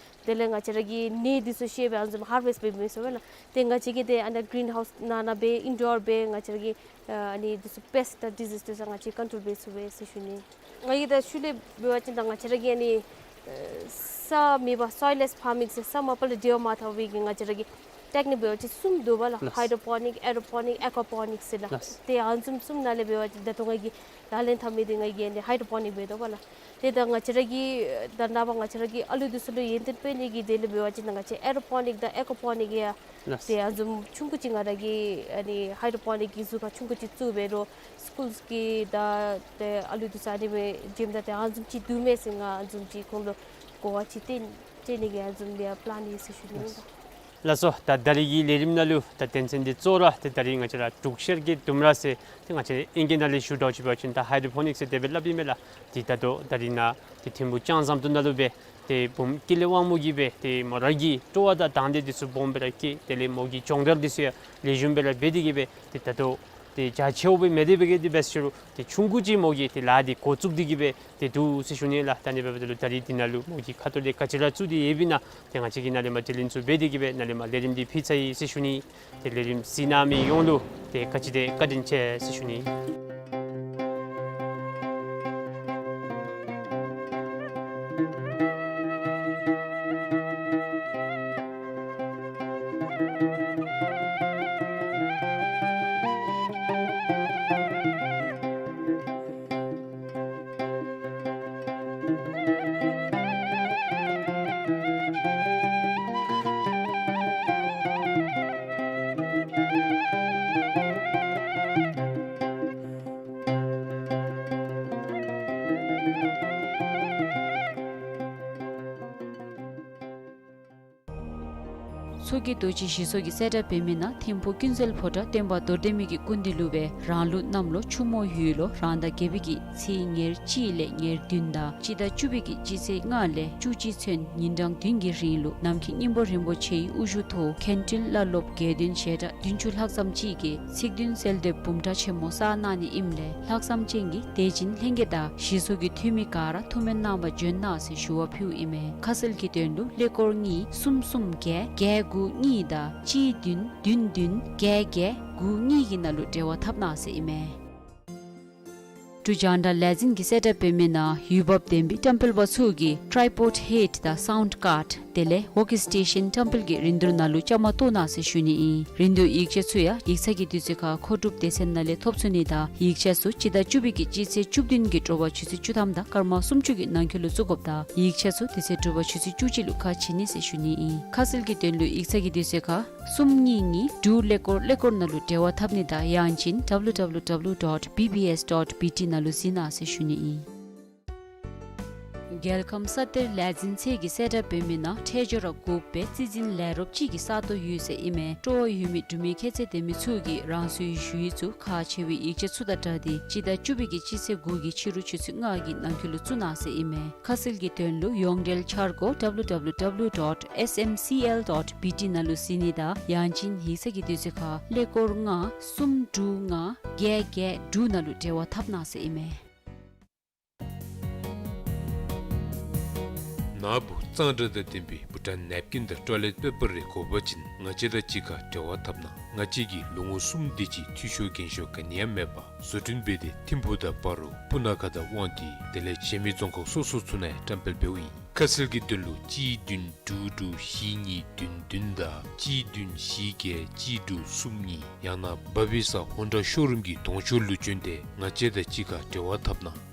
དེ་ལས་ང་བཅས་ར་གི་ནས་འདི་ཚུ་བཤལ་སྦེ་ཨ་ནི་བཟུམ་ཧར་ཝེསཊ་འབད་མི་ཚུགས་པས་ལགས། ཏེ་ང་བཅས་ཀྱིས་ཏེ་ཨ་ནཱ་གྲིན་ཧའུསི་ནང་ན་འབད་ཨིན་ཌོར་འབད་ང་བཅས་ར་གིས་ཨ་ནི་འདི་ཚུ་པེསཊ་དང་ཌི་ཛིཛ་འདི་ཚུ་ང་བཅས་ཀོན་ཊོལ་འབད་ཚུགས་པས་ཟེར་ཞུ་ནི། ང་གིས་ད་ཤུལ་ལས་འབད་བ་ཅིན་ད་ང་བཅས་ར་གི་ཨ་ནི་ས་མེད་པར་སོའིལ་ལེསི་ཕཱར་མིང་ཟེར་ས་མ་པ་ལས་འབྲེལ་བ་མ་འཐབ་པའི་གི་ང་བཅས་ར་གི་ཊེག་ནིཀ་འབད་བ་ཅིན་གསུམ་འདུག་པ་ལགས། ལགས། ཧའི་ཌོ་པོ་ནིཀ་ཨེ་རོ་པོ་ནིཀ་ཨེ་ཀུ་ཨ་པོ་ནིཀ་ཟེར་ལགས། ལགས། ཏེ་ཨ་ནི་བཟུམ་གསུམ་ནང་ལས་འབད་བ་ཅིན་ད་ལྟོ་ང་གིས་ད་ལན་འཐབ་མི་འདི་ང་གིས་ཨ་ནི་ཧའི་ཌོ་པོ་ནིཀ་འབད་དོ་པ་ལགས། ཏེ་ད་ང་བཅས་ར་གི་ད་ནངས་པ་ང་བཅས་ར་གི་ཨ་ལུ་འདི་ཚུ་ལུ་ཡོན་ཏན་སྤྲོད་ནི་གི་དོན་ལས་འབད་བ་ཅིན་ད་ང་བཅས་ཨེ་རོ་པོ་ནིཀ་དང་ཨེ་ཀུ་ཨ་པོ་ནིཀ་ཡང་ལགས། ཏེ་ཨ་ནི་བཟུམ་ཆུང་ཀུ་ཅིག་ང་ར་གིས་ཨ་ནི་ཧའི་ཌོ་པོ་ནིཀ་གི་གཟུགས་ཁར་ཆུང་ཀུ་ཅིག་བཙུགས་འབད་རུང་སི་ཀུལ་གྱི་ད་ཏེ་ཨ་ལུ་འདི་ཚུ་ཨ་ནི་སྦེ་འགྱོཝ་ད་ཏེ་ཨ་ནི་བཟུམ་ཅིག་འདུག་མས་ཟེར་ང་ཨ་ནི་བཟུམ་ཅིག་ཁོང་ལུ་གོ་བ་ཅིག་སྟོན་སྟོན་ནི་གི་ཨ་ནི་བཟུམ་ཡང་པི་ལཱན་ཡོད་ཟེར་ཞུ་ནི་ཨིན་ལགས། ལགས་སོ། ད་ད་རིས་ཀྱི་ལས་རིམ་ནང་ལུ་ད་དོན་ཚན་འདི་གཙོ་བོ་ར་ཏེ་ད་རིས་ང་བཅས་ར་འབྲུག་ཤར་གྱི་ལྡུམ་ར་ཟེར་ཏེ་ང་བཅས་ཨིང་སྐད་ནང་ལས་ཞུ་དོ་ཅིག་འབད་བ་ཅིན་ད་ཧའི་ཌོ་པོ་ནིཀསི་ཟེར་དེ་སྦེ་སླབ་ཨིན་མས་ལགས། ཏེ་ད་ལྟོ་ད་རིས་ནཱ་ཏེ་ཐིམ་ཕུ་ལྕང་ཟམ་ཏོག་ནང་ལུ་སྦེ་ཏེ་བུམོ་ཀུན་ལེགས་དབང་མོ་གིས་སྦེ་ཏེ་མོ་ར་གི་སྤྲོ་བ་དང་དང་འདོད་འདི་ཚུ་སྦོམ་སྦེ་ར་བསྐྱེད། དེ་ལས་མོ་གི་སྦྱོང་བརྡར་འདི་ཚུ་ཡང་ལེགས་ཤོམ་སྦེ་ར་འབད་དེ་གིས་སྦེ་ཏེ་ད་ལྟོ་ཏེ་རྒྱ་ཆེཝ་སྦེ་མེད་དེ་འབད་གེ་དེ་འབད་ཟེར་རུང་ཏེ་ཆུང་ཀུ་ཅིག་མོ་གིས་ཏེ་ལཱ་འདི་འགོ་བཙུགས་ཏེ་གིས་སྦེ་ཏེ་འདུག་ཟེར་ཞུ་ནི་ལགས། ད་ཨ་ནི་འབདཝ་ད་ལུ་ད་རིས་འདི་ནང་ལུ་མོ་གིས་ཁ་ཐུག་ལས་ག་ཅི་ར་བཙུགས་ཏེ་ཡོདཔ་ཨིན་ན་ཏེ་ང་བཅས་ཀྱིས་ནཱ་ལས་མར་དྲི་ལན་ཚུ་འབད་དེ་གིས་སྦེ་ནཱ་ལས་མར་ལས་རིམ་འདི་ཕུལ་ཚར་ཡི་ཟེར་ཞུ་ནི། ཏེ་ལས་རིམ་གཟིགས་གནང་མི་ཡོངས་ལུ་ཏེ་ག་ཅི་དེ་བཀའ་དྲིན་ཆེ་ཟེར་ཞུ་ནི། མཚོ་སྐྱེས་རྡོ་རྗེ་ཞི་གསོ་གི་གསལ་བསྒྲགས་འབད་མི་ནང་ཐིམ་ཕུ་ཀུན་གསལ་ཕོ་བྲང་སྟོན་པ་རྡོར་གདན་མའི་གི་སྐུ་མདུན་ལུ་སྦེ་རང་ལུགས་གནམ་ལོ་ཆུ་མོ་ཡོས་ལོ་རང་ཟླ་བརྒྱད་པའི་གི་ཚེས་ཉེར་གཅིག་ལས་ཉེར་བདུན་དང་སྤྱི་ཟླ་བཅུ་པའི་གི་སྤྱི་ཚེས་ལྔ་ལས་བཅུ་གཅིག་ཚུན་ཉིན་གྲངས་བདུན་གྱི་རིང་ལུ་ནམ་མཁའི་སྙིང་པོ་རིན་པོ་ཆེའི་དབུ་བཞུགས་ཐོག་མཁན་སྤྲུལ་བླ་སློབ་དགེ་འདུན་ཞལ་གྲངས་བདུན་ཅུ་ལྷག་ཙམ་ཅིག་གིས་ཚིག་བདུན་གསལ་འདེབས་འབུམ་ཕྲག་ཆེན་མོ་གསར་གནང་ནི་ཨིནམ་ལས་ལྷག་བསམ་ཅན་གྱི་དད་ཅན་ལྷན་རྒྱས་དང་ཞི་གསོ་གི་འཐུས་མི་ག་ར་ཐུགས་སྨོན་གནང་བར་བྱོན་གནང་ཟེར་ཞུ་བ་ཕུལཝ་ཨིན་མས། ཁ་གསལ་གྱི་དོན་ལུ་ཀླད་ཀོར་གཉིས་གསུམ་གསུམ་བརྒྱད་བརྒྱད་དགུ་གཉིས་དང་གཅིག་བདུན་བདུན་བདུན་བརྒྱད་བརྒྱད་དགུ་གཉིས་ཀྱི་ནང་ལུ་འབྲེལ་བ་འཐབ་གནང་ཟེར་ཨིན་མས། འབྲུག་རྒྱང་བསྒྲགས་ལས་འཛིན་གྱི་གསལ་བསྒྲགས་འབད་མི་ནང་འོས་འབབ་ལྡན་པའི་བཀྲམ་སྤེལ་པ་ཚུ་གིས་ཊཱའི་པོཌ་ཧེཌ་དང་སའུནཌ་ཀཱརཌ་དེ་ལས་ཝོརྐ་སི་ཊེ་ཤཱན་བཀྲམ་སྤེལ་གྱི་རིན་བསྡུར་ནང་ལུ་བཅའ་མར་གཏོགས་གནང་ཟེར་ཞུ་ནི་ཨིན། རིན་བསྡུར་ཡིག་ཆ་ཚུ་ཡང་ཡིག་ཚང་གི་དུས་ཚོད་ཁར་མཁོ་སྒྲུབ་སྡེ་ཚན་ནང་ལས་ཐོབ་ཚུགས་ནི་དང་ཡིག་ཆ་ཚུ་སྤྱི་ཟླ་བཅུ་པའི་གི་སྤྱི་ཚེས་བཅུ་བདུན་གྱི་དྲོ་པ་ཆུ་ཚོད་བཅུ་ཐམ་དང་སྐར་མ་སུམ་ཅུ་གི་ནང་འཁོད་ལུ་བཙུགས་དགོཔ་དང་ཡིག་ཆ་ཚུ་དེ་ཚེ་དྲོ་པ་ཆུ་ཚོད་བཅུ་གཅིག་ལུ་ཁ་ཕྱེ་ནི་ཟེར་ཞུ་ནི་ཨིན། ཁ་གསལ་གྱི་དོན་ལུ་ཡིག་ཚང་གི་དུས་ཚོད་ཁར་གསུམ་གཉིས་གཉིས་དྲུག་ཀླད་ཀོར་ཀླད་ཀོར་ནང་ལུ་འབྲེལ་བ་འཐབ་ནི་དང་ཡང་ཅིན་ཌབ་ལུ་ཌབ་ལུ་ཌབ་ལུ་ཌོཊ་བི་བི་ཨེསི་ཌོཊ་བི་ཊི་ནང་ལུ་གཟིགས་གནང་ཟེར་ཞུ་ནི་ཨིན། རྒྱལ་ཁམས་ས་གཏེར་ལས་འཛིན་ཚད་ཀྱི་གསལ་བསྒྲགས་འབད་མི་ནང་འཕྲལ་མགྱོགས་ར་སྒུག་པའི་རྩིས་འཛིན་ལས་རོགསཔ་ཅིག་གི་ས་སྟོང་ཡོད་ཟེར་ཨིན་མས། སྤྲོ་བ་ཡོད་མི་འབྲུག་མི་ཁྱད་ཚད་ལྡན་མི་ཚུ་གིས་རང་སོའི་ཞུ་ཡིག་ཚུ་ཁག་ཆེ་བའི་ཡིག་ཆ་ཚུ་དང་སྦྲགས་ཏེ་སྤྱི་ཟླ་བཅུ་པའི་གི་སྤྱི་ཚེས་དགུ་གི་ཕྱི་རུ་ཆུ་ཚོད་ལྔ་གི་ནང་འཁོད་ལུ་བཙུགས་གནང་ཟེར་ཨིན་མས། ཁ་གསལ་གྱི་དོན་ལུ་ཡོངས་འབྲེལ་འཆར་སྒོ་ཌབ་ལུ་ཌབ་ལུ་ཌབ་ལུ་ཌོཊ་ཨེསི་ཨེམ་སི་ཨེལ་ཌོཊ་བི་ཊི་ནང་ལུ་གཟིགས་ནི་དང་ཡང་ཅིན་ཡིག་ཚང་གི་དུས་ཚོད་ཁར་ཀླད་ཀོར་ལྔ་གསུམ་དྲུག་ལྔ་བརྒྱད་བརྒྱད་དྲུག་ནང་ལུ་འབྲེལ་བ་འཐབ་གནང་ཟེར་ཨིན་མས། ནཱ་བུ་གཙང་སྦྲ་དང་ལྡན་པའི་བྷུ་ཊཱན་ནེབ་ཀིན་དང་ཊོའི་ལེཊ་པེ་པར་རེ་དགོ་པ་ཅིན་ང་བཅས་དང་གཅིག་ཁར་འབྲེལ་བ་འཐབ་གནང་། ང་བཅས་ཀྱིས་ལོ་ངོ་གསུམ་དེ་ཅིག་འཐུས་ཤོར་འགན་ཤོར་ག་ནི་ཡང་མེད་པར་བཟོ་སྐྲུན་འབད་དེ་ཐིམ་ཕུག་དང་སྤ་རོ་སྤུ་ན་ཁ་དང་དབང་འདུས་དེ་ལས་གཞན་མི་རྫོང་ཁག་སོ་སོ་ཚུ་ནང་བཀྲམ་སྤེལ་འབདཝ་ཨིན། ཁ་གསལ་གྱི་དོན་ལུ་གཅིག་བདུན་དྲུག་དྲུག་བཞི་གཉིས་བདུན་བདུན་དང་གཅིག་བདུན་བཞི་བརྒྱད་གཅིག་དྲུག་གསུམ་གཉིས་ཡང་ན་བྷ་བི་ས་ཧོན་ཌ་ཤོ་རུམ་གྱི་གདོང་ཤོག་ལུ་བྱོན་ཏེ་ང་བཅས་དང་གཅིག་ཁར་འབྲེལ་བ་འཐབ་གནང་།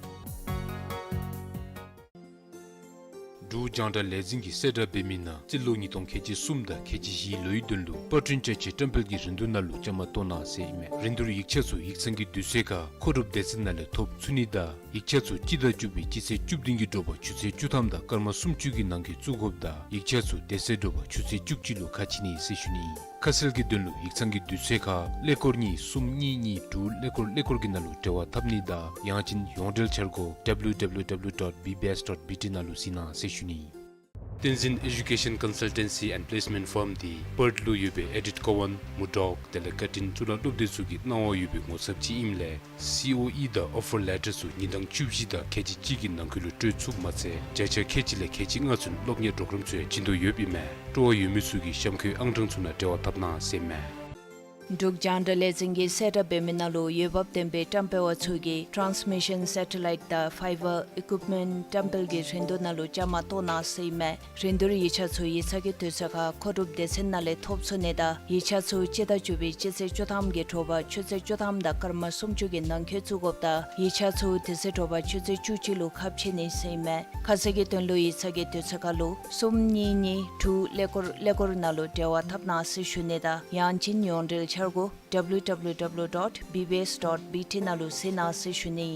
འབྲུག་རྒྱང་བསྒྲགས་ལས་འཛིན་གྱི་གསལ་བསྒྲགས་འབད་མི་ནང་རྩིས་ལོ་ཉིས་སྟོང་ཁལ་གཅིག་གསུམ་དང་ཁལ་གཅིག་བཞི་ལོའི་དོན་ལུ་པར་སྐྲུན་བཅའ་ཆས་བཀྲམ་སྤེལ་གྱི་རིན་བསྡུར་ནང་ལུ་བཅའ་མར་གཏོགས་གནང་ཟེར་ཨིན་མས། རིན་བསྡུར་ཡིག་ཆ་ཚུ་ཡིག་ཚང་གི་དུས་ཚོད་ཁར་མཁོ་སྒྲུབ་སྡེ་ཚན་ནང་ལས་ཐོབ་ཚུགས་ནི་དང་ཡིག་ཆ་ཚུ་སྤྱི་ཟླ་བཅུ་པའི་སྤྱི་ཚེས་བཅུ་བདུན་གྱི་དྲོ་པ་ཆུ་ཚོད་བཅུ་ཐམ་དང་སྐར་མ་སུམ་ཅུ་གི་ནང་འཁོད་བཙུགས་དགོཔ་དང་ཡིག་ཆ་ཚུ་དེ་ཚེ་དྲོ་པ་ཆུ་ཚོད་བཅུ་གཅིག་ལུ་ཁ་ཕྱེ་ནི་ཟེར་ཞུ་ནི་ཨིན། ཁ་གསལ་གྱི་དོན་ལུ་ཡིག་ཚང་གི་དུས་ཚོད་ཁར་ཀླད་ཀོར་གཉིས་གསུམ་གཉིས་གཉིས་དྲུག་ཀླད་ཀོར་ཀླད་ཀོར་གྱི་ནང་ལུ་འབྲེལ་བ་འཐབ་ནི་དང་ཡང་ཅིན་ཡོངས་འབྲེལ་འཆར་སྒོ་ཌབ་ལུ་ཌབ་ལུ་ཌབ་ལུ་ཌོཊ་བི་བི་ཨེསི་ཌོཊ་བི་ཊི་ནང་ལུ་གཟིགས་གནང་ཟེར་ཞུ་ནི་ཨིན། བསྟན་འཛིན་ཨེ་ཌུ་ཀེ་ཤཱན་ཀོན་སལ་ཊེན་སི་ཨེནཌ་པི་ལེསི་མེནཊ་ཕརམ་འདི་པརཐ་ལུ་ཡོད་པའི་ཨེ་ཌིཐ་ཀོ་ཝཱན་མུར་ཌོག་དེ་ལས་ཀར་ཊིན་གཙུག་ལག་སློབ་སྡེ་ཚུ་གི་གནང་བ་ཡོད་པའི་ངོ་ཚབ་ཅིག་ཨིནམ་ལས་སི་ཨོ་ཨི་དང་ཨོ་ཕར་ལེ་ཊར་ཚུ་ཉིན་གྲངས་བཅུ་བཞི་དང་ཁལ་གཅིག་གཅིག་གི་ནང་འཁོད་ལུ་སྤྲོད་ཚུགསཔ་མ་ཚད་བརྒྱ་ཆ་ཁལ་གཅིག་ལས་ཁལ་གཅིག་ལྔ་ཚུན་སློབ་གཉེར་པོརོ་གརམ་ཚུ་ཡང་བྱིན་དོ་ཡོདཔ་ཨིན་མས། སྤྲོ་བ་ཡོད་མི་ཚུ་གིས་གཤམ་འཁོད་ཨང་གྲངས་ཚུ་ནང་འབྲེལ་བ་འཐབ་གནང་ཟེར་ཨིན་མས། འབྲུག་རྒྱང་བསྒྲགས་ལས་འཛིན་གྱི་གསལ་བསྒྲགས་འབད་མི་ནང་ལུ་འོས་འབབ་ལྡན་པའི་བཀྲམ་སྤེལ་བ་ཚུ་གིས་ཊཱནསི་མི་ཤཱན་སེ་ཊ་ལའིཊ་དང་ཕའི་བར་ཨི་ཀུཡིཔ་མེནཊ་བཀྲམ་སྤེལ་གྱི་རིན་བསྡུར་ནང་ལུ་བཅའ་མར་གཏོགས་གནང་ཟེར་ཨིན་མས། རིན་བསྡུར་ཡིག་ཆ་ཚུ་ཡིག་ཚང་གི་དུས་ཚོད་ཁར་མཁོ་སྒྲུབ་སྡེ་ཚན་ནང་ལས་ཐོབ་ཚུགས་ནི་དང་ཡིག་ཆ་ཚུ་སྤྱི་ཟླ་བཅུ་པའི་སྤྱི་ཚེས་བཅུ་ཐམ་གྱི་དྲོ་པ་ཆུ་ཚོད་བཅུ་ཐམ་དང་སྐར་མ་སུམ་ཅུ་གི་ནང་འཁོད་བཙུགས་དགོཔ་དང་ཡིག་ཆ་ཚུ་དེ་ཚེ་དྲོ་པ་ཆུ་ཚོད་བཅུ་གཅིག་ལུ་ཁ་ཕྱེ་ནི་ཟེར་ཨིན་མས། ཁ་གསལ་གྱི་དོན་ལུ་ཡིག་ཚང་གི་དུས་ཚོད་ཁར་ལུ་གསུམ་གཉིས་གཉིས་དྲུག་ཀླད་ཀོར་ཀླད་ཀོར་ནང་ལུ་འབྲེལ་བ་འཐབ་གནང་ཟེར་ཞུ་ནི་དང་ཡང་ཅིན་ཡོངས་འབྲེལ་འཆར་སྒོ་ཌབ་ལུ་ཌབ་ལུ་ཌབ་ལུ་ཌོཊ་བི་བི་ཨེསི་ཌོཊ་བི་ཊི་ནང་ལུ་གཟིགས་གནང་ཟེར་ཞུ་ནི།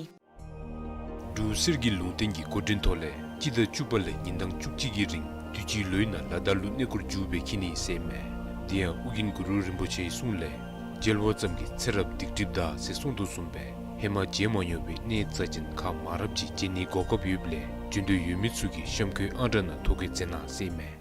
འབྲུག་གསེར་གྱི་ལུང་བསྟན་གྱི་འགོ་འདྲེན་ཐོག་ལས་སྤྱི་ཟླ་བཅུ་པ་ལས་ཉིན་གྲངས་བཅུ་གཅིག་གི་རིང་དུས་ཅི་ལོའི་ནང་ལ་དྭགས་ལུ་གནས་སྐོར་མཇུག་སྦེ་འཁྱིད་ནི་ཟེར་ཨིན་མས། དེ་ཡང་ཨོ་རྒྱན་གུ་རུ་རིན་པོ་ཆེའི་གསུང་ལས། མཇལ་བ་ཙམ་གྱིས་ཚེ་རབས་སྡིག་སྒྲིབ་འདག་ཟེར་གསུངས་དོ་བཟུམ་སྦེ་ཧེ་མ་མཇལ་མ་མྱོང་བའི་གནས་རྩ་ཅན་ཁག་མང་རབས་ཅིག་མཇལ་ནིའི་གོ་སྐབས་ཡོདཔ་ལས་འབྱོན་འདོད་ཡོད་མི་ཚུ་གིས་གཤམ་འཁོད་ཨང་གྲངས་ནང་ཐོ་བཀོད་མཛད་གནང་ཟེར་ཨིན་མས།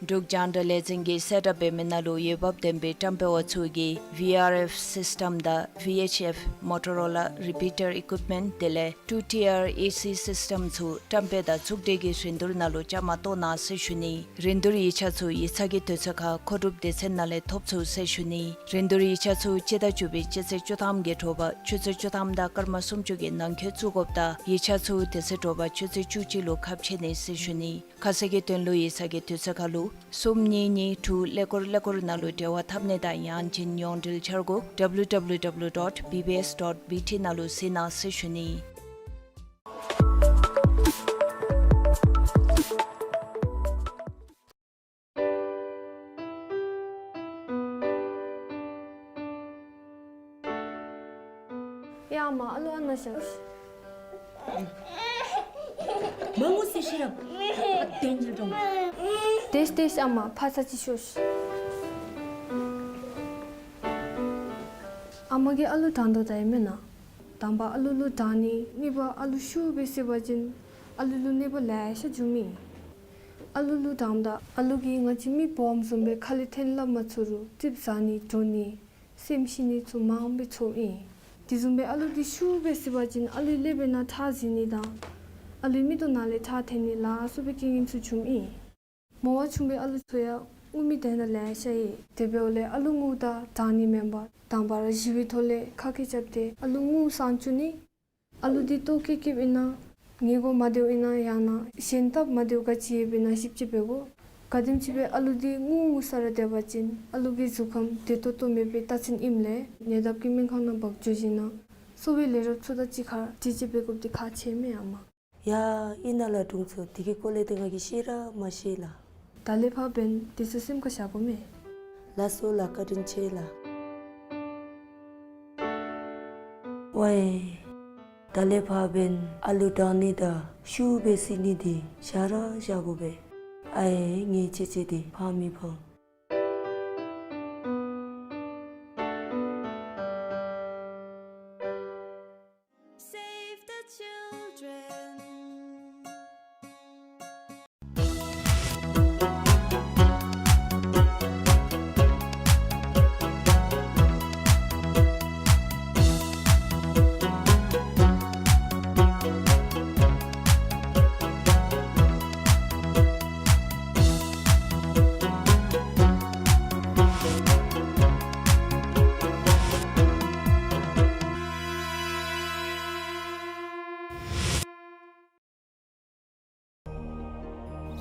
འབྲུག་རྒྱང་བསྒྲགས་ལས་འཛིན་གྱིས་གསལ་བསྒྲགས་འབད་མི་ནང་ལུ་འོས་འབབ་ལྡན་པའི་བཀྲམ་སྤེལ་བ་ཚུ་གིས་ཝི་ཨར་ཨེཕ་སིསི་ཊེམ་དང་ཝི་ཨེཆ་ཨེཕ་མོ་ཊོ་རོ་ལ་རི་པི་ཊར་ཨི་ཀུའིཔ་མེནཊ་དེ་ལས་ཊུ་ཊི་ཨར་ཨེ་སི་སིསི་ཊེམ་ཚུ་བཀྲམ་སྤེལ་དང་ཚོགས་སྒྲིག་གི་རིན་བསྡུར་ནང་ལུ་བཅའ་མར་གཏོགས་གནང་ཟེར་ཞུ་ནི། རིན་བསྡུར་ཡིག་ཆ་ཚུ་ཡིག་ཚང་གི་དུས་ཚོད་ཁར་མཁོ་སྒྲུབ་སྡེ་ཚན་ནང་ལས་ཐོབ་ཚུགས་ཟེར་ཞུ་ནི། རིན་བསྡུར་ཡིག་ཆ་ཚུ་སྤྱི་ཟླ་བཅུ་པའི་སྤྱི་ཚེས་བཅུ་ཐམ་གྱི་དྲོ་པ་ཆུ་ཚོད་བཅུ་ཐམ་དང་སྐར་མ་སུམ་ཅུ་གི་ནང་འཁོད་བཙུགས་དགོཔ་དང་ཡིག་ཆ་ཚུ་དེ་ཚེ་དྲོ་པ་ཆུ་ཚོད་བཅུ་གཅིག་ལུ་ཁ་ཕྱེ་ནི་ཟེར་ཞུ་ནི། ཁ་གསལ་གྱི་དོན་ལུ་ཡིག་ཚང་གི་དུས་ཚོད་ཁར་ལུ་གསུམ་གཉིས་གཉིས་དྲུག་ཀླད་ཀོར་ཀླད་ཀོར་ནང་ལུ་འབྲེལ་བ་འཐབ་ནི་དང་ཡང་ཅིན་ཡོངས་འབྲེལ་འཆར་སྒོ་ཌབ་ལུ་ཌབ་ལུ་ཌབ་ལུ་ཌོཊ་བི་བི་ཨེསི་ཌོཊ་བི་ཊི་ནང་ལུ་གཟིགས་གནང་ཟེར་ཞུ་ནི། ཡ་ཨ་མ་ཨ་ལུ་ཨ་ནཱ་བཞག། མ་ངུ་ཟེར་ཤེས་རབ། ཨ་བདེན་ལ་འགྲོ། དེས་དེས་ཨ་མ་ཕར་ཚུར་ཅིག་ཤོག། ཨ་མ་གིས་ཨ་ལུ་དྲང་དོ་ད་ཨིན་མེན་ན། དང་པ་ཨ་ལུ་ལུ་དྲང་ནི་གཉིས་པ་ཨ་ལུ་ཤུགས་སྦེ་གཟིགས་པ་ཅིན་ཨ་ལུ་ལུ་གནོད་པ་ལེ་ཤ་འབྱུངམ་ཨིན། ཨ་ལུ་ལུ་དྲངམ་ད་ཨ་ལུ་གིས་ང་བཅས་མི་སྦོམ་བཟུམ་སྦེ་ཁ་ལས་འཐེན་སླབ་མ་ཚུགས་རུང་རྩིགཔ་ཟ་ནི་འགྲོ་ནི་སེམས་ཤི་ནི་ཚུ་མངམ་སྦེ་ཚོརཝ་ཨིན། དེ་བཟུམ་སྦེ་ཨ་ལུ་འདི་ཤུགས་སྦེ་གཟིགས་པ་ཅིན་ཨ་ལུའི་ཀླད་པའི་ནང་ཁྲག་འཛིང་ནི་དང་ཨ་ལུའི་མིག་ཏོ་ནང་ལས་ཁྲག་འཐོན་ནི་ལ་སོགས་པའི་རྐྱེན་ངན་ཚུ་འབྱུངམ་ཨིན། མོ་བ་ཆུང་བའི་ཨ་ལུ་ཚུ་ཡང་ངུ་མི་དེ་ནང་ལེ་ཤ་ཡོད། དེ་འབདཝ་ལས་ཨ་ལུ་ངུཝ་ད་དྲང་ནི་མེན་པར་དང་པ་ར་བཞི་པའི་ཐོག་ལས་ཁ་སྐད་རྐྱབ་སྟེ་ཨ་ལུ་ངུ་སངས་བཅུག་ནི། ཨ་ལུ་འདི་ལྟོ་བཀྱེས་བཀྱེསཔ་ཨིན་ན་ཉལ་གོ་མ་བདེཝ་ཨིན་ན་ཡང་ན་གཞན་སྟབས་མ་བདེཝ་ག་ཅི་ཡོདཔ་ཨིན་ན་ཞིབ་དཔྱད་འབད་དགོ། ག་དེམ་ཅིག་སྦེ་ཨ་ལུ་འདི་ངུ་ངུ་ས་ར་སྡོད་པ་ཅིན་ཨ་ལུ་གི་གཟུགས་ཁམས་བདེ་ཏོག་ཏོ་མེད་པའི་རྟགས་མཚན་ཨིནམ་ལས་ནད་བརྟག་གི་སྨན་ཁང་ནང་འབག་འགྱོ་ཞིན་ན་གསོ་བའི་ལས་རོགས་ཚུ་དང་གཅིག་ཁར་འདྲིས་ཅིག་འབད་དགོཔ་འདི་ཁག་ཆེ་མས་ཨ་མ། ཡ་ཨིན་ན་ལགས་དྲུང་འཚོ། དེ་གི་སྐོར་ལས་ཏེ་ང་གིས་ཤེས་ར་མ་ཤེས་ལགས། ད་ལས་ཕར་འབདན་དེ་ཚུ་སེམས་ཁར་བཞག་དགོ་མས། ལགས་སོ་ལགས། བཀའ་དྲིན་ཆེ་ལགས། ཝའེ། ད་ལས་ཕར་འབདན་ཨ་ལུ་དྲང་ནི་དང་ཤུགས་སྦེ་གཟིགས་ནི་འདི་བཞག་ར་བཞག་དགོ་པས། ཨའེ་ངེའི་ཅེ་ཅེ་འདི་ཕངས་མི་ཕངས། Save the children.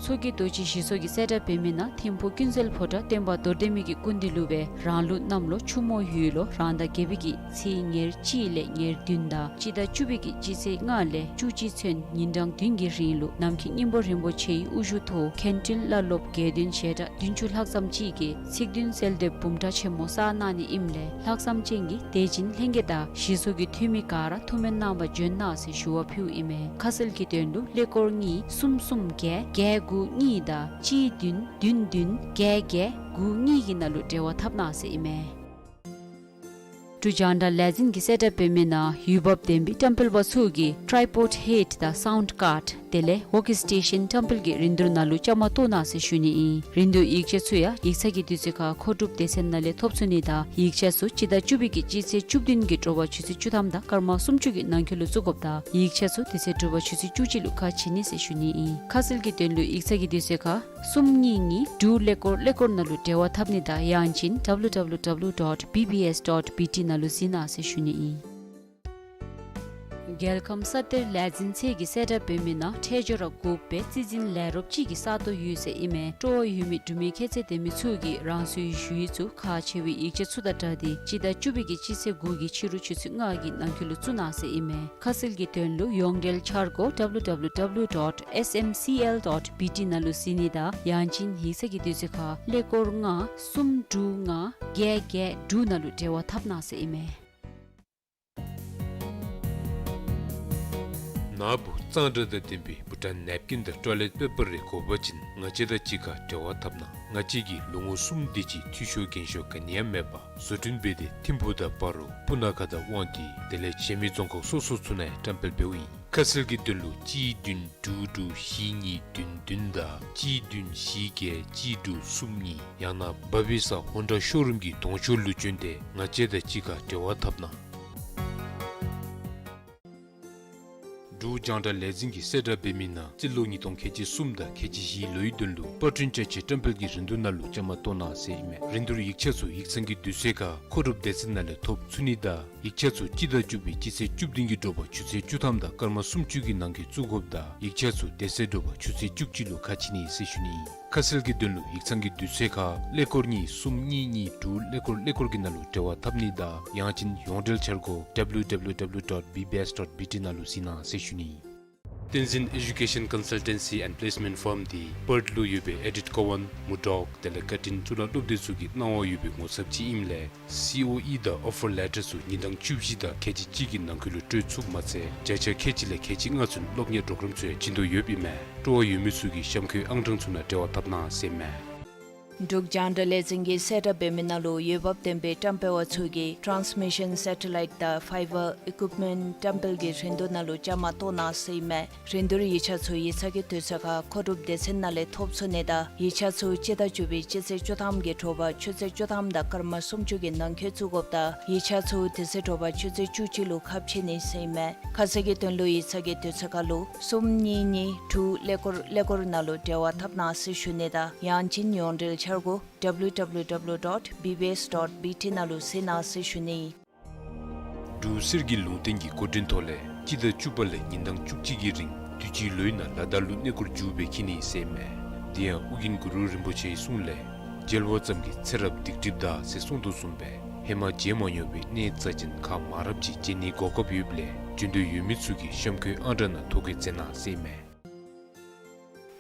མཚོ་སྐྱེས་རྡོ་རྗེ་ཞི་འཚོ་གིས་གསལ་བསྒྲགས་འབད་མི་ནང་ཐིམ་ཕུག་ཀུན་གསལ་ཕོ་བྲང་སྟོན་པ་རྡོར་གདན་མའི་གི་སྐུ་མདུན་ལུ་སྦེ་རང་ལུགས་གནམ་ལོ་ཆུ་མོ་ཡོས་ལོ་རང་ཟླ་བརྒྱད་པའི་གི་ཚེས་ཉེར་གཅིག་ལས་ཉེར་བདུན་དང་སྤྱི་ཟླ་བཅུ་པའི་གི་སྤྱི་ཚེས་ལྔ་ལས་བཅུ་གཅིག་ཚུན་ཉིན་གྲངས་བདུན་གྱི་རིང་ལུ་ནམ་མཁའི་སྙིང་པོ་རིན་པོ་ཆེའི་དབུ་བཞུགས་ཐོག་མཁན་སྤྲུལ་བླ་སློབ་དགེ་འདུན་ཞལ་གྲངས་བདུན་ཅུ་ལྷག་ཙམ་ཅིག་གིས་ཚིག་བདུན་གསོལ་འདེབས་འབུམ་ཕྲག་ཆེན་མོ་བསགས་གནང་ནི་ཨིནམ་ལས་ལྷག་བསམ་ཅན་གྱི་དད་སྦྱིན་ལྷན་རྒྱས་དང་ཞི་འཚོ་གི་འཐུས་མི་ག་ར་ཐུགས་སྨོན་གནང་བར་འབྱོན་གནང་ཟེར་ཞུ་བ་ཕུལཝ་ཨིན་མས། ཁ་གསལ་གྱི་དོན་ལུ་ཀླད་ཀོར་གཉིས་གསུམ་གསུམ་བརྒྱད་བརྒྱད་དགུ་གཉིས་དང་གཅིག་བདུན་བདུན་བདུན་བརྒྱད་བརྒྱད་དགུ་གཉིས་ཀྱི་ནང་ལུ་འབྲེལ་བ་འཐབ་གནང་ཟེར་ཨིན་མས། འབྲུག་རྒྱང་བསྒྲགས་ལས་འཛིན་གྱིས་གསལ་བསྒྲགས་འབད་མི་ནང་འོས་འབབ་ལྡན་པའི་བཀྲམ་སྤེལ་པ་ཚུ་གིས་ཊྲའི་པོཌ་ཧེཌ་དང་སའུནཌ་ཀཱརཌ་དེ་ལས་ཝོརཀ་སི་ཊེ་ཤཱན་བཀྲམ་སྤེལ་གྱི་རིན་བསྡུར་ནང་ལུ་བཅའ་མར་གཏོགས་གནང་ཟེར་ཞུ་ནི་ཨིན། རིན་བསྡུར་ཡིག་ཆ་ཚུ་ཡང་ཡིག་ཚང་གི་དུས་ཚོད་ཁར་མཁོ་སྒྲུབ་སྡེ་ཚན་ནང་ལས་ཐོབ་ཚུགས་ནི་དང་ཡིག་ཆ་ཚུ་སྤྱི་ཟླ་བཅུ་པའི་གི་སྤྱི་ཚེས་བཅུ་བདུན་གྱི་དྲོ་པ་ཆུ་ཚོད་བཅུ་ཐམ་དང་སྐར་མ་སུམ་ཅུ་གི་ནང་འཁོད་ལུ་བཙུགས་དགོཔ་དང་ཡིག་ཆ་ཚུ་དེ་ཚེ་དྲོ་པ་ཆུ་ཚོད་བཅུ་གཅིག་ལུ་ཁ་ཕྱེ་ནི་ཟེར་ཞུ་ནི་ཨིན། ཁ་གསལ་གྱི་དོན་ལུ་ཡིག་ཚང་གི་དུས་ཚོད་ཁར་གསུམ་གཉིས་གཉིས་དྲུག་ཀླད་ཀོར་ཀླད་ཀོར་ནང་ལུ་འབྲེལ་བ་འཐབ་ནི་དང་ཡང་ཅིན་ཌབ་ལུ་ཌབ་ལུ་ཌབ་ལུ་ཌོཊ་བི་བི་ཨེསི་ཌོཊ་བི་ཊི་ནང་ལུ་གཟིགས་གནང་ཟེར་ཞུ་ནི་ཨིན། རྒྱལ་ཁམས་ས་གཏེར་ལས་འཛིན་ཚད་ཀྱིས་གསལ་བསྒྲགས་འབད་མི་ནང་འཕྲལ་སྦྱོར་ར་དགོ་པའི་རྩིས་འཛིན་ལས་རོགསཔ་ཅིག་གི་ས་སྟོང་ཡོད་ཟེར་ཨིན་མས། སྤྲོ་བ་ཡོད་མི་འབྲུག་མི་ཁྱད་ཚད་ལྡན་མི་ཚུ་གིས་རང་སོའི་ཞུ་ཡིག་ཚུ་ཁག་ཆེ་བའི་ཡིག་ཆ་ཚུ་དང་སྦྲགས་ཏེ་སྤྱི་ཟླ་བཅུ་པའི་གི་སྤྱི་ཚེས་དགུ་གི་ཕྱི་རུ་ཆུ་ཚོད་ལྔ་གི་ནང་འཁོད་ལུ་བཙུགས་གནང་ཟེར་ཨིན་མས། ཁ་གསལ་གྱི་དོན་ལུ་ཡོངས་འབྲེལ་འཆར་སྒོ་ཌབ་ལུ་ཌབ་ལུ་ཌབ་ལུ་ཌོཊ་ཨེསི་ཨེམ་སི་ཨེལ་ཌོཊ་བི་ཊི་ནང་ལུ་གཟིགས་ནི་དང་ཡང་ཅིན་ཡིག་ཚང་གི་དུས་ཚོད་ཁར་ཀླད་ཀོར་ལྔ་གསུམ་དྲུག་ལྔ་བརྒྱད་བརྒྱད་དྲུག་ནང་ལུ་འབྲེལ་བ་འཐབ་གནང་ཟེར་ཨིན་མས། ན་བུ་གཙང་སྦྲ་དང་ལྡན་པའི་བུ་ཊཱན་ནེབ་ཀིན་དང་ཊོའི་ལེཊ་པེ་པར་རེ་དགོ་པ་ཅིན་ང་བཅས་དང་གཅིག་ཁར་འབྲེལ་བ་འཐབ་གནང་། ང་བཅས་ཀྱིས་ལོ་ངོ་གསུམ་དེ་ཅིག་འཐུས་ཤོར་འགན་ཤོར་ག་ནི་ཡང་མེད་པར་བཟོ་སྐྲུན་འབད་དེ་ཐིམ་ཕུག་དང་སྤ་རོ་སྤུ་ན་ཁ་དང་དབང་འདུས་དེ་ལས་གཞན་མི་རྫོང་ཁག་སོ་སོ་ཚུ་ནང་ཡང་བཀྲམ་སྤེལ་འབདཝ་ཨིན། ཁ་གསལ་གྱི་དོན་ལུ་གཅིག་བདུན་དྲུག་དྲུག་བཞི་གཉིས་བདུན་བདུན་དང་གཅིག་བདུན་བཞི་བརྒྱད་གཅིག་དྲུག་གསུམ་གཉིས་ཡང་ན་བ་བི་ས་ཧོན་ཌ་ཤོ་རུམ་གྱི་གདོང་ཤོག་ལུ་བྱོན་ཏེ་ང་བཅས་དང་གཅིག་ཁར་འབྲེལ་བ་འཐབ་གནང་། འབྲུག་རྒྱང་བསྒྲགས་ལས་འཛིན་གྱིས་གསལ་བསྒྲགས་འབད་མི་ནང་རྩིས་ལོ་ཉིས་སྟོང་ཁལ་གཅིག་གསུམ་དང་ཁལ་གཅིག་བཞིའི་ལོའི་དོན་ལུ་པར་སྐྲུན་ཅ་ཆས་བཀྲམ་སྤེལ་གྱི་རིན་བསྡུར་ནང་ལུ་བཅའ་མར་གཏོགས་གནང་ཟེར་ཨིན་མས། རིན་བསྡུར་ཡིག་ཆ་ཚུ་ཡིག་ཚང་གི་དུས་ཚོད་ཁར་མཁོ་སྒྲུབ་སྡེ་ཚན་ནང་ལས་ཐོབ་ཚུགས་ནི་དང་ཡིག་ཆ་ཚུ་སྤྱི་ཟླ་བཅུ་པའི་སྤྱི་ཚེས་བཅུ་བདུན་གྱི་དྲོ་པ་ཆུ་ཚོད་བཅུ་ཐམ་དང་སྐར་མ་སུམ་ཅུ་གི་ནང་འཁོད་བཙུགས་དགོཔ་དང་ཡིག་ཆ་ཚུ་དེ་ཚེ་དྲོ་པ་ཆུ་ཚོད་བཅུ་གཅིག་ལུ་ཁ་ཕྱེ་ནི་ཟེར་ཞུ་ནི་ཨིན། ཁ་གསལ་གྱི་དོན་ལུ་ཡིག་ཚང་གི་དུས་ཚོད་ཁར་ཀླད་ཀོར་གཉིས་གསུམ་གཉིས་གཉིས་དྲུག་ཀླད་ཀོར་ཀླད་ཀོར་གྱི་ནང་ལུ་འབྲེལ་བ་འཐབ་ནི་དང་ཡང་ཅིན་ཡོངས་འབྲེལ་འཆར་སྒོ་W W W dot B B S dot B T ནང་ལུ་གཟིགས་གནང་ཟེར་ཞུ་ནི་ཨིན། བསྟན་འཛིན་Education Consultancy and Placement Firm འདི་པརཐ་ལུ་ཡོད་པའི་ཨེ་ཌིཐ་ཀོ་ཝཱན་མུར་ཌོག་དེ་ལས་ཀར་ཊིན་གཙུག་ལག་སློབ་སྡེ་ཚུ་གི་གནང་བ་ཡོད་པའི་ངོ་ཚབ་ཅིག་ཨིནམ་ལས་སི་ཨོ་ཨི་དང་ཨོ་ཕར་ལེ་ཊར་ཚུ་ཉིན་གྲངས་བཅུ་བཞི་དང་ཁལ་གཅིག་གཅིག་གི་ནང་འཁོད་ལུ་སྤྲོད་ཚུགསཔ་མ་ཚད་བརྒྱ་ཆ་ཁལ་གཅིག་ལས་ཁལ་གཅིག་ལྔ་ཚུན་སློབ་གཉེར་པོརོ་གརམ་ཚུ་ཡང་བྱིན་དོ་ཡོདཔ་ཨིན་མས། སྤྲོ་བ་ཡོད་མི་ཚུ་གིས་གཤམ་འཁོད་ཨང་གྲངས་ཚུ་ནང་འབྲེལ་བ་འཐབ་གནང་ཟེར་ཨིན་མས། འབྲུག་རྒྱང་བསྒྲགས་ལས་འཛིན་གྱིས་གསལ་བསྒྲགས་འབད་མི་ནང་ལུ་འོས་འབབ་ལྡན་པའི་བཀྲམ་སྤེལ་བ་ཚུ་གིས་ཊཱནསི་མི་ཤཱན་སེ་ཊ་ལའིཊ་དང་ཕའི་བར་ཨི་ཀུཡིཔ་མེནཊ་བཀྲམ་སྤེལ་གྱི་རིན་བསྡུར་ནང་ལུ་བཅའ་མར་གཏོགས་གནང་ཟེར་ཨིན་མས། རིན་བསྡུར་ཡིག་ཆ་ཚུ་ཡིག་ཚང་གི་དུས་ཚོད་ཁར་མཁོ་སྒྲུབ་སྡེ་ཚན་ནང་ལས་ཐོབ་ཚུགས་ནི་དང་ཡིག་ཆ་ཚུ་སྤྱི་ཟླ་བཅུ་པའི་སྤྱི་ཚེས་བཅུ་ཐམ་གྱི་དྲོ་པ་ཆུ་ཚོད་བཅུ་ཐམ་དང་སྐར་མ་སུམ་ཅུ་གི་ནང་འཁོད་བཙུགས་དགོཔ་དང་ཡིག་ཆ་ཚུ་དེ་ཚེ་དྲོ་པ་ཆུ་ཚོད་བཅུ་གཅིག་ལུ་ཁ་ཕྱེ་ནི་ཟེར་ཨིན་མས། ཁ་གསལ་གྱི་དོན་ལུ་ཡིག་ཚང་གི་དུས་ཚོད་ཁར་ལུ་གསུམ་གཉིས་གཉིས་དྲུག་ཀླད་ཀོར་ཀླད་ཀོར་ནང་ལུ་འབྲེལ་བ་འཐབ་གནང་ཟེར་ཞུ་ནི་དང་ཡང་ཅིན་ཡོངས་འབྲེལ་འཆར་སྒོ་W W W dot B B S dot B T ནང་ལུ་གཟིགས་གནང་ཟེར་ཞུ་ནི། འབྲུག་གསེར་གྱི་ལུང་བསྟན་གྱི་འགོ་འདྲེན་ཐོག་ལས་སྤྱི་ཟླ་བཅུ་པ་ལས་ཉིན་གྲངས་བཅུ་གཅིག་གི་རིང་དུས་ཅིའི་ལོའི་ནང་ལ་དྭགས་ལུ་གནས་སྐོར་མཇུག་སྦེ་འཁྱིད་ནི་ཟེར་ཨིན་མས། དེ་ཡང་ཨོ་རྒྱན་གུ་རུ་རིན་པོ་ཆེའི་གསུང་ལས་མཇལ་བ་ཙམ་གྱིས་ཚེ་རབས་སྡིག་སྒྲིབ་དག་ཟེར་གསུངས་དོ་བཟུམ་སྦེ་ཧེ་མ་མཇལ་མ་མྱོང་བའི་གནས་རྩ་ཅན་ཁག་མང་རབས་ཅིག་མཇལ་ནིའི་གོ་སྐབས་ཡོདཔ་ལས་བྱོན་འདོད་ཡོད་མི་ཚུ་གིས་གཤམ་འཁོད་ཨང་གྲངས་ནང་ཐོ་བཀོད་མཛད་གནང་ཟེར་ཨིན་མས།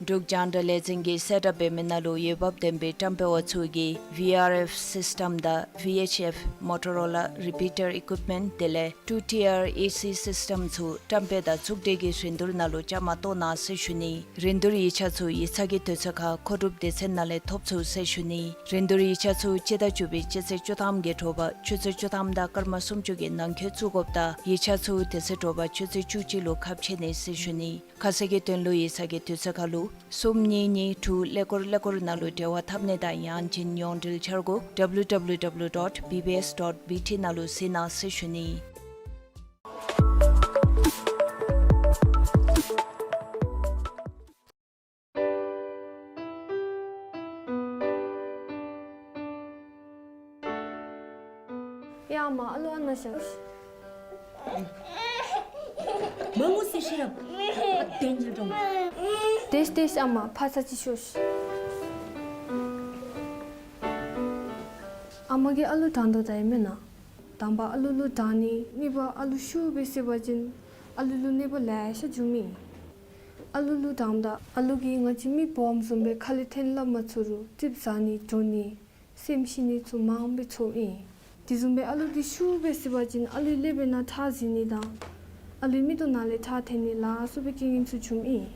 འབྲུག་རྒྱང་བསྒྲགས་ལས་འཛིན་གྱིས་གསལ་བསྒྲགས་འབད་མི་ནང་ལུ་འོས་འབབ་ལྡན་པའི་བཀྲམ་སྤེལ་བ་ཚུ་གིས་V R F སིསི་ཊམ་དང་V H F Motorola Repeater Equipment དེ་ལས་two tier A C སིསི་ཊམ་ཚུ་བཀྲམ་སྤེལ་དང་ཚོགས་སྒྲིག་གི་རིན་བསྡུར་ནང་ལུ་བཅའ་མར་གཏོགས་གནང་ཟེར་ཞུ་ནི། རིན་བསྡུར་ཡིག་ཆ་ཚུ་ཡིག་ཚང་གི་དུས་ཚོད་ཁར་མཁོ་སྒྲུབ་སྡེ་ཚན་ནང་ལས་ཐོབ་ཚུགས་ཟེར་ཞུ་ནི། རིན་བསྡུར་ཡིག་ཆ་ཚུ་སྤྱི་ཟླ་བཅུ་པའི་སྤྱི་ཚེས་བཅུ་ཐམ་གྱི་དྲོ་པ་ཆུ་ཚོད་བཅུ་ཐམ་དང་སྐར་མ་སུམ་ཅུ་གི་ནང་འཁོད་བཙུགས་དགོཔ་དང་ཡིག་ཆ་ཚུ་དེ་ཚེ་དྲོ་པ་ཆུ་ཚོད་བཅུ་གཅིག་ལུ་ཁ་ཕྱེ་ནི་ཟེར་ཞུ་ནི། ཁ་གསལ་གྱི་དོན་ལུ་ཡིག་ཚང་གི་དུས་ཚོད་ཁར་ལུ་གསུམ་གཉིས་གཉིས་དྲུག་ཀླད་ཀོར་ཀླད་ཀོར་ནང་ལུ་འབྲེལ་བ་འཐབ་ནི་དང་ཡང་ཅིན་ཡོངས་འབྲེལ་འཆར་སྒོ་W W W dot B B S dot B T ནང་ལུ་གཟིགས་གནང་ཟེར་ཞུ་ནི། ཡ་ཨ་མ་ཨ་ལུ་ཨ་ནཱ་བཞག་ཤིག། མ་ངུ་ཟེར་ཤེས་རབ། ཨ་དེ་ཉིད་འགྲོ། དེས་དེས་ཨ་མ་ཕར་ཚུར་ཅིག་ཤོག་ཤིག། ཨ་མ་གིས་ཨ་ལུ་དྲང་དོ་ད་ཨིན་མེན་ན། དང་པ་ཨ་ལུ་ལུ་དྲང་ནི། གཉིས་པ་ཨ་ལུ་ཤུགས་སྦེ་བསད་པ་ཅིན་ཨ་ལུ་ལུ་གནོད་པ་ལེ་ཤ་འབྱུངམ་ཨིན། ཨ་ལུ་ལུ་དྲངམ་ད་ཨ་ལུ་གིས་ང་བཅས་མི་སྦོམ་བཟུམ་སྦེ་ཁ་ལས་འཐེན་སླབ་མ་ཚུགས་རུང་ཙིགཔ་ཟ་ནི་འགྲོ་ནི་སེམས་ཤི་ནི་ཚུ་མངམ་སྦེ་ཚོརཝ་ཨིན། དེ་བཟུམ་སྦེ་ཨ་ལུ་འདི་ཤུགས་སྦེ་བསད་པ་ཅིན་ཨ་ལུའི་ཀླད་པའི་ནང་ཁྲག་འཛིང་ནི་དང་ཨ་ལུའི་མིག་ཏོ་ནང་ལས་ཁྲག་འཐོན་ནི་ལ་སོགས་པའི་རྐྱེན་ངན་ཚུ་འབྱུངམ་ཨིན།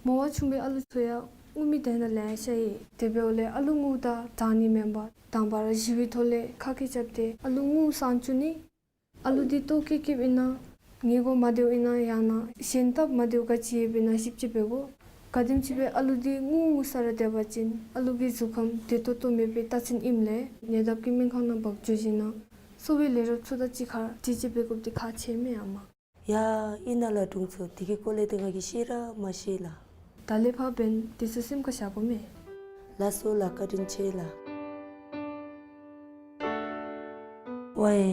མོ་བ་ཆུང་བའི་ཨ་ལུ་ཚུ་ཡང་ངུ་མི་དེ་ནང་ལེ་ཤ་ཨིན། དེ་འབདཝ་ལས་ཨ་ལུ་ངུཝ་ད་དྲང་ནི་མེན་པར་དང་པ་ར་ཞི་བའི་ཐོག་ལས་ཁ་སྐད་རྐྱབ་སྟེ་ཨ་ལུ་ངུ་སངས་བཅུག་ནི། ཨ་ལུ་འདི་ལྟོ་བཀྱེས་བཀྱེསཔ་ཨིན་ན་ཉལ་གོ་མ་སྡོདཔ་ཨིན་ན་ཡང་ན་གཞན་སྟབས་མ་བདེཝ་ག་ཅི་ཡོདཔ་ཨིན་ན་ཞིབ་དཔྱད་འབད་དགོ། ག་དེམ་ཅིག་སྦེ་ཨ་ལུ་འདི་ངུ་ངུ་ས་ར་སྡོད་པ་ཅིན་ཨ་ལུ་གི་གཟུགས་ཁམས་བདེ་ཏོག་ཏོ་མེད་པའི་རྟགས་མཚན་ཨིནམ་ལས་ཉེ་འདབས་ཀྱི་སྨན་ཁང་ནང་འབག་འགྱོ་ཞིནམ་ན་གསོ་བའི་ལས་རོགསཔ་ཚུ་དང་གཅིག་ཁར་དྲི་དཔྱད་འབད་དགོཔ་འདི་ཁག་ཆེ་མས་ཨ་མ། ཡ་ཨིན་ན་ལགས་དྲུང་འཚོ། དེ་གི་སྐོར་ལས་ཏེ་ང་གིས་ཤེས་ར་མ་ཤེས་ལགས། ད་ལས་ཕར་འབདན་དེ་ཚུ་སེམས་ཁར་བཞག་དགོ་མས། ལགས་སོ་ལགས། བཀའ་དྲིན་ཆེ་ལགས། ཝའེ།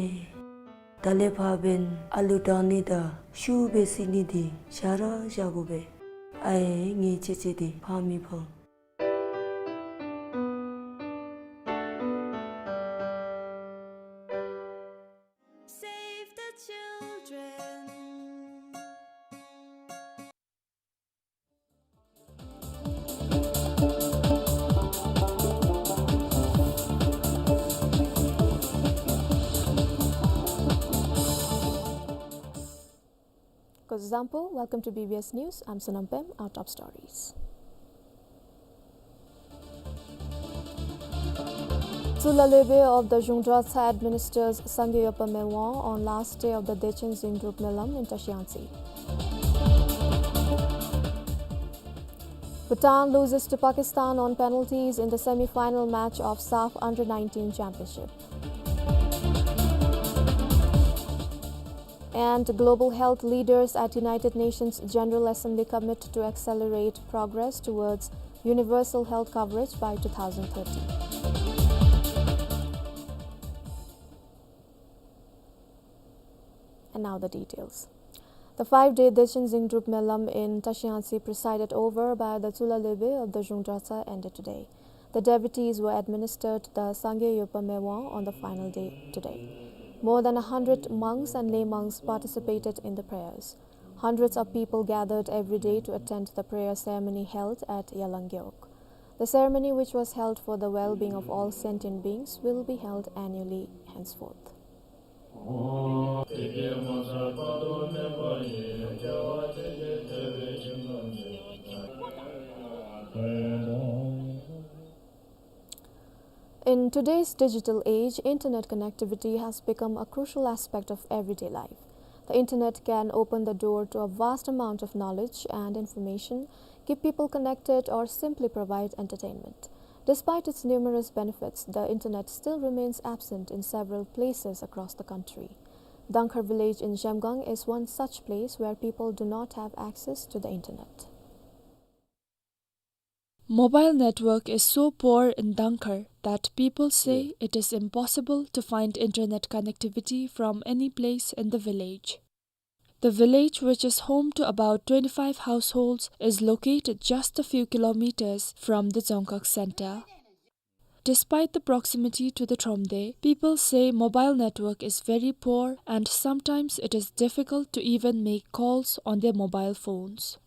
ད་ལས་ཕར་འབདན་ཨ་ལུ་དྲང་ནི་དང་ཤུགས་སྦེ་བསད་ནི་འདི་བཞག་ར་བཞག་དགོ་པས། ཨའེ་ངེའི་ཅེ་ཅེ་འདི་ཕངས་མི་ཕངས། Save the children. Zampo, welcome to B B S News. I'm Sonam Pem. Our top stories. Tsulalepe of the Zhungdratsa administers Sangye Yopa Mewang on last day of the Dechen Zingdrup Melam in Tashiangtse. Bhutan loses to Pakistan on penalties in the semi-final match of SAFF Under nineteen Championship. And global health leaders at United Nations General Assembly commit to accelerate progress towards universal health coverage by two thousand thirty. And now the details. The five-day Dechen Zingdrup Melam in Tashiangtse, presided over by the Tsulalepe of the Zhungdratsa, ended today. The devotees were administered the Sangye Yopa Mewang on the final day today. More than a hundred monks and lay monks participated in the prayers. Hundreds of people gathered every day to attend the prayer ceremony held at Yalang Gewog. The ceremony, which was held for the well-being of all sentient beings, will be held annually henceforth. In today's digital age, internet connectivity has become a crucial aspect of everyday life. The internet can open the door to a vast amount of knowledge and information, keep people connected, or simply provide entertainment. Despite its numerous benefits, the internet still remains absent in several places across the country. Dangkhar village in Zhemgang is one such place where people do not have access to the internet. Mobile network is so poor in Dangkhar that people say it is impossible to find internet connectivity from any place in the village. The village, which is home to about twenty-five households, is located just a few kilometers from the Dzongkhag center. Despite the proximity to the Thromde, people say mobile network is very poor and sometimes it is difficult to even make calls on their mobile phones.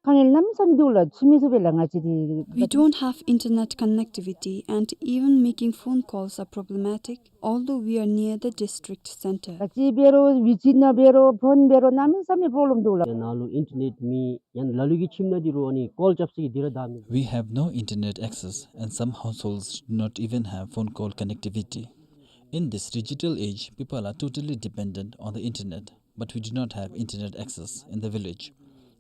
ཁང་ཡིག་གནམ་མེད་ས་མེད་འདུག་ལགས། ཁྱིམ་མི་ཚུ་སྦེ་ལགས། ང་བཅས་འདི། We don't have internet connectivity and even making phone calls are problematic, although we are near the district center. ལགས་ཅི་འབད་རུང་ཝི་ཅི་ནང་འབད་རུང་ཕོན་འབད་རུང་གནམ་མེད་ས་མེད་པོ་ལོམ་འདུག་ལགས། ཡང་ནཱ་ལུ་ཨིན་ཊར་ནེཊ་མེད། ཡང་ལ་ལུ་གི་ཁྱིམ་ནང་འདི་རུང་ཨ་ནི་ཀོལ་རྐྱབ་ས་གི་འདི་ར་བདའ་མེད། We have no internet access and some households do not even have phone call connectivity. In this digital age, people are totally dependent on the internet. But we do not have internet access in the village.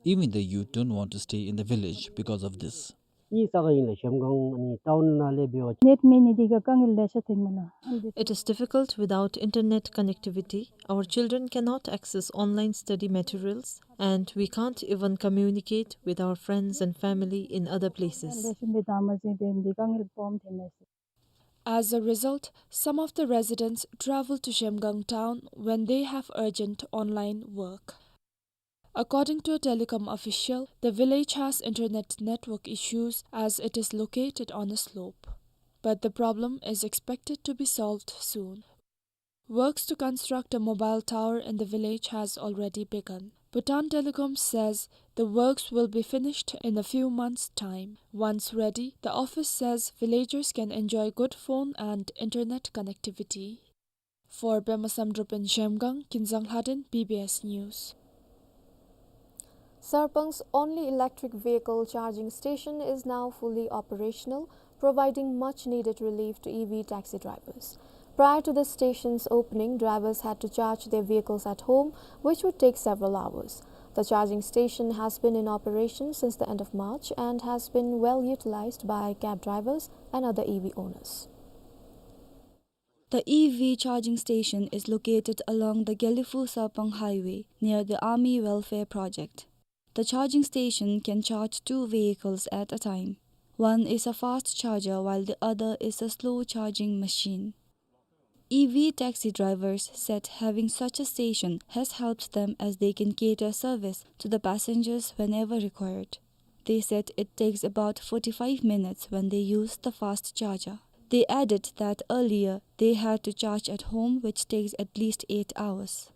Even the youth don't want to stay in the village because of this. ཨིན་ས་ག་ཨིན་ལགས། ཞེམ་སྒང་ཨ་ནི་ཊའུན་ནང་ལས་འབད་བ་ཅིན་ནེཊ་མེད་ནི་འདི་གིས་དཀའ་ངལ་ལེ་ཤ་ཐོན་མས་ལགས། It is difficult without internet connectivity. Our children cannot access online study materials, and we can't even communicate with our friends and family in other places. ལེགས་ཤོམ་སྦེ་བདའ་མ་ཚུགས་པས། འདི་དཀའ་ངལ་སྦོམ་ཐོན་མས། As a result, some of the residents travel to Zhemgang town when they have urgent online work. According to a telecom official, the village has internet network issues as it is located on a slope. But the problem is expected to be solved soon. Works to construct a mobile tower in the village has already begun. Bhutan Telecom says the works will be finished in a few months' time. Once ready, the office says villagers can enjoy good phone and internet connectivity. For Pema Samdrup in Zhemgang, Kinzang Lhaden, B B S News. Sarpang's only electric vehicle charging station is now fully operational, providing much needed relief to E V taxi drivers. Prior to the station's opening, drivers had to charge their vehicles at home, which would take several hours. The charging station has been in operation since the end of March and has been well utilized by cab drivers and other E V owners. The E V charging station is located along the Gelephu-Sarpang highway near the Army Welfare Project. The charging station can charge two vehicles at a time. One is a fast charger while the other is a slow charging machine. E V taxi drivers said having such a station has helped them as they can cater service to the passengers whenever required. They said it takes about forty-five minutes when they use the fast charger. They added that earlier they had to charge at home, which takes at least eight hours.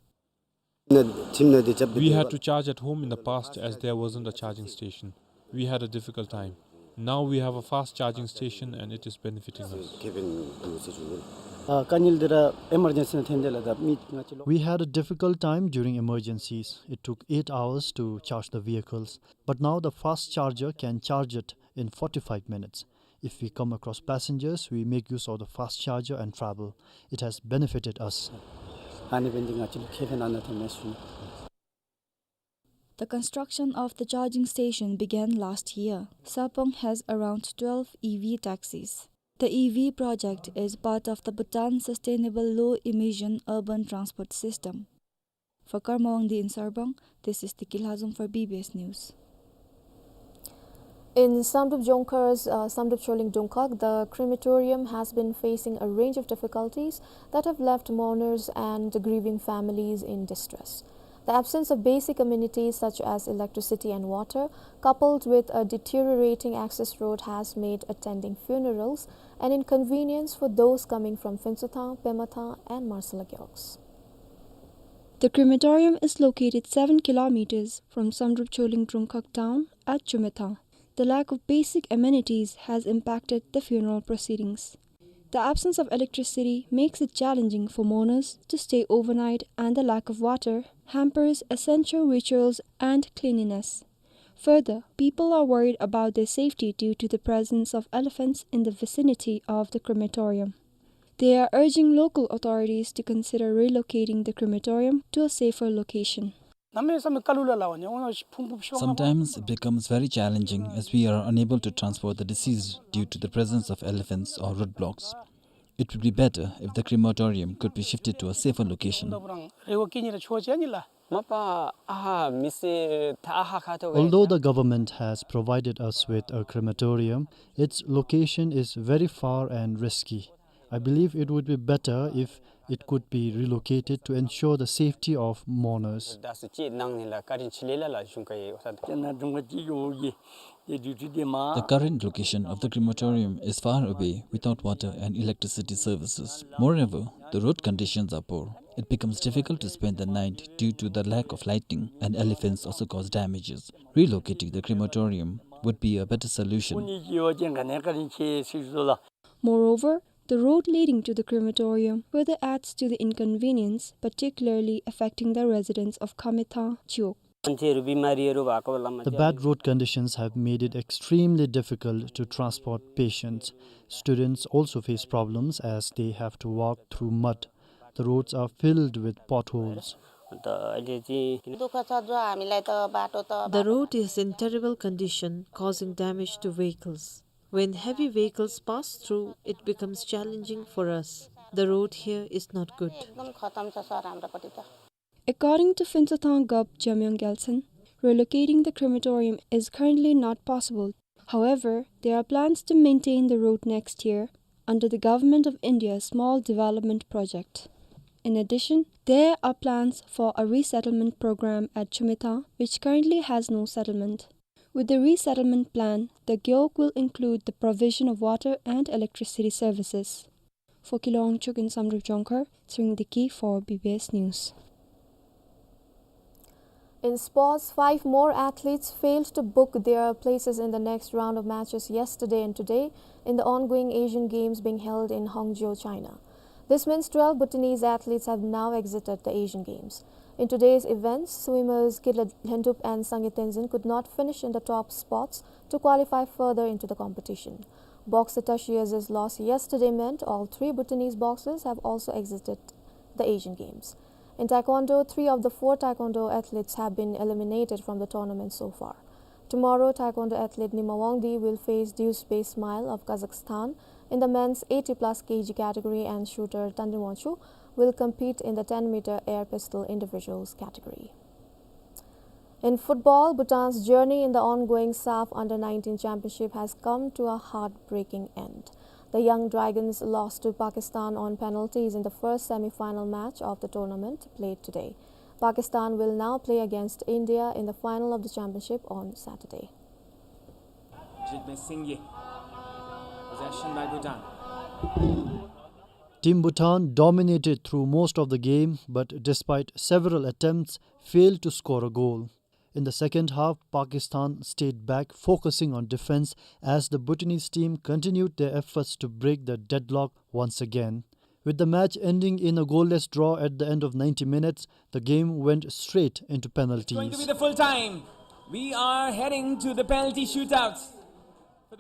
We had to charge at home in the past as there wasn't a charging station. We had a difficult time. Now we have a fast charging station and it is benefiting us. ཨ་དཀའ་ངལ་འདི་ར་ཨེ་མར་ཇེན་སི་ནང་ཐོན་ཏེ་ལགས། ད་མི་ང་བཅས་ལོ། We had a difficult time during emergencies. It took eight hours to charge the vehicles, but now the fast charger can charge it in forty-five minutes. If we come across passengers, we make use of the fast charger and travel. It has benefited us. ཨ་ནི་འབད་ནི་འདི་ང་བཅས་ལུ་ཁེ་ཕན་ཨ་ནི་ཐོན་མས་ཟེར་ཞུ་ནི། The construction of the charging station began last year. Sarpong has around twelve E V taxis. The E V project is part of the Bhutan Sustainable Low Emission Urban Transport System. For Karma Wangdi in Sarpong, this is Tiki Lhazom for B B S News. In Samdrup Jongkhar's, uh, Samdrup Choling Drungkhag, the crematorium has been facing a range of difficulties that have left mourners and grieving families in distress. The absence of basic amenities such as electricity and water, coupled with a deteriorating access road, has made attending funerals an inconvenience for those coming from Phuentshumthang, Pemathang, and Marsa Lagyoks. The crematorium is located seven kilometers from Samdrup Choling Drungkhag town at Chumethang. The lack of basic amenities has impacted the funeral proceedings. The absence of electricity makes it challenging for mourners to stay overnight, and the lack of water hampers essential rituals and cleanliness. Further, people are worried about their safety due to the presence of elephants in the vicinity of the crematorium. They are urging local authorities to consider relocating the crematorium to a safer location. Sometimes it becomes very challenging as we are unable to transport the deceased due to the presence of elephants or roadblocks. It would be better if the crematorium could be shifted to a safer location. Although the government has provided us with a crematorium, its location is very far and risky. I believe it would be better if it could be relocated to ensure the safety of mourners. The current location of the crematorium is far away, without water and electricity services. Moreover, the road conditions are poor. It becomes difficult to spend the night due to the lack of lighting, and elephants also cause damages. Relocating the crematorium would be a better solution. Moreover, the road leading to the crematorium further adds to the inconvenience, particularly affecting the residents of Khamethang Chiwog. The bad road conditions have made it extremely difficult to transport patients. Students also face problems as they have to walk through mud. The roads are filled with potholes. The road is in terrible condition, causing damage to vehicles. When heavy vehicles pass through, it becomes challenging for us. The road here is not good. According to Phuentshumthang Gop Jamyang Gyaltsen, relocating the crematorium is currently not possible. However, there are plans to maintain the road next year under the Government of India's Small Development Project. In addition, there are plans for a resettlement program at Chumethang, which currently has no settlement. With the resettlement plan, the gyok will include the provision of water and electricity services. For Kilong Chuk in Samdrup Jongkhar, Tsering Deki for B B S News. In sports, five more athletes failed to book their places in the next round of matches yesterday and today in the ongoing Asian Games being held in Hangzhou, China. This means twelve Bhutanese athletes have now exited the Asian Games. In today's events, swimmers Kitla Lhendup and Sangay Tenzin could not finish in the top spots to qualify further into the competition. Boxer Tashi Aziz's loss yesterday meant all three Bhutanese boxers have also exited the Asian Games. In taekwondo, three of the four taekwondo athletes have been eliminated from the tournament so far. Tomorrow, taekwondo athlete Nima Wangdi will face Deusbay Smile of Kazakhstan in the men's eighty plus K G category, and shooter Tandin Wangchuk will compete in the ten meter air pistol individuals category. In football, Bhutan's journey in the ongoing SAFF Under nineteen Championship has come to a heartbreaking end. The Young Dragons lost to Pakistan on penalties in the first semi-final match of the tournament played today. Pakistan will now play against India in the final of the championship on Saturday. Jigme Singye. Possession by Bhutan. Team Bhutan dominated through most of the game, but despite several attempts, failed to score a goal. In the second half, Pakistan stayed back, focusing on defense as the Bhutanese team continued their efforts to break the deadlock once again. With the match ending in a goalless draw at the end of ninety minutes, the game went straight into penalties. It's going to be the full time. We are heading to the penalty shootout.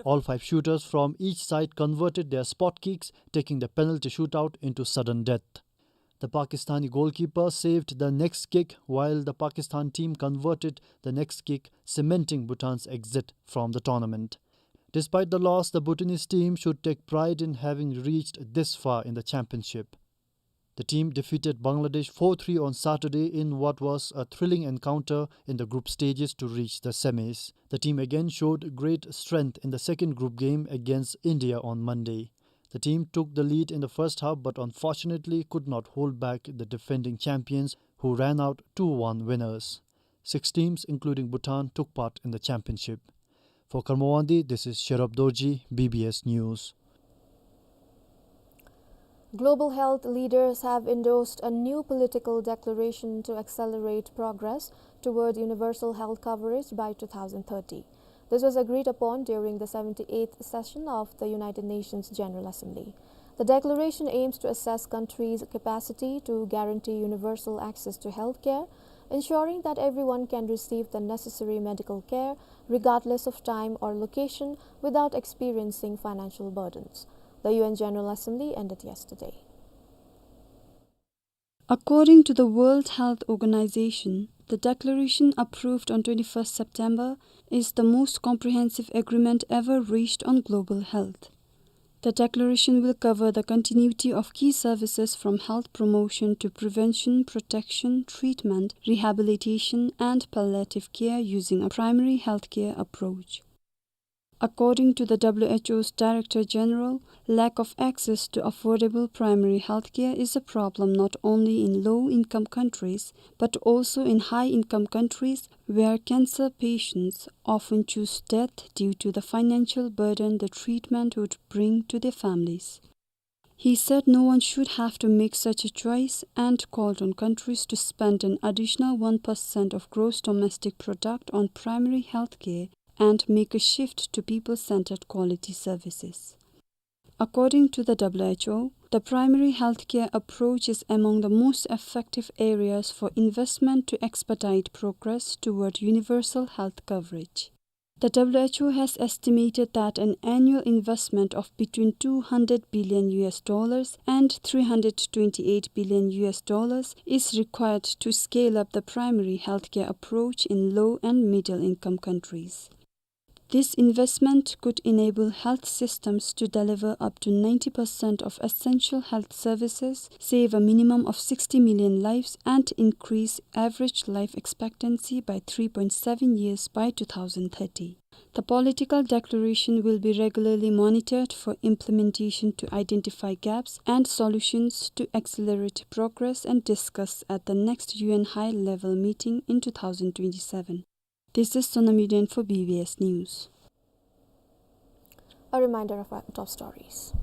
All five shooters from each side converted their spot kicks, taking the penalty shootout into sudden death. The Pakistani goalkeeper saved the next kick, while the Pakistan team converted the next kick, cementing Bhutan's exit from the tournament. Despite the loss, the Bhutanese team should take pride in having reached this far in the championship. The team defeated Bangladesh four three on Saturday in what was a thrilling encounter in the group stages to reach the semis. The team again showed great strength in the second group game against India on Monday. The team took the lead in the first half, but unfortunately could not hold back the defending champions, who ran out two one winners. Six teams, including Bhutan, took part in the championship. For Karma Wangdi, this is Sherab Dorji, B B S News. Global health leaders have endorsed a new political declaration to accelerate progress toward universal health coverage by two thousand thirty. This was agreed upon during the seventy-eighth session of the United Nations General Assembly. The declaration aims to assess countries' capacity to guarantee universal access to healthcare, ensuring that everyone can receive the necessary medical care regardless of time or location without experiencing financial burdens. The U N General Assembly ended yesterday. According to the World Health Organization, the declaration approved on twenty-first September is the most comprehensive agreement ever reached on global health. The declaration will cover the continuity of key services from health promotion to prevention, protection, treatment, rehabilitation, and palliative care using a primary healthcare approach. According to the W H O's Director General, lack of access to affordable primary healthcare is a problem not only in low-income countries, but also in high-income countries, where cancer patients often choose death due to the financial burden the treatment would bring to their families. He said no one should have to make such a choice and called on countries to spend an additional one percent of gross domestic product on primary health care and make a shift to people-centered quality services. According to the W H O, the primary healthcare approach is among the most effective areas for investment to expedite progress toward universal health coverage. The W H O has estimated that an annual investment of between two hundred billion U S dollars and three hundred twenty-eight billion U S dollars is required to scale up the primary healthcare approach in low and middle income countries. This investment could enable health systems to deliver up to ninety percent of essential health services, save a minimum of sixty million lives, and increase average life expectancy by three point seven years by two thousand thirty. The political declaration will be regularly monitored for implementation to identify gaps and solutions to accelerate progress and discussed at the next U N high-level meeting in two thousand twenty-seven. This is Sonam Yuden for B B S News. A reminder of our top stories.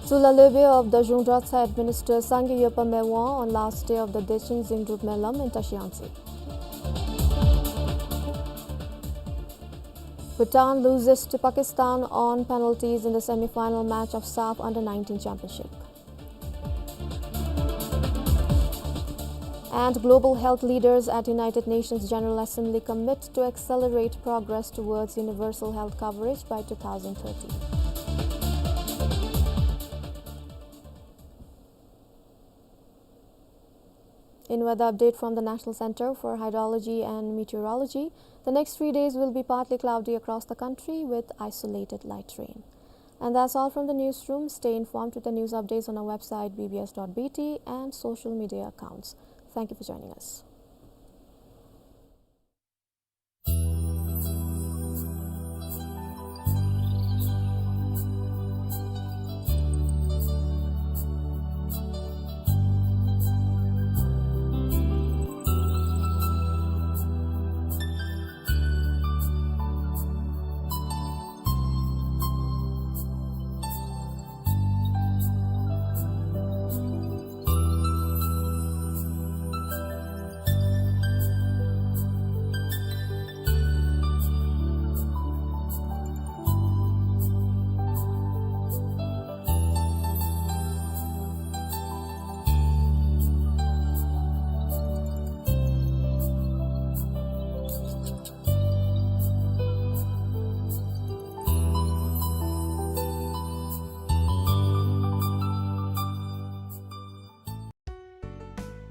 Tsulah Loibey of the Zhungdratsa administers Sangay Yopamay Wang on last day of the Dechen Zingdrup Melam in Tashiangtse. Bhutan loses to Pakistan on penalties in the semi-final match of SAFF Under nineteen Championship. And global health leaders at United Nations General Assembly commit to accelerate progress towards universal health coverage by two thousand thirty. In weather update from the National Center for Hydrology and Meteorology, the next three days will be partly cloudy across the country with isolated light rain. And that's all from the newsroom. Stay informed with the news updates on our website, B B S dot B T, and social media accounts. Thank you for joining us.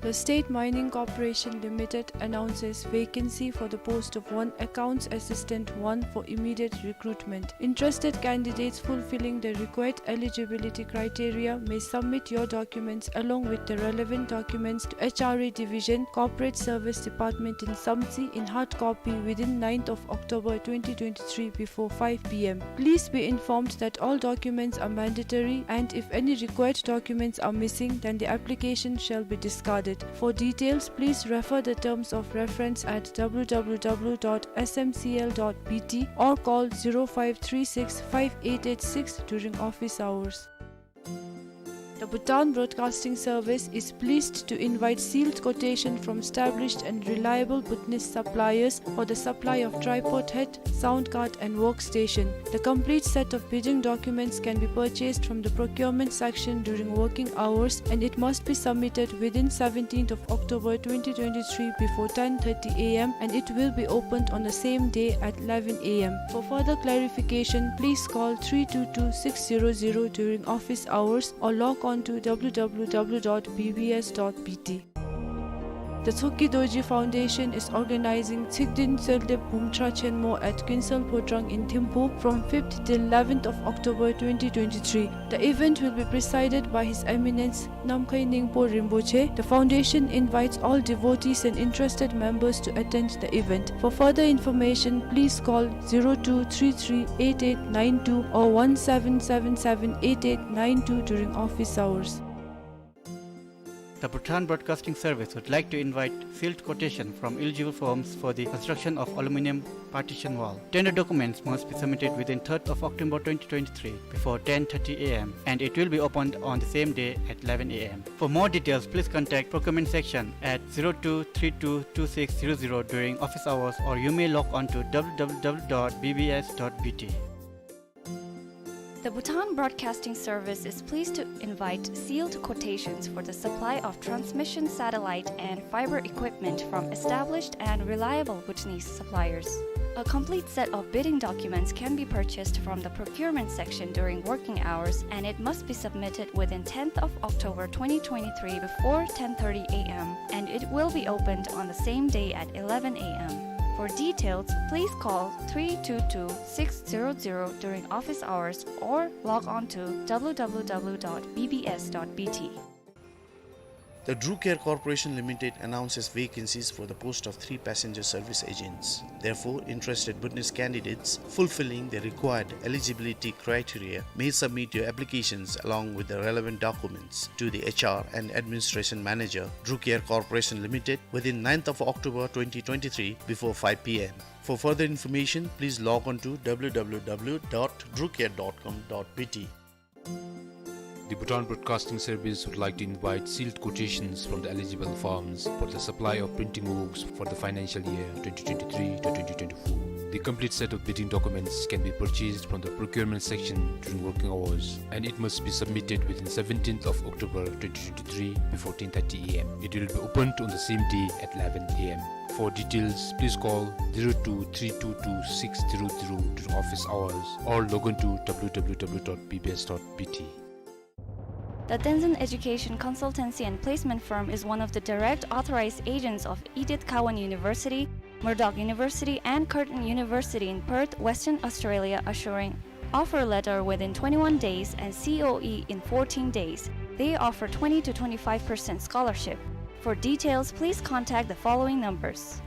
The State Mining Corporation Limited announces vacancy for the post of one accounts assistant one for immediate recruitment. Interested candidates fulfilling the required eligibility criteria may submit your documents along with the relevant documents to H R A Division, Corporate Service Department in Samtse in hard copy within ninth of October twenty twenty-three before five p m. Please be informed that all documents are mandatory, and if any required documents are missing, then the application shall be discarded. For details, please refer the terms of reference at w w w dot s m c l dot b t or call zero five three six five eight eight six during office hours. The Bhutan Broadcasting Service is pleased to invite sealed quotation from established and reliable Bhutanese suppliers for the supply of tripod head, sound card and workstation. The complete set of bidding documents can be purchased from the procurement section during working hours, and it must be submitted within seventeenth of October twenty twenty-three before ten thirty a m, and it will be opened on the same day at eleven a m. For further clarification, please call three two two six zero zero during office hours or log on to w w w dot b b s dot b t. The Choki Dorji Foundation is organizing Tsigden Tseldep Bumtra Chenmo at Kuensel Phodrang in Thimphu from fifth till eleventh of October twenty twenty-three. The event will be presided by His Eminence Namkhai Ningpo Rinpoche. The foundation invites all devotees and interested members to attend the event. For further information, please call zero two three three eight eight nine two or one seven seven seven eight eight nine two during office hours. The Bhutan Broadcasting Service would like to invite sealed quotation from eligible firms for the construction of aluminium partition wall. Tender documents must be submitted within third of October twenty twenty-three before ten thirty a m, and it will be opened on the same day at eleven a m. For more details, please contact procurement section at zero two three two two six zero zero during office hours, or you may log on to w w w dot b b s dot b t. The Bhutan Broadcasting Service is pleased to invite sealed quotations for the supply of transmission satellite and fiber equipment from established and reliable Bhutanese suppliers. A complete set of bidding documents can be purchased from the procurement section during working hours, and it must be submitted within tenth of October twenty twenty-three before ten thirty a m, and it will be opened on the same day at eleven a m. For details, please call three two two six zero zero during office hours or log on to w w w dot b b s dot b t. The Drew Care Corporation Limited announces vacancies for the post of three passenger service agents. Therefore, interested Bhutanese candidates fulfilling the required eligibility criteria may submit your applications along with the relevant documents to the H R and Administration Manager, Drew Care Corporation Limited, within ninth of October twenty twenty-three before five p m. For further information, please log on to w w w dot drew care dot com dot b t. The Bhutan Broadcasting Service would like to invite sealed quotations from the eligible firms for the supply of printing works for the financial year twenty twenty-three to twenty twenty-four. The complete set of bidding documents can be purchased from the procurement section during working hours, and it must be submitted within seventeenth of October twenty twenty-three before ten thirty a m. It will be opened on the same day at eleven a m. For details, please call zero two three two two six zero zero during office hours or log on to w w w dot b b s dot b t. The Tenzin Education Consultancy and Placement Firm is one of the direct authorized agents of Edith Cowan University, Murdoch University, and Curtin University in Perth, Western Australia, assuring offer letter within twenty-one days and C O E in fourteen days. They offer twenty to twenty-five percent scholarship. For details, please contact the following numbers.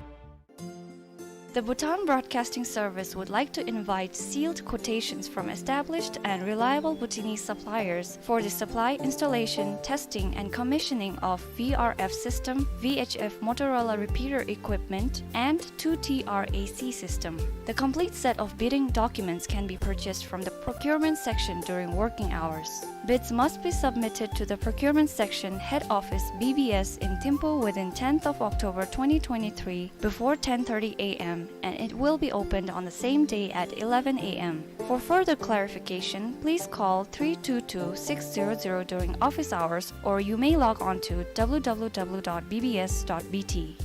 The Bhutan Broadcasting Service would like to invite sealed quotations from established and reliable Bhutanese suppliers for the supply, installation, testing, and commissioning of V R F system, V H F Motorola repeater equipment, and two T R A C system. The complete set of bidding documents can be purchased from the procurement section during working hours. Bids must be submitted to the procurement section, head office, B B S, in Thimphu within tenth of October twenty twenty-three before ten thirty A M, and it will be opened on the same day at eleven A M. For further clarification, please call three two two six zero zero during office hours, or you may log on to W W W dot B B S dot B T.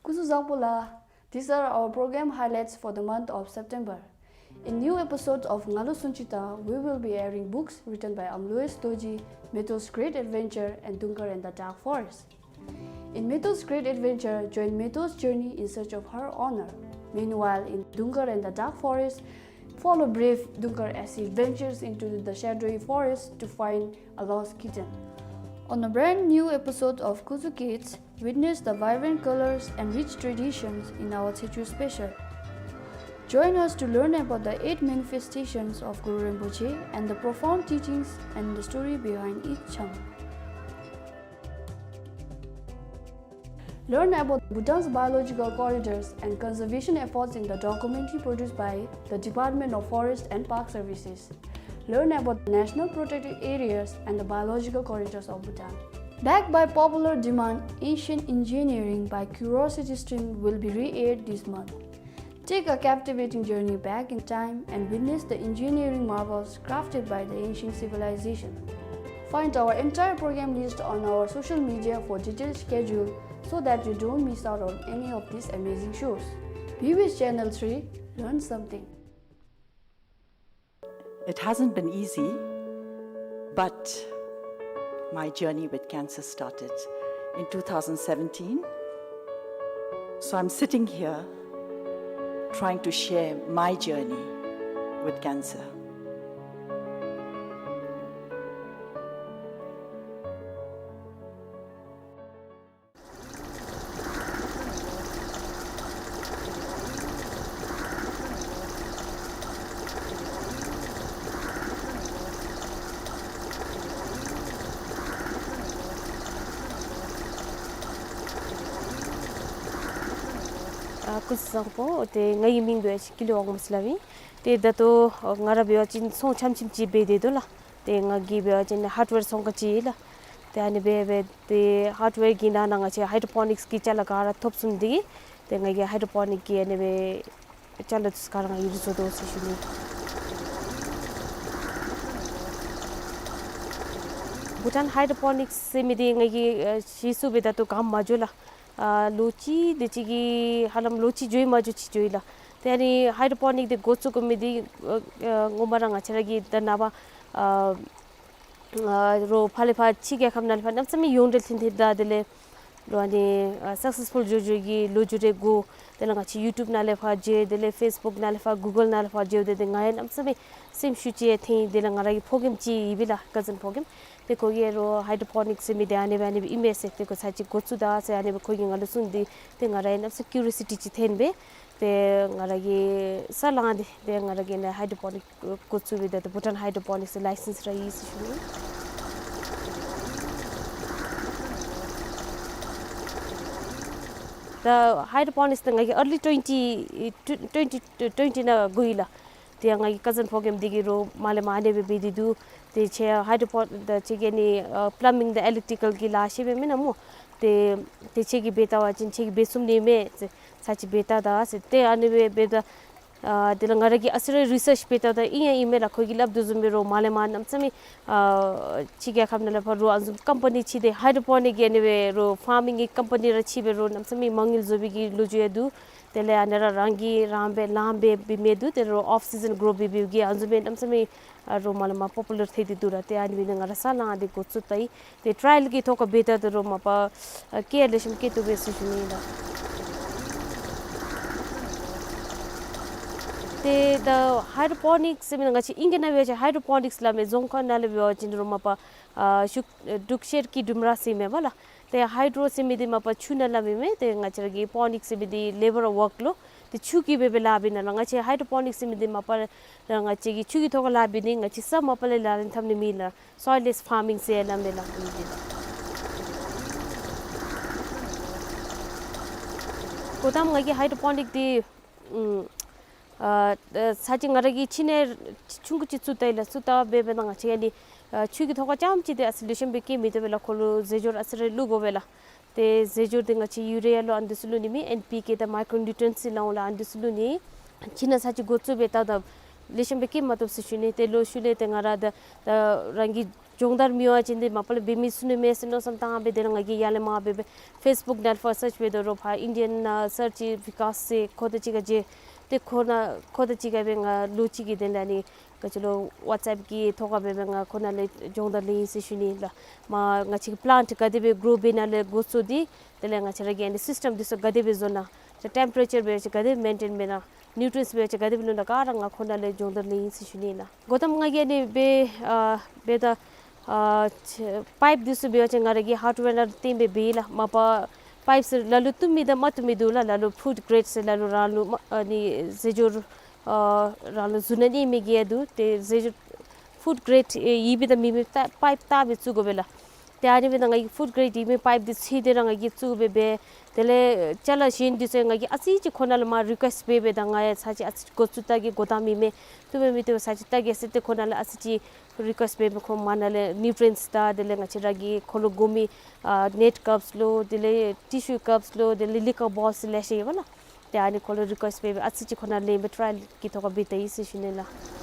སྐུ་གཟུགས་བཟང་པོ་ལགས། These are our program highlights for the month of September. In new episodes of Ngalo Sunchita, we will be airing books written by Amloes Dorji, Meto's Great Adventure, and Dungkar and the Dark Forest. In Meto's great adventure, join Meto's journey in search of her honor. Meanwhile, in Dungkar and the dark forest, follow brave Dungkar as he ventures into the shadowy forest to find a lost kitten. On a brand new episode of Kuzu Kids, witness the vibrant colors and rich traditions in our Tshechu Special. Join us to learn about the eight manifestations of Guru Rinpoche and the profound teachings and the story behind each Chang. Learn about Bhutan's biological corridors and conservation efforts in the documentary produced by the Department of Forest and Park Services. Learn about the national protected areas and the biological corridors of Bhutan. Backed by popular demand, Ancient Engineering by Curiosity Stream will be re-aired this month. Take a captivating journey back in time and witness the engineering marvels crafted by the ancient civilization. Find our entire program list on our social media for detailed schedule so that you don't miss out on any of these amazing shows. Be with Channel three, learn something. It hasn't been easy, but my journey with cancer started in two thousand seventeen. So I'm sitting here trying to share my journey with cancer. ཨ་སྐུ་གཟུགས་བཟང་པོ། ཏེ་ངེའི་མིང་འབད་བ་ཅིན་ཀུན་ལེགས་དབང་མོ་ཟེར་སླབ་ཨིན། ཏེ་ད་ལྟོ་ང་ར་འབད་བ་ཅིན་ཚོང་ཆམ་ཆིམ་ཅིག་འབད་དེ་འདུག་ལགས། ཏེ་ང་གིས་འབད་བ་ཅིན་ཧརཌ་ཝེར་ཚོང་ཁང་ཅིག་ཨིན་ལགས། ཏེ་ཨ་ནི་སྦེ་འབད་དེ་ཧརཌ་ཝེར་གྱི་ནང་ན་ང་བཅས་ཧའི་ཌོ་པོ་ནིཀསི་གི་ཅ་ལ་ག་ར་ཐོབ་ཚུགས་ནི་འདི་གིས་ཏེ་ང་གིས་ཧའི་ཌོ་པོ་ནིཀ་གི་ཨ་ནི་སྦེ་ཅ་ལ་འདི་ཚུ་ག་ར་ང་གིས་ར་བཟོ་དོ་ཟེར་ཞུ་ནི། བྷུ་ཊཱན་ཧའི་ཌོ་པོ་ནིཀསི་ཟེར་མི་འདི་ང་གིས་ཨ་ཤེས་ཚུགས་སྦེ་ད་ལྟོ་ག་མ་འགྱོ་ལགས། ཨ་ལོ་གཅིག་དེ་ཅིག་གི་ཧ་ལམ་ལོ་གཅིག་འགྱོ་ཡི་མ་འགྱོ་ཅིག་འགྱོ་ཡི་ལགས། ཏེ་ཨ་ནི་ཧའི་ཌོ་པོ་ནིཀ་འདི་འགོ་བཙུགས་དགོ་མི་འདི་ཨ་ཨ་ངོ་མ་ར་ང་བཅས་ར་གི་ད་ནངས་པ་ཨ་ཨ་རོགས་ཕར་ལས་ཕར་ཕྱི་རྒྱལ་ཁབ་ནང་ལས་ཕར་གནམ་མེད་ས་མེད་ཡོངས་འབྲེལ་ཐོན་ཐོནམ་ད་དེ་ལས་རོགས་ཨ་ནི་ཨ་སག་སེསི་ཕུལ་འགྱོ་འགྱོ་གི་ལོ་རྒྱུས་རེ་གོ། དེ་ལས་ང་བཅས་ཡུ་ཊུབ་ནང་ལས་ཕར་འགྱོ། དེ་ལས་ཕེསི་བུཀ་ནང་ལས་ཕར་གུ་གཱལ་ནང་ལས་ཕར་འགྱོ། དེ་དེ་ང་ཡང་གནམ་མེད་ས་མེད་སེམས་ཤུགས་ཅིག་ཐོན། དེ་ལས་ང་ར་གི་ཕོ་རྒནམ་ཅིག་ཡོདཔ་ཨིན་ལགས། ཀ་ཛིན་ཕོ་རྒནམ། ཏེ་ཁོ་གིས་རོགས་ཧའི་ཌོ་པོ་ནིཀསི་ཟེར་མི་འདི་ཨ་ནི་སྦེ་ཨ་ནི་སྦེ་ཨིན་མས་ཟེར། ཏེ་ཁོ་ཚར་ཅིག་འགོ་བཙུགས་ད་ཟེར་ཨ་ནི་སྦེ་ཁོ་གིས་ང་ལུ་གསུངས་ཏེ་ཏེ་ང་ར་ཡང་གནམ་མེད་ས་མེད་ཀིའུ་རི་ཡོ་སི་ཊི་ཅིག་ཐོན་སྦེ་ཏེ་ང་ར་གིས་ས་ལངས་ཏེ་ཏེ་ང་ར་གིས་ཨ་ནི་ཧའི་ཌོ་པོ་ནིཀ་འགོ་བཙུགས་སྦེ་ད་ལྟོ་བྷུ་ཊཱན་ཧའི་ཌོ་པོ་ནིཀསི་ལའི་སེནསི་ར་ཡི་ཟེར་ཞུ་ནི། ད་ཧའི་ཌོ་པོ་ནིཀསི་འདི་ང་གིས་ཨར་ལི་ཊུ་ཝེན་ཊི་ཊུ་ཊུ་ཝེན་ཊི་ཊུ་ཝེན་ཊི་ནང་འགོ་ཡི་ལགས། ཏེ་ང་གི་ཀ་ཛིན་ཕོ་རྒནམ་འདི་གིས་རོགས་མར་ལས་མར་ཨ་ནི་སྦེ་འབད་དེ་འདུག། ཏེ་ཁྱོད་ཧའི་ཌོ་པོ་ད་ཁྱོད་ཀྱིས་ཨ་ནི་ཨ་པ་ལམ་མིང་དང་ཨི་ལེཀ་ཊི་ཀལ་གྱི་ལཱ་ཤེས་པས་མེན་ན་སྨོ། ཏེ་ཏེ་ཁྱོད་ཀྱིས་འབད་བལྟ་བ་ཅིན་ཁྱོད་ཀྱིས་འབད་ཚུགས་ནི་མས་ཟེར། ཚར་ཅིག་འབད་བལྟ་ད་ཟེར། ཏེ་ཨ་ནི་སྦེ་འབད་ད་ཨ་དེ་ལས་ང་ར་གིས་ཨ་ཙི་རེ་རི་སརཆ་འབད་བལྟ་ད་ཨིན་ཡང་ཨིན་མས་ལགས། ཁོ་གིས་སླབ་དོ་བཟུམ་སྦེ་རོགས་མར་ལས་མར་གནམ་མེད་ས་མེད་ཨ་ཕྱི་རྒྱལ་ཁབ་ནང་ལས་ཕར་རོགས་ཨ་ནི་བཟུམ་ཀམ་པ་ནི་ཅིག་འདི་ཧའི་ཌོ་པོ་ནིཀ་གི་ཨ་ནི་སྦེ་རོགས་ཕཱར་མིང་གི་ཀམ་པ་ནི་ར་ཕྱེ་སྦེ་རོགས་གནམ་མེད་ས་མེད་མ་དངུལ་བཟོ་བའི་གི་ལོ་རྒྱུས་ཡང་འདུག། དེ་ལས་ཨ་ནི་ར་རང་གིས་རང་འབད་ལཱ་འབད་འབད་མི་འདུག། ཏེ་རོགས་ཨོཕ་སི་ཛན་གྲོབ་འབད་འབད་བའི་གི་ཨ་ནི་བཟུམ་སྦེ་གནམ་མེད་ས་མེད་ཨ་རོགས་མར་ལས་མར་པོ་པུ་ལར་ཐལ་ཏེ་འདུག་ར། ཏེ་ཨ་ནི་སྦེ་ནི་ང་ར་ས་ལངས་ཏེ་འགོ་བཙུགས་ད་ཡི། ཏེ་ཊ་རའི་ཡལ་གྱི་ཐོག་ཁར་འབད་བལྟ་ད་རོགས་མ་པ་ཨ་སྐྱེ་ལེགས་ཤོམ་སྐྱེ་བཏུབ་པས་ཟེར་ཞུ་ནི་ཨིན་ལགས། ཏེ་ད་ཧའི་ཌོ་པོ་ནིཀསི་ཟེར་མི་ང་བཅས་ཨིང་སྐད་ནང་འབད་བ་ཅིན་ཧའི་ཌོ་པོ་ནིཀསི་སླབ་མས། རྫོང་ཁ་ནང་ལས་འབད་བ་ཅིན་རོགས་མ་པ་ཨ་ཤུག་འབྲུག་ཤེལ་གྱི་ལྡུམ་ར་ཟེར་མས་པ་ལགས། ཏེ་ཧའི་ཌོ་ཟེར་མི་འདི་མ་པ་ཆུ་ནང་སླབ་ཨིན་མས། ཏེ་ང་བཅས་ར་གི་པོ་ནིཀསི་ཟེར་མི་འདི་ལེ་བར་ཝརཀ་ལོ། ཏེ་ཆུ་གིས་འབད་འབད་ལཱ་འབད་ནི་ལགས། ང་བཅས་ཧའི་ཌོ་པོ་ནིཀསི་ཟེར་མི་འདི་མ་པ་ང་བཅས་ཀྱིས་ཆུ་གི་ཐོག་ཁར་ལཱ་འབད་ནི། ང་བཅས་ས་མ་པ་ལས་ལག་ལེན་འཐབ་ནི་མེད་ལགས། སོའིལ་ལེསི་ཕཱར་མིང་ཟེར་སླབ་མས་ལགས། ཨིན་ཏེ་ལགས། གོ་ཏམ་ང་གིས་ཧའི་ཌོ་པོ་ནིཀ་འདི་ཨུམ་ཨ་ཚར་ཅིག་ང་ར་གིས་ཕྱི་ནང་ཆུང་ཀུ་ཅིག་བཙུགས་ད་ཡི་ལགས། བཙུགས་ད་འབད་འབད་ད་ང་བཅས་ཨ་ནི་ཨ་ཆུ་གི་ཐོག་ཁར་རྐྱངམ་ཅིག་འདི་ཨ་ཙི་ལེགས་ཤོམ་སྦེ་སྐྱེ་མི་བཏུབ་པས་ལགས། ཁོ་ལུ་རྫས་སྦྱོར་ཨ་ཙི་རེ་བླུག་དགོ་པས་ལགས། ཏེ་རྫས་སྦྱོར་འདི་ང་བཅས་ཡུ་རི་ཡ་ལོ་ཨ་ནི་འདི་ཚུ་བླུག་ནི་མེད། ཨེན་པི་ཀེ་དང་མའི་ཀྲོ་ནིའུ་ཊི་རི་ཡེནཊསི་ཟེར་སླབ་འོང་ལགས། ཨ་ནི་འདི་ཚུ་བླུག་ནི། ཁྱོད་ནཱ་ཚར་ཅིག་འགོ་བཙུགས་འབད་བལྟ་ད་ལེགས་ཤོམ་སྦེ་སྐྱེ་མ་བཏུབ་ཟེར་ཞུ་ནི། ཏེ་ལོག་ཤུལ་ལས་ཏེ་ང་ར་ད་ད་རང་གི་སྦྱོང་བརྡར་མེད་པ་ཅིན་འདི་མ་པ་ལས་འབད་མི་ཚུགས་ནི་མས་ཟེར་མནོ་བསམ་བཏང་སྦེ་དེ་ལས་ང་གིས་ཡར་ལས་མར་འབད་འབད་ཕེསི་བུཀ་ནང་ཕར་སརཆ་འབད་དོ་རུང་ཕར་ཨིན་ཌི་ཡན་ཨ་སརཆ་བི་ཀཱས་ཟེར་ཁོ་དང་གཅིག་ཁར་མཇལ། ཏེ་ཁོ་ནཱ་ཁོ་དང་གཅིག་ཁར་སྦེ་ང་ལོ་གཅིག་གི་དོན་ལས་ཨ་ནི་ ག་ཅི་ལོ་ཝཊས་ཨེཔ་གི་ཐོག་ཁར་སྦེ་སྦེ་ང་ཁོ་ན་ལས་སྦྱོང་བརྡར་ལེན་ཡི་ཟེར་ཞུ་ནི་ལགས། མ་ང་བཅས་ཀྱི་པི་ལེནཊ་ག་དེ་སྦེ་གྲོ་འབད་ནི་ལས་འགོ་བཙུགས་ཏེ་དེ་ལས་ང་བཅས་ར་གི་ཨ་ནི་སིསི་ཊེམ་འདི་ཚུ་ག་དེ་སྦེ་བཟོ་ནི། ཏེ་ཊེམ་པེ་རེ་ཅར་འབད་བ་ཅིན་ག་དེ་སྦེ་མེན་ཊེན་འབད་ནི། ནིའུ་ཊི་རེནསི་འབད་བ་ཅིན་ག་དེ་སྦེ་བླུག་ནི་ག་ར་ང་ཁོ་ན་ལས་སྦྱོང་བརྡར་ལེན་ཡི་ཟེར་ཞུ་ནི་ལགས། འགོ་དང་པ་ང་གིས་ཨ་ནི་འབད་ཨ་འབདཝ་ད་ཨ་པའིཔ་འདི་ཚུ་འབད་བ་ཅིན་ང་ར་གིས་ཧརཌ་ཝེར་ནང་ལུ་བཏོན་སྦེ་འབད་ཡི་ལགས། མ་པ་པའིཔ་ཚུ་ལ་ལུ་བཏུབ་མི་དང་མ་བཏུབ་མི་འདུག་ལགས། ལ་ལུ་ཕུཌ་གྲེཌ་ཟེར་ལ་ལུ་རང་ལུ་མ་ཨ་ནི་རྫས་སྦྱོར་ཨ་རང་ལུ་བཟོ་ནི་ཨིན་མི་གི་ཡང་འདུག། ཏེ་རྫས་སྦྱོར་ཕུཌ་གྲེཌ་ཨེ་ཨིན་མི་དང་མེན་མི་ད་པའིཔ་བལྟ་སྦེ་བཙུགས་དགོ་པས་ལགས། ཏེ་ཨ་ནི་འབདཝ་ད་ང་གིས་ཕུཌ་གྲེཌ་ཨིན་མི་པའིཔ་འདི་འཚོལ་ཏེ་ར་ང་གིས་བཙུགས་སྦེ་འབད། དེ་ལས་ཅ་ལ་གཞན་འདི་ཚུ་ང་གིས་ཨ་ཙི་ཅིག་ཁོ་ན་ལས་མར་རི་ཀུ་ཨེསཊ་འབད་འབདཝ་ད་ང་ཡང་ཚར་ཅིག་ཨ་ཙི་འགོ་བཙུགས་ད་གི་འགོ་དང་མི་མེད། བཏུབ་མི་མི་བཏུབ་ཚར་ཅིག་བལྟ་གེ་ཟེར་ཏེ་ཁོ་ན་ལས་ཨ་ཙི་ཅིག་རི་ཀུ་ཨེསཊ་འབད་འབདཝ་ཁོ་མ་ན་ལས་ནིའུ་ཊི་རེནསི་དང་དེ་ལས་ང་བཅས་ར་གི་ཁོ་ལུ་དགོ་མི་ཨ་ནེཊ་ཀཔསི་ལོ་དེ་ལས་ཊི་ཤུ་ཀཔསི་ལོ་དེ་ལས་ལི་ཀར་བོཊལ་ལེ་ཤ་ཡོད་པ་ལགས། ཏེ་ཨ་ནི་ཁོ་ལུ་རི་ཀུ་ཨེསཊ་འབད་འབདཝ་ཨ་ཙི་ཅིག་ཁོ་ན་ལེན་སྦེ་ཊ་རའི་ཡལ་གྱི་ཐོག་ཁར་འབད་བལྟ་ཡི་ཟེར་ཞུ་ནི་ལགས།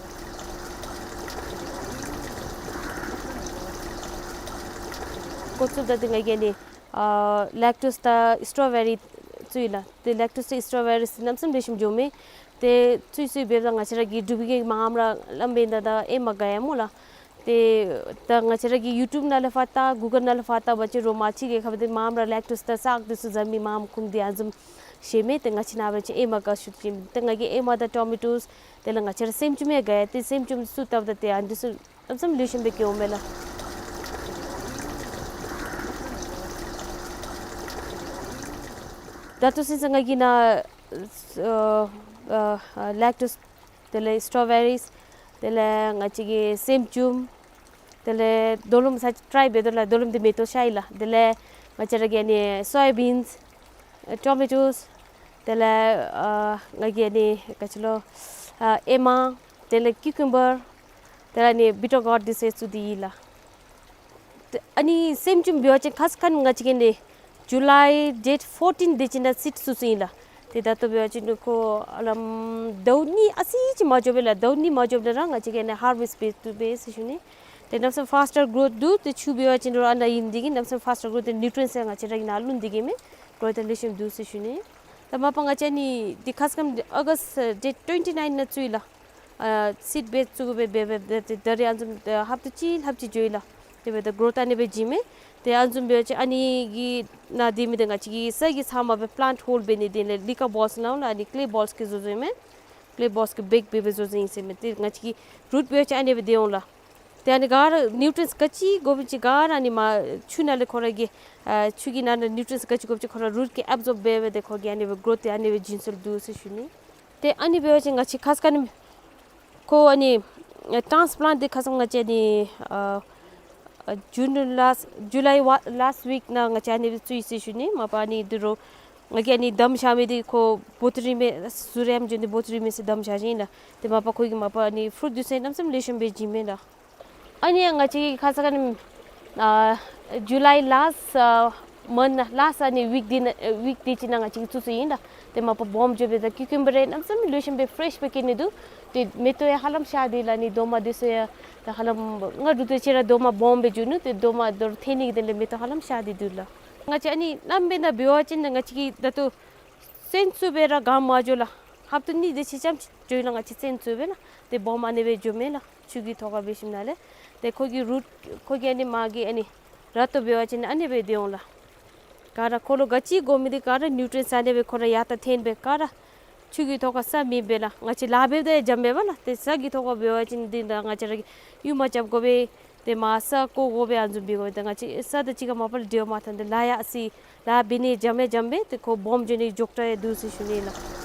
འགོ་བཙུགསཔ་ད་ཏེ་ང་གིས་ཨ་ནི་ཨ་ལེཀ་ཊུསི་དང་སི་ཊོ་བེ་རི་བཙུགས་ཡི་ལགས། ཏེ་ལེཀ་ཊུསི་དང་སི་ཊོ་བེ་རི་གནམ་མེད་ས་མེད་ལེགས་ཤོམ་འགྱོ་མས། ཏེ་བཙུགས་བཙུགས་འབདཝ་ད་ང་བཅས་ར་གི་འབྲུག་པའི་གི་མངམ་ར་བླམ་འབདཝ་ད་ད་ཨེ་མ་དགའ་ཡ་སྨོ་ལགས། ཏེ་ད་ང་བཅས་ར་གི་ཡུ་ཊུབ་ནང་ལས་ཕར་བལྟ་གུ་གཱལ་ནང་ལས་ཕར་བལྟ་བ་ཅིན་རོ་མ་ཅིག་གི་ཁ་བ་ཏེ་མངམ་ར་ལེཀ་ཊུསི་དང་ཟག་འདི་ཚུ་འཛམ་གླིང་མངམ་ཁུངས་འདི་ཨ་ནི་བཟུམ་ཤེས་མས། ཏེ་ང་བཅས་ནཱ་འབད་བ་ཅིན་ཨེ་མ་དགའ་ཤོས་ཅིག། ཏེ་ང་གིས་ཨེ་མ་དང་ཊོ་མེ་ཊོསི་དེ་ལས་ང་བཅས་ར་སེམ་ཅུམ་ཡང་དགའ་ཡ། ཏེ་སེམ་ཅུམ་ཚུ་བལྟཝ་ད་ཏེ་ཨ་ནི་འདི་ཚུ་གནམ་མེད་ས་མེད་ལེགས་ཤོམ་སྦེ་སྐྱེཝ་མས་ལགས། ད་ལྟོ་ཚུན་ཚོད་ང་གིས་ནཱ་ཨ་ཨ་ལེཀ་ཊུསི་དེ་ལས་སི་ཊོ་བེ་རིས་དེ་ལས་ང་བཅས་ཀྱི་སེམ་ཅུམ་དེ་ལས་རྡོ་ལུམ་ཚར་ཅིག་ཊ་རའི་འབད་དོ་ལགས། རྡོ་ལུམ་འདི་མེ་ཏོག་ཤར་ཡི་ལགས། དེ་ལས་ང་བཅས་ར་གི་ཨ་ནི་སོ་ཡ་བིནསི་ཊོ་མེ་ཊོསི་དེ་ལས་ཨ་ང་གིས་ཨ་ནི་ག་ཅི་ལོ་ཨ་ཨེ་མ་དེ་ལས་ཀིའུ་ཀམ་བར་དེ་ལས་ཨ་ནི་བི་ཊར་གོརཌ་འདི་ཚུ་བཙུགས་ཏེ་ཡི་ལགས། ཏེ་ཨ་ནི་སེམ་ཅུམ་འབད་བ་ཅིན་ཁ་ཙ་ཁ་ཉིནམ་ང་བཅས་ཀྱིས་ནི་ཇུ་ལའི་ཌེཊ་ཕོར་ཊིན་དེ་ཅིག་ནང་སིཌ་བཙུགས་བཙུགསཔ་ཨིན་ལགས། ཏེ་ད་ལྟོ་འབད་བ་ཅིན་ཁོ་ཨ་ལམ་ཟླཝ་གཉིས་ཨ་ཙི་ཅིག་མ་འགྱོ་བས་ལགས། ཟླཝ་གཉིས་མ་འགྱོ་བ་ལས་ར་ང་བཅས་ཀྱིས་ནི་ཧར་ཝེསཊ་འབད་བཏུབ་པས་ཟེར་ཞུ་ནི། ཏེ་གནམ་མེད་ས་མེད་ཕཱསི་ཊར་གོརོཐ་འདུག། ཏེ་ཆུ་འབད་བ་ཅིན་རོགས་ཨ་ནཱ་ཨིན་ཏེ་གིས་གནམ་མེད་ས་མེད་ཕཱསི་ཊར་གོརོཐ་ཏེ་ནིའུ་ཊི་རེནསི་ཡང་ང་བཅས་ར་གི་ནཱ་བླུགས་ཏེ་གིས་མས། གོརོཐ་ལེགས་ཤོམ་འདུག་ཟེར་ཞུ་ནི། ད་མ་པ་ང་བཅས་ཨ་ནི་འདི་ཁ་ཙ་ཁ་ཉིནམ་ཨོ་གསཊ་ཌེཊ་ཊུ་ཝེན་ཊི་ནའིན་ནང་བཙུགས་ཡི་ལགས། ཨ་སིཌ་འབད་བཙུགས་སྦེ་འབད་འབད་ད་རེས་ཨ་ནི་བཟུམ་ཨ་ཧབ་ཏ་གཅིག་ལྷགཔ་ཅིག་འགྱོ་ཡི་ལགས། དེ་འབདཝ་ད་གོརོཐ་ཨ་ནི་སྦེ་བྱིན་མས། ཏེ་ཨ་ནི་བཟུམ་འབད་བ་ཅིན་ཨ་ནི་གི་ནང་སྡོད་མི་འདི་ང་བཅས་ཀྱི་ས་གི་ཚབ་མ་སྦེ་པི་ལེནཊ་ཧོལཌ་འབད་ནི་དེ་ལས་ལི་ཀར་བོཊལ་ནང་ལུ་ཨ་ནི་ཀེ་ལེ་བོཊལ་གི་བཟོ་བཟོཝ་མས། ཀེ་ལེ་བོཊལ་གི་བེག་འབད་སྦེ་བཟོ་བཟོཝ་ཨིན་ཟེར་མས། ཏེ་ང་བཅས་ཀྱི་རུཊ་འབད་བ་ཅིན་ཨ་ནི་སྦེ་སྡོད་འོང་ལགས། ཏེ་ཨ་ནི་ག་ར་ནིའུ་ཊི་རེནསི་ག་ཅི་དགོ་པའི་ཅིག་ག་ར་ཨ་ནི་མར་ཆུ་ནང་ལས་ཁོ་ར་གི་ཨ་ཆུ་གི་ནང་ན་ནིའུ་ཊི་རེནསི་ག་ཅི་དགོ་པའི་ཅིག་ཁོ་ར་རུཊ་གིས་ཨེབ་ཛོརབ་འབད་འབད་དེ་ཁོ་གིས་ཨ་ནི་སྦེ་གོརོཐ་ཏེ་ཨ་ནི་སྦེ་བྱིན་སྲོལ་འདུག་ཟེར་ཞུ་ནི། ཏེ་ཨ་ནི་འབད་བ་ཅིན་ང་བཅས་ཁ་ཙ་ཁ་ཉིནམ་ཁོ་ཨ་ནི་ཨ་ཊཱནསི་པི་ལེནཊ་འདི་ཁ་ཙ་ང་བཅས་ཨ་ནི་ཨ་ཨ་ཇུན་ལཱསཊ་ཇུ་ལའི་ཝ་ལཱསཊ་ཝིཀ་ནང་ང་བཅས་ཨ་ནི་སྦེ་བཙུགས་ཡི་ཟེར་ཞུ་ནི། མ་པ་ཨ་ནི་འདི་རོགས་ང་གིས་ཨ་ནི་བསྡམ་བཞག་མི་འདི་ཁོ་བོ་ཊལ་རིང་མས་ཟུར་ཡམ་འགྱོ་ནི་བོ་ཊལ་རིང་མས་ཟེར་བསྡམ་བཞག་ཅི་ཨིན་ལགས། ཏེ་མ་པ་ཁོ་གིས་མ་པ་ཨ་ནི་ཕུ་རུཊ་འདི་ཚུ་གནམ་མེད་ས་མེད་ལེགས་ཤོམ་སྦེ་བྱིན་མས་ལགས། ཨ་ནི་ང་བཅས་ཁ་ཙ་ཁ་ཉིནམ་ཨ་ཇུ་ལའི་ལཱསཊ་ཨ་མནཐ་ལཱསཊ་ཨ་ནི་ཝིཀ་འདི་ནང་ཨ་ཝིཀ་འདི་ཅིག་ནང་ང་བཅས་ཀྱིས་བཙུགས་བཙུགསཔ་ཨིན་ལགས། ཏེ་མ་པ་སྦོམ་འགྱོ་བས། ད་ཀིའུ་ཀམ་བར་རེ་གནམ་མེད་ས་མེད་ལེགས་ཤོམ་སྦེ་ཕེ་རེཤ་སྦེ་སྐྱེ་ནི་འདུག། ཏེ་མེ་ཏོག་ཡང་ཧ་ལམ་ཤར་ཏེ་ལགས། ཨ་ནི་རྡོག་མ་འདི་ཚུ་ཡང་ད་ཧ་ལམ་སྔར་འདྲཝ་ཏེ་ཅིག་ར་རྡོག་མ་སྦོམ་སྦེ་འགྱོ་ནུག། ཏེ་རྡོག་མ་མདོར་ཐོན་ནི་གི་དོན་ལས་མེ་ཏོག་ཧ་ལམ་ཤར་ཏེ་འདུག་ལགས། ང་བཅས་ཨ་ནི་ནམ་འབདན་འབད་བ་ཅིན་ང་བཅས་ཀྱིས་ད་ལྟོ་བཙོན་བཙུགས་སྦེ་ར་ག་མ་འགྱོ་ལགས། ཧབ་ཏ་གཉིས་དེ་ཅིག་ཙམ་ཅིག་འགྱོ་ཡི་ལགས། ང་བཅས་བཙོན་བཙུགས་སྦེ་ལགས། ཏེ་སྦོམ་ཨ་ནི་སྦེ་འགྱོཝ་མས་ལགས། ཆུ་གི་ཐོག་ཁར་འབད་ཞིནམ་ལས། ཏེ་ཁོ་གི་རུཊ་ཁོ་གི་ཨ་ནི་མར་གྱི་ཨ་ནི་ར་ཏོ་འབད་བ་ཅིན་ཨ་ནི་སྦེ་སྡོད་འོང་ལགས། ག་ར་ཁོ་ལུ་ག་ཅི་དགོ་མི་འདི་ག་ར་ནིའུ་ཊི་རེནསི་ཨ་ནི་སྦེ་ཁོ་ར་ཡར་ད་ཐོན་སྦེ་ག་ར་ཆུ་གི་ཐོག་ཁར་ས་མེདཔ་སྦེ་ལགས། ང་བཅས་ལཱ་འབདཝ་ད་ཡང་འཇམ་པས་པ་ལགས། ཏེ་ས་གི་ཐོག་ཁར་འབད་བ་ཅིན་འདི་ད་ང་བཅས་ར་གིས་གཡུག་མ་རྐྱབ་དགོ་པས། ཏེ་མར་ས་བརྐོ་དགོ་པས། ཨ་ནི་བཟུམ་འབད་དགོ་པས། ཏེ་ང་བཅས་ས་དང་གཅིག་ཁར་མ་པ་ལས་འབྲེལ་བ་མ་བཏང་། ཏེ་ལཱ་ཡང་ཨ་ཙི་ལཱ་འབད་ནི་འཇམ་ཡང་འཇམ་པས། ཏེ་ཁོ་སྦོམ་འགྱོ་ནི་མགྱོགས་དྲགས་ཡང་འདུག་ཟེར་ཞུ་ནི་ལགས།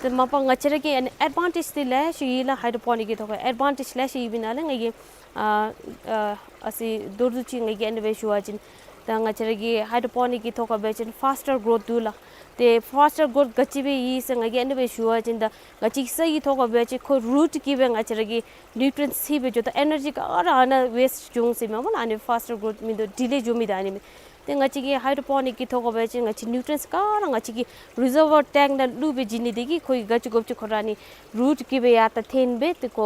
ཏེ་མ་པ་ང་བཅས་ར་གི་ཨ་ནི་ཨེཌ་ཝན་ཊེཇ་འདི་ལེ་ཤ་ཡོད་ལགས། ཧའི་ཌོ་པོ་ནིཀ་གི་ཐོག་ཁར་ཨེཌ་ཝན་ཊེཇ་ལེ་ཤ་ཡོད་པའི་ནང་ལས་ང་གིས་ཨ་ཨ་ཨ་ཙི་མདོར་བསྡུས་ཅིག་ང་གིས་ཨ་ནི་སྦེ་ཞུ་བ་ཅིན་ད་ང་བཅས་ར་གི་ཧའི་ཌོ་པོ་ནིཀ་གི་ཐོག་ཁར་འབད་བ་ཅིན་ཕཱསི་ཊར་གོརོཐ་འདུག་ལགས། ཏེ་ཕཱསི་ཊར་གོརོཐ་ག་ཅི་སྦེ་ཡོད་ཟེར་ང་གིས་ཨ་ནི་སྦེ་ཞུ་བ་ཅིན་ད་ང་བཅས་ས་གི་ཐོག་ཁར་འབད་བ་ཅིན་ཁོ་རུཊ་གིས་སྦེ་ང་བཅས་ར་གི་ནིའུ་ཊི་རེནསི་ཚུ་སྦེ་འགྱོ། ད་ཨེ་ནར་ཇི་ག་ར་ཨ་ནཱ་ཝེསཊ་འགྱོ་འོང་ཟེར་མས་པ་ལགས། ཨ་ནི་ཕཱསི་ཊར་གོརོཐ་མེན་དོ་ཌི་ལེ་འགྱོ་མི་ད་ཨ་ནི་མས། ཏེ་ང་བཅས་ཀྱི་ཧའི་ཌོ་པོ་ནིཀ་གི་ཐོག་ཁར་འབད་བ་ཅིན་ང་བཅས་ནིའུ་ཊི་རེནསི་ག་ར་ང་བཅས་ཀྱི་རི་ཛར་བར་ཊེངཀ་ནང་བླུགས་སྦེ་བྱིན་ནི་དེ་གིས་ཁོ་གིས་ག་ཅི་དགོཔ་ཅིག་ཁོ་ར་ཨ་ནི་རུཊ་གིས་སྦེ་ཡར་ད་ཐོན་སྦེ་ཏེ་ཁོ་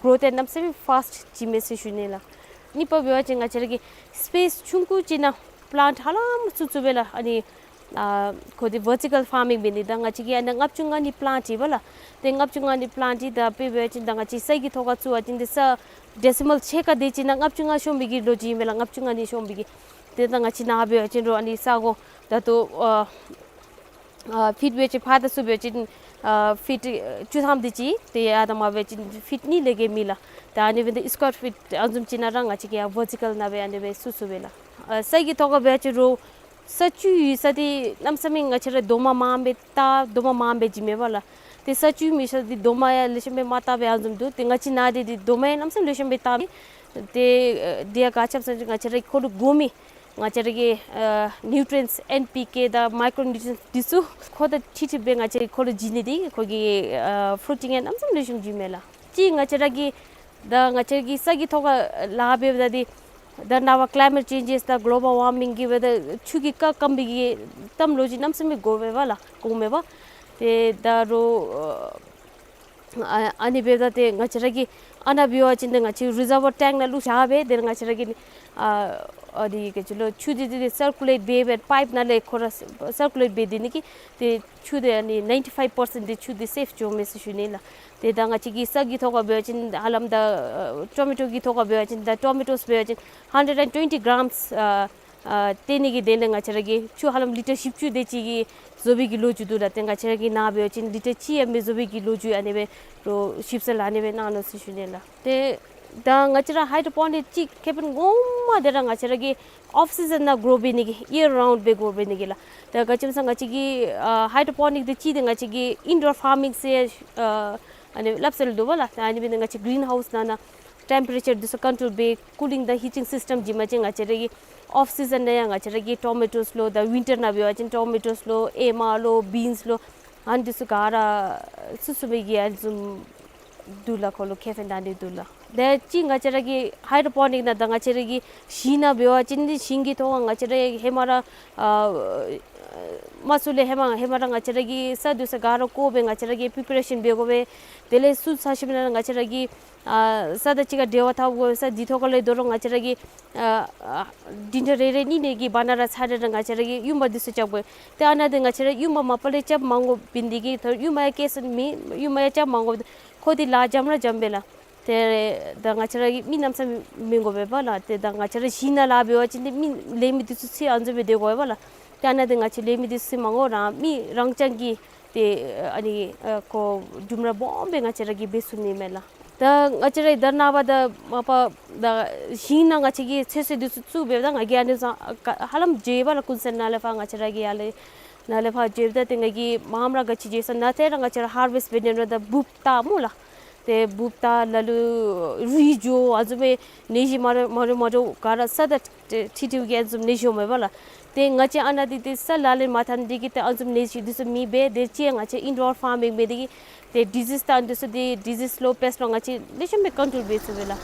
གོརོཐ་ཡང་གནམ་མེད་ས་མེད་ཕཱསི་ཊི་བྱིན་མས་ཟེར་ཞུ་ནི་ལགས། གཉིས་པ་འབད་བ་ཅིན་ང་བཅས་ར་གི་སི་པེསི་ཆུང་ཀུ་ཅིག་ནང་པི་ལེནཊ་ཧ་ལམ་བཙུགས་བཙུགསཔ་སྦེ་ལགས། ཨ་ནི་ ཨ་ཁོ་འདི་ཝར་ཊི་ཀལ་ཕར་མིང་འབད་ནི། ད་ང་བཅས་ཀྱི་ཨ་ནཱ་ལྔ་བཅུ་ང་གཉིས་པ་ལེནཊ་ཨིན་པས་ལགས། ཏེ་ལྔ་བཅུ་ང་གཉིས་པ་ལེནཊ་ཨིན། ད་དཔེ་འབད་བ་ཅིན་ད་ང་བཅས་ས་གི་ཐོག་ཁར་བཙུགས་པ་ཅིན་ཏེ་ས་ཌེ་སི་མལ་ཕྱེད་ཀ་དེ་ཅིག་ནང་ལྔ་བཅུ་ང་ཤོང་མི་གི་ལོ་རྒྱུས་ཨིན་པས་ལགས། ལྔ་བཅུ་ང་གཉིས་ཤོང་མི་གི། ཏེ་ད་ང་བཅས་ནཱ་འབད་བ་ཅིན་རོགས་ཨ་ནི་ས་གོ་ད་ལྟོ་ཨ་ཨ་ཕིཊ་འབད་བ་ཅིན་ཕར་དང་ཚུར་འབད་བ་ཅིན་ཨ་ཕིཊ་ཨ་བཅུ་ཐམ་དེ་ཅིག། ཏེ་ཡར་དང་མར་འབད་བ་ཅིན་ཕིཊ་གཉིས་ལས་བརྒལ་མེད་ལགས། ད་ཨ་ནི་འབདཝ་ད་སི་ཀོར་ཕིཊ་ཨ་བཟུམ་ཅིག་ནང་ར་ང་བཅས་ཀྱིས་ཡར་ཝར་ཊི་ཀལ་ནང་སྦེ་ཨ་ནི་སྦེ་བཙུགས་ཚུགས་པས་ལགས། ཨ་ས་གི་ཐོག་ཁར་འབད་བ་ཅིན་རོགས་ས་བཅུད་ཡོད་ས་འདི་གནམ་མེད་ས་མེད་ང་བཅས་ར་རྡོག་མ་མངམ་སྦེ་བཏགས། རྡོག་མ་མངམ་སྦེ་བྱིནམ་མས་པ་ལགས། ཏེ་ས་བཅུད་མེད་ས་འདི་རྡོག་མ་ཡང་ལེགས་ཤོམ་སྦེ་མ་བཏགས་པར་ཨ་བཟུམ་འདུག། ཏེ་ང་བཅས་ནཱ་འདི་འདི་རྡོག་མ་ཡང་གནམ་མེད་ས་མེད་ལེགས་ཤོམ་སྦེ་བཏགས་མས། ཏེ་ཨ་འདི་ཡང་ག་ཅི་སྨོ་ཟེར་བ་ཅིན་ང་བཅས་ར་ཁོ་ལུ་དགོ་མི་ང་བཅས་ར་གི་ཨ་ནིའུ་ཊི་རི་ཡེནཊསི་ཨེན་པི་ཀེ་དང་མའི་ཀྲོ་ནིའུ་ཊི་རི་ཡེནཊསི་འདི་ཚུ་ཁོ་དང་འཁྲིལ་འཁྲིལ་སྦེ་ང་བཅས་ཁོ་ལུ་བྱིན་ནི་འདི་ཁོ་གི་ཨ་ཕུ་རུ་ཊིང་ཡང་གནམ་མེད་ས་མེད་ལེགས་ཤོམ་བྱུང་མས་ལགས། ཅིག་ང་བཅས་ར་གི་ད་ང་བཅས་ཀྱི་ས་གི་ཐོག་ཁར་ལཱ་འབདཝ་ད་འདི་ད་ནངས་པ་ཀི་ལའི་མེཊ་ཅེན་ཇེསི་དང་གི་ལོ་བཱལ་ཝར་མིང་གིས་འབདཝ་ད་ཆུ་གི་རྐ་སྐམ་པའི་གི་གཏམ་ལོ་རྒྱུས་གནམ་མེད་ས་མེད་གོཝ་མས་པ་ལགས། གོཝ་མས་པ། ཏེ་ད་རོགས་ཨ་ཨ་ནི་འབདཝ་ད་ཏེ་ང་བཅས་ར་གིས་ཨ་ནཱ་འབད་བ་ཅིན་ཏེ་ང་བཅས་རི་ཛར་བར་ཊེངཀ་ནང་བླུགས་བཞག་སྦེ་ཏེ་ང་བཅས་ར་གིས་ཨ་ཨ་འདི་ག་ཅི་ལོ་ཆུ་འདི་འདི་སར་ཀུ་ལེཊ་འབད་སྦེ་པའིཔ་ནང་ལས་ཁོ་ར་སར་ཀུ་ལེཊ་འབད་དེ་ནི་གི་ཏེ་ཆུ་འདི་ཨ་ནི་ནའིན་ཊི་ཕའིབ་པར་སེནཊ་འདི་ཆུ་འདི་སེབ་འགྱོཝ་མས་ཟེར་ཞུ་ནི་ལགས། ཏེ་ད་ང་བཅས་ཀྱི་ས་གི་ཐོག་ཁར་འབད་བ་ཅིན་ཧ་ལམ་ད་ཨ་ཊོ་མེ་ཊོ་གི་ཐོག་ཁར་འབད་བ་ཅིན་ད་ཊོ་མེ་ཊོས་འབད་བ་ཅིན་ཧན་ཌེཌ་ཨེནཌ་ཊུ་ཝེན་ཊི་གྲམས་ཨ་ཨ་སྟེར་ནི་གི་དོན་ལས་ང་བཅས་ར་གིས་ཆུ་ཧ་ལམ་ལི་ཊར་བཞི་བཅུ་དེ་ཅིག་གི་བཟོ་བའི་གི་ལོ་རྒྱུས་འདུག་ལགས། ཏེ་ང་བཅས་ར་གི་ནཱ་འབད་བ་ཅིན་ལི་ཊར་གཅིག་ཡང་མི་བཟོ་བའི་གི་ལོ་རྒྱུས་ཨ་ནི་སྦེ་རོགས་ཞིབ་འཚོལ་ཨ་ནི་སྦེ་གནང་ནུག་ཟེར་ཞུ་ནི་ལགས། ཏེ་ད་ང་བཅས་ར་ཧའི་ཌོ་པོ་ནིག་ཅིག་ཁེ་ཕན་ངོ་མ་འདི་ར་ང་བཅས་ར་གིས་ཨོཕ་སི་ཛན་ནང་གྲོ་འབད་ནི་གི་ཡར་རའུནཌ་སྦེ་གྲོ་འབད་ནི་གི་ལགས། ད་ག་ཅི་སྨོ་ཟེར་ང་བཅས་ཀྱི་ཨ་ཧའི་ཌོ་པོ་ནིག་འདི་ཅིག་འདི་ང་བཅས་ཀྱི་ཨིན་ཌོར་ཕར་མིང་ཟེར་ཨ་ཨ་ནི་སླབ་སྲོལ་འདུག་པ་ལགས། ཨ་ནི་འབད་ནི་ང་བཅས་གི་རིན་ཧའུསི་ནང་ན་ཊེམ་པེ་རེ་ཅར་འདི་ཚུ་ཀོན་ཊོལ་འབད་ཀུ་ལིང་དང་ཧི་ཊིང་སིསི་ཊེམ་བྱིན་པ་ཅིན་ང་བཅས་ར་གི་ཨོཕ་སི་ཛན་ནང་ཡང་ང་བཅས་ར་གི་ཊོ་མེ་ཊོས་ལོ་དང་ཝིན་ཊར་ནང་འབད་བ་ཅིན་ཊོ་མེ་ཊོས་ལོ་ཨེ་མ་ལོ་བིནསི་ལོ་ཨ་ནི་འདི་ཚུ་ག་ར་ཚུ་ཚུ་སྦེ་གི་ཨ་ནི་བཟུམ་འདུག་ལགས། ཁོ་ལུ་ཁེ་ཕན་ད་ཨ་ནི་འདུག་ལགས། དེ་ཅིག་ང་བཅས་ར་གི་ཧའི་ཌོ་པོ་ནིག་ནང་ད་ང་བཅས་ར་གི་ཞིང་ནང་འབད་བ་ཅིན་འདི་ཞིང་གི་ཐོག་ང་བཅས་ར་ཧེ་མ་ར་ཨ་མ་ཚུ་ལས་ཧེ་མ་ཧེ་མ་ར་ང་བཅས་ར་གིས་ས་འདི་ཚུ་ག་ར་བརྐོ་སྦེ་ང་བཅས་ར་གིས་པི་པེ་རེ་ཤཱན་འབད་དགོ་པས། དེ་ལས་སུ་ཚར་ཞིནམ་ལས་ང་བཅས་ར་གིས་ཨ་ས་དང་གཅིག་ཁར་འབྲེལ་བ་འཐབ་དགོ་པས། ས་འདི་ཐོག་ཁ་ལས་དོ་རུང་ང་བཅས་ར་གིས་ཨ་ཨ་འདི་འདྲ་རེ་རེ་གཉིས་གཉིས་ཀྱི་བར་ན་ར་ཚར་རེ་ར་ང་བཅས་ར་གིས་ཡུམ་བ་འདི་ཚུ་རྐྱབ་དགོ་པས། ཏེ་ཨ་ནཱ་འདི་ང་བཅས་ར་ཡུམ་བ་མ་པ་ལས་རྐྱབ་མ་དགོ་པའི་འདི་གིས་ད་ཡུམ་བ་ཡང་སྐྱེ་ས་མེད། ཡུམ་བ་ཡང་རྐྱབ་མ་དགོ། ཁོ་འདི་ལཱ་འཇམ་ར་འཇམ་པས་ལགས། ཏེ་ད་ང་བཅས་ར་གིས་མི་གནམ་མེད་ས་མེད་མི་དགོ་པས་པ་ལགས། ཏེ་ད་ང་བཅས་ར་ཞིང་ནང་ལཱ་འབད་བ་ཅིན་འདི་མི་ལེན་མི་འདི་ཚུ་ཚུ་ཨ་ནི་བཟུམ་སྦེ་སྡོད་དགོ་པས་པ་ལགས། ཏེ་ཨ་ནཱ་འདི་ང་བཅས་ལེན་མི་འདི་ཚུ་མ་དགོ་ར་མི་རང་རྐྱང་གིས་ཏེ་ཨ་ནི་ཨ་ཁོ་སྒྲུབ་ར་སྦོམ་སྦེ་ང་བཅས་ར་གིས་འབད་ཚུགས་ནི་མས་ལགས། ད་ང་བཅས་ར་ད་ནངས་པ་ད་མ་པ་ད་ཞིང་ནང་ང་བཅས་ཀྱིས་ཚོད་བསྲེ་འདི་ཚུ་བཙུགས་འབདཝ་ད་ང་གིས་ཨ་ནི་ཚུ་ཧ་ལམ་བརྗེད་པ་ལགས། ཀུན་གསལ་ནང་ལས་ཕར་ང་བཅས་ར་གིས་ཡར་ལས་ནང་ལས་ཕར་བརྗེད་པ་ད་ཏེ་ང་གིས་མངམ་ར་ག་ཅི་བརྗེད་ས་ནཱ་ཏེ་ར་ང་བཅས་ར་ཧར་ཝེསཊ་འབད་ནི་ར་ད་འབུཔ་བཏགས་སྨོ་ལགས། ཏེ་འབུཔ་བཏགས་ལ་ལུ་རུལ་འགྱོ་ཨ་ནི་བཟུམ་སྦེ་ནད་གཞི་མ་འདྲཝ་མ་འདྲཝ་མ་འདྲཝ་ག་ར་ས་དང་འཁྲིལ་འཁྲིལཝ་གི་ཨ་ནི་བཟུམ་ནད་གཞི་འོངམ་མས་པ་ལགས། ཏེ་ང་བཅས་ཨ་ནཱ་འདི་ཏེ་ས་ལག་ལེན་མ་འཐབ་ནི་འདི་གིས་ཏེ་ཨ་ནི་བཟུམ་ནད་གཞི་འདི་ཚུ་མེད་པས། དེ་ཅིག་ང་བཅས་ཨིན་ཌོར་ཕར་མིང་འབད་ནི་འདི་གིས་ཏེ་ཌི་ཟིས་དང་འདི་ཚུ་འདི་ཌི་ཟིས་ལོ་པེསཊ་ལོ་ང་བཅས་ལེགས་ཤོམ་སྦེ་ཀོན་ཊོལ་འབད་ཚུགས་པས་ལགས།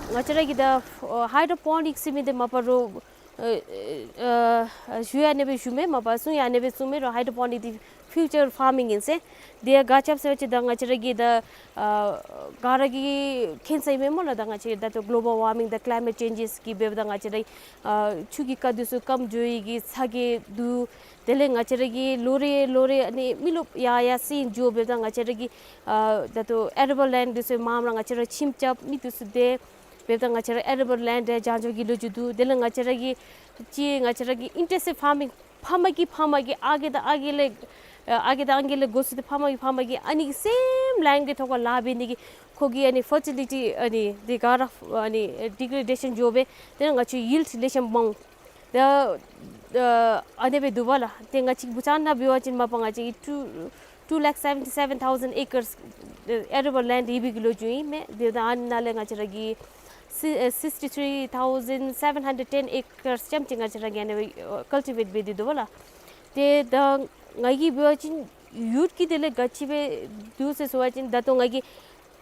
ང་བཅས་ར་གི་ད་ཨ་ཧའི་ཌོ་པོ་ནིག་ཟེར་མི་འདི་མ་པ་རོགས་ཨ་ཨ་ཞུ་ཡང་ཨ་ནི་སྦེ་ཞུཝ་མས། མ་པ་གསུང་ཡང་ཨ་ནི་སྦེ་གསུངམ་མས། རོགས་ཧའི་ཌོ་པོ་ནིག་འདི་ཕིའུ་ཅར་ཕར་མིང་ཨིན་ཟེར། དེ་ཡང་ག་ཅི་སྨོ་ཟེར་བ་ཅིན་ད་ང་བཅས་ར་གི་ད་ཨ་ག་ར་གིས་མཁྱེན་ས་ཨིན་མས་སྨོ་ལགས། ད་ང་བཅས་ད་ལྟོ་གི་ལོ་བཱལ་ཝར་མིང་དང་ཀི་ལའི་མེཊ་ཅེན་ཇེསི་གིས་འབདཝ་ད་ང་བཅས་ར་ཨ་ཆུ་གི་རྐ་འདི་ཚུ་སྐམ་འགྱོ་ཡི་གི་ཚ་གྱང་འདུག། དེ་ལས་ང་བཅས་ར་གི་ལོ་རེ་ལོ་རེ་ཨ་ནི་མི་རློབས་ཡར་ཡར་སེང་འགྱོ་འབདཝ་ད་ང་བཅས་ར་གི་ཨ་ད་ལྟོ་ཨེ་རེ་བཱལ་ལེནཌ་འདི་ཚུ་མངམ་ར་ང་བཅས་ར་ཁྱིམ་རྐྱབ་མི་འདི་ཚུ་དེ་འབདཝ་ད་ང་བཅས་ར་ཨེ་རེ་བཱལ་ལེནཌ་རེ་བྱང་འགྱོ་གི་ལོ་རྒྱུས་འདུག། དེ་ལས་ང་བཅས་ར་གི་ཅིག་ང་བཅས་ར་གི་ཨིན་ཊེན་སིབ་ཕར་མིང་ཕ་མ་གི་ཕ་མ་གི་ཨ་རྒས་དང་ཨ་རྒས་ལས་ཨ་རྒས་དང་ཨ་རྒས་ལས་འགོ་བཙུགས་ཏེ་ཕ་མ་གི་ཕ་མ་གི་ཨ་ནི་གི་སེམ་ལཱའིནི་གི་ཐོག་ཁར་ལཱ་འབད་ནི་གིས་ཁོ་གི་ཨ་ནི་ཕར་ཊི་ལི་ཊི་ཨ་ནི་འདི་ག་ར་ཨ་ནི་ཌི་གྲེ་ཌེ་ཤཱན་འགྱོ་སྦེ་དེ་ལས་ང་བཅས་ཡིལཌ་ལེགས་ཤོམ་མ་འོང་། ད་ཨ་ཨ་ནི་སྦེ་འདུག་པ་ལགས། ཏེ་ང་བཅས་བུ་ཆུ་ནང་འབད་བ་ཅིན་མ་པ་ང་བཅས་ཀྱི་two two lakh seventy seven thousand acres arable land ཡོད་པའི་གི་ལོ་རྒྱུས་ཨིན་མས། དེ་ད་ཨ་ནཱ་ལས་ང་བཅས་ར་གི་སི་ཨེ་sixty three thousand seven hundred ten acres ཙམ་ཅིག་ང་བཅས་ར་གིས་ཨ་ནི་སྦེ་ཨ་ཀལ་ཊི་ཝེཊ་འབད་དེ་འདུག་པ་ལགས། ཏེ་ད་ང་གིས་འབད་བ་ཅིན་ཡུལ་གྱི་དེ་ལས་ག་ཅི་སྦེ་འདུག་ཟེར་ཟེར་བ་ཅིན་ད་ལྟོ་ང་གིས་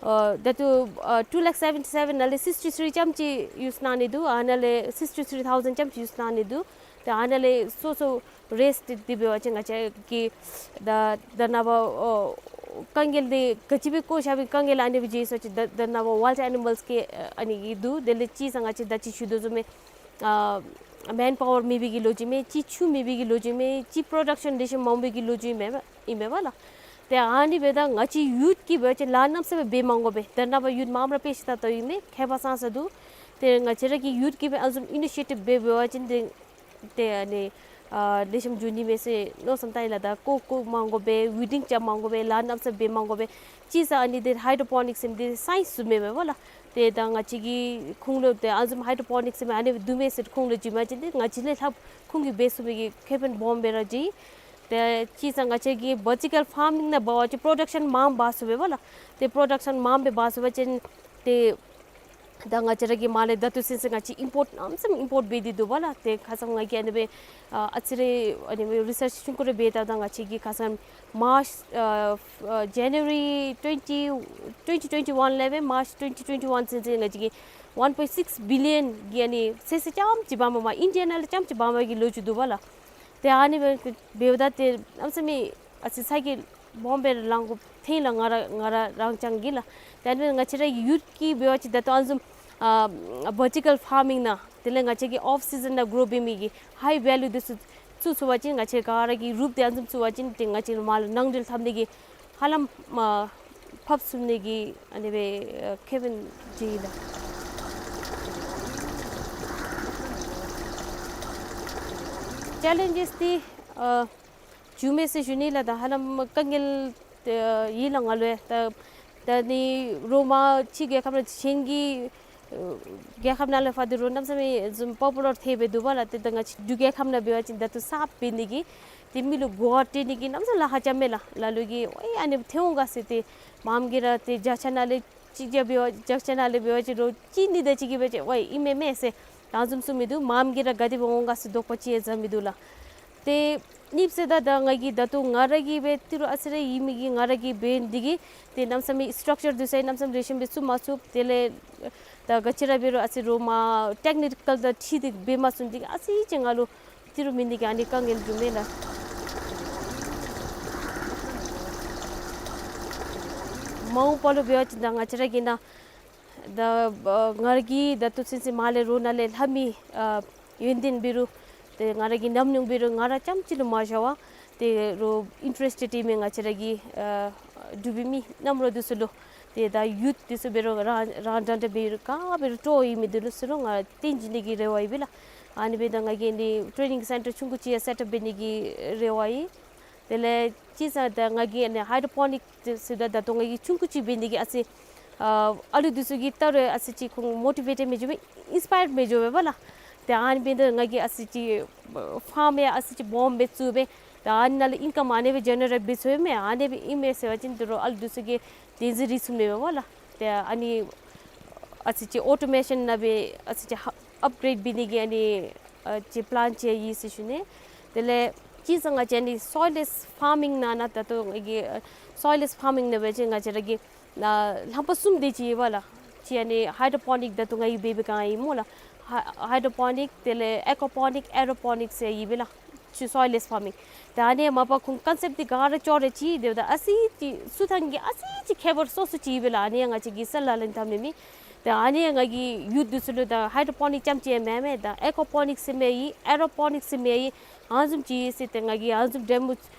ཨ་ད་ལྟོ་ཨ་two lakh seventy seven ནང་ལས་sixty three ཙམ་ཅིག་ཡུས་གནང་ནི་འདུག། ཨ་ནཱ་ལས་sixty three thousand ཙམ་ཅིག་ཡུས་གནང་ནི་འདུག། ཏེ་ཨ་ནཱ་ལས་སོ་སོ་རེསཊ་འདི་འབད་བ་ཅིན་ང་བཅས་ཀྱི་ད་ད་ནངས་པ་ཨོ་ དཀའ་ངལ་འདི་ག་ཅི་སྦེ་བཀོ་བཞག་པའི་དཀའ་ངལ་ཨ་ནི་སྦེ་འགྱོ་ཡི་ཟེར་བ་ཅིན་ད་ད་ནཱ་བ་ཝའིལཌ་ཨེ་ནི་མཱལསི་གི་ཨ་ནི་གི་འདུག། དེ་ལས་ཅིག་ཙང་ང་བཅས་ད་ཅི་ཞུ་དོ་བཟུམ་སྦེ་ཨ་མེན་པ་ཝར་མེད་པའི་གི་ལོ་རྒྱུས་མས། ཅིག་ཆུ་མེད་པའི་གི་ལོ་རྒྱུས་མས། ཅིག་པྲོ་ཌག་ཤཱན་ལེ་ཤ་མངམ་པའི་གི་ལོ་རྒྱུས་མས་པ་ཨིན་མས་པ་ལགས། ཏེ་ཨ་ནི་འབདཝ་ད་ང་བཅས་ཡུཐ་ཀྱིས་འབད་བ་ཅིན་ལཱ་གནམ་མེད་ས་མེད་འབད་མ་དགོ་པས། ད་ནཱ་བ་ཡུཐ་མངམ་ར་དཔེ་ཆ་ལྟ་ལྟཝ་ཨིན་མས། ཁྱད་པར་ཙང་ཙ་འདུག། ཏེ་ང་བཅས་ར་གི་ཡུཐ་ཀྱིས་སྦེ་ཨ་ནི་བཟུམ་ཨི་ནི་ཤི་ཡེ་ཊིབ་འབད་འབད་བ་ཅིན་ཏེ་ཏེ་ཨ་ནི་ཨ་ལེགས་ཤོམ་འགྱོ་ནི་མས་ཟེར་མནོ་བསམ་བཏང་ཡི་ལགས། ད་བཀོ་བཀོ་མ་དགོ་པས། ཝི་ཌིང་རྐྱབ་མ་དགོ་པས། ལཱ་གནམ་མེད་ས་མེད་འབད་མ་དགོ་པས། ཅིག་ཙང་ཨ་ནི་འདི་ཧའི་ཌོ་པོ་ནིཀསི་ཟེར་མི་འདི་སའིནསི་བཟུམ་མས་པ་ལགས། ཏེ་ད་ང་བཅས་ཀྱི་ཁུངས་ལུ་ཏེ་ཨ་ནི་བཟུམ་ཧའི་ཌོ་པོ་ནིཀསི་ཟེར་མི་ཨ་ནི་འདུག་མས་ཟེར་ཁུངས་ལུ་འགྱོ་བ་ཅིན་ཏེ་ང་བཅས་ལས་ལྷག་ཁོང་གིས་འབད་ཚུགས་མི་གི་ཁེ་ཕན་སྦོམ་སྦེ་ར་འགྱོ་ཡི། ཏེ་ཅིག་ཙང་ང་བཅས་ཀྱིས་ཝར་ཊི་ཀལ་ཕཱར་མིང་ནང་འབད་བ་ཅིན་པྲོ་ཌག་ཤཱན་མངམ་འབག་ཚུགས་པས་པ་ལགས། ཏེ་པྲོ་ཌག་ཤཱན་མངམ་སྦེ་འབག་ཚུགས་པ་ཅིན་ཏེ་ད་ང་བཅས་ར་གིས་མར་ལས་ད་ལྟོ་ཚུན་ཚོད་ང་བཅས་ཨིམ་པོརཊ་གནམ་མེད་ས་མེད་ཨིམ་པོརཊ་འབད་དེ་འདུག་པ་ལགས། ཏེ་ཁ་ཙ་ང་གིས་ཨ་ནི་སྦེ་ཨ་ཨ་ཙི་རེ་ཨ་ནི་སྦེ་རི་སརཆ་ཆུང་ཀུ་རེ་འབད་ད་ད་ང་བཅས་ཀྱིས་ཁ་ཙ་མཱརཆ་ཨ་ཨ་ཇ་ནུ་ཝ་རི་ཊུ་ཝེན་ཊི་ཊུ་ཝེན་ཊི་ཊུ་ཝེན་ཊི་ཝཱན་ལས་སྦེ་མཱརཆ་ཊུ་ཝེན་ཊི་ཊུ་ཝེན་ཊི་ཝཱན་ཚུན་ཚོད་ང་བཅས་ཀྱིས་ཝཱན་པོའིནཊི་སིཀསི་བི་ལི་ཡཱན་གྱི་ཨ་ནི་ཚོད་བསྲེ་རྐྱངམ་ཅིག་འབག་མ་མར་ཨིན་ཌི་ཡ་ནང་ལས་རྐྱངམ་ཅིག་འབག་མ་གི་ལོ་རྒྱུས་འདུག་པ་ལགས། ཏེ་ཨ་ནི་སྦེ་འབདཝ་ད་ཏེ་གནམ་མེད་ས་མེད་ཨ་ཙི་ཚ་གྱང་སྦོམ་སྦེ་ལང་དགོཔ་ཐོན་ཡི་ལགས། ང་ར་ང་ར་རང་རྐྱང་གིས་ལགས། ཏེ་ཨ་ནི་ང་བཅས་ར་ཡུཐ་ཀྱིས་འབད་བ་ཅིན་ད་ལྟོ་ཨ་ནི་བཟུམ་ཨ་ཝར་ཊི་ཀལ་ཕཱར་མིང་ནང་དེ་ལས་ང་བཅས་ཀྱིས་ཨོཕ་སི་ཛན་ནང་གྲོ་འབད་མི་གི་ཧའི་ཝེ་ལུ་འདི་ཚུ་བཙུགས་ཚུགས་པ་ཅིན་ང་བཅས་ག་ར་གིས་རོགས་ཏེ་ཨ་ནི་བཟུམ་བཙུགས་པ་ཅིན་ཏེ་ང་བཅས་མར་ལས་ནང་འགྲུལ་འཐབ་ནི་གི་ཧ་ལམ་ཨ་ཕབ་ཚུགས་ནི་གི་ཨ་ནི་སྦེ་ཨ་ཁེ་ཕན་འགྱོ་ཡི་ལགས། ཅེ་ལེན་ཇེསི་འདི་ཨ་བྱུངམ་མས་ཟེར་ཞུ་ནི་ལགས། ད་ཧ་ལམ་དཀའ་ངལ་ཨ་ཡོད་ལགས་ང་ལུ་ཡང་། ད་ད་ནི་རོགས་མར་ཕྱི་རྒྱལ་ཁབ་ནང་གཞན་གྱི་ཨ་རྒྱལ་ཁབ་ནང་ལས་ཕར་འདི་རོགས་གནམ་མེད་ས་མེད་བཟུམ་པོ་པུ་ལར་ཐལ་སྦེ་འདུག་པ་ལགས། ཏེ་ད་ང་བཅས་འབྲུག་རྒྱལ་ཁབ་ནང་འབད་བ་ཅིན་ད་ལྟོ་གསརཔ་འབད་ནི་གི་ཏེ་མི་ལུ་གོ་བ་སྤྲོད་ནི་གི་གནམ་མེད་ས་མེད་ལཱ་ཁག་རྐྱབ་མས་ལགས། ལ་ལུ་གིས་ཝའི་ཨ་ནི་ཐོན་འོང་ག་ཟེར། ཏེ་མངམ་གིས་ར་ཏེ་བརྒྱ་ཆ་ནང་ལས་གཅིག་བརྒྱ་འབད་བ་བརྒྱ་ཆ་ནང་ལས་འབད་བ་ཅིན་རོགས་གཅིག་གཉིས་དེ་ཅིག་གིས་འབད་བ་ཅིན་ཝའི་ཨིན་མས་མས་ཟེར་ད་ཨ་ནི་བཟུམ་གསུངས་མི་འདུག། མངམ་གིས་ར་ག་དེ་སྦེ་འོང་ག་ཟེར་དོགས་པ་ཅིག་ཡང་ཟ་མི་འདུག་ལགས། ཏེ་ཨིན་ཟེར་ད་ད་ང་གིས་ད་ལྟོ་ང་ར་གིས་འབད་ཏི་རུ་ཨ་ཙི་རེ་ཨིན་མི་གིས་ང་ར་གིས་འབད་ནི་འདི་གིས་ཏེ་གནམ་མེད་ས་མེད་སི་ཊག་ཅར་འདི་ཚུ་གནམ་མེད་ས་མེད་ལེགས་ཤོམ་སྦེ་བཙུགས་མ་ཚུགས། དེ་ལས་ད་ག་ཅི་ར་འབད་རུང་ཨ་ཙི་རོགས་མར་ཊེཀ་ནི་ཀལ་དང་འཁྲིལ་ཏེ་འབད་མ་ཚུགས་ནི་འདི་གིས་ཨ་ཙི་ཅིག་ང་ལུ་ཏི་རུ་མེད་ནི་གི་ཨ་ནི་དཀའ་ངལ་འདུག་མས་ལགས། མ་འོངས་པ་ལུ་འབད་བ་ཅིན་ད་ང་བཅས་ར་གི་ནཱ་ད་ཨ་ང་ར་གིས་ད་ལྟོ་ཚུན་ཚོད་མར་ལས་རོགས་ནཱ་ལས་ལྷབ་མི་ཨ་ཡོན་ཏན་འབད་རུང་ཏེ་ང་ར་གི་ཉམས་མྱོང་འབད་རུང་ང་ར་རྐྱངམ་ཅིག་ལུ་མ་བཞག་པར་ཏེ་རོགས་ཨིན་ཊ་རེསི་ཊེཌ་ཨིན་མི་ང་བཅས་ར་གི་ཨ་འབྲུག་པའི་མི་རྣམ་རོགས་འདི་ཚུ་ལུ་ཏེ་ད་ཡུཐ་འདི་ཚུ་འབད་རུང་རང་རང་འདྲ་འདྲ་འབད་རུང་ག་འབད་རུང་སྤྲོ་ཨིན་མི་འདི་ཚུ་ལུ་ང་སྟོན་བྱིན་ནི་གི་རེ་བ་ཡོད་པས་ལགས། ཨ་ནི་འབདཝ་ད་ང་གིས་ཨ་ནི་ཊེ་ནིང་སེན་ཊར་ཆུང་ཀུ་ཅིག་ཡང་སེཊ་ཨཔ་འབད་ནི་གི་རེ་བ་ཡོད། དེ་ལས་ཅིག་ཙང་ད་ང་གིས་ཨ་ནི་ཧའི་ཌོ་པོ་ནིཀ་ཟེརཝ་ད་ད་ལྟོ་ང་གིས་ཆུང་ཀུ་ཅིག་འབད་ནི་གིས་ཨ་ཙི་ཨ་ཨ་ལུ་འདི་ཚུ་གིས་ད་རུང་ཨ་ཙི་ཅིག་ཁོང་མོ་ཊི་ཝེ་ཊེཌ་མི་འགྱོ་བས། ཨིན་སི་པ་ཡར་མི་འགྱོ་བས་པ་ལགས། ཏེ་ཨ་ནི་འབདཝ་ད་ང་གིས་ཨ་ཙི་ཅིག་ཕཱརམ་ཡང་ཨ་ཙི་ཅིག་སྦོམ་སྦེ་བཙུགས་སྦེ་ད་ཨ་ནི་ནང་ལས་ཨིན་ཀམ་ཨ་ནི་སྦེ་ཇེ་ནེ་རེཊ་འབད་ཚུགས་མས། ཨ་ནི་སྦེ་ཨིན་མས་ཟེར་བ་ཅིན་ད་རུང་ཨ་ལུ་འདི་ཚུ་གིས་བདེན་འཛིན་རེ་ཚུགས་མས་པ་ལགས། ཏེ་ཨ་ནི་ཨ་ཙི་ཅིག་ཨོ་ཊོ་མེ་ཤཱན་ནང་སྦེ་ཨ་ཙི་ཅིག་ཧ་ཨཔ་གྲེཌ་འབད་ནི་གི་ཨ་ནི་ཨ་ཅིག་པི་ལེན་ཅིག་ཡོད་ཟེར་ཞུ་ནི། དེ་ལས་ཅིག་ཙང་ང་བཅས་ཨ་ནི་སོའིལ་ལེསི་ཕཱར་མིང་ནང་ན་ད་ལྟོ་ང་གིས་ཨ་སོའིལ་ལེསི་ཕཱར་མིང་ནང་འབད་བ་ཅིན་ང་བཅས་ར་གི་ནཱ་རྣམ་པ་གསུམ་དེ་ཅིག་ཡོད་པ་ལགས། གཅིག་ཨ་ནི་ཧའི་ཌོ་པོ་ནིཀ་ད་ལྟོ་ང་གིས་འབད་བའི་སྒང་ཨིན་སྨོ་ལགས། ཧ་ཧའི་ཌོ་པོ་ནིཀ་དེ་ལས་ཨེ་ཀོ་པོ་ནིཀ་ཨེ་རོ་པོ་ནིཀ་ཟེར་ཡོད་པས་ལགས། ཅིག་སོའིལ་ལེསི་ཕཱར་མིང་། ད་ཨ་ནི་མ་པ་ཁོང་ཀོན་སེཔཊ་འདི་ག་ར་ཅོག་ར་གཅིག་དེ་འབདཝ་ད་ཨ་ཙི་ཅིག་ཚུ་ཐང་གི་ཨ་ཙི་ཅིག་ཁྱད་པར་སོ་སོ་ཅིག་ཡོད་པས་ལགས། ཨ་ནི་ཡང་ང་བཅས་ཀྱིས་གསལ་ལག་ལེན་འཐབ་ནི་མེད། ཏེ་ཨ་ནི་ཡང་ང་གིས་ཡུཐ་འདི་ཚུ་ལུ་ད་ཧའི་ཌོ་པོ་ནིཀ་རྐྱངམ་ཅིག་ཡང་མེན་མས། ད་ཨེ་ཀོ་པོ་ནིཀ་ཟེར་མི་ཡོད། ཨེ་རོ་པོ་ནིཀ་ཟེར་མི་ཡོད། ཨ་ནི་བཟུམ་ཅིག་ཡོད་ཟེར། ཏེ་ང་གིས་ཨ་ནི་བཟུམ་ཌེ་མོ་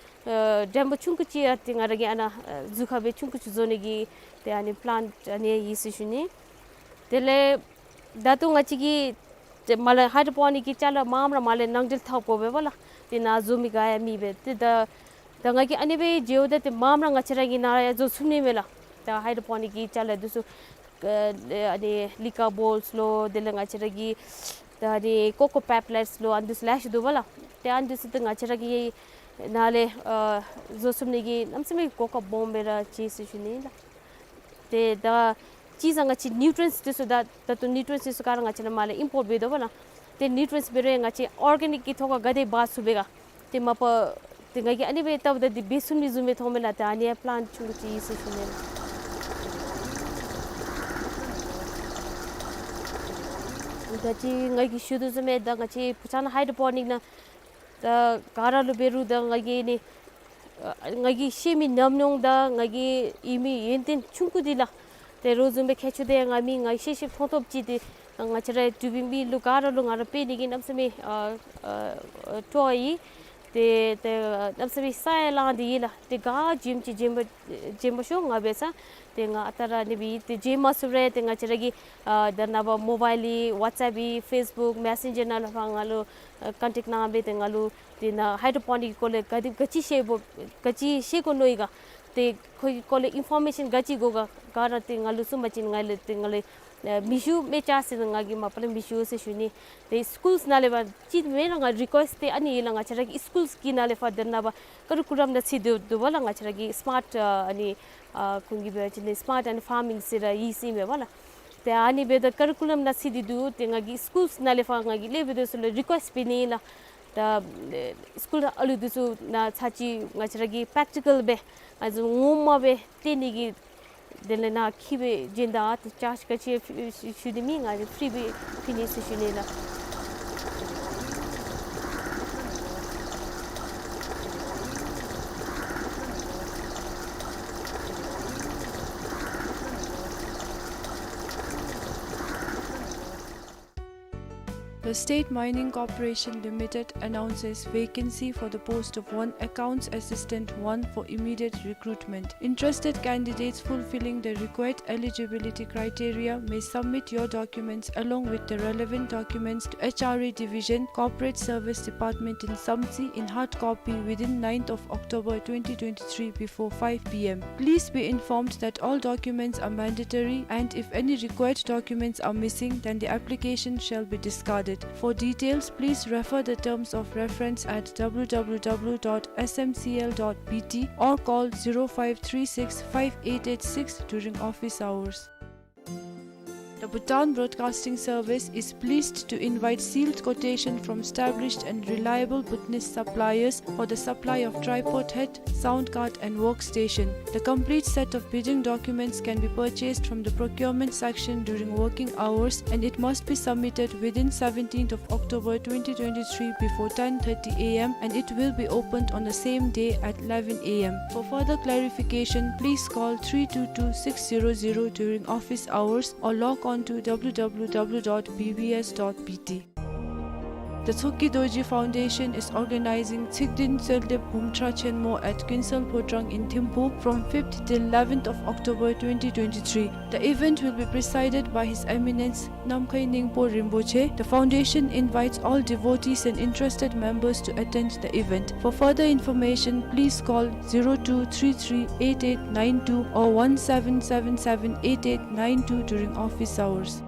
ཨ་ཌེ་མོ་ཆུང་ཀུ་ཅིག་ཡང་ཏེ་ང་ར་གིས་ཨ་ནཱ་ཨ་གཟུགས་ཁར་སྦེ་ཆུང་ཀུ་ཅིག་བཟོ་ནི་གི་ཏེ་ཨ་ནི་པི་ལེན་ཨ་ནི་ཡོད་ཟེར་ཞུ་ནི། དེ་ལས་ད་ལྟོ་ང་བཅས་ཀྱིས་ཏེ་མར་ལས་ཧའི་ཌོ་པོ་ནིཀ་གི་ཅ་ལ་མངམ་ར་མར་ལས་ནང་འགྲུལ་འཐབ་དགོ་པས་པ་ལགས། ཏེ་ནཱ་བཟོ་མི་ག་ཡང་མེད་པས། ཏེ་ད་ད་ང་གིས་ཨ་ནི་སྦེ་འགྱོཝ་ད་ཏེ་མངམ་ར་ང་བཅས་ར་གིས་ནཱ་ཡང་བཟོ་ཚུགས་ནི་མས་ལགས། ད་ཧའི་ཌོ་པོ་ནིཀ་གི་ཅ་ལ་འདི་ཚུ་ཨ་ཨ་ནི་ལི་ཀ་བོལསི་ལོ་དེ་ལས་ང་བཅས་ར་གི་ད་ཨ་ནི་ཀོ་ཀོ་པེབ་ལེཊསི་ལོ་ཨ་ནི་འདི་ཚུ་ལེ་ཤ་འདུག་པ་ལགས། ཏེ་ཨ་ནི་འདི་ཚུ་ཏེ་ང་བཅས་ར་གིས་ནཱ་ལས་ཨ་བཟོ་ཚུགས་ནི་གི་གནམ་མེད་ས་མེད་གོ་སྐབས་སྦོམ་སྦེ་ར་ཅིག་ཟེར་ཞུ་ནི་ལགས། ཏེ་ད་ཅིག་ཙང་ང་བཅས་ནིའུ་ཊི་རི་ཡེནཊསི་འདི་ཚུ་ད་ད་ལྟོ་ནིའུ་ཊི་རི་ཡེནཊསི་འདི་ཚུ་ག་ར་ང་བཅས་ནཱ་མར་ལས་ཨིམ་པོརཊ་འབད་དོ་པ་ལགས། ཏེ་ནིའུ་ཊི་རི་ཡེནཊསི་འབད་རུང་ཡང་ང་བཅས་ཨོར་གེ་ནིཀ་གི་ཐོག་ཁར་ག་དེ་འབག་ཚུགས་པས་ག། ཏེ་མ་པ་ཏེ་ང་གིས་ཨ་ནི་སྦེ་བལྟཝ་ད་འདི་འབད་ཚུགས་མི་བཟུམ་སྦེ་མཐོངམ་མས་ལགས། ཏེ་ཨ་ནི་ཡང་པི་ལེན་ཆུང་ཀུ་ཅིག་ཡོད་ཟེར་ཞུ་ནི་ལགས། ད་ཅི་ང་གིས་ཞུ་དོ་བཟུམ་སྦེ་ད་ང་བཅས་བུ་ཚང་ནང་ཧའི་ཌོ་པོ་ནིཀ་ནང་ད་ག་ར་ལུ་འབད་རུང་ད་ང་གིས་ནི་ ཨ་ང་གིས་ཤེས་མི་ཉམས་མྱོང་དང་ང་གིས་ཡོད་མི་ཡོན་ཏན་ཆུང་ཀུ་འདི་ལགས། ཏེ་རོགས་བཟུམ་སྦེ་མཁས་མཆོག་དེ་ང་མི་ང་ཤེས་ཤེས་མཐོང་མཐོངམ་ཅིག་ཏེ་ང་བཅས་ར་འབྲུག་པའི་མི་ལུ་ག་ར་ལུ་ང་ར་སྤེལ་ནི་གི་གནམ་མེད་ས་མེད་ཨ་ཨ་ཨ་སྤྲོ་བ་ཡོད། ཏེ་ཏེ་གནམ་མེད་ས་མེད་ས་ཡང་ལངས་ཏེ་ཡོད་ལགས། ཏེ་ག་བྱོནམ་ཅིག་བྱོན་པ་བྱོན་པ་ཤོག། ང་འབད་ས་ཏེ་ང་ཨ་རྟག་ར་ཨ་ནི་སྦེ་ཏེ་བྱོན་མ་ཚུགས་རུང་ཏེ་ང་བཅས་ར་གི་ཨ་ད་ནངས་པ་མོ་བཱའིལ་ཝཊསི་ཨེཔ་ཕེསི་བུཀ་མེ་སེན་ཇར་ནང་ལས་ཕར་ང་ལུ་ཨ་ཀོན་ཊེཀཊ་གནང་སྦེ་ཏེ་ང་ལུ་ཏེ་ནཱ་ཧའི་ཌོ་པོ་ནིཀ་གི་སྐོར་ལས་ག་དེ་ག་ཅི་ཤེས་དགོ་ག་ཅི་ཤེས་དགོ་མནོ་ཡི་ག། ཏེ་ཁོ་གི་སྐོར་ལས་ཨིན་ཕོར་མེ་ཤཱན་ག་ཅི་དགོ་ག་ག་ར་ཏེ་ང་ལུ་གསུངས་པ་ཅིན་ང་ལས་ཏེ་ང་ལས་ཨ་མི་ཞུ་མི་ཆ་ཟེར་ང་གིས་མ་པ་ལས་མི་ཞུ་ཟེར་ཞུ་ནི། ཏེ་སི་ཀུལསི་ནང་ལས་ཕར་ཅིག་མེན་ན་ང་རི་ཀུ་ཨེསཊ་ཏེ་ཨ་ནི་ཡོད་ལགས། ང་བཅས་ར་གི་སི་ཀུལསི་གི་ནང་ལས་ཕར་ད་ནངས་པ་ཀ་རི་ཀུ་ལམ་ནང་ཚུད་དེ་འདུག་པ་ལགས། ང་བཅས་ར་གི་སི་མཱཊ་ཨ་ཨ་ནི་ཨ་ཁོང་གིས་འབད་བ་ཅིན་སི་མཱཊ་ཨེནཌ་ཕཱར་མིང་ཟེར་ར་ཡོད་ཟེར་མས་པ་ལགས། ཏེ་ཨ་ནི་འབདཝ་ད་ཀ་རི་ཀུ་ལམ་ནང་ཚུད་དེ་འདུག། ཏེ་ང་གིས་སི་ཀུལསི་ནང་ལས་ཕར་ང་གིས་སླབ་སྦེ་འདི་ཚུ་ལུ་རི་ཀུ་ཨེསཊ་འབད་ནི་ལགས། ད་ཨེ་སི་ཀུལ་ཨ་ལུ་འདི་ཚུ་ནཱ་ཚར་གཅིག་ང་བཅས་ར་གིས་པེརེཀ་ཊི་ཀཱལ་སྦེ་ང་བཅས་ངོ་མ་སྦེ་སྟོན་ནི་གི་དེ་ལས་ནཱ་འཁྱིད་སྦེ་བྱོན་ད་ཏེ་ཅཱརཇ་ག་ཅི་ཞུ་ཞུ་ནི་མེད། ང་གིས་ཕི་རི་སྦེ་ཕུལ་ནི་ཟེར་ཞུ་ནི་ལགས། The State Mining Corporation Limited announces vacancy for the post of one accounts assistant one for immediate recruitment. Interested candidates fulfilling the required eligibility criteria may submit your documents along with the relevant documents to H R A Division, Corporate Service Department in Samtse in hard copy within ninth of October twenty twenty-three before five P M. Please be informed that all documents are mandatory and if any required documents are missing, then the application shall be discarded. For details, please refer the terms of reference at W W W dot S M C L dot B T or call zero five three six five eight eight six during office hours. The Bhutan Broadcasting Service is pleased to invite sealed quotation from established and reliable Bhutanese suppliers for the supply of tripod head, sound card and workstation. The complete set of bidding documents can be purchased from the procurement section during working hours and it must be submitted within seventeenth of October twenty twenty-three before ten thirty A M and it will be opened on the same day at eleven A M. For further clarification, please call three two two six zero zero during office hours or log on to W W W dot B B S dot B T. The Tshogkhe Dorji Foundation is organizing Tshikden Tseldep Bumthra Chenmo at Kuensel Phodrang in Thimphu from fifth till eleventh of October twenty twenty-three. The event will be presided by His Eminence Namkhai Ningpo Rinpoche. The foundation invites all devotees and interested members to attend the event. For further information, please call zero two three three eight eight nine two or one seven seven seven eight eight nine two during office hours.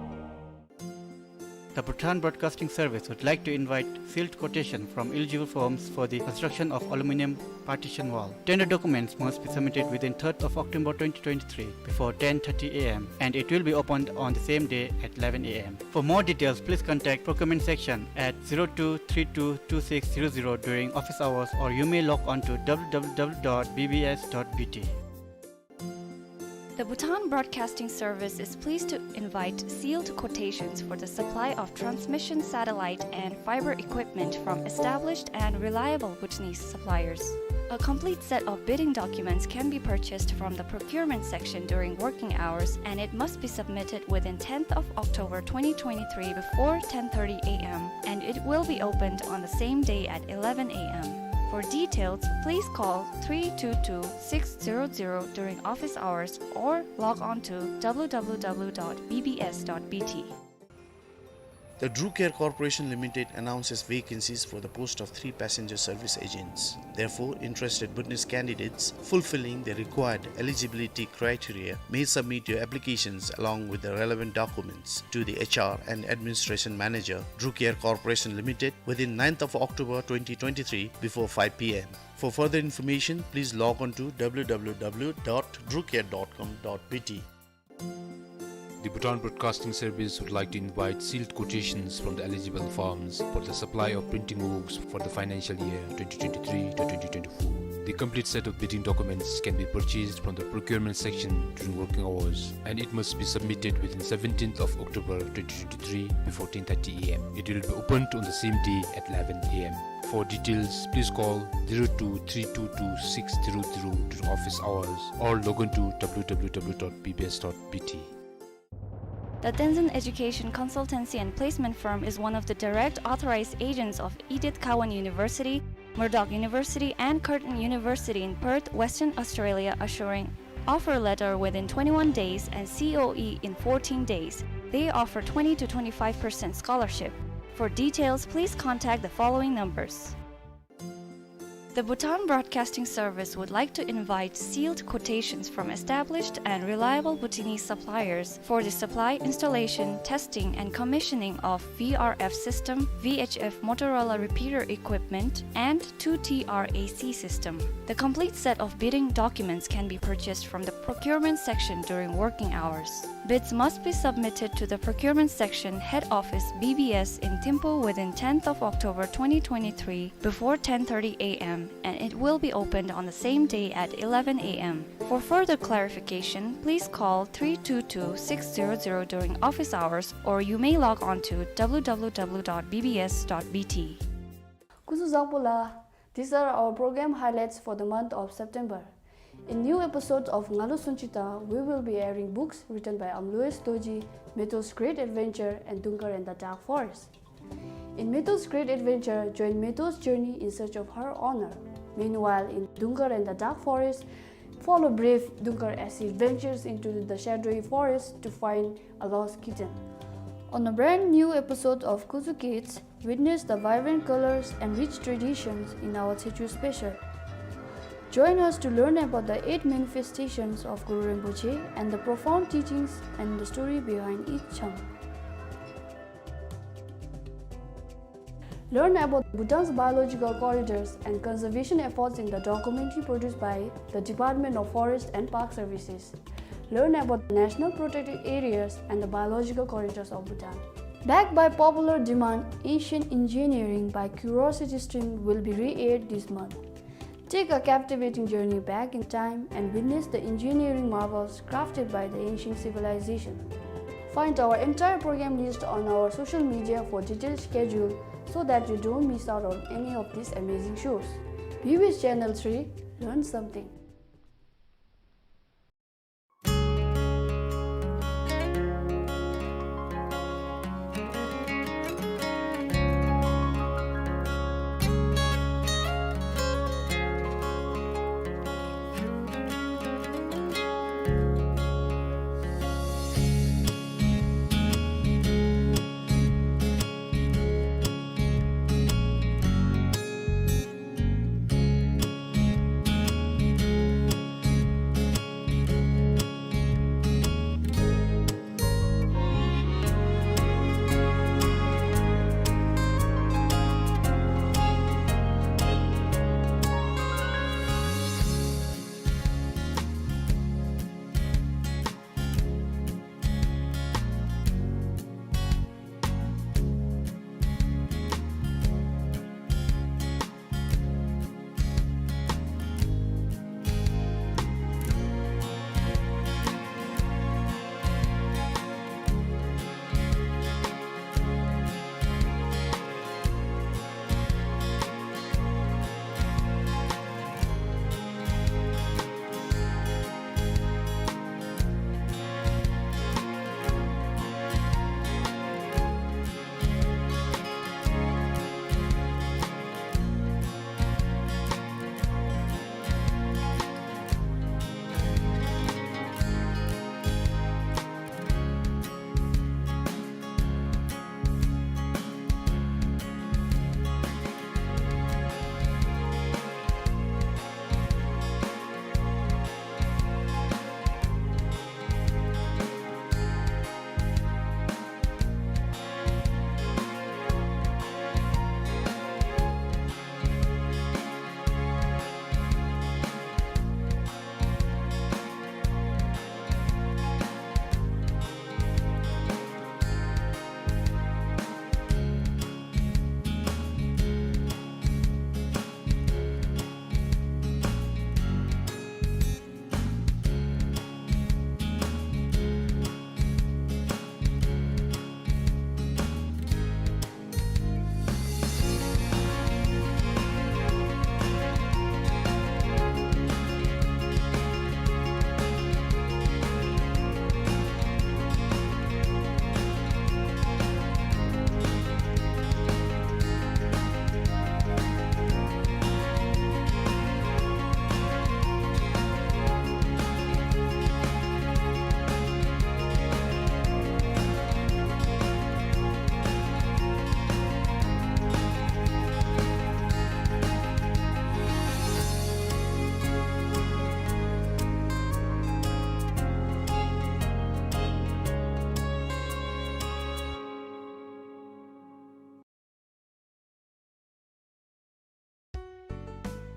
The Bhutan Broadcasting Service would like to invite sealed quotation from eligible firms for the construction of aluminium partition wall. Tender documents must be submitted within third of October twenty twenty-three before ten thirty A M and it will be opened on the same day at eleven A M. For more details, please contact procurement section at zero two three two two six zero zero during office hours or you may log on to W W W dot B B S dot B T. The Bhutan Broadcasting Service is pleased to invite sealed quotations for the supply of transmission satellite and fiber equipment from established and reliable Bhutanese suppliers. A complete set of bidding documents can be purchased from the procurement section during working hours, and it must be submitted within tenth of October twenty twenty-three before ten thirty A M, and it will be opened on the same day at eleven A M. For details, please call three two two six zero zero during office hours or log on to W W W dot B B S dot B T. The Drew Care Corporation Limited announces vacancies for the post of three passenger service agents. Therefore, interested Bhutanese candidates fulfilling the required eligibility criteria may submit your applications along with the relevant documents to the H R and Administration Manager, Drew Care Corporation Limited, within ninth of October twenty twenty-three before five P M. For further information, please log on to W W W dot drew care dot com dot B T. The Bhutan Broadcasting Service would like to invite sealed quotations from the eligible firms for the supply of printing works for the financial year twenty twenty-three to twenty twenty-four. The complete set of bidding documents can be purchased from the procurement section during working hours, and it must be submitted within seventeenth of October twenty twenty-three before ten thirty A M. It will be opened on the same day at eleven A M. For details, please call zero two three two two six zero zero during office hours or log on to W W W dot B B S dot B T. The Tenzin Education Consultancy and Placement Firm is one of the direct authorized agents of Edith Cowan University, Murdoch University, and Curtin University in Perth, Western Australia, assuring offer letter within twenty-one days and C O E in fourteen days. They offer twenty to twenty-five percent scholarship. For details, please contact the following numbers. The Bhutan Broadcasting Service would like to invite sealed quotations from established and reliable Bhutanese suppliers for the supply, installation, testing, and commissioning of V R F system, V H F Motorola repeater equipment, and two T R A C system. The complete set of bidding documents can be purchased from the procurement section during working hours. Bids must be submitted to the procurement section, head office, B B S in Thimphu within tenth of October twenty twenty-three before ten thirty A M, and it will be opened on the same day at eleven A M. For further clarification, please call three two two six zero zero during office hours, or you may log on to W W W dot B B S dot B T. སྐུ་གཟུགས་བཟང་པོ་ལགས། These are our program highlights for the month of September. In new episodes of Ngalo Sunchita, we will be airing books written by Amlois Dorji, Meto's Great Adventure, and Dungkar and the Dark Forest. In Meto's Great Adventure, join Meto's journey in search of her honor. Meanwhile, in Dungkar and the Dark Forest, follow brave Dungkar as he ventures into the shadowy forest to find a lost kitten. On a brand new episode of Kuzu Kids, witness the vibrant colors and rich traditions in our Techo special. Join us to learn about the eight manifestations of Guru Rinpoche and the profound teachings and the story behind each Chang. Learn about Bhutan's biological corridors and conservation efforts in the documentary produced by the Department of Forest and Park Services. Learn about the national protected areas and the biological corridors of Bhutan. Backed by popular demand, Ancient Engineering by Curiosity Stream will be re-aired this month. Take a captivating journey back in time and witness the engineering marvels crafted by the ancient civilization. Find our entire program list on our social media for detailed schedule so that you don't miss out on any of these amazing shows. B B S Channel three, learn something.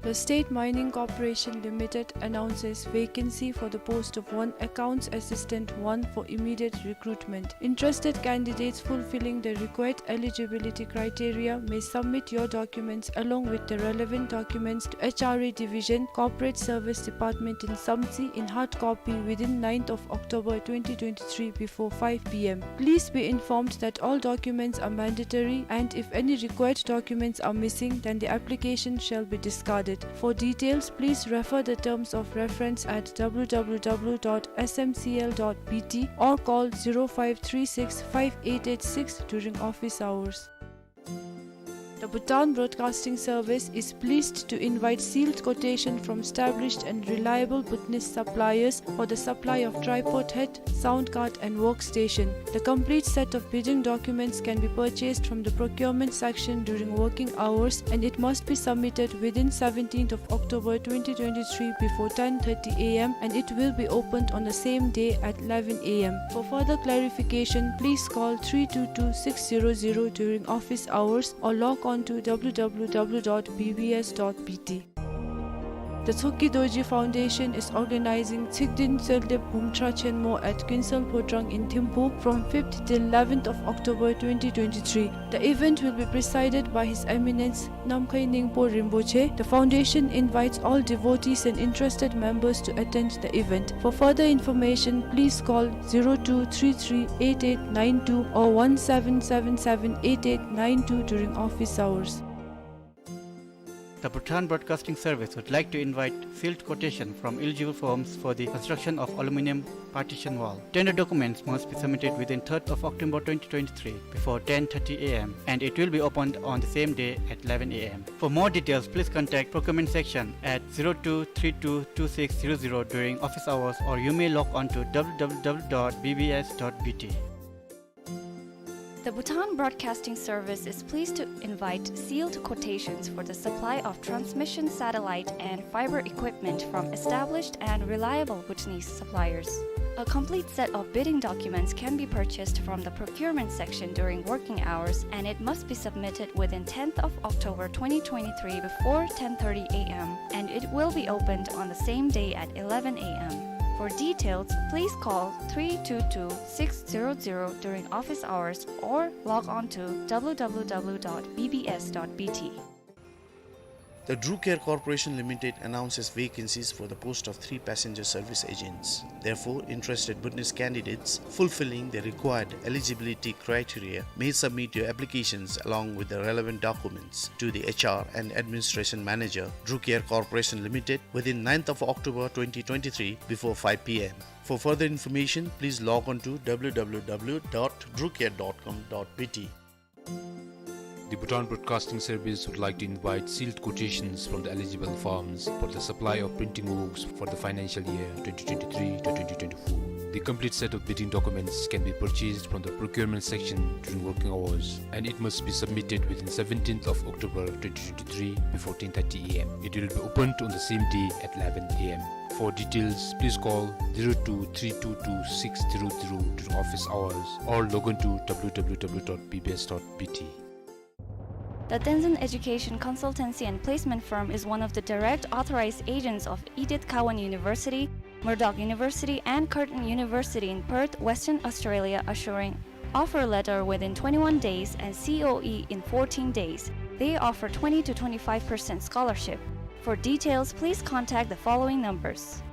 The State Mining Corporation Limited announces vacancy for the post of one Accounts Assistant one for immediate recruitment. Interested candidates fulfilling the required eligibility criteria may submit your documents along with the relevant documents to H R A Division, Corporate Service Department in Samtse in hard copy within ninth of October twenty twenty-three before five P M. Please be informed that all documents are mandatory, and if any required documents are missing, then the application shall be discarded. For details, please refer the terms of reference at W W W dot S M C L dot B T or call zero five three six five eight eight six during office hours. The Bhutan Broadcasting Service is pleased to invite sealed quotation from established and reliable Bhutanese suppliers for the supply of tripod head, sound card and workstation. The complete set of bidding documents can be purchased from the procurement section during working hours, and it must be submitted within seventeenth of October twenty twenty-three before ten thirty A M, and it will be opened on the same day at eleven A M. For further clarification, please call three two two six zero zero during office hours or log on to W W W dot B B S dot B T. The Choki Dorji Foundation is organizing Tshikden Tseldep Bumtra Chenmo at Kuensel Phodrang in Thimphu from fifth till eleventh of October twenty twenty-three. The event will be presided by His Eminence Namkhai Ningpo Rinpoche. The foundation invites all devotees and interested members to attend the event. For further information, please call zero two three three eight eight nine two or one seven seven seven eight eight nine two during office hours. The Bhutan Broadcasting Service would like to invite sealed quotation from eligible firms for the construction of aluminium partition wall. Tender documents must be submitted within third of October twenty twenty-three before ten thirty A M, and it will be opened on the same day at eleven A M. For more details, please contact procurement section at zero two three two two six zero zero during office hours, or you may log on to W W W dot B B S dot B T. The Bhutan Broadcasting Service is pleased to invite sealed quotations for the supply of transmission satellite and fiber equipment from established and reliable Bhutanese suppliers. A complete set of bidding documents can be purchased from the procurement section during working hours, and it must be submitted within tenth of October twenty twenty-three before ten thirty A M, and it will be opened on the same day at eleven A M. For details, please call three two two six zero zero during office hours or log on to W W W dot B B S dot B T. The Drew Care Corporation Limited announces vacancies for the post of three passenger service agents. Therefore, interested Bhutanese candidates fulfilling the required eligibility criteria may submit your applications along with the relevant documents to the H R and Administration Manager, Drew Care Corporation Limited, within ninth of October twenty twenty-three before five P M. For further information, please log on to W W W dot drew care dot com dot B T. The Bhutan Broadcasting Service would like to invite sealed quotations from the eligible firms for the supply of printing works for the financial year twenty twenty-three to twenty twenty-four. The complete set of bidding documents can be purchased from the procurement section during working hours, and it must be submitted within seventeenth of October twenty twenty-three before ten thirty A M. It will be opened on the same day at eleven A M. For details, please call zero two three two two six zero zero during office hours or log on to W W W dot B B S dot B T. The Tenzin Education Consultancy and Placement Firm is one of the direct authorized agents of Edith Cowan University, Murdoch University, and Curtin University in Perth, Western Australia, assuring offer letter within twenty-one days and C O E in fourteen days. They offer twenty to twenty-five percent scholarship. For details, please contact the following numbers.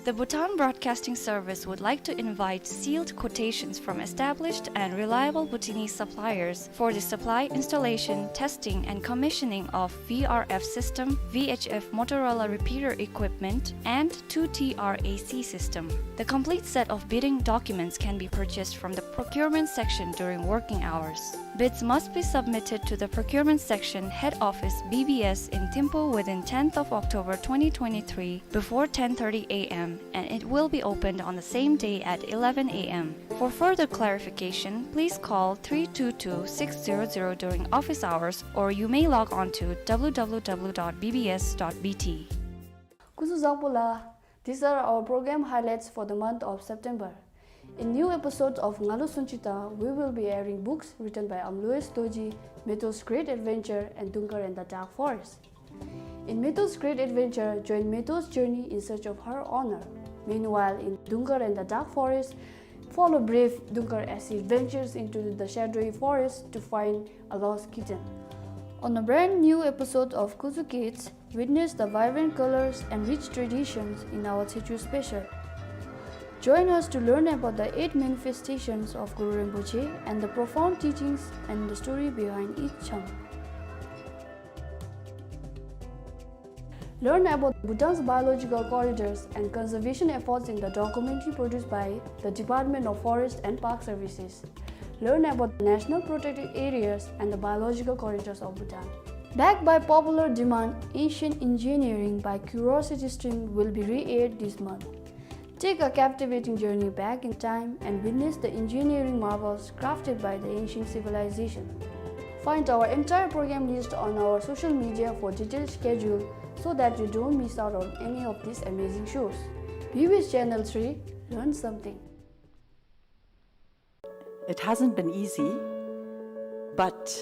The Bhutan Broadcasting Service would like to invite sealed quotations from established and reliable Bhutanese suppliers for the supply, installation, testing, and commissioning of V R F system, V H F Motorola repeater equipment, and two T R A C system. The complete set of bidding documents can be purchased from the procurement section during working hours. Bids must be submitted to the procurement section head office B B S in Thimphu within tenth of October twenty twenty-three before ten thirty A M, and it will be opened on the same day at eleven A M. For further clarification, please call three two two six zero zero during office hours, or you may log on to W W W dot B B S dot B T. སྐུ་གཟུགས་བཟང་པོ་ལགས། These are our program highlights for the month of September. In new episodes of Ngalu Sunchita, we will be airing books written by Amlois Dorji, Meto's Great Adventure, and Dungkar and the Dark Forest. In Meto's great adventure, join Meto's journey in search of her honor. Meanwhile, in Dungar and the Dark Forest, follow brave Dungar as he ventures into the shadowy forest to find a lost kitten. On a brand new episode of Kuzu Kids, witness the vibrant colors and rich traditions in our Tshechu special. Join us to learn about the eight manifestations of Guru Rinpoche and the profound teachings and the story behind each chang. Learn about Bhutan's biological corridors and conservation efforts in the documentary produced by the Department of Forest and Park Services. Learn about the national protected areas and the biological corridors of Bhutan. Backed by popular demand, Ancient Engineering by Curiosity Stream will be re-aired this month. Take a captivating journey back in time and witness the engineering marvels crafted by the ancient civilization. Find our entire program list on our social media for detailed schedule so that you don't miss out on any of these amazing shows. B B S Channel three, learn something. It hasn't been easy, but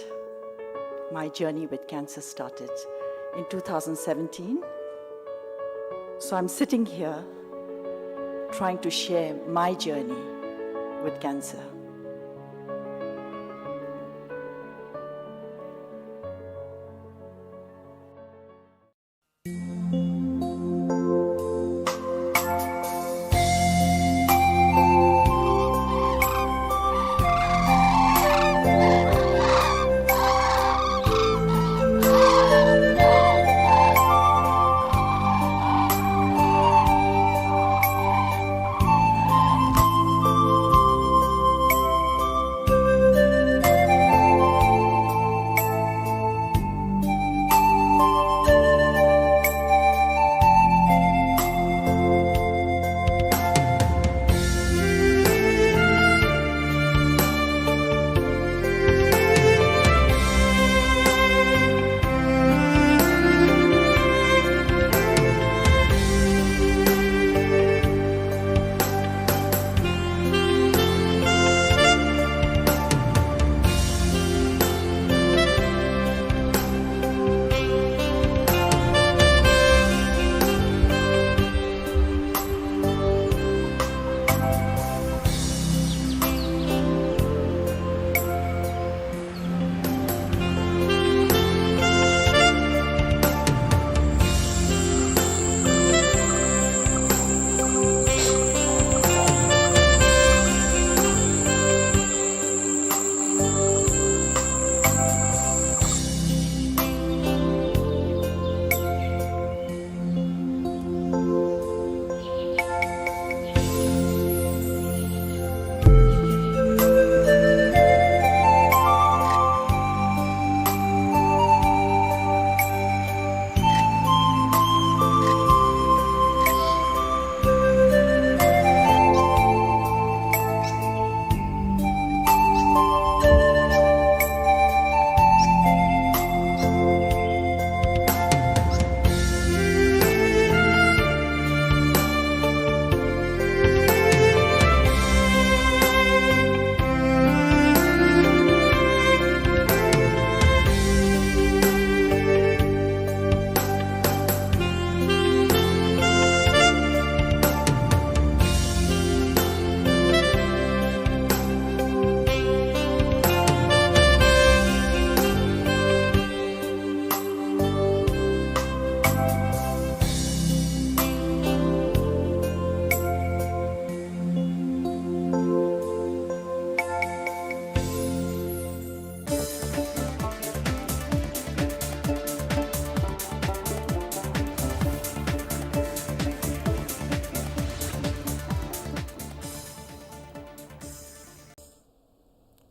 my journey with cancer started in two thousand seventeen. So I'm sitting here trying to share my journey with cancer.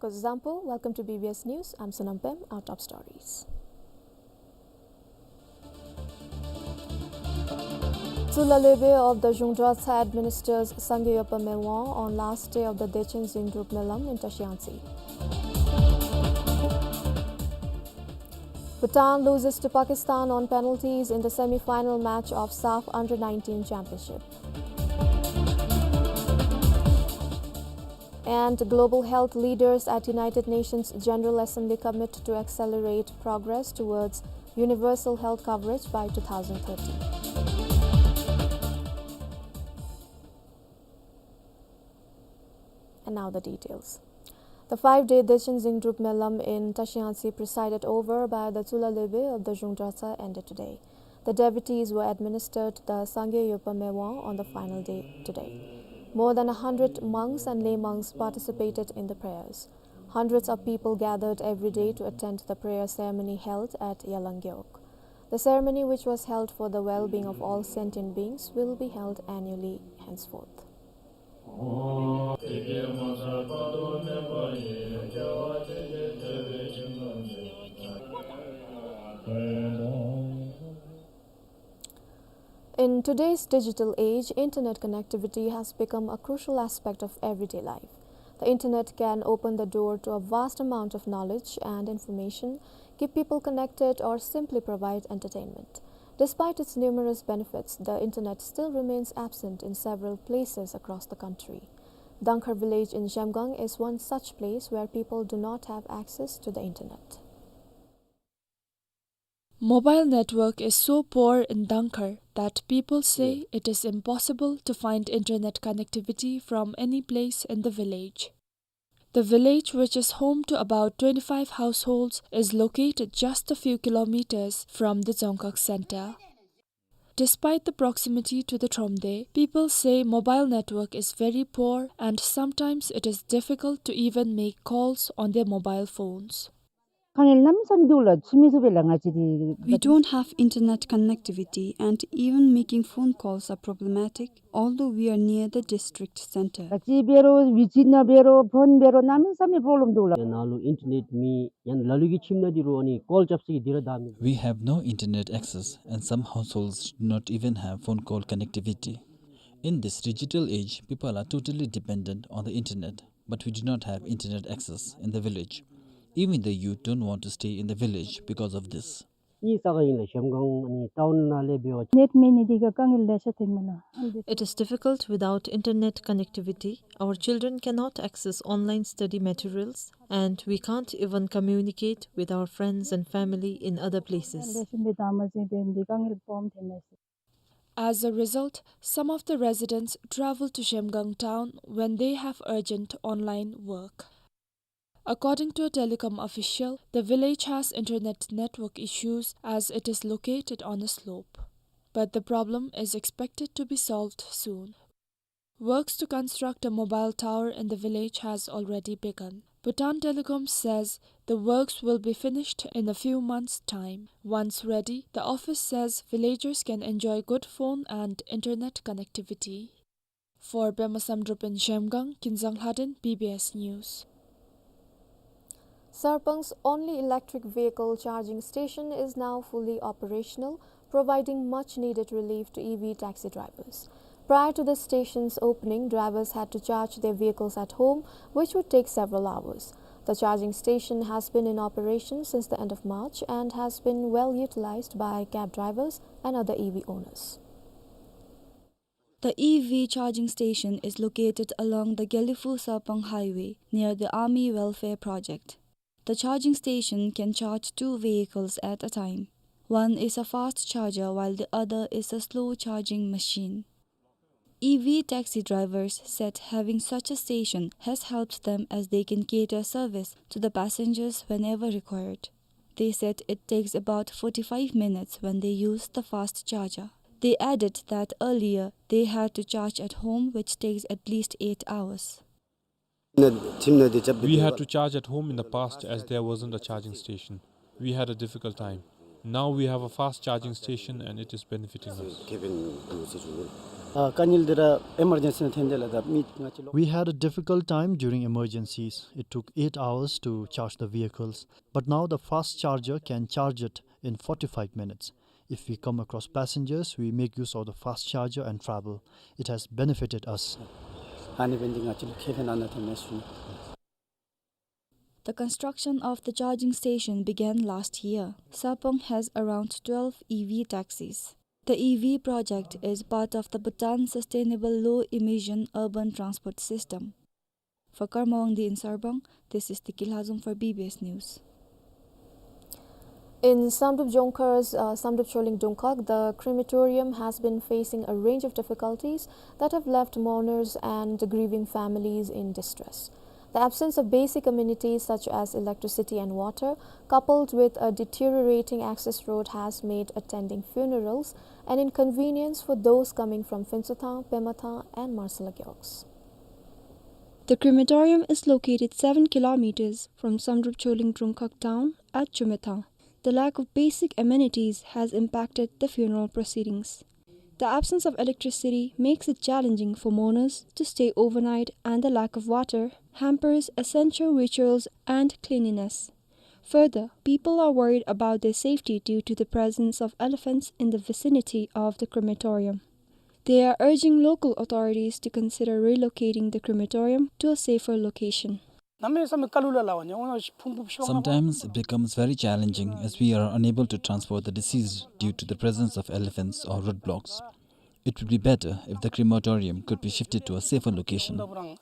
Kuzuzangpo, welcome to B B S News. I'm Sonam Pem. Our top stories. Tsulaleibey of the Zhungdrotsa administers Sangye Yopa Melwang on last day of the Dechen Zingdrup Melam in Tashiangtse. Bhutan loses to Pakistan on penalties in the semi-final match of SAFF Under nineteen Championship. And global health leaders at United Nations General Assembly commit to accelerate progress towards universal health coverage by two thousand thirty. And now the details. The five-day Dechen Zingdrup Melam in Tashi Ansi, presided over by the Tsulalebi of the Zhungdratsa, ended today. The devotees were administered the Sangye Yopa Mewang on the final day today. More than a hundred monks and lay monks participated in the prayers. Hundreds of people gathered every day to attend the prayer ceremony held at Yalangyok. The ceremony, which was held for the well-being of all sentient beings, will be held annually henceforth. In today's digital age, internet connectivity has become a crucial aspect of everyday life. The internet can open the door to a vast amount of knowledge and information, keep people connected, or simply provide entertainment. Despite its numerous benefits, the internet still remains absent in several places across the country. Dangkhar village in Zhemgang is one such place where people do not have access to the internet. Mobile network is so poor in Dangkhar that people say it is impossible to find internet connectivity from any place in the village. The village, which is home to about twenty-five households, is located just a few kilometers from the Dzongkhag center. Despite the proximity to the Thromde, people say mobile network is very poor and sometimes it is difficult to even make calls on their mobile phones. ཁང་ལ་གནམ་མེད་ས་མེད་འདུག་ལགས། ཁྱིམ་མི་ཚུ་སྦེ་ལགས་ང་བཅས་འདི། We don't have internet connectivity and even making phone calls are problematic, although we are near the district center. ག་ཅི་འབད་རུང་ཝི་ཇི་ནང་འབད་རུང་ཕོན་འབད་རུང་གནམ་མེད་ས་མེད་པོ་རོབ་ལམ་འདུག་ལགས། ཡང་ནཱ་ལུ་ཨིན་ཊར་ནེཊ་མེད། ཡང་ལ་ལུ་གི་ཁྱིམ་ནང་འདི་རུང་ཨ་ནི་ཀོལ་རྐྱབ་ས་གི་འདི་ར་བདའ་མི། We have no internet access and some households do not even have phone call connectivity. In this digital age, people are totally dependent on the internet, but we do not have internet access in the village. Even the youth don't want to stay in the village because of this. ངེའི་ས་ག་ཨིན་ལགས། ཞེམ་སྒང་ཨ་ནི་ཊའུན་ནང་ལས་འབད་བ། ནེཊ་མེད་ནི་འདི་གིས་དཀའ་ངལ་ལེ་ཤ་ཐོན་མས་ལགས། It is difficult without internet connectivity. Our children cannot access online study materials, and we can't even communicate with our friends and family in other places. ལེ་ཤ་མི་དང་མ་ཟིན་པའི་འདི་དཀའ་ངལ་སྦོམ་ཐོན་མས། As a result, some of the residents travel to Zhemgang town when they have urgent online work. According to a telecom official, the village has internet network issues as it is located on a slope. But the problem is expected to be solved soon. Works to construct a mobile tower in the village has already begun. Bhutan Telecom says the works will be finished in a few months' time. Once ready, the office says villagers can enjoy good phone and internet connectivity. For Pema Samdrup in Zhemgang, Kinzang Lhaden, B B S News. Sarpang's only electric vehicle charging station is now fully operational, providing much needed relief to E V taxi drivers. Prior to the station's opening, drivers had to charge their vehicles at home, which would take several hours. The charging station has been in operation since the end of March and has been well utilized by cab drivers and other E V owners. The E V charging station is located along the Gelephu-Sarpang highway near the Army Welfare Project. The charging station can charge two vehicles at a time. One is a fast charger while the other is a slow charging machine. E V taxi drivers said having such a station has helped them as they can cater service to the passengers whenever required. They said it takes about forty-five minutes when they use the fast charger. They added that earlier they had to charge at home, which takes at least eight hours. We had to charge at home in the past as there wasn't a charging station. We had a difficult time. Now we have a fast charging station and it is benefiting us. We had a difficult time during emergencies. It took eight hours to charge the vehicles, but now the fast charger can charge it in forty-five minutes. If we come across passengers, we make use of the fast charger and travel. It has benefited us. The construction of the charging station began last year. Sarpang has around twelve E V taxis. The E V project is part of the Bhutan Sustainable Low Emission Urban Transport System. For Karma Wangdi in Sarpang, this is Tiki Lhazom for B B S News. In Samdrup Jongkhar's, uh, Samdrup Choling Drungkhag, the crematorium has been facing a range of difficulties that have left mourners and grieving families in distress. The absence of basic amenities such as electricity and water, coupled with a deteriorating access road, has made attending funerals an inconvenience for those coming from Phuentshothang, Pemathang, and Marsa Lagyoks. The crematorium is located seven kilometers from Samdrup Choling Drungkhag town at Chumethang. The lack of basic amenities has impacted the funeral proceedings. The absence of electricity makes it challenging for mourners to stay overnight, and the lack of water hampers essential rituals and cleanliness. Further, people are worried about their safety due to the presence of elephants in the vicinity of the crematorium. They are urging local authorities to consider relocating the crematorium to a safer location. Sometimes it becomes very challenging as we are unable to transport the deceased due to the presence of elephants or roadblocks. It would be better if the crematorium could be shifted to a safer location. Although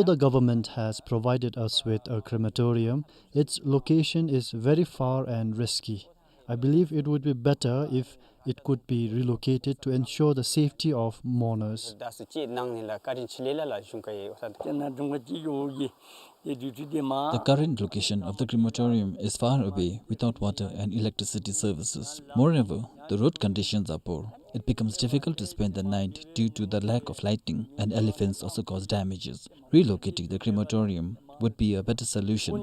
the government has provided us with a crematorium, its location is very far and risky. I believe it would be better if it could be relocated to ensure the safety of mourners. The current location of the crematorium is far away, without water and electricity services. Moreover, the road conditions are poor. It becomes difficult to spend the night due to the lack of lighting, and elephants also cause damages. Relocating the crematorium would be a better solution.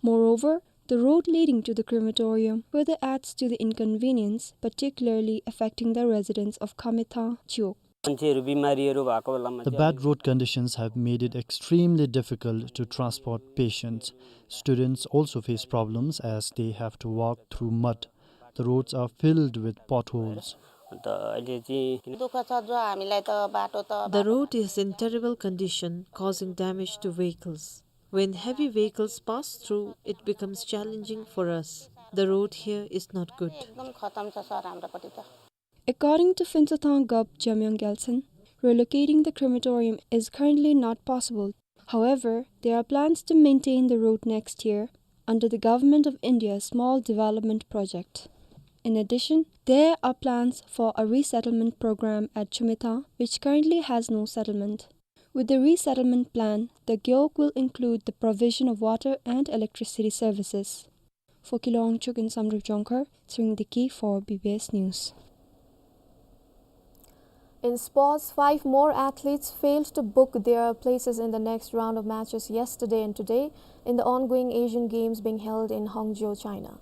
Moreover, the road leading to the crematorium further adds to the inconvenience, particularly affecting the residents of Khamethang Chiwog. The bad road conditions have made it extremely difficult to transport patients. Students also face problems as they have to walk through mud. The roads are filled with potholes. The road is in terrible condition, causing damage to vehicles. When heavy vehicles pass through, it becomes challenging for us. The road here is not good. According to Phuentshothang Gop Jamyang Gyaltsen, relocating the crematorium is currently not possible. However, there are plans to maintain the road next year under the Government of India's Small Development Project. In addition, there are plans for a resettlement program at Chumethang, which currently has no settlement. With the resettlement plan, the Gyok will include the provision of water and electricity services. For Kilo Wangchuk in Samdrup Jongkhar, Tshering Deki for B B S News. In sports, five more athletes failed to book their places in the next round of matches yesterday and today in the ongoing Asian Games being held in Hangzhou, China.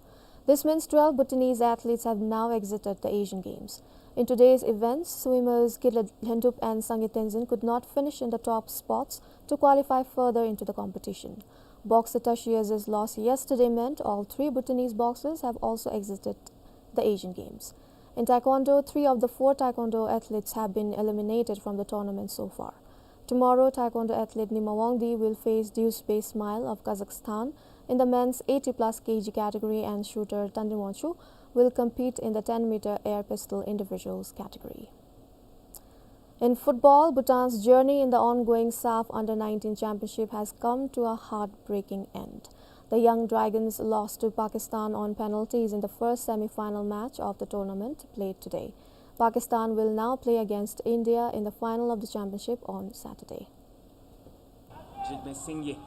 This means twelve Bhutanese athletes have now exited the Asian Games. In today's events, swimmers Kitla Lhendup and Sangay Tenzin could not finish in the top spots to qualify further into the competition. Boxer Tashi Aziz's loss yesterday meant all three Bhutanese boxers have also exited the Asian Games. In taekwondo, three of the four taekwondo athletes have been eliminated from the tournament so far. Tomorrow, taekwondo athlete Nima Wangdi will face Deusbay Smile of Kazakhstan in the men's eighty plus K G category, and shooter Tandin Wangchuk will compete in the ten meter air pistol individuals category. In football, Bhutan's journey in the ongoing SAFF Under nineteen Championship has come to a heartbreaking end. The Young Dragons lost to Pakistan on penalties in the first semi-final match of the tournament played today. Pakistan will now play against India in the final of the championship on Saturday. Jigme Singye.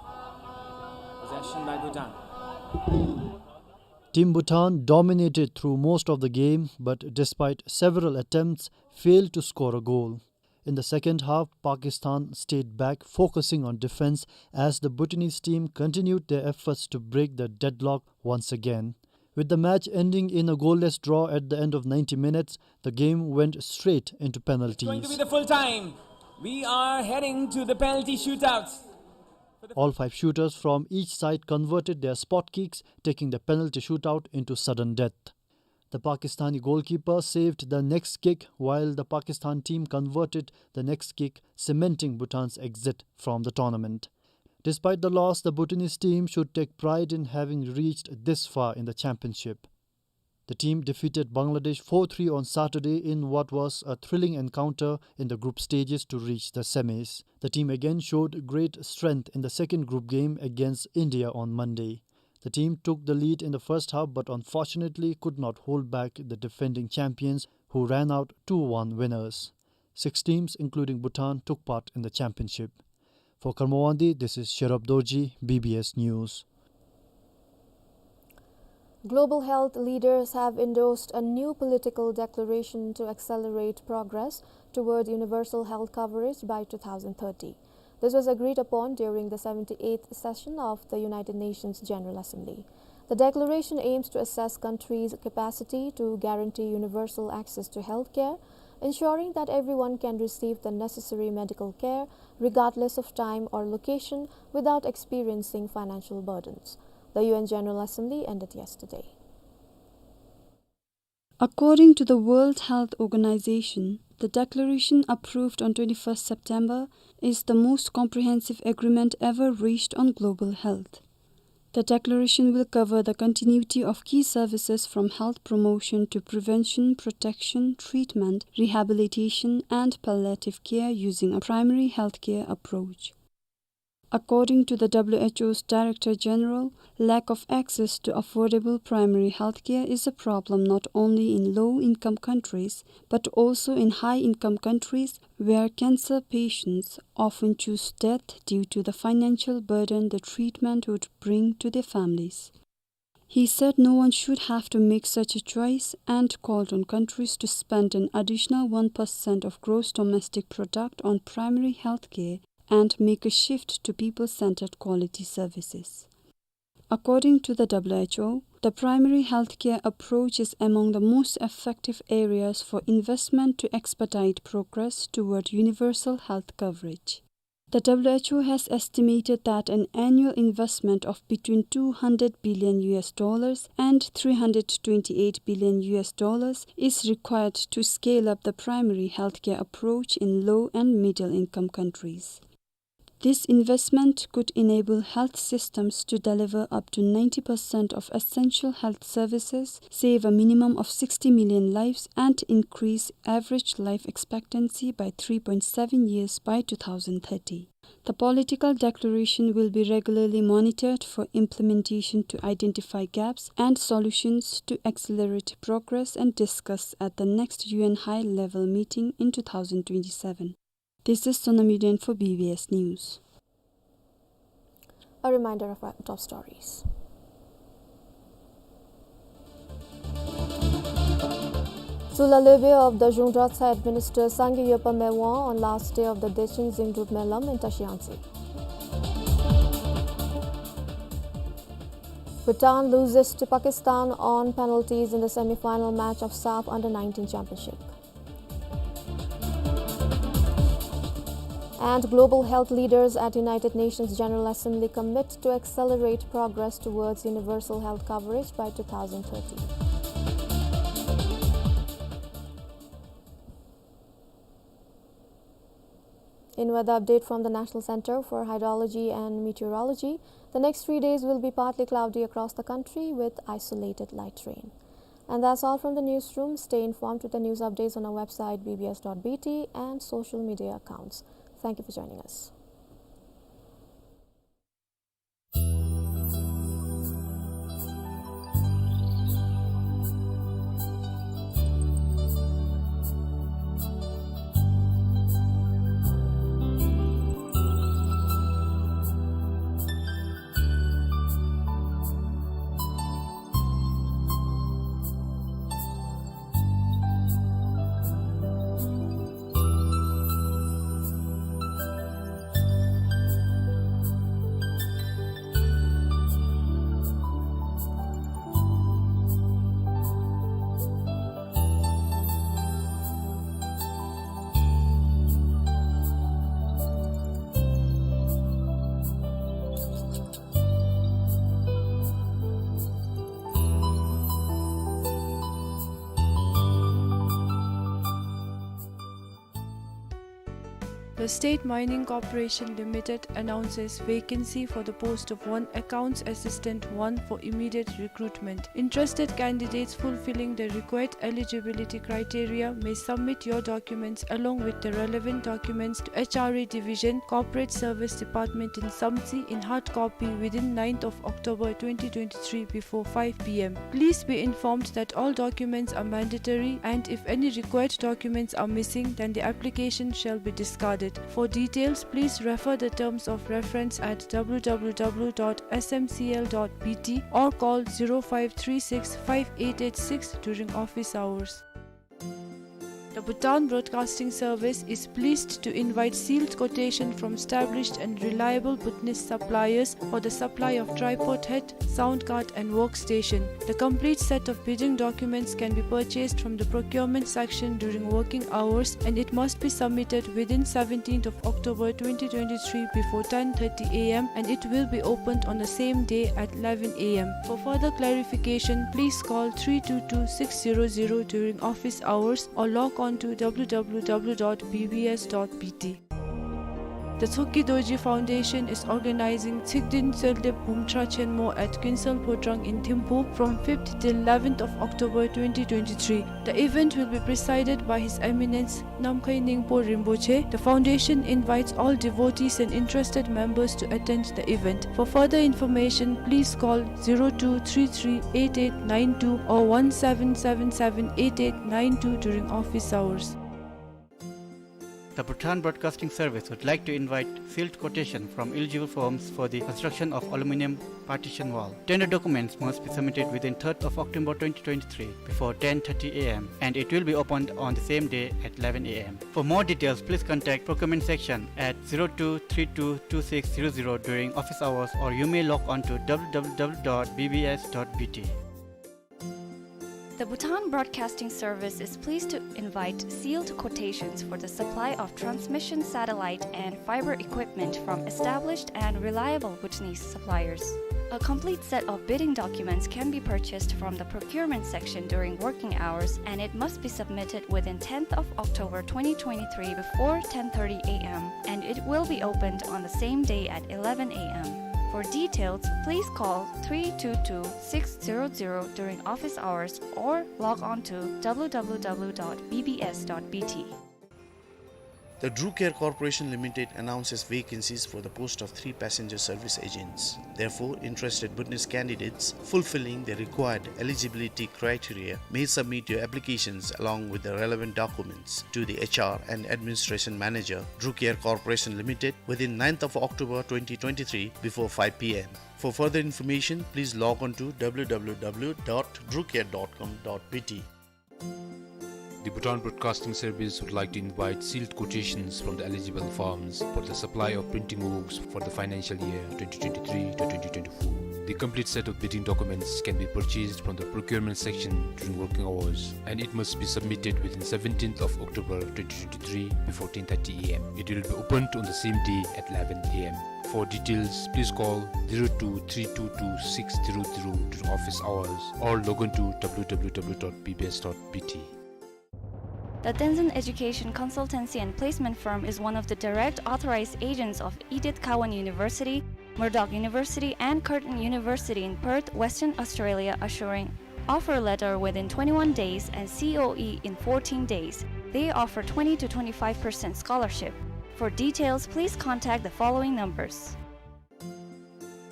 Possession by Bhutan. Team Bhutan dominated through most of the game, but despite several attempts, failed to score a goal. In the second half, Pakistan stayed back, focusing on defense as the Bhutanese team continued their efforts to break the deadlock once again. With the match ending in a goalless draw at the end of ninety minutes, the game went straight into penalties. It's going to be the full time. We are heading to the penalty shootouts. All five shooters from each side converted their spot kicks, taking the penalty shootout into sudden death. The Pakistani goalkeeper saved the next kick, while the Pakistan team converted the next kick, cementing Bhutan's exit from the tournament. Despite the loss, the Bhutanese team should take pride in having reached this far in the championship. The team defeated Bangladesh four three on Saturday in what was a thrilling encounter in the group stages to reach the semis. The team again showed great strength in the second group game against India on Monday. The team took the lead in the first half but unfortunately could not hold back the defending champions, who ran out two one winners. Six teams, including Bhutan, took part in the championship. For Kharmawandi, this is Sherab Dorji, B B S News. Global health leaders have endorsed a new political declaration to accelerate progress toward universal health coverage by two thousand thirty. This was agreed upon during the seventy-eighth session of the United Nations General Assembly. The declaration aims to assess countries' capacity to guarantee universal access to healthcare, ensuring that everyone can receive the necessary medical care, regardless of time or location, without experiencing financial burdens. The U N General Assembly ended yesterday. According to the World Health Organization, the declaration approved on twenty-first September is the most comprehensive agreement ever reached on global health. The declaration will cover the continuity of key services from health promotion to prevention, protection, treatment, rehabilitation, and palliative care using a primary healthcare approach. According to the W H O's Director General, lack of access to affordable primary healthcare is a problem not only in low-income countries, but also in high-income countries where cancer patients often choose death due to the financial burden the treatment would bring to their families. He said no one should have to make such a choice and called on countries to spend an additional one percent of gross domestic product on primary healthcare and make a shift to people-centered quality services. According to the W H O, the primary healthcare approach is among the most effective areas for investment to expedite progress toward universal health coverage. The W H O has estimated that an annual investment of between two hundred billion U S dollars and three hundred twenty-eight billion U S dollars is required to scale up the primary healthcare approach in low and middle income countries. This investment could enable health systems to deliver up to ninety percent of essential health services, save a minimum of sixty million lives, and increase average life expectancy by three point seven years by two thousand thirty. The political declaration will be regularly monitored for implementation to identify gaps and solutions to accelerate progress and discussed at the next U N high-level meeting in two thousand twenty-seven. This is Sonam Yuden for B B S News. A reminder of our top stories. Sula Leube of the Zhungdratsa administers Sangye Yopame Wang on last day of the Dechen Zingdrup Melam in Tashiangsi. Bhutan loses to Pakistan on penalties in the semi-final match of SAFF Under nineteen Championship. And global health leaders at United Nations General Assembly commit to accelerate progress towards universal health coverage by two thousand thirty. In weather update from the National Center for Hydrology and Meteorology, the next three days will be partly cloudy across the country with isolated light rain. And that's all from the newsroom. Stay informed with the news updates on our website B B S dot B T and social media accounts. Thank you for joining us. The State Mining Corporation Limited announces vacancy for the post of one Accounts Assistant one for immediate recruitment. Interested candidates fulfilling the required eligibility criteria may submit your documents along with the relevant documents to H R A Division, Corporate Service Department in Samtse in hard copy within ninth of October twenty twenty-three before five P M. Please be informed that all documents are mandatory, and if any required documents are missing, then the application shall be discarded. For details, please refer the terms of reference at W W W dot S M C L dot B T or call zero five three six five eight eight six during office hours. The Bhutan Broadcasting Service is pleased to invite sealed quotation from established and reliable Bhutanese suppliers for the supply of tripod head, sound card and workstation. The complete set of bidding documents can be purchased from the procurement section during working hours, and it must be submitted within seventeenth of October twenty twenty-three before ten thirty A M, and it will be opened on the same day at eleven A M. For further clarification, please call three two two six zero zero during office hours or log on to W W W dot B B S dot B T. The Choki Dorji Foundation is organizing Tshikden Tseldep Bumtra Chenmo at Kuensel Phodrang in Thimphu from fifth till eleventh of October twenty twenty-three. The event will be presided by His Eminence Namkhai Ningpo Rinpoche. The foundation invites all devotees and interested members to attend the event. For further information, please call zero two three three eight eight nine two or one seven seven seven eight eight nine two during office hours. The Bhutan Broadcasting Service would like to invite sealed quotation from eligible firms for the construction of aluminium partition wall. Tender documents must be submitted within third of October twenty twenty-three before ten thirty A M, and it will be opened on the same day at eleven A M. For more details, please contact procurement section at zero two three two two six zero zero during office hours, or you may log on to W W W dot B B S dot B T. The Bhutan Broadcasting Service is pleased to invite sealed quotations for the supply of transmission satellite and fiber equipment from established and reliable Bhutanese suppliers. A complete set of bidding documents can be purchased from the procurement section during working hours, and it must be submitted within tenth of October twenty twenty-three before ten thirty A M, and it will be opened on the same day at eleven A M. For details, please call three two two six zero zero during office hours or log on to W W W dot B B S dot B T. The Drucare Corporation Limited announces vacancies for the post of three passenger service agents. Therefore, interested Bhutanese candidates fulfilling the required eligibility criteria may submit your applications along with the relevant documents to the H R and Administration Manager, Drucare Corporation Limited, within ninth of October twenty twenty-three before five P M. For further information, please log on to W W W dot drucare dot com dot B T. The Bhutan Broadcasting Service would like to invite sealed quotations from the eligible firms for the supply of printing works for the financial year twenty twenty-three to twenty twenty-four. The complete set of bidding documents can be purchased from the procurement section during working hours, and it must be submitted within seventeenth of October twenty twenty-three before ten thirty A M. It will be opened on the same day at eleven A M. For details, please call zero two three two two six zero zero during office hours or log on to W W W dot B B S dot B T. The Tenzin Education Consultancy and Placement Firm is one of the direct authorized agents of Edith Cowan University, Murdoch University, and Curtin University in Perth, Western Australia, assuring offer letter within twenty-one days and C O E in fourteen days. They offer twenty to twenty-five percent scholarship. For details, please contact the following numbers.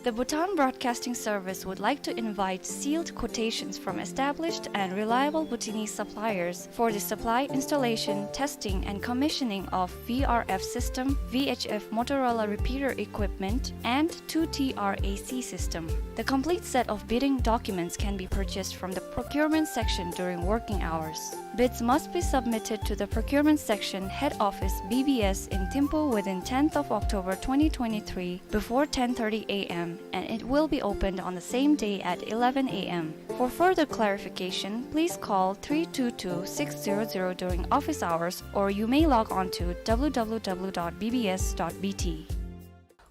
The Bhutan Broadcasting Service would like to invite sealed quotations from established and reliable Bhutanese suppliers for the supply, installation, testing, and commissioning of V R F system, V H F Motorola repeater equipment, and two T R A C system. The complete set of bidding documents can be purchased from the procurement section during working hours. Bids must be submitted to the procurement section head office B B S in Thimphu within tenth of October twenty twenty-three before ten thirty A M, and it will be opened on the same day at eleven A M. For further clarification, please call three two two six zero zero during office hours, or you may log on to W W W dot B B S dot B T.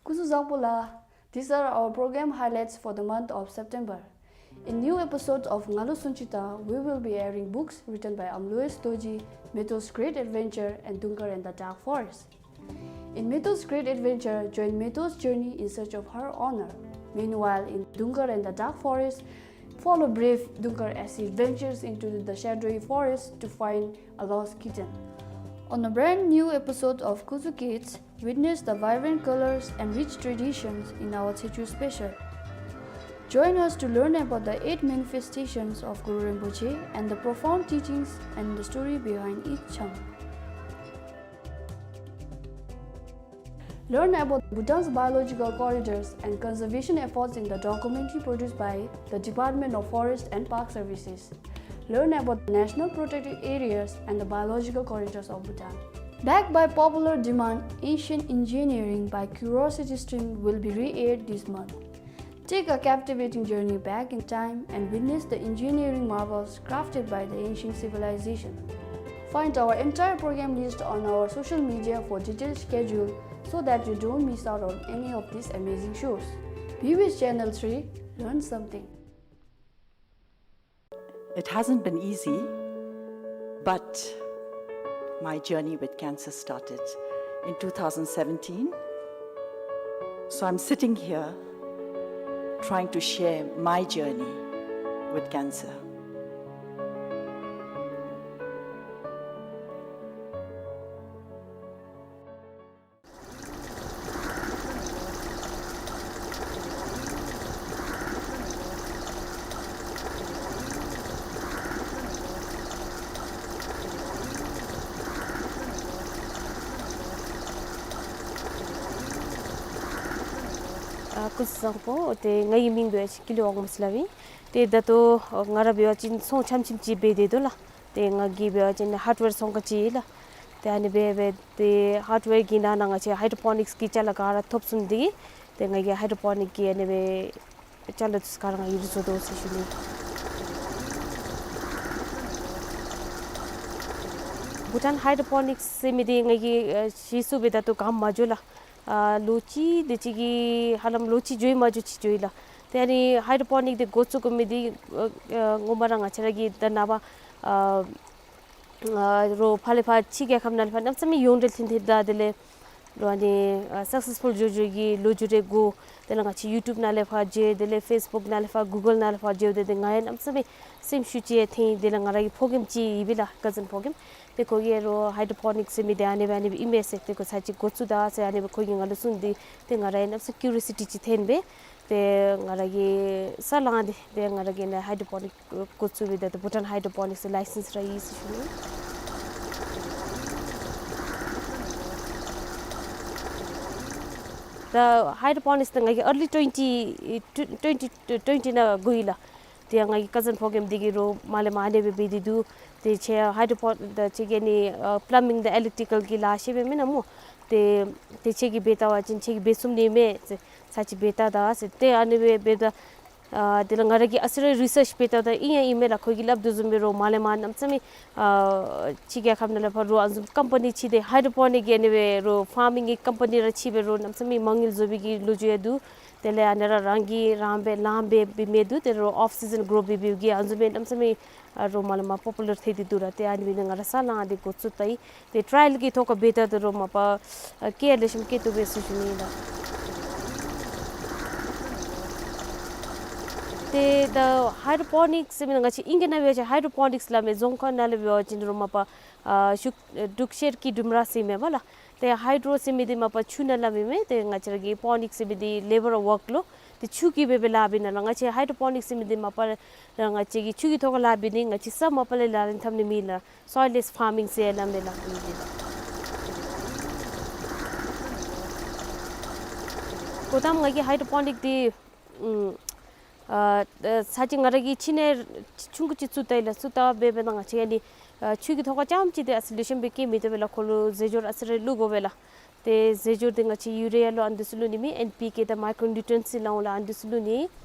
སྐུ་གཟུགས་བཟང་པོ་ལགས། These are our program highlights for the month of September. In new episodes of Ngalu Sunchita, we will be airing books written by Amlois Dorji, Meto's Great Adventure, and Dungkar and the Dark Forest. In Meto's great adventure, join Meto's journey in search of her honor. Meanwhile, in Dungar and the dark forest, follow brave Dungar as he ventures into the shadowy forest to find a lost kitten. On a brand new episode of Kuzu Kids, witness the vibrant colors and rich traditions in our Tshechu special. Join us to learn about the eight manifestations of Guru Rinpoche and the profound teachings and the story behind each chang. Learn about Bhutan's biological corridors and conservation efforts in the documentary produced by the Department of Forest and Park Services. Learn about the national protected areas and the biological corridors of Bhutan. Backed by popular demand, Ancient Engineering by Curiosity Stream will be re-aired this month. Take a captivating journey back in time and witness the engineering marvels crafted by the ancient civilization. Find our entire program list on our social media for detailed schedule so that you don't miss out on any of these amazing shows. Be with Channel three, learn something. It hasn't been easy, but my journey with cancer started in two thousand seventeen. So I'm sitting here trying to share my journey with cancer. ཨ་སྐུ་གཟུགས་བཟང་པོ། ཏེ་ངེའི་མིང་འབད་བ་ཅིན་ཀུན་ལེགས་དབང་མོ་ཟེར་སླབ་ཨིན། ཏེ་ད་ལྟོ་ང་ར་འབད་བ་ཅིན་ཚོང་ཆམ་ཆིམ་ཅིག་འབད་དེ་འདུག་ལགས། ཏེ་ང་གིས་འབད་བ་ཅིན་ཧརཌ་ཝེར་ཚོང་ཁང་ཅིག་ཨིན་ལགས། ཏེ་ཨ་ནི་སྦེ་འབད་དེ་ཧརཌ་ཝེར་གྱི་ནང་ན་ང་བཅས་ཧའི་ཌོ་པོ་ནིཀསི་གི་ཅ་ལ་ག་ར་ཐོབ་ཚུགས་ནི་དེ་གིས་ཏེ་ང་གིས་ཧའི་ཌོ་པོ་ནིཀ་གི་ཨ་ནི་སྦེ་ཅ་ལ་འདི་ཚུ་ག་ར་ང་གིས་ར་བཟོ་དོ་ཟེར་ཞུ་ནི། བྷུ་ཊཱན་ཧའི་ཌོ་པོ་ནིཀསི་ཟེར་མི་འདི་ང་གིས་ཨ་གཞི་བཙུགས་སྦེ་ད་ལྟོ་ག་མ་འགྱོ་ལགས། ཨ་ལོ་གཅིག་དེ་ཅིག་གི་ཧ་ལམ་ལོ་གཅིག་འགྱོ་ཡི་མ་འགྱོ་ཅིག་འགྱོ་ཡི་ལགས། ཏེ་ཨ་ནི་ཧའི་ཌོ་པོ་ནིཀ་འདི་འགོ་བཙུགས་དགོ་མི་འདི་ཨ་ཨ་ངོ་མ་ར་ང་བཅས་ར་གི་ད་ནངས་པ་ཨ་ཨ་རོགས་ཕར་ལས་ཕར་ཕྱི་རྒྱལ་ཁབ་ནང་ལས་ཕར་གནམ་མེད་ས་མེད་ཡོངས་འབྲེལ་ཐོན་ཐོནམ་ད་དེ་ལས་རོགས་ཨ་ནི་ཨ་སག་སེསི་ཕུལ་འགྱོ་འགྱོ་གི་ལོ་རྒྱུས་རེ་གོ། དེ་ལས་ང་བཅས་ཡུ་ཊུབ་ནང་ལས་ཕར་མཇལ། དེ་ལས་ཕེསི་བུཀ་ནང་ལས་ཕར་གུ་གཱལ་ནང་ལས་ཕར་མཇལ། དེ་དེ་ང་ཡང་གནམ་མེད་ས་མེད་སེམས་ཤུགས་ཅིག་ཡང་ཐོན། དེ་ལས་ང་ར་གི་ཕོ་རྒནམ་ཅིག་ཡོད་པས་ལགས། ཀ་ཛིན་ཕོ་རྒནམ། ཏེ་ཁོ་གིས་རོགས་ཧའི་ཌོ་པོ་ནིཀསི་ཟེར་མི་འདི་ཨ་ནི་སྦེ་ཨ་ནི་སྦེ་ཨིན་མས་ཟེར། ཏེ་ཁོ་ཚར་ཅིག་འགོ་བཙུགས་ད་ཟེར་ཨ་ནི་སྦེ་ཁོ་གིས་ང་ལུ་གསུངས་ཏེ་ཏེ་ང་ར་ཡང་གནམ་མེད་ས་མེད་ཀིའུ་རི་ཡོ་སི་ཊི་ཅིག་ཐོན་སྦེ་ཏེ་ང་ར་གིས་ས་ལངས་ཏེ་ཏེ་ང་ར་གིས་ཨ་ནི་ཧའི་ཌོ་པོ་ནིཀ་འགོ་བཙུགས་སྦེ་ད་ལྟོ་བྷུ་ཊཱན་ཧའི་ཌོ་པོ་ནིཀསི་ལའི་སེནསི་ར་ཡོད་ཟེར་ཞུ་ནི། ད་ཧའི་ཌོ་པོ་ནིཀསི་འདི་ང་གིས་ཨར་ལི་ཊོན་ཊི་ཊོན་ཊི་ཊོན་ཊི་ནང་འགོ་ཡི་ལགས། ཏེ་ང་གི་ཀ་ཛིན་ཕོ་རྒནམ་འདི་གིས་རོགས་མར་ལས་མར་ཨ་ནི་སྦེ་འབད་དེ་འདུག། ཏེ་ཁྱོད་ཧའི་ཌོ་པོ་ད་ཁྱོད་ཀྱིས་ཨ་ནི་ཨ་པ་ལམ་མིང་དང་ཨི་ལེཀ་ཊི་ཀལ་གྱི་ལཱ་ཤེས་པས་མེན་ན་སྨོ། ཏེ་ཏེ་ཁྱོད་ཀྱིས་འབད་བལྟ་བ་ཅིན་ཁྱོད་ཀྱིས་འབད་ཚུགས་ནི་མས་ཟེར། ཚར་ཅིག་འབད་བལྟ་ད་ཟེར། ཏེ་ཨ་ནི་སྦེ་འབད་ད་ཨ་དེ་ལས་ང་ར་གིས་ཨ་ཙི་རེ་རི་སརཆ་འབད་བལྟ་ད་ཨིན་ཡང་ཨིན་མས་ལགས། ཁོ་གིས་སླབ་དོ་བཟུམ་སྦེ་རོགས་མར་ལས་མར་གནམ་མེད་ས་མེད་ཨ་ཕྱི་རྒྱལ་ཁབ་ནང་ལས་ཕར་རོགས་ཨ་ནི་བཟུམ་ཀམ་པ་ནི་ཅིག་འདི་ཧའི་ཌོ་པོ་ནིཀ་གི་ཨ་ནི་སྦེ་རོགས་ཕཱར་མིང་གི་ཀམ་པ་ནི་ར་ཕྱེ་སྦེ་རོགས་གནམ་མེད་ས་མེད་མ་དངུལ་བཟོ་བའི་གི་ལོ་རྒྱུས་ཡང་འདུག། དེ་ལས་ཨ་ནི་ར་རང་གིས་རང་འབད་ལཱ་འབད་འབད་མི་འདུག། ཏེ་རོགས་ཨོཕ་སི་ཛན་གྲོ་འབད་འབདཝ་གི་ཨ་ནི་བཟུམ་སྦེ་གནམ་མེད་ས་མེད་ཨ་རོགས་མར་ལས་མར་པོ་པུ་ལར་ཐལ་ཏེ་འདུག་ར། ཏེ་ཨ་ནི་སྦེ་ནི་ང་ར་ས་ལངས་ཏེ་འགོ་བཙུགས་ད་ཡི། ཏེ་ཊ་རའི་ཡལ་གྱི་ཐོག་ཁར་འབད་བལྟ་ད་རོགས་མ་པ་ཨ་སྐྱེ་ཡང་ལེགས་ཤོམ་སྐྱེ་བཏུབ་པས་ཟེར་ཞུ་ནི་ཨིན་ལགས། ཏེ་ད་ཧའི་ཌོ་པོ་ནིཀསི་ཟེར་མི་འདི་ང་བཅས་ཨིང་སྐད་ནང་འབད་བ་ཅིན་ཧའི་ཌོ་པོ་ནིཀསི་སླབ་མས། རྫོང་ཁ་ནང་ལས་འབད་བ་ཅིན་རོགས་མ་པ་ཨ་ཤུག་ཨ་འབྲུག་ཤེལ་གྱི་ལྡུམ་ར་ཟེར་མས་པ་ལགས། ཏེ་ཧའི་ཌོ་རོ་ཟེར་མི་འདི་མ་པ་ཆུ་ནང་སླབ་ཨིན་མས། ཏེ་ང་བཅས་ར་གི་པོ་ནིཀསི་ཟེར་མི་འདི་ལེ་བར་ཝརཀ་ལོ། ཏེ་ཆུ་གིས་འབད་འབད་ལཱ་འབད་ནི་ལགས། ང་བཅས་ཧའི་ཌོ་པོ་ནིཀསི་ཟེར་མི་འདི་མ་པ་ར་ང་བཅས་ཀྱིས་ཆུ་གི་ཐོག་ཁར་ལཱ་འབད་ནི། ང་བཅས་ས་མ་པ་ལས་ལག་ལེན་འཐབ་ནི་མེད་ལགས། སོའིལ་ལེསི་ཕཱར་མིང་ཟེར་སླབ་མས་ལགས། འདི་ལགས། གོ་ཏམ་ང་གིས་ཧའི་ཌོ་པོ་ནིཀ་འདི་ཨམ་ཨ་ཚར་ཅིག་ང་ར་གིས་ཕྱི་ནང་ཆུང་ཀུ་ཅིག་བཙུགས་ད་ཡི་ལགས། བཙུགས་ད་འབད་འབད་ད་ང་བཅས་ཨ་ནི་ཨ་ཆུ་གི་ཐོག་ཁར་རྐྱངམ་ཅིག་འདི་ཨ་ཙི་ལེགས་ཤོམ་སྦེ་སྐྱེ་མི་བཏུབ་པས་ལགས། ཁོ་ལུ་རྫས་སྦྱོར་ཨ་ཙི་རེ་བླུག་དགོ་པས་ལགས། ཏེ་རྫས་སྦྱོར་འདི་ང་བཅས་ཡུ་རེ་ཡ་ལོ་ཨ་ནི་འདི་ཚུ་བླུག་ནི་མེད། ཨེན་པི་ཀེ་དང་མའི་ཀྲོ་ནིའུ་ཊི་རི་ཡེནཊསི་ལགས་འོང་ལགས། ཨ་ནི་འདི་ཚུ་བླུག་ནི།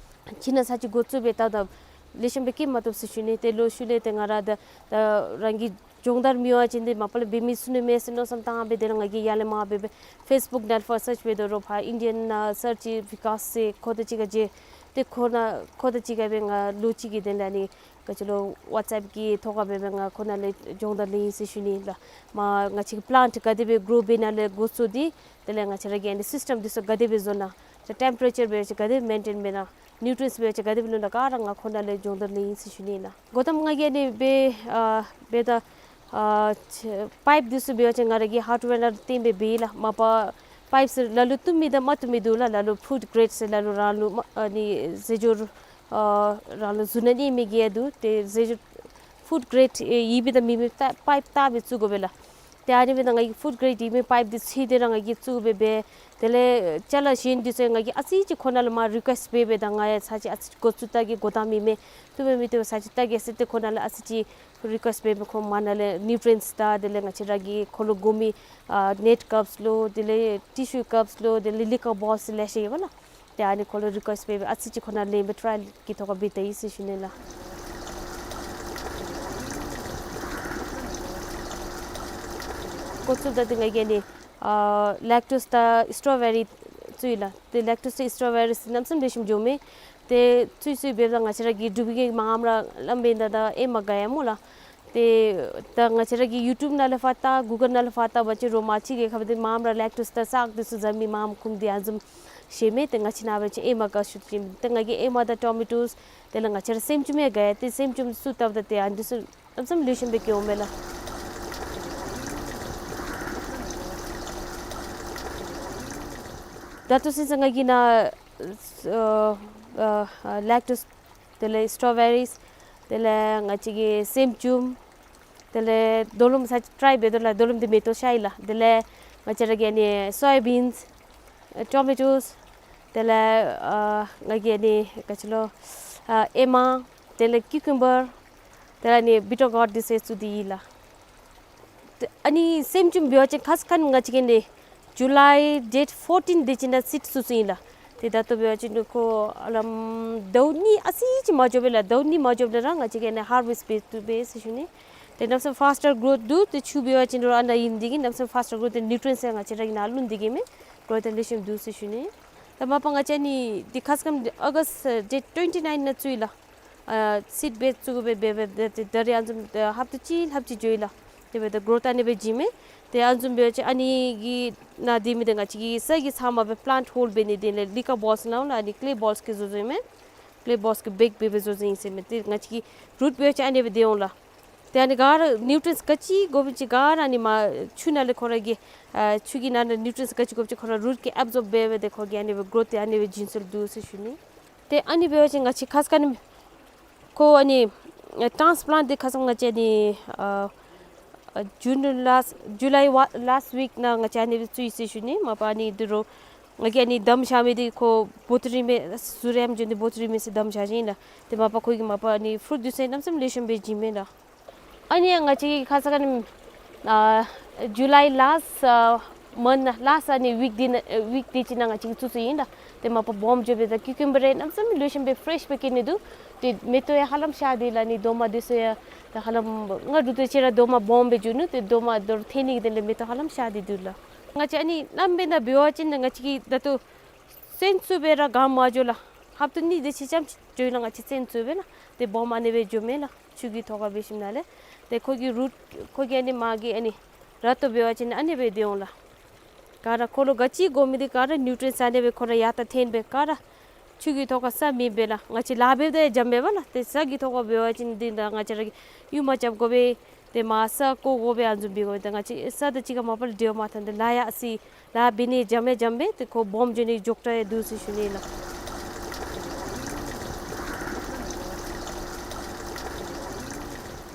ཁྱོད་ནཱ་ཚར་ཅིག་འགོ་བཙུགས་འབད་བལྟ་ད་ལེགས་ཤོམ་སྦེ་སྐྱེ་མ་བཏུབ་ཟེར་ཞུ་ནི། ཏེ་ལོག་ཤུལ་ལས་ཏེ་ང་ར་ད་ད་རང་གི་སྦྱོང་བརྡར་མི་ཡོང་བ་ཅིན་འདི་མ་པ་ལས་འབད་མི་ཚུགས་ནི་མས་ཟེར་མནོ་བསམ་བཏང་སྦེ་དེ་ལས་ང་གིས་ཡར་ལས་མར་འབད་འབད་ཕེསི་བུཀ་ནང་ལས་ཕར་སརཆ་འབད་དོ་རོགས་ཕར་ཨིན་ཌི་ཡན་ཨ་སརཆ་བི་ཀཱས་ཟེར་ཁོ་དང་གཅིག་ཁར་མཇལ། ཏེ་ཁོ་ན་ཁོ་དང་གཅིག་ཁར་སྦེ་ང་ལོ་གཅིག་གི་དོན་ལས་ཨ་ནི་ག་ཅི་ལོ་ཝཊསི་ཨེཔ་གི་ཐོག་ཁར་སྦེ་སྦེ་ང་ཁོ་ནང་ལས་སྦྱོང་བརྡར་ལེན་ཡི་ཟེར་ཞུ་ནི་ལགས། མ་ང་བཅས་ཀྱི་པི་ལེནཊ་ག་དེ་སྦེ་གྲོ་འབད་ནི་ལས་འགོ་བཙུགས་ཏེ་དེ་ལས་ང་བཅས་ར་གི་ཨ་ནི་སིསི་ཊེམ་འདི་ཚུ་ག་དེ་སྦེ་བཟོ་ནི། ཏེ་ཊེམ་པེ་རེ་ཅར་འབད་བ་ཅིན་ག་དེ་སྦེ་མེན་ཊེན་འབད་ནི། ནིའུ་ཊི་རེནསི་འབད་བ་ཅིན་ག་དེ་སྦེ་ལུ་ནི་ག་ར་ང་ཁོ་ནང་ལས་སྦྱོང་བརྡར་ལེན་ཡི་ཟེར་ཞུ་ནི་ལགས། འགོ་དང་པ་ང་གིས་ཨ་ནི་འབད་ཨ་འབདཝ་ད་ཨ་པའིཔ་འདི་ཚུ་འབད་བ་ཅིན་ང་ར་གིས་ཧརཌ་ཝེར་ནང་ལུ་བརྟེན་སྦེ་འབད་ཡི་ལགས། མ་པ་པའིཔ་ཚུ་ལ་ལུ་བཏུབ་མི་དང་མ་བཏུབ་མི་འདུག་ལགས། ལ་ལུ་ཕུཌ་གྲེཌ་ཟེར་ལ་ལུ་རང་ལུ་མ་ཨ་ནི་རྫས་སྦྱོར་ཨ་རང་ལུ་བཟོ་ནི་ཨིན་མི་གི་ཡང་འདུག། ཏེ་རྫས་སྦྱོར་ཕུཌ་གྲེཌ་ཨེ་ཡོད་མི་དང་མེད་མི་ད་པའིཔ་བལྟ་སྦེ་བཙུགས་དགོ་པས་ལགས། ཏེ་ཨ་ནི་འབདཝ་ད་ང་གིས་ཕུཌ་གྲེཌ་ཡོད་མི་པའིཔ་འདི་ཚུ་ཏེ་ར་ང་གིས་བཙུགས་སྦེ་འབད། དེ་ལས་ཅ་ལ་གཞན་འདི་ཚུ་ང་གིས་ཨ་ཙི་ཅིག་ཁོ་ནང་ལུ་མར་རི་ཀུ་ཨེསཊ་འབད་འབད་ད་ང་ཡང་ཚར་ཅིག་ཨ་ཙི་འགོ་བཙུགས་བལྟ་གེ། འགོ་དང་མེན་མེན་བཏུབ་པས་མི་བཏུབ་པས་ཚར་ཅིག་བལྟ་གེ་ཟེར་ཏེ་ཁོ་ནང་ལུ་ཨ་ཙི་ཅིག་རི་ཀུ་ཨེསཊ་འབད་འབད་ཁོ་མར་ནང་ལས་ནིའུ་ཊི་རེནསི་དང་དེ་ལས་ང་བཅས་ར་གི་ཁོ་ལུ་དགོ་མི་ཨ་ནེཊ་ཀབས་ལོ་དེ་ལས་ཊི་ཤུ་ཀབས་ལོ་དེ་ལས་ལི་ཀར་བོ་ཊལ་ལེ་ཤ་ཡོད་པས་ལགས། ཏེ་ཨ་ནི་ཁོ་ལུ་རི་ཀུ་ཨེསཊ་འབད་འབད་ཨ་ཙི་ཅིག་ཁོ་ནང་ལེན་སྦེ་ཊ་རའི་ཡལ་གྱི་ཐོག་ཁར་འབད་བལྟ་ཡི་ཟེར་ཞུ་ནི་ལགས། འགོ་བཙུགསཔ་ད་ཏེ་ང་གིས་ཨ་ནི་ཨ་ལེཀ་ཊོསི་དང་སི་ཊོ་བེ་རི་བཙུགས་ཡི་ལགས། ཏེ་ལེཀ་ཊོསི་དང་སི་ཊོ་བེ་རི་གནམ་མེད་ས་མེད་ལེགས་ཤོམ་འགྱོཝ་མས། ཏེ་བཙུགས་བཙུགས་འབདཝ་ད་ང་བཅས་ར་གི་འབྲུག་པའི་གི་མངམ་ར་བླམ་འབདཝ་ད་ད་ཨེ་མ་དགའ་ཡ་སྨོ་ལགས། ཏེ་ད་ང་བཅས་ར་གི་ཡུ་ཊུབ་ནང་ལས་ཕར་བལྟ་གུ་གཱལ་ནང་ལས་ཕར་བལྟ་བ་ཅིན་རོགས་མ་ཅིག་གིས་ཁ་བ་ཏེ་མངམ་ར་ལེཀ་ཊོསི་དང་སག་འདི་ཚུ་བཟའ་མི་མངམ་ཁུངས་འདི་ཨ་ནི་བཟུམ་ཤེས་མས། ཏེ་ང་བཅས་ནཱ་འབད་བ་ཅིན་ཨེ་མ་དགའ་ཤོས་ཅིག་ཏེ་ང་གིས་ཨེ་མ་དང་ཊོ་མེ་ཊོསི་དེ་ལས་ང་བཅས་ར་སེམ་ཅུམ་ཡང་དགའ་ཡ། ཏེ་སེམ་ཅུམ་བཙུགས་བལྟཝ་ད་ཏེ་ཨ་ནི་འདི་ཚུ་གནམ་མེད་ས་མེད་ལེགས་ཤོམ་སྦེ་སྐྱེཝ་མས་ལགས། ད་ལྟོ་ཚུན་ཚོད་ང་གིས་ནཱ་ཨ་ཨ་ལེཀ་ཊོསི་དེ་ལས་སི་ཊོ་བེ་རིས་དེ་ལས་ང་བཅས་ཀྱི་སེམ་ཅུམ་དེ་ལས་རྡོ་ལུམ་ཚར་ཅིག་ཊ་རའི་འབད་དོ་ལགས། རྡོ་ལུམ་འདི་མེ་ཏོག་ཤར་ཡི་ལགས། དེ་ལས་ང་བཅས་ར་གི་ཨ་ནི་སོ་ཡ་བིནསི་ཨེ་ཊོ་མེ་ཊོསི་དེ་ལས་ཨ་ང་གིས་ཨ་ནི་ག་ཅི་ལོ་ཨ་ཨེ་མ་དེ་ལས་ཀིའུ་ཀམ་བར་དེ་ལས་ཨ་ནི་བི་ཊར་གོརཌ་འདི་ཚུ་བཙུགས་ཏེ་ཡི་ལགས། ཏེ་ཨ་ནི་སེམ་ཅུམ་འབད་བ་ཅིན་ཁ་ཙ་ཁ་ཉིནམ་ང་བཅས་ཀྱིས་ཨ་ནི་ཇུ་ལའི་ཌེཊ་ཕོར་ཊིན་དེ་ཅིག་ནང་སིཌ་བཙུགས་བཙུགསཔ་ཨིན་ལགས། ཏེ་ད་ལྟོ་འབད་བ་ཅིན་ཁོ་ཨ་ལམ་ཟླཝ་གཉིས་ཨ་ཙི་ཅིག་མ་འགྱོ་བས་ལགས། ཟླཝ་གཉིས་མ་འགྱོཝ་ད་ར་ང་བཅས་ཀྱིས་ཨ་ནི་ཧར་ཝེསཊ་འབད་བཏུབ་པས་ཟེར་ཞུ་ནི། ཏེ་གནམ་མེད་ས་མེད་ཕཱསི་ཊར་གྲོཐ་འདུག། ཏེ་ཆུ་འབད་བ་ཅིན་རོགས་ཨ་ནཱ་ཨིན་དེ་གིས་གནམ་མེད་ས་མེད་ཕཱསི་ཊར་གྲོཐ། ཏེ་ནིའུ་ཊི་རེནསི་ཡང་ང་བཅས་ར་གིས་ནཱ་བླུགས་ཏེ་གིས་མས། གྲོཐ་ཡང་ལེགས་ཤོམ་འདུག་ཟེར་ཞུ་ནི། ད་མ་པ་ང་བཅས་ཨ་ནི་འདི་ཁ་ཙ་ཁ་ཉིནམ་ཨོ་གསཊ་ཌེཊ་ཊུ་ཝེན་ཊི་ནའིན་ནང་བཙུགས་ཡི་ལགས། ཨ་སིཌ་འབད་བཙུགས་སྦེ་འབད་འབད་འབད་ཏེ་ད་རེས་ཨ་ནི་བཟུམ་ཨ་ཧབ་ཏ་གཅིག་ལྷགཔ་ཅིག་འགྱོ་ཡི་ལགས། དེ་འབདཝ་ད་གྲོཐ་ཨ་ནི་སྦེ་བྱིན་མས། ཏེ་ཨ་ནི་བཟུམ་འབད་བ་ཅིན་ཨ་ནི་གི་ནང་སྡོད་མི་འདི་ང་བཅས་ཀྱིས་ས་གི་ཚབ་མ་སྦེ་པི་ལེནཊ་ཧོལཌ་འབད་ནི་དེ་ལས་ལི་ཀར་བོ་ཊལ་ནང་ལུ་ཨ་ནི་ཀེ་ལེ་བོ་ཊལ་གིས་བཟོ་བཟོཝ་ཨིན་མས། ཀེ་ལེ་བོ་ཊལ་གིས་བེཀ་འབད་འབད་བཟོ་བཟོཝ་ཨིན་ཟེར་མས། ཏེ་ང་བཅས་ཀྱི་རུཊ་འབད་བ་ཅིན་ཨ་ནི་སྦེ་སྡོད་འོང་ལགས། ཏེ་ཨ་ནི་ག་ར་ནིའུ་ཊི་རེནསི་ག་ཅི་དགོ་པ་ཅིན་ག་ར་ཨ་ནི་མར་ཆུ་ནང་ལས་ཁོ་ར་གི་ཨ་ཆུ་གི་ནང་ན་ནིའུ་ཊི་རེནསི་ག་ཅི་དགོ་པ་ཅིན་ཁོ་ར་རུཊ་གིས་ཨེབ་ཟོརབ་འབད་འབད་དེ་ཁོ་གི་ཨ་ནི་སྦེ་གྲོཐ་དེ་ཨ་ནི་སྦེ་བྱིན་སྲོལ་འདུག་ཟེར་ཞུ་ནི། ཏེ་ཨ་ནི་འབད་བ་ཅིན་ང་བཅས་ཁ་ཙ་ཁ་ཉིནམ་ཁོ་ཨ་ནི་ཨ་ཊཱནསི་པི་ལེནཊ་འདི་ཁ་ཙ་ང་བཅས་ཨ་ནི་ཨ་ཨ་ཇུན་ལཱསཊ་ཇུ་ལའི་ཝ་ལཱསཊ་ཝིཀ་ནང་ང་བཅས་ཨ་ནི་སྦེ་བཙུགས་ཡི་ཟེར་ཞུ་ནི། མ་པ་ཨ་ནི་འདི་རོགས་ང་གིས་ཨ་ནི་བསྡམས་བཞག་མི་འདི་ཁོ་བོ་ཊི་རི་མས་ཟུར་ཡང་འགྱོ་ནི་བོ་ཊི་རི་མས་ཟེར་བསྡམས་བཞག་ཅི་ཨིན་ལགས། ཏེ་མ་པ་ཁོ་གིས་མ་པ་ཨ་ནི་ཕུར་འདི་ཚུ་གནམ་མེད་ས་མེད་ལེགས་ཤོམ་སྦེ་བྱིན་མས་ལགས། ཨ་ནི་ཡང་ང་བཅས་ཀྱིས་ཁ་ཙ་ཁ་ཉིནམ་ཨ་ཇུ་ལའི་ལཱསཊ་ཨ་མནཐ་ལཱསཊ་ཨ་ནི་ཝིཀ་འདི་ནང་ཨ་ཝིཀ་འདི་ཅིག་ནང་ང་བཅས་ཀྱིས་བཙུགས་བཙུགསཔ་ཨིན་ལགས། ཏེ་མ་པ་སྦོམ་འགྱོ་སྦེ་ད་ཀིའུ་ཀམ་བར་རེ་གནམ་མེད་ས་མེད་ལེགས་ཤོམ་སྦེ་ཕེ་རེཤ་སྦེ་སྐྱེ་ནི་འདུག། ཏེ་མེ་ཏོག་ཡང་ཧ་ལམ་ཤར་ཏེ་ལགས། ཨ་ནི་རྡོག་མ་འདི་ཚུ་ཡང་ད་ཧ་ལམ་སྔར་དུས་ཏེ་ཅིག་ར་རྡོག་མ་སྦོམ་སྦེ་འགྱོ་ནུག། ཏེ་རྡོག་མ་མདོར་ཐོན་ནི་གི་དོན་ལས་མེ་ཏོག་ཧ་ལམ་ཤར་ཏེ་འདུག་ལགས། ང་བཅས་ཨ་ནི་ནམ་འབདན་འབད་བ་ཅིན་ང་བཅས་ཀྱིས་ད་ལྟོ་བཙེམ་བཙུགས་སྦེ་ར་ག་མ་འགྱོ་ལགས། ཧབ་ཏ་གཉིས་དེ་ཅིག་ཙམ་ཅིག་འགྱོ་ཡི་ལགས། ང་བཅས་བཙེམ་བཙུགས་སྦེ་ལགས། ཏེ་སྦོམ་ཨ་ནི་སྦེ་འགྱོཝ་མས་ལགས། ཆུ་གི་ཐོག་ཁར་སྦེ་ཞིནམ་ལས་ལགས། ཏེ་ཁོ་གི་རུཊ་ཁོ་གི་ཨ་ནི་མར་གྱི་ཨ་ནི་ར་ཏོ་འབད་བ་ཅིན་ཨ་ནི་སྦེ་སྡོད་འོང་ལགས། ག་ར་ཁོ་ལུ་ག་ཅི་དགོ་མི་འདི་ག་ར་ནིའུ་ཊི་རེནསི་ཨ་ནི་སྦེ་ཁོ་ར་ཡར་ད་ཐོན་སྦེ་ག་ར་ཆུ་གི་ཐོག་ཁར་ས་མེདཔ་སྦེ་ལགས། ང་བཅས་ལཱ་འབདཝ་ད་ཡང་འཇམ་པས་པ་ལགས། ཏེ་ས་གི་ཐོག་ཁར་འབད་བ་ཅིན་འདི་ད་ང་བཅས་ར་གིས་ཡུར་མ་རྐྱབ་དགོ་པས། ཏེ་མར་ས་བརྐོ་དགོ་པས། ཨ་ནི་བཟུམ་འབད་དགོ་པས། ཏེ་ང་བཅས་ས་དང་གཅིག་ཁར་མ་པ་ལས་འབྲེལ་བ་མ་བཏང་། ཏེ་ལཱ་ཡང་ཨ་ཙི་ལཱ་འབད་ནི་འཇམ་ཡང་འཇམ་པས། ཏེ་ཁོ་སྦོམ་འགྱོ་ནི་མགྱོགས་དྲགས་ཡང་འདུག་ཟེར་ཞུ་ནི་ལགས།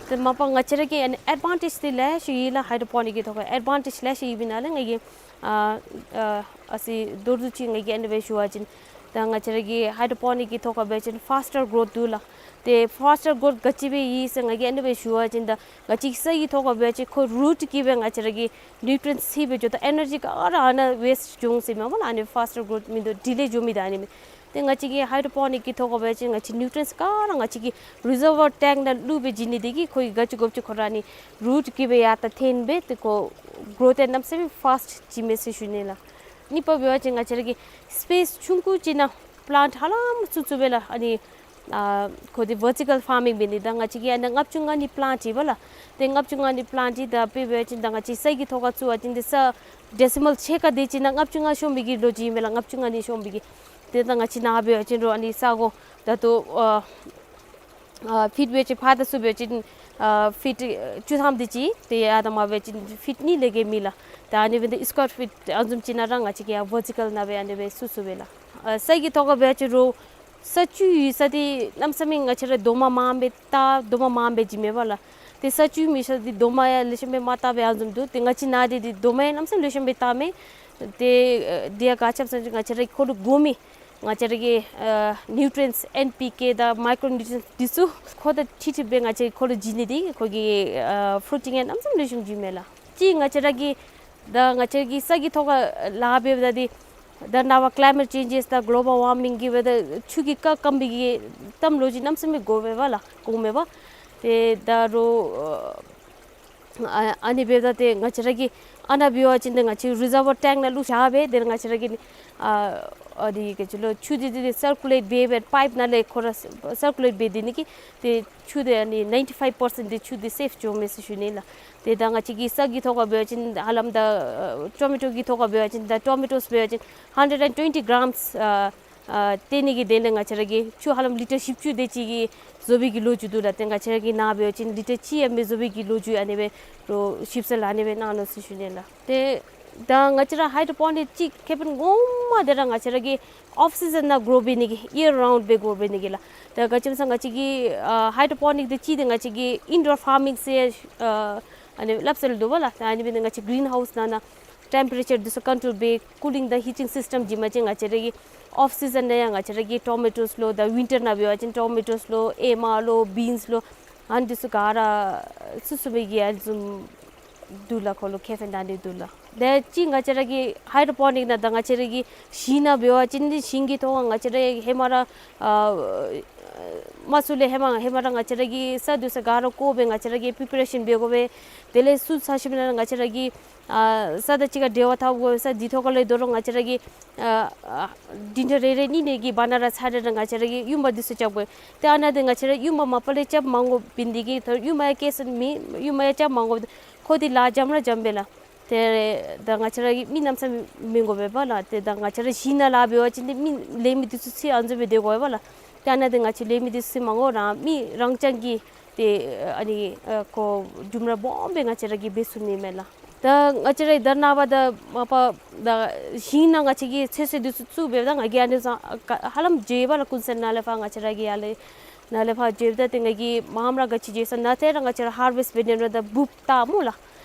ཏེ་མ་པ་ང་བཅས་ར་གི་ཨ་ནི་ཨེཌ་ཝཱན་ཊེཇ་འདི་ལེ་ཤ་ཡོད་ལགས། ཧའི་ཌོ་པོ་ནིག་གི་ཐོག་ཁར་ཨེཌ་ཝཱན་ཊེཇ་ལེ་ཤ་ཡོད་པའི་ནང་ལས་ང་གིས་ཨ་ཨ་ཨ་ཙི་མདོར་བསྡུས་ཅིག་ང་གིས་ཨ་ནི་སྦེ་ཞུ་བ་ཅིན་ད་ང་བཅས་ར་གི་ཧའི་ཌོ་པོ་ནིག་གི་ཐོག་ཁར་འབད་བ་ཅིན་ཕཱསི་ཊར་གྲོཐ་འདུག་ལགས། ཏེ་ཕཱསི་ཊར་གྲོཐ་ག་ཅི་སྦེ་ཡོད་ཟེར་ང་གིས་ཨ་ནི་སྦེ་ཞུ་བ་ཅིན་ད་ང་བཅས་ས་གི་ཐོག་ཁར་འབད་བ་ཅིན་ཁོ་རུཊ་གིས་སྦེ་ང་བཅས་ར་གི་ནིའུ་ཊི་རེནསི་ཚུ་སྦེ་འགྱོ། ད་ཨེ་ནར་ཇི་ག་ར་ཨ་ནཱ་ཝེསཊ་འགྱོ་འོང་ཟེར་མས་པ་ལགས། ཨ་ནི་ཕཱསི་ཊར་གྲོཐ་མིན་འདུག། ཌི་ལེ་འགྱོ་མི་འདི་ཨ་ནི་མས། ཏེ་ང་བཅས་ཀྱི་ཧའི་ཌོ་པོ་ནིག་གི་ཐོག་ཁར་འབད་བ་ཅིན་ང་བཅས་ནིའུ་ཊི་རེནསི་ག་ར་ང་བཅས་ཀྱི་རི་ཛར་བར་ཊེངཀ་ནང་བླུགས་སྦེ་བྱིན་ནི་དེ་གིས་ཁོ་གིས་ག་ཅི་དགོཔ་ཅིག་ཁོ་ར་ཨ་ནི་རུཊ་གིས་སྦེ་ཡར་ད་ཐོན་སྦེ་ཏེ་ཁོ་གྲོཐ་ཡང་གནམ་མེད་ས་མེད་ཕཱསི་ཊི་བྱིན་མས་ཟེར་ཞུ་ནི་ལགས། གཉིས་པ་འབད་བ་ཅིན་ང་བཅས་ར་གི་སི་པེསི་ཆུང་ཀུ་ཅིག་ནང་ པ་ལེནཊ་ཧ་ལམ་བཙུགས་བཙུགསཔ་སྦེ་ལགས། ཨ་ནི་ཨ་ཁོ་འདི་ཝར་ཊི་ཀལ་ཕར་མིང་འབད་ནི། ད་ང་བཅས་ཀྱིས་ཨ་ནཱ་ལྔ་བཅུ་ང་གཉིས་པ་ལེནཊ་ཅིག་འབད་ལགས། ཏེ་ལྔ་བཅུ་ང་གཉིས་པ་ལེནཊ་ཅིག་ད་དཔེ་འབད་བ་ཅིན་ད་ང་བཅས་ས་གི་ཐོག་ཁར་བཙུགས་པ་ཅིན་ཏེ་ས་ཌེ་སི་མལ་ཕྱེད་ཀ་དེ་ཅིག་ནང་ལྔ་བཅུ་ང་ཤོང་མི་གི་ལོ་རྒྱུས་ཨིན་མས་ལགས། ལྔ་བཅུ་ང་གཉིས་ཤོང་མི་གི། ཏེ་ད་ང་བཅས་ནཱ་འབད་བ་ཅིན་རོགས་ཨ་ནི་ས་གོ་ད་ལྟོ་ཨ་ཨ་ཕིཊ་འབད་བ་ཅིན་ཕར་དང་ཚུར་འབད་བ་ཅིན་ཨ་ཕིཊ་བཅུ་ཐམ་དེ་ཅིག། ཏེ་ཡར་དང་མར་འབད་བ་ཅིན་ཕིཊ་གཉིས་ལས་བརྒལ་མེད་ལགས། ད་ཨ་ནི་འབདཝ་ད་སི་ཀོར་ཕིཊ་ཨ་བཟུམ་ཅིག་ནང་ར་ང་བཅས་ཀྱིས་ཡར་ཝར་ཊི་ཀལ་ནང་སྦེ་ཨ་ནི་སྦེ་བཙུགས་བཙུགསཔ་སྦེ་ལགས། ཨ་ས་གི་ཐོག་ཁར་འབད་བ་ཅིན་རོགས་ས་བཅུད་ཡོད་ས་འདི་གནམ་མེད་ས་མེད་ང་བཅས་ར་རྡོག་མ་མངམ་སྦེ་བཏགས། རྡོག་མ་མངམ་སྦེ་བྱིནམ་མས་པ་ལགས། ཏེ་ས་བཅུད་མེད་ས་འདི་རྡོག་མ་ཡང་ལེགས་ཤོམ་སྦེ་མ་བཏགས་པར་ཨ་བཟུམ་འདུག། ཏེ་ང་བཅས་ནཱ་འདི་འདི་རྡོག་མ་ཡང་གནམ་མེད་ས་མེད་ལེགས་ཤོམ་སྦེ་བཏགས་མས། ཏེ་ཨ་འདི་ཡང་ག་ཅི་སྨོ་ཟེར་བ་ཅིན་ང་བཅས་ར་ཁོ་ལུ་དགོ་མི་ང་བཅས་ར་གི་ཨ་ནིའུ་ཊི་རི་ཡེནཊསི་ཨེན་པི་ཀེ་དང་མའི་ཀྲོ་ནིའུ་ཊི་རི་ཡེནཊསི་འདི་ཚུ་ཁོ་དང་འཁྲིལ་འཁྲིལ་སྦེ་ང་བཅས་ཁོ་ལུ་བྱིན་ནི་འདི་ཁོ་གི་ཨ་ཕུ་རུ་ཊིང་ཡང་གནམ་མེད་ས་མེད་ལེགས་ཤོམ་བྱུངམ་མས་ལགས། ཅིག་ང་བཅས་ར་གི་ད་ང་བཅས་ཀྱིས་ས་གི་ཐོག་ཁར་ལཱ་འབདཝ་ད་འདི་ད་ནངས་པ་ཀི་ལའི་མེཊ་ཅེན་ཇེསི་དང་གི་ལོ་བཱལ་ཝར་མིང་གིས་འབདཝ་ད་ཆུ་གི་རྐ་སྐམ་པའི་གི་གཏམ་ལོ་རྒྱུས་གནམ་མེད་ས་མེད་གོ་མས་པ་ལགས། གོ་མས་པ། ཏེ་ད་རོགས་ཨ་ཨ་ནི་འབདཝ་ད་ཏེ་ང་བཅས་ར་གིས་ཨ་ནཱ་འབད་བ་ཅིན་ཏེ་ང་བཅས་རི་ཛར་བར་ཊེངཀ་ནང་ལུ་བཞག་སྦེ་ཏེ་ང་བཅས་ར་གིས་ཨ་ཨ་འདི་ག་ཅི་ལོ་ཆུ་འདི་འདི་སར་ཀུ་ལེཊ་འབད་སྦེ་པའིཔ་ནང་ལས་ཁོ་ར་སར་ཀུ་ལེཊ་འབད་དེ་ནི་གི་ཏེ་ཆུ་འདི་ཨ་ནི་ནའིན་ཊི་ཕའིབ་པར་སེནཊ་འདི་ཆུ་འདི་སེབ་འགྱོཝ་མས་ཟེར་ཞུ་ནི་ལགས། ཏེ་ད་ང་བཅས་ཀྱི་ས་གི་ཐོག་ཁར་འབད་བ་ཅིན་ཧ་ལམ་ད་ཨ་ཊོ་མེ་ཊོ་གི་ཐོག་ཁར་འབད་བ་ཅིན་ད་ཊོ་མེ་ཊོས་འབད་བ་ཅིན་ཧན་ཌེཌ་ཨེནཌ་ཊུ་ཝེན་ཊི་གྲམས་ཨ་ཨ་སྟོན་ནི་གི་དོན་ལས་ང་བཅས་ར་གིས་ཆུ་ཧ་ལམ་ལི་ཊར་བཞི་བཅུ་དེ་ཅིག་གི་བཟོ་བའི་གི་ལོ་རྒྱུས་འདུག་ལགས། ཏེ་ང་བཅས་ར་གི་ནཱ་འབད་བ་ཅིན་ལི་ཊར་གཅིག་ཡང་མི་བཟོ་བའི་གི་ལོ་རྒྱུས་ཨ་ནི་སྦེ་རོགས་ཞིབ་འཚོལ་ཨ་ནི་སྦེ་གནང་ནུག་ཟེར་ཞུ་ནི་ལགས། ཏེ་ད་ང་བཅས་ར་ཧའི་ཌོ་པོ་ནིཀ་ཅིག་ཁེ་ཕན་ངོ་མ་འདི་ར་ང་བཅས་ར་གིས་ཨོཕ་སི་ཛན་ནང་གྲོ་འབད་ནི་གི་ཡིར་རའུནཌ་སྦེ་གྲོ་འབད་ནི་གི་ལགས། ད་ག་ཅི་སྨོ་ཟེར་བ་ཅིན་ང་བཅས་ཀྱི་ཨ་ཧའི་ཌོ་པོ་ནིཀ་འདི་ཅིག་འདི་ང་བཅས་ཀྱི་ཨིན་ཌོར་ཕར་མིང་ཟེར་ཨ་ཨ་ནི་སླབ་སྲོལ་འདུག་པ་ལགས། ད་ཨ་ནི་འབད་ནི་ང་བཅས་གྲིན་ཧའུསི་ནང་ན་ཊེམ་པ་རེ་ཅར་འདི་ཚུ་ཀོན་ཊོལ་འབད་ཀུ་ལིང་དང་ཧི་ཊིང་སིསི་ཊེམ་བྱིན་པ་ཅིན་ང་བཅས་ར་གིས་ཨོཕ་སི་ཛན་ནང་ཡང་ང་བཅས་ར་གིས་ཊོ་མེ་ཊོས་ལོ་ད་ཝིན་ཊར་ནང་འབད་བ་ཅིན་ཊོ་མེ་ཊོས་ལོ་ཨེ་མ་ལོ་བིནསི་ལོ་ཨ་ནི་འདི་ཚུ་ག་ར་ཚུ་ཚུ་སྦེ་གི་ཨ་ནི་བཟུམ་འདུག་ལགས། ཁོ་ལུ་ཁེ་ཕན་ད་ནི་འདུག་ལགས། ད་ཅི་ང་བཅས་ར་གི་ཧའི་ཌོ་པོ་ནིཀ་ནང་ད་ང་བཅས་ར་གི་ཞིང་ནང་འབད་བ་ཅིན་ཏེ་ཞིང་གི་ཐོག་ང་བཅས་ར་ཧེ་མ་ར་ཨ་མ་ཚུ་ལས་ཧེ་མ་ཧེ་མ་ར་ང་བཅས་ར་གི་ས་འདི་ཚུ་ག་ར་བརྐོ་སྦེ་ང་བཅས་ར་གིས་པི་པེ་རེ་ཤཱན་འབད་དགོ་པས། དེ་ལས་སོ་ཚར་ཞིནམ་ལས་ང་བཅས་ར་གིས་ཨ་ས་དང་གཅིག་ཁར་འབྲེལ་བ་འཐབ་དགོ་པས། ས་འདི་ཐོག་ཁ་ལས་དོ་རུང་ང་བཅས་ར་གིས་ཨ་ཨ་འདི་འདྲ་རེ་རེ་གཉིས་གཉིས་ཀྱི་བར་ན་ར་ཚར་རེ་ར་ང་བཅས་ར་གིས་ཡུམ་བ་འདི་ཚུ་རྐྱབ་དགོ་པས། ཏེ་ཨ་ནཱ་འདི་ང་བཅས་ར་ཡུམ་བ་མ་པ་ལས་རྐྱབ་མ་དགོ་པའི་འདི་གིས་ད་ཡུམ་བ་ཡང་སྐྱེ་ས་མེད། ཡུམ་བ་ཡང་རྐྱབ་མ་དགོ། ཁོ་འདི་ལཱ་འཇམ་ར་འཇམ་པས་ལགས། ཏེ་ད་ང་བཅས་ར་གིས་མི་གནམ་མེད་ས་མེད་མི་དགོ་པས་པ་ལགས། ཏེ་ད་ང་བཅས་ར་ཞིང་ནང་ལཱ་འབད་བ་ཅིན་ཏེ་མི་ལེན་མི་འདི་ཚུ་ཚུ་ཨ་ནི་བཟུམ་སྦེ་སྡོད་དགོ་པས་པ་ལགས། ཏེ་ཨ་ནཱ་འདི་ང་བཅས་ལེན་མི་འདི་ཚུ་མ་དགོ་རང་མི་རང་རྐྱང་གིས་ཏེ་ཨ་ནི་ཨ་ཁོ་ལྗུམ་ར་སྦོམ་སྦེ་ང་བཅས་ར་གིས་འབད་ཚུགས་ནི་མས་ལགས། ད་ང་བཅས་ར་ད་ནངས་པ་ད་མ་པ་ད་ཞིང་ནང་ང་བཅས་ཀྱིས་ཚོད་བསྲེ་འདི་ཚུ་བཙུགས་འབདཝ་ད་ང་གིས་ཨ་ནི་ཚུ་ཧ་ལམ་བརྗེད་པ་ལགས། ཀུན་གསལ་ནང་ལས་ཕར་ང་བཅས་ར་གིས་ཡར་ལས་ནང་ལས་ཕར་བརྗེདཔ་ད་ཏེ་ང་གིས་མངམ་ར་ག་ཅི་བརྗེད་སོང་ན་ཏེ་ར་ང་བཅས་ར་ཧར་ཝེསཊ་འབད་ནི་ར་ད་འབུཔ་བཏགས་སྨོ་ལགས།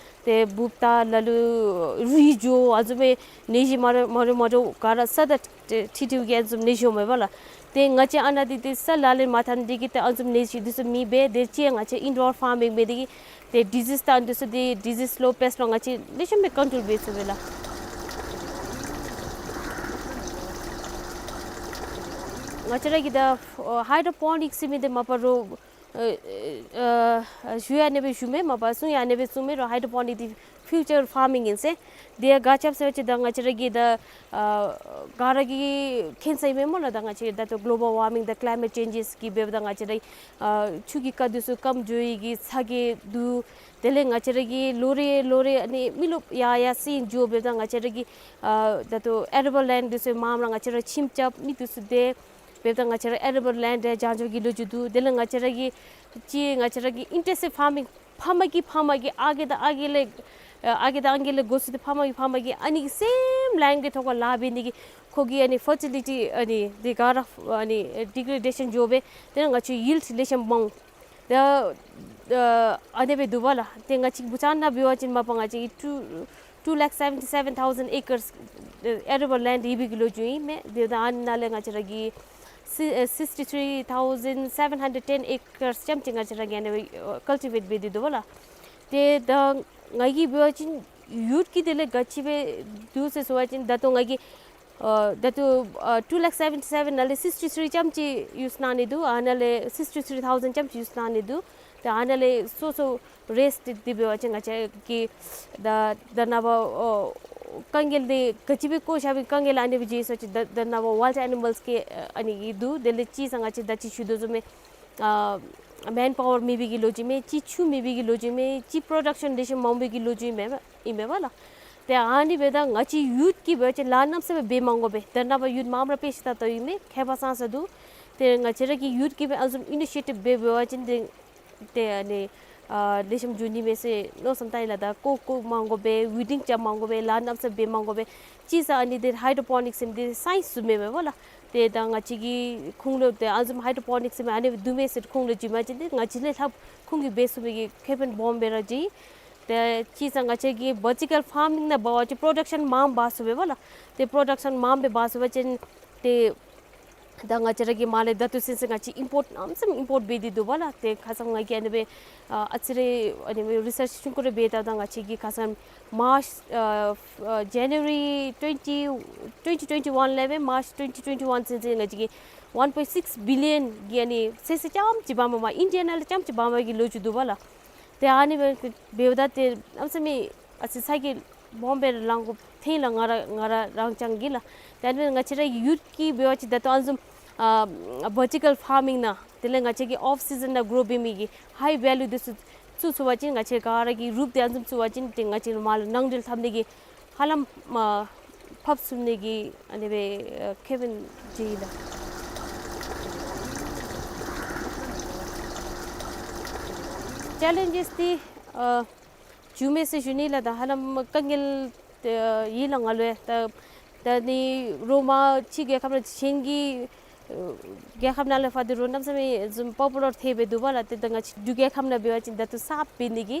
ཏེ་འབུཔ་བཏགས་ལ་ལུ་རུལ་འགྱོ་ཨ་ནི་བཟུམ་སྦེ་ནད་གཞི་མ་འདྲཝ་མ་འདྲཝ་མ་འདྲཝ་ག་ར་ས་དང་འཁྲིལ་འཁྲིལ་གི་ཨ་ནི་བཟུམ་ནད་གཞི་འོང་མས་པ་ལགས། ཏེ་ང་བཅས་ཨ་ནཱ་འདི་ཏེ་ས་ལག་ལེན་མ་འཐབ་ནི་འདི་གིས་ཏེ་ཨ་ནི་བཟུམ་ནད་གཞི་འདི་ཚུ་མེད་པས། དེ་ཅིག་ང་བཅས་ཨིན་ཌོར་ཕར་མིང་འབད་ནི་འདི་གིས་ཏེ་ཌི་ཟིས་དང་འདི་ཚུ་འདི་ཌི་ཟིས་ལོ་པེསཊ་ལོ་ང་བཅས་ལེགས་ཤོམ་སྦེ་ཀོན་ཊོལ་འབད་ཚུགས་པས་ལགས། ང་བཅས་ར་གི་ད་ཨ་ཧའི་ཌོ་པོ་ནིཀ་ཟེར་མི་འདི་མ་པ་རོགས་ཨ་ཨ་ཞུ་ཡང་ཨ་ནི་སྦེ་ཞུ་མས། མ་པ་གསུང་ཡང་ཨ་ནི་སྦེ་གསུང་མས། རོགས་ཧའི་ཌོ་པོ་ནིཀ་འདི་ཕིའུ་ཅར་ཕར་མིང་ཨིན་ཟེར། དེ་ཡང་ག་ཅི་སྨོ་ཟེར་བ་ཅིན་ད་ང་བཅས་ར་གི་ད་ཨ་ག་ར་གིས་མཁྱེན་ས་ཨིན་མས་སྨོ་ལགས། ད་ང་བཅས་ད་ལྟོ་གི་ལོ་བཱལ་ཝར་མིང་དང་ཀི་ལའི་མེཊ་ཅེན་ཇེསི་གིས་འབདཝ་ད་ང་བཅས་ར་ཨ་ཆུ་གི་རྐ་འདི་ཚུ་སྐམ་འགྱོ་ཡི་གི་ཚ་གྱང་འདུག། དེ་ལས་ང་བཅས་ར་གི་ལོ་རེ་ལོ་རེ་ཨ་ནི་མི་རློབས་ཡར་ཡར་སེང་འགྱོ་འབདཝ་ད་ང་བཅས་ར་གི་ཨ་ད་ལྟོ་ཨེ་རེ་བཱལ་ལེནཌ་འདི་ཚུ་མངམ་ར་ང་བཅས་ར་ཁྱིམ་རྐྱབ་མི་འདི་ཚུ་དེ་འབདཝ་ད་ང་བཅས་ར་ཨེ་རེ་བཱལ་ལེནཌ་ཡང་བྱང་ཆུབ་ཀྱི་ལོ་རྒྱུས་འདུག། དེ་ལས་ང་བཅས་ར་གི་ཅིག་ང་བཅས་ར་གི་ཨིན་ཊེན་སིབ་ཕར་མིང་ཕ་མ་གི་ཕ་མ་གི་ཨ་རྒས་དང་ཨང་རྒས་ལས་ཨ་རྒས་དང་ཨང་རྒས་ལས་འགོ་བཙུགས་ཏེ་ཕ་མ་གི་ཕ་མ་གི་ཨ་ནི་གི་སེམ་ལཱའིན་གི་ཐོག་ཁར་ལཱ་འབད་ནི་གིས་ཁོ་གི་ཨ་ནི་ཕར་ཊི་ལི་ཊི་ཨ་ནི་འདི་ག་ར་ཨ་ནི་ཌི་གྲེ་ཌེ་ཤཱན་འགྱོ་སྦེ་དེ་ལས་ང་བཅས་ཡིལཌ་ལེགས་ཤོམ་མང་། ད་ཨ་ཨ་ནི་སྦེ་འདུག་པ་ལགས། ཏེ་ང་བཅས་ཀྱི་བུ་ཆུ་ནང་འབད་བ་ཅིན་མ་པ་ང་བཅས་ཀྱི་two two lakh seventy seven thousand acres ཨེ་རེ་བཱལ་ལེནཌ་ཡོད་པའི་གི་ལོ་རྒྱུས་ཨིན་མས། དེ་ད་ཨ་ནཱ་ལས་ང་བཅས་ར་གིས་སི་ཨ་sixty three thousand seven hundred ten acres ཙམ་ཅིག་ང་བཅས་ར་གིས་ཨ་ནི་སྦེ་ཨ་ཀལ་ཊི་ཝེཊ་འབད་དེ་འདུག་པ་ལགས། ཏེ་ད་ང་གིས་འབད་བ་ཅིན་ཡུལ་གྱི་དེ་ལས་ག་ཅི་སྦེ་འདུག་ཟེར་ཟེར་བ་ཅིན་ད་ལྟོ་ང་གིས་ཨ་ད་ལྟོ་ཨ་two lakh seventy seven ནང་ལས་sixty three ཙམ་ཅིག་ཡུས་གནང་ནི་འདུག། ཨ་ནཱ་ལས་sixty three thousand ཙམ་ཅིག་ཡུས་གནང་ནི་འདུག། ཏེ་ཨ་ནཱ་ལས་སོ་སོ་རེསཊ་འདི་འབད་བ་ཅིན་ང་བཅས་ཀྱིས་ད་ད་ནངས་པ་ཨོ་ དཀའ་ངལ་འདི་ག་ཅི་སྦེ་བཀོ་བཞག་པའི་དཀའ་ངལ་ཨ་ནི་སྦེ་འགྱོ་ཡི་ཟེར་བ་ཅིན་ད་ད་ནཱ་བ་ཝའིལཌ་ཨེ་ནི་མཱལསི་གི་ཨ་ནི་གི་འདུག། དེ་ལས་ཅིག་ཟེར་ང་བཅས་ད་ཅི་ཞུ་དོ་བཟུམ་སྦེ་ཨ་མེན་པ་ཝར་མེད་པའི་གི་ལོ་རྒྱུས་མས། ཅིག་ཆུ་མེད་པའི་གི་ལོ་རྒྱུས་མས། ཅིག་པྲོ་ཌག་ཤཱན་ལེ་ཤ་མང་པའི་གི་ལོ་རྒྱུས་མས་ཨིན་པས་པ་ལགས། ཏེ་ཨ་ནི་འབདཝ་ད་ང་བཅས་ཡུཐ་ཀྱིས་འབད་བ་ཅིན་ལཱ་གནམ་མེད་ས་མེད་འབད་མ་དགོ་པས། ད་ནཱ་བ་ཡུཐ་མངམ་ར་དཔེ་ཤ་ད་ལྟོ་ཨིན་མས། ཁྱད་པར་ཙང་ཙ་འདུག། ཏེ་ང་བཅས་ར་གི་ཡུཐ་ཀྱིས་སྦེ་ཨ་ནི་བཟུམ་ཨི་ནི་ཤི་ཡེ་ཊིབ་འབད་འབད་བ་ཅིན་ཏེ་ཏེ་ཨ་ནི་ཨ་ལེགས་ཤོམ་འགྱོ་ནི་མས་ཟེར་མནོ་བསམ་བཏང་ཡི་ལགས། ད་བཀོ་བཀོ་མ་དགོ་པས། ཝི་ཌིང་རྐྱབ་མ་དགོ་པས། ལཱ་གནམ་མེད་ས་མེད་འབད་མ་དགོ་པས། ཅིག་ཟེར་ཨ་ནི་འདི་ཧའི་ཌོ་པོ་ནིཀསི་ཟེར་མི་འདི་སའེནསི་བཟུམ་མས་པ་ལགས། ཏེ་ད་ང་བཅས་ཀྱི་ཁུངས་ལུ་ཏེ་ཨ་ནི་བཟུམ་ཧའི་ཌོ་པོ་ནིཀསི་ཟེར་མི་ཨ་ནི་འདུག་མས་ཟེར་ཁུངས་ལུ་འགྱོ་བ་ཅིན་ཏེ་ང་བཅས་ལས་ལྷག་ཁུངས་ཀྱིས་འབད་ཚུགས་མི་གི་ཁེ་ཕན་སྦོམ་སྦེ་ར་ཅིག། ཏེ་ཅིག་ཟེར་ང་བཅས་ཀྱི་ཝར་ཊི་ཀལ་ཕར་མིང་ནང་འབད་བ་ཅིན་པྲོ་ཌག་ཤཱན་མངམ་འབག་ཚུགས་པས་པ་ལགས། ཏེ་པྲོ་ཌག་ཤཱན་མངམ་སྦེ་འབག་ཚུགས་པ་ཅིན་ཏེ་ད་ང་བཅས་ར་གིས་མར་ལས་ད་ལྟོ་ཚུན་ཚོད་ང་བཅས་ཨིམ་པོརཊ་གནམ་མེད་ས་མེད་ཨིམ་པོརཊ་འབད་དེ་འདུག་པ་ལགས། ཏེ་ཁ་ཙ་ང་གིས་ཨ་ནི་སྦེ་ཨ་ཨ་ཙི་རེ་ཨ་ནི་སྦེ་རི་སརཆ་ཆུང་ཀུ་རེ་འབད་ད་ད་ང་བཅས་ཀྱིས་ཁ་ཙ་མཱརཆ་ཨ་ཨ་ཇ་ནུ་ཝ་རི་ཊུ་ཝེན་ཊི་ཊུ་ཝེན་ཊི་ཊུ་ཝེན་ཊི་ཝཱན་ལས་སྦེ་མཱརཆ་ཊུ་ཝེན་ཊི་ཊུ་ཝེན་ཊི་ཝཱན་ཚུན་ཚོད་ང་བཅས་ཀྱིས་ཝཱན་པོའིནཊི་སིཀསི་བི་ལི་ཡཱན་གྱི་ཨ་ནི་ཚོད་བསྲེ་རྐྱངམ་ཅིག་འབག་མ་མ་ཨིན་ཌི་ཡ་ནང་ལས་རྐྱངམ་ཅིག་འབག་མ་གི་ལོ་རྒྱུས་འདུག་པ་ལགས། ཏེ་ཨ་ནི་སྦེ་འབདཝ་ད་ཏེ་གནམ་མེད་ས་མེད་ཨ་ཙི་ཚ་གྱང་སྦོམ་སྦེ་ལང་དགོཔ་ཐོན་ཡི་ལགས། ང་ར་ང་ར་རང་རྐྱང་གིས་ལགས། ཏེ་ཨ་ནི་ང་བཅས་ར་ཡུཐ་ཀྱིས་འབད་བ་ཅིན་ད་ལྟོ་ཨ་ནི་བཟུམ་ཨ་ཝར་ཊི་ཀལ་ཕར་མིང་ནང་དེ་ལས་ང་བཅས་ཀྱི་ཨོཕ་སི་ཛན་ནང་གྲོ་འབད་མི་གི་ཧའི་ཝེ་ལུ་འདི་ཚུ་བཙུགས་ཚུགས་པ་ཅིན་ང་བཅས་ག་ར་གིས་རོགས་ཏེ་ཨ་ནི་བཟུམ་བཙུགས་པ་ཅིན་ཏེ་ང་བཅས་མར་ལས་ནང་འགྲུལ་འཐབ་ནི་གི་ཧ་ལམ་ཨ་ཕབ་ཚུགས་ནི་གི་ཨ་ནི་སྦེ་ཨ་ཁེ་ཕན་ཅིག་ཨིན་ལགས། ཅེ་ལེན་ཇེསི་འདི་ཨ་བྱུང་མས་ཟེར་ཞུ་ནི་ལགས། ད་ཧ་ལམ་དཀའ་ངལ་ཨ་ཡོད་ལགས་ང་ལུ་ཡང་། ད་ད་ནི་རོགས་མར་ཕྱི་རྒྱལ་ཁབ་ནང་གཞན་གྱི་ཨ་རྒྱལ་ཁབ་ནང་ལས་ཕར་འདི་རོགས་གནམ་མེད་ས་མེད་བཟུམ་པོ་པུ་ལར་ཐལ་སྦེ་འདུག་པ་ལགས། ཏེ་ད་ང་བཅས་འབྲུག་རྒྱལ་ཁབ་ནང་འབད་བ་ཅིན་ད་ལྟོ་གསརཔ་འབད་ནི་གི་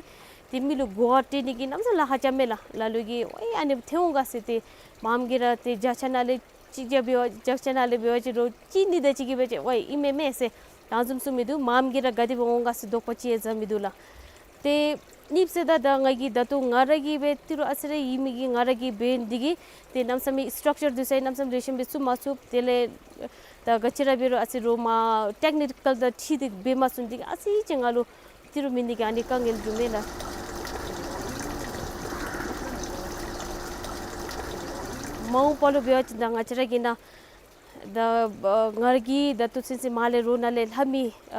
ཏེ་མི་ལུ་གོ་བ་སྤྲོད་ནི་གི་གནམ་མེད་ས་མེད་ལཱ་ཁག་རྐྱབ་མས་ལགས། ལ་ལུ་གིས་ཝའེ་ཨ་ནི་ཐོན་འོང་ག་ཟེར། ཏེ་མངམ་གིས་ར་ཏེ་བརྒྱ་ཆ་ནང་ལས་གཅིག་བརྒྱ་འབད་བ་བརྒྱ་ཆ་ནང་ལས་འབད་བ་ཅིན་རོགས་གཅིག་གཉིས་དེ་ཅིག་གིས་འབད་བ་ཅིན་ཝའེ་ཨིན་མས་མས་ཟེར་ད་ཨ་ནི་བཟུམ་གསུངས་མི་འདུག། མངམ་གིས་ར་ག་དེ་སྦེ་འོང་ག་ཟེར་དོགས་པ་ཅིག་ཡང་ཟ་མི་འདུག་ལགས། ཏེ་གཉིས་པ་ཟེརཝ་ད་ད་ང་གིས་ད་ལྟོ་ང་ར་གིས་འབད་ཏི་རུ་ཨ་ཙི་རེ་ཨིན་མི་གིས་ང་ར་གིས་འབད་ནི་འདི་གིས་ཏེ་གནམ་མེད་ས་མེད་སི་ཊྲག་ཅར་འདི་ཚུ་གནམ་མེད་ས་མེད་ལེགས་ཤོམ་སྦེ་བཙུགས་མ་ཚུགས། དེ་ལས་ད་ག་ཅི་ར་འབད་རུང་ཨ་ཙི་རོགས་མར་ཊེཀ་ནི་ཀལ་དང་འཁྲིལ་ཏེ་འབད་མ་ཚུགས་ནི་འདི་གིས་ཨ་ཙི་ཅིག་ང་ལུ་ཏི་རུ་མེད་ནི་གི་ཨ་ནི་དཀའ་ངལ་འབྱུངམ་མས་ལགས། མ་འོངས་པ་ལུ་འབད་བ་ཅིན་ད་ང་བཅས་ར་གི་ནཱ་ད་ཨ་ང་ར་གིས་ད་ལྟོ་ཚུན་ཚོད་མར་ལས་རོགས་ནཱ་ལས་ལྷབ་མི་ཨ་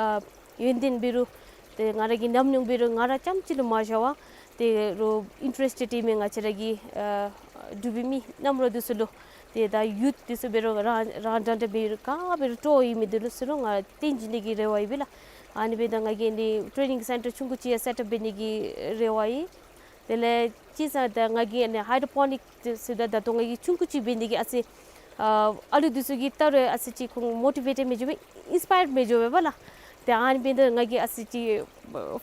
ཡོན་ཏན་འབད་རུང་ཏེ་ང་ར་གི་ཉམས་མྱོང་འབད་རུང་ང་ར་རྐྱངམ་ཅིག་ལུ་མ་བཞག་པར་ཏེ་རོགས་ཨིན་ཊ་རེསི་ཊེཌ་ཨིན་མི་ང་བཅས་ར་གི་ཨ་འབྲུག་པའི་མི་རྣམ་རོགས་འདི་ཚུ་ལུ་ཏེ་ད་ཡུཐ་འདི་ཚུ་འབད་རུང་རང་རང་འདྲ་འདྲ་འབད་རུང་ག་འབད་རུང་སྤྲོ་བ་ཡོད་མི་འདི་ཚུ་ལུ་ང་ར་སྟོན་བྱིན་ནི་གི་རེ་བ་ཡོད་པས་ལགས། ཨ་ནི་འབདཝ་ད་ང་གིས་ཨ་ནི་ཊེ་ནིང་སེན་ཊར་ཆུང་ཀུ་ཅིག་ཡང་སེཊ་ཨཔ་འབད་ནི་གི་རེ་བ་ཡོད། དེ་ལས་ཅིག་ཟེརཝ་ད་ང་གིས་ཨ་ནི་ཧའི་ཌོ་པོ་ནིཀ་ཟེརཝ་ད་ད་ལྟོ་ང་གིས་ཆུང་ཀུ་ཅིག་འབད་ནི་གིས་ཨ་ཙི་ཨ་ཨ་ལུ་འདི་ཚུ་གིས་ད་རུང་ཨ་ཙི་ཅིག་ཁོང་མོ་ཊི་ཝེ་ཊེཌ་མི་འགྱོ་བས། ཨིན་སི་པ་ཡར་མི་འགྱོ་བས་པ་ལགས། ཏེ་ཨ་ནི་འབདཝ་ད་ང་གིས་ཨ་ཙི་ཅིག་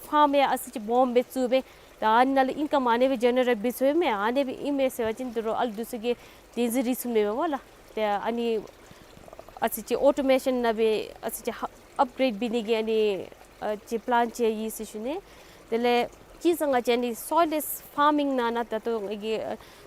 ཕཱརམ་ཡང་ཨ་ཙི་ཅིག་སྦོམ་སྦེ་བཙུགས་སྦེ་ད་ཨ་ནི་ནང་ལས་ཨིན་ཀམ་ཨ་ནི་སྦེ་ཇེ་ནེ་རེཊ་འབད་ཚུགས་མས། ཨ་ནི་སྦེ་ཨིན་མས་ཟེར་བ་ཅིན་ད་རུང་ཨ་ལུ་འདི་ཚུ་གིས་དེ་ཚུ་རིག་ཚུགས་མས་པ་ལགས། ཏེ་ཨ་ནི་ཨ་ཙི་ཅིག་ཨོ་ཊོ་མེ་ཤཱན་ནང་སྦེ་ཨ་ཙི་ཅིག་ཧ་ཨཔ་གྲེཌ་འབད་ནི་གི་ཨ་ནི་ཨ་ཅིག་པི་ལཱན་ཅིག་ཡོད་ཟེར་ཞུ་ནི། དེ་ལས་ཅིག་ཟེར་ང་བཅས་ཨ་ནི་སོའིལ་ལེསི་ཕཱར་མིང་ནང་ན་ད་ལྟོ་ང་གིས་ཨ་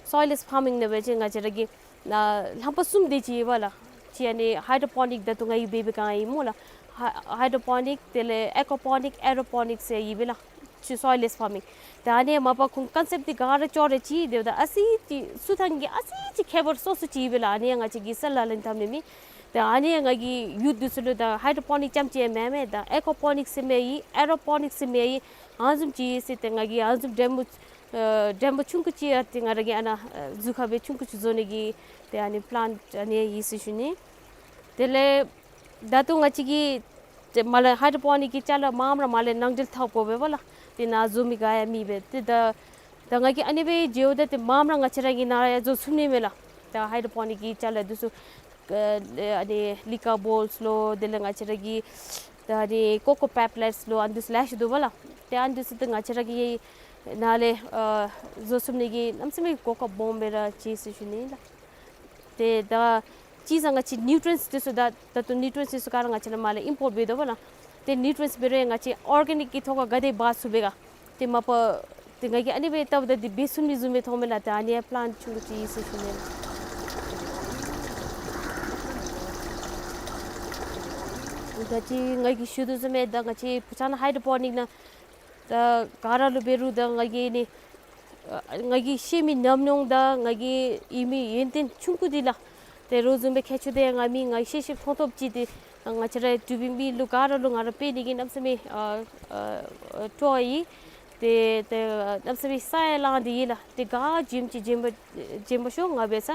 སོའིལ་ལེསི་ཕཱར་མིང་ནང་འབད་བ་ཅིན་ང་བཅས་ར་གི་ཨ་རྣམ་པ་གསུམ་དེ་ཅིག་ཡོད་པ་ལགས། ཅིག་ཨ་ནི་ཧའི་ཌོ་པོ་ནིཀ་ད་ལྟོ་ང་གིས་འབད་བའི་སྒང་ཨིན་སྨོ་ལགས། ཧ་ཧའི་ཌོ་པོ་ནིཀ་དེ་ལས་ཨེ་ཀོ་པོ་ནིཀ་ཨེ་རོ་པོ་ནིཀ་ཟེར་ཡོད་པས་ལགས། ཅིག་སོའིལ་ལེསི་ཕཱར་མིང་། ད་ཨ་ནི་མ་པ་ཁོང་ཀོན་སེཔཊ་འདི་ག་ར་ཅོག་ར་གཅིག་དེ་འབདཝ་ད་ཨ་ཙི་ཅིག་ཚུ་ཐང་གི་ཨ་ཙི་ཅིག་ཁྱད་པར་སོ་སོ་ཅིག་ཡོད་པས་ལགས། ཨ་ནི་ཡང་ང་བཅས་ཀྱིས་སེལ་ལ་ལེན་འཐབ་ནི་མེད། ད་ཨ་ནི་ཡང་ང་གིས་ཡུཐ་འདི་ཚུ་ལུ་ད་ཧའི་ཌོ་པོ་ནིཀ་རྐྱངམ་ཅིག་ཡང་མེན་མས། ད་ཨེ་ཀོ་པོ་ནིཀ་ཟེར་མི་ཡོད། ཨེ་རོ་པོ་ནིཀ་ཟེར་མི་ཡོད། ཨ་ནི་བཟུམ་ཅིག་ཡོད་ཟེར། ཏེ་ང་གིས་ཨ་ནི་བཟུམ་ཌེ་མོ་ཨ་ཌེ་མོ་ཆུང་ཀུ་ཅིག་ཡང་ཏེ་ང་ར་གིས་ཨ་ནཱ་ཨ་ཟུར་ཁ་སྦེ་ཆུང་ཀུ་ཅིག་བཟོ་ནི་གི་ཏེ་ཨ་ནི་པི་ལཱན་ཨ་ནི་ཡོད་ཟེར་ཞུ་ནི། དེ་ལས་ད་ལྟོ་ང་བཅས་ཀྱིས་ཏེ་མར་ལས་ཧའི་ཌོ་པོ་ནིཀ་གི་ཅ་ལ་མངམ་ར་མར་ལས་ནང་འགྲུལ་འཐབ་དགོ་པས་པ་ལགས། ཏེ་ནཱ་བཟོ་མི་ག་ཡང་མེད་པས། ཏེ་ད་ད་ང་གིས་ཨ་ནི་སྦེ་འགྱོཝ་ད་ཏེ་མངམ་ར་ང་བཅས་ར་གིས་ནཱ་ཡང་བཟོ་ཚུགས་ནི་མས་ལགས། ད་ཧའི་ཌོ་པོ་ནིཀ་གི་ཅ་ལ་འདི་ཚུ་ཨ་ཨ་ནི་ལི་ཀ་བོལསི་ལོ་དེ་ལས་ང་བཅས་ར་གི་ད་ཨ་ནི་ཀོ་ཀོ་པེབ་ལེཊསི་ལོ་ཨ་ནི་འདི་ཚུ་ལེ་ཤ་འདུག་པ་ལགས། ཏེ་ཨ་ནི་འདི་ཚུ་ཏེ་ང་བཅས་ར་གིས་ནཱ་ལས་ཨ་བཟོ་ཚུགས་ནི་གི་གནམ་མེད་ས་མེད་གོ་སྐབས་སྦོམ་སྦེ་ར་ཅིག་ཟེར་ཞུ་ནི་ལགས། ཏེ་ད་ཅིག་ཟེར་ང་བཅས་ནིའུ་ཊི་རི་ཡེནཊསི་འདི་ཚུ་ད་ད་ལྟོ་ནིའུ་ཊི་རི་ཡེནཊསི་འདི་ཚུ་ག་ར་ང་བཅས་ནཱ་མར་ལས་ཨིམ་པོརཊ་འབད་དོ་པ་ལགས། ཏེ་ནིའུ་ཊི་རི་ཡེནཊསི་འབད་རུང་ཡང་ང་བཅས་ཨོར་གེ་ནིཀ་གི་ཐོག་ཁར་ག་དེ་འབག་ཚུགས་པས་ག། ཏེ་མ་པ་ཏེ་ང་གིས་ཨ་ནི་སྦེ་བལྟཝ་ད་ཏེ་འབད་ཚུགས་མི་བཟུམ་སྦེ་མཐོངམ་མས་ལགས། ཏེ་ཨ་ནི་ཡང་པི་ལཱན་ཆུང་ཀུ་ཅིག་ཨིན་ཟེར་ཞུ་ནི་ལགས། ད་ཅི་ང་གིས་ཞུ་དོ་བཟུམ་སྦེ་ད་ང་བཅས་བུ་ཆུ་ནང་ཧའི་ཌོ་པོ་ནིཀ་ནང་ད་ག་ར་ལུ་འབད་རུང་ད་ང་གིས་ནི་ ཨ་ང་གིས་ཤེས་མི་ཉམས་མྱོང་དང་ང་གིས་ཡོད་མི་ཡོན་ཏན་ཆུང་ཀུ་འདི་ལགས། ཏེ་རོགས་བཟུམ་སྦེ་ཁྱད་ཆོས་འདི་ང་མི་ང་ཤེས་ཤེས་མཐོང་ཐོབ་ཅིག་འདི་ང་བཅས་ར་འབྲུག་པའི་མི་ལུ་ག་ར་ལུ་ང་ར་སྤེལ་ནི་གི་གནམ་མེད་ས་མེད་ཨ་ཨ་སྤྲོ་བ་ཡོད། ཏེ་ཏེ་གནམ་མེད་ས་མེད་ས་ཡང་ལངས་ཏེ་ཡོད་ལགས། ཏེ་ག་བྱོནམ་ཅིག་བྱོན་པ་བྱོན་པ་ཤོག། ང་འབད་ས་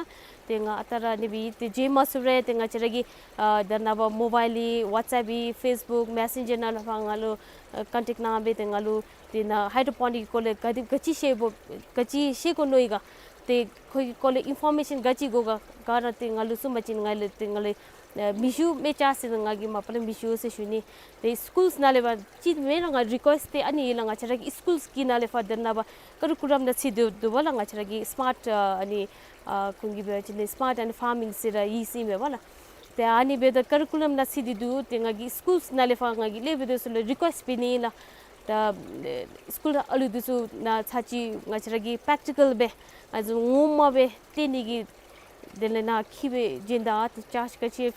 ཏེ་ང་ཨ་རྟག་ར་ཨ་ནི་སྦེ་ཡོད། ཏེ་བྱོན་མ་ཚུགས་རུང་ཏེ་ང་བཅས་ར་གི་ཨ་ད་ནངས་པ་མོ་བཱའིལ་ཡོད། ཝཊསི་ཨེཔ་ཡོད། ཕེསི་བུཀ་མེ་སེན་ཇར་ནང་ལས་ཕར་ང་ལུ་ཨ་ཀོན་ཊེཀཊ་གནང་སྦེ་ཏེ་ང་ལུ་ཏེ་ནཱ་ཧའི་ཌོ་པོ་ནིཀ་སྐོར་ལས་ག་དེ་ག་ཅི་ཤེས་དགོ་ག་ཅི་ཤེས་དགོ་མནོ་ཡི་ག། ཏེ་ཁོ་གི་སྐོར་ལས་ཨིན་ཕོར་མེ་ཤཱན་ག་ཅི་དགོ་ག་ག་ར་ཏེ་ང་ལུ་གསུངས་པ་ཅིན་ང་ལུ་ཏེ་ང་ལུ་ཨ་མི་ཞུ་མི་ཆ་ཟེར་ང་གིས་མ་པ་ལས་མི་ཞུ་ཟེར་ཞུ་ནི། ཏེ་སི་ཀུལསི་ནང་ལས་ཕར་ཅིག་མེན་ན་ང་རི་ཀུ་ཨེསཊ་འདི་ཨ་ནི་ཡོད་ལགས། ང་བཅས་ར་གི་སི་ཀུལསི་གི་ནང་ལས་ཕར་ད་ནངས་པ་ཀ་རི་ཀུ་ལམ་ནང་ཚུད་དེ་འདུག་པ་ལགས། ང་བཅས་ར་གི་སི་མཱཊ་ཨ་ཨ་ནི་ཨ་ཁོང་གིས་འབད་བ་ཅིན་སི་མཱཊ་ཨེནཌ་ཕཱར་མིང་ཟེར་ར་ཡོད་ཟེར་མས་པ་ལགས། ཏེ་ཨ་ནི་འབདཝ་ད་ཀ་རི་ཀུ་ལམ་ནང་ཚུད་དེ་འདུག། ཏེ་ང་གིས་སི་ཀུལསི་ནང་ལས་ཕར་ང་གིས་སླབ་སྦེ་འདི་ཚུ་ལུ་རི་ཀུ་ཨེསཊ་འབད་ནི་ཨིན་ལགས། ད་ཨེ་སི་ཀུལ་ཨ་ལུ་འདི་ཚུ་ནཱ་ཚར་གཅིག་ང་བཅས་ར་གིས་པེརེཀ་ཊི་ཀཱལ་སྦེ་ང་བཅས་ངོ་མ་སྦེ་སྟོན་ནི་གི་དེ་ལས་ནཱ་འཁྱིད་སྦེ་བྱོན་ད། ཨ་ཏེ་ཅཱརཇ་ག་ཅི་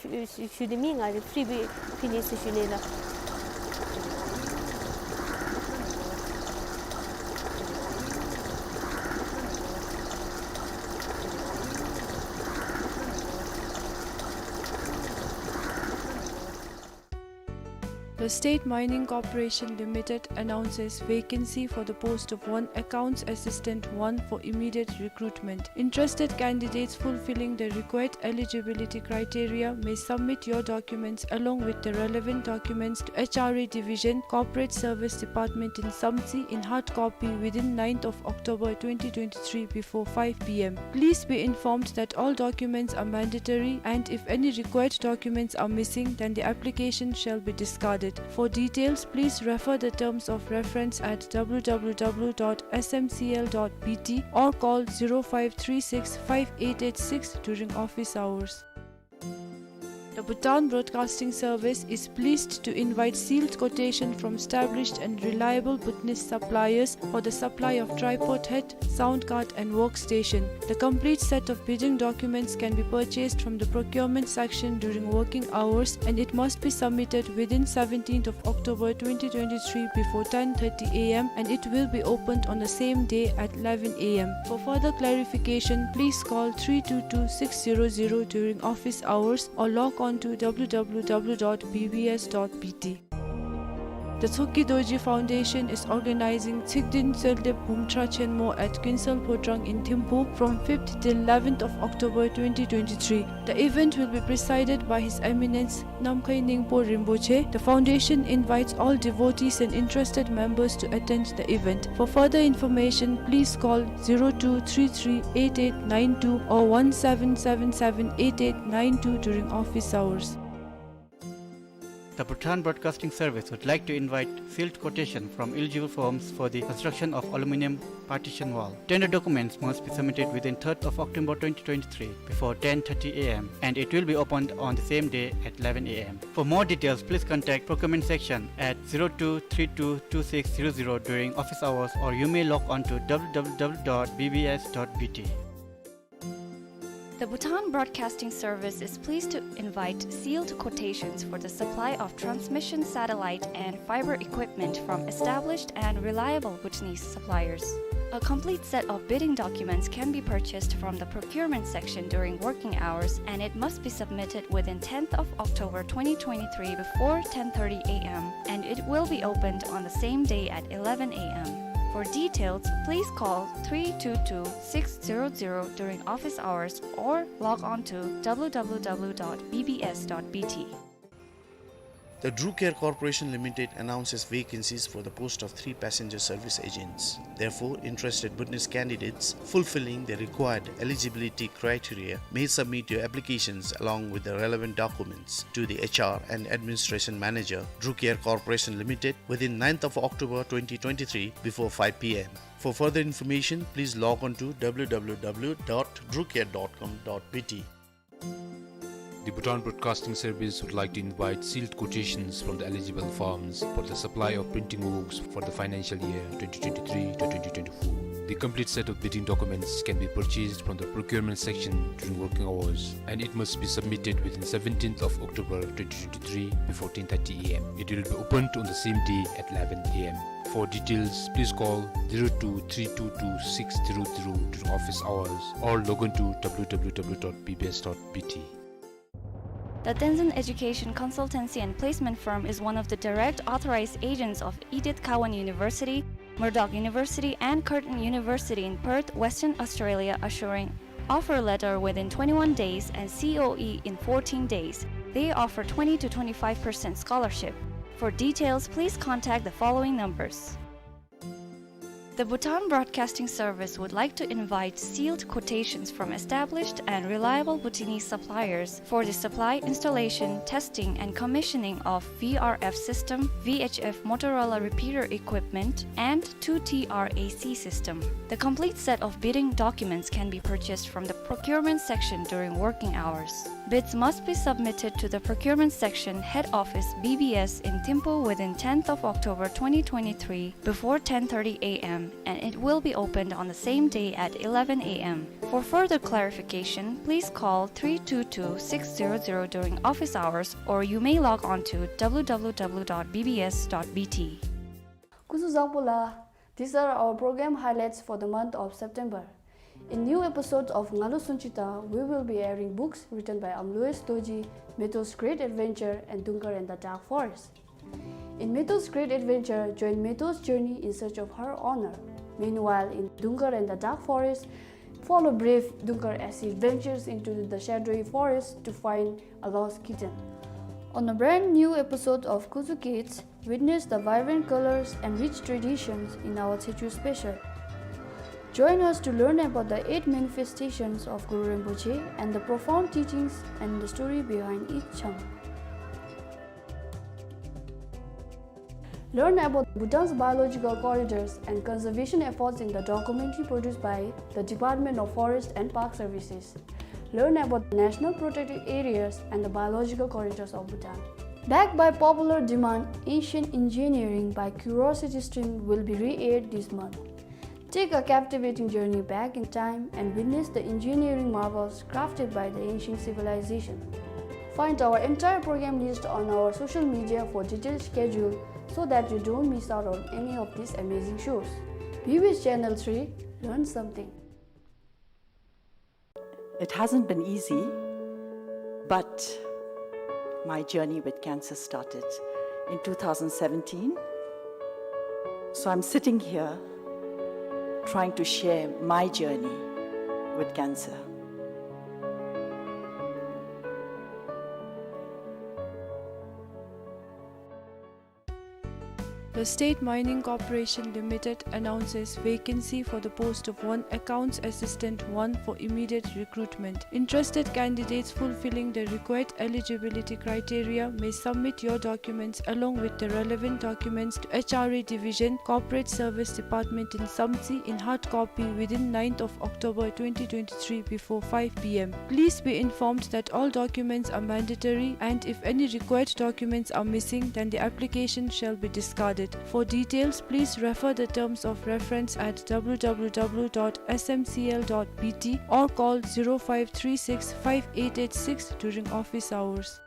ཞུ་ནི་མེད། ང་གིས་ཕི་རི་སྦེ་ཕུལ་ནི་ཟེར་ཞུ་ནི་ལགས། The State Mining Corporation Limited announces vacancy for the post of one accounts assistant one for immediate recruitment. Interested candidates fulfilling the required eligibility criteria may submit your documents along with the relevant documents to H R A Division, Corporate Service Department in Samtse in hard copy within ninth of October twenty twenty-three before five P M. Please be informed that all documents are mandatory and if any required documents are missing, then the application shall be discarded. For details, please refer the terms of reference at W W W dot S M C L dot B T or call zero five three six five eight eight six during office hours. The Bhutan Broadcasting Service is pleased to invite sealed quotation from established and reliable Bhutanese suppliers for the supply of tripod head, sound card and workstation. The complete set of bidding documents can be purchased from the procurement section during working hours and it must be submitted within seventeenth of October twenty twenty-three before ten thirty A M and it will be opened on the same day at eleven A M. For further clarification, please call three two two six zero zero during office hours or log on to W W W dot B B S dot B T. The Tshogkhe Dorji Foundation is organizing Tshikden Tseldep Bumthra Chenmo at Kuensel Phodrang in Thimphu from fifth till eleventh of October twenty twenty-three. The event will be presided by His Eminence Namkhai Ningpo Rinpoche. The foundation invites all devotees and interested members to attend the event. For further information, please call zero two three three eight eight nine two or one seven seven seven eight eight nine two during office hours. The Bhutan Broadcasting Service would like to invite sealed quotation from eligible firms for the construction of aluminium partition wall. Tender documents must be submitted within third of October twenty twenty-three before ten thirty A M and it will be opened on the same day at eleven A M. For more details, please contact procurement section at zero two three two two six zero zero during office hours or you may log on to W W W dot B B S dot B T. The Bhutan Broadcasting Service is pleased to invite sealed quotations for the supply of transmission satellite and fiber equipment from established and reliable Bhutanese suppliers. A complete set of bidding documents can be purchased from the procurement section during working hours, and it must be submitted within tenth of October twenty twenty-three before ten thirty A M, and it will be opened on the same day at eleven A M. For details, please call three two two six zero zero during office hours or log on to W W W dot B B S dot B T. The Drew Care Corporation Limited announces vacancies for the post of three passenger service agents. Therefore, interested Bhutanese candidates fulfilling the required eligibility criteria may submit your applications along with the relevant documents to the H R and Administration Manager, Drew Care Corporation Limited, within ninth of October twenty twenty-three before five P M. For further information, please log on to W W W dot drew care dot com dot B T. The Bhutan Broadcasting Service would like to invite sealed quotations from the eligible firms for the supply of printing works for the financial year twenty twenty-three to twenty twenty-four. The complete set of bidding documents can be purchased from the procurement section during working hours, and it must be submitted within seventeenth of October twenty twenty-three before ten thirty A M. It will be opened on the same day at eleven A M. For details, please call zero two three two two six zero zero during office hours or log on to W W W dot B B S dot B T. The Tenzin Education Consultancy and Placement Firm is one of the direct authorized agents of Edith Cowan University, Murdoch University, and Curtin University in Perth, Western Australia, assuring offer letter within twenty-one days and C O E in fourteen days. They offer twenty to twenty-five percent scholarship. For details, please contact the following numbers. The Bhutan Broadcasting Service would like to invite sealed quotations from established and reliable Bhutanese suppliers for the supply, installation, testing, and commissioning of V R F system, V H F Motorola repeater equipment, and two T R A C system. The complete set of bidding documents can be purchased from the procurement section during working hours. Bids must be submitted to the procurement section, head office, B B S in Thimphu within tenth of October twenty twenty-three before ten thirty A M, and it will be opened on the same day at eleven A M. For further clarification, please call three two two six zero zero during office hours, or you may log on to W W W dot B B S dot B T. སྐུ་གཟུགས་བཟང་པོ་ལགས། These are our program highlights for the month of September. In new episodes of Ngalu Sunchita, we will be airing books written by Amlois Dorji, Meto's Great Adventure, and Dungar and the Dark Forest. In Meto's Great Adventure, join Meto's journey in search of her honor. Meanwhile, in Dungar and the Dark Forest, follow brave Dungar as he ventures into the shadowy forest to find a lost kitten. On a brand new episode of Kuzu Kids, witness the vibrant colors and rich traditions in our Techo special. Join us to learn about the eight manifestations of Guru Rinpoche and the profound teachings and the story behind each Chang. Learn about Bhutan's biological corridors and conservation efforts in the documentary produced by the Department of Forest and Park Services. Learn about the national protected areas and the biological corridors of Bhutan. Backed by popular demand, Ancient Engineering by Curiosity Stream will be re-aired this month. Take a captivating journey back in time and witness the engineering marvels crafted by the ancient civilization. Find our entire program list on our social media for detailed schedule so that you don't miss out on any of these amazing shows. B B S Channel three, learn something. It hasn't been easy, but my journey with cancer started in two thousand seventeen. So I'm sitting here trying to share my journey with cancer. The State Mining Corporation Limited announces vacancy for the post of one accounts assistant one for immediate recruitment. Interested candidates fulfilling the required eligibility criteria may submit your documents along with the relevant documents to H R A Division, Corporate Service Department in Samtse in hard copy within ninth of October twenty twenty-three before five P M. Please be informed that all documents are mandatory, and if any required documents are missing, then the application shall be discarded. For details, please refer the terms of reference at W W W dot S M C L dot B T or call zero five three six five eight eight six during office hours.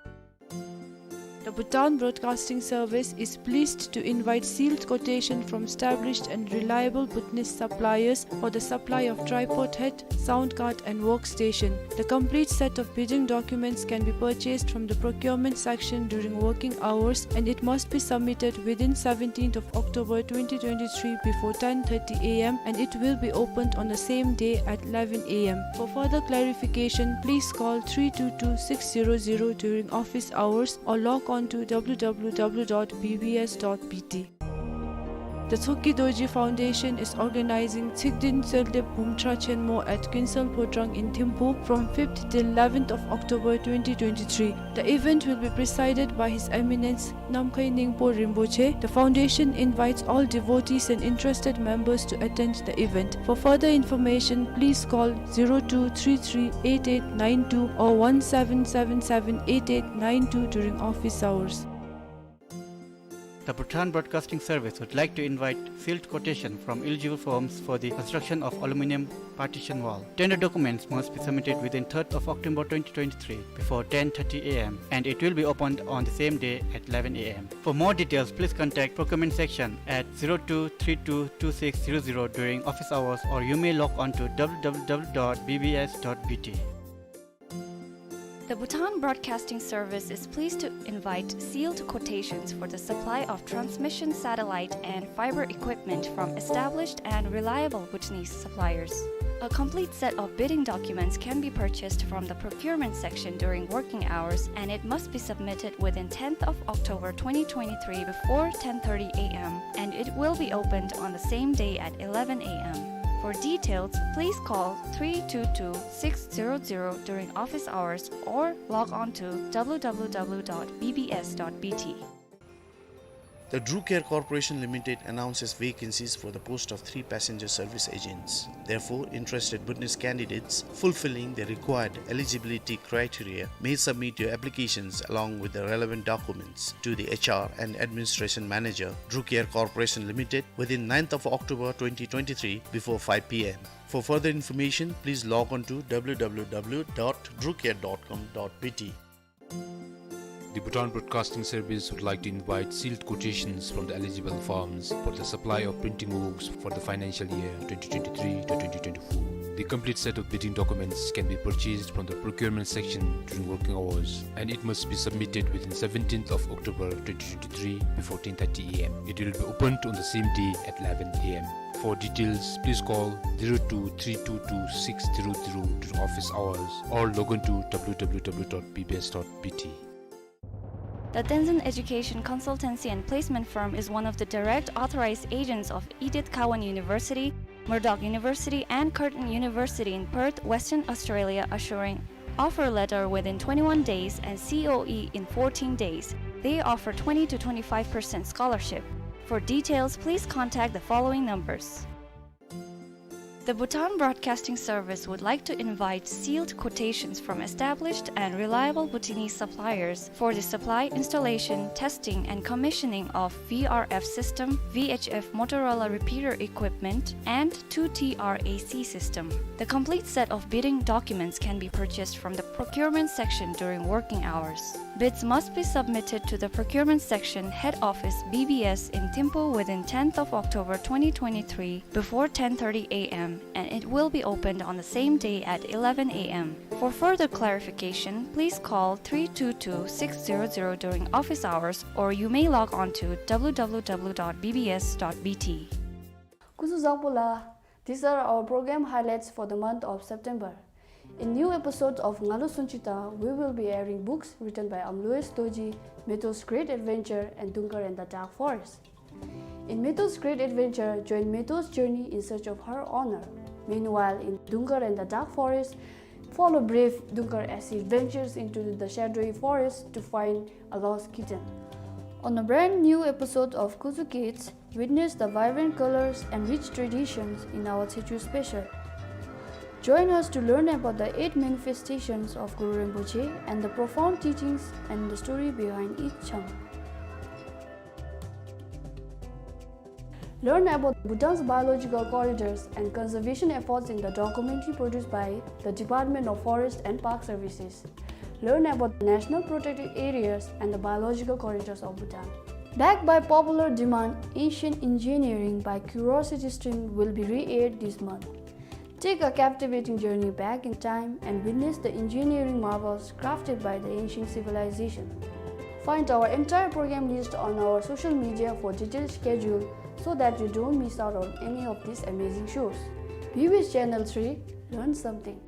The Bhutan Broadcasting Service is pleased to invite sealed quotation from established and reliable Bhutanese suppliers for the supply of tripod head, sound card and workstation. The complete set of bidding documents can be purchased from the procurement section during working hours, and it must be submitted within seventeenth of October twenty twenty-three before ten thirty A M, and it will be opened on the same day at eleven A M. For further clarification, please call three two two six zero zero during office hours or log on to W W W dot B B S dot B T. The Choki Dorji Foundation is organizing Tsikdin Tseldep Bumtra Chenmo at Kuensel Phodrang in Thimphu from fifth till eleventh of October twenty twenty-three. The event will be presided by His Eminence Namkhai Ningpo Rinpoche. The foundation invites all devotees and interested members to attend the event. For further information, please call zero two three three eight eight nine two or one seven seven seven eight eight nine two during office hours. The Bhutan Broadcasting Service would like to invite sealed quotation from eligible firms for the construction of aluminium partition wall. Tender documents must be submitted within third of October twenty twenty-three before ten thirty A M, and it will be opened on the same day at eleven A M. For more details, please contact procurement section at zero two three two two six zero zero during office hours, or you may log on to W W W dot B B S dot B T. The Bhutan Broadcasting Service is pleased to invite sealed quotations for the supply of transmission satellite and fiber equipment from established and reliable Bhutanese suppliers. A complete set of bidding documents can be purchased from the procurement section during working hours, and it must be submitted within tenth of October twenty twenty-three before ten thirty A M, and it will be opened on the same day at eleven A M. For details, please call three two two six zero zero during office hours or log on to W W W dot B B S dot B T. The Drew Care Corporation Limited announces vacancies for the post of three passenger service agents. Therefore, interested Bhutanese candidates fulfilling the required eligibility criteria may submit your applications along with the relevant documents to the H R and Administration Manager, Drew Care Corporation Limited, within ninth of October twenty twenty-three before five P M. For further information, please log on to W W W dot drew care dot com dot B T. The Bhutan Broadcasting Service would like to invite sealed quotations from the eligible firms for the supply of printing works for the financial year twenty twenty-three to twenty twenty-four. The complete set of bidding documents can be purchased from the procurement section during working hours, and it must be submitted within seventeenth of October twenty twenty-three before ten thirty A M. It will be opened on the same day at eleven A M. For details, please call zero two three two two six zero zero during office hours or log on to W W W dot B B S dot B T. The Tenzin Education Consultancy and Placement Firm is one of the direct authorized agents of Edith Cowan University, Murdoch University, and Curtin University in Perth, Western Australia, assuring offer letter within twenty-one days and C O E in fourteen days. They offer twenty to twenty-five percent scholarship. For details, please contact the following numbers. The Bhutan Broadcasting Service would like to invite sealed quotations from established and reliable Bhutanese suppliers for the supply, installation, testing, and commissioning of V R F system, V H F Motorola repeater equipment, and two T R A C system. The complete set of bidding documents can be purchased from the procurement section during working hours. Bids must be submitted to the procurement section, head office, B B S in Thimphu within tenth of October twenty twenty-three before ten thirty A M, and it will be opened on the same day at eleven A M. For further clarification, please call three two two six zero zero during office hours, or you may log on to W W W dot B B S dot B T. སྐུ་གཟུགས་བཟང་པོ་ལགས། These are our program highlights for the month of September. In new episodes of Nga Lu Sunchita, we will be airing books written by Amlois Dorji, Meto's Great Adventure, and Dungkar and the Dark Forest. In Meto's Great Adventure, join Meto's journey in search of her honor. Meanwhile, in Dungkar and the Dark Forest, follow brave Dungkar as he ventures into the shadowy forest to find a lost kitten. On a brand new episode of Kuzu Kids, witness the vibrant colors and rich traditions in our Techo special. Join us to learn about the eight manifestations of Guru Rinpoche and the profound teachings and the story behind each Chang. Learn about Bhutan's biological corridors and conservation efforts in the documentary produced by the Department of Forest and Park Services. Learn about the national protected areas and the biological corridors of Bhutan. Backed by popular demand, Ancient Engineering by Curiosity Stream will be re-aired this month. Take a captivating journey back in time and witness the engineering marvels crafted by the ancient civilization. Find our entire program list on our social media for detailed schedule so that you don't miss out on any of these amazing shows. B B S Channel three, learn something.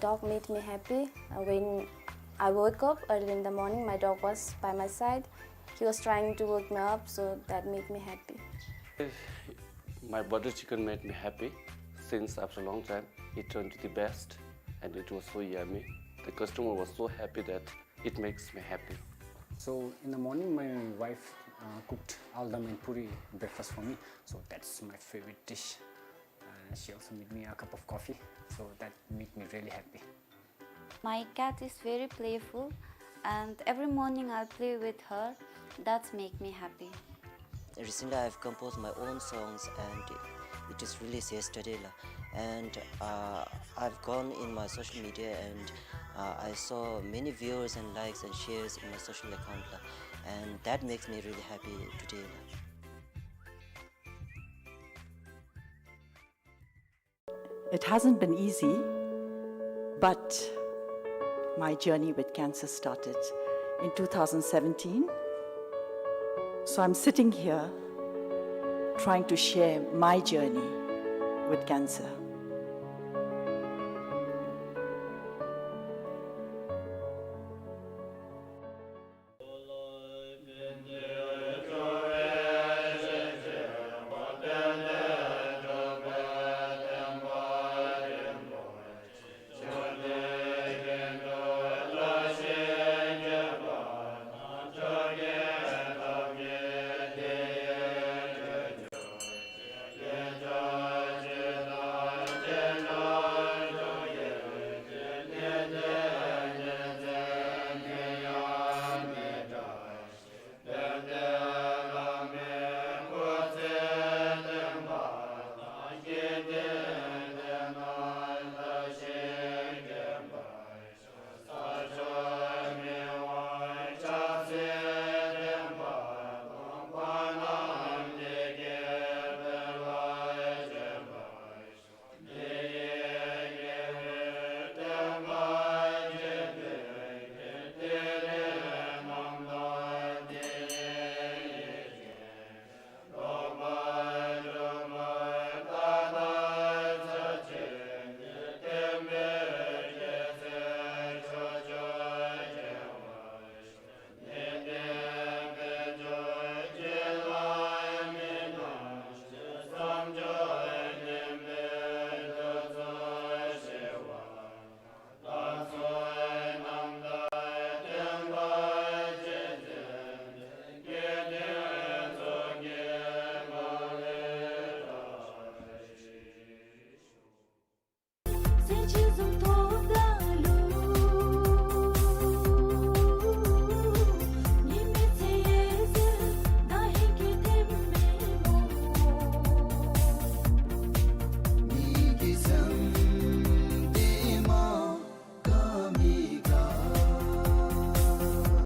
Dog made me happy. Uh, when I woke up early in the morning, my dog was by my side. He was trying to wake me up, so that made me happy. My butter chicken made me happy since after a long time. It turned to the best and it was so yummy. The customer was so happy that it makes me happy. So in the morning, my wife uh, cooked aldam and puri breakfast for me. So that's my favorite dish. Uh, she also made me a cup of coffee. So that made me really happy. My cat is very playful, and every morning I play with her. That make me happy. Recently, I've composed my own songs and it is released yesterday la. And uh, I've gone in my social media and uh, I saw many viewers and likes and shares in my social account la. And that makes me really happy today la. It hasn't been easy, but my journey with cancer started in two thousand seventeen. So I'm sitting here trying to share my journey with cancer.